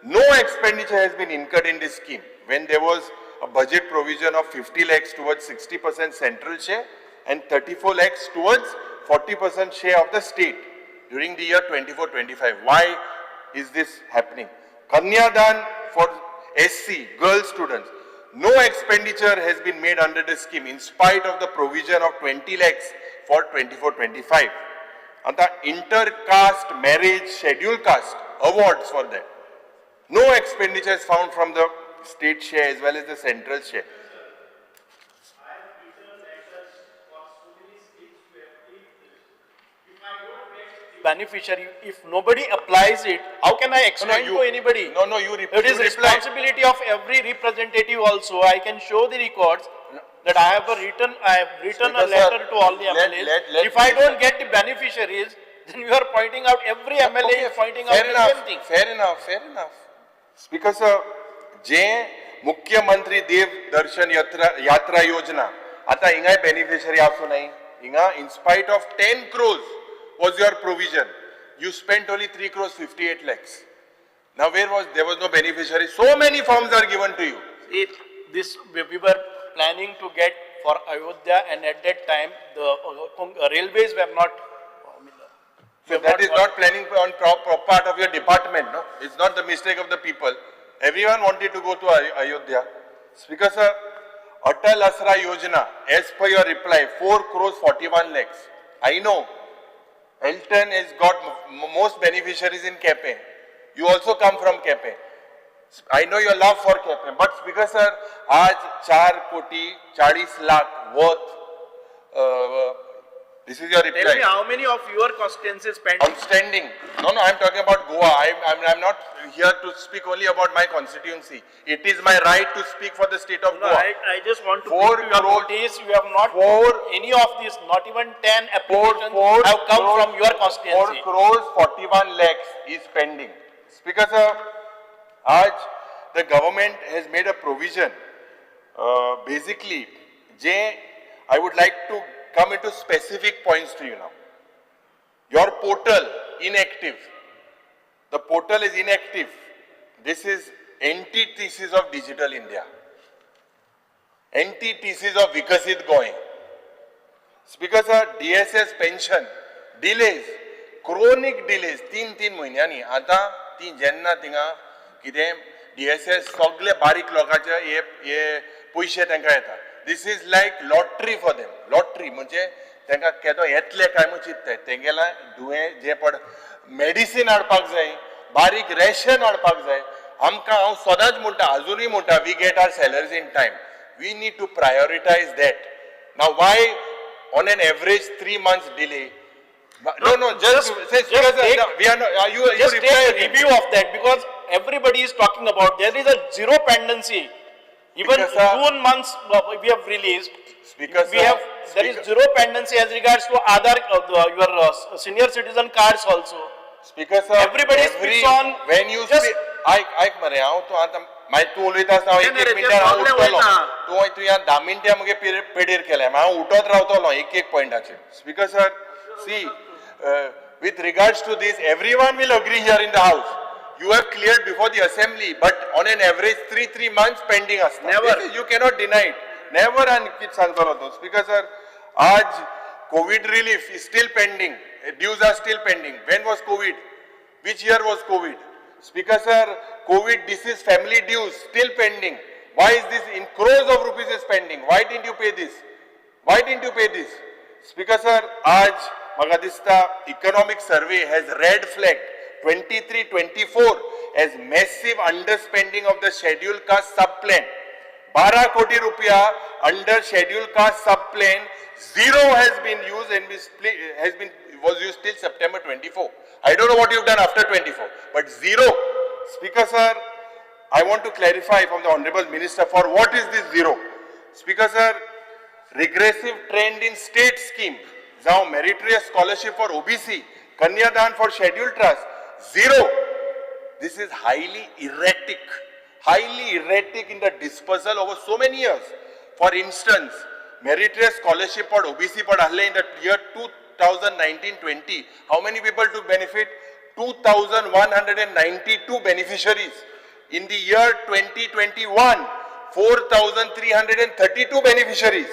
no expenditure has been incurred in this scheme when there was a budget provision of 50 lakhs towards 60% central share and 34 lakhs towards 40% share of the state during the year 24-25. Why is this happening? Kanyadan for SC, girl students, no expenditure has been made under this scheme in spite of the provision of 20 lakhs for 24-25. And the inter-caste marriage schedule caste awards for that. No expenditure is found from the state share as well as the central share. Beneficiary, if nobody applies it, how can I explain to anybody? No, you It is you reply. responsibility of every representative also. I can show the records that I have written a Speaker sir, letter to all the MLAs. If I don't get the beneficiaries, then you are pointing out every MLA is pointing out the same thing. Fair enough, fair enough. Speaker sir, जे मुख्यमंत्री देव दर्शन यात्रा योजना आता हिंगाय beneficiary आसूं न्हय, हिंगा in spite of 10 crores was your provision, you spent only 3 crores 58 lakhs. Now where was, there was no beneficiary, so many forms are given to you. This we were planning to get for Ayodhya, and at that time the railways were not. So that is not planning on proper part of your department, no? It's not the mistake of the people. Everyone wanted to go to Ayodhya. Speaker sir, Atal Asra Yojana, as per your reply, 4 crores 41 lakhs. I know, Elton has got most beneficiaries in Kepe. You also come from Quepem. I know your love for Quepem, but Speaker sir, आज 4 कोटी 40 lakh worth, this is your Tell reply. Me how many of your constituencies pending? Outstanding. No, I'm talking about Goa. I'm not here to speak only about my constituency. It is my right to speak for the state of No, Goa. I just want to Four bring to your crore- notice, you have not any of these, not even 10 applications four have come from your 4 constituency. Crores 41 lakhs is pending. Speaker sir, आज the government has made a provision. Basically, J, I would like to come into specific points to you now. Your portal inactive. The portal is inactive. This is antithesis of Digital India. Antithesis of Vikasit Goa. Speaker sir, DSS pension delays, chronic delays, तीन तीन म्हयन्यांनी. आतां ती जेन्ना थिंगा कितें DSS सगळे बारीक लोकांचे हे हे पयशे तांकां येता. This is like lottery for them. Lottery म्हणजे तांकां केदो येतले काय म्हूण चिंत्ताय. तेंगेला दुयें जे पड मेडिसीन हाडपाक जाय, बारीक रेशन हाडपाक जाय. आमकां हांव सदांच म्हणटा, अजुनूय म्हणटा, we get our salaries in time. We need to prioritize that. Now, why on an average 3 months delay? No, just, say, Just we are not, you just reply take a again. Review of that, because everybody is talking about there is a zero pendency. Even Speaker sir- June months we have released. Speaker We sir, have, there is zero pendency as regards to other your senior citizen cards also. Speaker sir, Everybody speaks on when you just speak, आयक आयक मरे, हांव तूं आतां मागीर तूं उलयता आसतना हांव एक एक मिनटान हांव उठतलो. तूं तुवें 10 मिनटां मुगे पेडीर केलें, हांव उठत रावतलो एक एक पॉयंटाचेर. Speaker sir, see, with regards to this, everyone will agree here in the house. You have cleared before the assembly, but on an average 3 months pending आसता. Never. You cannot deny it. Never. आनी कितें सांगतलो तूं? Speaker sir, आज COVID relief is still pending. Dues are still pending. When was COVID? Which year was COVID? Speaker sir, COVID deceased family dues still pending. Why is this in crores of rupees is pending? Why didn't you pay this? Why didn't you pay this? Speaker sir, आज म्हाका दिसता economic survey has red flagged 23-24 as massive underspending of the scheduled caste sub plan. 12 कोटी रुपया under scheduled caste sub plan, zero has been used and has been was used till September 24. I don't know what you've done after 24, but zero. Speaker sir, I want to clarify from the honorable minister for what is this zero. Speaker sir, regressive trend in state scheme. Now meritorious scholarship for OBC, Kanyadan for scheduled trust, zero. This is highly erratic in the dispersal over so many years. For instance, meritorious scholarship for OBC for आहले in the year 2019-20, how many people took benefit? 2,192 beneficiaries. In the year 2021, 4,332 beneficiaries.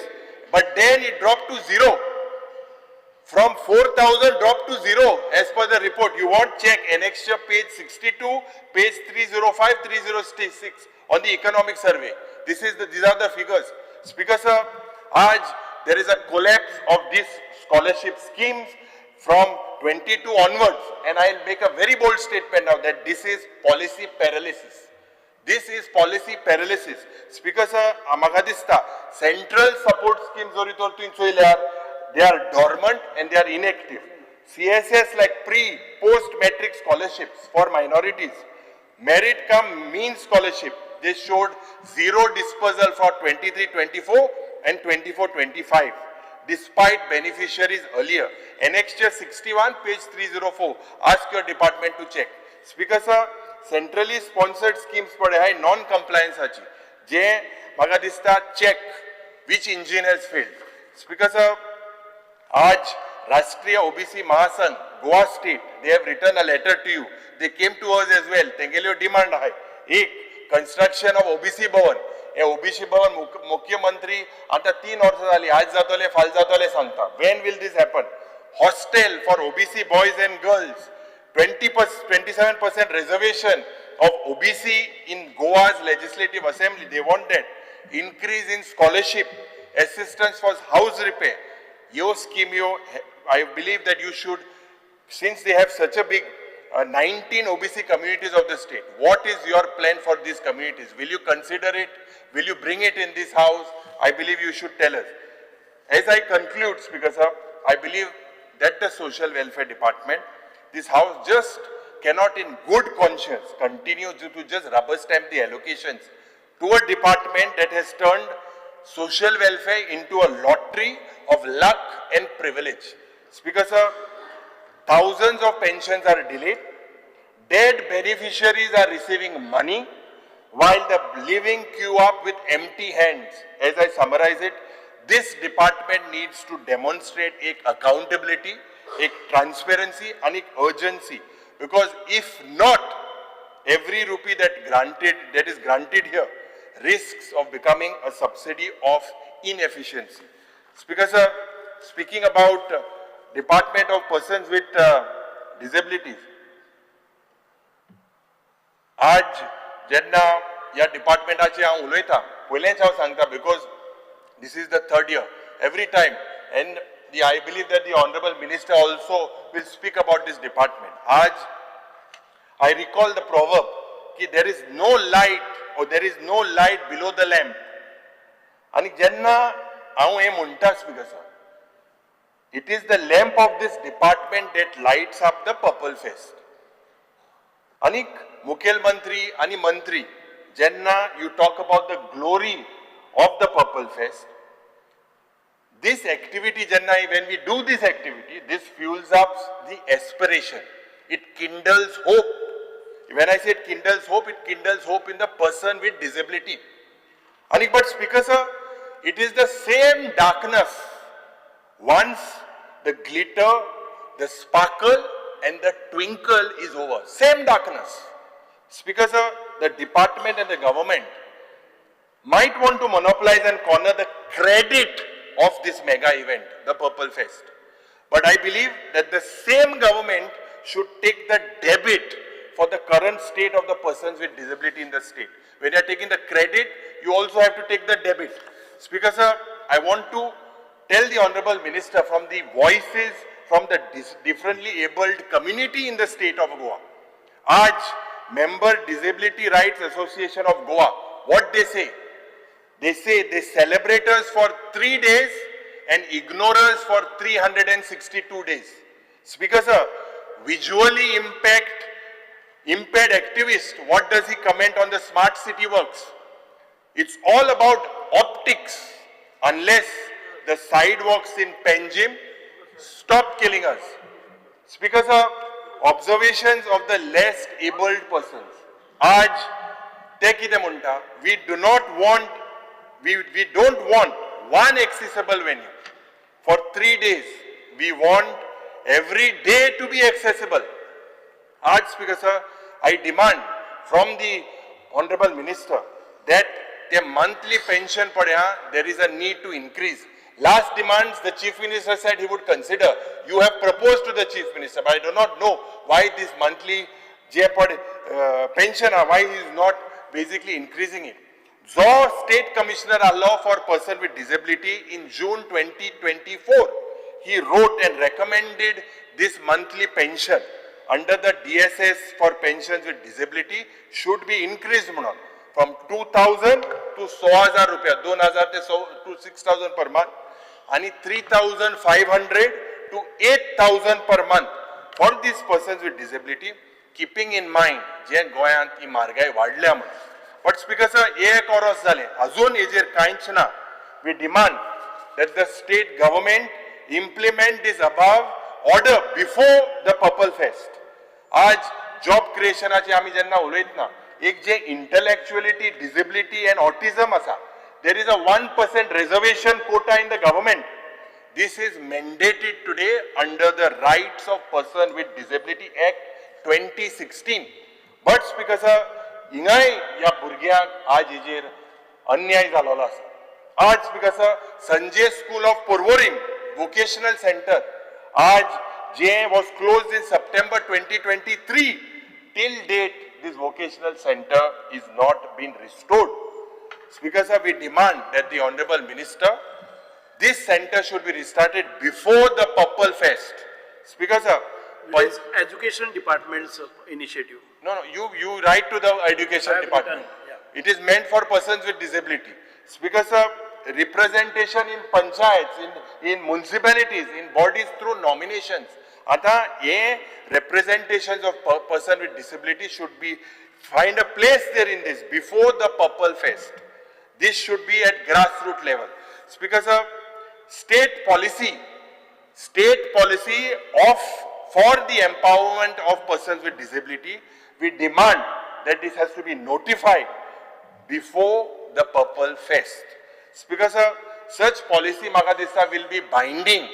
But then it dropped to zero. From 4,000 dropped to zero as per the report. You want, check annexure page 62, page 305, 306 on the economic survey. These are the figures. Speaker sir, आज there is a collapse of these scholarship schemes from 22 onwards, and I'll make a very bold statement now that this is policy paralysis. This is policy paralysis. Speaker sir, म्हाका दिसता central support scheme जरी तर तुवें चोयल्यार, they are dormant and they are inactive. CSS like pre, post matric scholarships for minorities, merit cum means scholarship, they showed zero dispersal for 23-24 and 24-25 despite beneficiaries earlier. Annexure 61, page 304. Ask your department to check. Speaker sir, centrally sponsored schemes पळय हाय non compliance जे म्हाका दिसता, check which engine has failed. Speaker sir, आज राष्ट्रीय OBC Mahasangh, Goa state, they have written a letter to you. They came to us as well. तेंगेल्यो demand आहाय. एक, construction of OBC भवन. हे OBC भवन मुख्यमंत्री आतां 3 वर्सां जाली, आज जातले फाल जातले सांगता. When will this happen? Hostel for OBC boys and girls, 27% reservation of OBC in Goa's legislative assembly, they want that. Increase in scholarship, assistance for house repair. Your scheme, I believe that you should, since they have such a big 19 OBC communities of the state. What is your plan for these communities? Will you consider it? Will you bring it in this house? I believe you should tell us. As I conclude, Speaker sir, I believe that the Social Welfare Department, this house just cannot in good conscience continue to just rubber stamp the allocations to a department that has turned social welfare into a lottery of luck and privilege. Speaker sir, thousands of pensions are delayed, dead beneficiaries are receiving money, while the living queue up with empty hands. As I summarize it, this department needs to demonstrate ek accountability, ek transparency and ek urgency. Because if not, every rupee that is granted here risks of becoming a subsidy of inefficiency. Speaker sir, speaking about Department of Persons with Disabilities, आज जेन्ना ह्या डिपार्टमेंटाचे हांव उलयता, पयलेंच हांव सांगता, because this is the third year every time, and I believe that the honourable minister also will speak about this department. आज I recall the proverb की there is no light or there is no light below the lamp. आनी जेन्ना हांव हें म्हणटा speaker sir, it is the lamp of this department that lights up the Purple Fest. आनीक मुखेलमंत्री आनी मंत्री जेन्ना you talk about the glory of the Purple Fest, this activity जेन्ना when we do this activity, this fuels up the aspiration, it kindles hope. When I say it kindles hope, it kindles hope in the person with disability. आनीक but speaker sir, it is the same darkness once the glitter, the sparkle and the twinkle is over. Same darkness. Speaker sir, the department and the government might want to monopolize and corner the credit of this mega event, the Purple Fest. But I believe that the same government should take the debit for the current state of the persons with disability in the state. When you are taking the credit, you also have to take the debit. Speaker sir, I want to tell the Honorable Minister from the voices from the differently abled community in the state of Goa. Aaj, Member Disability Rights Association of Goa, what they say? They say they celebrate us for 3 days and ignore us for 362 days. Speaker sir, visually impaired activist, what does he comment on the smart city works? It's all about optics unless the sidewalks in Panjim stop killing us. Speaker sir, observations of the less abled persons. Aaj, te kite munta, we do not want, we don't want one accessible venue for 3 days. We want every day to be accessible. Aaj, Speaker sir, I demand from the Honorable Minister that the monthly pension padya, there is a need to increase. Last demands, the Chief Minister said he would consider. You have proposed to the Chief Minister, but I do not know why this monthly pension, why he is not basically increasing it. Zo State Commissioner Allah for Person with Disability in June 2024, he wrote and recommended this monthly pension under the DSS for pensions with disability should be increased from 2,000 to 1,000 rupiah, 2,000 to 6,000 per month, and 3,500 to 8,000 per month for these persons with disability, keeping in mind जे गोयांत ही म्हारगाय वाडल्या म्हणून. But speaker sir, एक वरस जालें अजून हेजेर कांयच ना. We demand that the state government implement this above order before the Purple Fest. आज जॉब क्रिएशनाचे आमी जेन्ना उलयतना एक जे इंटलेक्चुअलिटी, डिसेबिलिटी एंड ऑटिझम आसा, there is a 1% reservation quota in the government. This is mandated today under the Rights of Person with Disability Act 2016. But Speaker sir, हिंगाय ह्या भुरग्यांक आज हेजेर अन्याय जालोलो आसा. आज Speaker sir, Sanjay School of Porvorim Vocational Center आज जे was closed in September 2023, till date this vocational center is not been restored. Speaker sir, we demand that the Honorable Minister, this center should be restarted before the Purple Fest. Speaker sir, Education department's initiative. No, no, you write to the education department. Written, It is meant for persons with disability. Speaker sir, representation in panchayats, in municipalities, in bodies through nominations. Ata ye representations of person with disability should be find a place there in this before the Purple Fest. This should be at grassroots level. Speaker sir, state policy of for the empowerment of persons with disability, we demand that this has to be notified before the Purple Fest. Speaker sir, such policy म्हाका दिसता will be binding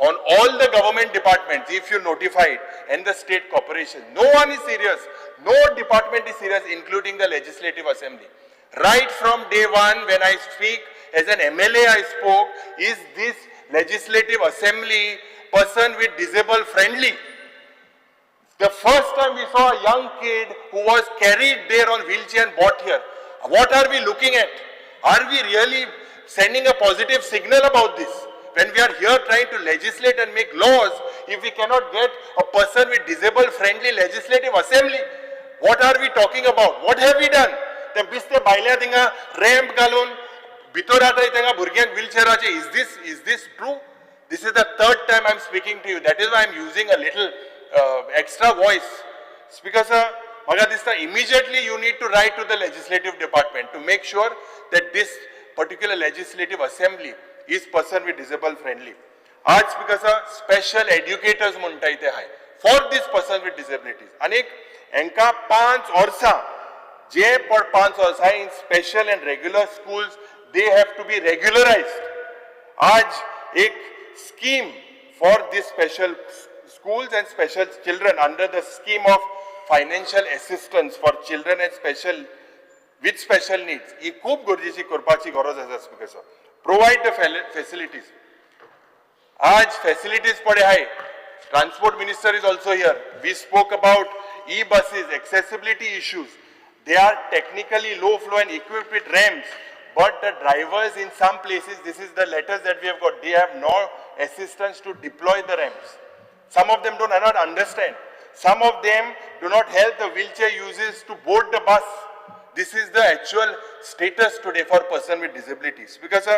on all the government departments if you notify it, and the state corporation. No one is serious. No department is serious, including the Legislative Assembly. Right from day one, when I speak as an MLA, I spoke, is this Legislative Assembly person with disabled friendly? The first time we saw a young kid who was carried there on wheelchair and brought here. What are we looking at? Are we really sending a positive signal about this? When we are here trying to legislate and make laws, if we cannot get a person with disabled friendly legislative assembly, what are we talking about? What have we done? ते बिस्ते भायल्या थिंगा ramp घालून भितर आतां थिंगा भुरग्यांक व्हीलचेराचे. Is this true? This is the third time I am speaking to you. That is why I am using a little extra voice. Speaker sir, म्हाका दिसता immediately you need to write to the legislative department to make sure that this particular legislative assembly is person with disabled friendly. आज speaker sir, special एड्युकेटर्स म्हणटा ते आहाय for this person with disabilities. आनीक हेंकां 5 वर्सां जे पण 5 वर्सां in special and regular schools they have to be regularised. आज एक scheme for this special schools and special children under the scheme of financial assistance for children and special with special needs ही खूब गरजेची करपाची गरज आसा. Speaker sir, provide the facilities. आज facilities पडे आहाय. Transport minister is also here. We spoke about e buses, accessibility issues. They are technically low floor and equipped with ramps, but the drivers in some places, this is the letters that we have got, they have no assistance to deploy the ramps. Some of them do not understand. Some of them do not help the wheelchair users to board the bus. This is the actual status today for person with disabilities. Because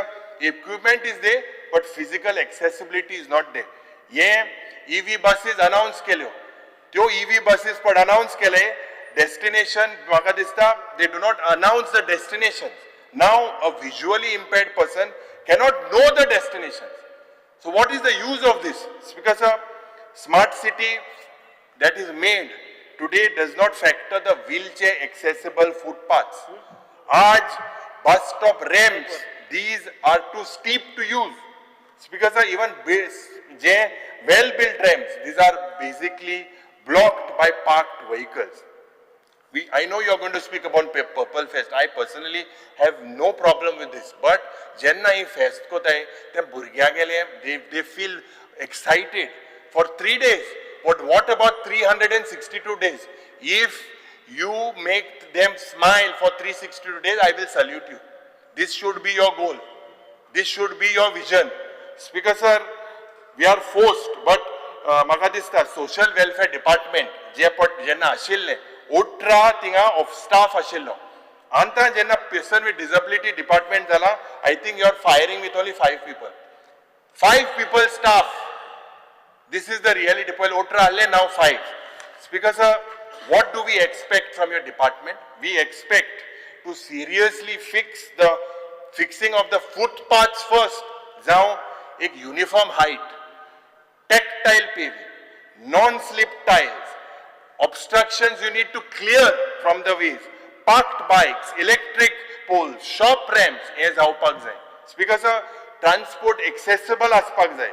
equipment is there, but physical accessibility is not there. Ye EV buses announce केल्यो, त्यो EV buses पण announce केले, destination म्हाका दिसता they do not announce the destinations. Now a visually impaired person cannot know the destinations. So what is the use of this? It's because a smart city that is made today does not factor the wheelchair accessible footpaths. Aaj bus stop ramps, these are too steep to use. It's because even well-built ramps, these are basically blocked by parked vehicles. I know you are going to speak about Purple Fest. I personally have no problem with this. But jenna hi fest kotay, te bhurgya gele, they feel excited for 3 days. But what about 362 days? If you make them smile for 362 days, I will salute you. This should be your goal. This should be your vision. Speaker sir, we are forced, but म्हाका दिसता social welfare department जे पट जेन्ना आशिल्लें 18 थिंगा of staff आशिल्लो. आतां जेन्ना person with disability department जाला, I think you are firing with only 5 people. 5 people staff. This is the reality. पयलीं 18 आहले, now 5. Speaker sir, what do we expect from your department? We expect to seriously fix the fixing of the footpaths first. जावं एक uniform height, tactile paving, non-slip tiles, obstructions you need to clear from the ways, parked bikes, electric poles, shop ramps, हे जावपाक जाय. Speaker sir, transport accessible आसपाक जाय.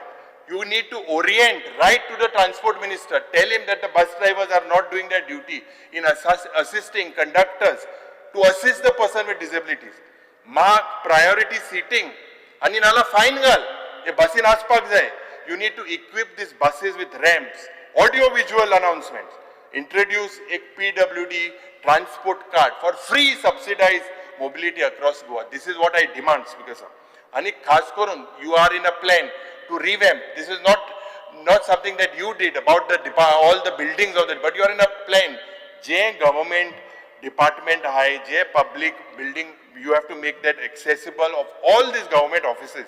You need to orient right to the transport minister. Tell him that the bus drivers are not doing their duty in assisting conductors to assist the person with disabilities. Mark priority seating. Ani nala fine gal. हे बसीन आसपाक जाय. You need to equip these buses with ramps, audio visual announcements. Introduce a PWD transport card for free subsidized mobility across Goa. This is what I demand, Speaker sir. Ani khas karun, you are in a plan to revamp. This is not not something that you did about the all the buildings of the, but you are in a plan. J government department high, J public building, you have to make that accessible of all these government offices.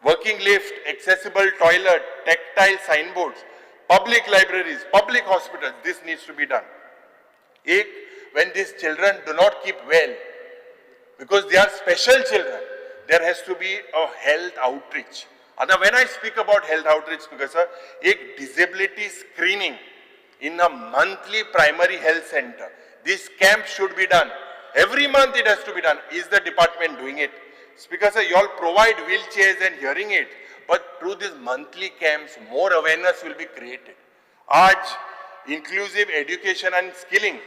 Working lift, accessible toilet, tactile signboards, public libraries, public hospitals, this needs to be done. Ek, when these children do not keep well, because they are special children, there has to be a health outreach. And when I speak about health outreach, because sir, ek disability screening in a monthly primary health center, this camp should be done. Every month it has to be done. Is the department doing it? Speaker sir, you all provide wheelchairs and hearing aids, but through these monthly camps, more awareness will be created. Aaj, inclusive education and skilling.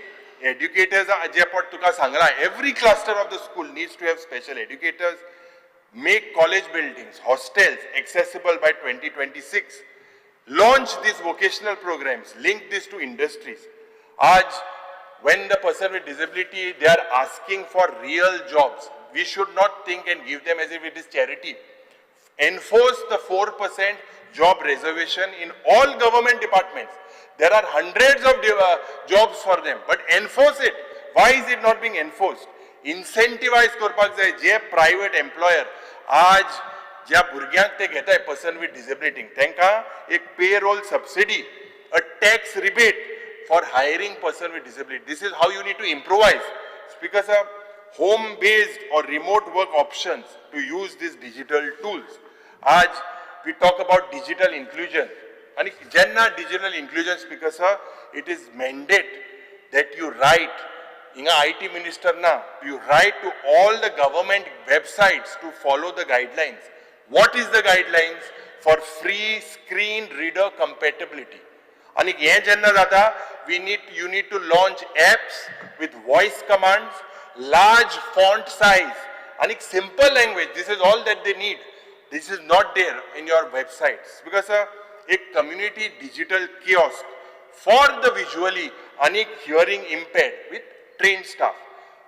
Educators, जे पण तुका सांगला, every cluster of the school needs to have special educators. Make college buildings, hostels accessible by 2026. Launch these vocational programs, link this to industries. Aaj, when the person with disability, they are asking for real jobs. We should not think and give them as if it is charity. Enforce the 4% job reservation in all government departments. There are hundreds of jobs for them, but enforce it. Why is it not being enforced? Incentivize करपाक जाय जे private employer आज ज्या भुरग्यांक ते घेताय person with disability, तांकां एक payroll subsidy, a tax rebate for hiring person with disability. This is how you need to improvise. Speaker sir, home based or remote work options to use these digital tools. Aaj we talk about digital inclusion. And जेन्ना digital inclusion, Speaker sir, it is mandate that you write, hinga IT minister na, you write to all the government websites to follow the guidelines. What is the guidelines for free screen reader compatibility? And हें जेन्ना जाता, you need to launch apps with voice commands, large font size, and simple language. This is all that they need. This is not there in your websites. Because a community digital kiosk for the visually and hearing impaired with trained staff.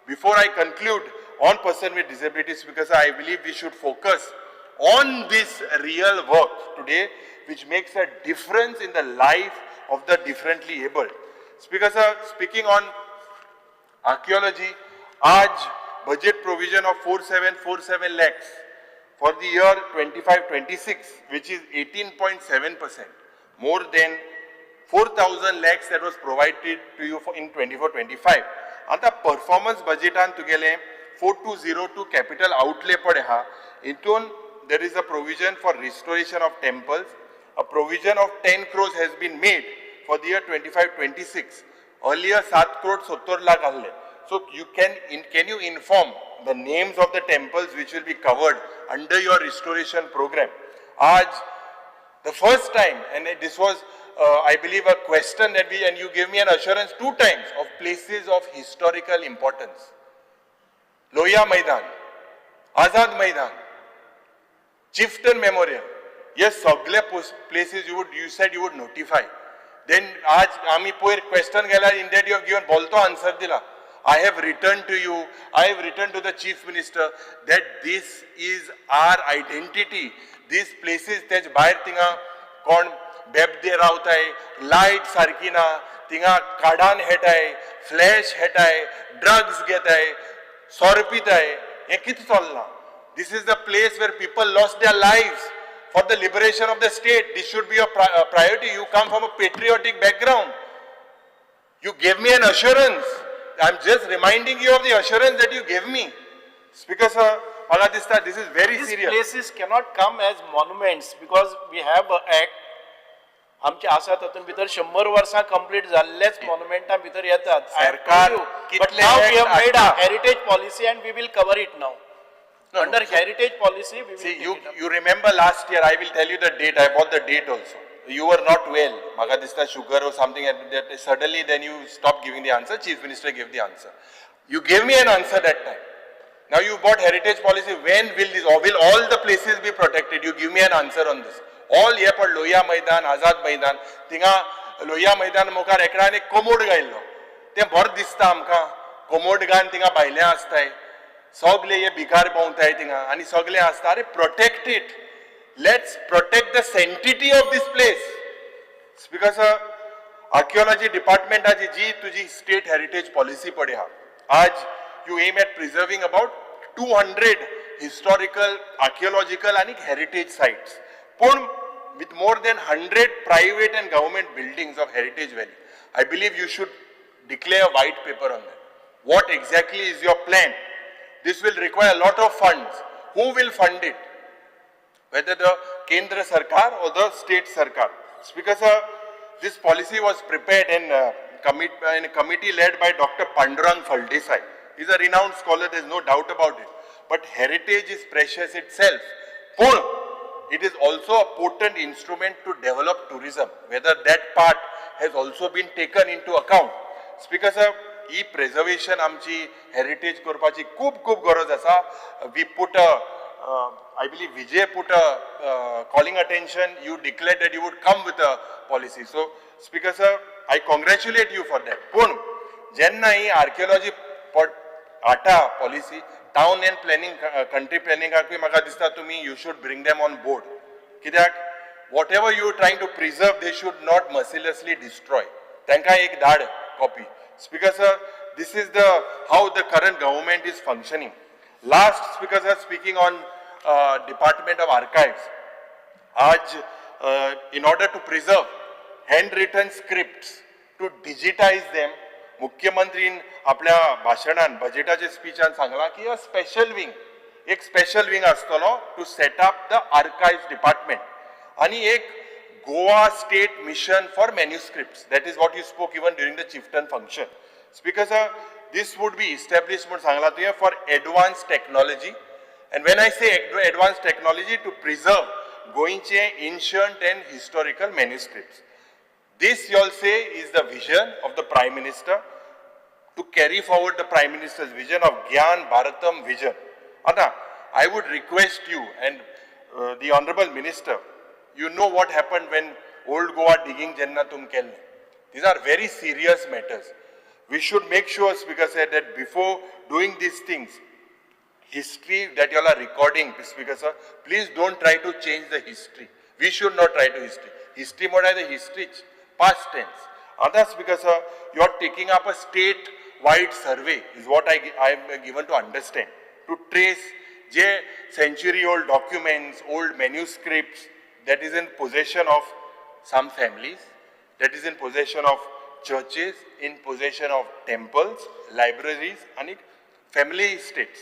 Before I conclude on person with disabilities, because I believe we should focus on this real work today, which makes a difference in the life of the differently abled. Speaker sir, speaking on archaeology, aaj budget provision of 4747 lakhs for the year 25-26, which is 18.7%, more than 4,000 lakhs that was provided to you for in 24-25. And the performance budget on tugele 4202 capital outlay pade ha, intun there is a provision for restoration of temples. A provision of 10 crores has been made for the year 25-26. Earlier 7 crore 70 lakh alle. So you can you inform the names of the temples which will be covered under your restoration program? Aaj, the first time, and this was, I believe, a question that we, and you gave me an assurance 2 times of places of historical importance. Loya Maidan, Azad Maidan, Chieftain Memorial. Yes, सगळे places you said you would notify. Then aaj ami poyer question gela, in that you have given bolto answer dila. I have written to you, I have written to the Chief Minister that this is our identity. These places tej bahir tinga kon बेबदे रावताय, light सारकी ना, तिंगा काडान हेटाय, flash हेटाय, drugs घेताय, सोरो पिताय, हें कितें चल्लां? This is the place where people lost their lives for the liberation of the state. This should be a priority. You come from a patriotic background. You gave me an assurance. I'm just reminding you of the assurance that you gave me. Speaker sir, म्हाका दिसता this is very These serious. places cannot come as monuments because we have an act. आमचे आसा तातूंत भितर 100 वर्सां complete जाल्लेच मोनुमेंटां भितर येतात. सरकार But now we have made a heritage policy and we will cover it now. No, Under no. heritage policy, we will See, take you, it up. you remember last year, I will tell you the date, I bought the date also. You were not well, म्हाका दिसता sugar or something, and that suddenly then you stopped giving the answer, Chief Minister gave the answer. You gave me an answer that time. Now you bought heritage policy, when will this, or will all the places be protected? You give me an answer on this. All हे पण लोहिया मैदान, आझाद मैदान, थिंगा लोहिया मैदान मुखार एकड्यान एक commode गायल्लो, तें बरें दिसता आमकां. कोमोड घालून थिंगा भायले आसताय, सगळे हे भिकार भोंवताय थिंगा आनी सगळे आसता. अरे protect it, Let's protect the sanctity of this place. Speaker sir, archaeology डिपार्टमेंटाची जी तुजी स्टेट हेरिटेज पॉलिसी पळय आहा, आज you aim at preserving about 200 historical, archaeological आनी हेरिटेज सायट्स, पूण with more than 100 private and government buildings of heritage value. I believe you should declare a white paper on that. What exactly is your plan? This will require a lot of funds. Who will fund it? Whether the Kendra Sarkar or the state Sarkar. Speaker sir, this policy was prepared in a committee led by Dr. Pandurang Faldesai. He's a renowned scholar, there's no doubt about it. But heritage is precious itself. Pun, it is also a potent instrument to develop tourism, whether that part has also been taken into account. Speaker sir, he preservation आमची heritage करपाची खूब खूब गरज आसा. We put a, I believe Vijay put a calling attention, you declared that you would come with a policy. So, Speaker sir, I congratulate you for that. Pun, जेन्ना ही archaeology आटा policy, town and planning, country planning म्हाका दिसता तुमी you should bring them on board. कित्याक whatever you trying to preserve, they should not mercilessly destroy. तांकां एक धाड copy. Speaker sir, this is the how the current government is functioning. Last, Speaker sir, speaking on Department of Archives, आज in order to preserve handwritten scripts, to digitize them, मुख्यमंत्रीन आपल्या भाशणान बजेटाच्या स्पीचान सांगला की a special wing, एक special wing आसतलो to set up the archives department आनी एक Goa state mission for manuscripts. That is what you spoke even during the chieftain function. Speaker sir, this would be establish म्हूण सांगला तुवें for advance technology. And when I say advance technology, to preserve गोंयचे ancient and historical manuscripts. This, you all say, is the vision of the Prime Minister, to carry forward the Prime Minister's vision of Gyan Bharatam vision. Anna, I would request you and the Honorable Minister, you know what happened when Old Goa digging jenna tum kelle. These are very serious matters. We should make sure, Speaker said, that before doing these things, history that you all are recording, Speaker sir, please don't try to change the history. We should not try to history. History mode is the history, past tense. Others, because sir, you are taking up a state-wide survey, is what I am given to understand, to trace J century-old documents, old manuscripts that is in possession of some families, that is in possession of churches, in possession of temples, libraries, and family estates.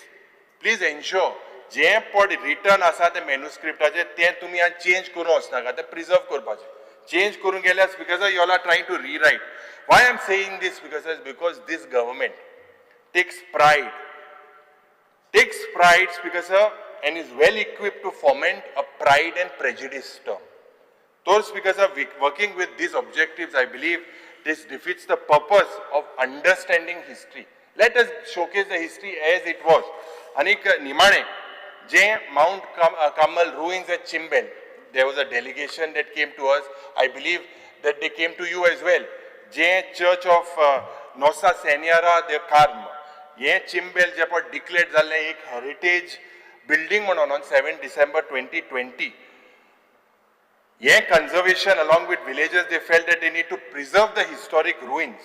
Please ensure जे पड return आसा ते मॅन्युस्क्रिप्टाचे ते तुमी आनी change करूं वचनाका, ते preserve करपाचे. चेंज करूंक गेल्यार because you all are trying to rewrite. Why I am saying this because this government takes pride, Speaker sir, and is well equipped to foment a pride and prejudice term. Those, Speaker sir, working with these objectives, I believe this defeats the purpose of understanding history. Let us showcase the history as it was. Anik Nimane, J Mount Carmel ruins at Chimbel, there was a delegation that came to us. I believe that they came to you as well. J Church of Nossa Senhora de Carmo, Ye Chimbel जे पण declared जाल्लें एक heritage building म्हणून on 7 December 2020. Ye conservation along with villagers, they felt that they need to preserve the historic ruins.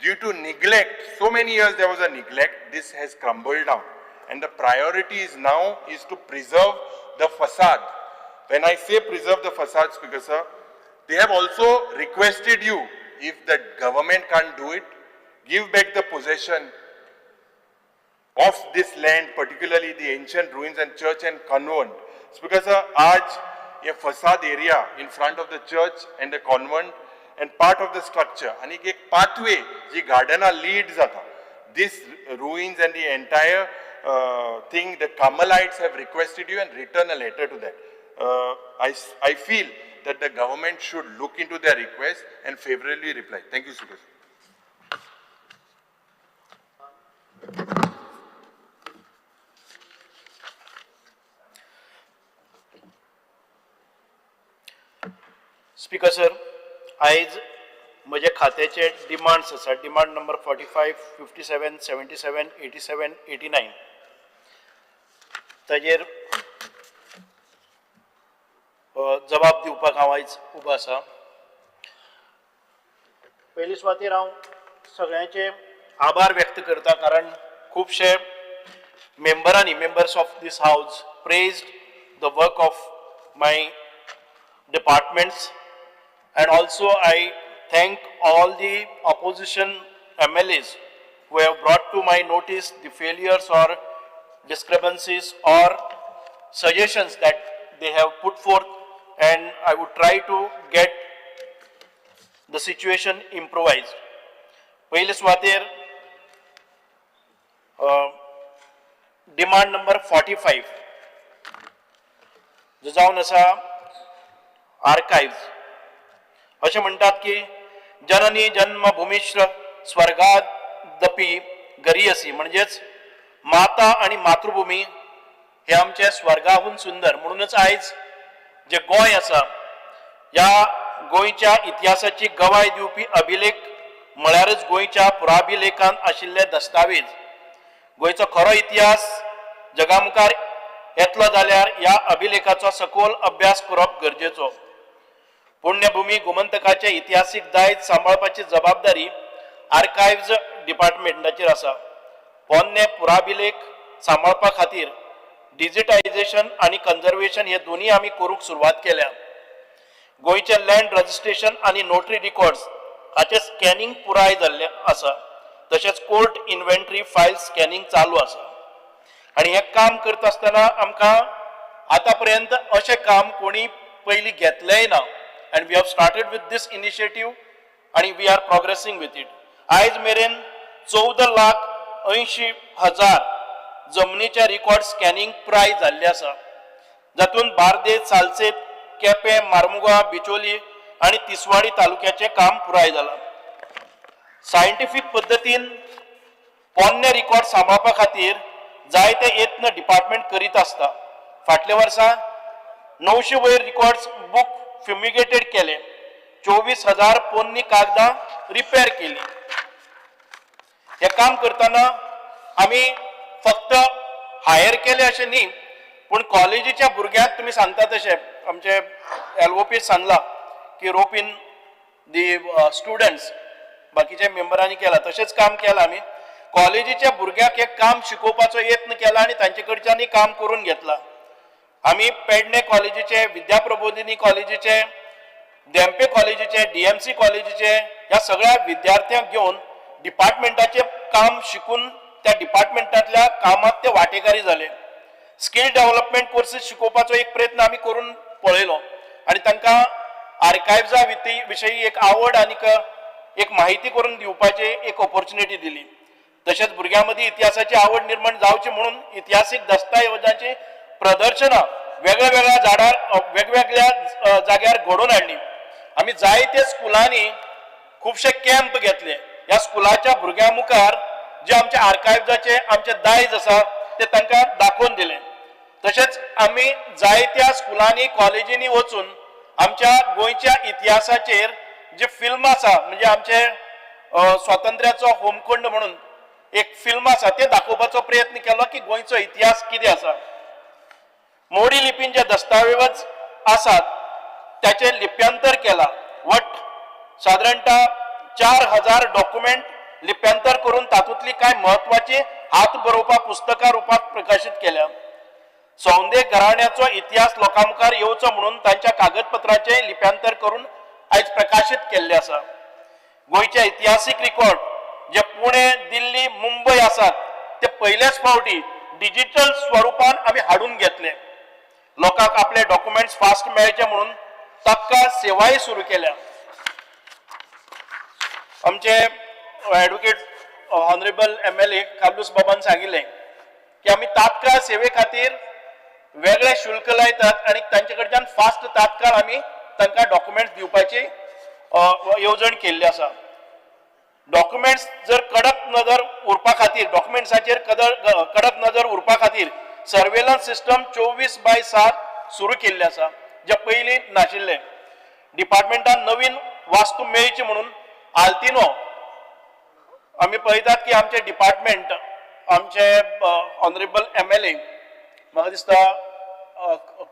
Due to neglect, so many years there was a neglect, this has crumbled down. And the priority is now is to preserve the facade. When I say preserve the facade, Speaker sir, they have also requested you, if the government can't do it, give back the possession of this land, particularly the ancient ruins and church and convent. Speaker sir, aaj a facade area in front of the church and the convent and part of the structure, and ek pathway ji gardena leads jata. This ruins and the entire thing, the Carmelites have requested you and written a letter to that. I feel that the government should look into their request and favorably reply. Thank you, Speaker. Speaker sir, आयज म्हज्या खात्याचे demands आसा. Demand number 45, 57, 77, 87, 89. ताजेर जबाब दिवपाक हांव आयज उबो आसा. पयले सुवातेर हांव सगळ्यांचे आभार व्यक्त करता, कारण खुबशे मेंबरांनी, members of this house praised the work of my departments, and also I thank all the opposition MLAs who have brought to my notice the failures or discrepancies or suggestions that they have put forth, and I would try to get the situation improvised. पयले सुवातेर demand number 45 जो जावन आसा archives. अशें म्हणटात की जननी जन्मभूमिश्र स्वर्गादपी गरीयसी, म्हणजेच माता आनी मातृभूमी हे आमचे स्वर्गाहून सुंदर. म्हणूनच आयज जे गोंय आसा, ह्या गोंयच्या इतिहासाची गवाय दिवपी अभिलेख म्हळ्यारच गोंयच्या पुराभिलेखान आशिल्ले दस्तावेज. गोंयचो खरो इतिहास जगा मुखार येतलो जाल्यार ह्या अभिलेखाचो सखोल अभ्यास करप गरजेचो. पुण्यभूमी गोमंतकाचे इतिहासीक दायज सांबाळपाची जबाबदारी आर्कायव्ज डिपार्टमेंटाचेर आसा. पोन्ने पुराभिलेख सांबाळपा खातीर डिजिटायझेशन आनी कन्जर्वेशन हे दोनूय आमी करूंक सुरवात केल्या. गोंयचे लँड रजिस्ट्रेशन आनी नोटरी रिकॉर्ड्स हाचें स्कॅनिंग पुराय जाल्लें आसा. तशेंच कोर्ट इन्व्हेंटरी फायल स्कॅनिंग चालू आसा. आनी हें काम करता आसतना आमकां आतां पर्यंत अशें काम कोणी पयलीं घेतलेंय ना, and we have started with this initiative आनी we are progressing with it. आयज मेरेन 14,80,000 जमनीचे रिकॉर्ड स्कॅनिंग पुराय जाल्ले आसा, जातूंत बार्देस, सालसेत, केपें, मार्मुगा, बिचोली आनी तिसवाडी तालुक्याचें काम पुराय जालां. सायंटिफीक पद्दतीन पोन्ने रिकॉर्ड सांबाळपा खातीर जायते यत्न डिपार्टमेंट करीत आसता. फाटल्या वर्सा 900 वयर रिकॉर्ड्स बूक फ्युमिगेटेड केले, 24,000 पोन्नी कागदां रिपेर केली. हें काम करतना आमी फक्त हायर केले अशें न्ही, पूण कॉलेजीच्या भुरग्यांक तुमी सांगता तशें आमचे एलओपी सांगला की rope in the students, बाकीच्या मेंबरांनी केला तशेंच काम केलां आमी. कॉलेजीच्या भुरग्यांक हें काम शिकोवपाचो यत्न केला आनी तांचे कडच्यानूय काम करून घेतला. आमी पेडणे कॉलेजीचे, विद्याप्रबोधिनी कॉलेजीचे, धेंपे कॉलेजीचे, डीएमसी कॉलेजीचे ह्या सगळ्या विद्यार्थ्यांक घेवन डिपार्टमेंटाचें काम शिकून त्या डिपार्टमेंटांतल्या कामांत ते वांटेकारी जाले. स्कील डेव्हलपमेंट कोर्सीस शिकोवपाचो एक प्रयत्न आमी करून पळयलो आनी तांकां आर्कायव्जा विशयी एक आवड आनीक एक माहिती करून दिवपाची एक ऑपॉर्च्युनिटी दिली. तशेंच भुरग्यां मदीं इतिहासाची आवड निर्माण जावची म्हणून इतिहासीक दस्तावेजांची प्रदर्शनां वेगळ्या झाडार वेगवेगळ्या जाग्यार घडोवन हाडली. आमी जायते स्कुलांनी खुबशे कॅम्प घेतले. ह्या स्कुलाच्या भुरग्यां मुखार जे आमचे आर्कायव्जाचे आमचे दायज आसा ते तांकां दाखोवन दिलें. तशेंच आमी जायत्या स्कुलांनी कॉलेजींनी वचून आमच्या गोंयच्या इतिहासाचेर जे फिल्म आसा, म्हणजे आमचे स्वातंत्र्याचो होमखंड म्हणून एक फिल्म आसा, ते दाखोवपाचो प्रयत्न केलो की गोंयचो इतिहास कितें आसा. मोडी लिपीन जे दस्तावेज आसात त्याचे लिप्यांतर केला. वट सादारणता 4000 डॉक्युमेंट लिप्यांतर करून तातूंतली कांय म्हत्वाची हात बरोवपा पुस्तकां रुपांत प्रकाशीत केल्या. सौंदे घराण्याचो इतिहास लोकां मुखार येवचो म्हणून तांच्या कागदपत्रांचें लिप्यांतर करून आयज प्रकाशीत केल्लें आसा. गोंयचे इतिहासीक रिकॉर्ड जे पुणे, दिल्ली, मुंबय आसात ते पयलेच फावटी डिजिटल स्वरुपान आमी हाडून घेतले. लोकांक आपले डॉक्युमेंट्स फास्ट मेळचे म्हणून तात्काळ सेवाय सुरू केल्या. आमचे advocate honourable MLA Carlos बाबान सांगिल्लें की आमी तात्काळ सेवे खातीर वेगळे शुल्क लायतात आनी तांचे कडच्यान फास्ट तात्काळ आमी तांकां डॉक्युमेंट्स दिवपाची येवजण केल्ली आसा. डॉक्युमेंट्स जर कडक नदर उरपा खातीर, डॉक्युमेंट्साचेर कडक नदर उरपा खातीर सर्वेलन्स सिस्टम 24/7 सुरू केल्ले आसा, जे पयलीं नाशिल्ले. डिपार्टमेंटान नवीन वास्तू मेळची म्हणून आल्तिनो आमी पळयतात की आमचे डिपार्टमेंट, आमचे ऑनरेबल एमएलए म्हाका दिसता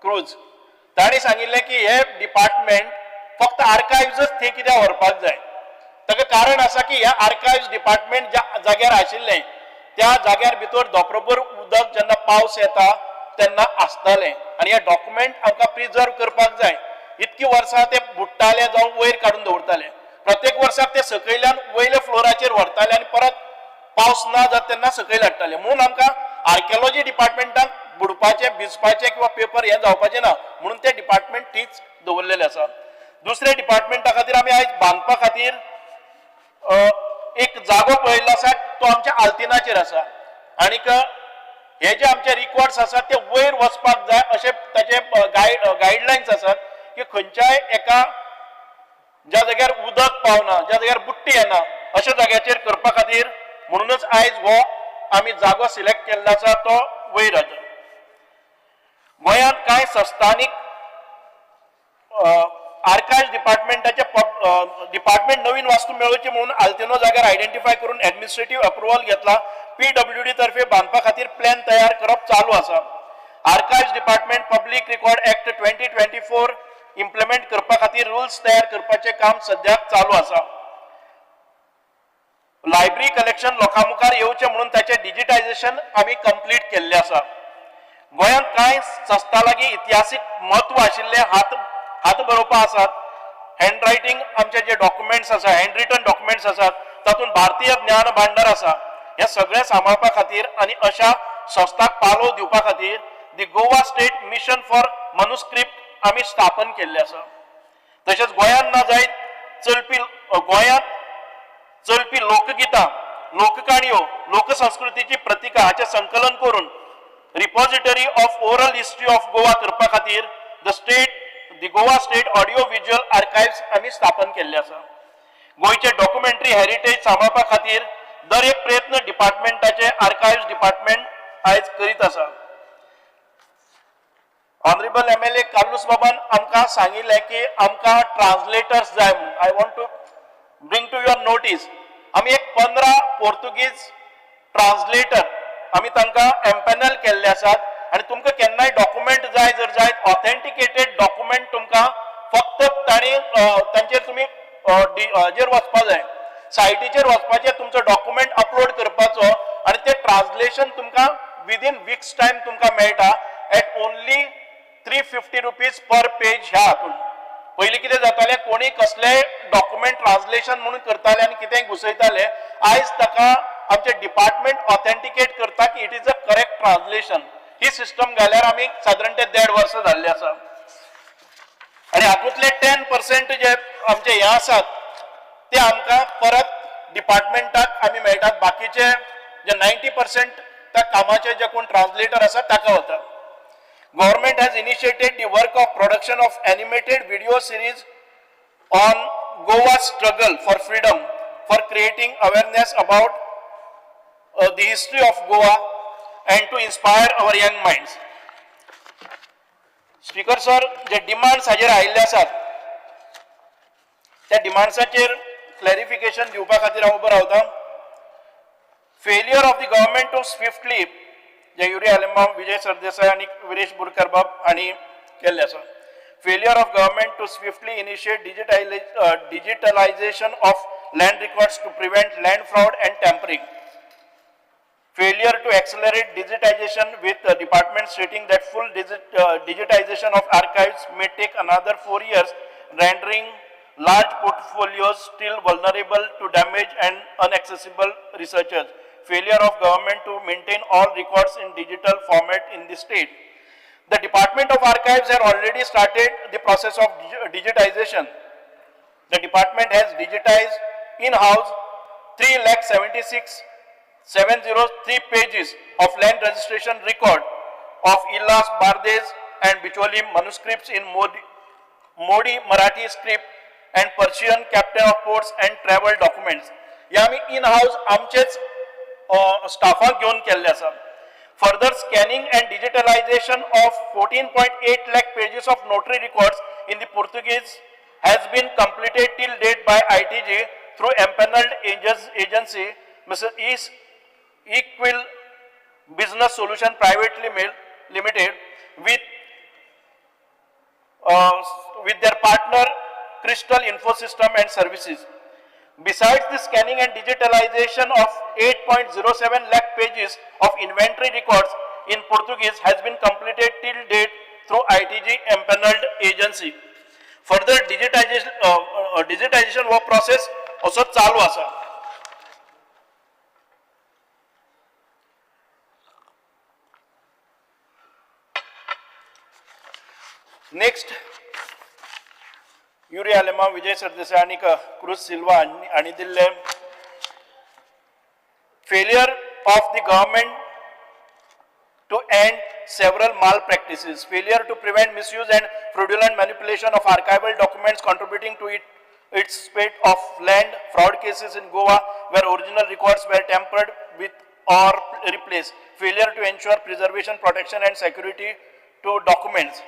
क्रोज तांणी सांगिल्लें की हे डिपार्टमेंट फक्त आर्कायव्जच थंय कित्याक व्हरपाक जाय. ताका कारण आसा की ह्या आर्कायव्ज डिपार्टमेंट ज्या जाग्यार आशिल्लें त्या जाग्यार भितर धोंपरभर उदक जेन्ना पावस येता तेन्ना आसतालें आनी हे डॉक्युमेंट आमकां प्रिजर्व करपाक जाय. इतकी वर्सां ते बुडटाले जावं वयर काडून दवरताले, प्रत्येक वर्साक ते सकयल्यान वयल्या फ्लोराचेर व्हरताले आनी परत पावस ना जाता तेन्ना सकयल हाडटाले. म्हणून आमकां आर्किओलॉजी डिपार्टमेंटाक बुडपाचें, भिजपाचें किंवा पेपर हें जावपाचें ना म्हणून ते डिपार्टमेंट थंयच दवरलेलें आसा. दुसऱ्या डिपार्टमेंटा खातीर आमी आयज बांदपा खातीर एक जागो पळयल्लो आसा, तो आमच्या आल्तिनाचेर आसा आनीक हे जे आमचे रिकॉर्ड्स आसात ते वयर वचपाक जाय अशे ताचे गायडलायन्स आसात की खंयच्याय एका ज्या जाग्यार उदक पावना, ज्या जाग्यार बुट्टी येना अशा जाग्याचेर करपा खातीर म्हणूनच आयज हो आमी जागो सिलेक्ट केल्लो आसा तो वयर आसा. गोंयांत कांय संस्थानीक आर्कायव्ज डिपार्टमेंटाचे डिपार्टमेंट नवीन वास्तू मेळोवची म्हणून आल्तिनो जाग्यार आयडेंटिफाय करून एडमिनिस्ट्रेटीव अप्रुवल घेतला. पीडब्ल्यूडी तर्फे बांदपा खातीर प्लॅन तयार करप चालू आसा. Archives department public record act 2024 implement करपा खातीर रुल्स तयार करपाचें काम सद्याक चालू आसा. लायब्ररी कलेक्शन लोकां मुखार येवचें म्हणून ताचें डिजिटायजेशन आमी कंप्लीट केल्लें आसा. गोंयांत कांय संस्था लागीं इतिहासीक म्हत्व आशिल्ले हात बरोवपा आसात. हँड रायटींग आमचे जे डॉक्युमेंट्स आसा, हँड रिटन डॉक्युमेंट्स आसात, तातूंत भारतीय ज्ञान भांडार आसा. हें सगळें सांबाळपा खातीर आनी अशा संस्थाक पालव दिवपा खातीर the Goa state mission for manuscript आमी स्थापन केल्लें आसा. तशेंच गोंयांत ना जायत चलपी गोंयांत चलपी लोकगितां, लोककाणयो, लोकसंस्कृतीची प्रतिका हाचें संकलन करून repository of oral history of Goa करपा खातीर the Goa state audio visual archives आमी स्थापन केल्ले आसा. गोंयचे डॉक्युमेंटरी हेरिटेज सांबाळपा खातीर दर एक प्रयत्न डिपार्टमेंटाचे आर्कायव्स डिपार्टमेंट आयज करीत आसा. ऑनरेबल एमएलए कार्लूस बाबान आमकां सांगिल्लें की आमकां ट्रान्सलेटर्स जाय म्हणून. I want to bring to your notice, आमी एक 15 पोर्तुगीज ट्रान्सलेटर आमी तांकां एम्पॅनल केल्ले आसात आनी तुमकां केन्नाय डॉक्युमेंट जाय जर जाय ऑथेंटिकेटेड डॉक्युमेंट तुमकां फक्त तांणी तांचेर तुमी हाजेर वचपा जाय, सायटीचेर वचपाचें, तुमचो डॉक्युमेंट अपलोड करपाचो आनी तें ट्रान्सलेशन तुमकां विदीन विक्स टायम तुमकां मेळटा at only 350 rupees per page. ह्या हातून पयलीं कितें जातालें, कोणी कसलेय डॉक्युमेंट ट्रान्सलेशन म्हणून करताले आनी कितेंय घुसयताले. आयज ताका आमचे डिपार्टमेंट ऑथेंटिकेट करता की it is a correct translation. He system घाल्यार आमी सादारण ते 1.5 वर्सां जाल्ले आसा आनी हातूंतले 10% जे आमचे हे आसात ते आमकां परत डिपार्टमेंटाक आमी मेळटात. बाकीचे जे 90% त्या कामाचे जे कोण ट्रान्सलेटर आसा ताका वता. Government has initiated the work of production of animated video series on Goa struggle for freedom for creating awareness about the history of Goa and to inspire our young minds. Speaker sir, J demands हाजेर आयिल्ले आसात त्या डिमांड्साचेर clarification दिवपा खातीर हांव उबो रावता. Failure of the government to swiftly, जे युरी आलेमांव, विजय सरदेसाय आनी विरेश बोरकार बाब हांणी केल्ले आसा. Failure of government to swiftly initiate digitalization of land records to prevent land fraud and tampering. Failure to accelerate digitization with the department stating that full digitization of archives may take another 4 years, rendering large portfolios still vulnerable to damage and inaccessible researchers. Failure of government to maintain all records in digital format in the state. The Department of Archives had already started the process of digitization. The department has digitized in-house 3,76,703 pages of land registration record of Illas, Bardez and Bicholim manuscripts in Modi Marathi script and Persian captain of ports and travel documents. हे आमी in-house आमचेच स्टाफाक घेवन केल्ले आसा. Further scanning and digitalization of 14.8 lakh pages of notary records in the Portuguese has been completed till date by ITG through empaneled agency Mrs. Equil Business Solution Private Limited with with their partner Crystal Infosystem and Services. Besides the scanning and digitalization of 8.07 lakh pages of inventory records in Portuguese has been completed till date through ITG empaneled agency. Further digitization हो process असो चालू आसा. Next Yuri आलेमा, Vijay Sardesai आनी cruise Silva हांणी दिल्ले failure of the government to end several malpractices, failure to prevent misuse and fraudulent manipulation of archival documents contributing to its spate of land fraud cases in Goa where original records were tampered with or replaced, failure to ensure preservation, protection and security to documents.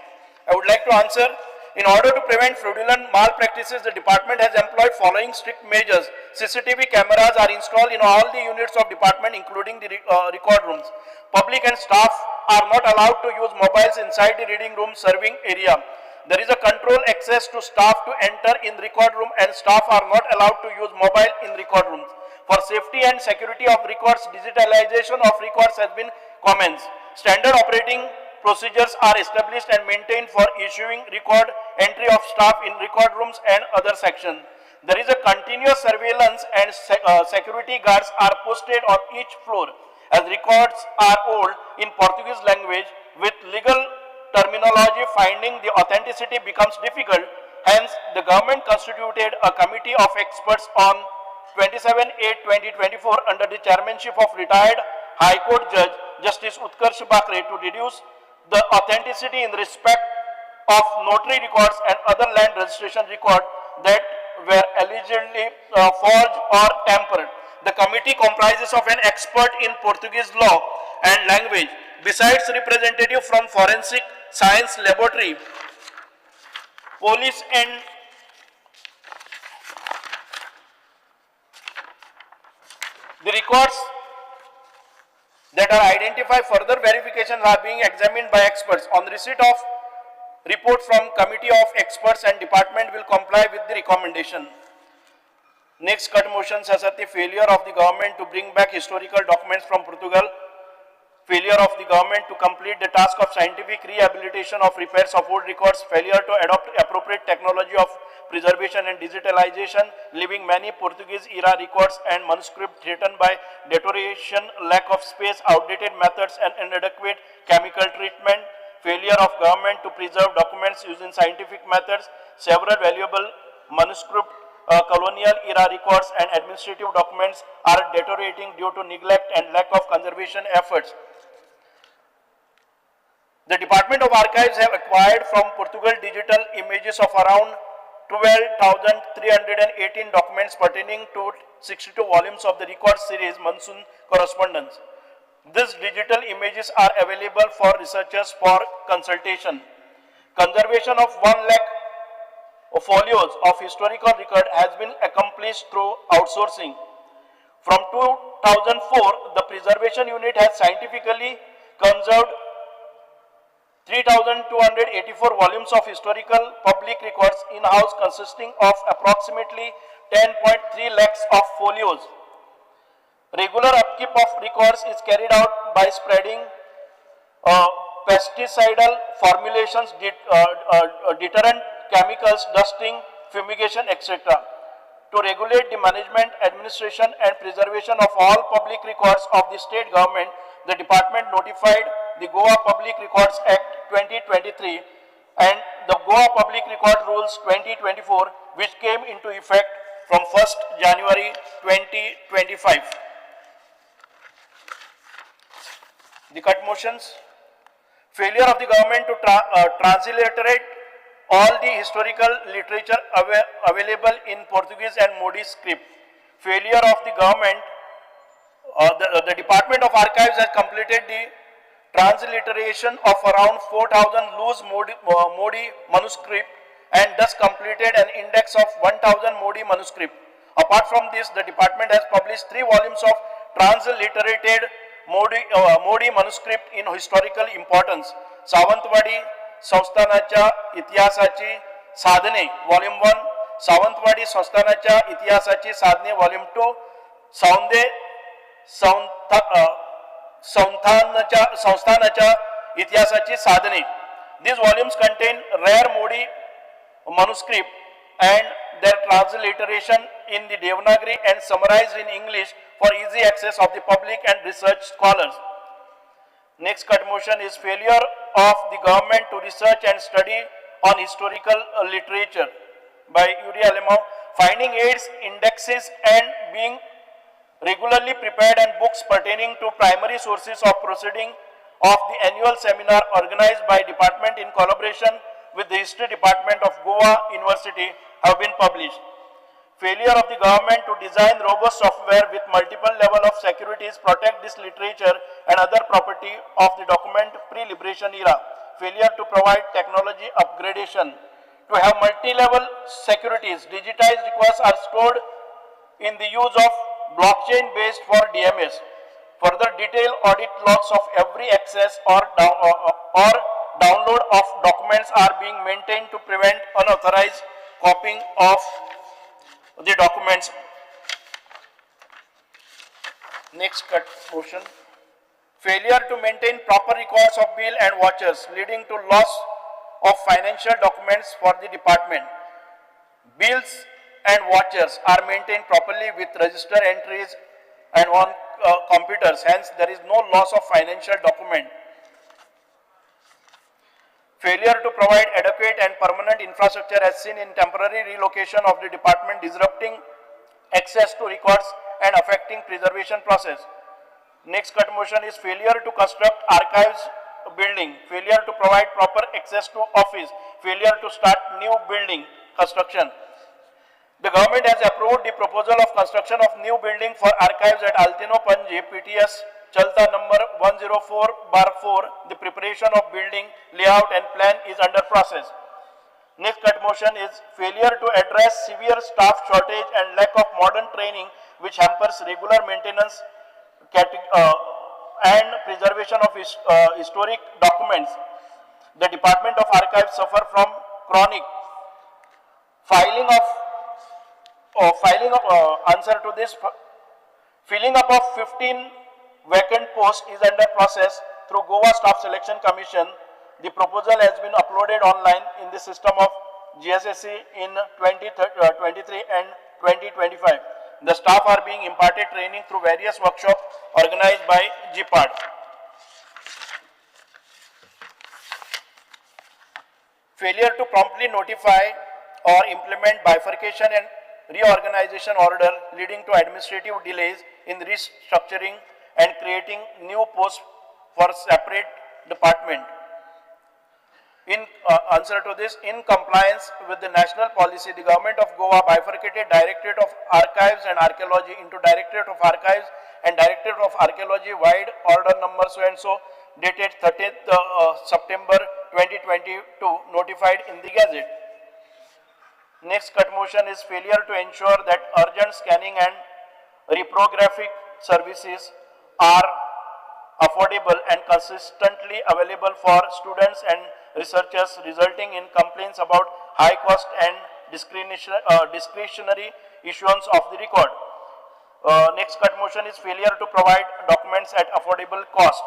I would like to answer, in order to prevent fraudulent malpractices, the department has employed following strict measures. CCTV cameras are installed in all the units of department, including the record rooms. Public and staff are not allowed to use mobiles inside the reading room serving area. There is a control access to staff to enter in record room and staff are not allowed to use mobile in record rooms. For safety and security of records, digitalization of records has been commenced. Standard operating procedures are established and maintained for issuing record entry of staff in record rooms and other sections. There is a continuous surveillance and security guards are posted on each floor. As records are old in Portuguese language with legal terminology, finding the authenticity becomes difficult. Hence, the government constituted a committee of experts on 27/8/2024 under the chairmanship of retired High Court Judge Justice Utkarsh Bakre to reduce the authenticity in respect of notary records and other land registration record that were allegedly forged or tampered. The committee comprises of an expert in Portuguese law and language, besides representative from forensic science laboratory, police and the records that are identified further verifications are being examined by experts. On receipt of report from committee of experts and department will comply with the recommendation. Next cut motions as the failure of the government to bring back historical documents from Portugal, failure of the government to complete the task of scientific rehabilitation of repairs of old records, failure to adopt appropriate technology of preservation and digitalization, leaving many Portuguese era records and manuscripts threatened by deterioration, lack of space, outdated methods and inadequate chemical treatment, failure of government to preserve documents using scientific methods, several valuable manuscript colonial era records and administrative documents are deteriorating due to neglect and lack of conservation efforts. The Department of Archives have acquired from Portugal digital images of around 12,318 documents pertaining to 62 volumes of the record series Monsoon Correspondence. These digital images are available for researchers for consultation. Conservation of 1 lakh folios of historical record has been accomplished through outsourcing. From 2004, the preservation unit has scientifically conserved 3,284 volumes of historical public records in-house, consisting of approximately 10.3 lakhs of folios. Regular upkeep of records is carried out by spreading pesticidal formulations, deterrent chemicals, dusting, fumigation, etc. To regulate the management, administration and preservation of all public records of the state government, the department notified the Goa Public Records Act 2023 and the Goa Public Record Rules 2024, which came into effect from 1st January 2025. The cut motions: failure of the government to transliterate all the historical literature available in Portuguese and Modi script. Failure of the government, the Department of Archives has completed the transliteration of around 4,000 loose Modi manuscript and thus completed an index of 1,000 Modi manuscript. Apart from this, the department has published 3 volumes of transliterated Modi manuscript in historical importance: Sawantwadi, संस्थानाच्या इतिहासाची साधने volume 1, Sawantwadi संस्थानाच्या इतिहासाची साधने volume 2, सौंदे संस्थानाच्या इतिहासाची साधने. These volumes contain rare Modi manuscript and their transliteration in the Devanagari and summarized in English for easy access of the public and research scholars. Next cut motion is failure of the government to research and study on historical literature by Yuri Alemao. Finding aids, indexes and being regularly prepared and books pertaining to primary sources of proceeding of the annual seminar organized by department in collaboration with the History Department of Goa University have been published. Failure of the government to design robust software with multiple level of securities protect this literature and other property of the document pre-liberation era. Failure to provide technology upgradation. To have multi-level securities, digitized records are stored in the use of blockchain based for DMS. Further detailed audit logs of every access or download of documents are being maintained to prevent unauthorized copying of the documents. Next cut motion. Failure to maintain proper records of bill and vouchers leading to loss of financial documents for the department. Bills and vouchers are maintained properly with register entries and on computers, hence there is no loss of financial document. Failure to provide adequate and permanent infrastructure as seen in temporary relocation of the department, disrupting access to records and affecting preservation process. Next cut motion is failure to construct archives building, failure to provide proper access to office, failure to start new building construction. The government has approved the proposal of construction of new building for archives at Altino Panji, PTS Chalta number 104/4. The preparation of building layout and plan is under process. Next cut motion is failure to address severe staff shortage and lack of modern training which hampers regular maintenance and preservation of historic documents. The Department of Archives suffer from chronic filing of answer to this, filling up of 15 vacant posts is under process through Goa Staff Selection Commission. The proposal has been uploaded online in the system of GSSC in 2023 and 2025. The staff are being imparted training through various workshops organized by GPAD. Failure to promptly notify or implement bifurcation and reorganization order leading to administrative delays in restructuring and creating new posts for separate department. In answer to this, in compliance with the national policy, the government of Goa bifurcated Directorate of Archives and Archaeology into Directorate of Archives and Directorate of Archaeology wide order number so and so dated 30th September 2022 notified in the Gazette. Next cut motion is failure to ensure that urgent scanning and reprographic services are affordable and consistently available for students and researchers, resulting in complaints about high cost and discretionary issuance of the record. Next cut motion is failure to provide documents at affordable cost.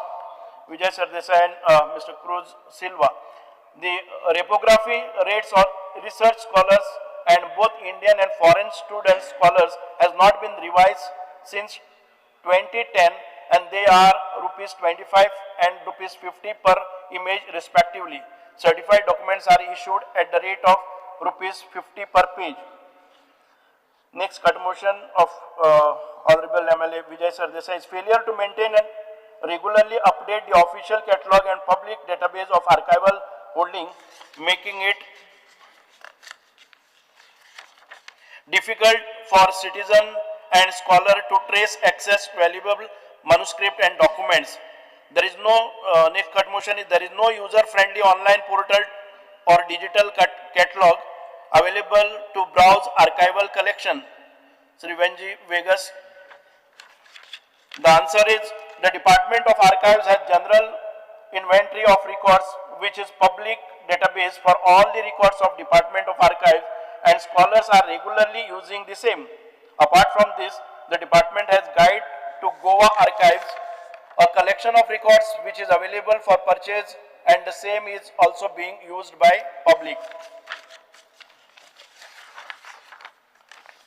Vijay Sardesai and Mr. Cruz Silva. The reprography rates of research scholars and both Indian and foreign student scholars has not been revised since 2010, and they are rupees 25 and rupees 50 per image respectively. Certified documents are issued at the rate of rupees 50 per page. Next cut motion of Honorable MLA Vijay Sardesai is failure to maintain and regularly update the official catalog and public database of archival holding, making it difficult for citizen and scholar to trace access valuable manuscript and documents. There is no, next cut motion is there is no user-friendly online portal or digital catalog available to browse archival collection. Sri Venji Vegas. The answer is the Department of Archives has general inventory of records which is public database for all the records of Department of Archives, and scholars are regularly using the same. Apart from this, the department has Guide to Goa Archives, a collection of records which is available for purchase, and the same is also being used by public.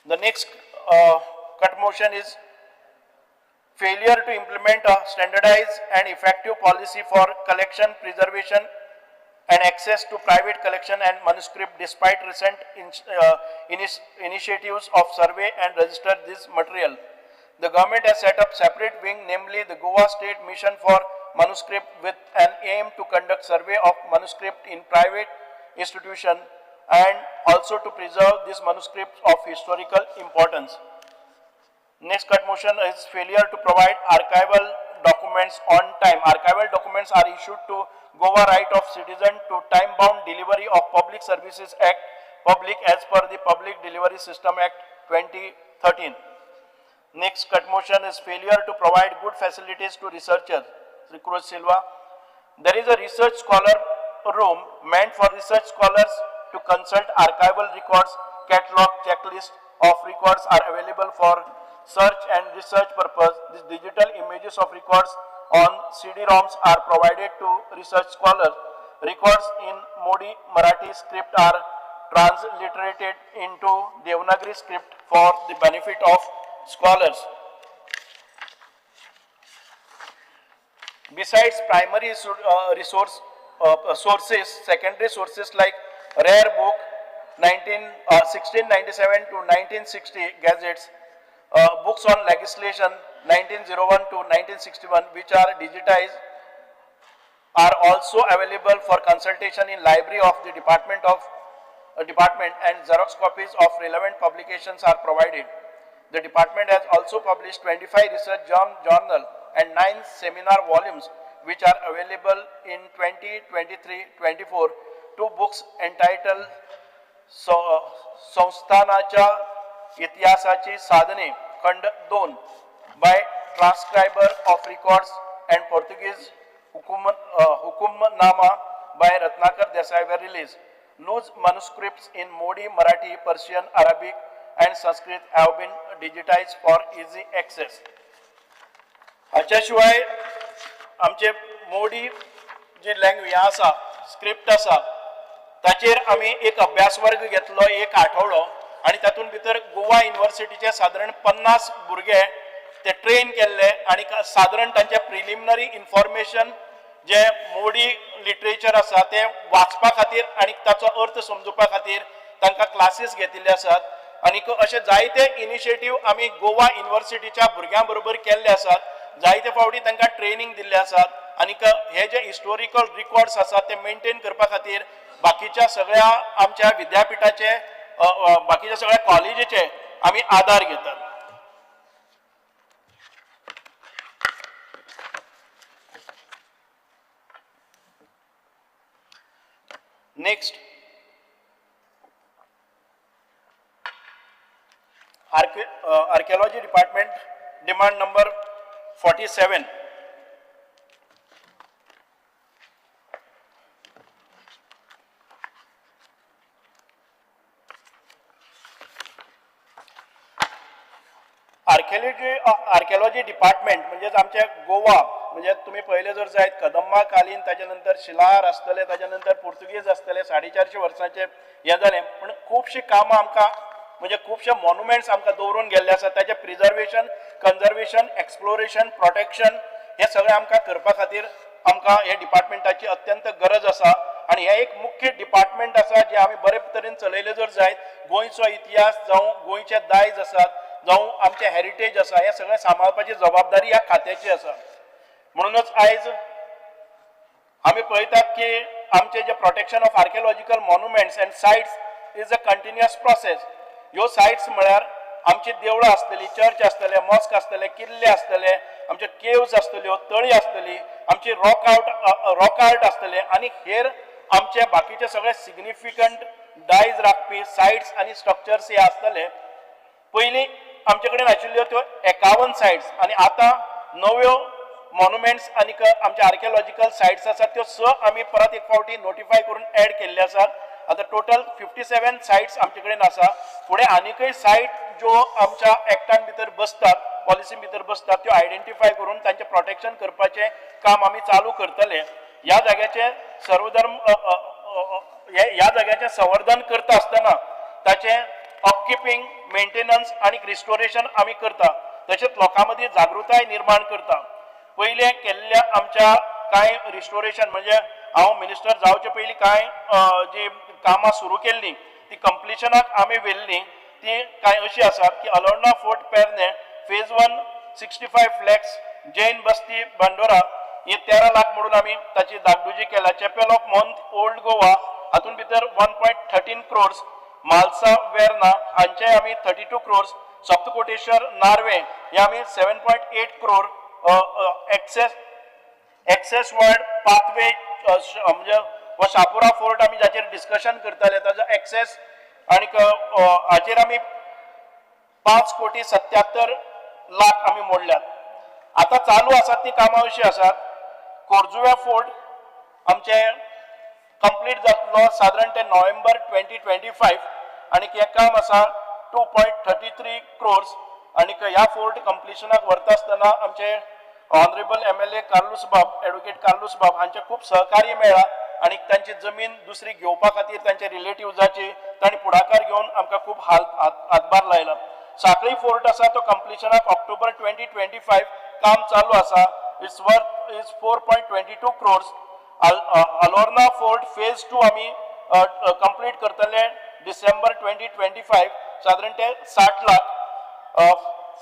The next cut motion is failure to implement a standardized and effective policy for collection, preservation and access to private collection and manuscript despite recent initiatives of survey and register this material. The government has set up separate wing, namely the Goa State Mission for Manuscript, with an aim to conduct survey of manuscript in private institution and also to preserve these manuscripts of historical importance. Next cut motion is failure to provide archival documents on time. Archival documents are issued to Goa Right of Citizen to time-bound delivery of Public Services Act, public as per the Public Delivery System Act 2013. Next cut motion is failure to provide good facilities to researchers. Sri Cruz Silva. There is a research scholar room meant for research scholars to consult archival records, catalog, checklist of records are available for search and research purpose. These digital images of records on CD-ROMs are provided to research scholars. Records in Modi Marathi script are transliterated into Devanagari script for the benefit of scholars. Besides primary sources, secondary sources like rare book 1697 to 1960 gazettes, books on legislation 1901 to 1961, which are digitized, are also available for consultation in library of the department, and Xerox copies of relevant publications are provided. The department has also published 25 research journal and 9 seminar volumes, which are available in 2023-24. 2 books entitled Sansthanaच्या Itihasachi Sadhane Khand 2 by Transcriber of Records and Portuguese Hukumnama by Ratnakar Desai were released. Loose manuscripts in Modi, Marathi, Persian, Arabic and Sanskrit have been digitized for easy access. हाच्या शिवाय आमचे मोडी जी language आसा, script आसा, ताचेर आमी एक अभ्यास वर्ग घेतलो एक आठवडो, आनी तातूंत भितर गोवा युनिवर्सिटीचे सादारण 50 भुरगे ते ट्रेन केल्ले आनी सादारण तांचे प्रिलिमिनरी इन्फॉर्मेशन जे मोडी लिटरेचर आसा ते वाचपा खातीर आनी ताचो अर्थ समजुपा खातीर तांकां क्लासीस घेतिल्ले आसात. आनी अशे जायते इनिशिएटीव आमी गोवा युनिवर्सिटीच्या भुरग्यां बरोबर केल्ले आसात. जायते फावटी तांकां ट्रेनींग दिल्ले आसात आनी हे जे हिस्टोरिकल रिकॉर्ड्स आसात ते मेनटेन करपा खातीर बाकीच्या सगळ्या आमच्या विद्यापिठाचे, बाकीच्या सगळ्या कॉलेजीचे आमी आदार घेतात. Next, archaeology department demand number 47. Archaeology department म्हणजेच आमच्या गोवा म्हणजे तुम्ही पहिले जर जायत कदंबा कालीन, ताच्या नंतर शिलाहार आसतले, ताच्या नंतर पुर्तुगेज आसतले, 450 वर्सांचे हें जालें. पूण खुबशीं कामां आमकां म्हणजे खुबशे मॉन्युमेंट्स आमकां दवरून गेल्ले आसात, ताचें प्रिजर्वेशन, कन्जर्वेशन, एक्सप्लोरेशन, प्रोटेक्शन हे सगळें आमकां करपा खातीर आमकां हे डिपार्टमेंटाची अत्यंत गरज आसा. आनी हें एक मुख्य डिपार्टमेंट आसा जें आमी बरे तरेन चलयलें जर जायत, गोंयचो इतिहास जावं, गोंयचे दायज आसात जावं, आमचें हेरिटेज आसा, हें सगळें सांबाळपाची जबाबदारी ह्या खात्याची आसा. म्हणूनच आयज आमी पळयतात की आमचे जे protection of archaeological monuments and sites is a continuous process. ह्यो सायट्स म्हळ्यार आमची देवळां आसतली, चर्च आसतले, मॉस्क आसतले, किल्ले आसतले, आमचे केव्स आसतल्यो, तळी आसतली, आमची रॉक आर्ट आसतले आनी हेर आमचे बाकीचे सगळे सिग्निफिकंट दायज राखपी सायट्स आनी स्ट्रक्चर्स हे आसतले. पयलीं आमचे कडेन आशिल्ल्यो त्यो 51 सायट्स आनी आतां नव्यो मोन्युमेंट्स आनीक आमचे आर्किओलॉजिकल सायट्स आसात त्यो 6 आमी परत एक फावटी नोटिफाय करून एड केल्ले आसात. आतां टोटल 57 सायट्स आमचे कडेन आसा. फुडें आनीकय सायट ज्यो आमच्या एक्टान भितर बसतात, पॉलिसी भितर बसतात, त्यो आयडेंटिफाय करून तांचें प्रोटेक्शन करपाचें काम आमी चालू करतले. ह्या जाग्याचें सर्वधर्म ह्या जाग्याचें संवर्धन करता आसतना ताचें अपकिपींग, मेंटेनन्स आनी रिस्टोरेशन आमी करता. तशेंच लोकां मदीं जागृताय निर्माण करता. पयलें केल्ल्या आमच्या कांय रिस्टोरेशन म्हणजे हांव मिनिस्टर जावचे पयलीं कांय जी कामां सुरू केल्लीं ती कंप्लिशनाक आमी व्हेल्लीं ती कांय अशीं आसात की Alorna fort Pernem phase 1 65 lakhs, Jain Basti Bandora ही 13 लाख म्हणून आमी ताची दागडुजी केल्या. Chapel of Mont old Goa हातून भितर 1.13 क्रोर्स, मालसा वेर्ना हांचे आमी 32 क्रोर्स, सप्तकोटेश्वर नार्वे हे आमी 7.8 क्रोर, एक्सेस वर्ड पाथवे म्हणजे हो शापुरा फोर्ट आमी जाचेर डिस्कशन करताले ताजो एक्सेस आनीक हाचेर आमी 5 कोटी 77 लाख आमी मोडल्यात. आतां चालू आसात ती कामां अशीं आसात. खोर्जुव्या फोर्ट आमचे कंप्लीट जातलो सादारण ते नोव्हेंबर 2025 आनी हें काम आसा 2.33 क्रोर्स. आनीक ह्या फोर्ट कंप्लिशनाक व्हरता आसतना आमचे ऑनरेबल एमएलए कार्लूस बाब, एडवोकेट कार्लूस बाब हांचे खूब सहकार्य मेळ्ळा आनी तांची जमीन दुसरी घेवपा खातीर तांच्या रिलेटिव्जाची तांणी फुडाकार घेवन आमकां खूब हातभार लायला. साखळी फोर्ट आसा तो कंप्लिशनाक ऑक्टोबर 2025 काम चालू आसा. Its worth is 4.22 crores. Alorna fort phase 2 आमी कंप्लीट करतले डिसेंबर 2025, सादारण ते 60 लाख.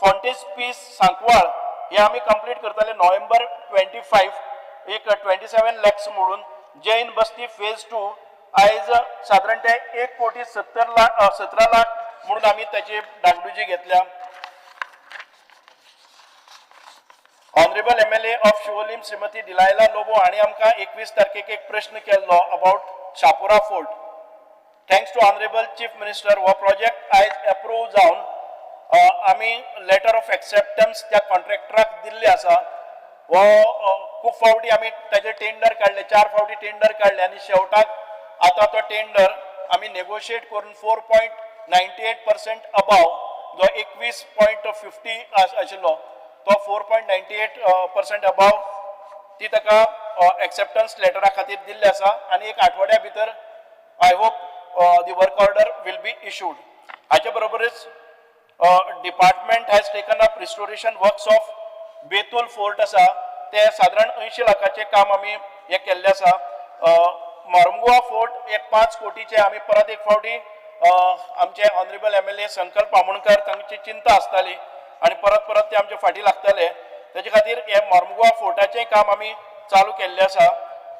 फोंटिस्पीस सांकवाळ हे आमी कंप्लीट करतले नोव्हेंबर 25, एक 27 लॅक्स म्हणून. जैन बस्ती फेज 2 आयज सादारण ते 1 कोटी 70 लाख, 17 लाख म्हणून आमी ताची डागडुजी घेतल्या. Honourable MLA of Siolim Shrimati Delilah Lobo हांणी आमकां 21 तारखेक एक प्रश्न केल्लो about Chapora fort. Thanks to honourable chief minister, हो प्रोजेक्ट आयज एप्रूव जावन आमी लेटर ऑफ एक्सेप्टन्स त्या कॉन्ट्रॅक्टराक दिल्ले आसा. हो खूब फावटी आमी ताजे टेंडर काडले, चार फावटी टेंडर काडले आनी शेवटाक आतां तो टेंडर आमी नेगोशिएट करून 4.98% above, जो 21.50 आशिल्लो तो 4.98% above ती ताका एक्सेप्टन्स लेटरा खातीर दिल्ले आसा आनी एक आठवड्या भितर I hope the work order will be issued. हाचे बरोबरच department has taken up restoration works of Betul fort आसा ते सादारण 80 लाखाचें काम आमी हें केल्लें आसा. मार्मुगोवा फोर्ट एक 5 कोटीचे आमी परत एक फावटी आमचे ऑनरेबल एमएलए संकल्प आमोणकर तांची चिंता आसताली आनी परत परत ते आमचे फाटी लागताले. तेजे खातीर हे मार्मुगोवा फोर्टाचें काम आमी चालू केल्लें आसा,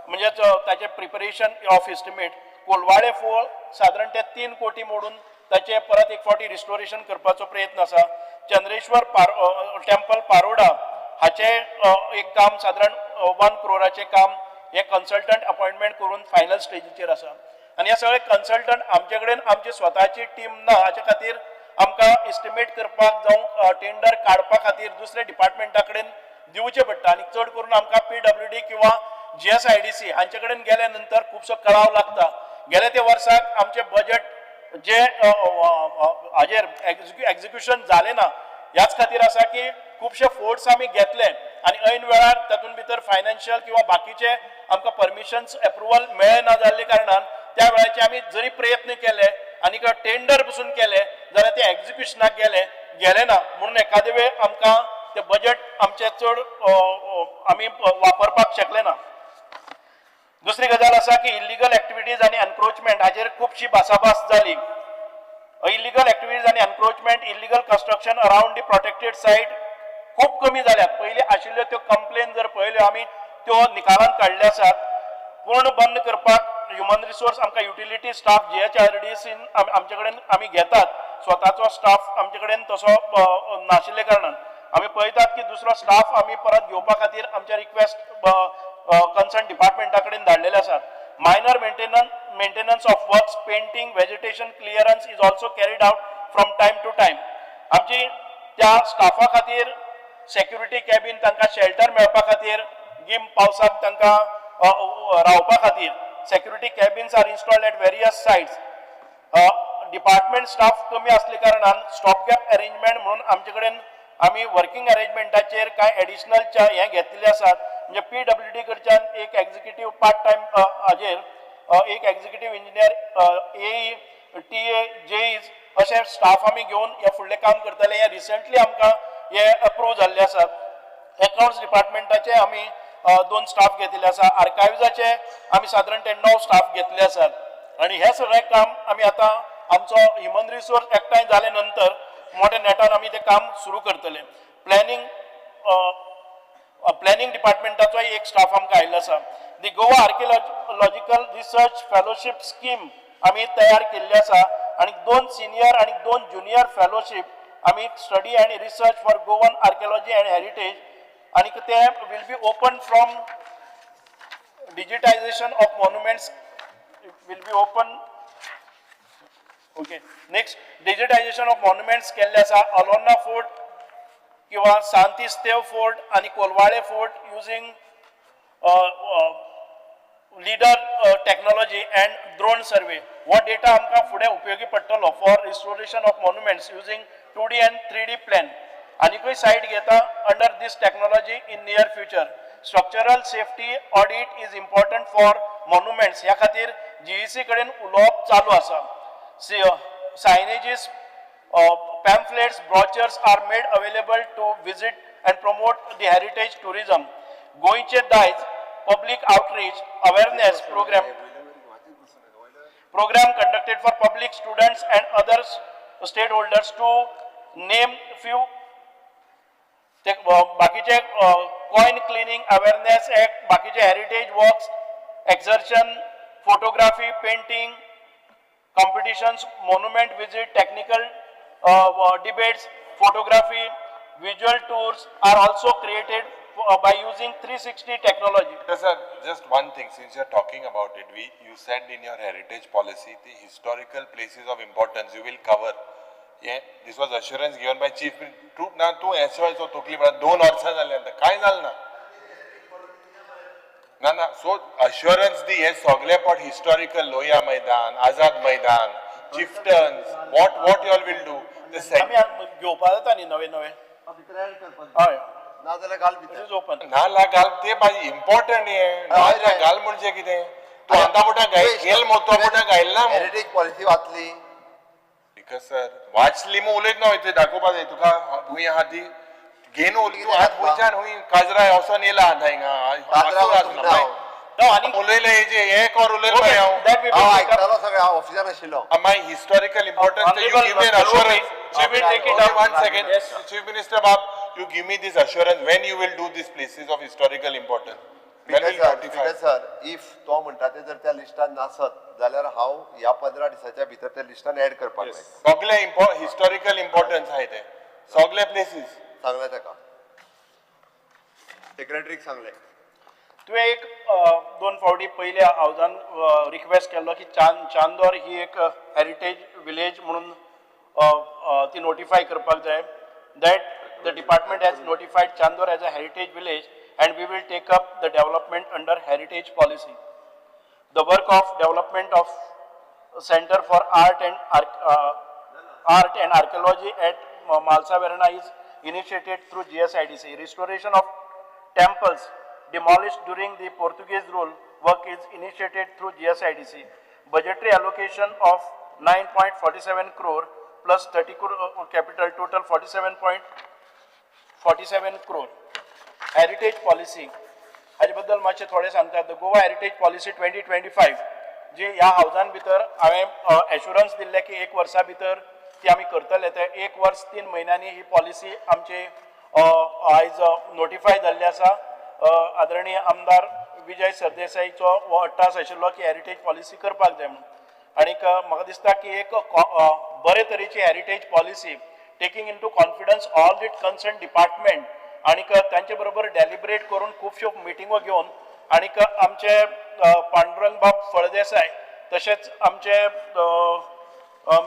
म्हणजेच ताचें preparation of estimate. Colvale fort सादारण ते 3 कोटी मोडून ताचें परत एक फावटी रिस्टोरेशन करपाचो प्रयत्न आसा. चंद्रेश्वर पार टेम्पल पारोडा हाचें एक काम सादारण 1 क्रोराचें काम हे कन्सल्टंट अपॉयंटमेंट करून फायनल स्टेजीचेर आसा. आनी हे सगळे कन्सल्टंट आमचे कडेन आमची स्वताची टीम ना, हाचे खातीर आमकां एस्टिमेट करपाक जावं टेंडर काडपा खातीर दुसऱ्या डिपार्टमेंटा कडेन दिवचें पडटा. आनी चड करून आमकां पीडब्ल्यूडी किंवा जीएसआयडीसी हांचे कडेन गेल्या नंतर खुबसो कळाव लागता. गेल्या ते वर्साक आमचें बजेट जे अ, अ, अ, हाजेर एक्झिक्युशन जालें ना, ह्याच खातीर आसा की खुबशे फोर्ट्स आमी घेतले आनी ऐन वेळार तातूंत भितर फायनान्शियल किंवा बाकीचे आमकां परमिशन्स एप्रुवल मेळना जाल्ले कारणान त्या वेळाचे आमी जरी प्रयत्न केले आनी टेंडर पसून केले जाल्यार ते एक्झिक्युशनाक गेले गेले ना. म्हणून एखादे वेळ आमकां ते बजेट आमचें चड अ, अ, आमी वापरपाक शकले ना. दुसरी गजाल आसा की इलिगल एक्टिविटीज आनी एनक्रोचमेंट हाचेर खुबशी भासाभास जाली. इलिगल एक्टिविटीज आनी encroachment, illegal construction around the protected site खूब कमी जाल्यात. पयलीं आशिल्ल्यो त्यो कंप्लेन जर पळयल्यो आमी, त्यो निकालांत काडल्यो आसात. पूर्ण बंद करपाक ह्युमन रिसोर्स आमकां युटिलिटी स्टाफ जीएचआरडीसीन आमचे कडेन आमी घेतात. स्वताचो स्टाफ आमचे कडेन तसो नाशिल्ले कारणान आमी पळयतात की दुसरो स्टाफ आमी परत घेवपा खातीर आमचे रिक्वेस्ट कन्सर्न डिपार्टमेंटा कडेन धाडलेले आसात. Minor maintenance of works, painting, vegetation clearance is also carried out from time to time. आमची त्या स्टाफा खातीर सेक्युरिटी कॅबीन तांकां शेल्टर मेळपा खातीर, गीम पावसाक तांकां रावपा खातीर security cabins are installed at various sites. Department staff कमी असले कारणान स्टॉप गॅप अरेंजमेंट म्हणून आमचे कडेन आमी वर्किंग अरेंजमेंटाचेर कांय एडिशनल हें घेतलेले आसात. म्हणजे पीडब्ल्यूडी कडच्यान एक एक्झिक्युटीव पार्ट टायम हाजेर एक executive engineer, AE, TA, JEs अशे स्टाफ आमी घेवन हे फुडलें काम करतले. हे रिसंटली आमकां हे अप्रूव जाल्ले आसात. अकाउंट्स डिपार्टमेंटाचे आमी दोन स्टाफ घेतिल्ले आसा. आर्कायव्जाचे आमी सादारण ते 9 स्टाफ घेतले आसात. आनी हे सगळें काम आमी आतां आमचो ह्युमन रिसोर्स एकठांय जाले नंतर मोठ्या नेटान आमी तें काम सुरू करतले. प्लॅनिंग डिपार्टमेंटाचोय एक स्टाफ आमकां आयिल्लो आसा. The Goa archaeological research fellowship scheme आमी तयार केल्ली आसा आनी 2 सिनियर आनी 2 ज्युनियर फेलोशीप आमी स्टडी आनी research for Goan archaeology and heritage आनी ते will be open from digitization of monuments will be open. Okay, next, digitization of monuments केल्ले आसा. अलोना फोर्ट किंवा सांतिस्तेव फोर्ट आनी Colvale fort using lidar technology and drone survey. हो data आमकां फुडें उपयोगी पडटलो for restoration of monuments using 2D and 3D plan. आनीकूय सायट घेता under this technology in near future. Structural safety audit is important for monuments. ह्या खातीर GEC कडेन उलोवप चालू आसा. Signages, pamphlets, brochures are made available to visit and promote the heritage tourism. गोंयचे दायज public outreach awareness program conducted for public, students and other stakeholders to name few. ते बाकीचे कॉयन क्लिनिंग अवेअरनेस एक्ट, बाकीचे heritage walks, excursion, photography, painting competitions, monument visit, technical debates, photography, visual tours are also created by using 360 technology. Sir, just one thing, since you're talking about it, you said in your heritage policy, the historical places of importance you will cover. Yeah, this was assurance given by Chief Minister. तूं ना तूं एसवायचो तकली म्हळ्यार 2 वर्सां जालीं आतां कांय जालें ना. ना ना, सो अश्युरन्स दी हे सगळे पट historical Lohia Maidan, Azad Maidan, chieftains, what you all will do. आमी घेवपा जाता न्ही नवे नवे. हय, नाजाल्यार घाल भितर. Is open. ना ला घाल ते बाई इम्पॉर्टंट हे. ना घाल म्हणजे कितें तूं आतां मोठा गेल मोठो मोठा घायल ना. हेरिटेज पॉलिसी वाचली? Because sir वाचली मग उलयत ना ते दाखोवपा जाय तुका भूंय आहा ती घेन तूं आत खंयच्यान हुंय काजरा वचोन येयला आतां हिंगा. उलयले हेजे एक और उलयले पळय हांव. हांव आयकतालो सगळें, हांव ऑफिसान आशिल्लो. My historical importance, you give me an assurance. We will take it up. One second. Chief Minister Baab, you give me this assurance when you will do these places of historical importance. When will you notify? Speaker sir, if तो म्हणटा ते जर त्या लिस्टान नासत जाल्यार हांव ह्या 15 दिसाच्या भितर त्या लिस्टान एड करपाक जाय. सगळे हिस्टॉरिकल इम्पॉर्टन्स आहाय ते सगळे प्लेसीस. सांगलें ताका, सेक्रेटरीक सांगलें. तुवें एक 2 फावटी पयल्या हावजान रिक्वेस्ट केल्लो की चांदोर ही एक हेरिटेज विलेज म्हणून ती नोटिफाय करपाक जाय. That the department has notified Chandor as a heritage village and we will take up the development under heritage policy. The work of development of centre for art and art and archaeology at Mhalsa Verna is initiated through GSIDC. Restoration of temples demolished during the Portuguese rule work is initiated through GSIDC. Budgetary allocation of 9.47 crore plus 30 crore capital, total 47.47 crore. Heritage policy हाजे बद्दल मातशें थोडें सांगता. The Goa heritage policy 2025 जी ह्या हावजान भितर हांवें assurance दिल्लें की 1 वर्सा भितर ती आमी करतले. ते 1 वर्स 3 म्हयन्यांनी ही पॉलिसी आमची आयज नोटिफाय जाल्ली आसा. आदरणीय आमदार विजय सरदेसाईचो हो अट्टास आशिल्लो की हेरिटेज पॉलिसी करपाक जाय म्हणून. आनीक म्हाका दिसता की एक बरे तरेची heritage policy taking into confidence all the concern department आनीक तांचे बरोबर डेलिबरेट करून खुबश्यो मिटिंगो घेवन आनीक आमचे पांडुरंग बाब फळदेसाय तशेंच आमचे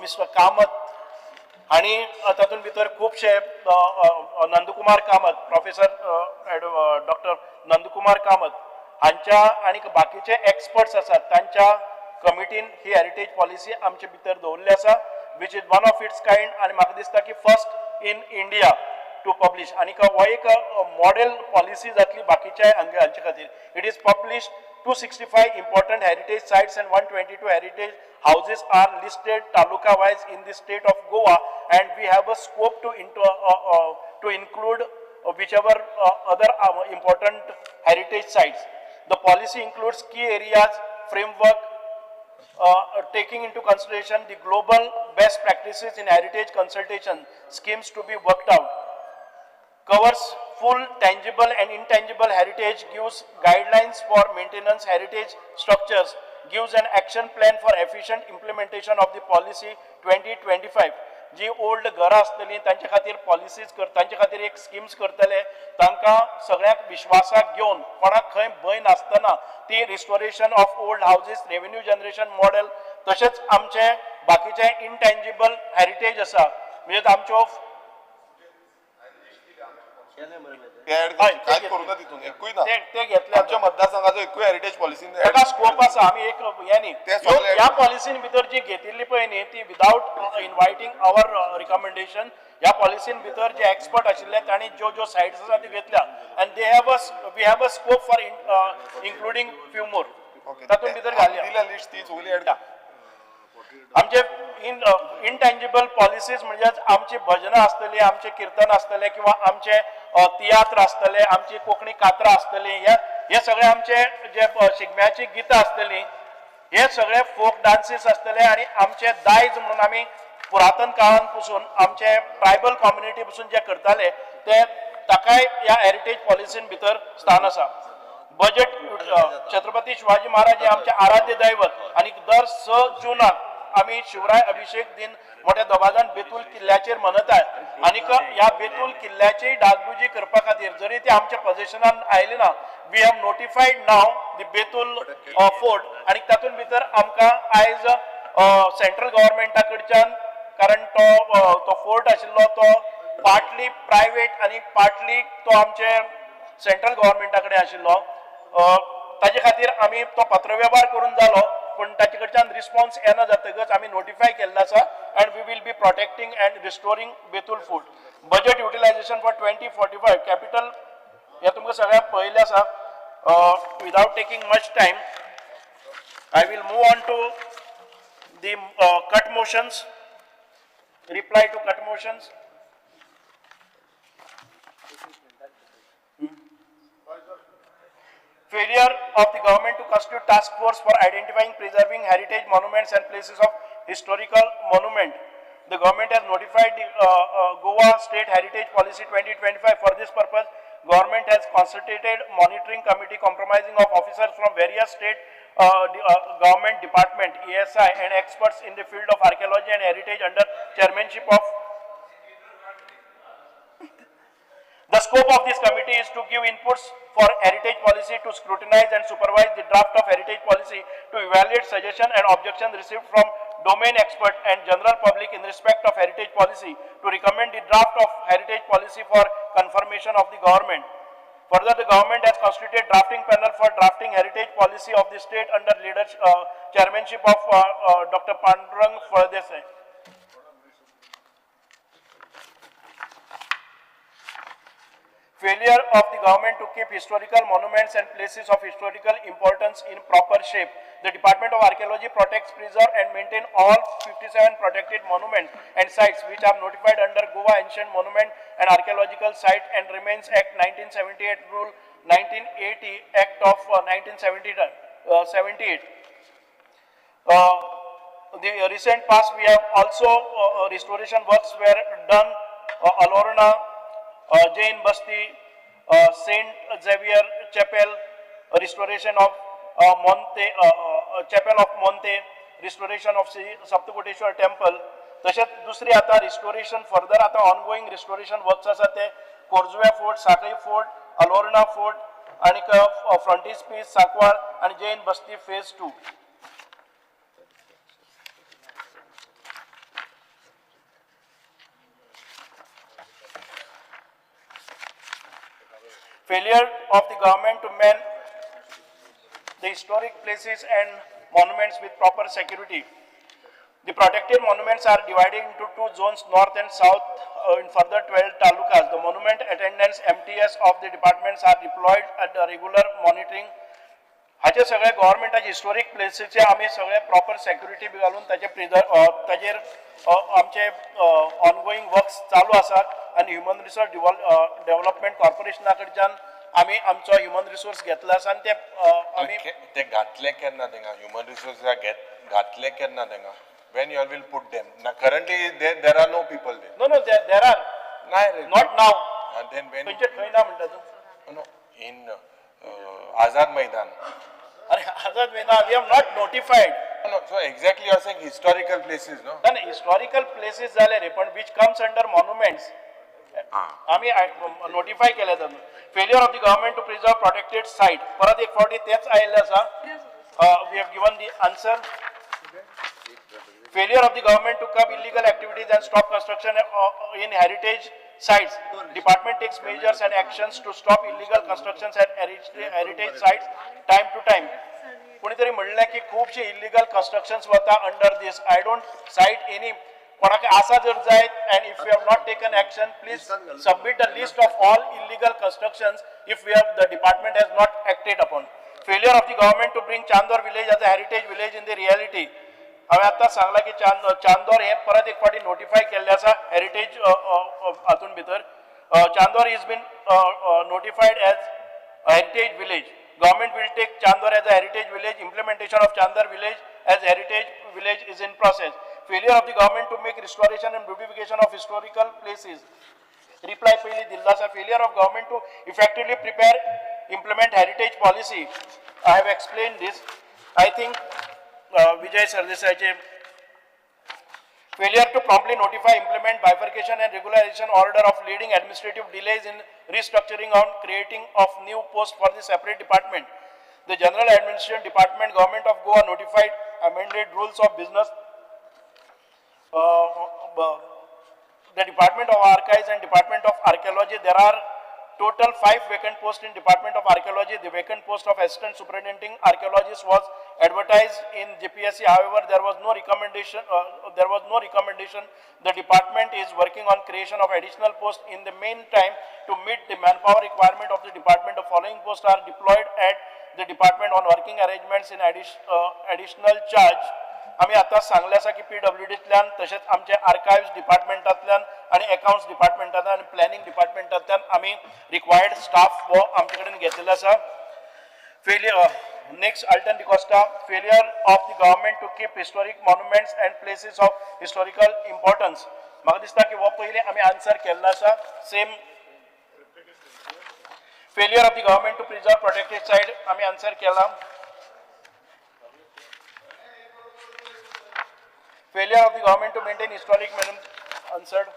मिस्टर कामत आनी तातूंत भितर खुबशे नंदकुमार कामत, प्रोफेसर डॉक्टर नंदकुमार कामत हांच्या आनी बाकीचे एक्सपर्ट्स आसात तांच्या कमिटीन ही हेरिटेज पॉलिसी आमचे भितर दवरिल्ली आसा, which is one of its kind आनी म्हाका दिसता की first in India to publish आनी हो एक मॉडेल पॉलिसी जातली बाकीच्या हांचे खातीर. It is publish 265 important heritage sites and 122 heritage houses are listed taluka wise in the state of Goa, and we have a scope to include whichever other important heritage sites. The policy includes key areas, framework, taking into consideration the global best practices in heritage consultation schemes to be worked out. Covers full tangible and intangible heritage, gives guidelines for maintenance heritage structures, gives an action plan for efficient implementation of the policy 2025. Ji old घरां आसतली तांचे खातीर policies तांचे खातीर एक schemes करतले, तांकां सगळ्यांक विश्वासाक घेवन कोणाक खंय भंय नासतना ती restoration of old houses, revenue generation model, तशेंच आमचे बाकीचे इनटेंजिबल हेरिटेज आसा म्हणजे आमच्यो कांयच करूं ना तितून एकूय ना, ते घेतले आमच्या मतदारसंघाचो एकूय हेरिटेज पॉलिसीन ताका स्कोप आसा. आमी एक हें न्ही, ह्या पॉलिसीन भितर जी घेतिल्ली पळय न्ही ती विदावट इनवायटींग our recommendation. ह्या पॉलिसीन भितर जे एक्सपर्ट आशिल्ले तांणी ज्यो ज्यो सायट्स आसा त्यो घेतल्या and they have a we have a scope for including few more तातूंत भितर घालया. लिस्ट ती सगळी ऍड आमचे इनटेंजिबल पॉलिसीज म्हणजे आमची भजनां आसतली, आमचे किर्तन आसतले किंवा आमचे तियात्र आसतले, आमची कोंकणी कातरां आसतली, हे सगळे आमचे जे शिगम्याची गितां आसतली, हे सगळे फोक डान्सीस आसतले आनी आमचे दायज म्हणून आमी पुरातन काळान पसून आमचे ट्रायबल कम्युनिटी पसून जे करताले ते ताकाय ह्या हेरिटेज पॉलिसीन भितर स्थान आसा. बजेट छत्रपती शिवाजी महाराज हे आमचे आराध्य दैवत आनी दर 6 जूनाक आमी शिवराय अभिषेक दिन मोठ्या दबाजान बेतूल किल्ल्याचेर मनयतात आनी ह्या बेतूल किल्ल्याची डागडुजी करपा खातीर जरी ते आमच्या पोजिशनान आयले ना, we have notified now the Betul fort आनी तातूंत भितर आमकां आयज सेंट्रल गव्हर्मेंटा कडच्यान, कारण तो फोर्ट आशिल्लो तो पार्टली प्रायवेट आनी पार्टली तो आमचे सेंट्रल गव्हर्मेंटा कडेन आशिल्लो, ताजे खातीर आमी तो पत्रवेव्हार करून जालो पूण ताचे कडच्यान रिस्पॉन्स येना जातकच आमी नोटिफाय केल्लो आसा and we will be protecting and restoring Betul fort. Budget utilisation for 2045 capital हे तुमकां सगळ्यांक पळयल्लें आसा. Without taking much time I will move on to the cut motions, reply to cut motions. Failure of the government to constitute task force for identifying, preserving heritage monuments and places of historical monument. The government has notified the Goa State Heritage Policy 2025. For this purpose, government has constituted monitoring committee comprising of officers from various state government department, ASI, and experts in the field of archaeology and heritage under chairmanship of. The scope of this committee is to give inputs for heritage policy, to scrutinize and supervise the draft of heritage policy, to evaluate suggestions and objections received from domain expert and general public in respect of heritage policy, to recommend the draft of heritage policy for confirmation of the government. Further, the government has constituted drafting panel for drafting heritage policy of the state under leadership, chairmanship of Dr. Pandurang Phaldesai. Failure of the government to keep historical monuments and places of historical importance in proper shape. The Department of Archaeology protects, preserve and maintain all 57 protected monuments and sites which are notified under Goa Ancient Monument and Archaeological Site and Remains Act 1978, Rule 1980, Act of 1978. The recent past we have also restoration works were done, Alorna, Jain Basti, Saint Xavier Chapel, restoration of Monte, Chapel of Monte, restoration of Saptakoteshwar Temple. तशेंच दुसरी आता restoration further आता ongoing restoration works आसा ते Corjuem fort, Sanquelim fort, Alorna fort आनी फ्रंटीस piece Sancoale आनी जैन बस्ती phase 2. Failure of the government to man the historic places and monuments with proper security. The protected monuments are divided into two zones, north and south, in further 12 talukas. The monument attendants, MTS of the departments are deployed at the regular monitoring. हाचे सगळे गव्हर्मेंटाचे historic प्लेसीचे आमी सगळे proper security बी घालून ताचे preserve ताचेर आमचे ongoing works चालू आसात आनी ह्युमन रिसोर्स डेव्हलपमेंट कॉर्पोरेशना कडच्यान आमी आमचो ह्युमन रिसोर्स घेतला आसा आनी ते आमी ते घातले केन्ना थिंगा ह्युमन रिसोर्स घातले केन्ना थिंगा? When you all will put them? Currently there are no people there. No, no, there are. Not now. And then when? खंयचे खंय ना म्हणटा तूं? No, in Azad Maidan. अरे Azad Maidan we have not notified. No, so exactly you are saying historical places, no? ना, historical places जाले रे, पण which comes under monuments आमी नोटिफाय केले तातूंत. Failure of the government to preserve protected site, परत एक फावटी तेच आयिल्लें आसा. We have given the answer. Failure of the government to curb illegal activities and stop construction in heritage sites. Department takes measures and actions to stop illegal constructions at heritage sites time to time. कोणीतरी म्हणलें की खुबशे illegal constructions वता under this. I don't cite any. कोणाक आसा जर जायत and if you have not taken action, please submit the list of all illegal constructions if we have the department has not acted upon. Failure of the government to bring Chandor village as a heritage village in the reality. हांवें आतां सांगलां की चांदोर हें परत एक फावटी notify केल्लें आसा हेरिटेज हातून भितर. Chandor is been notified as heritage village. Government will take Chandor as a heritage village. Implementation of Chandor village as heritage village is in process. Failure of the government to make restoration and beautification of historical places. Reply पयलीं दिल्लो आसा. Failure of government to effectively prepare, implement heritage policy. I have explain this. I think Vijay सरदेसायाचे failure to promptly notify, implement bifurcation and regularization order of leading administrative delays in restructuring on creating of new post for the separate department. The General Administration Department, Government of Goa notified amended rules of business. The Department of Archives and Department of Archaeology, there are total 5 vacant posts in Department of Archaeology. The vacant post of Assistant Superintending Archaeologist was advertised in JPSC. However, there was no recommendation. The department is working on creation of additional posts in the meantime to meet the manpower requirement of the department. The following posts are deployed at the department on working arrangements in additional charge. आमी आतां सांगलें आसा की P W डींतल्यान तशेंच आमचे archives डिपार्टमेंटांतल्यान आनी accounts डिपार्टमेंटांतल्यान आनी planning डिपार्टमेंटांतल्यान आमी रिक्वायर्ड स्टाफ हो आमचे कडेन घेतलेलो आसा. Failure next Alton D'Costa. Failure of the government to keep historic monuments and places of historical importance. म्हाका दिसता की हो पयलीं आमी आन्सर केल्लो आसा. Same failure of the government to preserve protected site आमी आन्सर केला. Failure of the government to maintain historic monuments answered.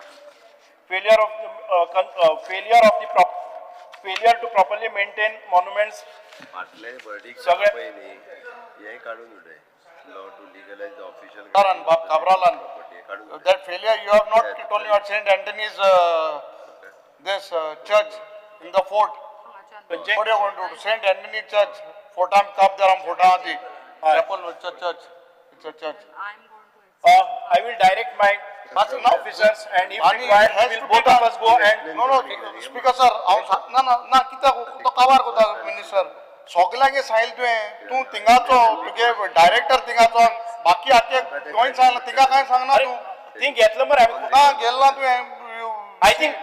Failure of the, failure to properly maintain monuments. फाटले वर्डीक सगळे पयलीं हें काडून उडय, law to legalise the official बाब काब्रालान काडून उडय. That failure you have not told me about Saint Anthony's this church in the fort. What you going to do? Saint Anthony Church, फोर्टाम काब दराम फोर्टा ती chapel church, it's a church. I will direct my officers and if required, will both of us go and No, no, Speaker sir, हांव ना ना ना कित्याक तो काबार कोता मिनिस्टर सगल्यांक सांगलें तुवें, तूं थिंगाचो तुगे डायरेक्टर थिंगाचो, बाकी आतां गोंय सांगला थिंगा कांय सांगना तूं. थिंग घेतलं मरे हांवें. ना गेल ना तुवें. I think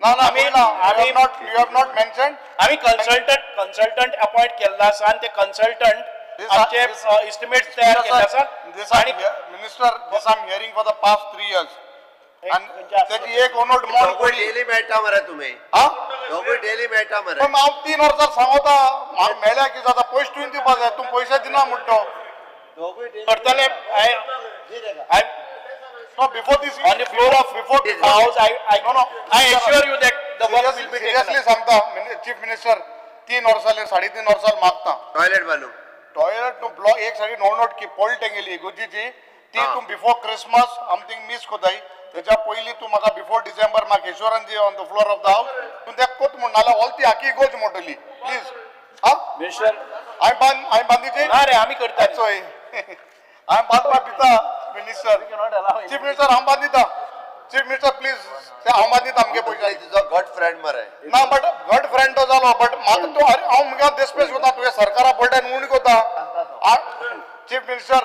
ना ना आमी not, you have not mention. आमी कन्सल्टंट अपॉइंट केल्लो आसा आनी ते कन्सल्टंट आमचे एस्टिमेट्स तयार केल्ले आसा. आणि minister, this I am hearing for the past 3 years. आनी तेजी एक ओनोट मोड दोगूय डेली मेळटा मरे तुमी, दोगूय डेली मेळटा मरे. पण हांव 3 वर्सां सांगता हांव मेळ्या की जाता, पयशे तुवें दिवपा जाय, तूं पयशे दिना म्हणटा करतले. I No, before this on the floor of before the house, I no, no, I assure you that the work will be taken. Seriously सांगता चीफ मिनिस्टर, 3 वर्सां 3.5 वर्सां मागता टॉयलेट बांदू, टॉयलेट तूं ब्लॉक एक सायडीन णव नोट की पडली तेंगेली इगोर्जीची, ती तूं बिफोर क्रिसमस आमथिंग मीस कोताय, तेच्या पयलीं तूं म्हाका बिफोर डिसेंबर म्हाका एश्योरन्स the on the floor of the house तूं ते कोत म्हण नाल्यार ऑल ती आखी इगोर्ज मोडटली प्लीज. हा मिनिस्टर, हांवें बांद, हांवें बांदिची ना रे, आमी करता. चोय, हांवें बांदपाक दिता मिनिस्टर, चीफ मिनिस्टर, हांव बांद दिता. चीफ मिनिस्टर प्लीज, हांव बांद दिता आमगे पयशे. तुजो घट फ्रेंड मरे. ना, बट घट फ्रेंड तो जालो, बट म्हाका तूं, अरे हांव मुगे देसपेस वता, तुवें सरकारा पडल्यान उणी कोता. चीफ मिनिस्टर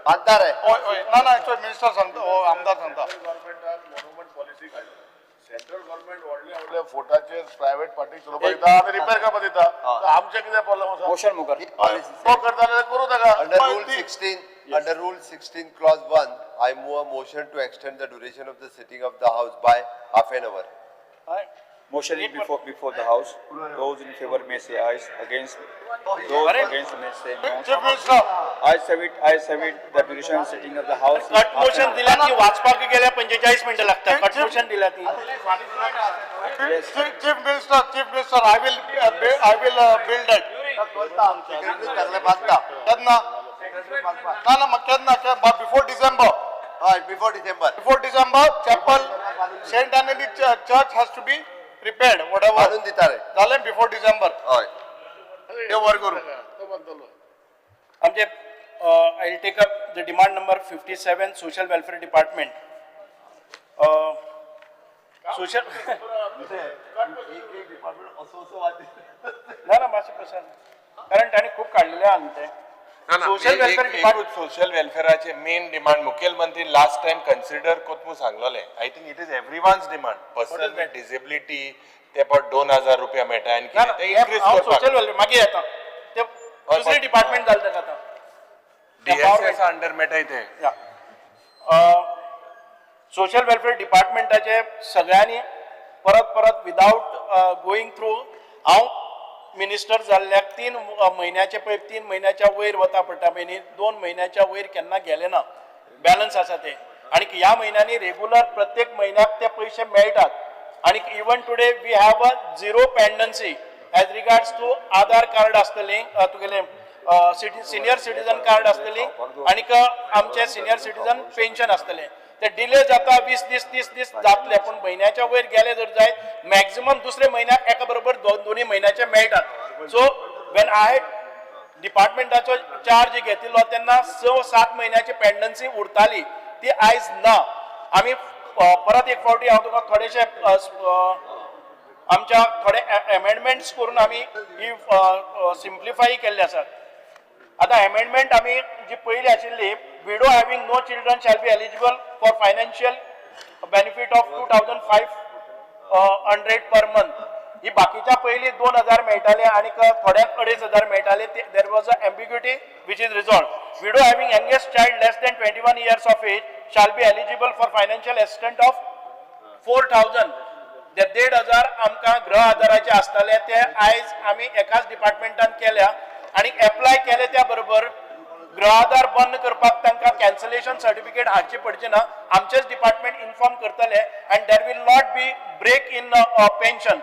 बांदता रे. हय हय, ना ना, चोय मिनिस्टर सांगता, हो आमदार सांगता. गव्हर्मेंटान मोन्युमेंट पॉलिसी काडली. सेंट्रल गव्हर्मेंट व्हडले व्हडले फोर्टाचेर प्रायव्हेट पार्टी चलोवपाक दिता आनी रिपेर करपाक दिता. आमचें कितें प्रॉब्लम आसा? मोशन मुखार. तो करता जाल्यार करूं ताका. Under Rule 16, under Rule 16, Clause 1, I move a motion to extend the duration of the sitting of the House by half an hour. Motion is before the House. Those in favor may say ayes, against, those against may say no. Chief Minister. Ayes have it, ayes have it. The duration of sitting of the House is cut half an motion hour. दिल्या ती वाचपाक गेल्या 45 मिनटां लागता. Cut motion दिल्या ती. Chief Minister, Chief Minister, I will build it. सगळे बांदता. केन्ना? ना ना, केन्ना? Before December. हय, before December. Before December, chapel, Saint Anthony Church has to be repaired, whatever. बांदून दिता रे. जालें बिफोर डिसेंबर. हय. ते वर करू. आमचे I will take up the demand number 57, social welfare department. Social ना ना, मातशें प्रसाद, कारण ताणें खूब काडलेले आहा न्हू ते. Social welfare department. सोशल वेलफेअराचे मेन डिमांड मुखेलमंत्री लास्ट टायम कन्सिडर कोत म्हूण सांगलोले. I think it is everyone's demand. Person with disability ते पण 2000 रुपया मेळटा आनी ना कितें ते इन्क्रीज हांव करपाक. सोशल वेलफेअर मागीर येता, ते दुसरे डिपार्टमेंट जालें ताका आतां. डीएसएस अंडर मेळटाय ते. सोशल वेलफेअर डिपार्टमेंटाचे सगळ्यांनी परत परत विदावट गोईंग थ्रू, हांव मिनिस्टर जाल्ल्याक 3 म्हयन्याचे पळय, 3 म्हयन्याच्या वयर वता पडटा पळय, 2 म्हयन्याच्या वयर केन्ना गेले ना बॅलन्स आसा ते. आनी ह्या म्हयन्यांनी रेगुलर प्रत्येक म्हयन्याक ते पयशे मेळटात. आनी even today we have a zero pendency as regards to Aadhaar card आसतली, तुगेलें सिनियर सिटीजन कार्ड आसतली आनीक आमचे सिनियर सिटीजन पेन्शन आसतलें. ते डिले जाता, 20 दीस, 30 दीस जातले, पूण म्हयन्याच्या वयर गेले जर जायत, मॅक्झिमम दुसरे म्हयन्याक एका बरोबर दोन दोनूय म्हयन्याचे मेळटात. सो when I डिपार्टमेंटाचो चार्ज घेतिल्लो तेन्ना 6-7 म्हयन्याची पेंडन्सी उरताली, ती आयज ना. आमी परत एक फावटी हांव तुका थोडेशे आमच्या थोडे एमेंडमेंट्स करून आमी ही सिम्प्लिफाय केल्ले आसात. आतां एमेंडमेंट आमी जी पयली आशिल्ली, widow having no children shall be eligible for financial benefit of 2500 per month. ही बाकीच्या पयली 2000 मेळटाले आनी थोड्यांक 2500 मेळटाले. There was a ambiguity which is resolved. Widow having youngest child less than 21 years of age shall be eligible for financial assistance of 4000. ते 1500 आमकां गृह आधाराचे आसताले, ते आयज आमी एकाच डिपार्टमेंटान केल्या. आनी एप्लाय केले त्या बरोबर गृह आधार बंद करपाक तांकां कॅन्सलेशन सर्टिफिकेट हाडची पडची ना. आमचेच डिपार्टमेंट इन्फॉर्म करतले and there will not be break in pension.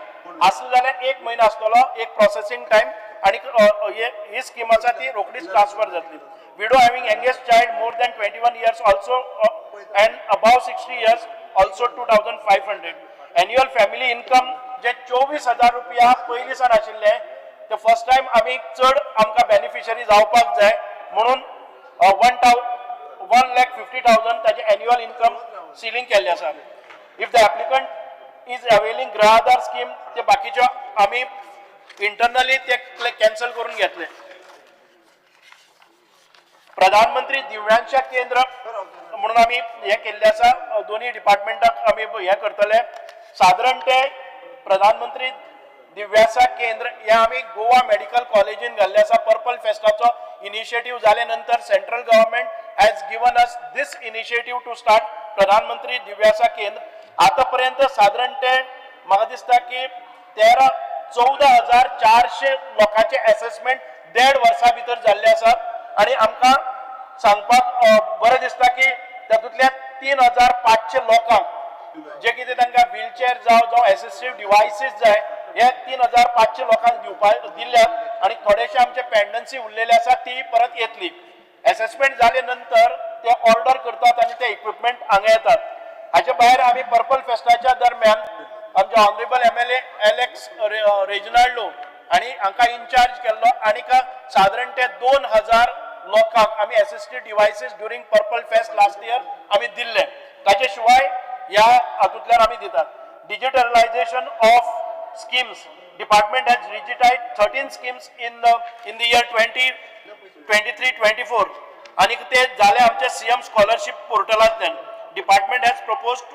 आसलो जाल्यार एक म्हयनो आसतलो एक प्रोसेसींग टायम आनी ही स्कीम आसा ती रोखडीच ट्रान्सफर जातली. Widow having youngest child more than 21 years also and above 60 years also 2500. Annual family income जे 24,000 रुपया पयलीं सावन आशिल्ले, ते फर्स्ट टायम आमी चड आमकां बेनिफिशरी जावपाक जाय म्हणून 1,50,000 ताजें एन्युअल इन्कम सिलींग केल्लें आसा. If the applicant is availing Gruha Aadhaar scheme, ते बाकीच्यो आमी इंटरनली ते कॅन्सल करून घेतले. प्रधानमंत्री दिव्यांशा केंद्र म्हणून आमी हें केल्लें आसा. दोनूय डिपार्टमेंटाक आमी हें करतले. सादारण ते प्रधानमंत्री दिव्यांशा केंद्र हें आमी गोवा मेडिकल कॉलेजीन घाल्लें आसा. पर्पल फेस्टाचो इनिशिएटीव जाले नंतर central government has given us this initiative to start प्रधानमंत्री दिव्यांशा केंद्र. आतां पर्यंत सादारण ते म्हाका दिसता की 13-14,400 लोकांचे एसेसमेंट देड वर्सा भितर जाल्ले आसात. आनी आमकां सांगपाक बरें दिसता की तातूंतल्या 3500 लोकांक जे कितें तांकां व्हीलचेअर जावं जावं एसिस्टीव डिवायसीस जाय, हे 3500 लोकांक दिवपा दिल्यात. आनी थोडेशे आमचे पेंडन्सी उरलेले आसा, ती परत येतली. एसेसमेंट जाले नंतर ते ऑर्डर करतात आनी ते इक्विपमेंट हांगा येतात. हाचे भायर आमी पर्पल फेस्टाच्या दरम्यान आमचे honourable MLA Alex Reginaldo आनी हांकां इन्चार्ज केल्लो आनीक सादारण ते 2000 लोकांक आमी assistive devices during Purple Fest last year आमी दिल्ले. ताचे शिवाय ह्या हातूंतल्यान आमी दितात. Digitalisation of schemes, department has digitise 13 schemes in the year 2023-24 आनी ते जाले आमचे सीएम स्कॉलरशीप पोर्टलांतल्यान. Department has proposed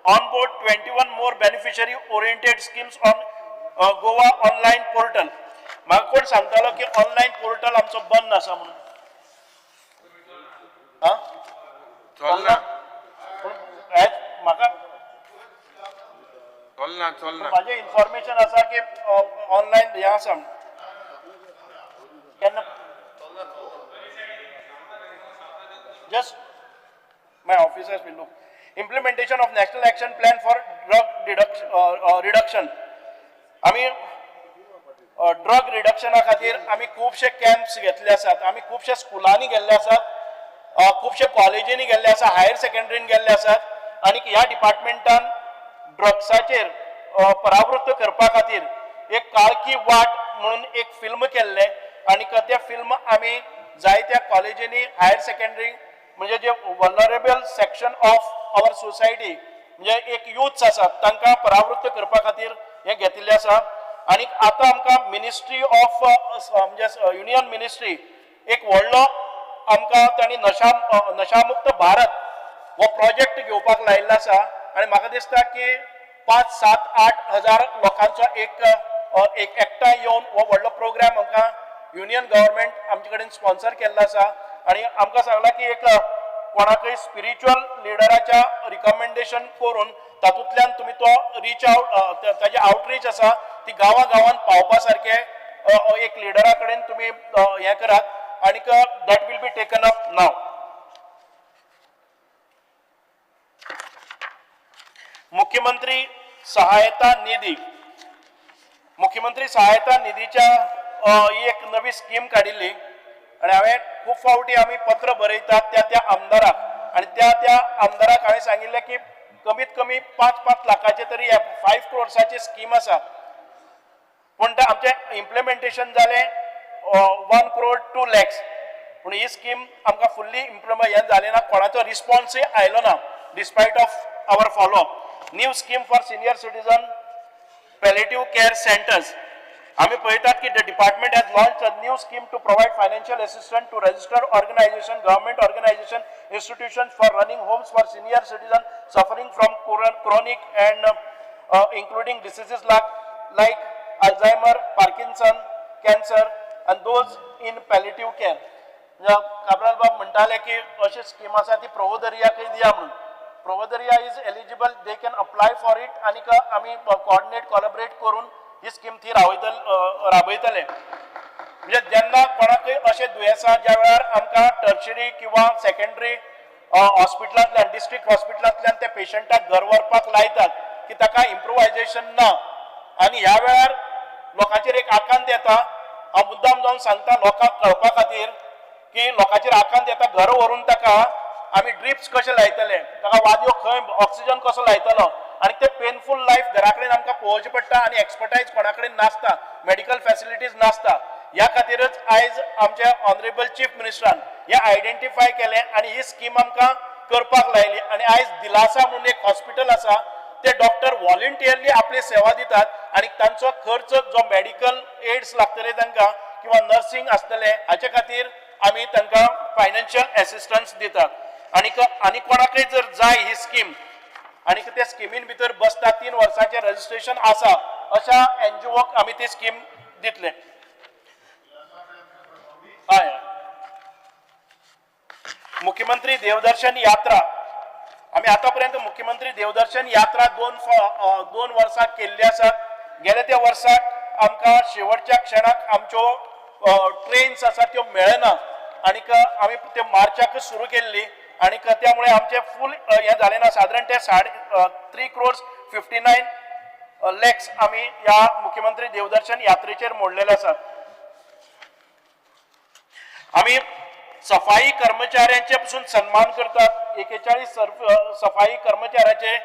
on board 21 more beneficiary oriented schemes on Goa online portal. म्हाका कोण सांगतालो की ऑनलायन पोर्टल आमचो बंद आसा म्हणून? चलना. म्हाका चलना चलना. म्हाजें इन्फॉर्मेशन आसा की ऑनलायन हें आसा केन्ना. Just my officers will look. Implementation of National Action Plan for Drug Reduction. आमी ड्रग रिडक्शना खातीर आमी खुबशे कॅम्प्स घेतले आसात, आमी खुबशे स्कुलांनी गेल्ले आसात, खुबशे कॉलेजींनी गेल्ले आसा, हायर सेकंडरीन गेल्ले आसात आनी ह्या डिपार्टमेंटान ड्रग्साचेर परावृत्त करपा खातीर एक काळखी वाट म्हणून एक फिल्म केल्लें आनी तें फिल्म आमी जायत्या कॉलेजींनी हायर सेकंडरी म्हणजे जे vulnerable section of our society म्हणजे एक युथ्स आसात तांकां परावृत्त करपा खातीर हें घेतिल्लें आसा. आनी आतां आमकां मिनिस्ट्री ऑफ म्हणजे युनियन मिनिस्ट्री एक व्हडलो आमकां तांणी नशामुक्त भारत हो प्रोजेक्ट घेवपाक लायिल्लो आसा आनी म्हाका दिसता की 5, 7, 8 हजार लोकांचो एक एकठांय येवन हो व्हडलो प्रोग्राम आमकां युनियन गव्हर्मेंट आमचे कडेन स्पॉन्सर केल्लो आसा. आनी आमकां सांगलां की एक कोणाकय स्पिरिच्युअल लिडराच्या रिकमेंडेशन करून तातूंतल्यान तुमी तो रीच आवट ताजे आवटरीच आसा ती गांवा गांवान पावपा सारके एक लिडरा कडेन तुमी हें करात आनीक that will be taken up now. मुख्यमंत्री सहायता निधी, मुख्यमंत्री सहायता निधीच्या एक नवी स्कीम काडिल्ली आनी हांवें खूब फावटी आमी पत्र बरयतात त्या त्या आमदाराक आनी त्या त्या आमदाराक हांवें सांगिल्लें की कमीत कमी 5-5 लाखाचे तरी 5 क्रोर्साची स्कीम आसा, पूण तें आमचें इम्प्लिमेंटेशन जालें 1 crore 2 lakhs, पूण ही स्कीम आमकां फुल्ली इम्प्लिमेंट हें जालें ना, कोणाचो रिस्पॉन्सूय आयलो ना despite of our follow up. New scheme for senior citizen palliative care centres, आमी पळयतात की the department has launch a new scheme to provide financial assistance to registered organisation, government organisation, institution for running homes for senior citizen suffering from chronic and including diseases like Alzheimer, Parkinson, cancer and those in palliative care. Cabral बाब म्हणटाले की अशी scheme आसा ती प्रोवोदरियाकय दिया म्हणून. Provedoria is eligible, they can apply for it आनीक आमी कोऑर्डिनेट कोलॅबरेट करून ही स्कीम ती राबयतले. म्हणजे जेन्ना कोणाकय अशें दुयेंसां ज्या वेळार आमकां टर्शरी किंवा सेकंडरी हॉस्पिटलांतल्यान डिस्ट्रिक्ट हॉस्पिटलांतल्यान त्या पेशंटाक घर व्हरपाक लायतात की ताका इम्प्रोवायजेशन ना आनी ह्या वेळार लोकांचेर एक आकांत येता. हांव मुद्दाम जावन सांगता लोकांक कळपा खातीर की लोकांचेर आकांत येता, घर व्हरून ताका आमी ड्रिप्स कशे लायतले, ताका वादयो खंय ऑक्सिजन कसो लायतलो आनी ते पेनफूल लायफ घरा कडेन आमकां पळोवचें पडटा आनी एक्सपर्टायज कोणा कडेन नासता, मेडिकल फॅसिलिटीज नासता. ह्या खातीरच आयज आमच्या ऑनरेबल चीफ मिनिस्टरान हें आयडेंटिफाय केलें आनी ही स्कीम आमकां करपाक लायली. आनी आयज दिलासा म्हणून एक हॉस्पिटल आसा, ते डॉक्टर वॉलंटियरली आपली सेवा दितात आनी तांचो खर्च जो मेडिकल एड्स लागतले तांकां किंवा नर्सिंग आसतलें हाचे खातीर आमी तांकां फायनान्शियल एसिस्टन्स दितात. आनी कोणाकय जर जाय ही स्कीम आनी त्या स्किमीन भितर बसता, 3 वर्सांचें रजिस्ट्रेशन आसा अशा एनजीओक आमी ती स्कीम दितले. हय, मुख्यमंत्री देवदर्शन यात्रा, आमी आतां पर्यंत मुख्यमंत्री देवदर्शन यात्रा 2 वर्सां केल्ली आसात. गेल्या त्या वर्साक आमकां शेवटच्या क्षणाक आमच्यो ट्रेन्स आसा त्यो मेळना आनीक आमी त्यो मार्चाकच सुरू केल्ली आनीक त्यामुळे आमचें फूल हें जालें ना. सादारण ते 3.59 crores आमी ह्या मुख्यमंत्री देवदर्शन यात्रेचेर मोडलेले आसात. आमी सफाई कर्मचाऱ्यांचे पसून सन्मान करतात. 41 सफाई कर्मचाऱ्याचे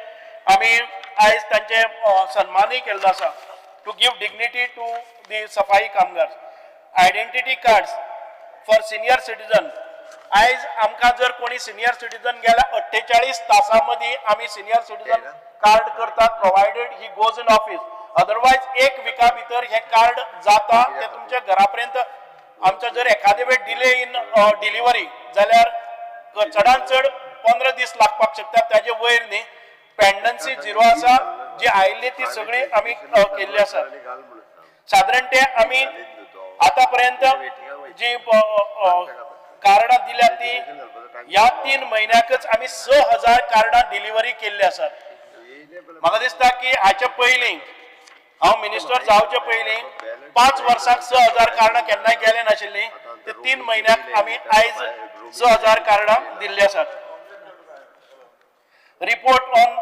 आमी आयज तांचे सन्मानूय केल्लो आसा to give dignity to the Safai Kamgar. Identity cards for senior citizen. आयज आमकां जर कोणी सिनियर सिटीजन गेल्यार 48 तासां मदीं आमी सिनियर सिटीजन कार्ड करतात, provided he goes in office. Otherwise एक विका भितर हें कार्ड जाता तें तुमच्या घरा पर्यंत. आमचो जर एखादे वेळ डिले इन डिलिव्हरी जाल्यार चडान चड 15 दीस लागपाक शकता, ताजे वयर न्ही. पेंडन्सी झिरो आसा, जी आयिल्ली ती सगळी आमी केल्ली आसा. सादारण ते आमी आतां पर्यंत जी कार्डां दिल्या ती ह्या 3 म्हयन्याकच आमी 6000 कार्डां डिलिव्हरी केल्ली आसात. म्हाका दिसता की हाचे पयलीं हांव मिनिस्टर जावचे पयलीं 5 वर्सांक 6000 कार्डां केन्नाय गेले नाशिल्लीं, ते 3 म्हयन्याक आमी आयज 6000 कार्डां दिल्ली आसात. Report on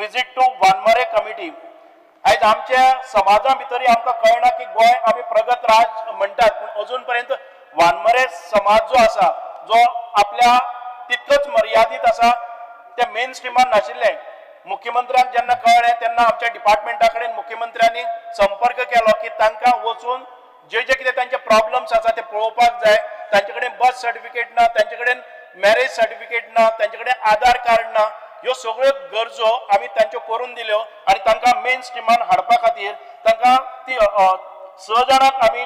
visit to Wanmare committee. आयज आमच्या समाजा भितरय आमकां कळना की गोंय आमी प्रगत राज म्हणटात, पूण अजून पर्यंत वानमरे समाज जो आसा जो आपल्या तितलोच मर्यादीत आसा, ते मेन स्ट्रिमान नाशिल्ले. मुख्यमंत्र्यांक जेन्ना कळ्ळें तेन्ना आमच्या डिपार्टमेंटा कडेन मुख्यमंत्र्यांनी संपर्क केलो की तांकां वचून जे जे कितें तांचे प्रॉब्लम्स आसा ते पळोवपाक जाय. तांचे कडेन बर्थ सर्टिफिकेट ना, तांचे कडेन मॅरेज सर्टिफिकेट ना, तांचे कडेन आधार कार्ड ना. ह्यो सगळ्यो गरजो आमी तांच्यो करून दिल्यो आनी तांकां मेन स्ट्रिमान हाडपा खातीर तांकां ती 6 जाणांक आमी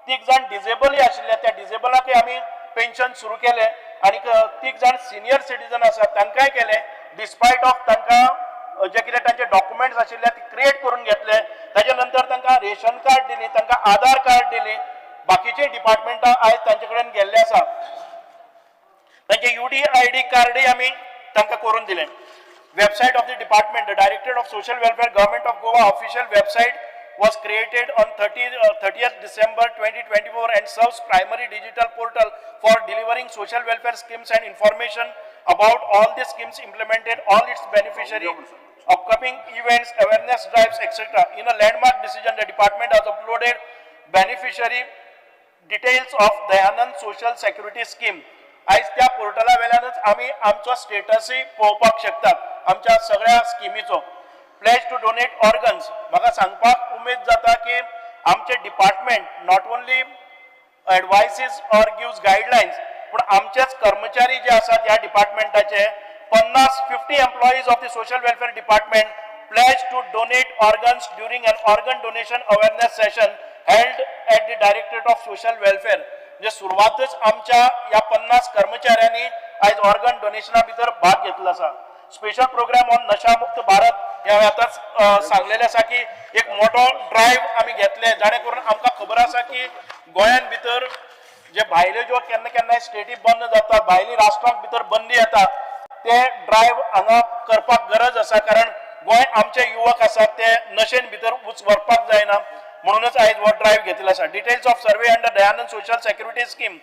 3 जाण डिजेबलय आशिल्ले, त्या डिजेबलाकय आमी पेन्शन सुरू केलें आनी 3 जाण सिनियर सिटीजन आसात तांकांय केलें. डिस्पायट ऑफ तांकां जे कितें तांचे डॉक्युमेंट्स आशिल्ले ते क्रिएट करून घेतले. ताजे नंतर तांकां रेशन कार्ड दिली, तांकां आधार कार्ड दिली. बाकीचे डिपार्टमेंटां आयज तांचे कडेन गेल्ले आसा. तांचे UDID कार्डय आमी तांकां करून दिलें. Website of the department, the Directorate of Social Welfare, Government of Goa official website was created on 30th December 2024 and serves primary digital portal for delivering social welfare schemes and information about all the schemes implemented, all its beneficiary, upcoming events, awareness drives, etc. In a landmark decision, the department has uploaded beneficiary details of Dayanand Social Security Scheme. आयज त्या पोर्टला वेल्यानच आमी आमचो स्टेटसूय पळोवपाक शकतात आमच्या सगळ्या स्किमीचो. Pledge to donate organs. म्हाका सांगपाक उमेद जाता की आमचें department not only advises or gives guidelines, पूण आमचेच कर्मचारी जे आसात ह्या डिपार्टमेंटाचे 50 employees of the social welfare department pledge to donate organs during an organ donation awareness session held at the Directorate of Social Welfare. म्हणजे सुरवातच आमच्या ह्या 50 कर्मचाऱ्यांनी आयज ऑर्गन डोनेशना भितर भाग घेतला आसा. स्पेशल प्रोग्राम ऑन नशामुक्त भारत हे हांवें आतांच सांगलेलें आसा की एक मोठो ड्रायव्ह आमी घेतले, जाणे करून आमकां खबर आसा की गोंयान भितर जे भायले ज्यो केन्ना केन्नाय स्टेटी बंद जातात, भायली राष्ट्रांक भितर बंदी येता, ते ड्रायव्ह हांगा करपाक गरज आसा. कारण गोंय आमचे युवक आसात ते नशेन भितर व्हरपाक जायना, म्हणूनच आयज हो ड्रायव्ह घेतिल्लो आसा. Details of survey under Dayanand social security scheme.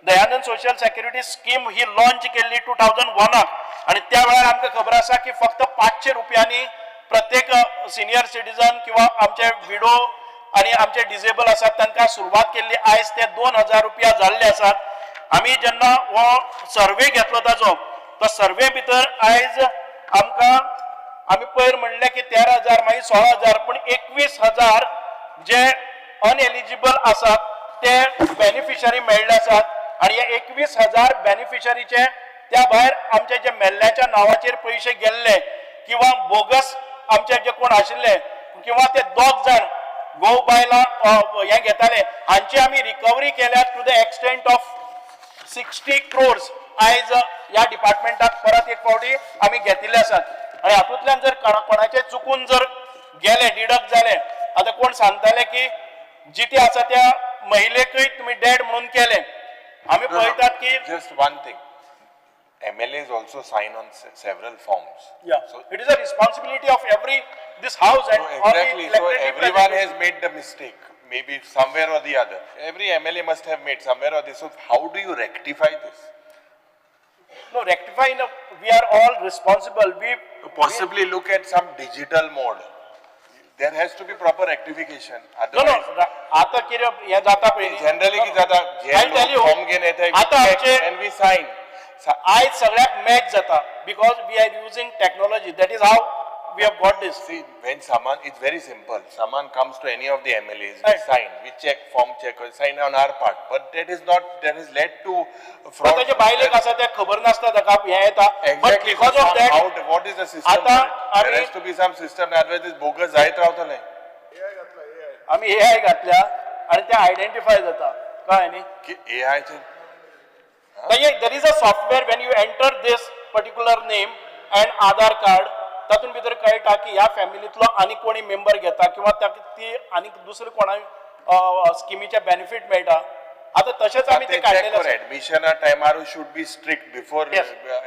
Dayanand social security scheme he launch केल्ली 2001 आनी त्या वेळार आमकां खबर आसा की फक्त 500 रुपयांनी प्रत्येक सिनियर सिटीजन किंवा आमचे विडो आनी आमचे डिजेबल आसात तांकां सुरवात केल्ली. आयज ते 2000 रुपया जाल्ले आसात. आमी जेन्ना हो सर्वे घेतलो ताजो, तो सर्वे भितर आयज आमकां आमी पयर म्हणलें की 13,000, मागीर 16,000, पूण 21,000 जे अनएलिजिबल आसात ते बेनिफिशरी मेळ्ळे आसात. आनी हे 21,000 बेनिफिशरीचे त्या भायर आमचे जे मेल्ल्याच्या नांवाचेर पयशे गेल्ले किंवा बोगस आमचे जे कोण आशिल्ले किंवा ते 2 जाण घोव बायलां हें घेताले, हांची आमी रिकवरी केल्या to the extent of 60 crores आयज ह्या डिपार्टमेंटाक परत एक फावटी आमी घेतिल्ले आसात. आनी हातूंतल्यान जर कोणाचे चुकून जर गेले, डिडक्ट जाले, आतां कोण सांगताले की जिते आसा त्या महिलेकय तुमी डेड म्हणून केले. आमी पळयतात की just one thing, MLAs also sign on several forms. Yeah. So it is a responsibility of every this house and no, exactly. So everyone has made the mistake, maybe somewhere or the other. Every MLA must have made somewhere or the other. So how do you rectify this? No, rectify in a, we are all responsible. We possibly look at some digital mode. There has to be proper rectification. No, no. आता कितें हें जाता पळय. Generally कितें जाता, जे लोक form घेवन येता and we sign. आयज सगळ्याक मॅच जाता because we are using technology. That is how we have got this. See, when someone, it's very simple. Someone comes to any of the MLAs, we sign, we check, form check, we sign on our part. But that is not, that has led to fraud. ताचे बायलेक आसा ते खबर नासता ताका हें येता, but Exactly. Because of that How, what is the system? आता There आमी has to be some system, otherwise this bogus जायत रावतले. आमी एआय घातल्या आनी ते आयडेंटिफाय जाता, कळ्ळें न्ही? की AI चे There is a software, when you enter this particular name and Aadhaar card, तातूंत भितर कळटा की ह्या फॅमिलींतलो आनी कोणी मेंबर घेता किंवा ती आनी दुसरे कोणाक स्किमीचे बेनिफीट मेळटा. आतां तशेंच आमी ते ते check काडलेले for आसा. admission टायमार should be strict before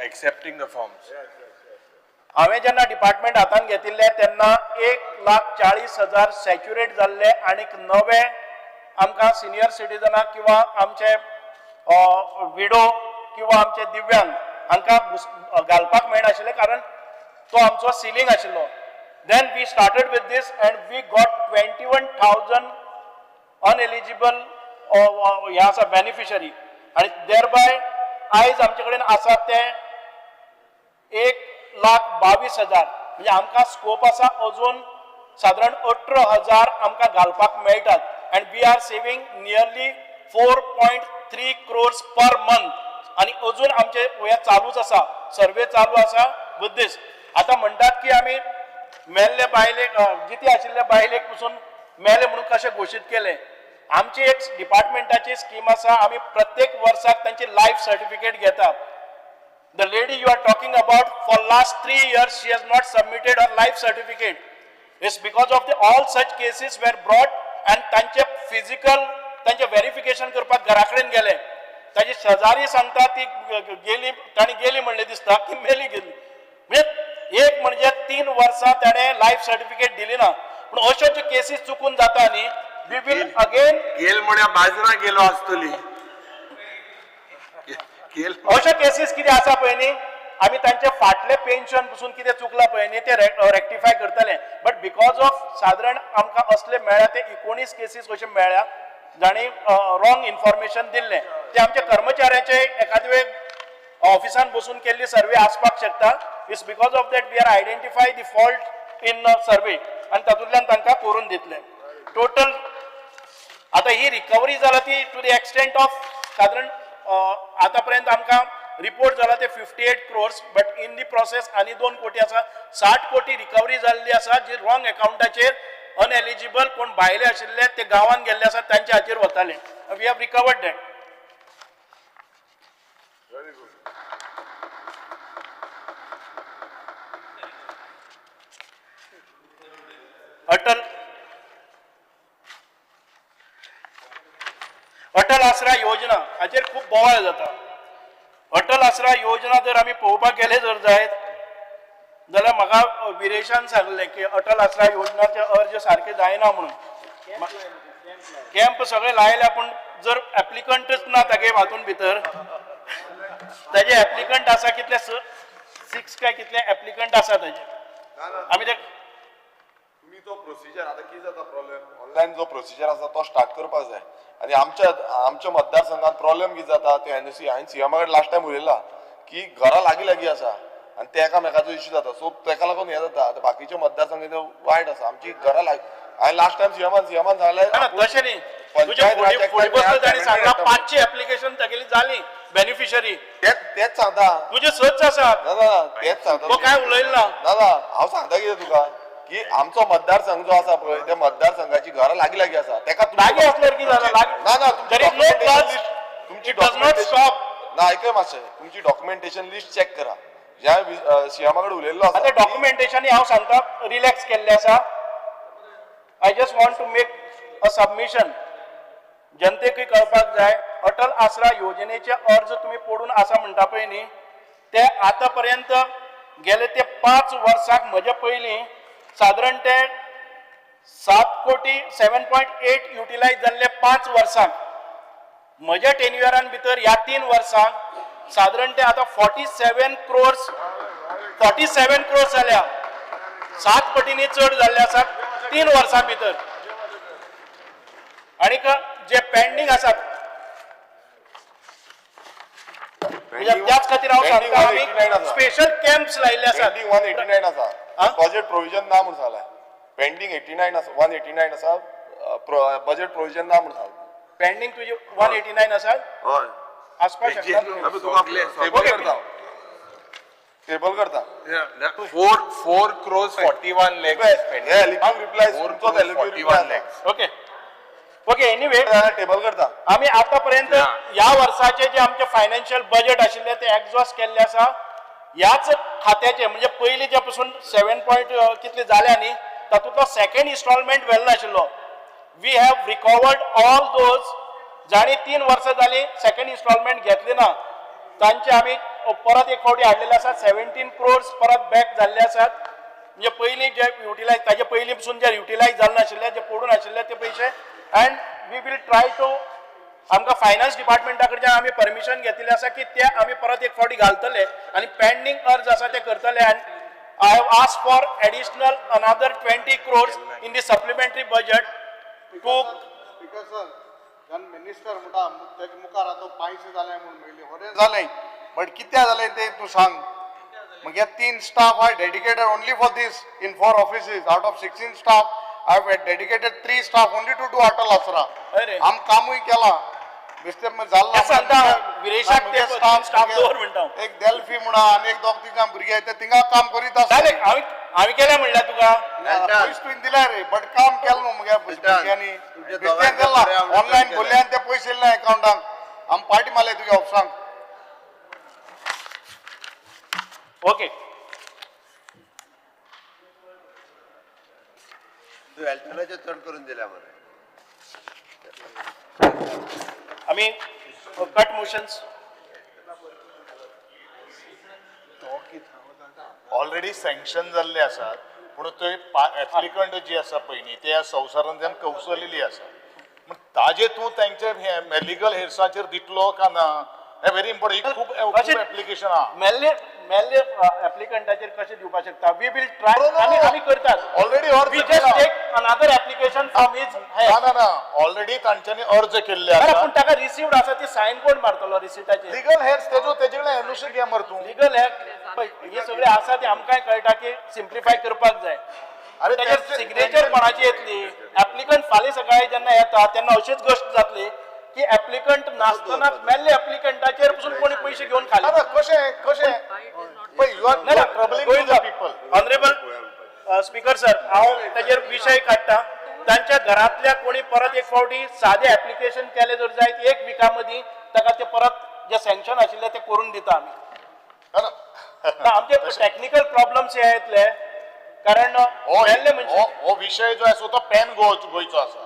accepting the forms. हांवें जेन्ना डिपार्टमेंट हातान घेतिल्लें तेन्ना 1,40,000 सॅच्युरेट जाल्ले आनीक नवे आमकां सिनियर सिटीजनाक किंवा आमचे विडो किंवा आमचे दिव्यांग हांकां घालपाक मेळनाशिल्लें, कारण तो आमचो सिलींग आशिल्लो. Then we started with this and we got 21,000 uneligible हे आसा बेनिफिशरी, आनी देअरबाय आयज आमचे कडेन आसा ते 1,22,000. म्हणजे आमकां स्कोप आसा अजून सादारण 18,000 आमकां घालपाक मेळटात, and we are saving nearly 4.3 crores per month. आनी अजून आमचे हे चालूच आसा, सर्वे चालू आसा विथ these. आतां म्हणटात की आमी मेल्ले बायलेक, जिती आशिल्ले बायलेक पसून मेले म्हणून कशें घोशीत केलें. आमची एक डिपार्टमेंटाची स्कीम आसा, आमी प्रत्येक वर्साक तांची लायफ सर्टिफिकेट घेतात. The lady you are talking about, for last 3 years she has not submitted her life certificate. It's because of the all such cases were brought and तांचे फिजिकल तांचे व्हेरिफिकेशन करपाक घरा कडेन गेले. ताजी शेजारी सांगता ती गेली, ताणी गेली म्हणलें दिसता की मेली गेली. म्हणजे एक म्हणजे 3 वर्सां ताणें लायफ सर्टिफिकेट दिली ना. पूण अश्यो ज्यो केसीस चुकून जाता न्ही, we will again गेल म्हळ्यार बाजरा गेलो आसतली. अश्यो केसीस कितें आसा पळय न्ही, आमी तांचे फाटले पेन्शन पसून कितें चुकलां पळय न्ही ते रेक्टिफाय करतले. बट because of सादारण आमकां असले मेळ्ळ्या ते 19 केसीस अशे मेळ्ळ्या जांणी रॉंग इन्फॉर्मेशन दिल्लें. ते आमच्या कर्मचाऱ्याचे एखादे वेळ ऑफिसान बसून केल्ली सर्वे आसपाक शकता. It's because of that we are identify the fault in survey आनी तातूंतल्यान तांकां करून दितले. टोटल आतां ही रिकवरी जाला ती टू the extent of सादारण आतां पर्यंत आमकां रिपोर्ट जाला ते 58 crores, but in the process आनी 2 कोटी आसा, 60 कोटी रिकवरी जाल्ली आसा जी रॉंग एकाउंटाचेर अनएलिजिबल कोण भायले आशिल्ले ते गांवान गेल्ले आसा तांच्या हाचेर वताले. We have recovered that. Atal Aasra Yojana हाचेर खूब बोवाळ जाता. अटल आसरा योजना जर आमी पळोवपाक गेले जर जायत जाल्यार म्हाका विरेशान सांगलें की अटल आसरा योजनाचे अर्ज सारके जायना म्हणून. कॅम्प सगळे लायल्या पूण जर एप्लिकंटच ना तागे हातून भितर, ताजे एप्लिकंट आसा कितले 6 काय कितले एप्लिकंट आसा ताजे. आमी ते तुमी तो प्रोसिजर आतां कितें जाता प्रॉब्लेम, ऑनलायन जो प्रोसिजर आसा तो स्टार्ट करपाक जाय. आनी आमच्या मतदारसंघात प्रॉब्लेम कितें जाता ते एनओसी हांवें सीएमा कडेन लास्ट टायम उलयला की घरां लागीं लागीं आसा आनी ते एकामेकाचो इश्यू जाता, सो तेका लागून हें जाता. आतां बाकीचे मतदारसंघ वायट आसा, आमची घरां लागीं. हांवें लास्ट टायम सीएमान सांगलें तशें न्ही, तुजे सांगला 500 एप्लिकेशन तागेली जाली बेनिफिशरी, तेच सांगता तुजे सच आसा. ना तेच सांगता, तो काय उलयला ना. हांव सांगता कितें तुका की आमचो मतदारसंघ जो आसा पळय त्या मतदारसंघाची घरां लागीं लागीं आसा, तेका लागीं आसल्यार कितें जालें? ना ना तुमची ना आयकय मातशें, तुमची डॉक्युमेंटेशन लिस्ट चॅक करा. ज्या सीएमा कडेन उलयल्लो आसा आतां डॉक्युमेंटेशन हांव सांगता रिलॅक्स केल्लें आसा. I just want to make a submission, जनतेकूय कळपाक जाय. अटल आसरा योजनेचे अर्ज तुमी पडून आसा म्हणटा पळय न्ही, ते आतां पर्यंत गेले ते 5 वर्साक म्हजे पयलीं सादारण ते 7 कोटी 7.8 युटिलायज जाल्ले 5 वर्सांक. म्हज्या टेन्युअरान भितर ह्या 3 वर्सांक सादारण ते आतां 47 crores 47 crores जाल्या, 7 पटींनी चड जाल्ले आसा 3 वर्सां भितर. आनीक जे पेंडींग आसात त्याच खातीर हांव सांगता आमी स्पेशल कॅम्प्स लायिल्ले आसात. 189 आसा. बजेट प्रोविजन ना म्हणून सांगलां. पेंडींग 89 आसा, 189 आसा, बजेट प्रोविजन ना म्हणून सांगलां. पेंडींग तुजे 189 आसा? हय. आसपाक शकता. टेबल करता, टेबल करता. 4 crores 41 lakhs is pending. हे एलक्यू reply 4 तुमचोच crores LQ 41 reply. lakhs. Okay okay, anyway table करता. आमी आतापर्यंत ह्या वर्साचे जे आमचे फायनान्शियल बजेट आशिल्ले ते एक्झॉस्ट केल्ले आसा. ह्याच खात्याचे म्हणजे पयलीं जे पसून 7 पॉयंट कितले जाल्या न्ही, तातूंतलो सेकंड इन्स्टॉलमेंट व्हेल नाशिल्लो. We have recovered all those जांणी 3 वर्सां जाली सेकंड इन्स्टॉलमेंट घेतली ना, तांचे आमी परत एक फावटी हाडलेले आसा. 17 क्रोर्स परत बॅक जाल्ले आसात. म्हणजे पयलीं जे युटिलायज, ताजे पयलीं पसून जे युटिलायज जाले नाशिल्ले, जे पडून आशिल्ले ते पयशे, and we will try to, आमकां फायनान्स डिपार्टमेंटा कडच्यान आमी परमिशन घेतिल्लें आसा की ते आमी परत एक फावटी घालतले आनी पेंडींग अर्ज आसा ते करतले. And I have ask for additional another 20 crores in the supplementary budget to Speaker sir, जेन्ना मिनिस्टर म्हणटा तेजे मुखार आतां पांयशे जाले म्हूण मेळ्ळी, बरें जालें, बट कित्याक जालें तें तूं सांग. मगे 3 staff are dedicated only for this in 4 offices. Out of 16 staff I have dedicated 3 staff only to do Atal Aasara. आम कामूय केलां बेश्टें जाल्लां. सांगता विरेशाक ते स्टाफ दवर म्हणटा. एक डेल्फी म्हणा आनी एक दोग तिगां भुरगे ते थिंगा काम करीत आसता. हांवें केलें म्हणल्यार तुका पयशे तुवें दिल्या रे, बट काम केलें न्हू मुगे भुरग्यांनी. बेश्टें केलां ऑनलायन भरले आनी ते पयशे येयले ना एकावंटाक. आम पार्टी मारले तुगे ऑफिसांक. ओके, तू एल्टनाचे चड करून दिल्या मरे. आमी कट मोशन्स ऑलरेडी सँक्शन जाल्ले आसात, पूण ते एप्लिकंट जी आसा पळय न्ही, ते ह्या संवसारांतल्यान कवसलेली आसा. पूण ताजे तूं तांचे लिगल हेर्साचेर दितलो का ना, हें व्हेरी इम्पॉर्टंट. ही खूब खूब एप्लिकेशन आहा. मेल्ले मेल्ले एप्लिकंटाचेर कशें दिवपाक शकता? We will try, आमी आमी करतात. ऑलरेडी अर्ज we just take another application from his. ना ना ना, ऑलरेडी तांच्यांनी अर्ज केल्ले आसा. पूण ताका रिसिव्ड आसा, ती सायन कोण मारतलो रिसिटाचेर? लिगल हेर्स तेजो तेजे कडेन एनओसी घे मरे तूं. लिगल हेर पळय हे सगळे आसा ते आमकांय कळटा की सिम्प्लिफाय करपाक जाय. अरे ताचेर सिग्नेचर कोणाची येतली? एप्लिकंट फाल्यां सकाळी जेन्ना येता तेन्ना अशीच गोश्ट जातली की एप्लिकंट नासतना मेल्ले एप्लिकंटाचेर पसून कोणी पयशे घेवन खाले. कशें कशें? You are troubling the people. Honourable speaker sir, हांव ताजेर विशय काडटा. तांच्या घरांतल्या कोणी परत एक फावटी सादें एप्लिकेशन केलें जर जायत एक विका मदीं ताका ते परत जे सँक्शन आशिल्ले ते करून दिता आमी. आमचे टॅक्निकल प्रॉब्लम्स हे येतले कारण मेल्ले मनशां हो विशय जो आसा तो पॅन गोंयचो आसा.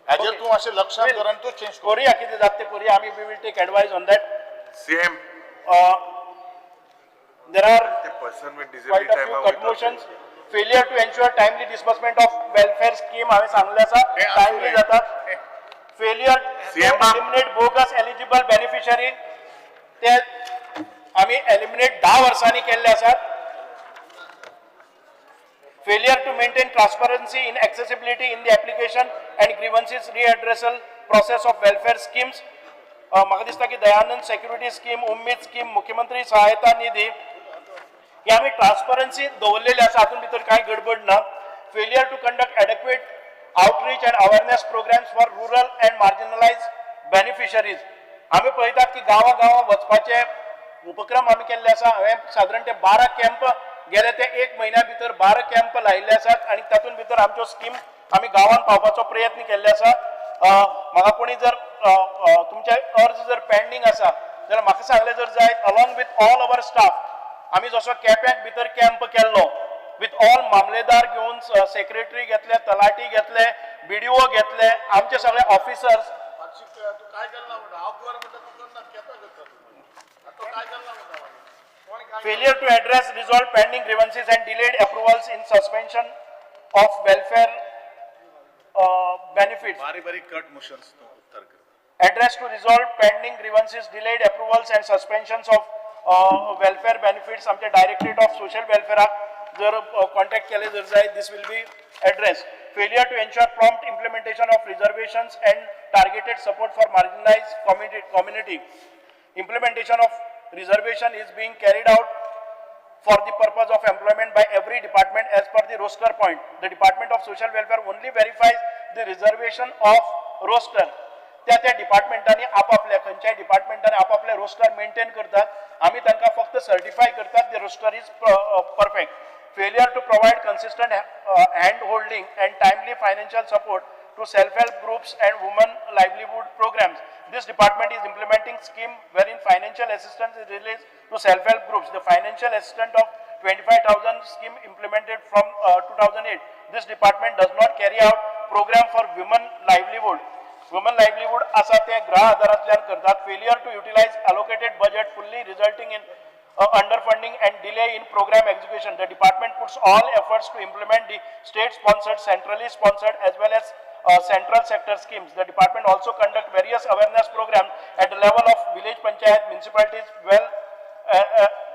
हाजेर तूं अशें लक्षांत दवर आनी तूं चेंज करुया कितें जाता तें करुया आमी. We will take advice on that. CM. There are person with quite a few cut motions. Failure to ensure timely disbursement of welfare scheme हांवें सांगलें आसा, टायमली जाता. Failure to eliminate bogus eligible beneficiary ते आमी eliminate 10 वर्सांनी केल्ले आसात. Failure to maintain transparency in accessibility in the application and grievances redressal process of welfare schemes. म्हाका दिसता की Dayanand security scheme, Ummeed scheme, Mukhyamantri Sahayata Nidhi ही आमी transparency दवरलेली आसा, हातूंत भितर कांय गडबड ना. Failure to conduct adequate outreach and awareness programs for rural and marginalise beneficiaries. आमी पळयतात की गांवां गांवां वचपाचे उपक्रम आमी केल्ले आसा. हांवें सादारण ते 12 कॅम्प गेले ते एक म्हयन्या भितर 12 कॅम्प लायिल्ले आसात आनी तातूंत भितर आमच्यो स्कीम आमी गांवांत पावपाचो प्रयत्न केल्ले आसा. म्हाका कोणी जर तुमचे अर्ज जर पेंडींग आसा जाल्यार म्हाका सांगलें जर जायत, along with all our staff आमी जसो केप्यांक भितर कॅम्प केल्लो विथ ऑल मामलेदार घेवन, सेक्रेटरी घेतले, तलाठी घेतले, बीडीओ घेतले, आमचे सगळे officers. Failure to address, resolve pending grievances and delayed approvals in suspension of welfare benefits. बारीक बारीक कट मोशन्स तूं उत्तर करता. Address to resolve pending grievances, delayed approvals and suspensions of welfare benefits. आमचे डायरेक्टरेट ऑफ सोशल वेलफेअराक जर contact केले जर जाय, this will be address. Failure to ensure prompt implementation of reservations and targeted support for marginalise community. Implementation of reservation is being carried out for the purpose of employment by every department as per the roster point. The Department of Social Welfare only verifies the reservation of roster. त्या त्या डिपार्टमेंटांनी आपापल्या खंयच्याय डिपार्टमेंटांनी आपापले roster maintain करतात. आमी तांकां फक्त certify करतात the roster is perfect. Failure to provide consistent hand holding and timely financial support to self-help groups and women livelihood programs. This department is implementing scheme wherein financial assistance is released to self-help groups. The financial assistance of 25,000 scheme implemented from 2008. This department does not carry out program for women livelihood. Women livelihood asa te ग्रह आधारांतल्यान करतात. Failure to utilize allocated budget fully resulting in underfunding and delay in program execution. The department puts all efforts to implement the state-sponsored, centrally sponsored, as well as central sector schemes. The department also conduct various awareness programs at the level of village panchayat, municipalities, well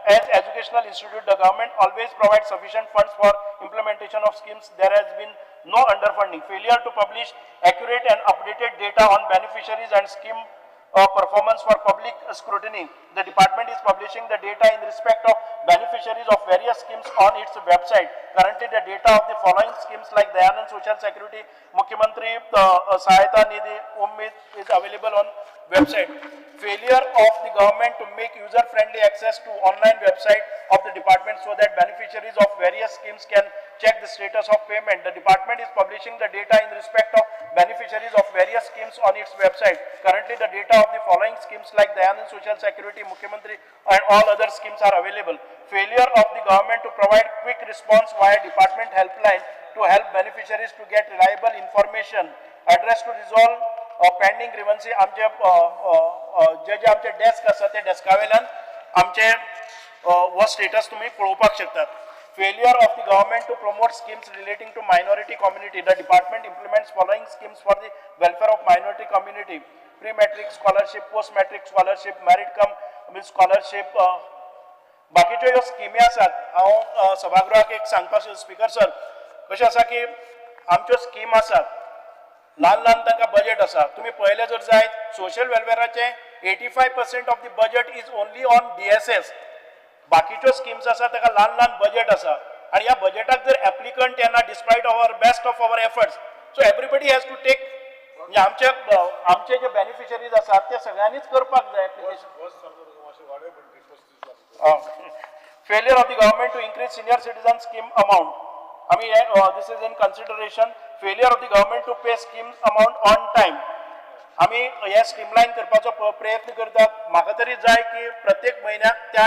as educational institute. The government always provides sufficient funds for implementation of schemes. There has been no underfunding. Failure to publish accurate and updated data on beneficiaries and scheme performance for public scrutiny. The department is publishing the data in respect of beneficiaries of various schemes on its website. Currently, the data of the following schemes like Dayanand Social Security, Mukhyamantri Sahayata Nidhi, Ummid is available on website. Failure of the government to make user-friendly access to online website of the department so that beneficiaries of various schemes can check the status of payment. The department is publishing the data in respect of beneficiaries of various schemes on its website. Currently, the data of the following schemes like Dayanand Social Security, Mukhyamantri and all other schemes are available. Failure of the government to provide quick response via department helpline to help beneficiaries to get reliable information. Address to resolve pending grievance. आमचे जे जे आमचे desk आसा ते डेस्का वयल्यान आमचे हो status तुमी पळोवपाक शकतात. Failure of the government to promote schemes relating to minority community. The department implements following schemes for the welfare of minority community: pre-matric scholarship, post-matric scholarship, merit cum scholarship. बाकीच्यो ह्यो स्किमी आसात. हांव सभागृहाक एक सांगपाक सोदता स्पीकर सर, कशें आसा की आमच्यो स्कीम आसात ल्हान ल्हान तांकां बजेट आसा. तुमी पळयलें जर जायत सोशल वेलफेराचें 85% of the budget is only on DSS. बाकीच्यो स्किम्स आसा ताका ल्हान ल्हान बजेट आसा आनी ह्या बजेटाक जर एप्लिकंट येना despite our best of our efforts, so everybody has to take. म्हणजे आमचे आमचे जे बेनिफिशरीज आसात ते सगळ्यांनीच करपाक जाय application. Failure of the government to increase senior citizen scheme amount. आमी this is in consideration. Failure of the government to pay scheme amount on time. आमी हे स्ट्रीमलायन करपाचो प्रयत्न करतात. म्हाका तरी जाय की प्रत्येक म्हयन्याक त्या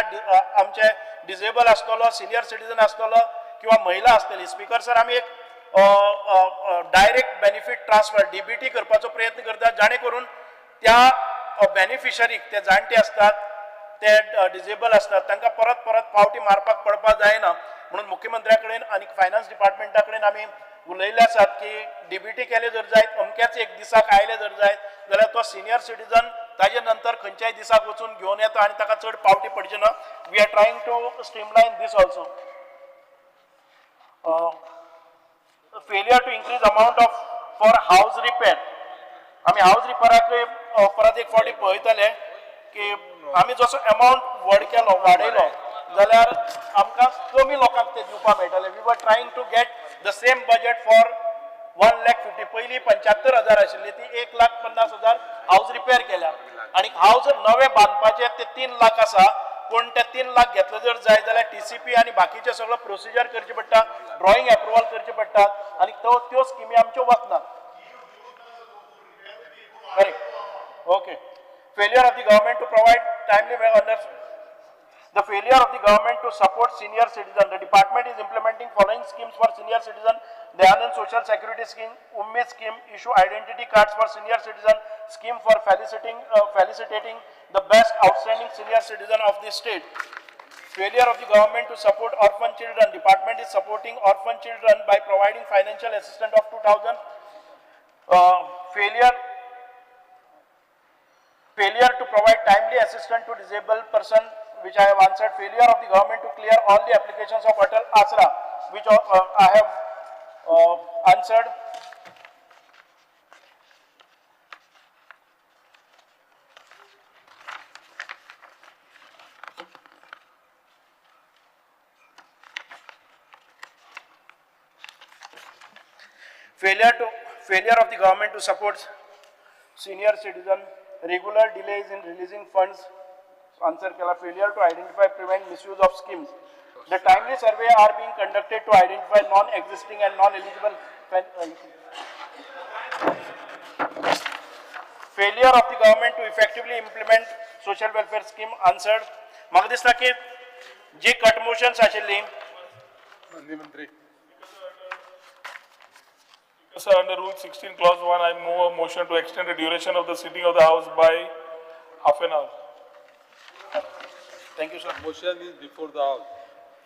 आमचे डिजेबल आसतलो, सिनियर सिटीजन आसतलो किंवा महिला आसतली. स्पीकर सर, आमी एक डायरेक्ट बेनिफीट ट्रान्सफर DBT करपाचो प्रयत्न करतात, जाणे करून त्या बेनिफिशरीक, ते जाणटे आसतात, ते डिजेबल आसतात, तांकां परत परत पावटी मारपाक पडपाक जायना म्हणून मुख्यमंत्र्या कडेन आनी फायनान्स डिपार्टमेंटा कडेन आमी उलयल्ले आसात की DBT केले जर जायत, अमक्याच एक दिसाक आयले जर जायत जाल्यार तो सिनियर सिटीजन ताजे नंतर खंयच्याय दिसाक वचून घेवन येता आनी ताका चड पावटी पडची ना. We are trying to streamline this also. Failure to increase amount of for house repair. आमी हावज रिपेराकय परत एक फावटी पळयतले की आमी जसो अमावंट व्हड केलो, वाडयलो जाल्यार आमकां कमी लोकांक ते दिवपाक मेळटले. We were trying to get the same budget for 1,50,000. पयलीं 75,000 आशिल्ली ती 1,50,000 हावज रिपेर केल्या आनी हावज नवे बांदपाचे ते 3 लाख आसा. पूण ते 3 लाख घेतले जर जाय जाल्यार TCP आनी बाकीचे सगळो प्रोसिजर करची पडटा, ड्रॉइंग एप्रुवल करचे पडटा आनी त्यो स्किमी आमच्यो वचनात. Correct, okay. Failure of the government to provide timely under the failure of the government to support senior citizen. The department is implementing following schemes for senior citizen: Dayanand Social Security Scheme, Ummid Scheme, issue identity cards for senior citizen, scheme for felicitating the best outstanding senior citizen of the state. Failure of the government to support orphan children. Department is supporting orphan children by providing financial assistance of 2,000. Failure to provide timely assistance to disabled person, which I have answered. Failure of the government to clear all the applications of Atal Asra, which I have answered. Failure of the government to support senior citizen, regular delays in releasing funds, answer केला. Failure to identify, prevent misuse of schemes. The timely survey are being conducted to identify non existing and non eligible. Failure of the government to effectively implement social welfare scheme, answered. म्हाका दिसता की जी cut motions आशिल्ली. माननीय मंत्री. Sir, under Rule 16, Clause 1, I move a motion to extend the duration of the sitting of the House by half an hour. Thank you, sir. Motion is before the House.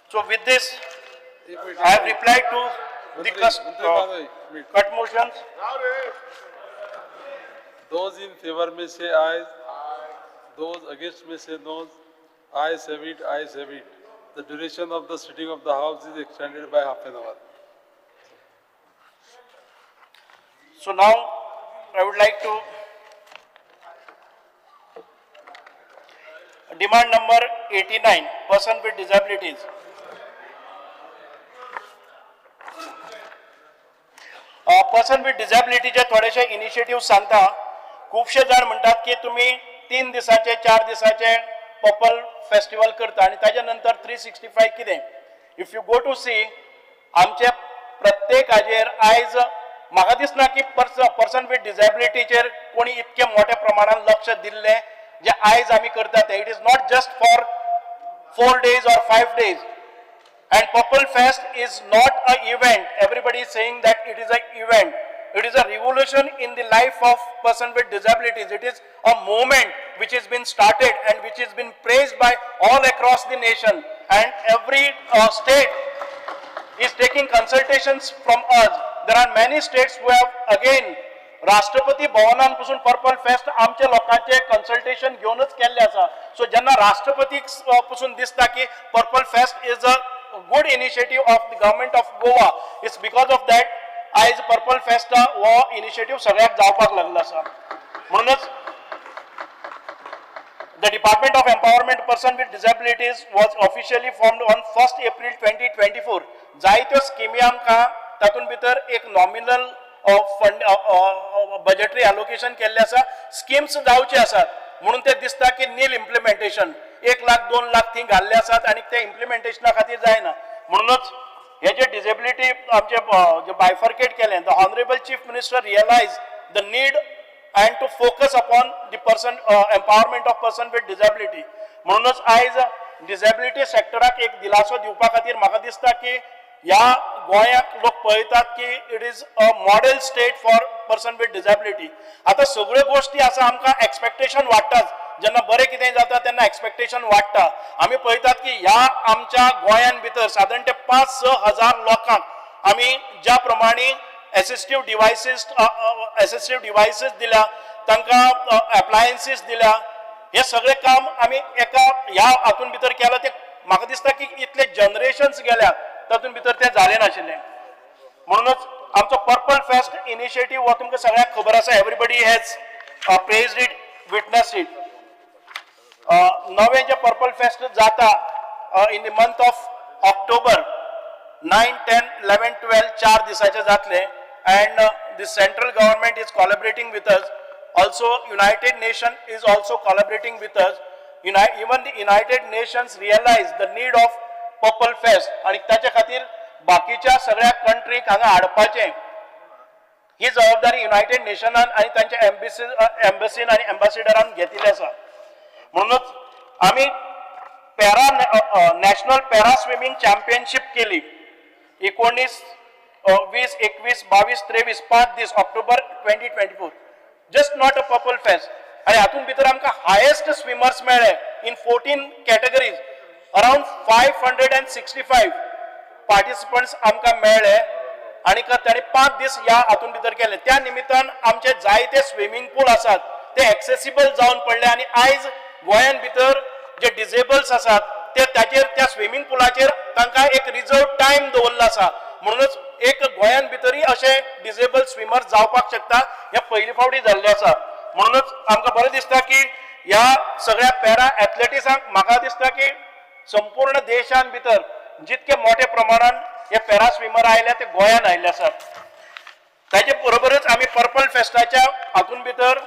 So with this, I have replied to the cut motions. Those in favor may say ayes. Those against may say noes. Ayes have it, ayes have it. The duration of the sitting of the House is extended by half an hour. So now I would like to demand number 89, person with disabilities. Person with डिझॅबिलिटीचे थोडेशे initiative सांगता. खुबशे जाण म्हणटात की तुमी 3 दिसाचे 4 दिसाचे purple festival करता आनी ताच्या नंतर 365 कितें? If you go to see, आमचे प्रत्येक हाजेर आयज म्हाका दिसना की पर्सन विथ डिझॅबिलिटीचेर कोणी इतके मोठ्या प्रमाणान लक्ष दिल्लें जे आयज आमी करता ते. It is not just for 4 days or 5 days. And Purple Fest is not a event. Everybody is saying that it is an event. It is a revolution in the life of person with disabilities. It is a movement which has been started and which has been praised by all across the nation. And every state is taking consultations from us. There are many states who have again राष्ट्रपती भवनान पासून purple fest आमच्या लोकांचे consultation घेवनच केल्ले आसा. So जेन्ना राष्ट्रपतीक पासून दिसता की Purple Fest is a good initiative of the government of Goa, it's because of that आयज पर्पल फेस्ट हो इनिशिएटीव सगळ्याक जावपाक लागलो आसा. म्हणूनच the Department of Empowerment Person with Disabilities was officially formed on 1st April 2024. जायत्यो स्किमी आमकां तातूंत भितर एक नॉमिनल फंड बजेटरी एलोकेशन केल्लें आसा. स्किम्स जावचे आसात म्हणून ते दिसता की नील इम्प्लिमेंटेशन 1 लाख 2 लाख थंय घाल्ले आसात आनी ते इम्प्लिमेंटेशना खातीर जायना. म्हणूनच हे जे डिसेबिलिटी आमचे जे बायफर्केट केलें, the honourable chief minister realise the need and to focus upon the person empowerment of person with disability. म्हणूनच आयज डिसेबिलिटी सेक्टराक एक दिलासो दिवपा खातीर म्हाका दिसता की ह्या गोंयाक लोक पळयतात की it is a model state for person with disability. आतां सगळ्यो गोश्टी आसा, आमकां एक्सपेक्टेशन वाडटाच. जेन्ना बरें कितें जाता तेन्ना एक्सपेक्टेशन वाडटा. आमी पळयतात की ह्या आमच्या गोंयान भितर सादारण ते 5-6 हजार लोकांक आमी ज्या प्रमाणे एसिस्टीव डिवायसीस दिल्या, तांकां एप्लायन्सीस दिल्या, हे सगळें काम आमी एका ह्या हातून भितर केलां. ते म्हाका दिसता की इतले जनरेशन्स गेल्या तातूंत भितर तें जालें नाशिल्लें. म्हणूनच आमचो पर्पल फेस्ट इनिशिएटीव हो तुमकां सगळ्यांक खबर आसा. Everybody has praised it, witness it. नवें जें पर्पल फेस्ट जाता in the month of October 9, 10, 11, 12 4 दिसाचे जातले. And the central government is collaborating with us. Also United Nation is also collaborating with us. Even the United Nations realise the need of Purple Fest आनी ताच्या खातीर बाकीच्या सगळ्या कंट्रीक हांगा हाडपाचें ही जबाबदारी युनायटेड नेशनान आनी तांच्या एम्बसीन आनी एम्बासिडरान घेतिल्ली आसा. म्हणूनच आमी para national para swimming championship केली 19, 20, 21, 22, 23 5 दीस October 2024. Just not a Purple Fest. आनी हातूंत भितर आमकां हायेस्ट स्विमर्स मेळ्ळे in 14 categories. Around 565 participants आमकां मेळ्ळे आनी तांणी 5 दीस ह्या हातूंत भितर केले. त्या निमित्तान आमचे जायते स्विमींग पूल आसात ते एक्सेसिबल जावन पडले आनी आयज गोंयान भितर जे डिसेबल्स आसात ते ताचेर त्या स्विमींग पुलाचेर तांकां एक रिजर्व टायम दवरलो आसा. म्हणूनच एक गोंयान भितरय अशे डिसेबल स्विमर जावपाक शकता हें पयली फावटी जाल्लें आसा. म्हणूनच आमकां बरें दिसता की ह्या सगळ्या पॅरा एथलेटिक्सांक म्हाका दिसता की संपूर्ण देशान भितर जितके मोठ्या प्रमाणान हे पॅरा स्विमर आयल्या ते गोंयान आयिल्ले आसात. ताजे बरोबरच आमी पर्पल फेस्टाच्या हातून भितर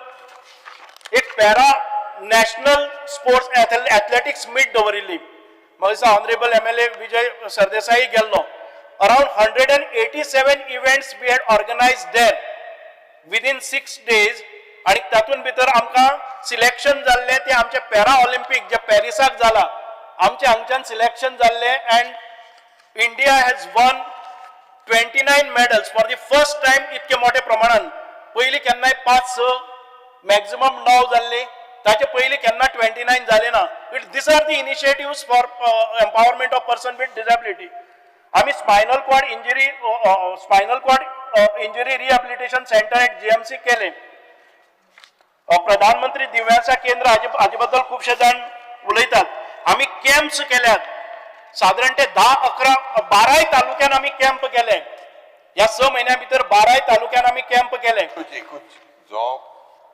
एक para national sports athletics meet दवरिल्ली. म्हाका दिसता ऑनरेबल MLA Vijay Sardesai गेल्लो. Around 187 events we had organise there within 6 days आनी तातूंत भितर आमकां सिलेक्शन जाल्लें तें आमचें पॅरा ऑलिम्पीक जे पॅरिसाक जाला, आमचें हांगच्यान सिलेक्शन जाल्लें and India has won 29 medals for the first time इतके मोठ्या प्रमाणान. पयलीं केन्नाय 5 6 मॅक्झिमम 9 जाल्ले, ताचे पयलीं केन्ना 29 जाले ना. It these are the initiatives for empowerment of person with disability. आमी spinal cord injury rehabilitation centre at GMC केलें. प्रधानमंत्री दिव्यांसा केंद्र हाजे बद्दल खुबशे जाण उलयतात. आमी कॅम्प्स केल्यात, सादारण ते 10 11 12 तालुक्यान आमी कॅम्प केले. ह्या 6 म्हयन्या भितर 12 तालुक्यान आमी कॅम्प केले. एकूच, जो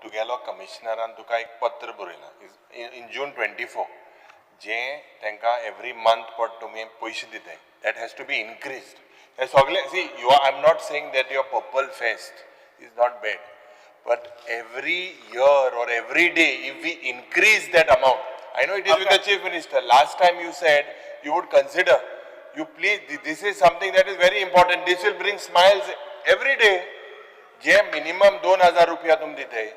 तुगेलो कमिशनरान तुका एक पत्र बरयलां इन जून 24, जे तांकां एवरी मंथ पड तुमी पयशे दिताय, that has to be increased. हे सगळे, see, you are, I am not saying that your Purple Fest is not bad, but every year or every day if we increase that amount, I know it is with the Chief Minister. Last time you said you would consider. You please, this is something that is very important. This will bring smiles every day. J minimum 2000 रुपया तुम दिते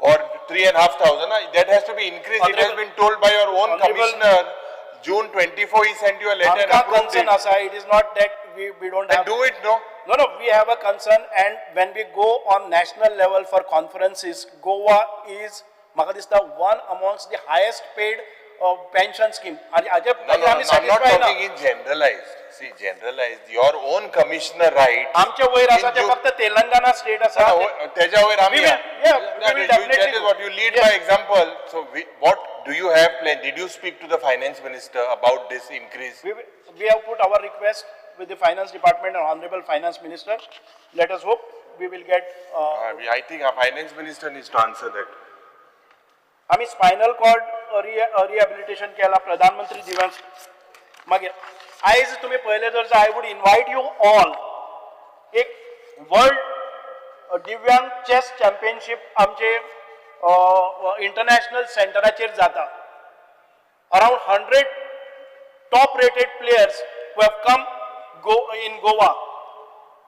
or 3,500, that has to be increased. It has been told by your own commissioner. June 24, he sent you a letter and आमकां approved concern it. आसा. It is not that we don't Then have. do it, no? No, we have a concern, and when we go on national level for conferences, Goa is, म्हाका दिसता, one amongst the highest paid pension scheme. आनी हाजे No, आमी no, I'm not satisfy ना. Talking in generalized. See, generalized, your own commissioner writes. आमचे वयर आसा ते फक्त तेलंगणा स्टेट आसा. तेच्या वयर आमी. Yeah, we will definitely That is what you lead by example. So, what do you have planned? Did you speak to the finance minister about this increase? We have put our request with the finance department and honorable finance minister. Let us hope we will get. I think our finance minister needs to answer that. आमी spinal cord rehabilitation केला, प्रधानमंत्री दिव्यांग. मागीर आयज तुमी पळयलें जर, I would invite you all, एक वर्ल्ड दिव्यांग चेस चॅम्पियनशीप आमचे इंटरनॅशनल सेंटराचेर जाता. Around 100 top rated players who have come go in Goa.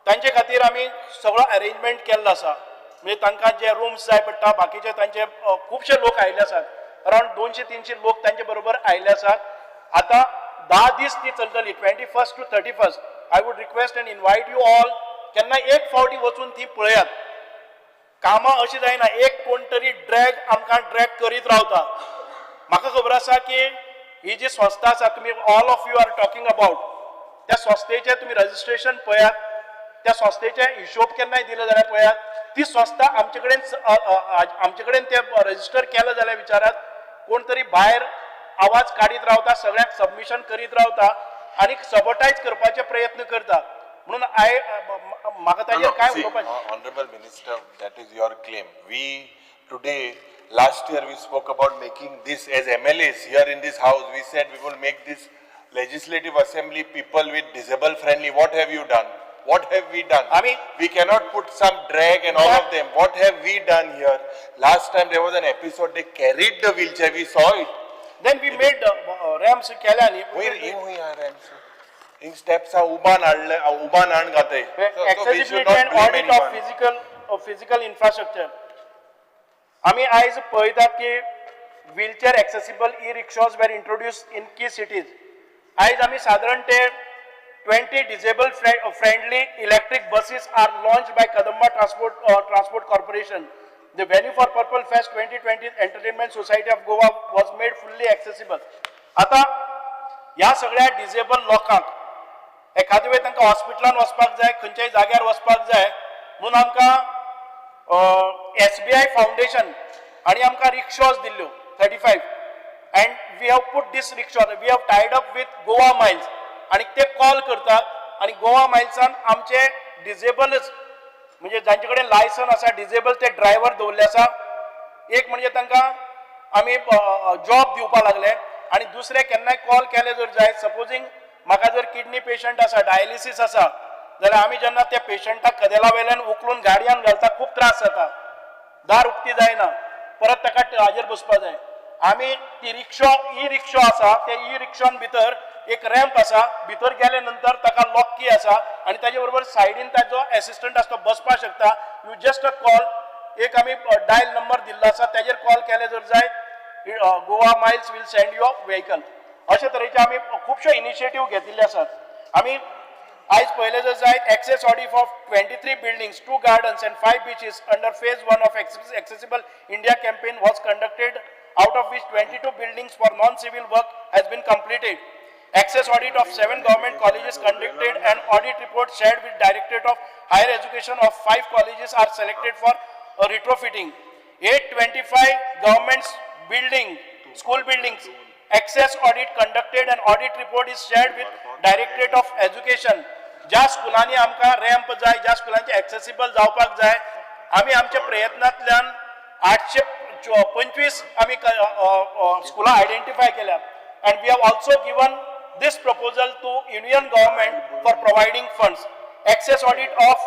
तांचे खातीर आमी सगळो अरेंजमेंट केल्लो आसा. म्हणजे तांकां जे रुम्स जाय पडटा, बाकीचे तांचे खुबशे लोक आयिल्ले आसात. अरावंड 200-300 लोक तांचे बरोबर आयिल्ले आसात. आतां 10 दीस ती चलतली, 21st to 31st. I would request and invite you all, केन्ना एक फावटी वचून ती पळयात. कामां अशीं जायना, एक कोण तरी ड्रॅग, आमकां ड्रॅग करीत रावता. म्हाका खबर आसा की ही जी संस्था आसा, तुमी all of you are talking about, त्या संस्थेचें तुमी रजिस्ट्रेशन पळयात, त्या संस्थेचे हिशोब केन्नाय दिले जाल्यार पळयात. ती संस्था आमचे कडेन आमचे कडेन ते रजिस्टर केलें जाल्यार विचारात. कोण तरी भायर आवाज काडीत रावता, सगळ्यांक सबमिशन करीत रावता आनी सबटायज करपाचे प्रयत्न करता. म्हणून I म्हाका ताजेर काय उलोवपाचें. Honorable Minister, that is your claim. We today, last year we spoke about making this as MLAs here in this house. We said we will make this legislative assembly people with disabled friendly. What have you done? What have we done? I mean, we cannot put some drag and all of them. What have we done here? Last time there was an episode, they carried the wheelchair, we saw it. Then we made ramps केल्या न्ही. वयर वयर ramps. हिंग steps उबान हाडले, उबान हाण घातय. So we should Accessibility not and blame audit of anyone. physical infrastructure. आमी आयज पळयतात की wheelchair accessible e-rickshaws were introduced in key cities. आयज आमी सादारण ते 20 disable friendly electric buses are launched by Kadamba Transport Corporation. The venue for Purple Fest 2020, Entertainment Society of Goa, was made fully accessible. आता ह्या सगळ्या disable लोकांक एखादे वेळ तांकां हॉस्पिटलान वचपाक जाय, खंयच्याय जाग्यार वचपाक जाय म्हणून आमकां एसबीआय फावंडेशन आणि आमकां रिक्शॉज दिल्ल्यो 35, and we have put this rickshaw, we have tied up with Goa Miles आणि ते कॉल करतात आणि गोवा मायल्सान आमचे डिजेबलच, म्हणजे जांचे कडेन लायसन आसा डिजेबल, ते ड्रायव्हर दवरले आसा. एक म्हणजे तांकां आमी जॉब दिवपा लागले आणि दुसरे केन्नाय कॉल केले जर जाय, सपोजींग म्हाका जर किडनी पेशंट आसा, डायलिसीस आसा. जाल्यार आमी जेन्ना त्या पेशंटाक कदेला वयल्यान उखलून गाडयान घालता खूब त्रास जाता, दार उक्ती जायना, परत ताका हाजेर बसपा जाय. आमी ती रिक्शो, ई रिक्शो आसा, ते ई रिक्शोन भितर एक रॅम्प आसा, भितर गेले नंतर ताका लॉक की आसा आनी ताजे बरोबर सायडीन ताजो एसिस्टंट आसा तो बसपाक शकता. You just a call, एक आमी डायल नंबर दिल्लो आसा ताजेर कॉल केले जर जाय Goa Miles will send you a vehicle. अशे तरेचे आमी खुबश्यो इनिशिएटीव घेतिल्ले आसात. आमी आयज पळयलें जर जायत access audit of 23 buildings, 2 gardens and 5 beaches under phase 1 of Accessible India campaign was conducted, out of which 22 buildings for non-civil work has been completed. Access audit of 7 government colleges conducted and audit report shared with Directorate of Higher Education of 5 colleges are selected for retrofitting. 825 government building, school buildings, access audit conducted and audit report is shared with Directorate of Education. ज्या स्कुलांनी आमकां ramp जाय, ज्या स्कुलांचे accessible जावपाक जाय, आमी आमच्या प्रयत्नांतल्यान 825 आमी स्कुलां आयडेंटिफाय केल्या and we have also given this proposal to union government for providing funds. Access audit of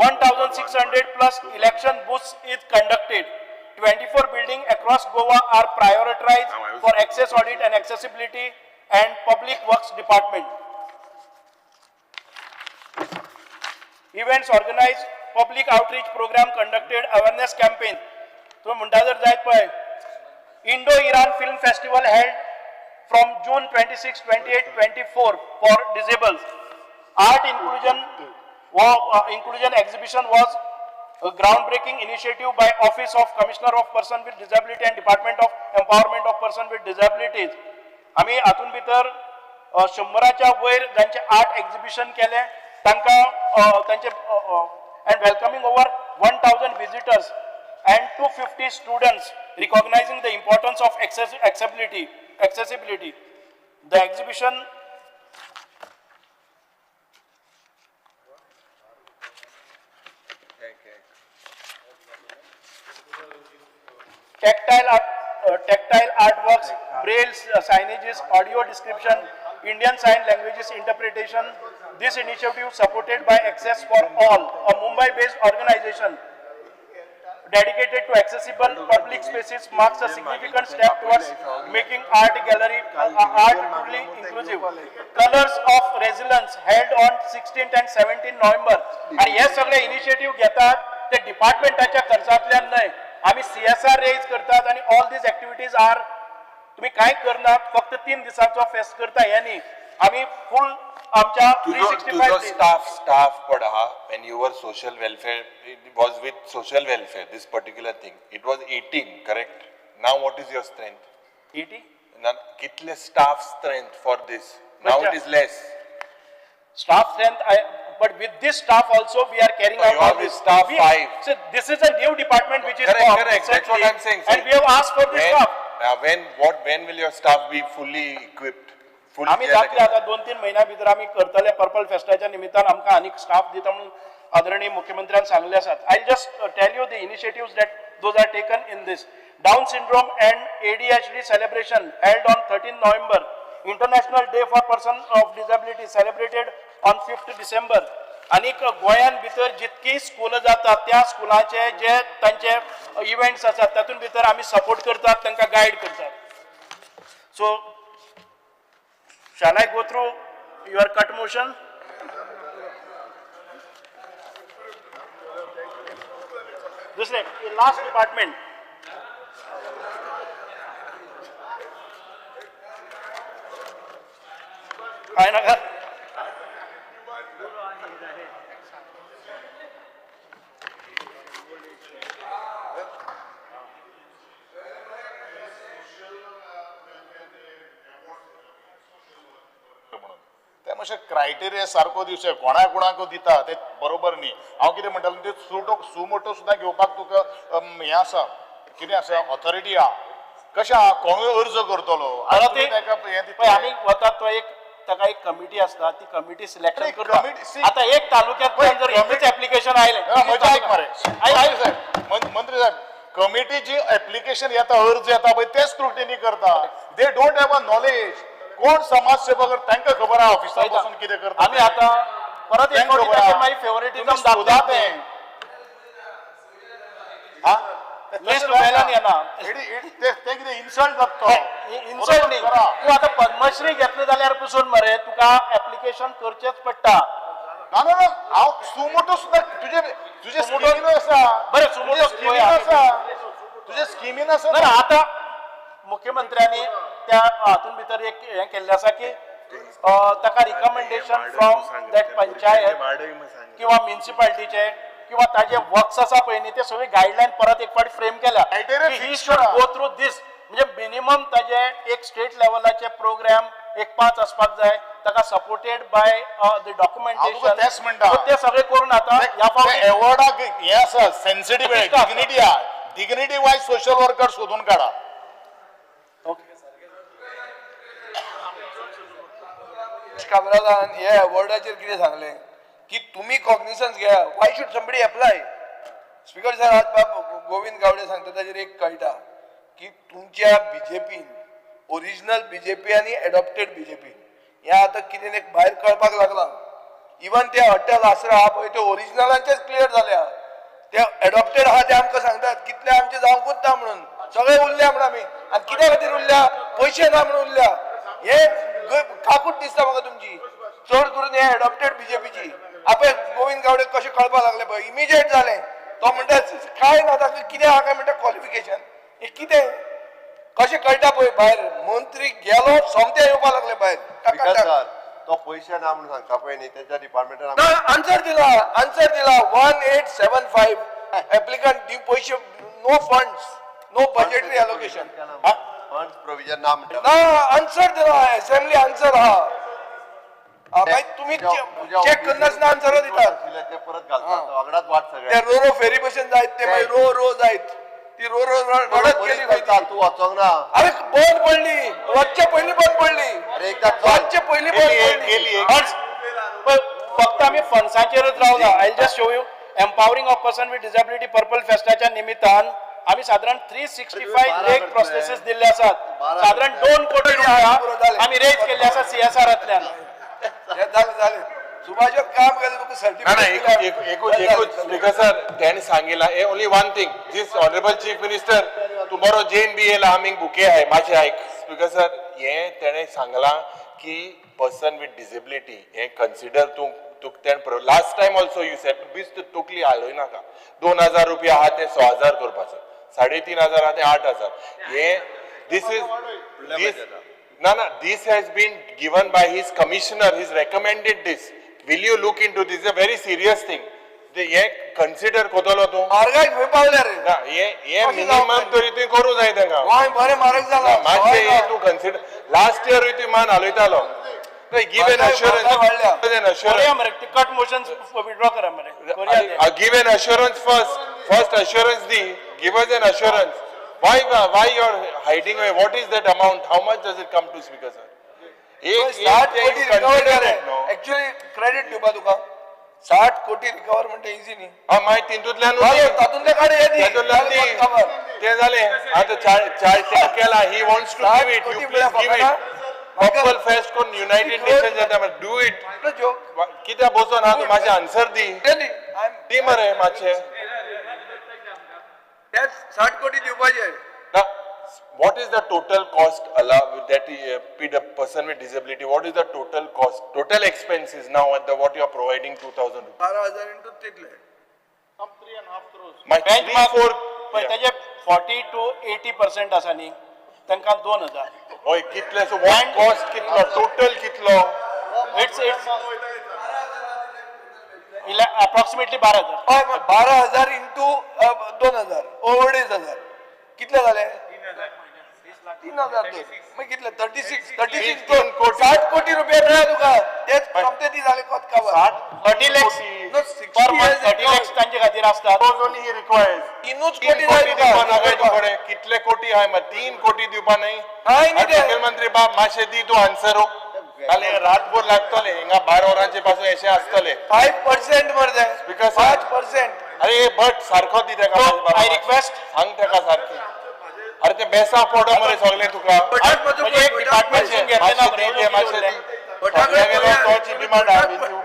1600 plus election booths is conducted. 24 buildings across Goa are prioritized for access audit and accessibility and public works department. Events organized, public outreach program conducted, awareness campaign. So म्हणटा जर जायत पळय, Indo-Iran Film Festival held from June 26, 28, 24 for disabled. Art inclusion, inclusion exhibition was a groundbreaking initiative by Office of Commissioner of Person with Disability and Department of Empowerment of Person with Disabilities. आमी हातून भितर 100च्या वयर जांचे art exhibition केले तांकां तांचे and welcoming over 1000 visitors and 250 students, recognizing the importance of accessibility. The exhibition tactile artworks, braille signages, audio description, Indian Sign Languages interpretation. This initiative supported by Access for All, a Mumbai-based organization dedicated to accessible public spaces, marks a significant step towards making art gallery art truly inclusive. Colors of Resilience held on 16th and 17th November. आणि हे सगळे initiative घेतात ते डिपार्टमेंटाच्या खर्चांतल्यान न्हय, आमी CSR raise करतात आणि all these activities are, तुम्ही काय करनात, फक्त 3 दिसांचो फेस्ट करता हे न्ही, आमी फूल आमच्या 365 स्टाफ पड आहा. When you were social welfare, it was with social welfare, this particular thing, it was 18, correct? Now what is your strength? 80? कितले staff strength for this? Now it is less. Staff strength, but with this staff also we are carrying out all this. Staff 5. So this is a new department which is correct, correct. That's what I'm saying. And we have asked for this staff. When will your staff be fully equipped? आमी जातले आतां 2-3 म्हयन्या भितर आमी करतले. Purple फेस्टाच्या निमित्तान आमकां आनीक स्टाफ दिता म्हणून आदरणीय मुख्यमंत्र्यान सांगले आसात. I just tell you the initiatives that those are taken in this. Down syndrome and ADHD celebration held on 13 November. International Day for Person of Disability celebrated on 5th December. आनीक गोंयान भितर जितकी स्कुलां जातात त्या स्कुलाचे जे तांचे इव्हेंट्स आसात तातूंत भितर आमी सपोर्ट करतात, तांकां गायड करतात. So shall I go through your cut motion? दुसरे लास्ट डिपार्टमेंट काय नका. ते मातशें क्रायटेरिया सारको दिवचें, कोणा कोणाक दिता ते बरोबर न्ही. हांव कितें म्हणटालो ते सुमोटो सुद्दां घेवपाक तुका हें आसा, कितें आसा, ऑथॉरिटी आहा. कशें आहा, कोणूय अर्ज करतलो. आमी वतात तो एक ताका एक कमिटी आसता, ती कमिटी सिलेक्शन करता. आतां एक तालुक्यांतल्यान जर एकूच एप्लिकेशन आयलें, म्हजें आयक मरे साहेब, मंत्री साहेब, कमिटीची एप्लिकेशन येता, अर्ज येता पळय ते स्क्रुटिनी करता. They don't have a knowledge. कोण समाजसेवक तांकां खबर आहा ऑफिसार बसून कितें करता. आमी आतां परत एक फावटी ताचेर मागीर फेवरेटिझम दाखयता. लिस्ट वेल्यान येना. ते कितें इन्सल्ट जाता. इन्सल्ट न्ही, तूं आतां पद्मश्री घेतले जाल्यार पसून मरे तुका एप्लिकेशन करचेंच पडटा. ना ना ना, हांव सुमोटो सुद्दां तुजे तुजे स्किमीन आसा. बरें, सुमोटो स्किमीन आसा, तुजे स्किमीन आसा. ना, आतां मुख्यमंत्र्यांनी त्या हातून भितर एक हें केल्लें आसा की ताका रिकमेंडेशन फ्रॉम that panchayat किंवा म्युनिसिपालिटीचे किंवा ताजे वर्क्स आसा पळय न्ही, ते सगळे गायडलायन परत एक फावट फ्रेम केल्या. He should go through this. म्हणजे मिनिमम ताजे एक स्टेट लेवलाचे प्रोग्राम एक 5 आसपाक जाय, ताका सपोर्टेड बाय the documentation. तेच म्हणटा, ते सगळे करून आतां ह्या फावटी एवॉर्डाक हें आसा, सेन्सिटीव डिग्निटी आहा, डिग्निटी वायज सोशल वर्कर सोदून काडा. काब्रालान हे अवॉर्डाचेर कितें सांगलें की तुमी कॉग्निसन्स घेया. Why should somebody apply? Speaker sir, आज बाब गोविंद गावडे सांगता ताजेर एक कळटा की तुमच्या बीजेपीन ओरिजिनल बीजेपी आनी एडॉप्टेड बीजेपी हें आतां कितें एक भायर कळपाक लागलां. इवन ते अटल आसरा आहा पळय ते ओरिजिनलांचेच क्लियर जाल्या, ते एडॉप्टेड आहा ते आमकां सांगतात कितले आमचे जावंकूच ना म्हणून, सगळे उरल्या म्हणून आमी. आनी कित्या खातीर उरल्या? पयशे ना म्हणून उरल्या. हे काकूट दिसता म्हाका तुमची, चड करून हे एडॉप्टेड बीजेपीची. आपे गोविंद गावडे कशें कळपाक लागले पळय, इमिजिएट जालें. तो म्हणटा काय ना ताका कितें आहा काय म्हणटा क्वॉलिफिकेशन हें कितें कशें कळटा पळय भायर. मंत्री गेलो सोमते येवपाक लागले भायर. तो पयशे ना म्हणून सांगता पळय न्ही, तेच्या डिपार्टमेंटान आन्सर दिला, आन्सर दिला 1875 एप्लिकंट दी पयशे, no funds, no budgetary allocation, funds provision ना म्हणटा. ना, आन्सर दिला, असेंब्ली आन्सर आहा. मागीर तुमी चेक करनासतना आन्सर दितात, ते परत घालतात वांगडाच वाट सगळ्या. ते रो रो फेरी भशेन जायत, ते मागीर रो रो जायत, ती रो रो रडत गेली. तूं वचोंक ना. अरे बंद पडली, वच्चे पयलीं बंद पडली, वच्चे पयलीं बंद पडली. फक्त आमी फंड्साचेरच रावना. I just show you empowering of person with disability purple फेस्टाच्या निमित्तान आमी सादारण 365 लेख प्रोसेसीस दिल्ले आसात. सादारण 2 कोटी रुपया आमी रेज केल्ले आसा सीएसआरांतल्यान. जालें जालें, सुभाषात काम केलें तुका सर्टिफिकेट. एकूच स्पीकर सर, तेणें सांगिलां only one thing, this honourable chief minister tomorrow Jain B येयला आमी बुके आहाय. मातशें आयक स्पीकर सर, हें तेणें सांगलां की पर्सन विथ डिसेबिलिटी हें कन्सिडर तूं तुका तेणें last time also you said बीस तकली हालय नाका. 2000 रुपया आहा ते 6000 करपाचें, 3500 आहा ते 8000. हें this is this ना ना, this has been given by his commissioner, his recommended this. Will you look into this? A very serious thing. हे कन्सिडर करतलो तूं? म्हारगाय खंय पावल्या रे? ना, हे मिनिमम तरी तुवें करूं जाय तांकां. गोंय बरें म्हारग जालां. मातशें हें तूं कन्सिडर. लास्ट इयरूय तुवें मान हालयतालो. Give an assurance. Cut motion withdraw करा मरे. Give an assurance first. First assurance the. Give us an assurance. Why you are hiding away? What is that amount? How much does it come to, Speaker sir? 60 कोटी recover जालें. Actually credit दिवपा तुका. 60 कोटी recover म्हणटा easy न्ही. हा मागीर तितूंतल्यान तातूंतले काड तें जालें. आतां 40 केला. He wants to give it. You please give it. Purple fest कोण युनायटेड नेशन जाता, do it. कित्याक बसोन आहा तूं? मातशें आन्सर दी. दी मरे मातशें. 60 कोटी दिवपाचे. What is the total cost allowed that a person with disability? What is the total cost? Total expenses now at the what you are providing 2000 rupees. 12000 into 3. Some 3.5 crores. My 3 4 ताजे 40 to 80% आसा न्ही, तांकां 2000. हय, कितले? So what cost कितलो? Total कितलो? It's approximately 12000. हय, 12000 into 2000 2500 कितले जाले? 3000. मागीर कितले? 36 36 60 कोटी रुपया मेळ्ळा तुका. तेच सोमते दी जाले कोत काबार. 30 lakhs per month. 30 lakhs तांचे खातीर आसतात. Only he requires. 3 कोटी जाय तुका. कितले कोटी आहाय? 3 कोटी दिवपा न्ही? मुख्यमंत्री बाब मातशें दी तूं आन्सर. जाल्यार रातभर लागतले हिंगा 12 वरांचे पासून अशें आसतले. 5% मरे. 5%. अरे बट सारको दी तेका. I request सांग तेका सारकें. अरे ते बेसा पडो मरे सगळें तुका.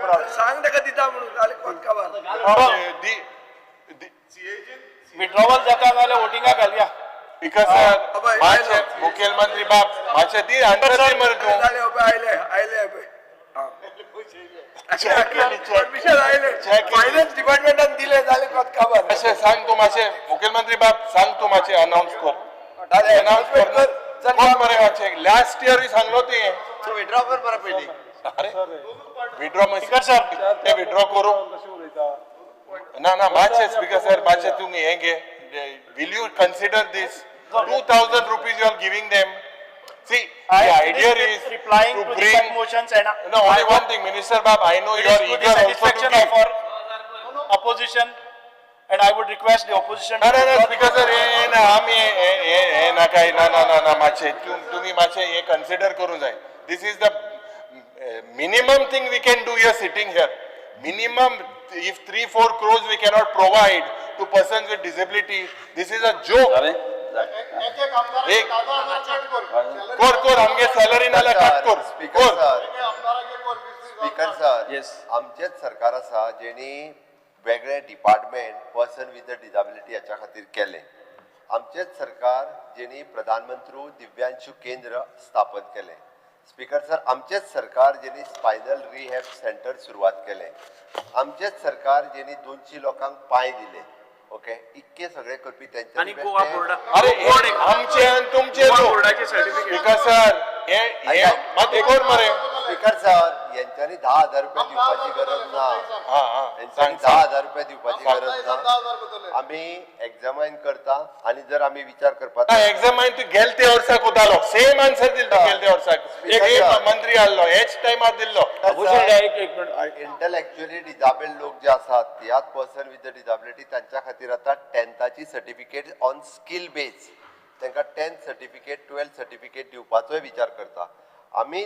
राव सांग ताका दिता म्हणून जालें कोत काबार. विड्रॉवल जाता जाल्यार वोटिंगाक घालया. स्पीकर सर, मातशें मुखेलमंत्री बाब मातशें दी आन्सर दी मरे तूं. जालें आयले आयले परमिशन आयले, फायनान्स डिपार्टमेंटान दिले, जालें कोत काबार. मातशें सांग तूं, मातशें मुखेलमंत्री बाब सांग तूं, मातशें अनावन्स कर, अनावन्स कर कोण मरे मातशें. लास्ट इयरूय सांगलो तुवें. विड्रॉ कर मरे पयलीं. अरे विड्रॉ स्पीकर सर, ते विड्रॉ करूं ना ना. मातशें स्पीकर सर, मातशें तुमी हें घे. Will you consider this 2000 rupees you are giving them? See, the idea is replying to to the bring cut motions and No, only one thing, Minister Bab, I know It you is are to the eager also to satisfaction give. of our opposition, and I would request the opposition. ना ना ना speaker sir, हे ना आमी हे हे नाका. ना ना ना ना, मातशें तुमी मातशें हे कन्सिडर करूं जाय. This is the minimum thing we can do here, sitting here. Minimum, if 3-4 crores we cannot provide to persons with disability, this is a joke. एक कोर कोर आमगे सॅलरी नाल्यार कट कर. स्पीकर सर, स्पीकर सर, आमचेच सरकार आसा जेणी वेगळे department person with a disability हाच्या खातीर केलें. आमचेच सरकार जेणी प्रधानमंत्री दिव्यांशु केंद्र स्थापन केलें. स्पीकर सर, आमचेच सरकार जेणी स्पायनल रिहॅब सेंटर सुरवात केलें. आमचेच सरकार जेणी 200 लोकांक पांय दिले. ओके, इतके सगळे करपी आनी तेंच्यांनी गोवा बोर्डा अरे आमचे आनी तुमचे. बोर्डाचे सर्टिफिकेट. स्पीकर सर, हे हे मात कोण मरे. स्पीकर सर, यांच्यानी 10,000 रुपये दिवपाची गरज ना. यांच्यानी 10,000 रुपये दिवपाची गरज ना. आमी एग्जामायन करता आनी जर आमी विचार करपाक एग्जामायन तूं गेल ते वर्सा कोतालो, सेम आन्सर दिलो गेल ते वर्साक. एक मंत्री आहलो हेच टायमार दिल्लो. इंटलेक्च्युअली डिजाबल्ड लोक जे आसात, त्याच पर्सन विथ डिजाबिलिटी, तांच्या खातीर आतां टेंथाची सर्टिफिकेट ऑन स्कील बेज, तांकां 10th certificate, 12th certificate दिवपाचोय विचार करता. आमी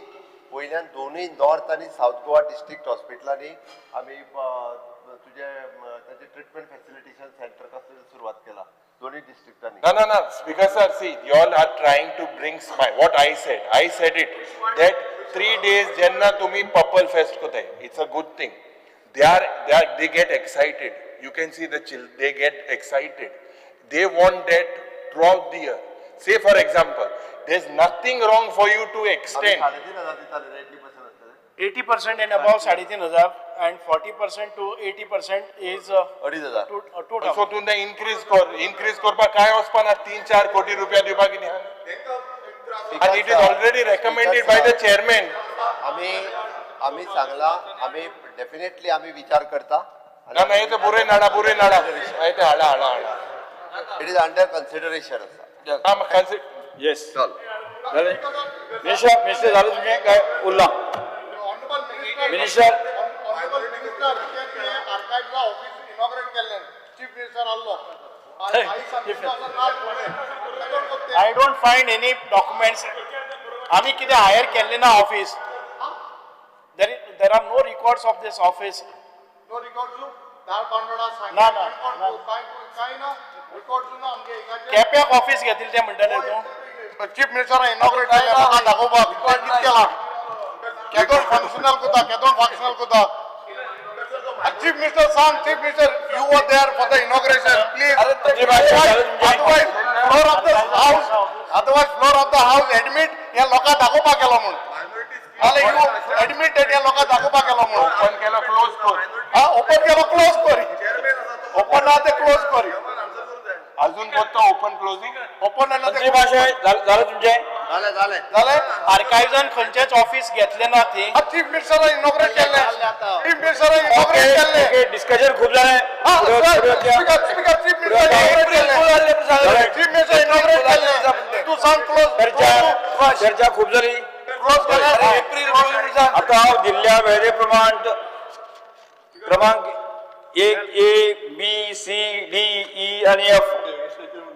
वयल्यान दोनूय नॉर्थ आनी सावथ गोवा डिस्ट्रिक्ट हॉस्पिटलांनी आमी तुजे ताजे ट्रिटमेंट फॅसिलिटेशन सेंटर कसं सुरवात केला दोन्ही डिस्ट्रिक्टांनी. ना ना ना, speaker sir, see, you all are trying to bring smile. What I said, I said it that 3 days जेन्ना तुमी पर्पल फेस्ट कोताय, it's a good thing. They get excited. You can see the chill, they get excited. They want that throughout the year. Say for example, there is nothing wrong for you to extend. 3,500 दिताले रे, 80% आसतले. 80% and above 3,500 and 40% to 80% is 2,500. 2,000. So तूं तें increase कर, increase करपाक काय वचपा ना. 3-4 कोटी रुपया दिवपाक कितें. And it is already recommended by the chairman. आमी आमी सांगला, आमी डेफिनेटली आमी विचार करता. ना ना, हे ते बुरे नाडा, बुरे नाडा, हे ते हाडा हाडा हाडा. It is under consideration आसा. येस, जालें मिनिस्टर? मिनिस्टर, जालें तुमचें काय उरलां मिनिस्टर? ऑनरेबल मिनिस्टर, आर्काइव्सा ऑफिस इनॉग्रेट केल्लें, चीफ मिनिस्टर आहलो. I don't find any documents. आम्ही कितें हायर केल्लें ना office. There are no records of this office. No records Dharbandora? ना, ना, ना. काय ना रिकॉर्ड्स ना आमगे हिंगाचे. केप्याक ऑफिस घेतिल्लें तें म्हणटलें तूं? चीफ मिनिस्टरान इनॉग्रेट केलें म्हाका दाखोवपाक कितें केलां, केदोन फंक्शनल कोता, केदोन फंक्शनल कोता. चीफ मिनिस्टर सांग, chief minister, you were there for the inauguration, please. Otherwise floor of the house, otherwise floor of the house admit ह्या लोकांक दाखोवपाक गेलो म्हणून. नाल्यार you admit ह्या लोकांक दाखोवपाक गेलो म्हणून. ओपन केलो, क्लोज कर. हा, ओपन केलो, क्लोज कर. ओपन ना ते क्लोज कर. अजून कोणतो ओपन क्लोजिंग? ओपन ना ते. मंत्री महाशय, जालें तुमचें? जालें जालें. जालें. आर्काइव्सान खंयचेच ऑफिस घेतलें ना थंय. चीफ मिनिस्टरान इनॉग्रेट केल्लें, चीफ मिनिस्टरान इनॉग्रेट केल्लें. ओके, डिस्कशन खूब जालें. Speaker, speaker, chief minister inaugurate केल्लें, चीफ मिनिस्टर इनॉग्रेट केल्लें. तूं सांग क्लोज. चर्चा चर्चा खूब जाली. क्लोज केलें. आता हांव दिल्ल्या वेळे प्रमाण क्रमांक 1 A B C D E आनी एफ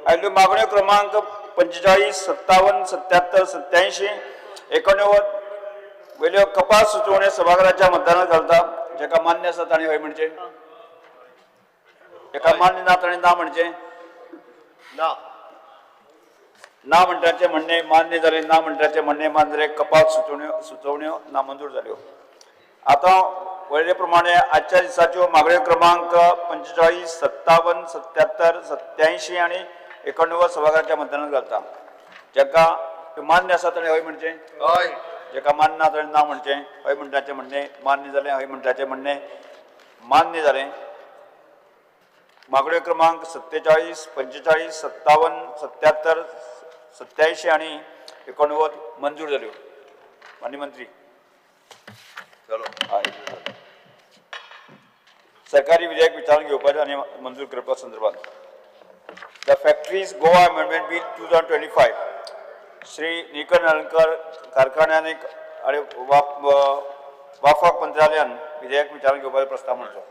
आयल्यो मागण्यो क्रमांक 45, 57, 77, 87, 89 वयल्यो कपात सुचोवण्यो सभाघराच्या मतदानात घालता. जेका मान्य आसा ताणी हय म्हणचें, जेका मान्य ना ताणी ना म्हणचें. ना. ना म्हणटाचें म्हणणें मान्य जालें. ना म्हणटाचें म्हणणें मान्य जालें. कपात सुचोवण्यो नामंजूर जाल्यो. आतां वळेरे प्रमाणे आजच्या दिसाच्यो मागण्यो क्रमांक 45, 57, 77, 87 आनी 89 सभाघराच्या मतदानात घालता. जाका मान्य आसा ताणें हय म्हणचें, हय. जाका मान्य ना ताणें ना म्हणचें. हय म्हणटाचें म्हणणें मान्य जालें, हय म्हणटाचें म्हणणें मान्य जालें. मागण्यो क्रमांक 47, 45, 57, 77, 87 आनी 89 मंजूर जाल्यो. माननीय मंत्री. चलो. हय. सरकारी विधेयक विचारून घेवपाचें आनी मंजूर करपा संदर्भात the factories Goa amendment bill 2025 Shri Nikhil Nalankar कारखान्यान आनी वाफाक मंत्रालयान विधेयक विचारून घेवपाचो प्रस्ताव मांडचो.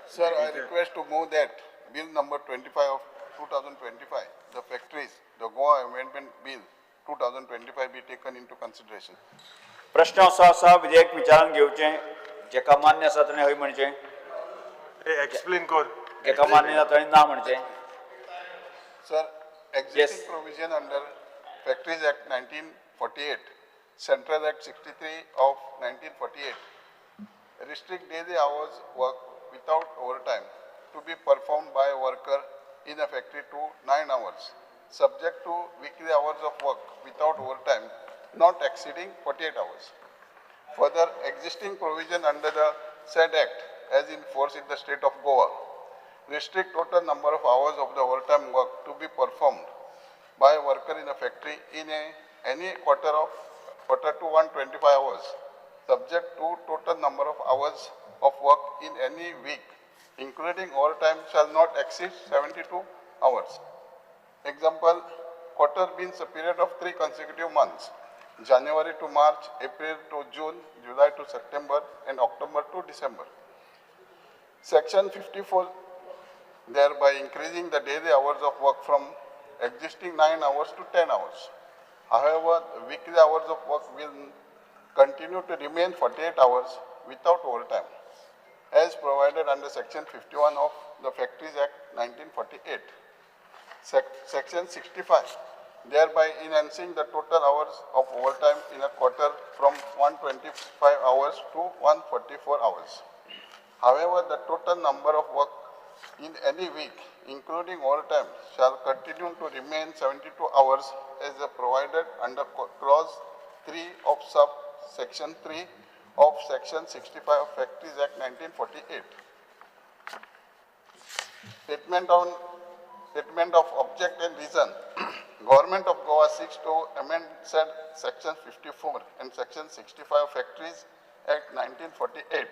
Sir, I request to move that bill number 25 of 2025, the factories, the Goa Amendment Bill 2025 be taken into consideration. प्रश्न असो आसा, विधेयक विचारान घेवचें. जेका मान्य आसा ताणें हय म्हणचें. एक्सप्लेन कर. जेका मान्य ना ताणें ना म्हणचें. Sir, existing provision under Factories Act 1948, Central Act 63 of 1948, restrict daily hours work without overtime to be performed by a worker in a factory to 9 hours, subject to weekly hours of work without overtime not exceeding 48 hours. Further, existing provision under the said act as in force in the state of Goa restrict total number of hours of the overtime work to be performed by a worker in a factory in any quarter of quarter to 125 hours, subject to total number of hours of work in any week, including overtime, shall not exceed 72 hours. Example, quarter means a period of 3 consecutive months, January to March, April to June, July to September, and October to December. Section 54, thereby increasing the daily hours of work from existing 9 hours to 10 hours. However, the weekly hours of work will continue to remain 48 hours without overtime, as provided under Section 51 of the Factories Act 1948. Section 65, thereby enhancing the total hours of overtime in a quarter from 125 hours to 144 hours. However, the total number of work in any week, including overtime, shall continue to remain 72 hours as provided under Clause 3 of Sub-Section 3 of Section 65 of Factories Act 1948. Statement of object and reason. Government of Goa seeks to amend said Section 54 and Section 65 of Factories Act 1948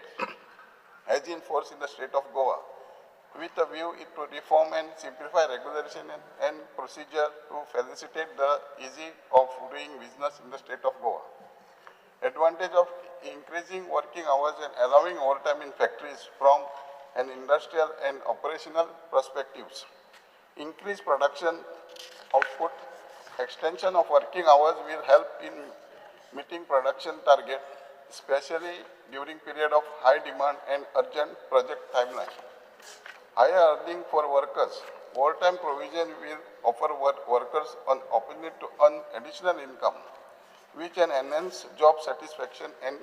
as in force in the state of Goa, with a view to reform and simplify regulation and procedure to facilitate the ease of doing business in the state of Goa. Advantage of increasing working hours and allowing overtime in factories from an industrial and operational perspectives. Increased production output, extension of working hours will help in meeting production target, especially during period of high demand and urgent project timeline. Higher earning for workers. Overtime provision will offer workers an opportunity to earn additional income, which can enhance job satisfaction and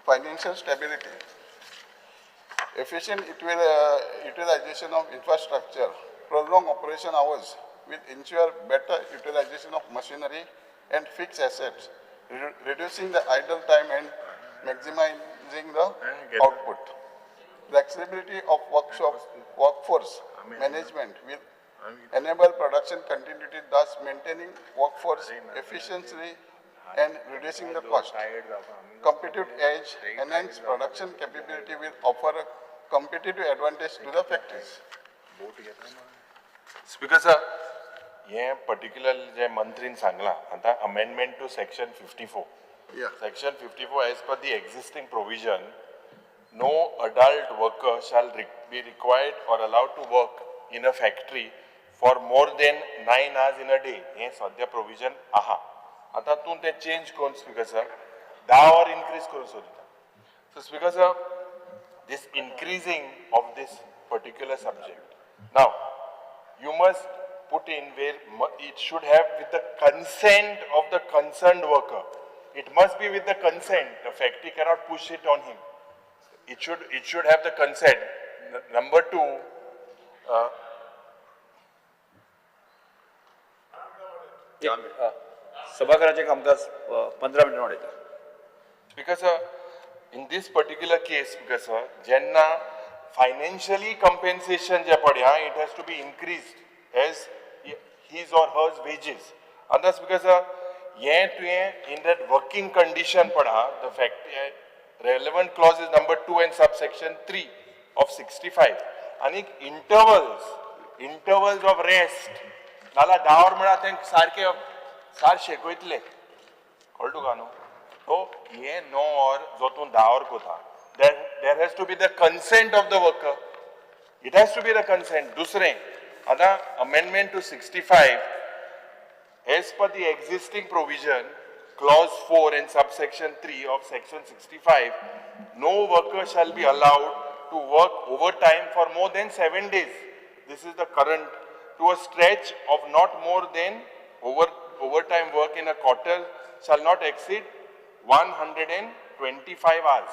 financial stability. Efficient utilization of infrastructure, prolonged operation hours will ensure better utilization of machinery and fixed assets, reducing the idle time and maximizing the output. Flexibility of workforce management will enable production continuity, thus maintaining workforce efficiency and reducing the cost. Competitive edge, enhanced production capability will offer a competitive advantage to the factories. Speaker sir, हे particular जे मंत्रीन सांगला आतां amendment to section 54. Section 54 as per the existing provision, no adult worker shall be required or allowed to work in a factory for more than 9 hours in a day. हे सद्या provision आहा. आतां तूं तें change करून speaker sir 10 वर increase करून सोदता. So speaker sir, this increasing of this particular subject. Now, you must put in where it should have with the consent of the concerned worker. It must be with the consent. The factory cannot push it on him. It should have the consent. Number two, सभाघराचें कामकाज 15 मिनटां वाडयता. Because in this particular case, because जेन्ना financially compensation जे पळय हा, it has to be increased as his or hers wages. And that's because हें तुवें in that working condition पळय हा, the fact relevant clause is number 2 and subsection 3 of 65. आनी intervals of rest. नाल्यार 10 वर म्हळ्यार तें सारकें सार शेकयतले. कळ्ळें तुका न्हू? So हें 9 वर जो तूं 10 वर कोता, there has to be the consent of the worker. It has to be the consent. दुसरें आतां amendment to 65 as per the existing provision, clause 4 and subsection 3 of section 65, no worker shall be allowed to work overtime for more than 7 days. This is the current, to a stretch of not more than overtime work in a quarter shall not exceed 125 hours.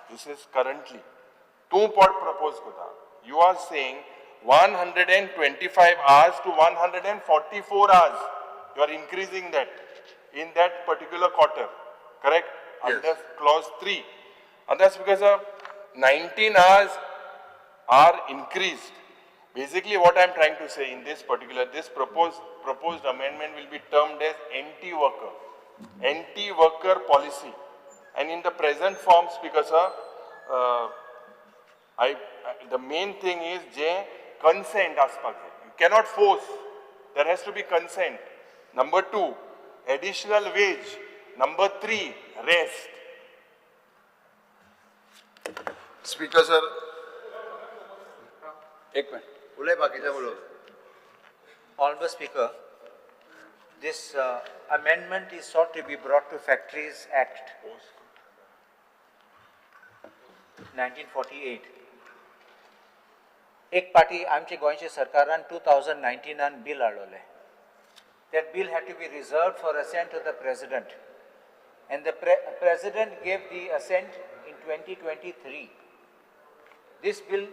This is currently. 2 part propose kota. You are saying 125 hours to 144 hours. You are increasing that in that particular quarter, correct? Yes. Under clause 3. And that's because of 19 hours are increased. Basically what I am trying to say in this particular, this proposed amendment will be termed as anti-worker policy. And in the present form, Speaker sir, the main thing is je consent aspak. You cannot force. There has to be consent. Number 2, additional wage. Number 3, rest. Speaker sir. एक minute. उलय बाकीचे उलोव. Honorable Speaker, this amendment is sought to be brought to Factories Act 1948. एक पाटी आमचे गोंयचे सरकारान 2019 bill हाडलेलें. That bill had to be reserved for assent to the President. And the President gave the assent in 2023. This bill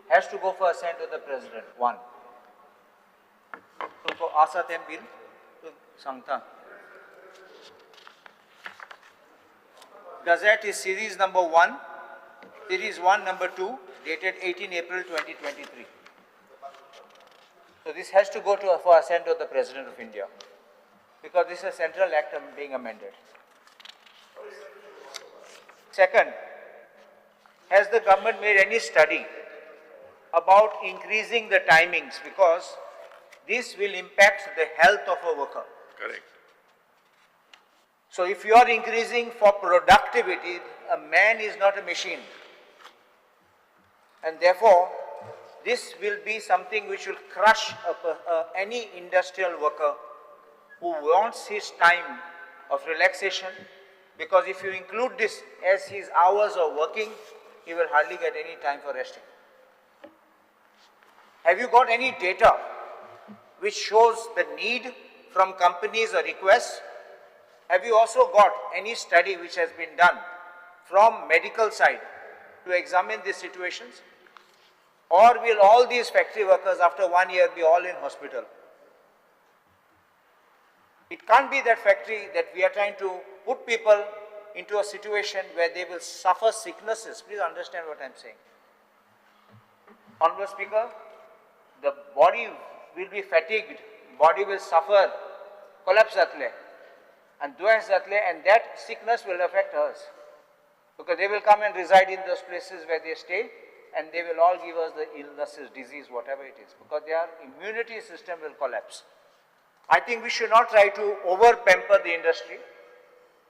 has to go for assent to the President, one. So, आसा तें bill सांगता. Gazette is series number 1, series 1, number 2, dated 18 April 2023. So this has to go to for assent of the President of India, because this is a central act being amended. Second, has the government made any study about increasing the timings, because this will impact the health of a worker. Correct. So if you are increasing for productivity, a man is not a machine. And therefore, this will be something which will crush any industrial worker who wants his time of relaxation, because if you include this as his hours of working, he will hardly get any time for resting. Have you got any data which shows the need from companies or requests? Have you also got any study which has been done from medical side to examine these situations? Or will all these factory workers after 1 year be all in hospital? It can't be that factory that we are trying to put people into a situation where they will suffer sicknesses. Please understand what I am saying. Honorable Speaker, the body will be fatigued, body will suffer, collapse जातले, and दुयेंस जातले, and that sickness will affect us. Because they will come and reside in those places where they stay, and they will all give us the illnesses, disease, whatever it is, because their immunity system will collapse. I think we should not try to over pamper the industry,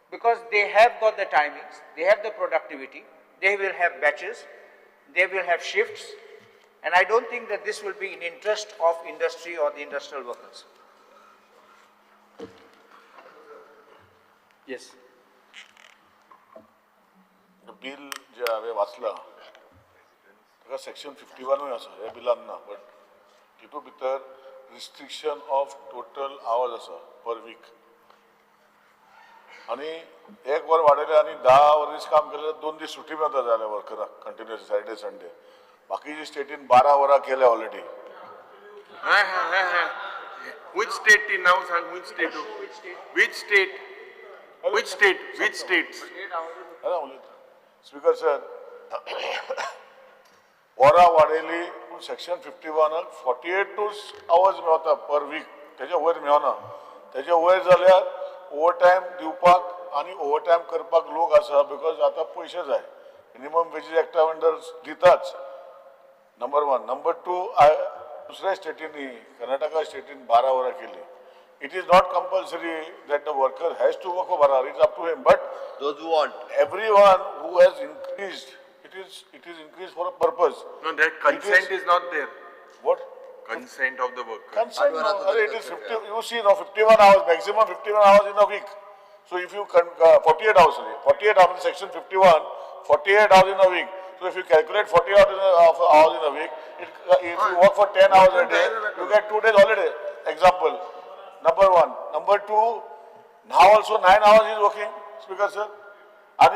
because they have got the timings, they have the productivity, they will have batches, they will have shifts, and I don't think that this will be in interest of industry or the industrial workers. Yes. The bill जे हांवें वाचला ताका section 51 आसा ह्या बिलान ना, but तितूंत भितर restriction of total hours आसा पर week. आनी एक वर वाडयलें आनी 10 वर दीस काम केलें 2 दीस सुटी मेळता जाल्यार वर्कराक कंटिन्युअस सॅटर्डे संडे. बाकीचे स्टेटीन 12 वरां केल्या ऑलरेडी. Which state now सांग, which state? Which state? Which state? Which states? Speaker sir, वरां वाडयली पूण सेक्शन 51 48 आवर्स मेळता पर वीक, तेच्या वयर मेळना. तेच्या वयर जाल्यार ओवर टायम दिवपाक आनी ओवर टायम करपाक लोक आसा, because आतां पयशे जाय. मिनिमम वेजीस एक्टा अंडर दिताच, नंबर 1. नंबर 2, दुसऱ्या स्टेटींनी, कर्नाटका स्टेटीन 12 वरां केली. It is not compulsory that the worker has to work for 12 hours. It's up to him. But those who want, everyone who has increased, it is increased for a purpose. No, that consent is not there. What? Consent of the worker. Consent, no. Arre, it is 50, you see now 51 hours, maximum 51 hours in a week. So if you, 48 hours, sorry, 48 hours in section 51, 48 hours in a week. So if you calculate 40 hours in a week, if you work for 10 hours a day, you get 2 days holiday. Example, number 1. Number 2, now also 9 hours he is working, Speaker sir. And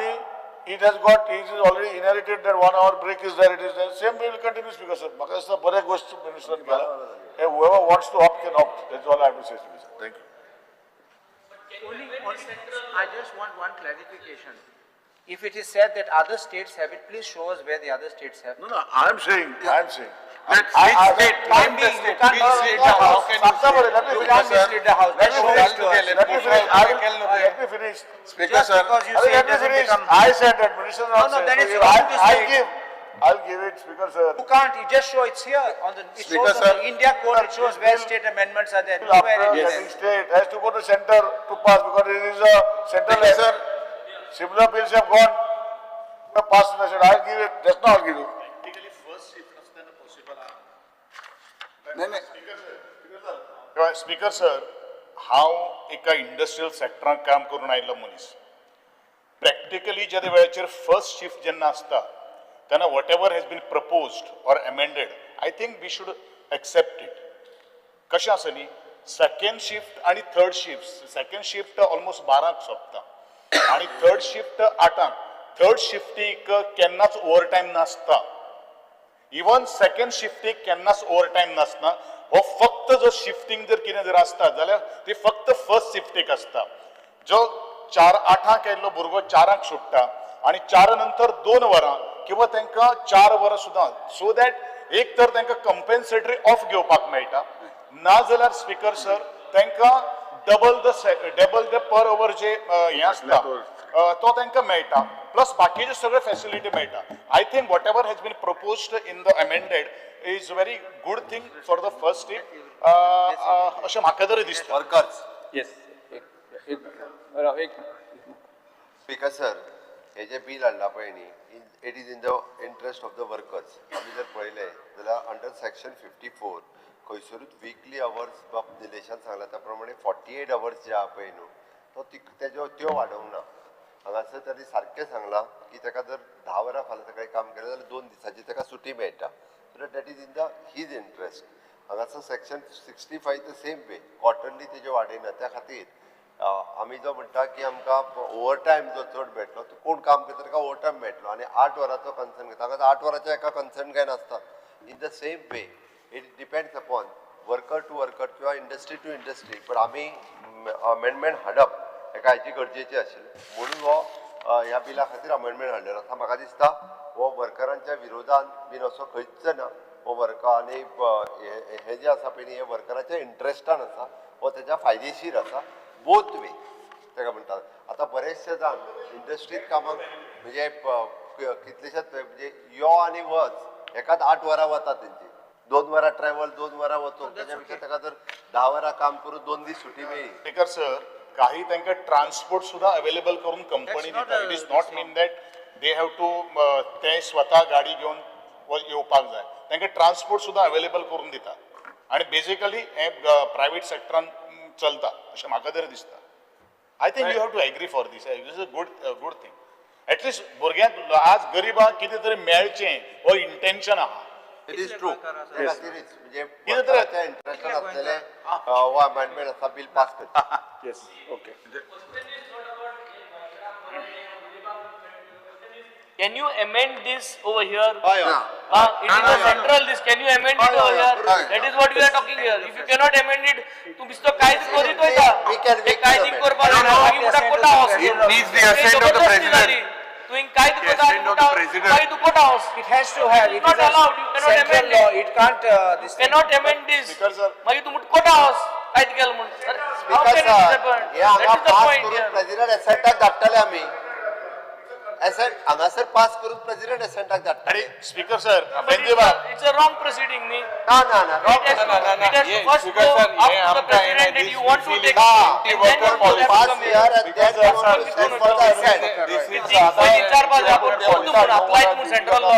it has got, it is already inherited that 1 hour break is there, it is there. Same way will continue, Speaker sir. Maka दिसता बरे गोष्ट मिनिस्टरान केला. Whoever wants to opt can opt. That's all I have to say, Speaker sir. Thank you. Only, I just want one clarification. If it is said that other states have it, please show us where the other states have it. No, no, I am saying. Which state? Name the state. Which state? How can you say? You can't mislead the house. Let me finish. Let me finish. Speaker sir. Because you say let me finish. I said that minister not No, no, that is said. wrong to say. I'll give it, Speaker sir. You can't. You just show it's here on the. It Speaker shows on sir. the India code. It shows where state amendments are there. After Nowhere it is getting state has to go to center to pass because it is a central. Speaker sir. Similar bills have gone passed in the state. I'll give it. That's not I'll give you. Speaker sir, हांव एका industrial सेक्टरान काम करून आयिल्लो मनीस. Practically ज्या वेळाचेर first shift जेन्ना आसता तेन्ना whatever has been proposed or amended, I think we should accept it. कशें आसा न्ही, सेकेंड शिफ्ट आनी third shift, second shift almost 12 सोंपता आनी थर्ड शिफ्ट 8. थर्ड शिफ्टीक केन्नाच ओवर टायम नासता. इवन सेकेंड शिफ्टीक केन्नाच ओवर टायम नासना. हो फक्त जो शिफ्टींग जर कितें जर आसता जाल्यार ती फक्त फर्स्ट शिफ्टीक आसता. जो 4-8 आयिल्लो भुरगो 4 सुट्टा आनी 4 नंतर 2 वरां किंवा तांकां 4 वरां सुद्दां, सो that एक तर तांकां कंपेन्सेटरी ऑफ घेवपाक मेळटा, ना जाल्यार स्पीकर सर तांकां डबल the पर our जे हें आसता तो तांकां मेळटा, प्लस बाकीचे सगळे फॅसिलिटी मेळटा. I think whatever has been proposed in the amended is very good thing for the first step, अशें म्हाका तरी दिसता. वर्कर्स. येस. स्पीकर सर, हे जे बील हाडला पळय न्ही, it is in the interest of the workers. आमी जर पळयलें जाल्यार अंडर सेक्शन 54 खंयसरूच विकली अवर्स बाब निलेशान सांगला त्या प्रमाणे 48 अवर्स जे आहा पळय न्हू, तो तेज्यो त्यो वाडोवंक ना. हांगासर ताणी सारकें सांगलां की ताका जर 10 वरां फाल्यां सकाळी काम केलें जाल्यार 2 दिसांची ताका सुटी मेळटा. So that is in the his interest. हांगासर section 65 the same way quarterly तेज्यो वाडयना. त्या खातीर आमी जो म्हणटा की आमकां ओवर टायम जो चड मेळटलो, तो कोण काम करता ताका ओवर टायम मेळटलो आनी 8 वरांचो कन्सर्न घेता. हांगा 8 वरांचें एका कन्सर्न काय नासता. In the same way it depends upon worker to worker किंवा इंडस्ट्री टू इंडस्ट्री. पण आमी अमेंडमेंट हाडप एका हाची गरजेचें आशिल्लें म्हणून हो ह्या बिला खातीर अमेंडमेंट हाडलेलो आसा. म्हाका दिसता हो वर्करांच्या विरोधान बीन असो खंयच ना. हो वर्कर आनी हे जे आसा पळय न्ही, हे वर्कराच्या इंट्रस्टान आसा, हो तेच्या फायदेशीर आसा बोथ वे ताका म्हणटात. आतां बरेचशे जाण इंडस्ट्रीत कामाक म्हणजे कितलेशेच म्हणजे यो आनी वच एकाच 8 वरां वता तेंची, 2 वरां ट्रॅवल, 2 वरां वचूंक, तेच्या पेक्षा ताका जर 10 वरां काम करून 2 दीस सुटी मेळ्ळी. स्पीकर सर, काही तांकां ट्रान्सपोर्ट सुद्दां अवेलेबल करून कंपनी दिता. It is not mean that they have to ते स्वता गाडी घेवन येवपाक जाय, तांकां ट्रान्सपोर्ट सुद्दां अवेलेबल करून दिता. आनी बेजिकली हें प्रायवेट सेक्टरान चलता अशें म्हाका तरी दिसता. I think you have to agree for this. This is a good thing. At least भुरग्यांक आज गरिबांक कितें तरी मेळचें हो इंटेन्शन आहा. It is true. त्या खातीरच म्हणजे वर्कराच्या इंट्रस्टान आसलेलें हो अमेंडमेंट आसा, बील पास करचें. Yes, okay. Can you amend this over here? It is a central this. Can you amend it over here? That is what we are talking here. If you cannot amend it, तूं बिस्तो कायदो करीत वयता. ते कायदे करपाक जायना. मागीर म्हणटा कोटा वच. It needs the assent of the president. तुवें कायदो करता आनी Assent of the president. मागीर तूं कोटा वच. It has to have. It not is a allowed. You cannot central amend law. it. It can't. This thing. Cannot amend this. मागीर तूं म्हणटा कोटा वच. कायदो केलो म्हूण. How speaker can it sir happen? हे हांगा That is the pass point करून here. President एसेंटाक धाडटले आमी. एसेंट हांगासर पास करून प्रेसिडेंट एसेंटाक धाडटले. अरे speaker sir, But it's a wrong proceeding न्ही. ना ना ना It has to, it has to first go up to the president that you want to take and then you have to pass come here here. And then send for the assent. पयलीं विचारपा जाय आपूण कोण तूं म्हूण apply म्हूण central law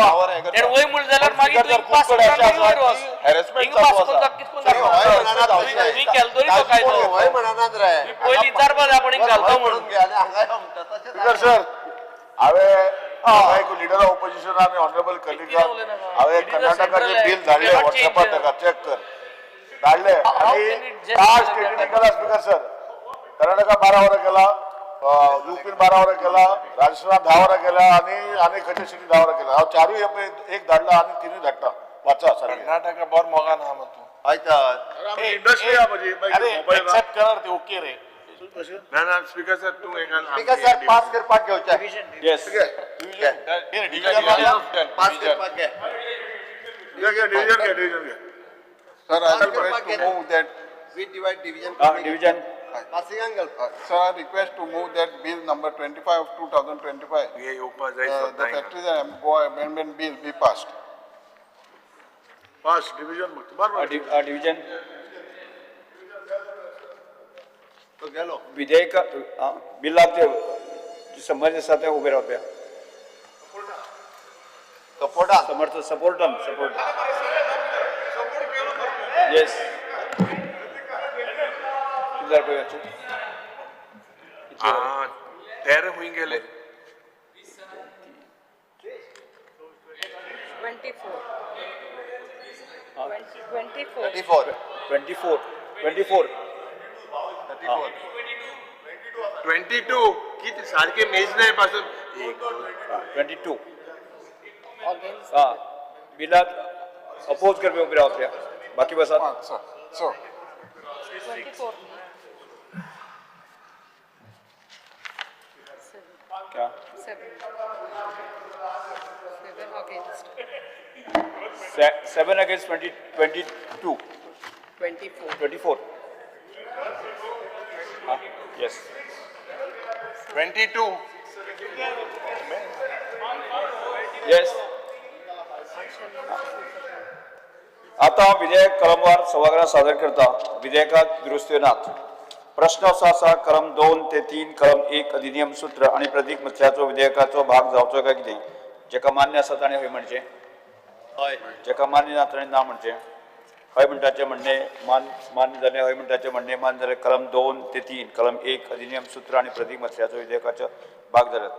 तर वय म्हूण जाल्यार मागीर तुवें पास करून मागीर वयर वच. हिंगा पास करून कितें करून दाखोवता. तुवें केलो तरी तो कायदो. हय म्हणनात रे. पयलीं विचारपा जाय आपूण हिंगा घालता म्हणून. स्पीकर सर, हांवें एक लिडर ऑफ ऑपोजिशन आनी ऑनरेबल कलिगाक हांवें कर्नाटकाचे बील धाडले वॉट्सॅपार, ताका चॅक कर धाडले आनी 4 स्टेटींनी केला. स्पीकर सर, कर्नाटका 12 वरां केला, युपीन 12 वरां केला, राजस्थानात 10 वरां केला आनी आनी खंयच्या सिटी 10 वरां केला. हांव चारूय एक धाडला आनी तिनूय धाडटा, वाचा सारकें. कर्नाटका बरो मोगान आहा मग तूं. हय तर इंडस्ट्री आहा म्हजी. अरे एक्सेप्ट करा ते ओके रे. ना ना स्पीकर सर, तूं एक स्पीकर सर, पास करपाक घेवचें. येस, पास करपाक घे. डिविजन घे, डिविजन घे. Sir, I request to move that. We divide division. Division. पासिंगाक घालपाक. Sir, I request to move that bill number 25 of 2025, हे येवपा जाय the स्वता. Factories and Goa Amendment Bill be passed. Pass division बरोबर. Division. तो गेलो. विधेयक बिलाक ते संबंद आसा ते उबे रावप्या. सपोर्टान. समर्थ सपोर्टान सपोर्ट. येस, कितले रुपयाचे? 13 हुंय गेले? 24. 24. 24. 24, 24. 34. 22 किती सारखे मेजनाय पासून एक 22. Against. हा, बिलाक अपोज करपी उबे रावप्या, बाकी बसात. सर, 24. क्या? 7. 7 against. 7 against 20, 22. 24. 24. Yes. 22. Yes. आता विधेयक कलमवार सभागृहात सादर करता. विधेयकात दुरुस्त्यो नात. प्रश्न असो आसा, कलम 2 ते 3 कलम 1 अधिनियम सूत्र आणि प्रतीक मसल्याचो विधेयकाचो भाग जावचो काय कितें? जेका मान्य आसा ताणें हय म्हणचें, हय. जेका मान्य ना ताणें ना म्हणचें. हय म्हणटाचें म्हणणें मान्य जालें. हय म्हणटाचें म्हणणें मान्य जालें. कलम 2 ते 3 कलम 1 अधिनियम सूत्र आणि प्रतीक मसल्याचो विधेयकाचो भाग जाल्यात.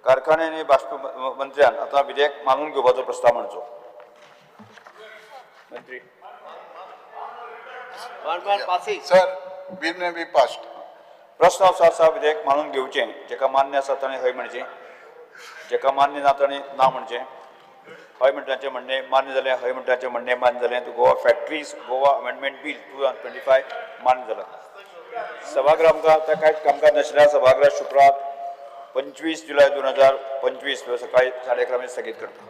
कारखाने आनी बाष्प मंत्र्यान आतां विधेयक मानून घेवपाचो प्रस्ताव मांडचो. मंत्री. Sir, bill may be passed. प्रस्न असो आसा, विधेयक मानून घेवचें. जेका मान्य आसा ताणें हय म्हणचें, जेका मान्य ना ताणें ना म्हणचें. हय म्हणटाचें म्हणणें मान्य जालें. हय म्हणटाचें म्हणणें मान्य जालें. Goa factories Goa amendment bill 2025 मान्य जाला. सभागृह आमकां आतां कांयच कामकाज नाशिल्ल्या सभागृह शुक्रार 25 जुलय 2025 सकाळी 11:30 मेरेन स्थगीत करता.